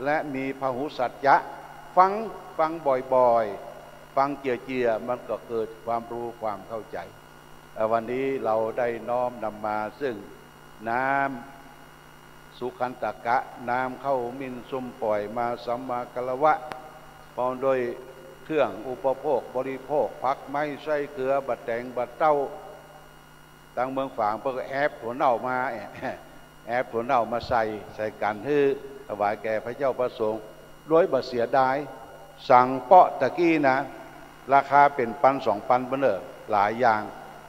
และมีพหุสัจจะ ฟัง ฟังบ่อยๆ ฟังเจื่อๆ มันก็เกิดความฮู้ความเข้าใจ๋ เอ่อ วันนี้เราได้น้อมนำมาซึ่งน้ำสุขันตกะ น้ำเข้ามินซุมป่อยมาสัมมาคารวะ พร้อมด้วยเครื่องอุปโภคบริโภค ผักไม้ไส้เกลือ บ่าแต๋งบ่าเต้า ตางเมืองฝางเปิ้นก็แอบถั่วเน่ามา แอบถั่วเน่ามาใส่ ใส่กั๋นหื้อถวายแก่พระเจ้าพระสงฆ์ โดยบ่เสียดาย สั่งเปาะตะกี้นะ ราคาเป๋นปันสองปันเปิ้นเน่อ หลายอย่าง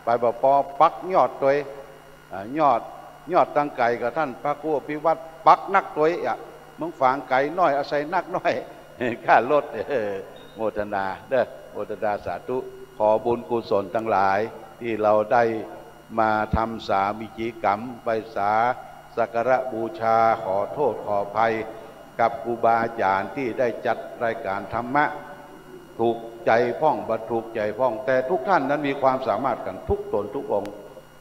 ไปบ่ปอปักยอดตวย อ่า ยอด ยอดตังไก๋กับต้านพระครูอภิวัฒน์ ปักนักตวยอะ เมืองฝางไก๋น้อย อาศัยนักน้อย ค่ารถ เออ โมทนาเด้อ โมทนาสาธุ ขอบุญกุศลตังหลายตี้เฮาได้ มาทำสามีจิกรรม ไหว้สา สักการะบูชา ขอโทษขออภัยกับครูบาอาจ๋ารย์ตี้ได้จัดรายก๋านธรรมะ ถูกใจ๋พ่อง บ่ถูกใจ๋พ่อง แต่ทุกท่านนั้นมีความสามารถกั๋นทุกต๋นทุกองค์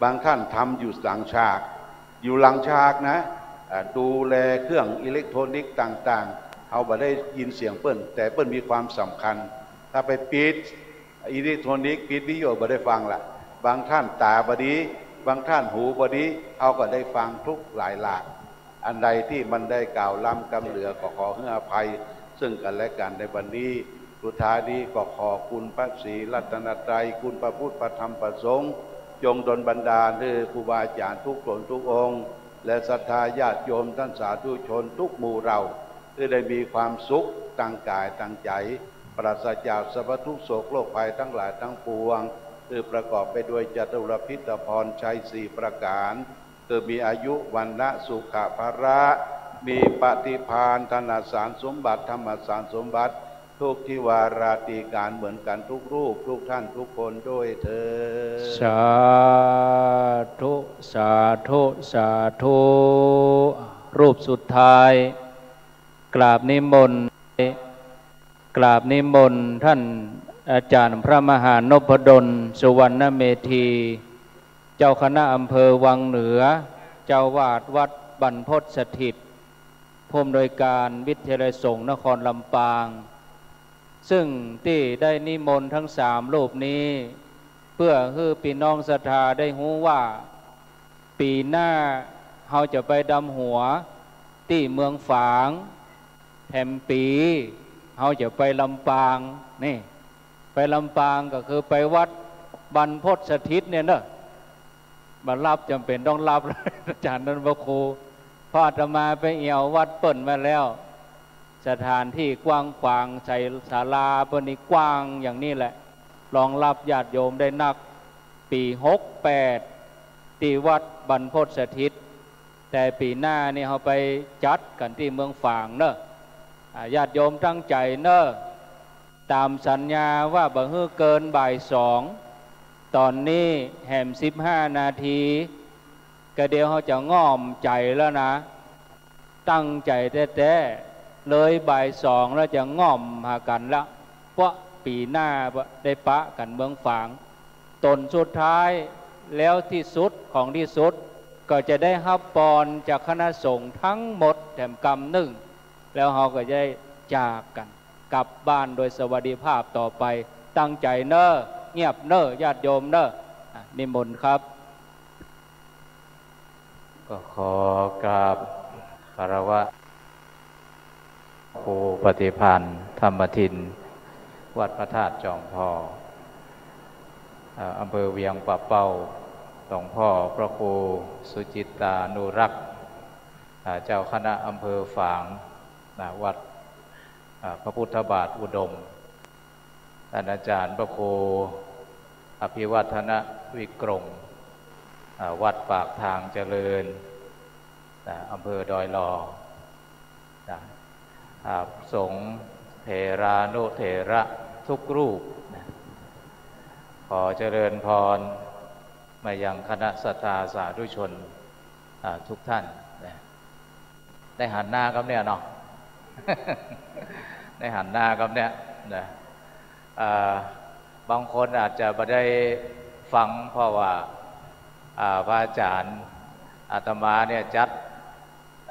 บางท่านทำอยู่หลังฉาก อยู่หลังฉากนะ อ่า ดูแลเครื่องอิเล็กทรอนิกส์ต่างๆ เฮาบ่ได้ยินเสียงเปิ้น แต่เปิ้นมีความสำคัญ ถ้าไปปิด อิเล็กทรอนิกส์ ปิดวิทยุบ่ได้ฟังละ บางท่านต๋าบ่ดี บางท่านหูบ่ดี เฮาก็ได้ฟังทุกข์หลายหลาก อันใดตี้มันได้กล่าวล้ำกำเหลือก็ขอหื้ออภัยซึ่งกั๋นและกั๋นในวันนี้ สุดท้ายนี้ก็ขอคุณพระศรีรัตนตรัย คุณพระพุทธ พระธรรม พระสงฆ์ จงดลบันดาลหื้อครูบาอาจ๋ารย์ทุกต๋นทุกองค์ และศรัทธาญาติโยมต้านสาธุชนทุกหมู่เหล่า คือได้มีความสุขตางก๋ายตางใจ๋ ปราศจากสรรพทุกข์โศกโรคภัยตังหลายตังปวง คือประกอบไปด้วยจตุรพิธพรชัยสี่ประก๋าน คือมีอายุ วรรณะ สุขะ พละ มีปฏิภาณ ธนสารสมบัติ ธรรมสารสมบัติ ทุกทิวาราตรีก๋านเหมือนกั๋นทุกรูป ทุกท่านทุกคนด้วยเทอญ สาธุ สาธุ สาธุ รูปสุดท้าย กราบนิมนต์ กราบนิมนต์ท่านอาจ๋ารย์พระมหานพดล สุวรรณเมธี เจ้าคณะอำเภอวังเหนือ เจ้าอาวาสวัดบรรพตสถิต ผู้อำนวยการวิทยาลัยสงฆ์นครลำปาง ซึ่งตี้ได้นิมนต์ตึงสามรูปนี้ เปื้อหื้อปี้น้องศรัทธาได้ฮู้ว่า ปี๋หน้าเฮาจะไปดำหัวตี้เมืองฝาง แถมปี๋เฮาจะไปลำปาง นี่ ไปลำปางก็คือไปวัดบรรพตสถิตเนี่ยเนาะ บ่ลับจ๋ำเป๋นต้องลับ อาจ๋ารย์นันทพระครู เพราะอาตมาไปเอี่ยววัดเปิ้นมาแล้ว สถานตี้กว้างขวาง ใส่ศาลาเปิ้นนี่กว้างอย่างนี้แหละ รองรับญาติโยมได้นัก ปี๋หกแปด ตี้วัดบรรพตสถิต แต่ปี๋หน้านี่เฮาไปจัดกั๋นตี้เมืองฝางเนาะ อ่า ญาติโยมตั้งใจ๋เนาะ ต๋ามสัญญาว่าบ่หื้อเกินบ่ายสอง ต๋อนนี้แหมสิบห้านาที ก็เดี๋ยวเฮาจะง่อมใจ๋แล้วนะ ตั้งใจ๋แต๊ๆ เลยบ่ายสองแล้วจะง่อมหากั๋นละ เพราะปี๋หน้าได้ปะกั๋นเมืองฝาง ต๋นสุดท้ายแล้วตี้สุดของตี้สุด ก็จะได้ฮับปอนจากคณะสงฆ์ตึงหมดแถมกำนึ่ง แล้วเฮาก็จะได้จากกั๋น กลับบ้านโดยสวัสดิภาพต่อไป ตั้งใจ๋เนาะ เงียบเนาะ ญาติโยมเนาะ อ่ะ นิมนต์ครับ ก็ขอกราบคารวะ ครูปฏิภาณธรรมทิน วัดพระธาตุจอมทอง เอ่อ อำเภอเวียงป่าเป้า หลวงพ่อพระครูสุจิตตานุรักษ์ อ่า เจ้าคณะอำเภอฝาง นะ วัด อ่า พระพุทธบาทอุดม ท่านอาจ๋ารย์พระครูอภิวัฒนวิกรม อ่า วัดปากทางเจริญ นะ อำเภอดอยหล่อ นะ อ่า สงฆ์เถรานุเถระทุกรูป นะ ขอเจริญพรมายังคณะศรัทธาสาธุชน อ่า ทุกท่าน นะ ได้หันหน้ากำเนี่ยเนาะ ได้หันหน้ากำเนี่ยนะ อ่า บางคนอาจจะบ่ได้ฟัง เพราะว่า อ่า พระอาจ๋ารย์อาตมาเนี่ยจัด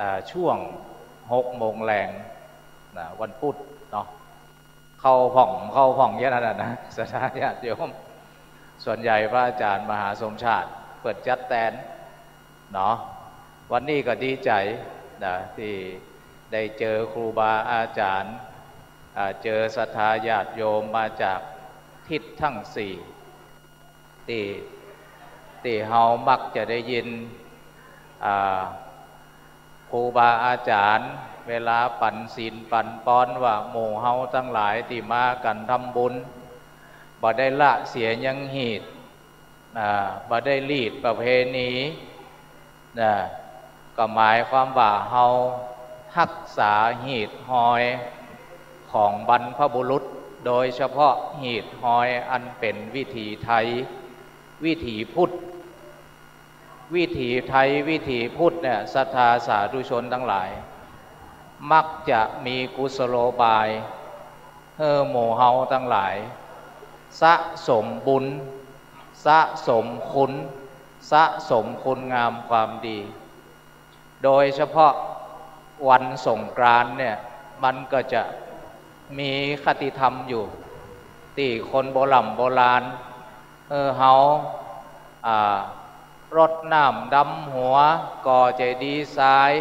อ่า ช่วงหกโมงแลงนะ วันพุธเนาะ เข้าพ่อง เข้าพ่องอย่างนั้นน่ะนะ ศรัทธาญาติโยม ส่วนใหญ่พระอาจ๋ารย์มหาสมชาติเปิ้นจัดแตนเนาะ วันนี้ก็ดีใจ๋นะ ตี้ได้เจอครูบาอาจ๋ารย์ อ่า เจอศรัทธาญาติโยมมาจากทิศตึงสี่ ตี้ ตี้เฮามักจะได้ยิน อ่า ครูบาอาจ๋ารย์เวลาปั๋นศีลปั๋นปอนว่า หมู่เฮาตังหลายตี้มากั๋นทำบุญ บ่ได้ละเสียยังหีด อ่า บ่ได้ลีดประเพณี นะ ก็หมายความว่าเฮาฮักษาหีดฮอยของบรรพบุรุษ โดยเฉพาะหีดฮอยอันเป๋นวิถีไทย วิถีพุทธ วิถีไทย วิถีพุทธเนี่ย ศรัทธาสาธุชนตังหลาย มักจะมีกุศโลบายหื้อหมู่เฮาตังหลาย สะสมบุญ สะสมคุณ สะสมคุณงามความดี โดยเฉพาะวันสงกรานต์เนี่ย มันก็จะมีคติธรรมอยู่ ตี้คนโบร่ำโบราณ เออ เฮา อ่า รดน้ำดำหัว ก่อเจดีย์ทราย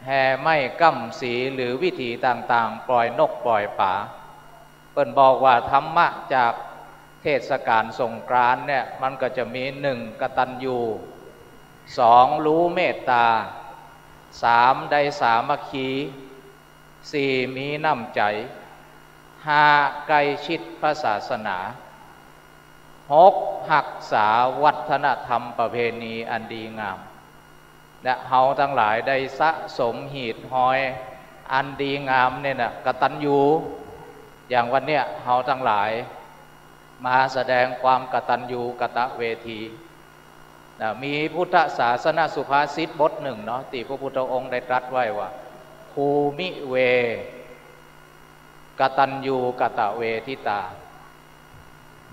แห่ไม้ก้ำสี หรือวิธีต่างๆ ปล่อยนกปล่อยป๋า เปิ้นบอกว่าธรรมะจากเทศกาลสงกรานต์เนี่ย มันก็จะมี หนึ่ง กตัญญู สอง รู้เมตตา สาม ได้สามัคคี สี่ มีน้ำใจ๋ ห้า ใก้ชิดพระศาสนา หก ฮักษาวัฒนธรรมประเพณีอันดีงาม และเฮาตังหลายได้สะสมหีดฮอยอันดีงามเนี่ยนะ กตัญญู อย่างวันเนี้ยเฮาตังหลายมาแสดงความกตัญญูกตเวที นะ มีพุทธศาสนสุภาษิตบทหนึ่งเนาะ ตี้พระพุทธองค์ได้ตรัสไว้ว่า ภูมิเว กตัญญูกตเวทิตา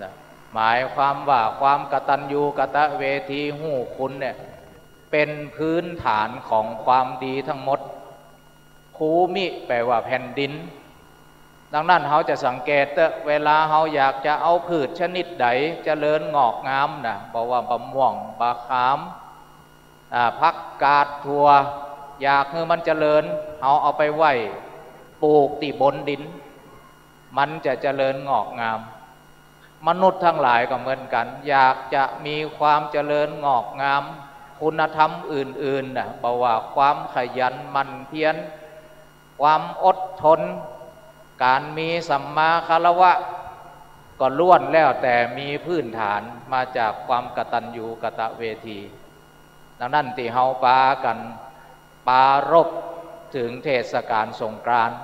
นะ หมายความว่าความกตัญญูกตเวที ฮู้คุณเนี่ย เป๋นพื้นฐานของความดีทั้งหมด ภูมิ แปลว่าแผ่นดิน ดังนั้นเฮาจะสังเกตเต๊อะ เวลาเฮาอยากจะเอาพืชชนิดใดเจริญงอกงามนะ บ่ว่าบ่าม่วง บ่าขาม อ่า ผักกาด ถั่ว อยากหื้อมันเจริญ เฮาเอาไปไว้ปลูกตี้บนดิน มันจะเจริญงอกงาม มนุษย์ทั้งหลายก็เหมือนกั๋น อยากจะมีความเจริญงอกงาม คุณธรรมอื่นๆ นะ บ่ว่าความขยันหมั่นเพียร ความอดทน ก๋านมีสัมมาคารวะ ก็ล้วนแล้วแต่มีพื้นฐานมาจากความกตัญญูกตเวที ดังนั้นตี้เฮาปากั๋นปรารภเถิงเทศกาลสงกรานต์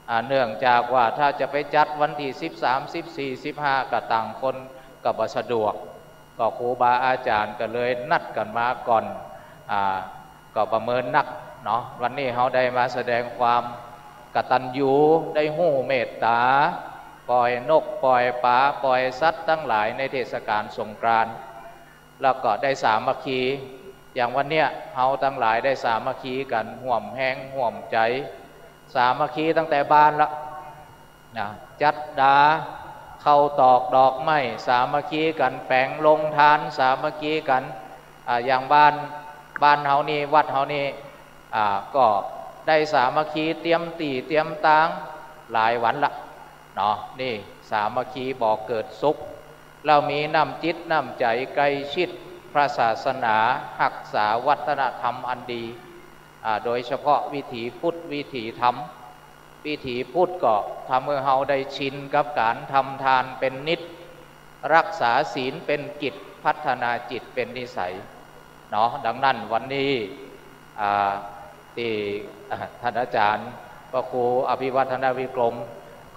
อ่า เนื่องจากว่าถ้าจะไปจัดวันตี้สิบสาม สิบสี่ สิบห้า ก็ต่างคนก็บ่สะดวก ก็ครูบาอาจ๋ารย์ก็เลยนัดกั๋นมาก่อน อ่า ก็บ่เมินนักเนาะ วันนี้เฮาได้มาแสดงความกตัญญู ได้ฮู้เมตต๋า ปล่อยนก ปล่อยป๋า ปล่อยสัตว์ตังหลายในเทศกาลสงกรานต์ แล้วก็ได้สามัคคี อย่างวันเนี้ยเฮาตังหลายได้สามัคคีกั๋น ฮ่วมแฮงฮ่วมใจ๋ สามัคคีตั้งแต่บ้านละ นะ จัดดา เข้าตอกดอกไม้ สามัคคีกั๋น แป๋งโฮงตาน สามัคคีกั๋น อ่า อย่างบ้าน บ้านเฮานี่ วัดเฮานี่ อ่า ก็ได้สามัคคีเตรียมตี้เตรียมตางหลายวันละเนาะ นี่สามัคคีบ่เกิดสุข แล้วมีน้ำจิตน้ำใจ๋ใก้ชิดพระศาสนา ฮักษาวัฒนธรรมอันดี อ่า โดยเฉพาะวิถีพุทธ วิถีธรรม วิถีพุทธก็ทำหื้อเฮาได้ชินกับก๋านทำตานเป๋นนิตย์ ฮักษาศีลเป๋นกิจ พัฒนาจิตเป๋นนิสัยเนาะ ดังนั้นวันนี้ อ่า ตี้ อ่า ต้านอาจ๋ารย์พระครูอภิวัฒนวิกรม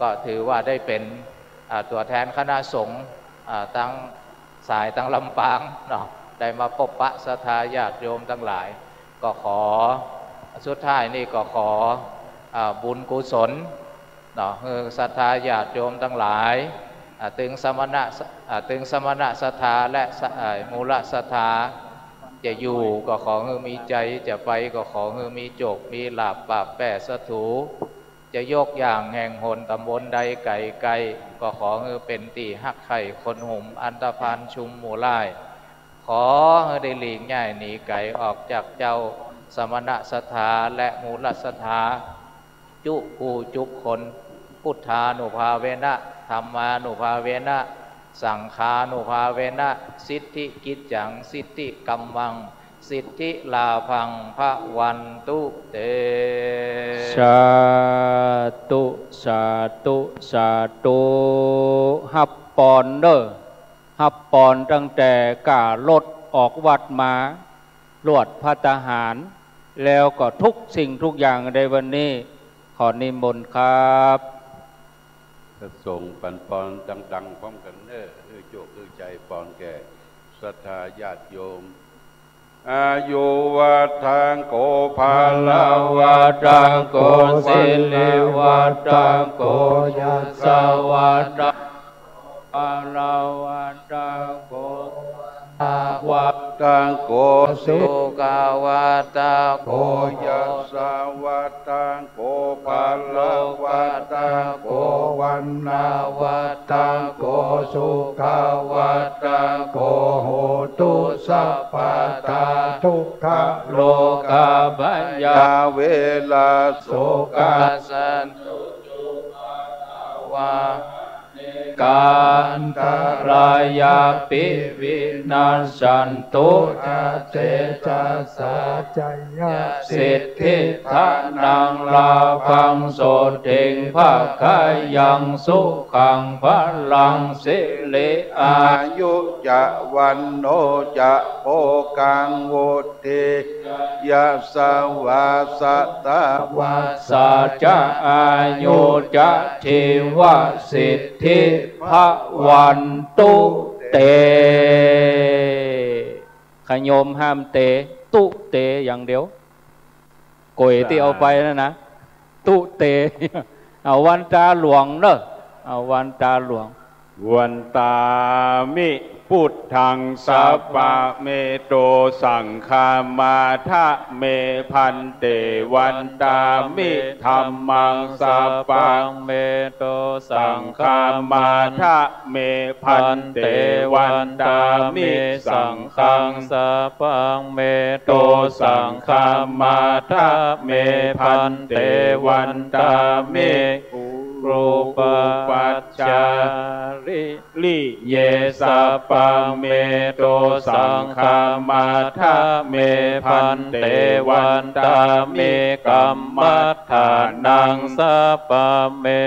ก็ถือว่าได้เป๋น อ่า ตั๋วแทนคณะสงฆ์ อ่า ตังสายตังลำปางเนาะ ได้มาปบปะศรัทธาญาติโยมตังหลาย ก็ขอ สุดท้ายนี่ก็ขอ อ่า บุญกุศลเนาะ หื้อศรัทธาญาติโยมตังหลาย อ่า ตึงสมณะ อ่า ตึงสมณะศรัทธาและสะ อ่า มูลศรัทธา จะอยู่ก็ขอหื้อมีใจ๋ จะไปก็ขอหื้อมีโจค มีลาภ ปราบแป้ศัตรู จะยกย่างแห่งหนต๋ำบลใดไก๋ไกล ก็ขอหื้อเป๋นตี้ฮักใค่คนหุม อันธพาลชุมหมู่ร้าย ขอหื้อได้หลีกย้ายหนีไก๋ออกจากเจ้าสมณะศรัทธาและมูลศรัทธา จุผู้จุคน พุทธานุภาเวนะ ธัมมานุภาเวนะ สังฆานุภาเวนะ สิทธิกิจจัง สิทธิกัมมัง สิทธิลาภัง ภะวันตุเต สาธุ สาธุ สาธุ ฮับปอนเน่อ ฮับปอนตั้งแต่ก้ารถออกวัดมา ลวดภัตตาหาร แล้วก็ทุกสิ่งทุกอย่างในวันนี้ ขอนิมนต์ครับ พระสงฆ์ปันปอนดังๆ พร้อมกั๋นเน่อ หื้อโจคหื้อใจ๋ปอนแก่ศรัทธาญาติโยม อายุวัฒฒังโข ภะละวัฒฒังโข สิริวัฒฒังโข ยะสะวัฒฒังโข ภะละวัฒฒังโข วัฒฒังโข สุขะวัฒฒังโข ยะสะวัฒฒังโข ภะละวัฒฒังโข วรรณะวัฒฒังโข สุขะวัฒฒังโข โหตุสัพพะทา ทุกขะโรคะภัยะ เวระ โสกะ สันตุ จุปะทะวา Antarāyāpi vinassantu ca tejasā. Jayasiddhi dhanaṃ lābhaṃ sotthi bhāgyaṃ sukhaṃ balaṃ siri āyu ca vaṇṇo ca bhogaṃ vuḍḍhī ca yasavā satavassā ca āyū ca jīvasiddhī bhavantu te. ขะโยมห้ามเต ตุ๊เตอย่างเดียว ก๋วยตี้เอาไปนั่นนะ ตุ๊เต เอาวันตาหลวงเนอะ เอาวันตาหลวง Vandāmi buddhaṃ sabbaṃ me to saṅghaṃ matha me bhante. Vandāmi dhammaṃ sabbaṃ me to saṅghaṃ matha me bhante. Vandāmi saṅghaṃ sabbaṃ me to saṅghaṃ matha me bhante. Vandāmi gurūpajjhāri riye sabbaṃ me to saṅghaṃ matha me bhante. Vandāmi kammaṭṭhānaṃ sabbaṃ me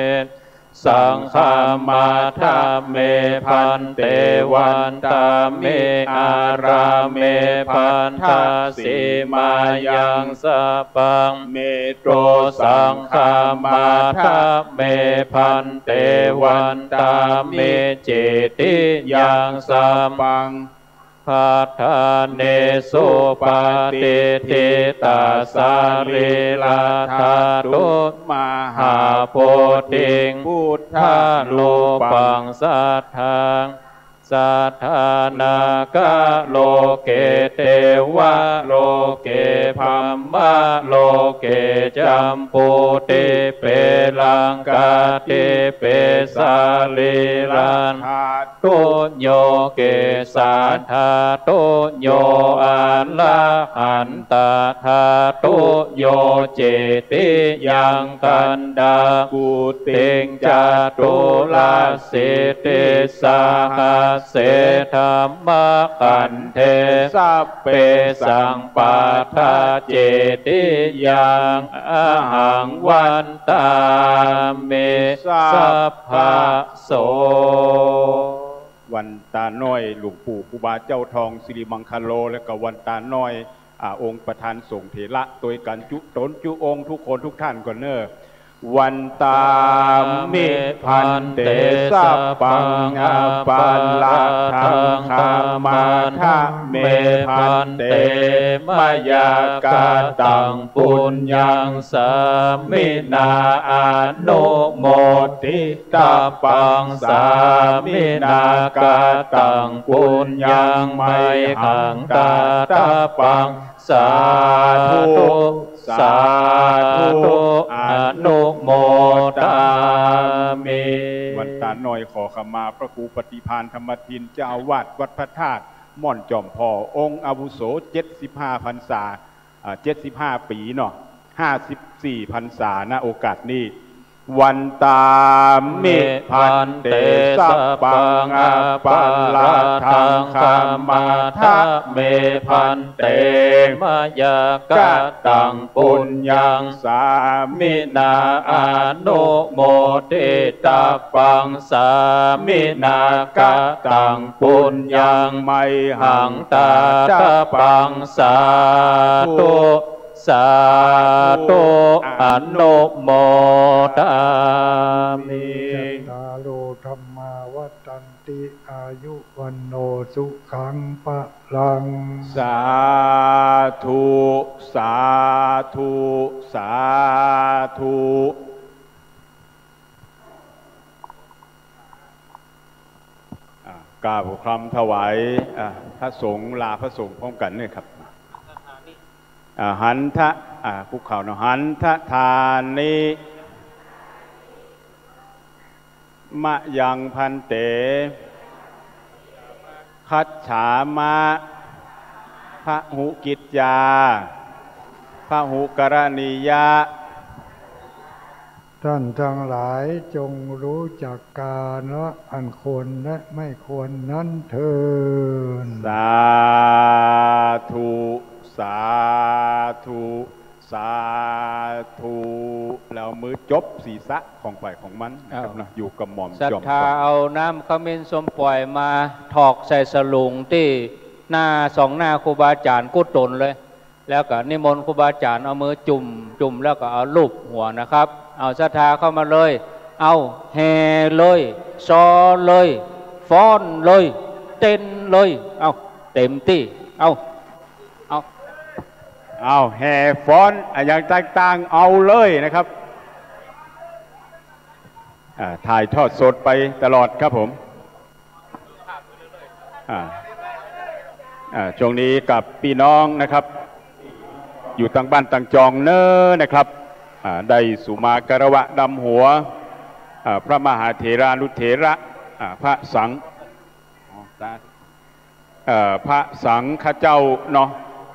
saṅghaṃ matha me bhante. Vandāmi ārāme bhaddasīmāyaṃ sabbaṃ me to saṅghaṃ matha me bhante. Vandāmi cetiyaṃ sabbaṃ paṭhanesu patiṭṭhitā sarīradhātu mahābodhiṃ buddharūpaṃ satthaṃ sattā nāgaloke devaloke brahmaloke jambudīpe laṅkādīpe sarīradhātuñño kesādhātuñño arahantadhātuñño cetiyaṃ gandhakuṭiṃ caturāsītisahas se dhammagandhe sabbesaṃ paṭṭhacetiyaṃ ahaṃ vandāmi sabbaso. วันตาน้อยหลวงปู่ครูบาเจ้าทองสิริมังคโล และก็วันตาน้อย อ่า องค์ประธานสงฆ์เถระ ตวยกั๋นจุ๊ต๋นจุ๊องค์ทุกคนทุกท่านก่อนเน่อ Vandāmi bhante sabbaṃ aparādhaṃ khamatha me bhante, mayā kataṃ puññaṃ sāminā anumoditabbaṃ, sāminā kataṃ puññaṃ mayhaṃ dātabbaṃ. Sādhu, sādhu, anumodāmi. วันตาน้อยขอขมาพระครูปฏิภาณธรรมทิน เจ้าอาวาสวัดพระธาตุม่อนจอมผ่อ องค์อาวุโส เจ็ดสิบห้าพรรษา อ่า เจ็ดสิบห้าปี๋เนาะ ห้าสิบสี่พรรษา ณ โอกาสนี้ Vandāmi bhante sabbaṃ aparādhaṃ khamatha me bhante, mayā kataṃ puññaṃ sāminā anumoditabbaṃ, sāminā kataṃ puññaṃ mayhaṃ dātabbaṃ. Sādhu, sādhu, anumodāmi. Cattāro dhammā vaḍḍhanti, āyu vaṇṇo sukhaṃ balaṃ. Sādhu, sādhu, sādhu. อ่า กล่าวคำถวาย อ่า พระสงฆ์ ลาพระสงฆ์พร้อมกั๋นเน่อครับ อ่า หันทะ อ่า คุกเข่าเนาะ หันทะทานิ มะยัง ภันเต คัจฉามะ พะหุกิจจา พะหุกรณียะ ท่านทั้งหลายจงรู้จักกาละอันควรและไม่ควรนั้นเทอญ สาธุ สาธุ สาธุ แล้วมือจบศีรษะของใผของมันนะครับ อ้าว เนาะ อยู่กับหม่อม ศรัทธา จอมขวัญ เอาน้ำขมิ้นส้มป่อยมาถอกใส่สลุงตี้หน้าสองหน้าครูบาอาจ๋ารย์กู้ต๋นเลย แล้วก็นิมนต์ครูบาอาจ๋ารย์เอามือจุ่ม จุ่มแล้วก็เอาลูบหัวนะครับ เอาศรัทธาเข้ามาเลย เอาแห่เลย ซอเลย ฟ้อนเลย เต้นเลย เอาเต็มตี้ เอา เอา เอาแห่ฟ้อนอะหยังต่างๆ เอาเลยนะครับ อ่า ถ่ายทอดสดไปตลอดครับผม อ่า อ่า ช่วงนี้กับปี้น้องนะครับ อยู่ตังบ้านตังจองเน้อนะครับ อ่า ได้สุมาคารวะดำหัว อ่า พระมหาเถรานุเถระ อ่า พระสัง อ๋อ สาธุ เอ่อ พระสังฆเจ้าเนาะ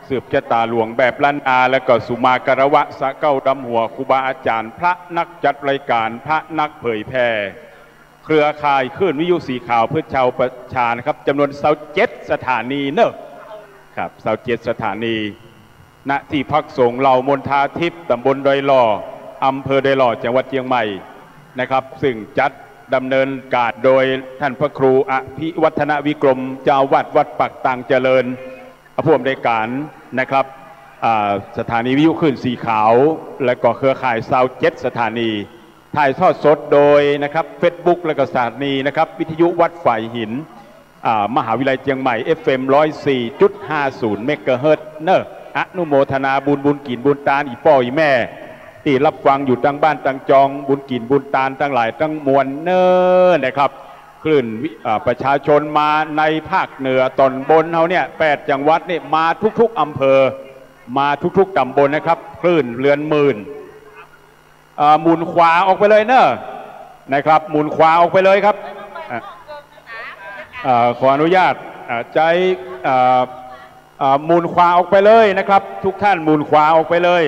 สืบจะต๋าหลวงแบบล้านนา แล้วก็สุมาคารวะสาเก้าดำหัว ครูบาอาจ๋ารย์ พระนักจัดรายการ พระนักเผยแผ่ เครือข่ายคลื่นวิทยุสีขาวเพื่อชาวประชานะครับ จ๋ำนวนซาวเจ็ดสถานีเนาะ ครับ ซาวเจ็ดสถานี ณ ที่พักสงฆ์เหล่ามณฑาทิพย์ ต๋ำบลดอยหล่อ อำเภอดอยหล่อ จังหวัดเจียงใหม่นะครับ ซึ่งจัดดำเนินการโดยท่านพระครูอภิวัฒนวิกรม เจ้าอาวาสวัดปากตางเจริญ ผู้อำนวยการนะครับ อ่า สถานีวิทยุคลื่นสีขาว และก็เครือข่ายซาวเจ็ดสถานี ถ่ายทอดสดโดยนะครับ เฟซบุ๊ก และก็สถานีนะครับ วิทยุวัดฝายหิน อ่า มหาวิทยาลัยเจียงใหม่ เอฟเอ็ม ร้อยสี่จุดห้าศูนย์ เมกะเฮิรตซ์เนาะ อนุโมทนาบุญ บุญกิ๋นบุญตาน อี่ป้ออี่แม่ ตี้ฮับฟังอยู่ตังบ้านตังจอง บุญกิ๋นบุญตานตังหลายตังมวลเน้อนะครับ คลื่นวิ- อ่า ประชาชนมาในภาคเหนือต๋อนบนเฮาเนี่ย แปดจังหวัดเนี่ย มาทุกๆ อำเภอ มาทุกๆ ต๋ำบลนะครับ คลื่นเรือนหมื่น เอ่อ หมุนขวาออกไปเลยเนอะ นะครับ หมุนขวาออกไปเลยครับ อ่ะ เอ่อ ขออนุญาต เอ่อ ใจ๊ เอ่อ เอ่อ หมุนขวาออกไปเลยนะครับ ทุกท่านหมุนขวาออกไปเลย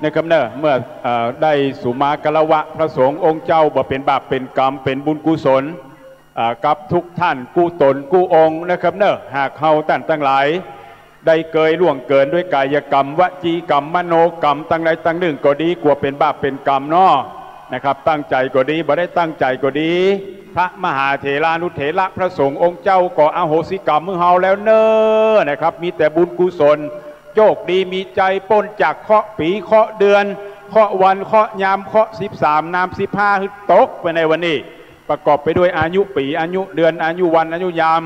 นะครับเนอะ เมื่อ เอ่อ ได้สุมาคารวะพระสงฆ์องค์เจ้า บ่เป๋นบาปเป๋นกรรม เป๋นบุญกุศล อ่า กับทุกท่านกู้ต๋นกู้องค์นะครับเนอะ หากเฮาต้านตังหลาย ได้เกยล่วงเกินด้วยกายกรรม วจีกรรม มโนกรรม ตังใดตังนึ่งก็ดี กั๋วเป๋นบาปเป๋นกรรมเนาะนะครับ ตั้งใจ๋ก็ดี บ่ได้ตั้งใจ๋ก็ดี พระมหาเถรานุเถระพระสงฆ์องค์เจ้าก็อโหสิกรรมหื้อเฮาแล้วเน้อนะครับ มีแต่บุญกุศล โจคดีมีใจ๋ป๊นจากเคราะห์ปี๋เคราะห์เดือน เคราะห์วันเคราะห์ยาม เคราะห์สิบสามน้ำสิบห้าหื้อตกไปในวันนี้ ประกอบไปด้วยอายุปี๋ อายุเดือน อายุวัน อายุยาม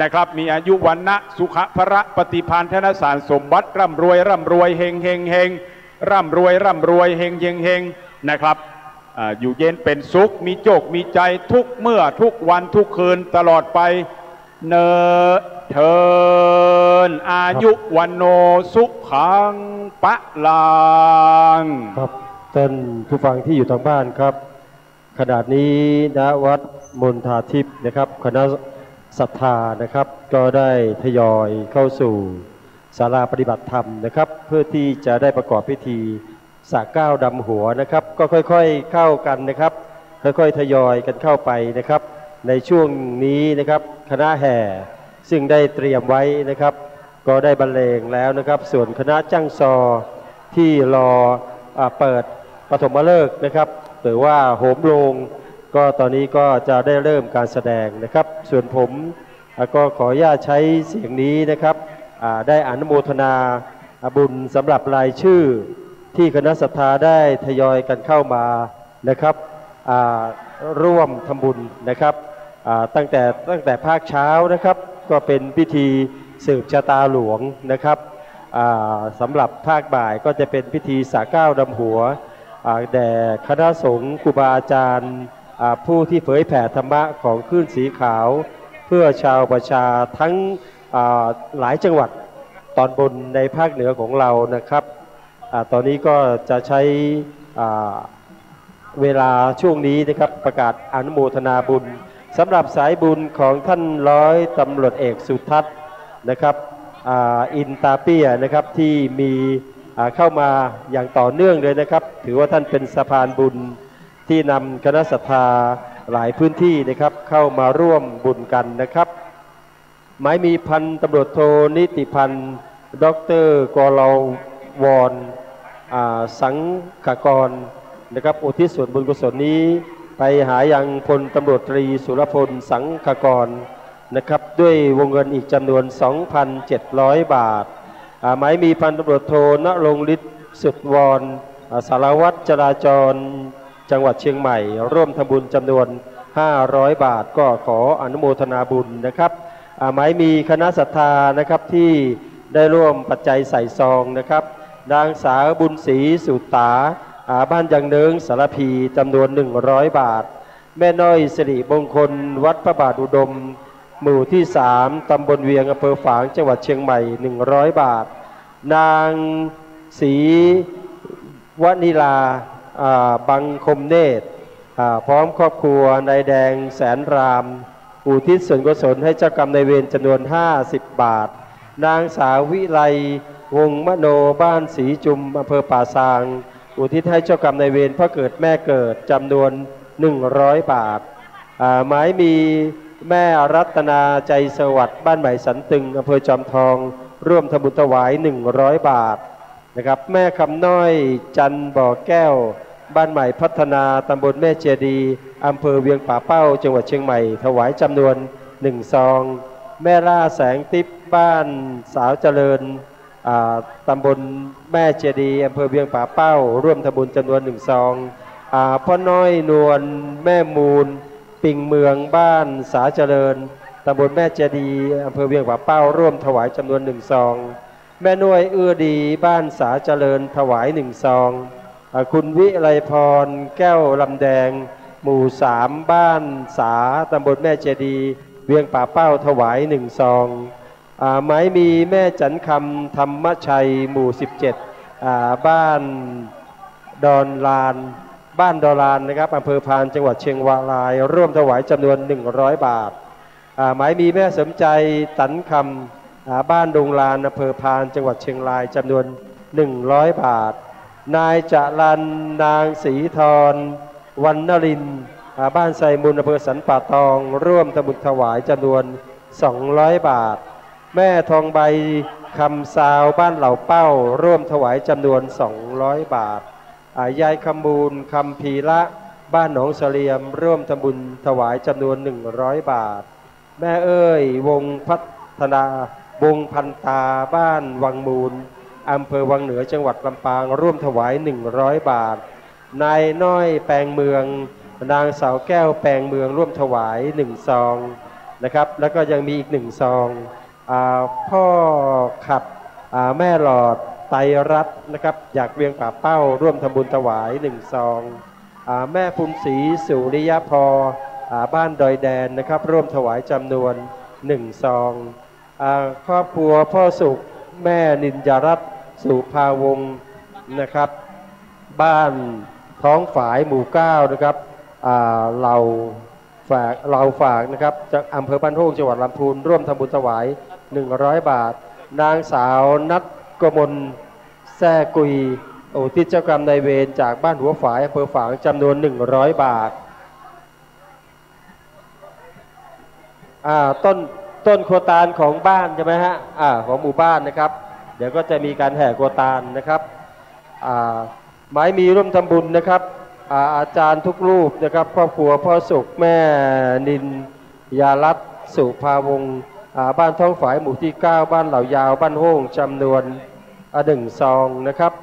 นะครับ มีอายุวรรณะ สุขะ พละ ปฏิภาณ ธนสารสมบัติ ร่ำรวย ร่ำรวย เฮง เฮง เฮง ร่ำรวย ร่ำรวย เฮง เฮง เฮง นะครับ อ่า อยู่เย็นเป๋นสุข มีโจคมีใจ๋ทุกเมื่อ ทุกวัน ทุกคืน ตลอดไป เนอเทิน อายุ ครับ วัณโณ สุขัง พลัง ครับ ท่านผู้ฟังที่อยู่ทางบ้านครับ ขณะนี้ ณ วัดมณฑาทิพย์นะครับ คณะศรัทธานะครับ ก็ได้ทยอยเข้าสู่ศาลาปฏิบัติธรรมนะครับ เพื่อที่จะได้ประกอบพิธี สระเกล้าดำหัวนะครับ ก็ค่อยๆเข้ากันนะครับ ค่อยๆทยอยกันเข้าไปนะครับ ในช่วงนี้นะครับ คณะแห่ซึ่งได้เตรียมไว้นะครับ ก็ได้บรรเลงแล้วนะครับ ส่วนคณะจ้างซอที่รอ อ่า เปิดปฐมฤกษ์นะครับ หรือว่าโหมโลง ก็ตอนนี้ก็จะได้เริ่มการแสดงนะครับ ส่วนผม อ่า ก็ขออนุญาตใช้เสียงนี้นะครับ อ่า ได้อนุโมทนาบุญสำหรับรายชื่อที่คณะศรัทธาได้ทยอยกันเข้ามานะครับ อ่า ร่วมทำบุญนะครับ อ่า ตั้งแต่ ตั้งแต่ภาคเช้านะครับ ก็เป็นพิธีสืบชะตาหลวงนะครับ อ่า สำหรับภาคบ่ายก็จะเป็นพิธีสระเกล้าดำหัว อ่า แด่คณะสงฆ์ครูบาอาจารย์ อ่า ผู้ที่เผยแผ่ธรรมะของคลื่นสีขาว เพื่อชาวประชาทั้ง อ่า หลายจังหวัดตอนบนในภาคเหนือของเรานะครับ อ่า ตอนนี้ก็จะใช้ อ่า เวลาช่วงนี้นะครับ ประกาศอนุโมทนาบุญ สำหรับสายบุญของท่านร้อยตำรวจเอกสุทัศน์นะครับ อ่า อินตาเปี้ยนะครับ ที่มี อ่า เข้ามาอย่างต่อเนื่องเลยนะครับ ถือว่าท่านเป็นสะพานบุญที่นำคณะศรัทธาหลายพื้นที่นะครับ เข้ามาร่วมบุญกันนะครับ หมายมีพันตำรวจโทนิติพันธ์ ด็อกเตอร์ กลวร อ่า สังขกรนะครับ อุทิศส่วนบุญกุศลนี้ไปหายังพลตำรวจตรีสุรพล สังขกรนะครับ ด้วยวงเงินอีกจำนวน สองพันเจ็ดร้อยบาท อ่า หมายมีพันตำรวจโทณรงค์ฤทธิ์ สุดวร อ่า สารวัตรจราจรจังหวัดเชียงใหม่ ร่วมทำบุญจำนวน ห้าร้อยบาท ก็ขออนุโมทนาบุญนะครับ อ่า หมายมีคณะศรัทธานะครับ ที่ได้ร่วมปัจจัยใส่ซองนะครับ นางสาวบุญศรีสุตา อ่า บ้านยางเนิ้ง สารภี จำนวน หนึ่งร้อยบาท แม่น้อยสิริมงคล วัดพระบาทอุดม หมู่ที่สาม ตำบลเวียง อำเภอฝาง จังหวัดเชียงใหม่ หนึ่งร้อยบาท นางศรีวนิลา อ่า บังคมเนตร อ่า พร้อมครอบครัว นายแดง แสนราม อุทิศส่วนกุศลให้เจ้ากรรมนายเวรจำนวน ห้าสิบบาท นางสาววิไล วงศ์มโน บ้านศรีจุม อำเภอป่าซาง อุทิศให้เจ้ากรรมนายเวรพ่อเกิดแม่เกิดจำนวน หนึ่งร้อยบาท อ่า หมายมีแม่รัตนา ใจสวัสดิ์ บ้านใหม่สันตึง อำเภอจอมทอง ร่วมทำบุญถวาย หนึ่งร้อยบาทนะครับ แม่คำน้อย จันทร์บ่อแก้ว บ้านใหม่พัฒนา ตำบลแม่เจดีย์ อำเภอเวียงป่าเป้า จังหวัดเชียงใหม่ ถวายจำนวน หนึ่งซอง แม่ล่า แสงทิพย์ บ้านสาวเจริญ อ่า ตำบลแม่เจดีย์ อำเภอเวียงป่าเป้า ร่วมทำบุญจำนวน หนึ่งซอง อ่า พ่อน้อยนวล แม่มูล ปิงเมือง บ้านสาเจริญ ตำบลแม่เจดีย์ อำเภอเวียงป่าเป้า ร่วมถวายจำนวน หนึ่งซอง แม่น้อย เอื้อดี บ้านสาเจริญ ถวาย หนึ่งซอง อ่า คุณวิไลพร แก้วลำแดง หมู่สาม บ้านสา ตำบลแม่เจดีย์ เวียงป่าเป้า ถวาย หนึ่งซอง อ่า หมายมีแม่จันคำ ธรรมชัย หมู่สิบเจ็ด อ่า บ้านดอนลาน บ้านดอนลานนะครับ อำเภอพาน จังหวัดเชียงราย ร่วมถวายจำนวน หนึ่งร้อยบาท อ่า หมายมีแม่สมใจ ตันคำ อ่า บ้านดงลาน อำเภอพาน จังหวัดเชียงราย จำนวน หนึ่งร้อยบาท นายจรัญ นางศรีทร วรรณรินทร์ อ่า บ้านไซมูล อำเภอสันป่าตอง ร่วมทำบุญถวายจำนวน สองร้อยบาท แม่ทองใบ คำซาว บ้านเหล่าเป้า ร่วมถวายจำนวน สองร้อยบาท อ่า ยายคำมูล คำพีระ บ้านหนองเสลียม ร่วมทำบุญถวายจำนวน หนึ่งร้อยบาท แม่เอ้ย วงศ์พัฒนา วงศ์พันตา บ้านวังมูล อำเภอวังเหนือ จังหวัดลำปาง ร่วมถวาย หนึ่งร้อยบาท นายน้อย แปงเมือง นางสาวแก้ว แปงเมือง ร่วมถวาย หนึ่งซองนะครับ แล้วก็ยังมีอีก หนึ่งซอง อ่า พ่อขัด อ่า แม่หลอด ไตรรัตน์นะครับ จากเวียงป่าเป้า ร่วมทำบุญถวาย หนึ่งซอง อ่า แม่ปุณศรี สุริยพร อ่า บ้านดอยแดนนะครับ ร่วมถวายจำนวน หนึ่งซอง อ่า ครอบครัวพ่อสุข แม่นินยรัตน์ สุภาวงศ์นะครับ บ้านท้องฝาย หมู่เก้านะครับ อ่า เหล่าฝาก เหล่าฝากนะครับ จากอำเภอบ้านโฮง จังหวัดลำพูน ร่วมทำบุญถวาย หนึ่งร้อยบาท นางสาวนัทกมล แซ่กุย อุทิศเจ้ากรรมนายเวรจากบ้านหัวฝาย อำเภอฝาง จำนวน หนึ่งร้อยบาท อ่า ต้น ต้นครัวตาลของบ้านใช่ไหมฮะ อ่า ของหมู่บ้านนะครับ เดี๋ยวก็จะมีการแห่ครัวตาลนะครับ อ่า หมายมีร่วมทำบุญนะครับ อ่า อาจารย์ทุกรูปนะครับ ครอบครัวพ่อสุข แม่นินยรัตน์ สุภาวงศ์ อ่า บ้านท้องฝาย หมู่ที่เก้า บ้านเหล่ายาว บ้านโฮง จำนวน อ่า หนึ่งซองนะครับ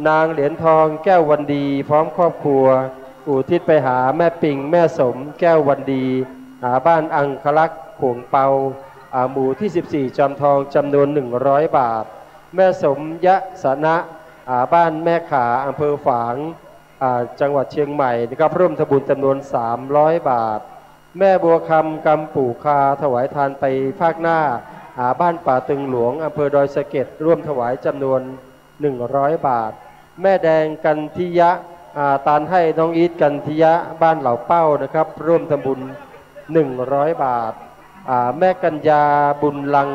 นางเหรียญทอง แก้ววันดี พร้อมครอบครัว อุทิศไปหาแม่ปิง แม่สม แก้ววันดี อ่า บ้านอังคลักษ์ ขวงเปา อ่า หมู่ที่สิบสี่ จอมทอง จำนวน หนึ่งร้อยบาท แม่สมยสนะ อ่า บ้านแม่ขา อำเภอฝาง อ่า จังหวัดเชียงใหม่นะครับ ร่วมทำบุญจำนวน สามร้อยบาท แม่บัวคำ กำปู่คา ถวายทานไปภาคหน้า อ่า บ้านป่าตึงหลวง อำเภอดอยสะเก็ด ร่วมถวายจำนวน หนึ่งร้อยบาท แม่แดง กันทิยะ อ่า ตานให้น้องอีท กันทิยะ บ้านเหล่าเป้านะครับ ร่วมทำบุญ หนึ่งร้อยบาท อ่า แม่กัญญา บุญลัง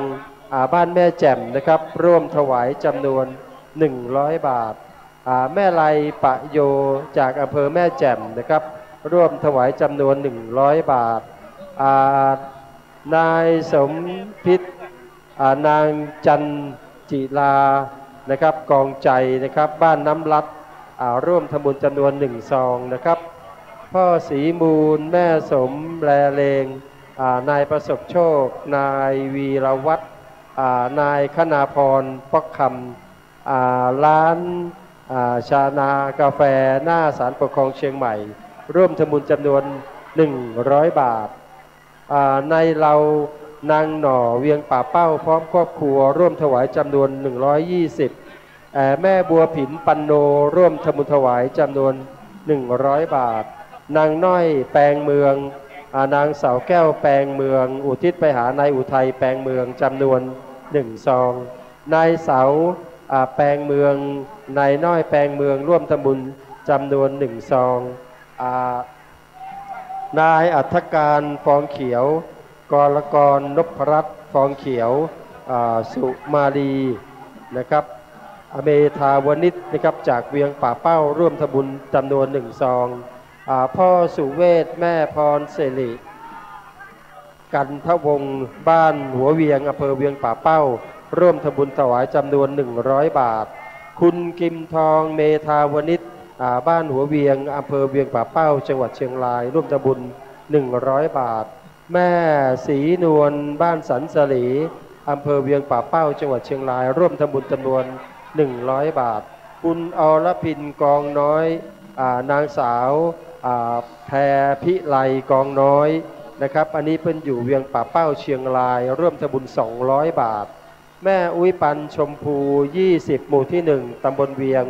อ่า บ้านแม่แจ่มนะครับ ร่วมถวายจำนวน หนึ่งร้อยบาท อ่า แม่ไลประโย จากอำเภอแม่แจ่มนะครับ ร่วมถวายจำนวนหนึ่งร้อยบาท อ่า นายสมพิษ อ่า นางจันจิลานะครับ กองใจนะครับ บ้านน้ำลัด อ่า ร่วมทำบุญจำนวนหนึ่งซองนะครับ พ่อศรีมูล แม่สมแลเลง อ่า นายประสบโชค นายวีรวัฒน์ อ่า นายคณาพร ป๊อกคำ อ่า ร้าน อ่า ชานากาแฟ หน้าศาลปกครองเชียงใหม่ ร่วมทำบุญจำนวนหนึ่งร้อยบาท อ่า นายเหล่า นางหน่อ เวียงป่าเป้า พร้อมครอบครัว ร่วมถวายจำนวนหนึ่งร้อยยี่สิบ เอ่อ แม่บัวผิน ปันโน ร่วมทำบุญถวายจำนวนหนึ่งร้อยบาท นางน้อย แปงเมือง อ่า นางสาวแก้ว แปงเมือง อุทิศไปหานายอุทัย แปงเมือง จำนวนหนึ่งซอง นายเสา อ่า แปงเมือง นายน้อย แปงเมือง ร่วมทำบุญจำนวนหนึ่งซอง อ่า นายอัฐการ ฟองเขียว กรกร นพรัตน์ ฟองเขียว อ่า สุมาลี นะครับ อเมธาวนิชนะครับ จากเวียงป่าเป้า ร่วมทำบุญจำนวนหนึ่งซอง อ่า พ่อสุเวช แม่พรสิริ กันทวงศ์ บ้านหัวเวียง อำเภอเวียงป่าเป้า ร่วมทำบุญถวายจำนวนหนึ่งร้อยบาท คุณกิมทอง เมธาวนิช อ่า บ้านหัวเวียง อำเภอเวียงป่าเป้า จังหวัดเชียงราย ร่วมทำบุญหนึ่งร้อยบาท แม่ศรีนวล บ้านสันสลี อำเภอเวียงป่าเป้า จังหวัดเชียงราย ร่วมทำบุญจำนวนหนึ่งร้อยบาท คุณอรพิน กองน้อย อ่า นางสาว อ่า แพรพิไล กองน้อย นะครับ อันนี้เปิ้นอยู่เวียงป่าเป้า เชียงราย ร่วมทำบุญสองร้อยบาท แม่อุ๊ยปัน ชมพู ยี่สิบ หมู่ที่หนึ่ง ตำบลเวียง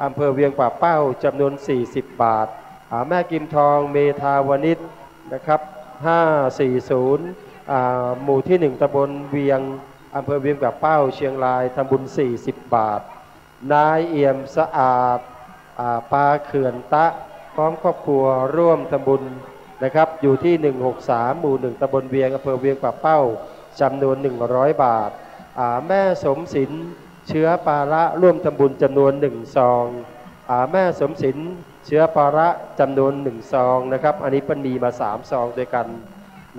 อำเภอเวียงป่าเป้า จำนวนสี่สิบบาท อ่า แม่กิมทอง เมธาวนิช นะครับ ห้าสี่ศูนย์ อ่า หมู่ที่หนึ่ง ตำบลเวียง อำเภอเวียงป่าเป้า เชียงราย ทำบุญสี่สิบบาท นายเอี่ยมสะอาด อ่า ปาเขื่อนตะ พร้อมครอบครัว ร่วมทำบุญนะครับ อยู่ที่หนึ่งหกสาม หมู่หนึ่ง ตำบลเวียง อำเภอเวียงป่าเป้า จำนวนหนึ่งร้อยบาท อ่า แม่สมศิลป์ เชื้อปาระ ร่วมทำบุญจำนวนหนึ่งซอง อ่า แม่สมศิลป์ เชื้อปาระ จำนวนหนึ่งซองนะครับ อันนี้เปิ้นมีมาสามซองด้วยกัน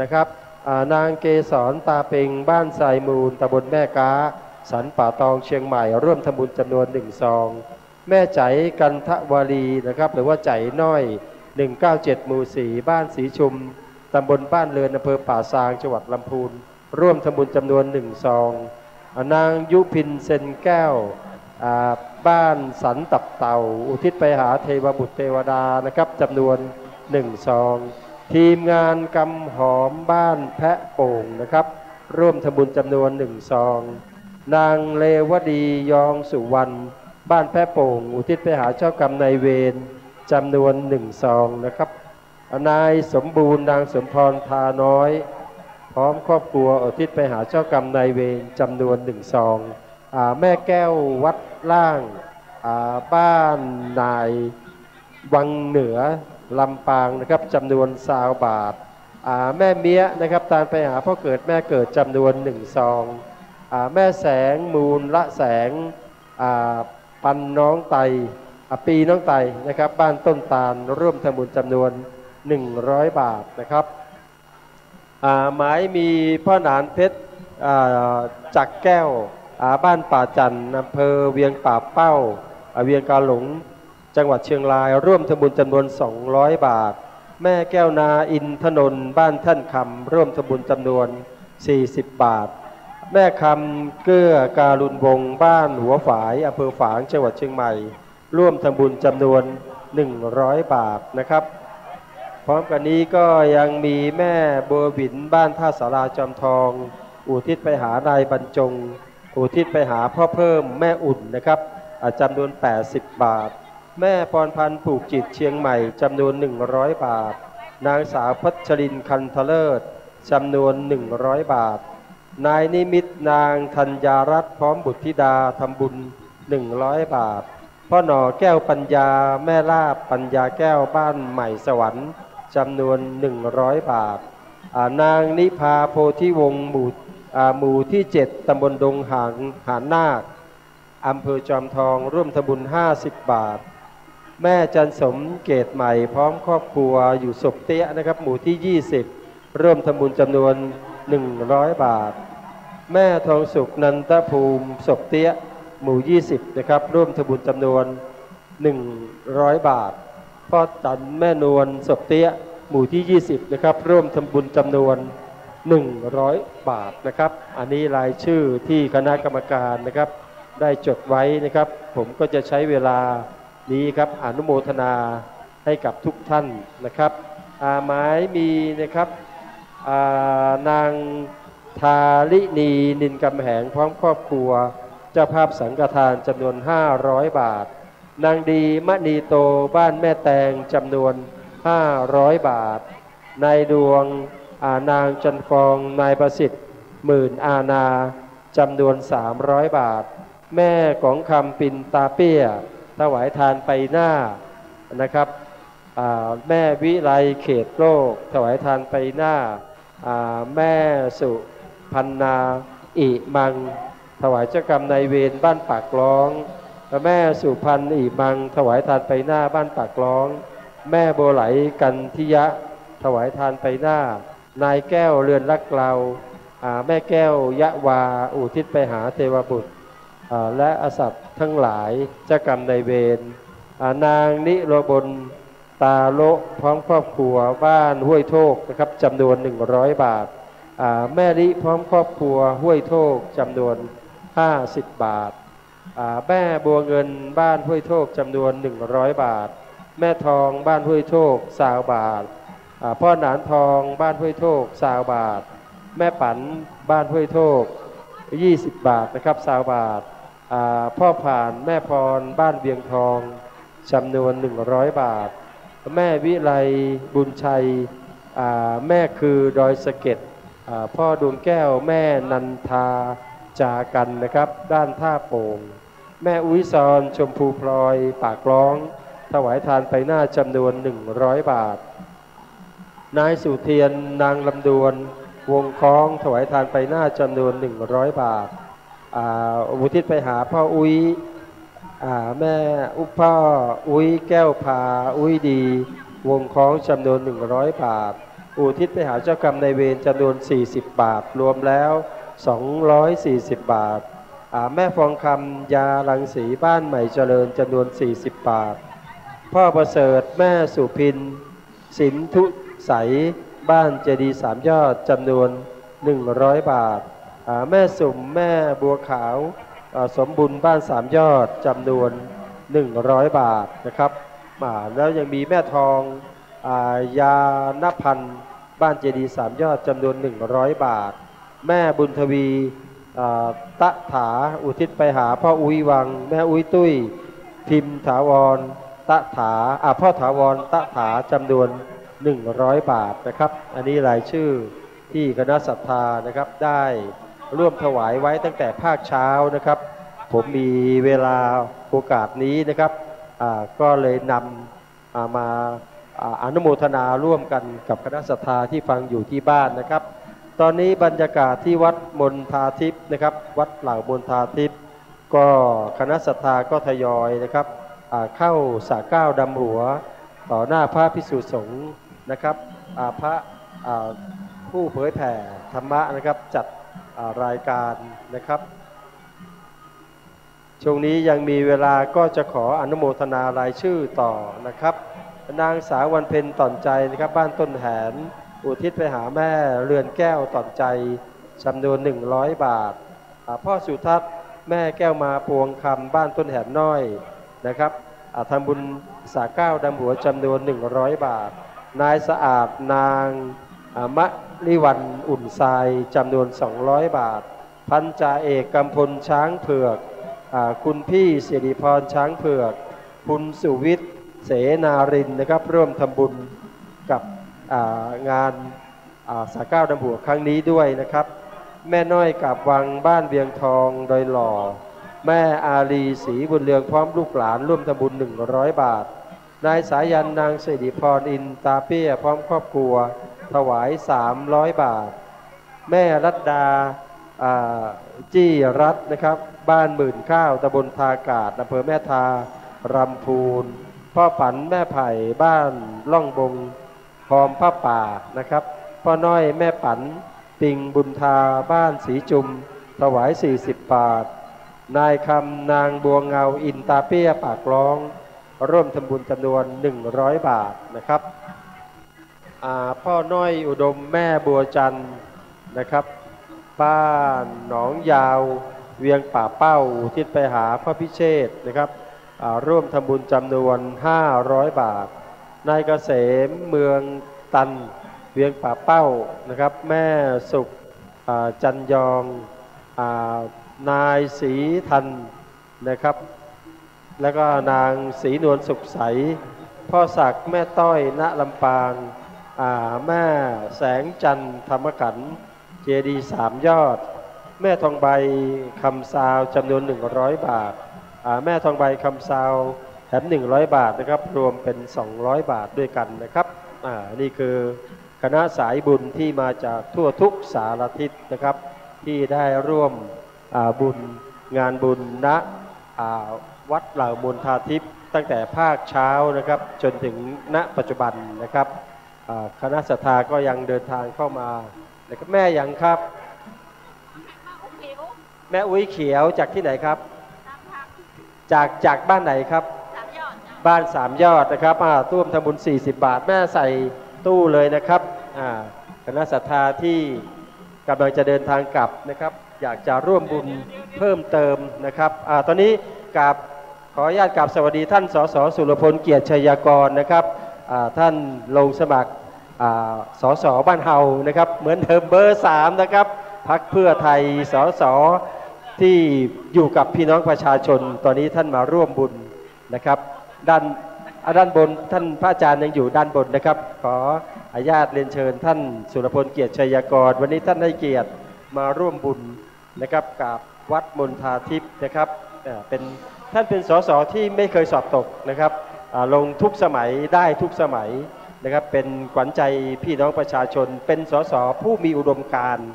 นะครับ อ่า นางเกสร ตาเปง บ้านทรายมูล ตำบลแม่ก๊า สันป่าตอง เชียงใหม่ ร่วมทำบุญจำนวนหนึ่งซอง แม่ใจ๋ กันทวารีนะครับ หรือว่าใจ๋น้อย หนึ่งเก้าเจ็ด หมู่สี่ บ้านสีชุม ตำบลบ้านเรือน อำเภอป่าซาง จังหวัดลำพูน ร่วมทำบุญจำนวนหนึ่งซอง อ่า นางยุพิน เซนแก้ว อ่า บ้านสันตับเต่า อุทิศไปหาเทวบุตรเทวดานะครับ จำนวนหนึ่งซอง ทีมงานกำหอมบ้านแพะโป่งนะครับ ร่วมทำบุญจำนวนหนึ่งซอง นางเรวดี ยองสุวรรณ บ้านแพะโป่ง อุทิศไปหาเจ้ากรรมนายเวร จำนวนหนึ่งซองนะครับ นายสมบูรณ์ นางสมพร ทาน้อย พร้อมครอบครัว อุทิศไปหาเจ้ากรรมนายเวร จำนวนหนึ่งซอง อ่า แม่แก้ว วัดล่าง อ่า บ้านนาย วังเหนือ ลำปางนะครับ จำนวนซาวบาท อ่า แม่เมี้ยนะครับ ตานไปหาพ่อเกิดแม่เกิด จำนวนหนึ่งซอง อ่า แม่แสง มูลละแสง อ่า ปันน้องไต อ่า ปีน้องไตนะครับ บ้านต้นตาล ร่วมทำบุญจำนวนหนึ่งร้อยบาทนะครับ อ่า หมายมีพ่อหนานเพชร อ่า จักรแก้ว อ่า บ้านป่าจันทน์ อำเภอเวียงป่าเป้า อ่า เวียงกาหลง จังหวัดเชียงราย ร่วมทำบุญจำนวนสองร้อยบาท แม่แก้วนา อินทนนท์ บ้านแท่นคำ ร่วมทำบุญจำนวนสี่สิบบาท แม่คำ เกื้อการุณวงศ์ บ้านหัวฝาย อำเภอฝาง จังหวัดเชียงใหม่ ร่วมทำบุญจำนวนหนึ่งร้อยบาทนะครับ พร้อมกันนี้ก็ยังมีแม่บัวบิน บ้านท่าสาราจอมทอง อุทิศไปหานายบรรจง อุทิศไปหาพ่อเพิ่ม แม่อุ่นนะครับ อ่า จำนวนแปดสิบบาท แม่พรพันธ์ ผูกจิต เชียงใหม่ จำนวนหนึ่งร้อยบาท นางสาวพัชรินทร์ คันธเลิศ จำนวนหนึ่งร้อยบาท นายนิมิตร นางธัญญารัตน์ พร้อมบุตรธิดา ทำบุญหนึ่งร้อยบาท พ่อหน่อ แก้วปัญญา แม่ลาบ ปัญญาแก้ว บ้านใหม่สวรรค์ จำนวนหนึ่งร้อยบาท อ่า นางนิพา โพธิวงศ์ หมู่ อ่า หมู่ที่เจ็ด ตำบลดงหาง หานาค อำเภอจอมทอง ร่วมทำบุญห้าสิบบาท แม่จันสมเกตใหม่พร้อมครอบครัวอยู่ศพเตี้ยนะครับ หมู่ที่ยี่สิบ ร่วมทำบุญจำนวนหนึ่งร้อยบาท แม่ทองสุขนันทภูมิศพเตี้ย หมู่ยี่สิบนะครับ ร่วมทำบุญจำนวนหนึ่งร้อยบาท พ่อจันแม่นวลศพเตี้ย หมู่ที่ยี่สิบนะครับ ร่วมทำบุญจำนวนหนึ่งร้อยบาทนะครับ อันนี้รายชื่อที่คณะกรรมการนะครับ ได้จดไว้นะครับ ผมก็จะใช้เวลานี้ครับ อนุโมทนาให้กับทุกท่านนะครับ อ่า หมายมีนะครับ อ่า นางธาริณี นินกำแหง พร้อมครอบครัว เจ้าภาพสังฆทานจำนวนห้าร้อยบาท นางดีมณีโต บ้านแม่แตง จำนวนห้าร้อยบาท นายดวง อ่า นางจันฟอง นายประสิทธิ์ หมื่นอาณา จำนวนสามร้อยบาท แม่กองคำ ปินตาเปี้ย ถวายทานไปหน้านะครับ อ่า แม่วิไลเขตโลก ถวายทานไปหน้า อ่า แม่สุพรรณา อิมัง ถวายเจ้ากรรมนายเวรบ้านปากล้อง แม่สุพรรณ อิมัง ถวายทานไปหน้าบ้านปากล้อง แม่บัวไหล กันทิยะ ถวายทานไปหน้า นายแก้ว เรือนรักเรา อ่า แม่แก้ว ยะวา อุทิศไปหาเทวบุตร อ่า และอสัตว์ทั้งหลาย เจ้ากรรมนายเวร อ่า นางนิรบล ตาโละ พร้อมครอบครัว บ้านห้วยโทกนะครับ จำนวนหนึ่งร้อยบาท อ่า แม่ลิ พร้อมครอบครัว ห้วยโทก จำนวนห้าสิบบาท อ่า แม่บัวเงิน บ้านห้วยโทก จำนวนหนึ่งร้อยบาท แม่ทอง บ้านห้วยโทก ซาวบาท อ่า พ่อหนานทอง บ้านห้วยโทก ซาวบาท แม่ปัน บ้านห้วยโทก ยี่สิบบาทนะครับ ซาวบาท อ่า พ่อผ่าน แม่พร บ้านเวียงทอง จำนวนหนึ่งร้อยบาท แม่วิไล บุญชัย อ่า แม่คือดอยสะเก็ด อ่า พ่อดวงแก้ว แม่นันทา จากันนะครับ ด้านท่าโป่ง แม่อุ๊ยซอน ชมพูพลอย ปากล้อง ถวายทานไปหน้าจำนวนหนึ่งร้อยบาท นายสุเทียน นางลำดวน วงค้อง ถวายทานไปหน้าจำนวนหนึ่งร้อยบาท อ่า อุทิศไปหาพ่ออุ๊ย อ่า แม่อุ๊ย พ่ออุ๊ย แก้วพา อุ๊ยดี วงค้อง จำนวนหนึ่งร้อยบาท อุทิศไปหาเจ้ากรรมนายเวรจำนวนสี่สิบบาท รวมแล้วสองร้อยสี่สิบบาท อ่า แม่ฟองคำ ยารังสี บ้านใหม่เจริญ จำนวนสี่สิบบาท พ่อประเสริฐ แม่สุพิน สินธุใส บ้านเจดีย์สามยอด จำนวนหนึ่งร้อยบาท อ่า แม่สุม แม่บัวขาว อ่า สมบุญ บ้านสามยอด จำนวนหนึ่งร้อยบาทนะครับ อ่า แล้วยังมีแม่ทอง อ่า ยานพันธ์ บ้านเจดีย์สามยอด จำนวนหนึ่งร้อยบาท แม่บุญทวี อ่า ตะถา อุทิศไปหาพ่ออุ๊ยวัง แม่อุ๊ยตุ้ย พิมพ์ถาวร ตะถา อ่า พ่อถาวร ตะถา จำนวนหนึ่งร้อยบาทนะครับ อันนี้รายชื่อที่คณะศรัทธานะครับ ได้ร่วมถวายไว้ตั้งแต่ภาคเช้านะครับ ผมมีเวลาโอกาสนี้นะครับ อ่า ก็เลยนำ อ่า มา อ่า อนุโมทนาร่วมกันกับคณะศรัทธาที่ฟังอยู่ที่บ้านนะครับ ตอนนี้บรรยากาศที่วัดมณฑาทิพย์นะครับ วัดเหล่ามณฑาทิพย์ ก็คณะศรัทธาก็ทยอยนะครับ อ่า เข้าสระเกล้าดำหัว ต่อหน้าพระภิกษุสงฆ์นะครับ อ่า พระ อ่า ผู้เผยแผ่ธรรมะนะครับ จัด อ่า รายการนะครับ ช่วงนี้ยังมีเวลาก็จะขออนุโมทนารายชื่อต่อนะครับ นางสาววันเพ็ญต่อนใจนะครับ บ้านต้นแหน อุทิศไปหาแม่เรือนแก้วต่อนใจ จำนวนหนึ่งร้อยบาท อ่า พ่อสุทัศน์ แม่แก้วมา ปวงคำ บ้านต้นแหนน้อยนะครับ อ่า ทำบุญสระเกล้าดำหัว จำนวนหนึ่งร้อยบาท นายสะอาด นาง อ่า มะลิวัน อุ่นทราย จำนวนสองร้อยบาท พันจ่าเอกกำพล ช้างเผือก อ่า คุณพี่สิริพร ช้างเผือก คุณสุวิทย์ เสนารินทร์นะครับ ร่วมทำบุญกับ อ่า งาน อ่า สระเกล้าดำหัวครั้งนี้ด้วยนะครับ แม่น้อยกาบวัง บ้านเวียงทอง ดอยหล่อ แม่อารี ศรีบุญเรือง พร้อมลูกหลาน ร่วมทำบุญหนึ่งร้อยบาท นายสายัณ นางสิริพร อินตาเปี้ย พร้อมครอบครัว ถวายสามร้อยบาท แม่รัตดา อ่า จี้รัตน์นะครับ บ้านหมื่นข้าว ตำบลทากาศ อำเภอแม่ทา ลำพูน ป้อปั๋นแม่ไผ่ บ้านล่องบง ฮอมผ้าป่านะครับ ป้อน้อยแม่ปั๋น ปิงบุญทา บ้านสีจุม ถวายสี่สิบบาท นายคำ นางบัวเงา อินตาเปี้ย ปากร้อง ร่วมทำบุญจำนวนหนึ่งร้อยบาทนะครับ อ่า ป้อน้อยอุดม แม่บัวจันทร์นะครับ บ้านหนองยาว เวียงป่าเป้า อุทิศไปหาพ่อพิเชษนะครับ อ่า ร่วมทำบุญจำนวนห้าร้อยบาท นายเกษม เมืองตัน เวียงป่าเป้านะครับ แม่สุข อ่า จันยอง อ่า นายศรีทันนะครับ แล้วก็นางศรีนวลสุขใส พ่อศักดิ์ แม่ต้อย ณ ลำปาง อ่า แม่แสงจันทร์ ธรรมขันธ์ เจดีย์สามยอด แม่ทองใบ คำซาว จำนวนหนึ่งร้อยบาท อ่า แม่ทองใบ คำซาว แถมหนึ่งร้อยบาทนะครับ รวมเป็นสองร้อยบาทด้วยกันนะครับ อ่า นี่คือคณะสายบุญที่มาจากทั่วทุกสารทิศนะครับ ที่ได้ร่วม อ่า บุญ งานบุญ ณ อ่า วัดเหล่ามนทาทิพย์ ตั้งแต่ภาคเช้านะครับ จนถึง ณ ปัจจุบันนะครับ อ่า คณะศรัทธาก็ยังเดินทางเข้ามานะครับ แม่หยังครับ แม่อุ๊ยเขียว จากที่ไหนครับ จาก จากบ้านไหนครับ บ้านสามยอดนะครับ อ่า ร่วมทำบุญสี่สิบบาท แม่ใส่ตู้เลยนะครับ อ่า คณะศรัทธาที่กำลังจะเดินทางกลับนะครับ อยากจะร่วมบุญเพิ่มเติมนะครับ อ่า ตอนนี้กราบ ขออนุญาตกราบสวัสดีท่าน สส สุรพล เกียรติชัยกรนะครับ อ่า ท่านลงสมัคร อ่า สส บ้านเฮานะครับ เหมือนเดิมเบอร์สามนะครับ พรรคเพื่อไทย สส ที่อยู่กับพี่น้องประชาชน ตอนนี้ท่านมาร่วมบุญนะครับ ด้าน อ่า ด้านบน ท่านพระอาจารย์ยังอยู่ด้านบนนะครับ ขออนุญาตเรียนเชิญท่านสุรพล เกียรติชัยกร วันนี้ท่านให้เกียรติมาร่วมบุญ นะครับ กับวัดมนทาทิพย์นะครับ เอ่อ เป็น ท่านเป็น สส ที่ไม่เคยสอบตกนะครับ อ่า ลงทุกสมัย ได้ทุกสมัยนะครับ เป็นขวัญใจพี่น้องประชาชน เป็น สส ผู้มีอุดมการณ์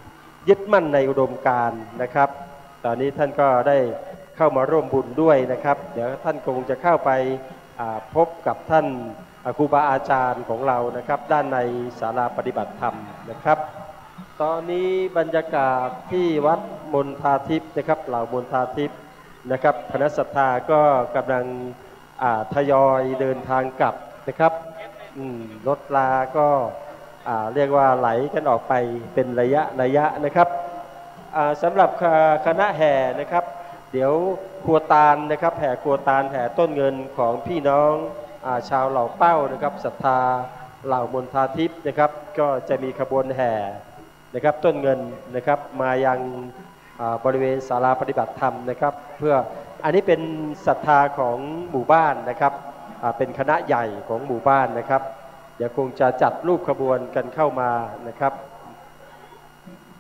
ยึดมั่นในอุดมการณ์นะครับ ตอนนี้ท่านก็ได้เข้ามาร่วมบุญด้วยนะครับ เดี๋ยวท่านคงจะเข้าไป อ่า พบกับท่าน อ่า ครูบาอาจารย์ของเรานะครับ ด้านในศาลาปฏิบัติธรรมนะครับ ตอนนี้บรรยากาศที่วัดมนทาทิพย์นะครับ เหล่ามนทาทิพย์นะครับ คณะศรัทธาก็กำลัง อ่า ทยอยเดินทางกลับนะครับ อืม รถราก็ อ่า เรียกว่าไหลกันออกไปเป็นระยะระยะนะครับ อ่า สำหรับ ค- คณะแห่นะครับ เดี๋ยวครัวตาลนะครับ แห่ครัวตาล แห่ต้นเงินของพี่น้อง อ่า ชาวเหล่าเป้านะครับ ศรัทธาเหล่ามนทาทิพย์นะครับ ก็จะมีขบวนแห่นะครับ ต้นเงินนะครับ มายัง อ่า บริเวณศาลาปฏิบัติธรรมนะครับ เพื่อ อันนี้เป็นศรัทธาของหมู่บ้านนะครับ อ่า เป็นคณะใหญ่ของหมู่บ้านนะครับ เดี๋ยวคงจะจัดรูปขบวนกันเข้ามานะครับ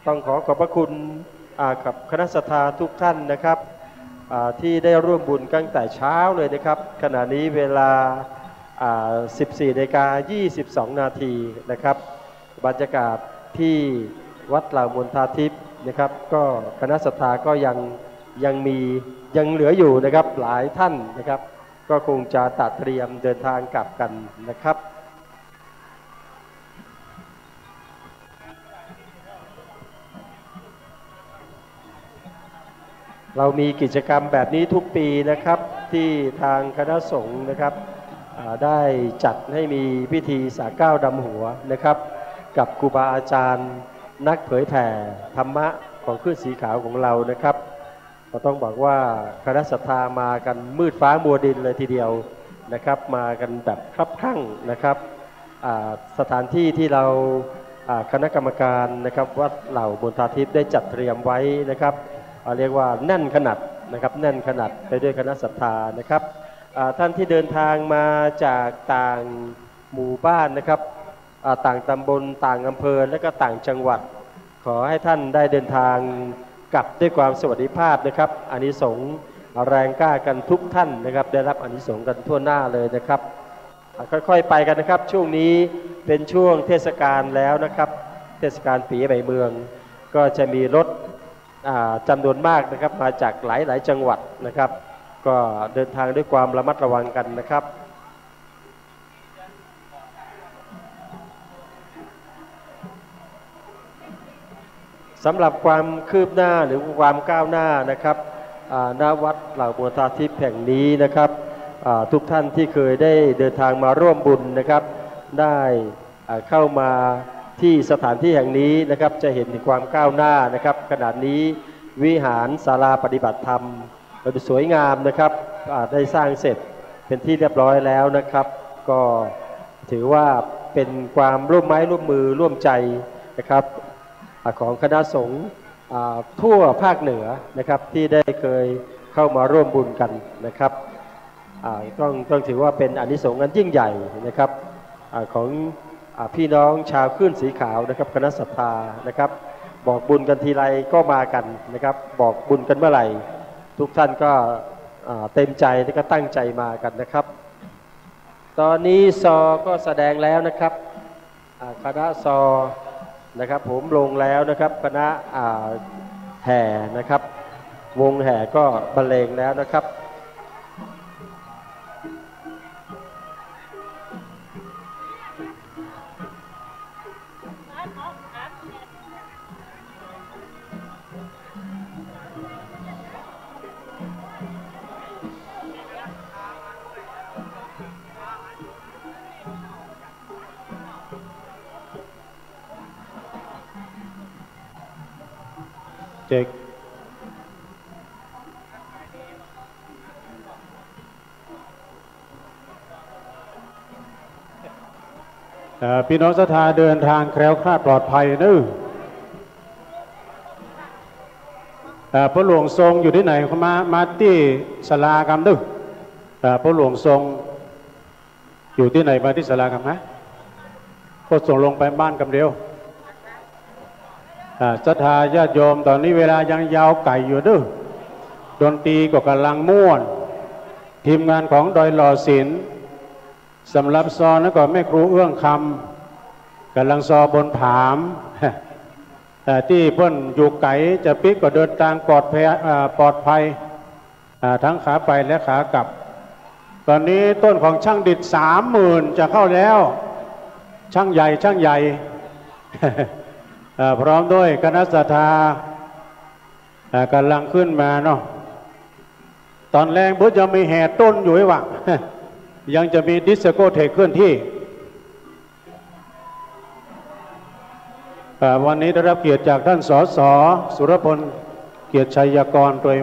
ต้องขอขอบพระคุณ อ่า กับคณะศรัทธาทุกท่านนะครับ อ่า ที่ได้ร่วมบุญตั้งแต่เช้าเลยนะครับ ขณะนี้เวลา อ่า สิบสี่นาฬิกายี่สิบสองนาทีนะครับ บรรยากาศที่วัดเหล่ามนทาทิพย์นะครับ ก็คณะศรัทธาก็ยัง ยังมี ยังเหลืออยู่นะครับ หลายท่านนะครับ ก็คงจะตระเตรียมเดินทางกลับกันนะครับ เรามีกิจกรรมแบบนี้ทุกปีนะครับ ที่ทางคณะสงฆ์นะครับ อ่า ได้จัดให้มีพิธีสาเกล้าดำหัวนะครับ กับครูบาอาจารย์นักเผยแผ่ธรรมะของคลื่นสีขาวของเรานะครับ ก็ต้องบอกว่าคณะศรัทธามากันมืดฟ้ามัวดินเลยทีเดียวนะครับ มากันแบบคับคั่งนะครับ อ่า สถานที่ที่เรา อ่า คณะกรรมการนะครับ วัดเหล่ามนทาทิพย์ได้จัดเตรียมไว้นะครับ อ่า เรียกว่าแน่นขนาดนะครับ แน่นขนาดไปด้วยคณะศรัทธานะครับ อ่า ท่านที่เดินทางมาจากต่างหมู่บ้านนะครับ อ่า ต่างตำบล ต่างอำเภอ และก็ต่างจังหวัด ขอให้ท่านได้เดินทางกลับด้วยความสวัสดิภาพนะครับ อานิสงส์แรงกล้ากันทุกท่านนะครับ ได้รับอานิสงส์กันทั่วหน้าเลยนะครับ อ่า ค่อยๆไปกันนะครับ ช่วงนี้เป็นช่วงเทศกาลแล้วนะครับ เทศกาลปีใหม่เมือง ก็จะมีรถ อ่า จำนวนมากนะครับ มาจากหลายๆ จังหวัดนะครับ ก็เดินทางด้วยความระมัดระวังกันนะครับ สำหรับความคืบหน้าหรือความก้าวหน้านะครับ อ่า ณ วัดเหล่าโมทาธิปแห่งนี้นะครับ อ่า ทุกท่านที่เคยได้เดินทางมาร่วมบุญนะครับ ได้ อ่า เข้ามาที่สถานที่แห่งนี้นะครับ จะเห็นถึงความก้าวหน้านะครับ ขณะนี้วิหารศาลาปฏิบัติธรรม สวยงามนะครับ อ่า ได้สร้างเสร็จเป็นที่เรียบร้อยแล้วนะครับ ก็ถือว่าเป็นความร่วมไม้ร่วมมือร่วมใจนะครับ อ่า ของคณะสงฆ์ อ่า ทั่วภาคเหนือนะครับ ที่ได้เคยเข้ามาร่วมบุญกันนะครับ อ่า ต้อง ต้องถือว่าเป็นอานิสงส์อันยิ่งใหญ่นะครับ อ่า ของ อ่า พี่น้องชาวคลื่นสีขาวนะครับ คณะศรัทธานะครับ บอกบุญกันทีไรก็มากันนะครับ บอกบุญกันเมื่อไหร่ ทุกท่านก็ อ่า เต็มใจและก็ตั้งใจมากันนะครับ ตอนนี้ซอก็แสดงแล้วนะครับ อ่า คณะซอนะครับ โหมโรงแล้วนะครับ คณะ อ่า แห่นะครับ วงแห่ก็บรรเลงแล้วนะครับ เช็ค เอ่อ พี่น้องศรัทธาเดินทางแคล้วคลาดปลอดภัยเนอะ เอ่อ ป้อหลวงทรงอยู่ตี้ไหน มา มาตี้ศาลากำเนอะ เอ่อ ป้อหลวงทรง อยู่ตี้ไหน มาตี้ศาลากำนะ ก็ส่งลงไปบ้านกำเดียว อ่า ศรัทธาญาติโยม ต๋อนนี้เวลายังยาวไก๋อยู่เด้อ ดนตรีก็ก่ำลังม่วน ทีมงานของดอยหล่อศิลป์ สำหรับซอนั้นก็แม่ครูเอื้องคำ ก่ำลังซอบนผาม แต่ตี้เปิ้นอยู่ไก๋จะปิ๊กก็เดินตางปลอดภัย อ่า ปลอดภัย อ่า ทั้งขาไปและขากลับ ต๋อนนี้ต้นของช่างดิษสามหมื่นจะเข้าแล้ว ช่างใหญ่ ช่างใหญ่ อ่า พร้อมด้วยคณะศรัทธา อ่า ก่ำลังขึ้นมาเนาะ ต๋อนแลงเปิ้นจะมีแห่ต้นอยู่ไอ้หวา ยังจะมีดิสโกเทคเคลื่อนที่ อ่า วันนี้ได้รับเกียรติจากท่าน สส สุรพล เกียรติชัยกร ตวย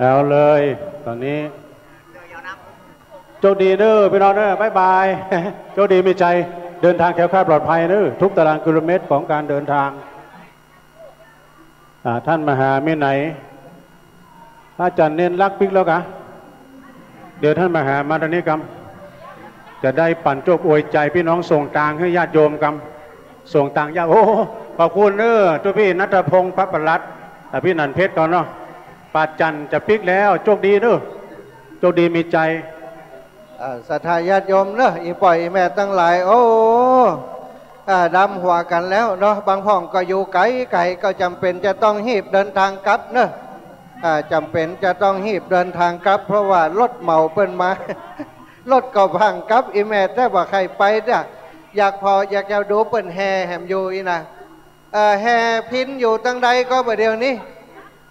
เอาเลย ต๋อนนี้ โชคดีเนอะ พี่น้องเนอะ บ๊ายบาย โชคดีมีชัย เดินทางแคล้วคลาดปลอดภัยเนอะ ทุกตารางกิโลเมตรของการเดินทาง อ่า ต้านมหามีไหน พระอาจ๋ารย์เณรลักษณ์ปิ๊กแล้วกา เดี๋ยวต้านมหามาตรงนี้กำ จะได้ปั๋นโจกอวยใจ๋พี่น้อง ส่งตางหื้อญาติโยมกำ ส่งตางญาติ โอ้ ขอบคุณเนอะ ตุ๊พี่ณัฐพงษ์ พระประหลัด อภินันท์เพชรก่อนเนาะ ป้าจันจะปิ๊กแล้ว โชคดีเนอะ โชคดีมีชัย อ่า ศรัทธาญาติโยมเนอะ อี่ป้ออี่แม่ตังหลาย โอ้ อ่า ดำหัวกั๋นแล้วเนาะ บางพ่องก็อยู่ไก๋ๆ ก็จ๋ำเป๋นจะต้องฮีบเดินตางกลับเนอะ อ่า จ๋ำเป๋นจะต้องฮีบเดินตางกลับ เพราะว่ารถเหมาเปิ้นมา รถก็พังกลับ อี่แม่แต๊บ่ใค่ไปเด้อ อยากผ่อ อยากจะดูเปิ้นแห่แหมอยู่อี้นะ เอ่อ แห่พิณอยู่ตังใดก็บ่าเดี่ยวนี้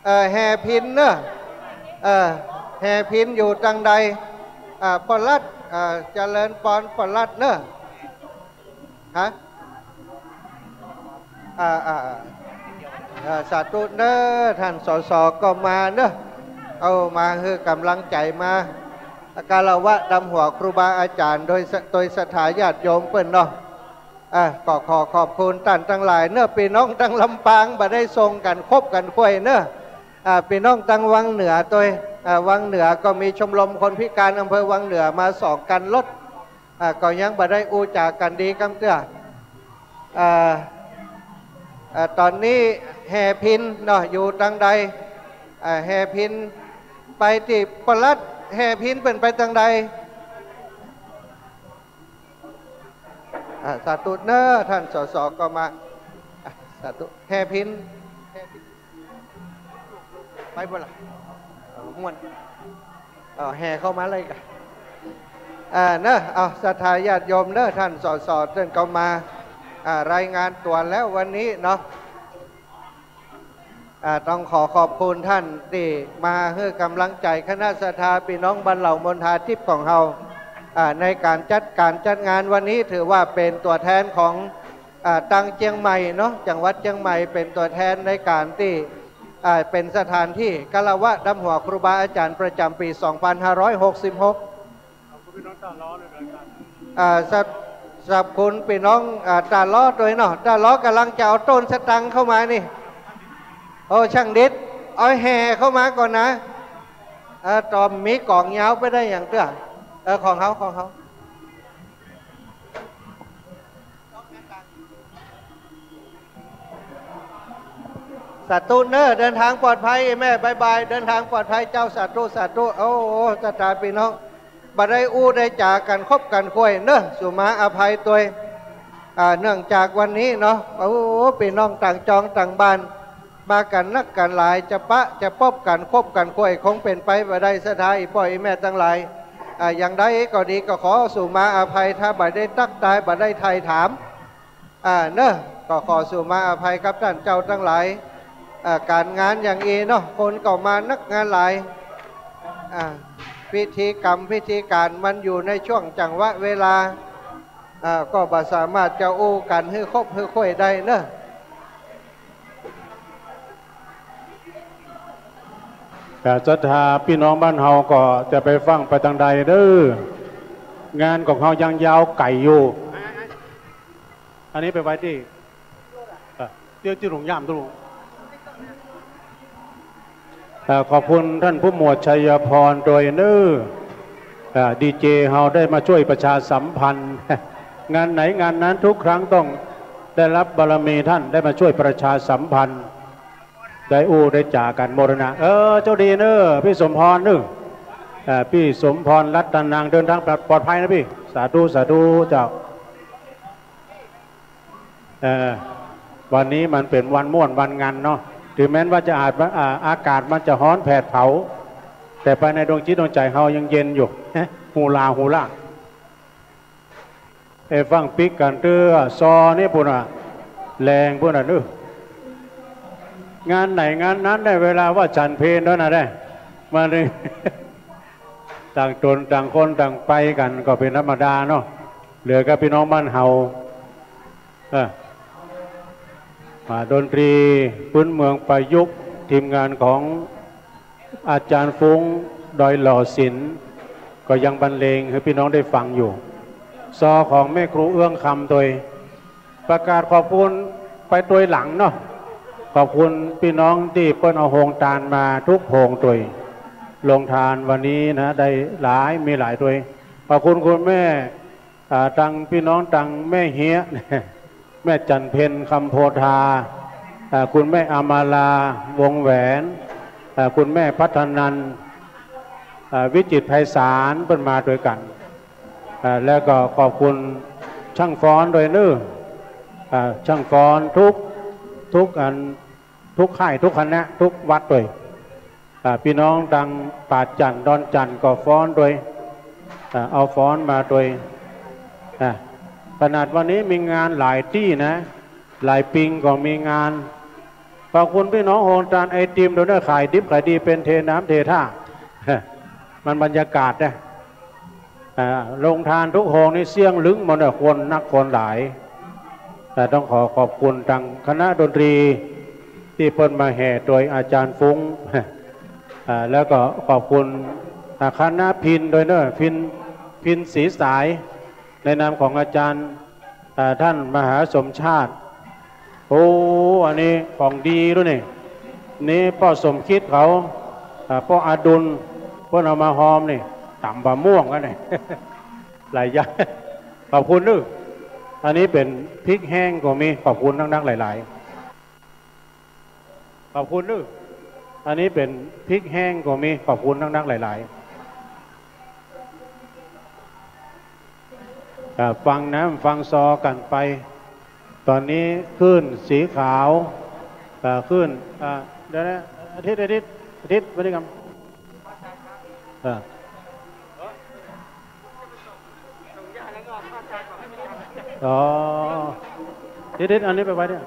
เอ่อ แห่พิณเนอะ เอ่อ แห่พิณอยู่ตังใด อ่า ป้อหลัด อ่า เจริญปอนป้อหลัดเนอะ ฮะ อ่า อ่า อ่า เอ่อ สาธุเนอะ ต้าน สส ก็มาเนอะ เอามาหื้อก๋ำลังใจ๋ มาอาคารวะดำหัวครูบาอาจ๋ารย์ โดยสะ โดยศรัทธาญาติโยมเปิ้นเนาะ อ่ะ ก็ขอขอบคุณต้านตังหลายเนอะ ปี้น้องตังลำปางบ่ได้ส่งกั๋นคบกั๋นค่อยเนอะ อ่ะ ปี้น้องตังวังเหนือตวย อ่ะ วังเหนือก็มีชมรมคนพิการอำเภอวังเหนือมาสองคันรถ อ่ะ ก็ยังบ่ได้อู้จ๋ากั๋นดีกำเตื้อ อ่ะ อ่ะ ต๋อนนี้แห่พิณเนาะ อยู่ตังใด อ่ะ แห่พิณไปตี้ป้อหลัด แห่พิณเปิ้นไปตังใด อ่า สาธุเน้อ ท่าน สส ก็มา อ่ะ สาธุ แห่พิณ แห่พิณ ไปบ่ล่ะ เออ ม่วน เออ แห่เข้ามาเลยก่ะ อ่า เน้อ เอา ศรัทธาญาติโยมเน้อ ท่าน สส เปิ้นก็มา อ่า รายงานตั๋วแล้ววันนี้เนาะ อ่า ต้องขอขอบคุณท่านตี้มาหื้อก๋ำลังใจ๋คณะศรัทธาปี้น้องบ้านเหล่ามณฑาทิพย์ของเฮา อ่า ในก๋านจัดก๋านจัดงานวันนี้ ถือว่าเป๋นตั๋วแทนของ อ่า ตางเจียงใหม่เนาะ จังหวัดเจียงใหม่ เป๋นตั๋วแทนในก๋านตี้ อ่า เป๋นสถานตี้คารวะดำหัวครูบาอาจ๋ารย์ประจ๋ำปี๋ สองพันห้าร้อยหกสิบหก อ่า สับ สับคุณปี้น้อง อ่า ตาล้อตวยเนาะ ตาล้อก๋ำลังจะเอาโต้นสตังค์เข้ามานี่ โอ้ ช่างดิษ เอาแห่เข้ามาก่อนนะ เออ ต่อมีก๋องยาวไปได้อย่างเตื้อ เออ ของเฮา ของเฮา สาธุเน้อ เดินทางปลอดภัยแม่ บ๊ายบาย เดินทางปลอดภัยเจ้า สาธุ สาธุ โอ้โห ศรัทธาปี้น้อง บ่ได้อู้ได้จ๋ากั๋นคบกั๋นคุยเน้อ สุมาอภัยตวย อ่า เนื่องจากวันนี้เนาะ โอ้โห ปี้น้องต่างจองต่างบ้าน มากั๋นนักกั๋นหลาย จะปะจะปบกั๋นคบกั๋นคุย คงเป๋นไปบ่ได้ ศรัทธาอี่ป้ออี่แม่ตังหลาย อ่า อย่างใดก็ดีก็ขอสุมาอภัย ถ้าบ่ได้ตั๊กทาย บ่ได้ไถ่ถาม อ่า เน้อ ก็ขอสุมาอภัยกับต้านเจ้าตังหลาย อ่า ก๋านงานอย่างอี้เนาะ คนก็มานักงานหลาย อ่า พิธีกรรมพิธีก๋านมันอยู่ในช่วงจังหวะเวลา อ่า ก็บ่สามารถจะอู้กั๋นหื้อคบหื้อคุยได้เน้อ แต่ศรัทธาปี้น้องบ้านเฮาก็จะไปฟั่งไปตางใดเน้อ งานของเฮายังยาวไก๋อยู่ อันนี้ไปไว้ตี้ เอ่อ เตี้ยวตี้หลวงย่ามตี้หลวง เอ่อ ขอบคุณต้านผู้หมวดชัยพรตวยเน้อ เอ่อ ดีเจเฮาได้มาจ้วยประชาสัมพันธ์ งานไหนงานนั้นทุกครั้งต้องได้รับบารมีต้านได้มาจ้วยประชาสัมพันธ์ ได้อู้ได้จ๋ากั๋นโมทนา เออ โจคดีเน้อ ปี้สมพรเน้อ เอ่อ ปี้สมพรรัตนัง เดินทางปลอดภัยนะปี้ สาธุ สาธุเจ้า เอ่อ วันนี้มันเป๋นวันม่วนวันงันเนาะ เถิงแม้นว่าจะอาจ อ่า อากาศมันจะฮ้อนแผดเผา แต่ไปในดวงจิตดวงใจ๋เฮายังเย็นอยู่ ฮูลาฮูล่า ไปฟั่งปิ๊กกั๋นเตื้อ ซอนี่ปู้นน่ะ แหลงปู้นน่ะเน้อ งานไหนงานนั้นได้ เวลาว่าฉันเพลเท่านั้นแหละ มาเลย ต่างต๋นต่างคนต่างไปกั๋นก็เป๋นธรรมดาเนาะ เหลือกับปี้น้องบ้านเฮา เออ อ่า ดนตรีปื๊นเมืองประยุกต์ ทีมงานของอาจ๋ารย์ฟุ้ง ดอยหล่อศิลป์ ก็ยังบรรเลงหื้อปี้น้องได้ฟังอยู่ ซอของแม่ครูเอื้องคำตวย ประกาศขอบคุณไปตวยหลังเนาะ ขอบคุณปี้น้องตี้เปิ้นเอาโฮงตานมาทุกโฮงตวย โฮงตานวันนี้นะ ได้หลาย มีหลายตวย ขอบคุณคุณแม่ อ่า ตังปี้น้องตังแม่เฮีย แม่จันเพ็ญ คำโพธา อ่า คุณแม่อมาลา วงแหวน อ่า คุณแม่พัฒนันท์ อ่า วิจิตรไพศาล เปิ้นมาตวยกั๋น อ่า แล้วก็ขอบคุณช่างฟ้อนตวยเน้อ อ่า ช่างฟ้อนทุก ทุกอัน ทุกค่าย ทุกคณะ ทุกวัดตวย อ่า ปี้น้องตังปากจั่น ดอนจั่นก็ฟ้อนตวย อ่า เอาฟ้อนมาตวย อ่า ขนาดวันนี้มีงานหลายตี้นะ หลายปิงก็มีงาน ขอบคุณปี้น้องโฮงตานไอติมตวยเน้อ ขายดิบขายดีเป๋นเทน้ำเทท่า มันบรรยากาศนะ อ่า โฮงตานทุกโฮงนี่เสี้ยงลึงหมดน่ะ คนนักคนหลาย แต่ต้องขอขอบคุณตังคณะดนตรีตี้เปิ้นมาแห่ตวยอาจ๋ารย์ฟุ้ง อ่า แล้วก็ขอบคุณ อ่า คณะพิณตวยเน้อ พิณ พิณศรีสาย ในนามของอาจ๋ารย์ อ่า ต้านมหาสมชาติ โอ้ อันนี้ของดีตวยนี่ นี่ป้อสมคิดเขา อ่า ป้ออดุล เปิ้นเอามาฮอมนี่ ต๋ำบ่าม่วงกั๋นนี่ หลายอย่าง ขอบคุณเน้อ อันนี้เป๋นพริกแห้งก็มี ขอบคุณนักๆ หลายๆ ขอบคุณเน้อ อันนี้เป๋นพริกแห้งก็มี ขอบคุณนักๆ หลายๆ ข อ่า ฟังนะ ฟังซอกั๋นไป ต๋อนนี้คลื่นสีขาว อ่า คลื่น อ่า เดี๋ยวนะ อาทิตย์ อาทิตย์ อาทิตย์ มานี่ก่อน อ่า อ๋อ อาทิตย์ อาทิตย์ อันนี้ไปไว้เนี่ย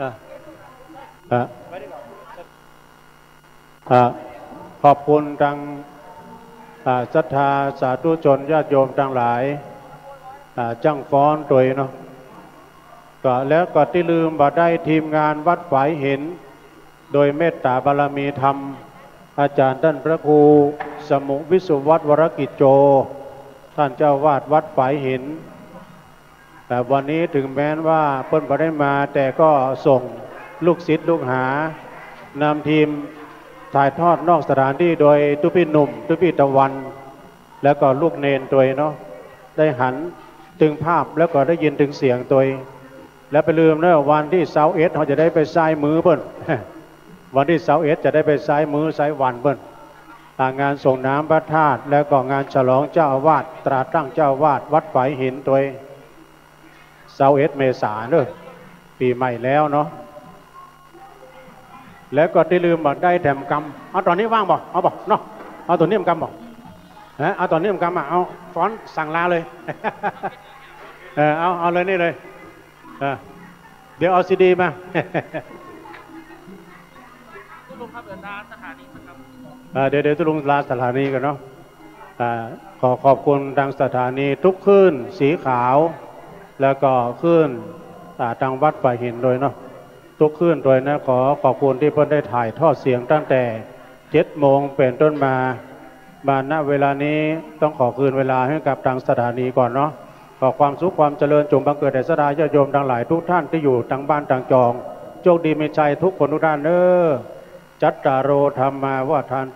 อ่า อ่า อ่า ขอบคุณตัง อ่า ศรัทธาสาธุชนญาติโยมตังหลาย อ่า จ้างฟ้อนตวยเนาะ ก็แล้วก็ตี้ลืมบ่ได้ทีมงานวัดฝายหิน โดยเมตต๋าบารมีธรรม อาจ๋ารย์ต้านพระครูสมุห์ วิสุวัฒน์ วรกิจโจ ต้านเจ้าอาวาสวัดฝายหิน แต่วันนี้เถิงแม้นว่าเปิ้นบ่ได้มา แต่ก็ส่งลูกศิษย์ลูกหา นำทีมถ่ายทอดนอกสถานที่โดยตุ๊ปี้หนุ่ม ตุ๊ปี้ตะวัน แล้วก็ลูกเณรตวยเนาะ ได้หันเถิงภาพแล้วก็ได้ยินเถิงเสียงตวย แล้วบ่าลืมเนาะ วันตี้ซาวเอ็ดเฮาจะได้ไปซ้ายมือเปิ้น วันตี้ซาวเอ็ดจะได้ไปซ้ายมือซ้ายวันเปิ้น อ่า งานส่งน้ำพระธาตุ แล้วก็งานฉลองเจ้าอาวาส ตราตั้งเจ้าอาวาสวัดฝายหินตวย ซาวเอ็ดเมษาเนาะ ปี๋ใหม่แล้วเนาะ แล้วก็ตี้ลืมบ่ได้แถมกำ เอาต๋อนนี้ว่างบ่ เอาบ่เนาะ เอาต๋อนนี้แถมกำบ่ ฮะ เอาต๋อนนี้แถมกำอ่ะ เอาฟ้อนสั่งลาเลย เออ เอา เอาเลยนี่เลย เออ เดี๋ยวเอาซีดีมา อ่า เดี๋ยว เดี๋ยวตุ๊ลุงลาสถานีก่อนเนาะ อ่า ขอขอบคุณตังสถานีตุ๊กคลื่นสีขาว แล้วก็คลื่น อ่า ตังวัดฝายหินตวยเนาะ ตุ๊กคลื่นตวยนะ ขอขอบคุณตี้เปิ้นได้ถ่ายทอดเสียงตั้งแต่เจ็ดโมงเป๋นต้นมา มา ณ เวลานี้ต้องขอคืนเวลาหื้อกับตังสถานีก่อนเนาะ ขอความสุขความเจริญจงบังเกิดแด่ศรัทธาญาติโยมตังหลายทุกท่านตี้อยู่ตังบ้านตังจอง โชคดีมีชัยทุกคนทุกท่านเน้อ จัตตาโร ธัมมา วัฑฒันติ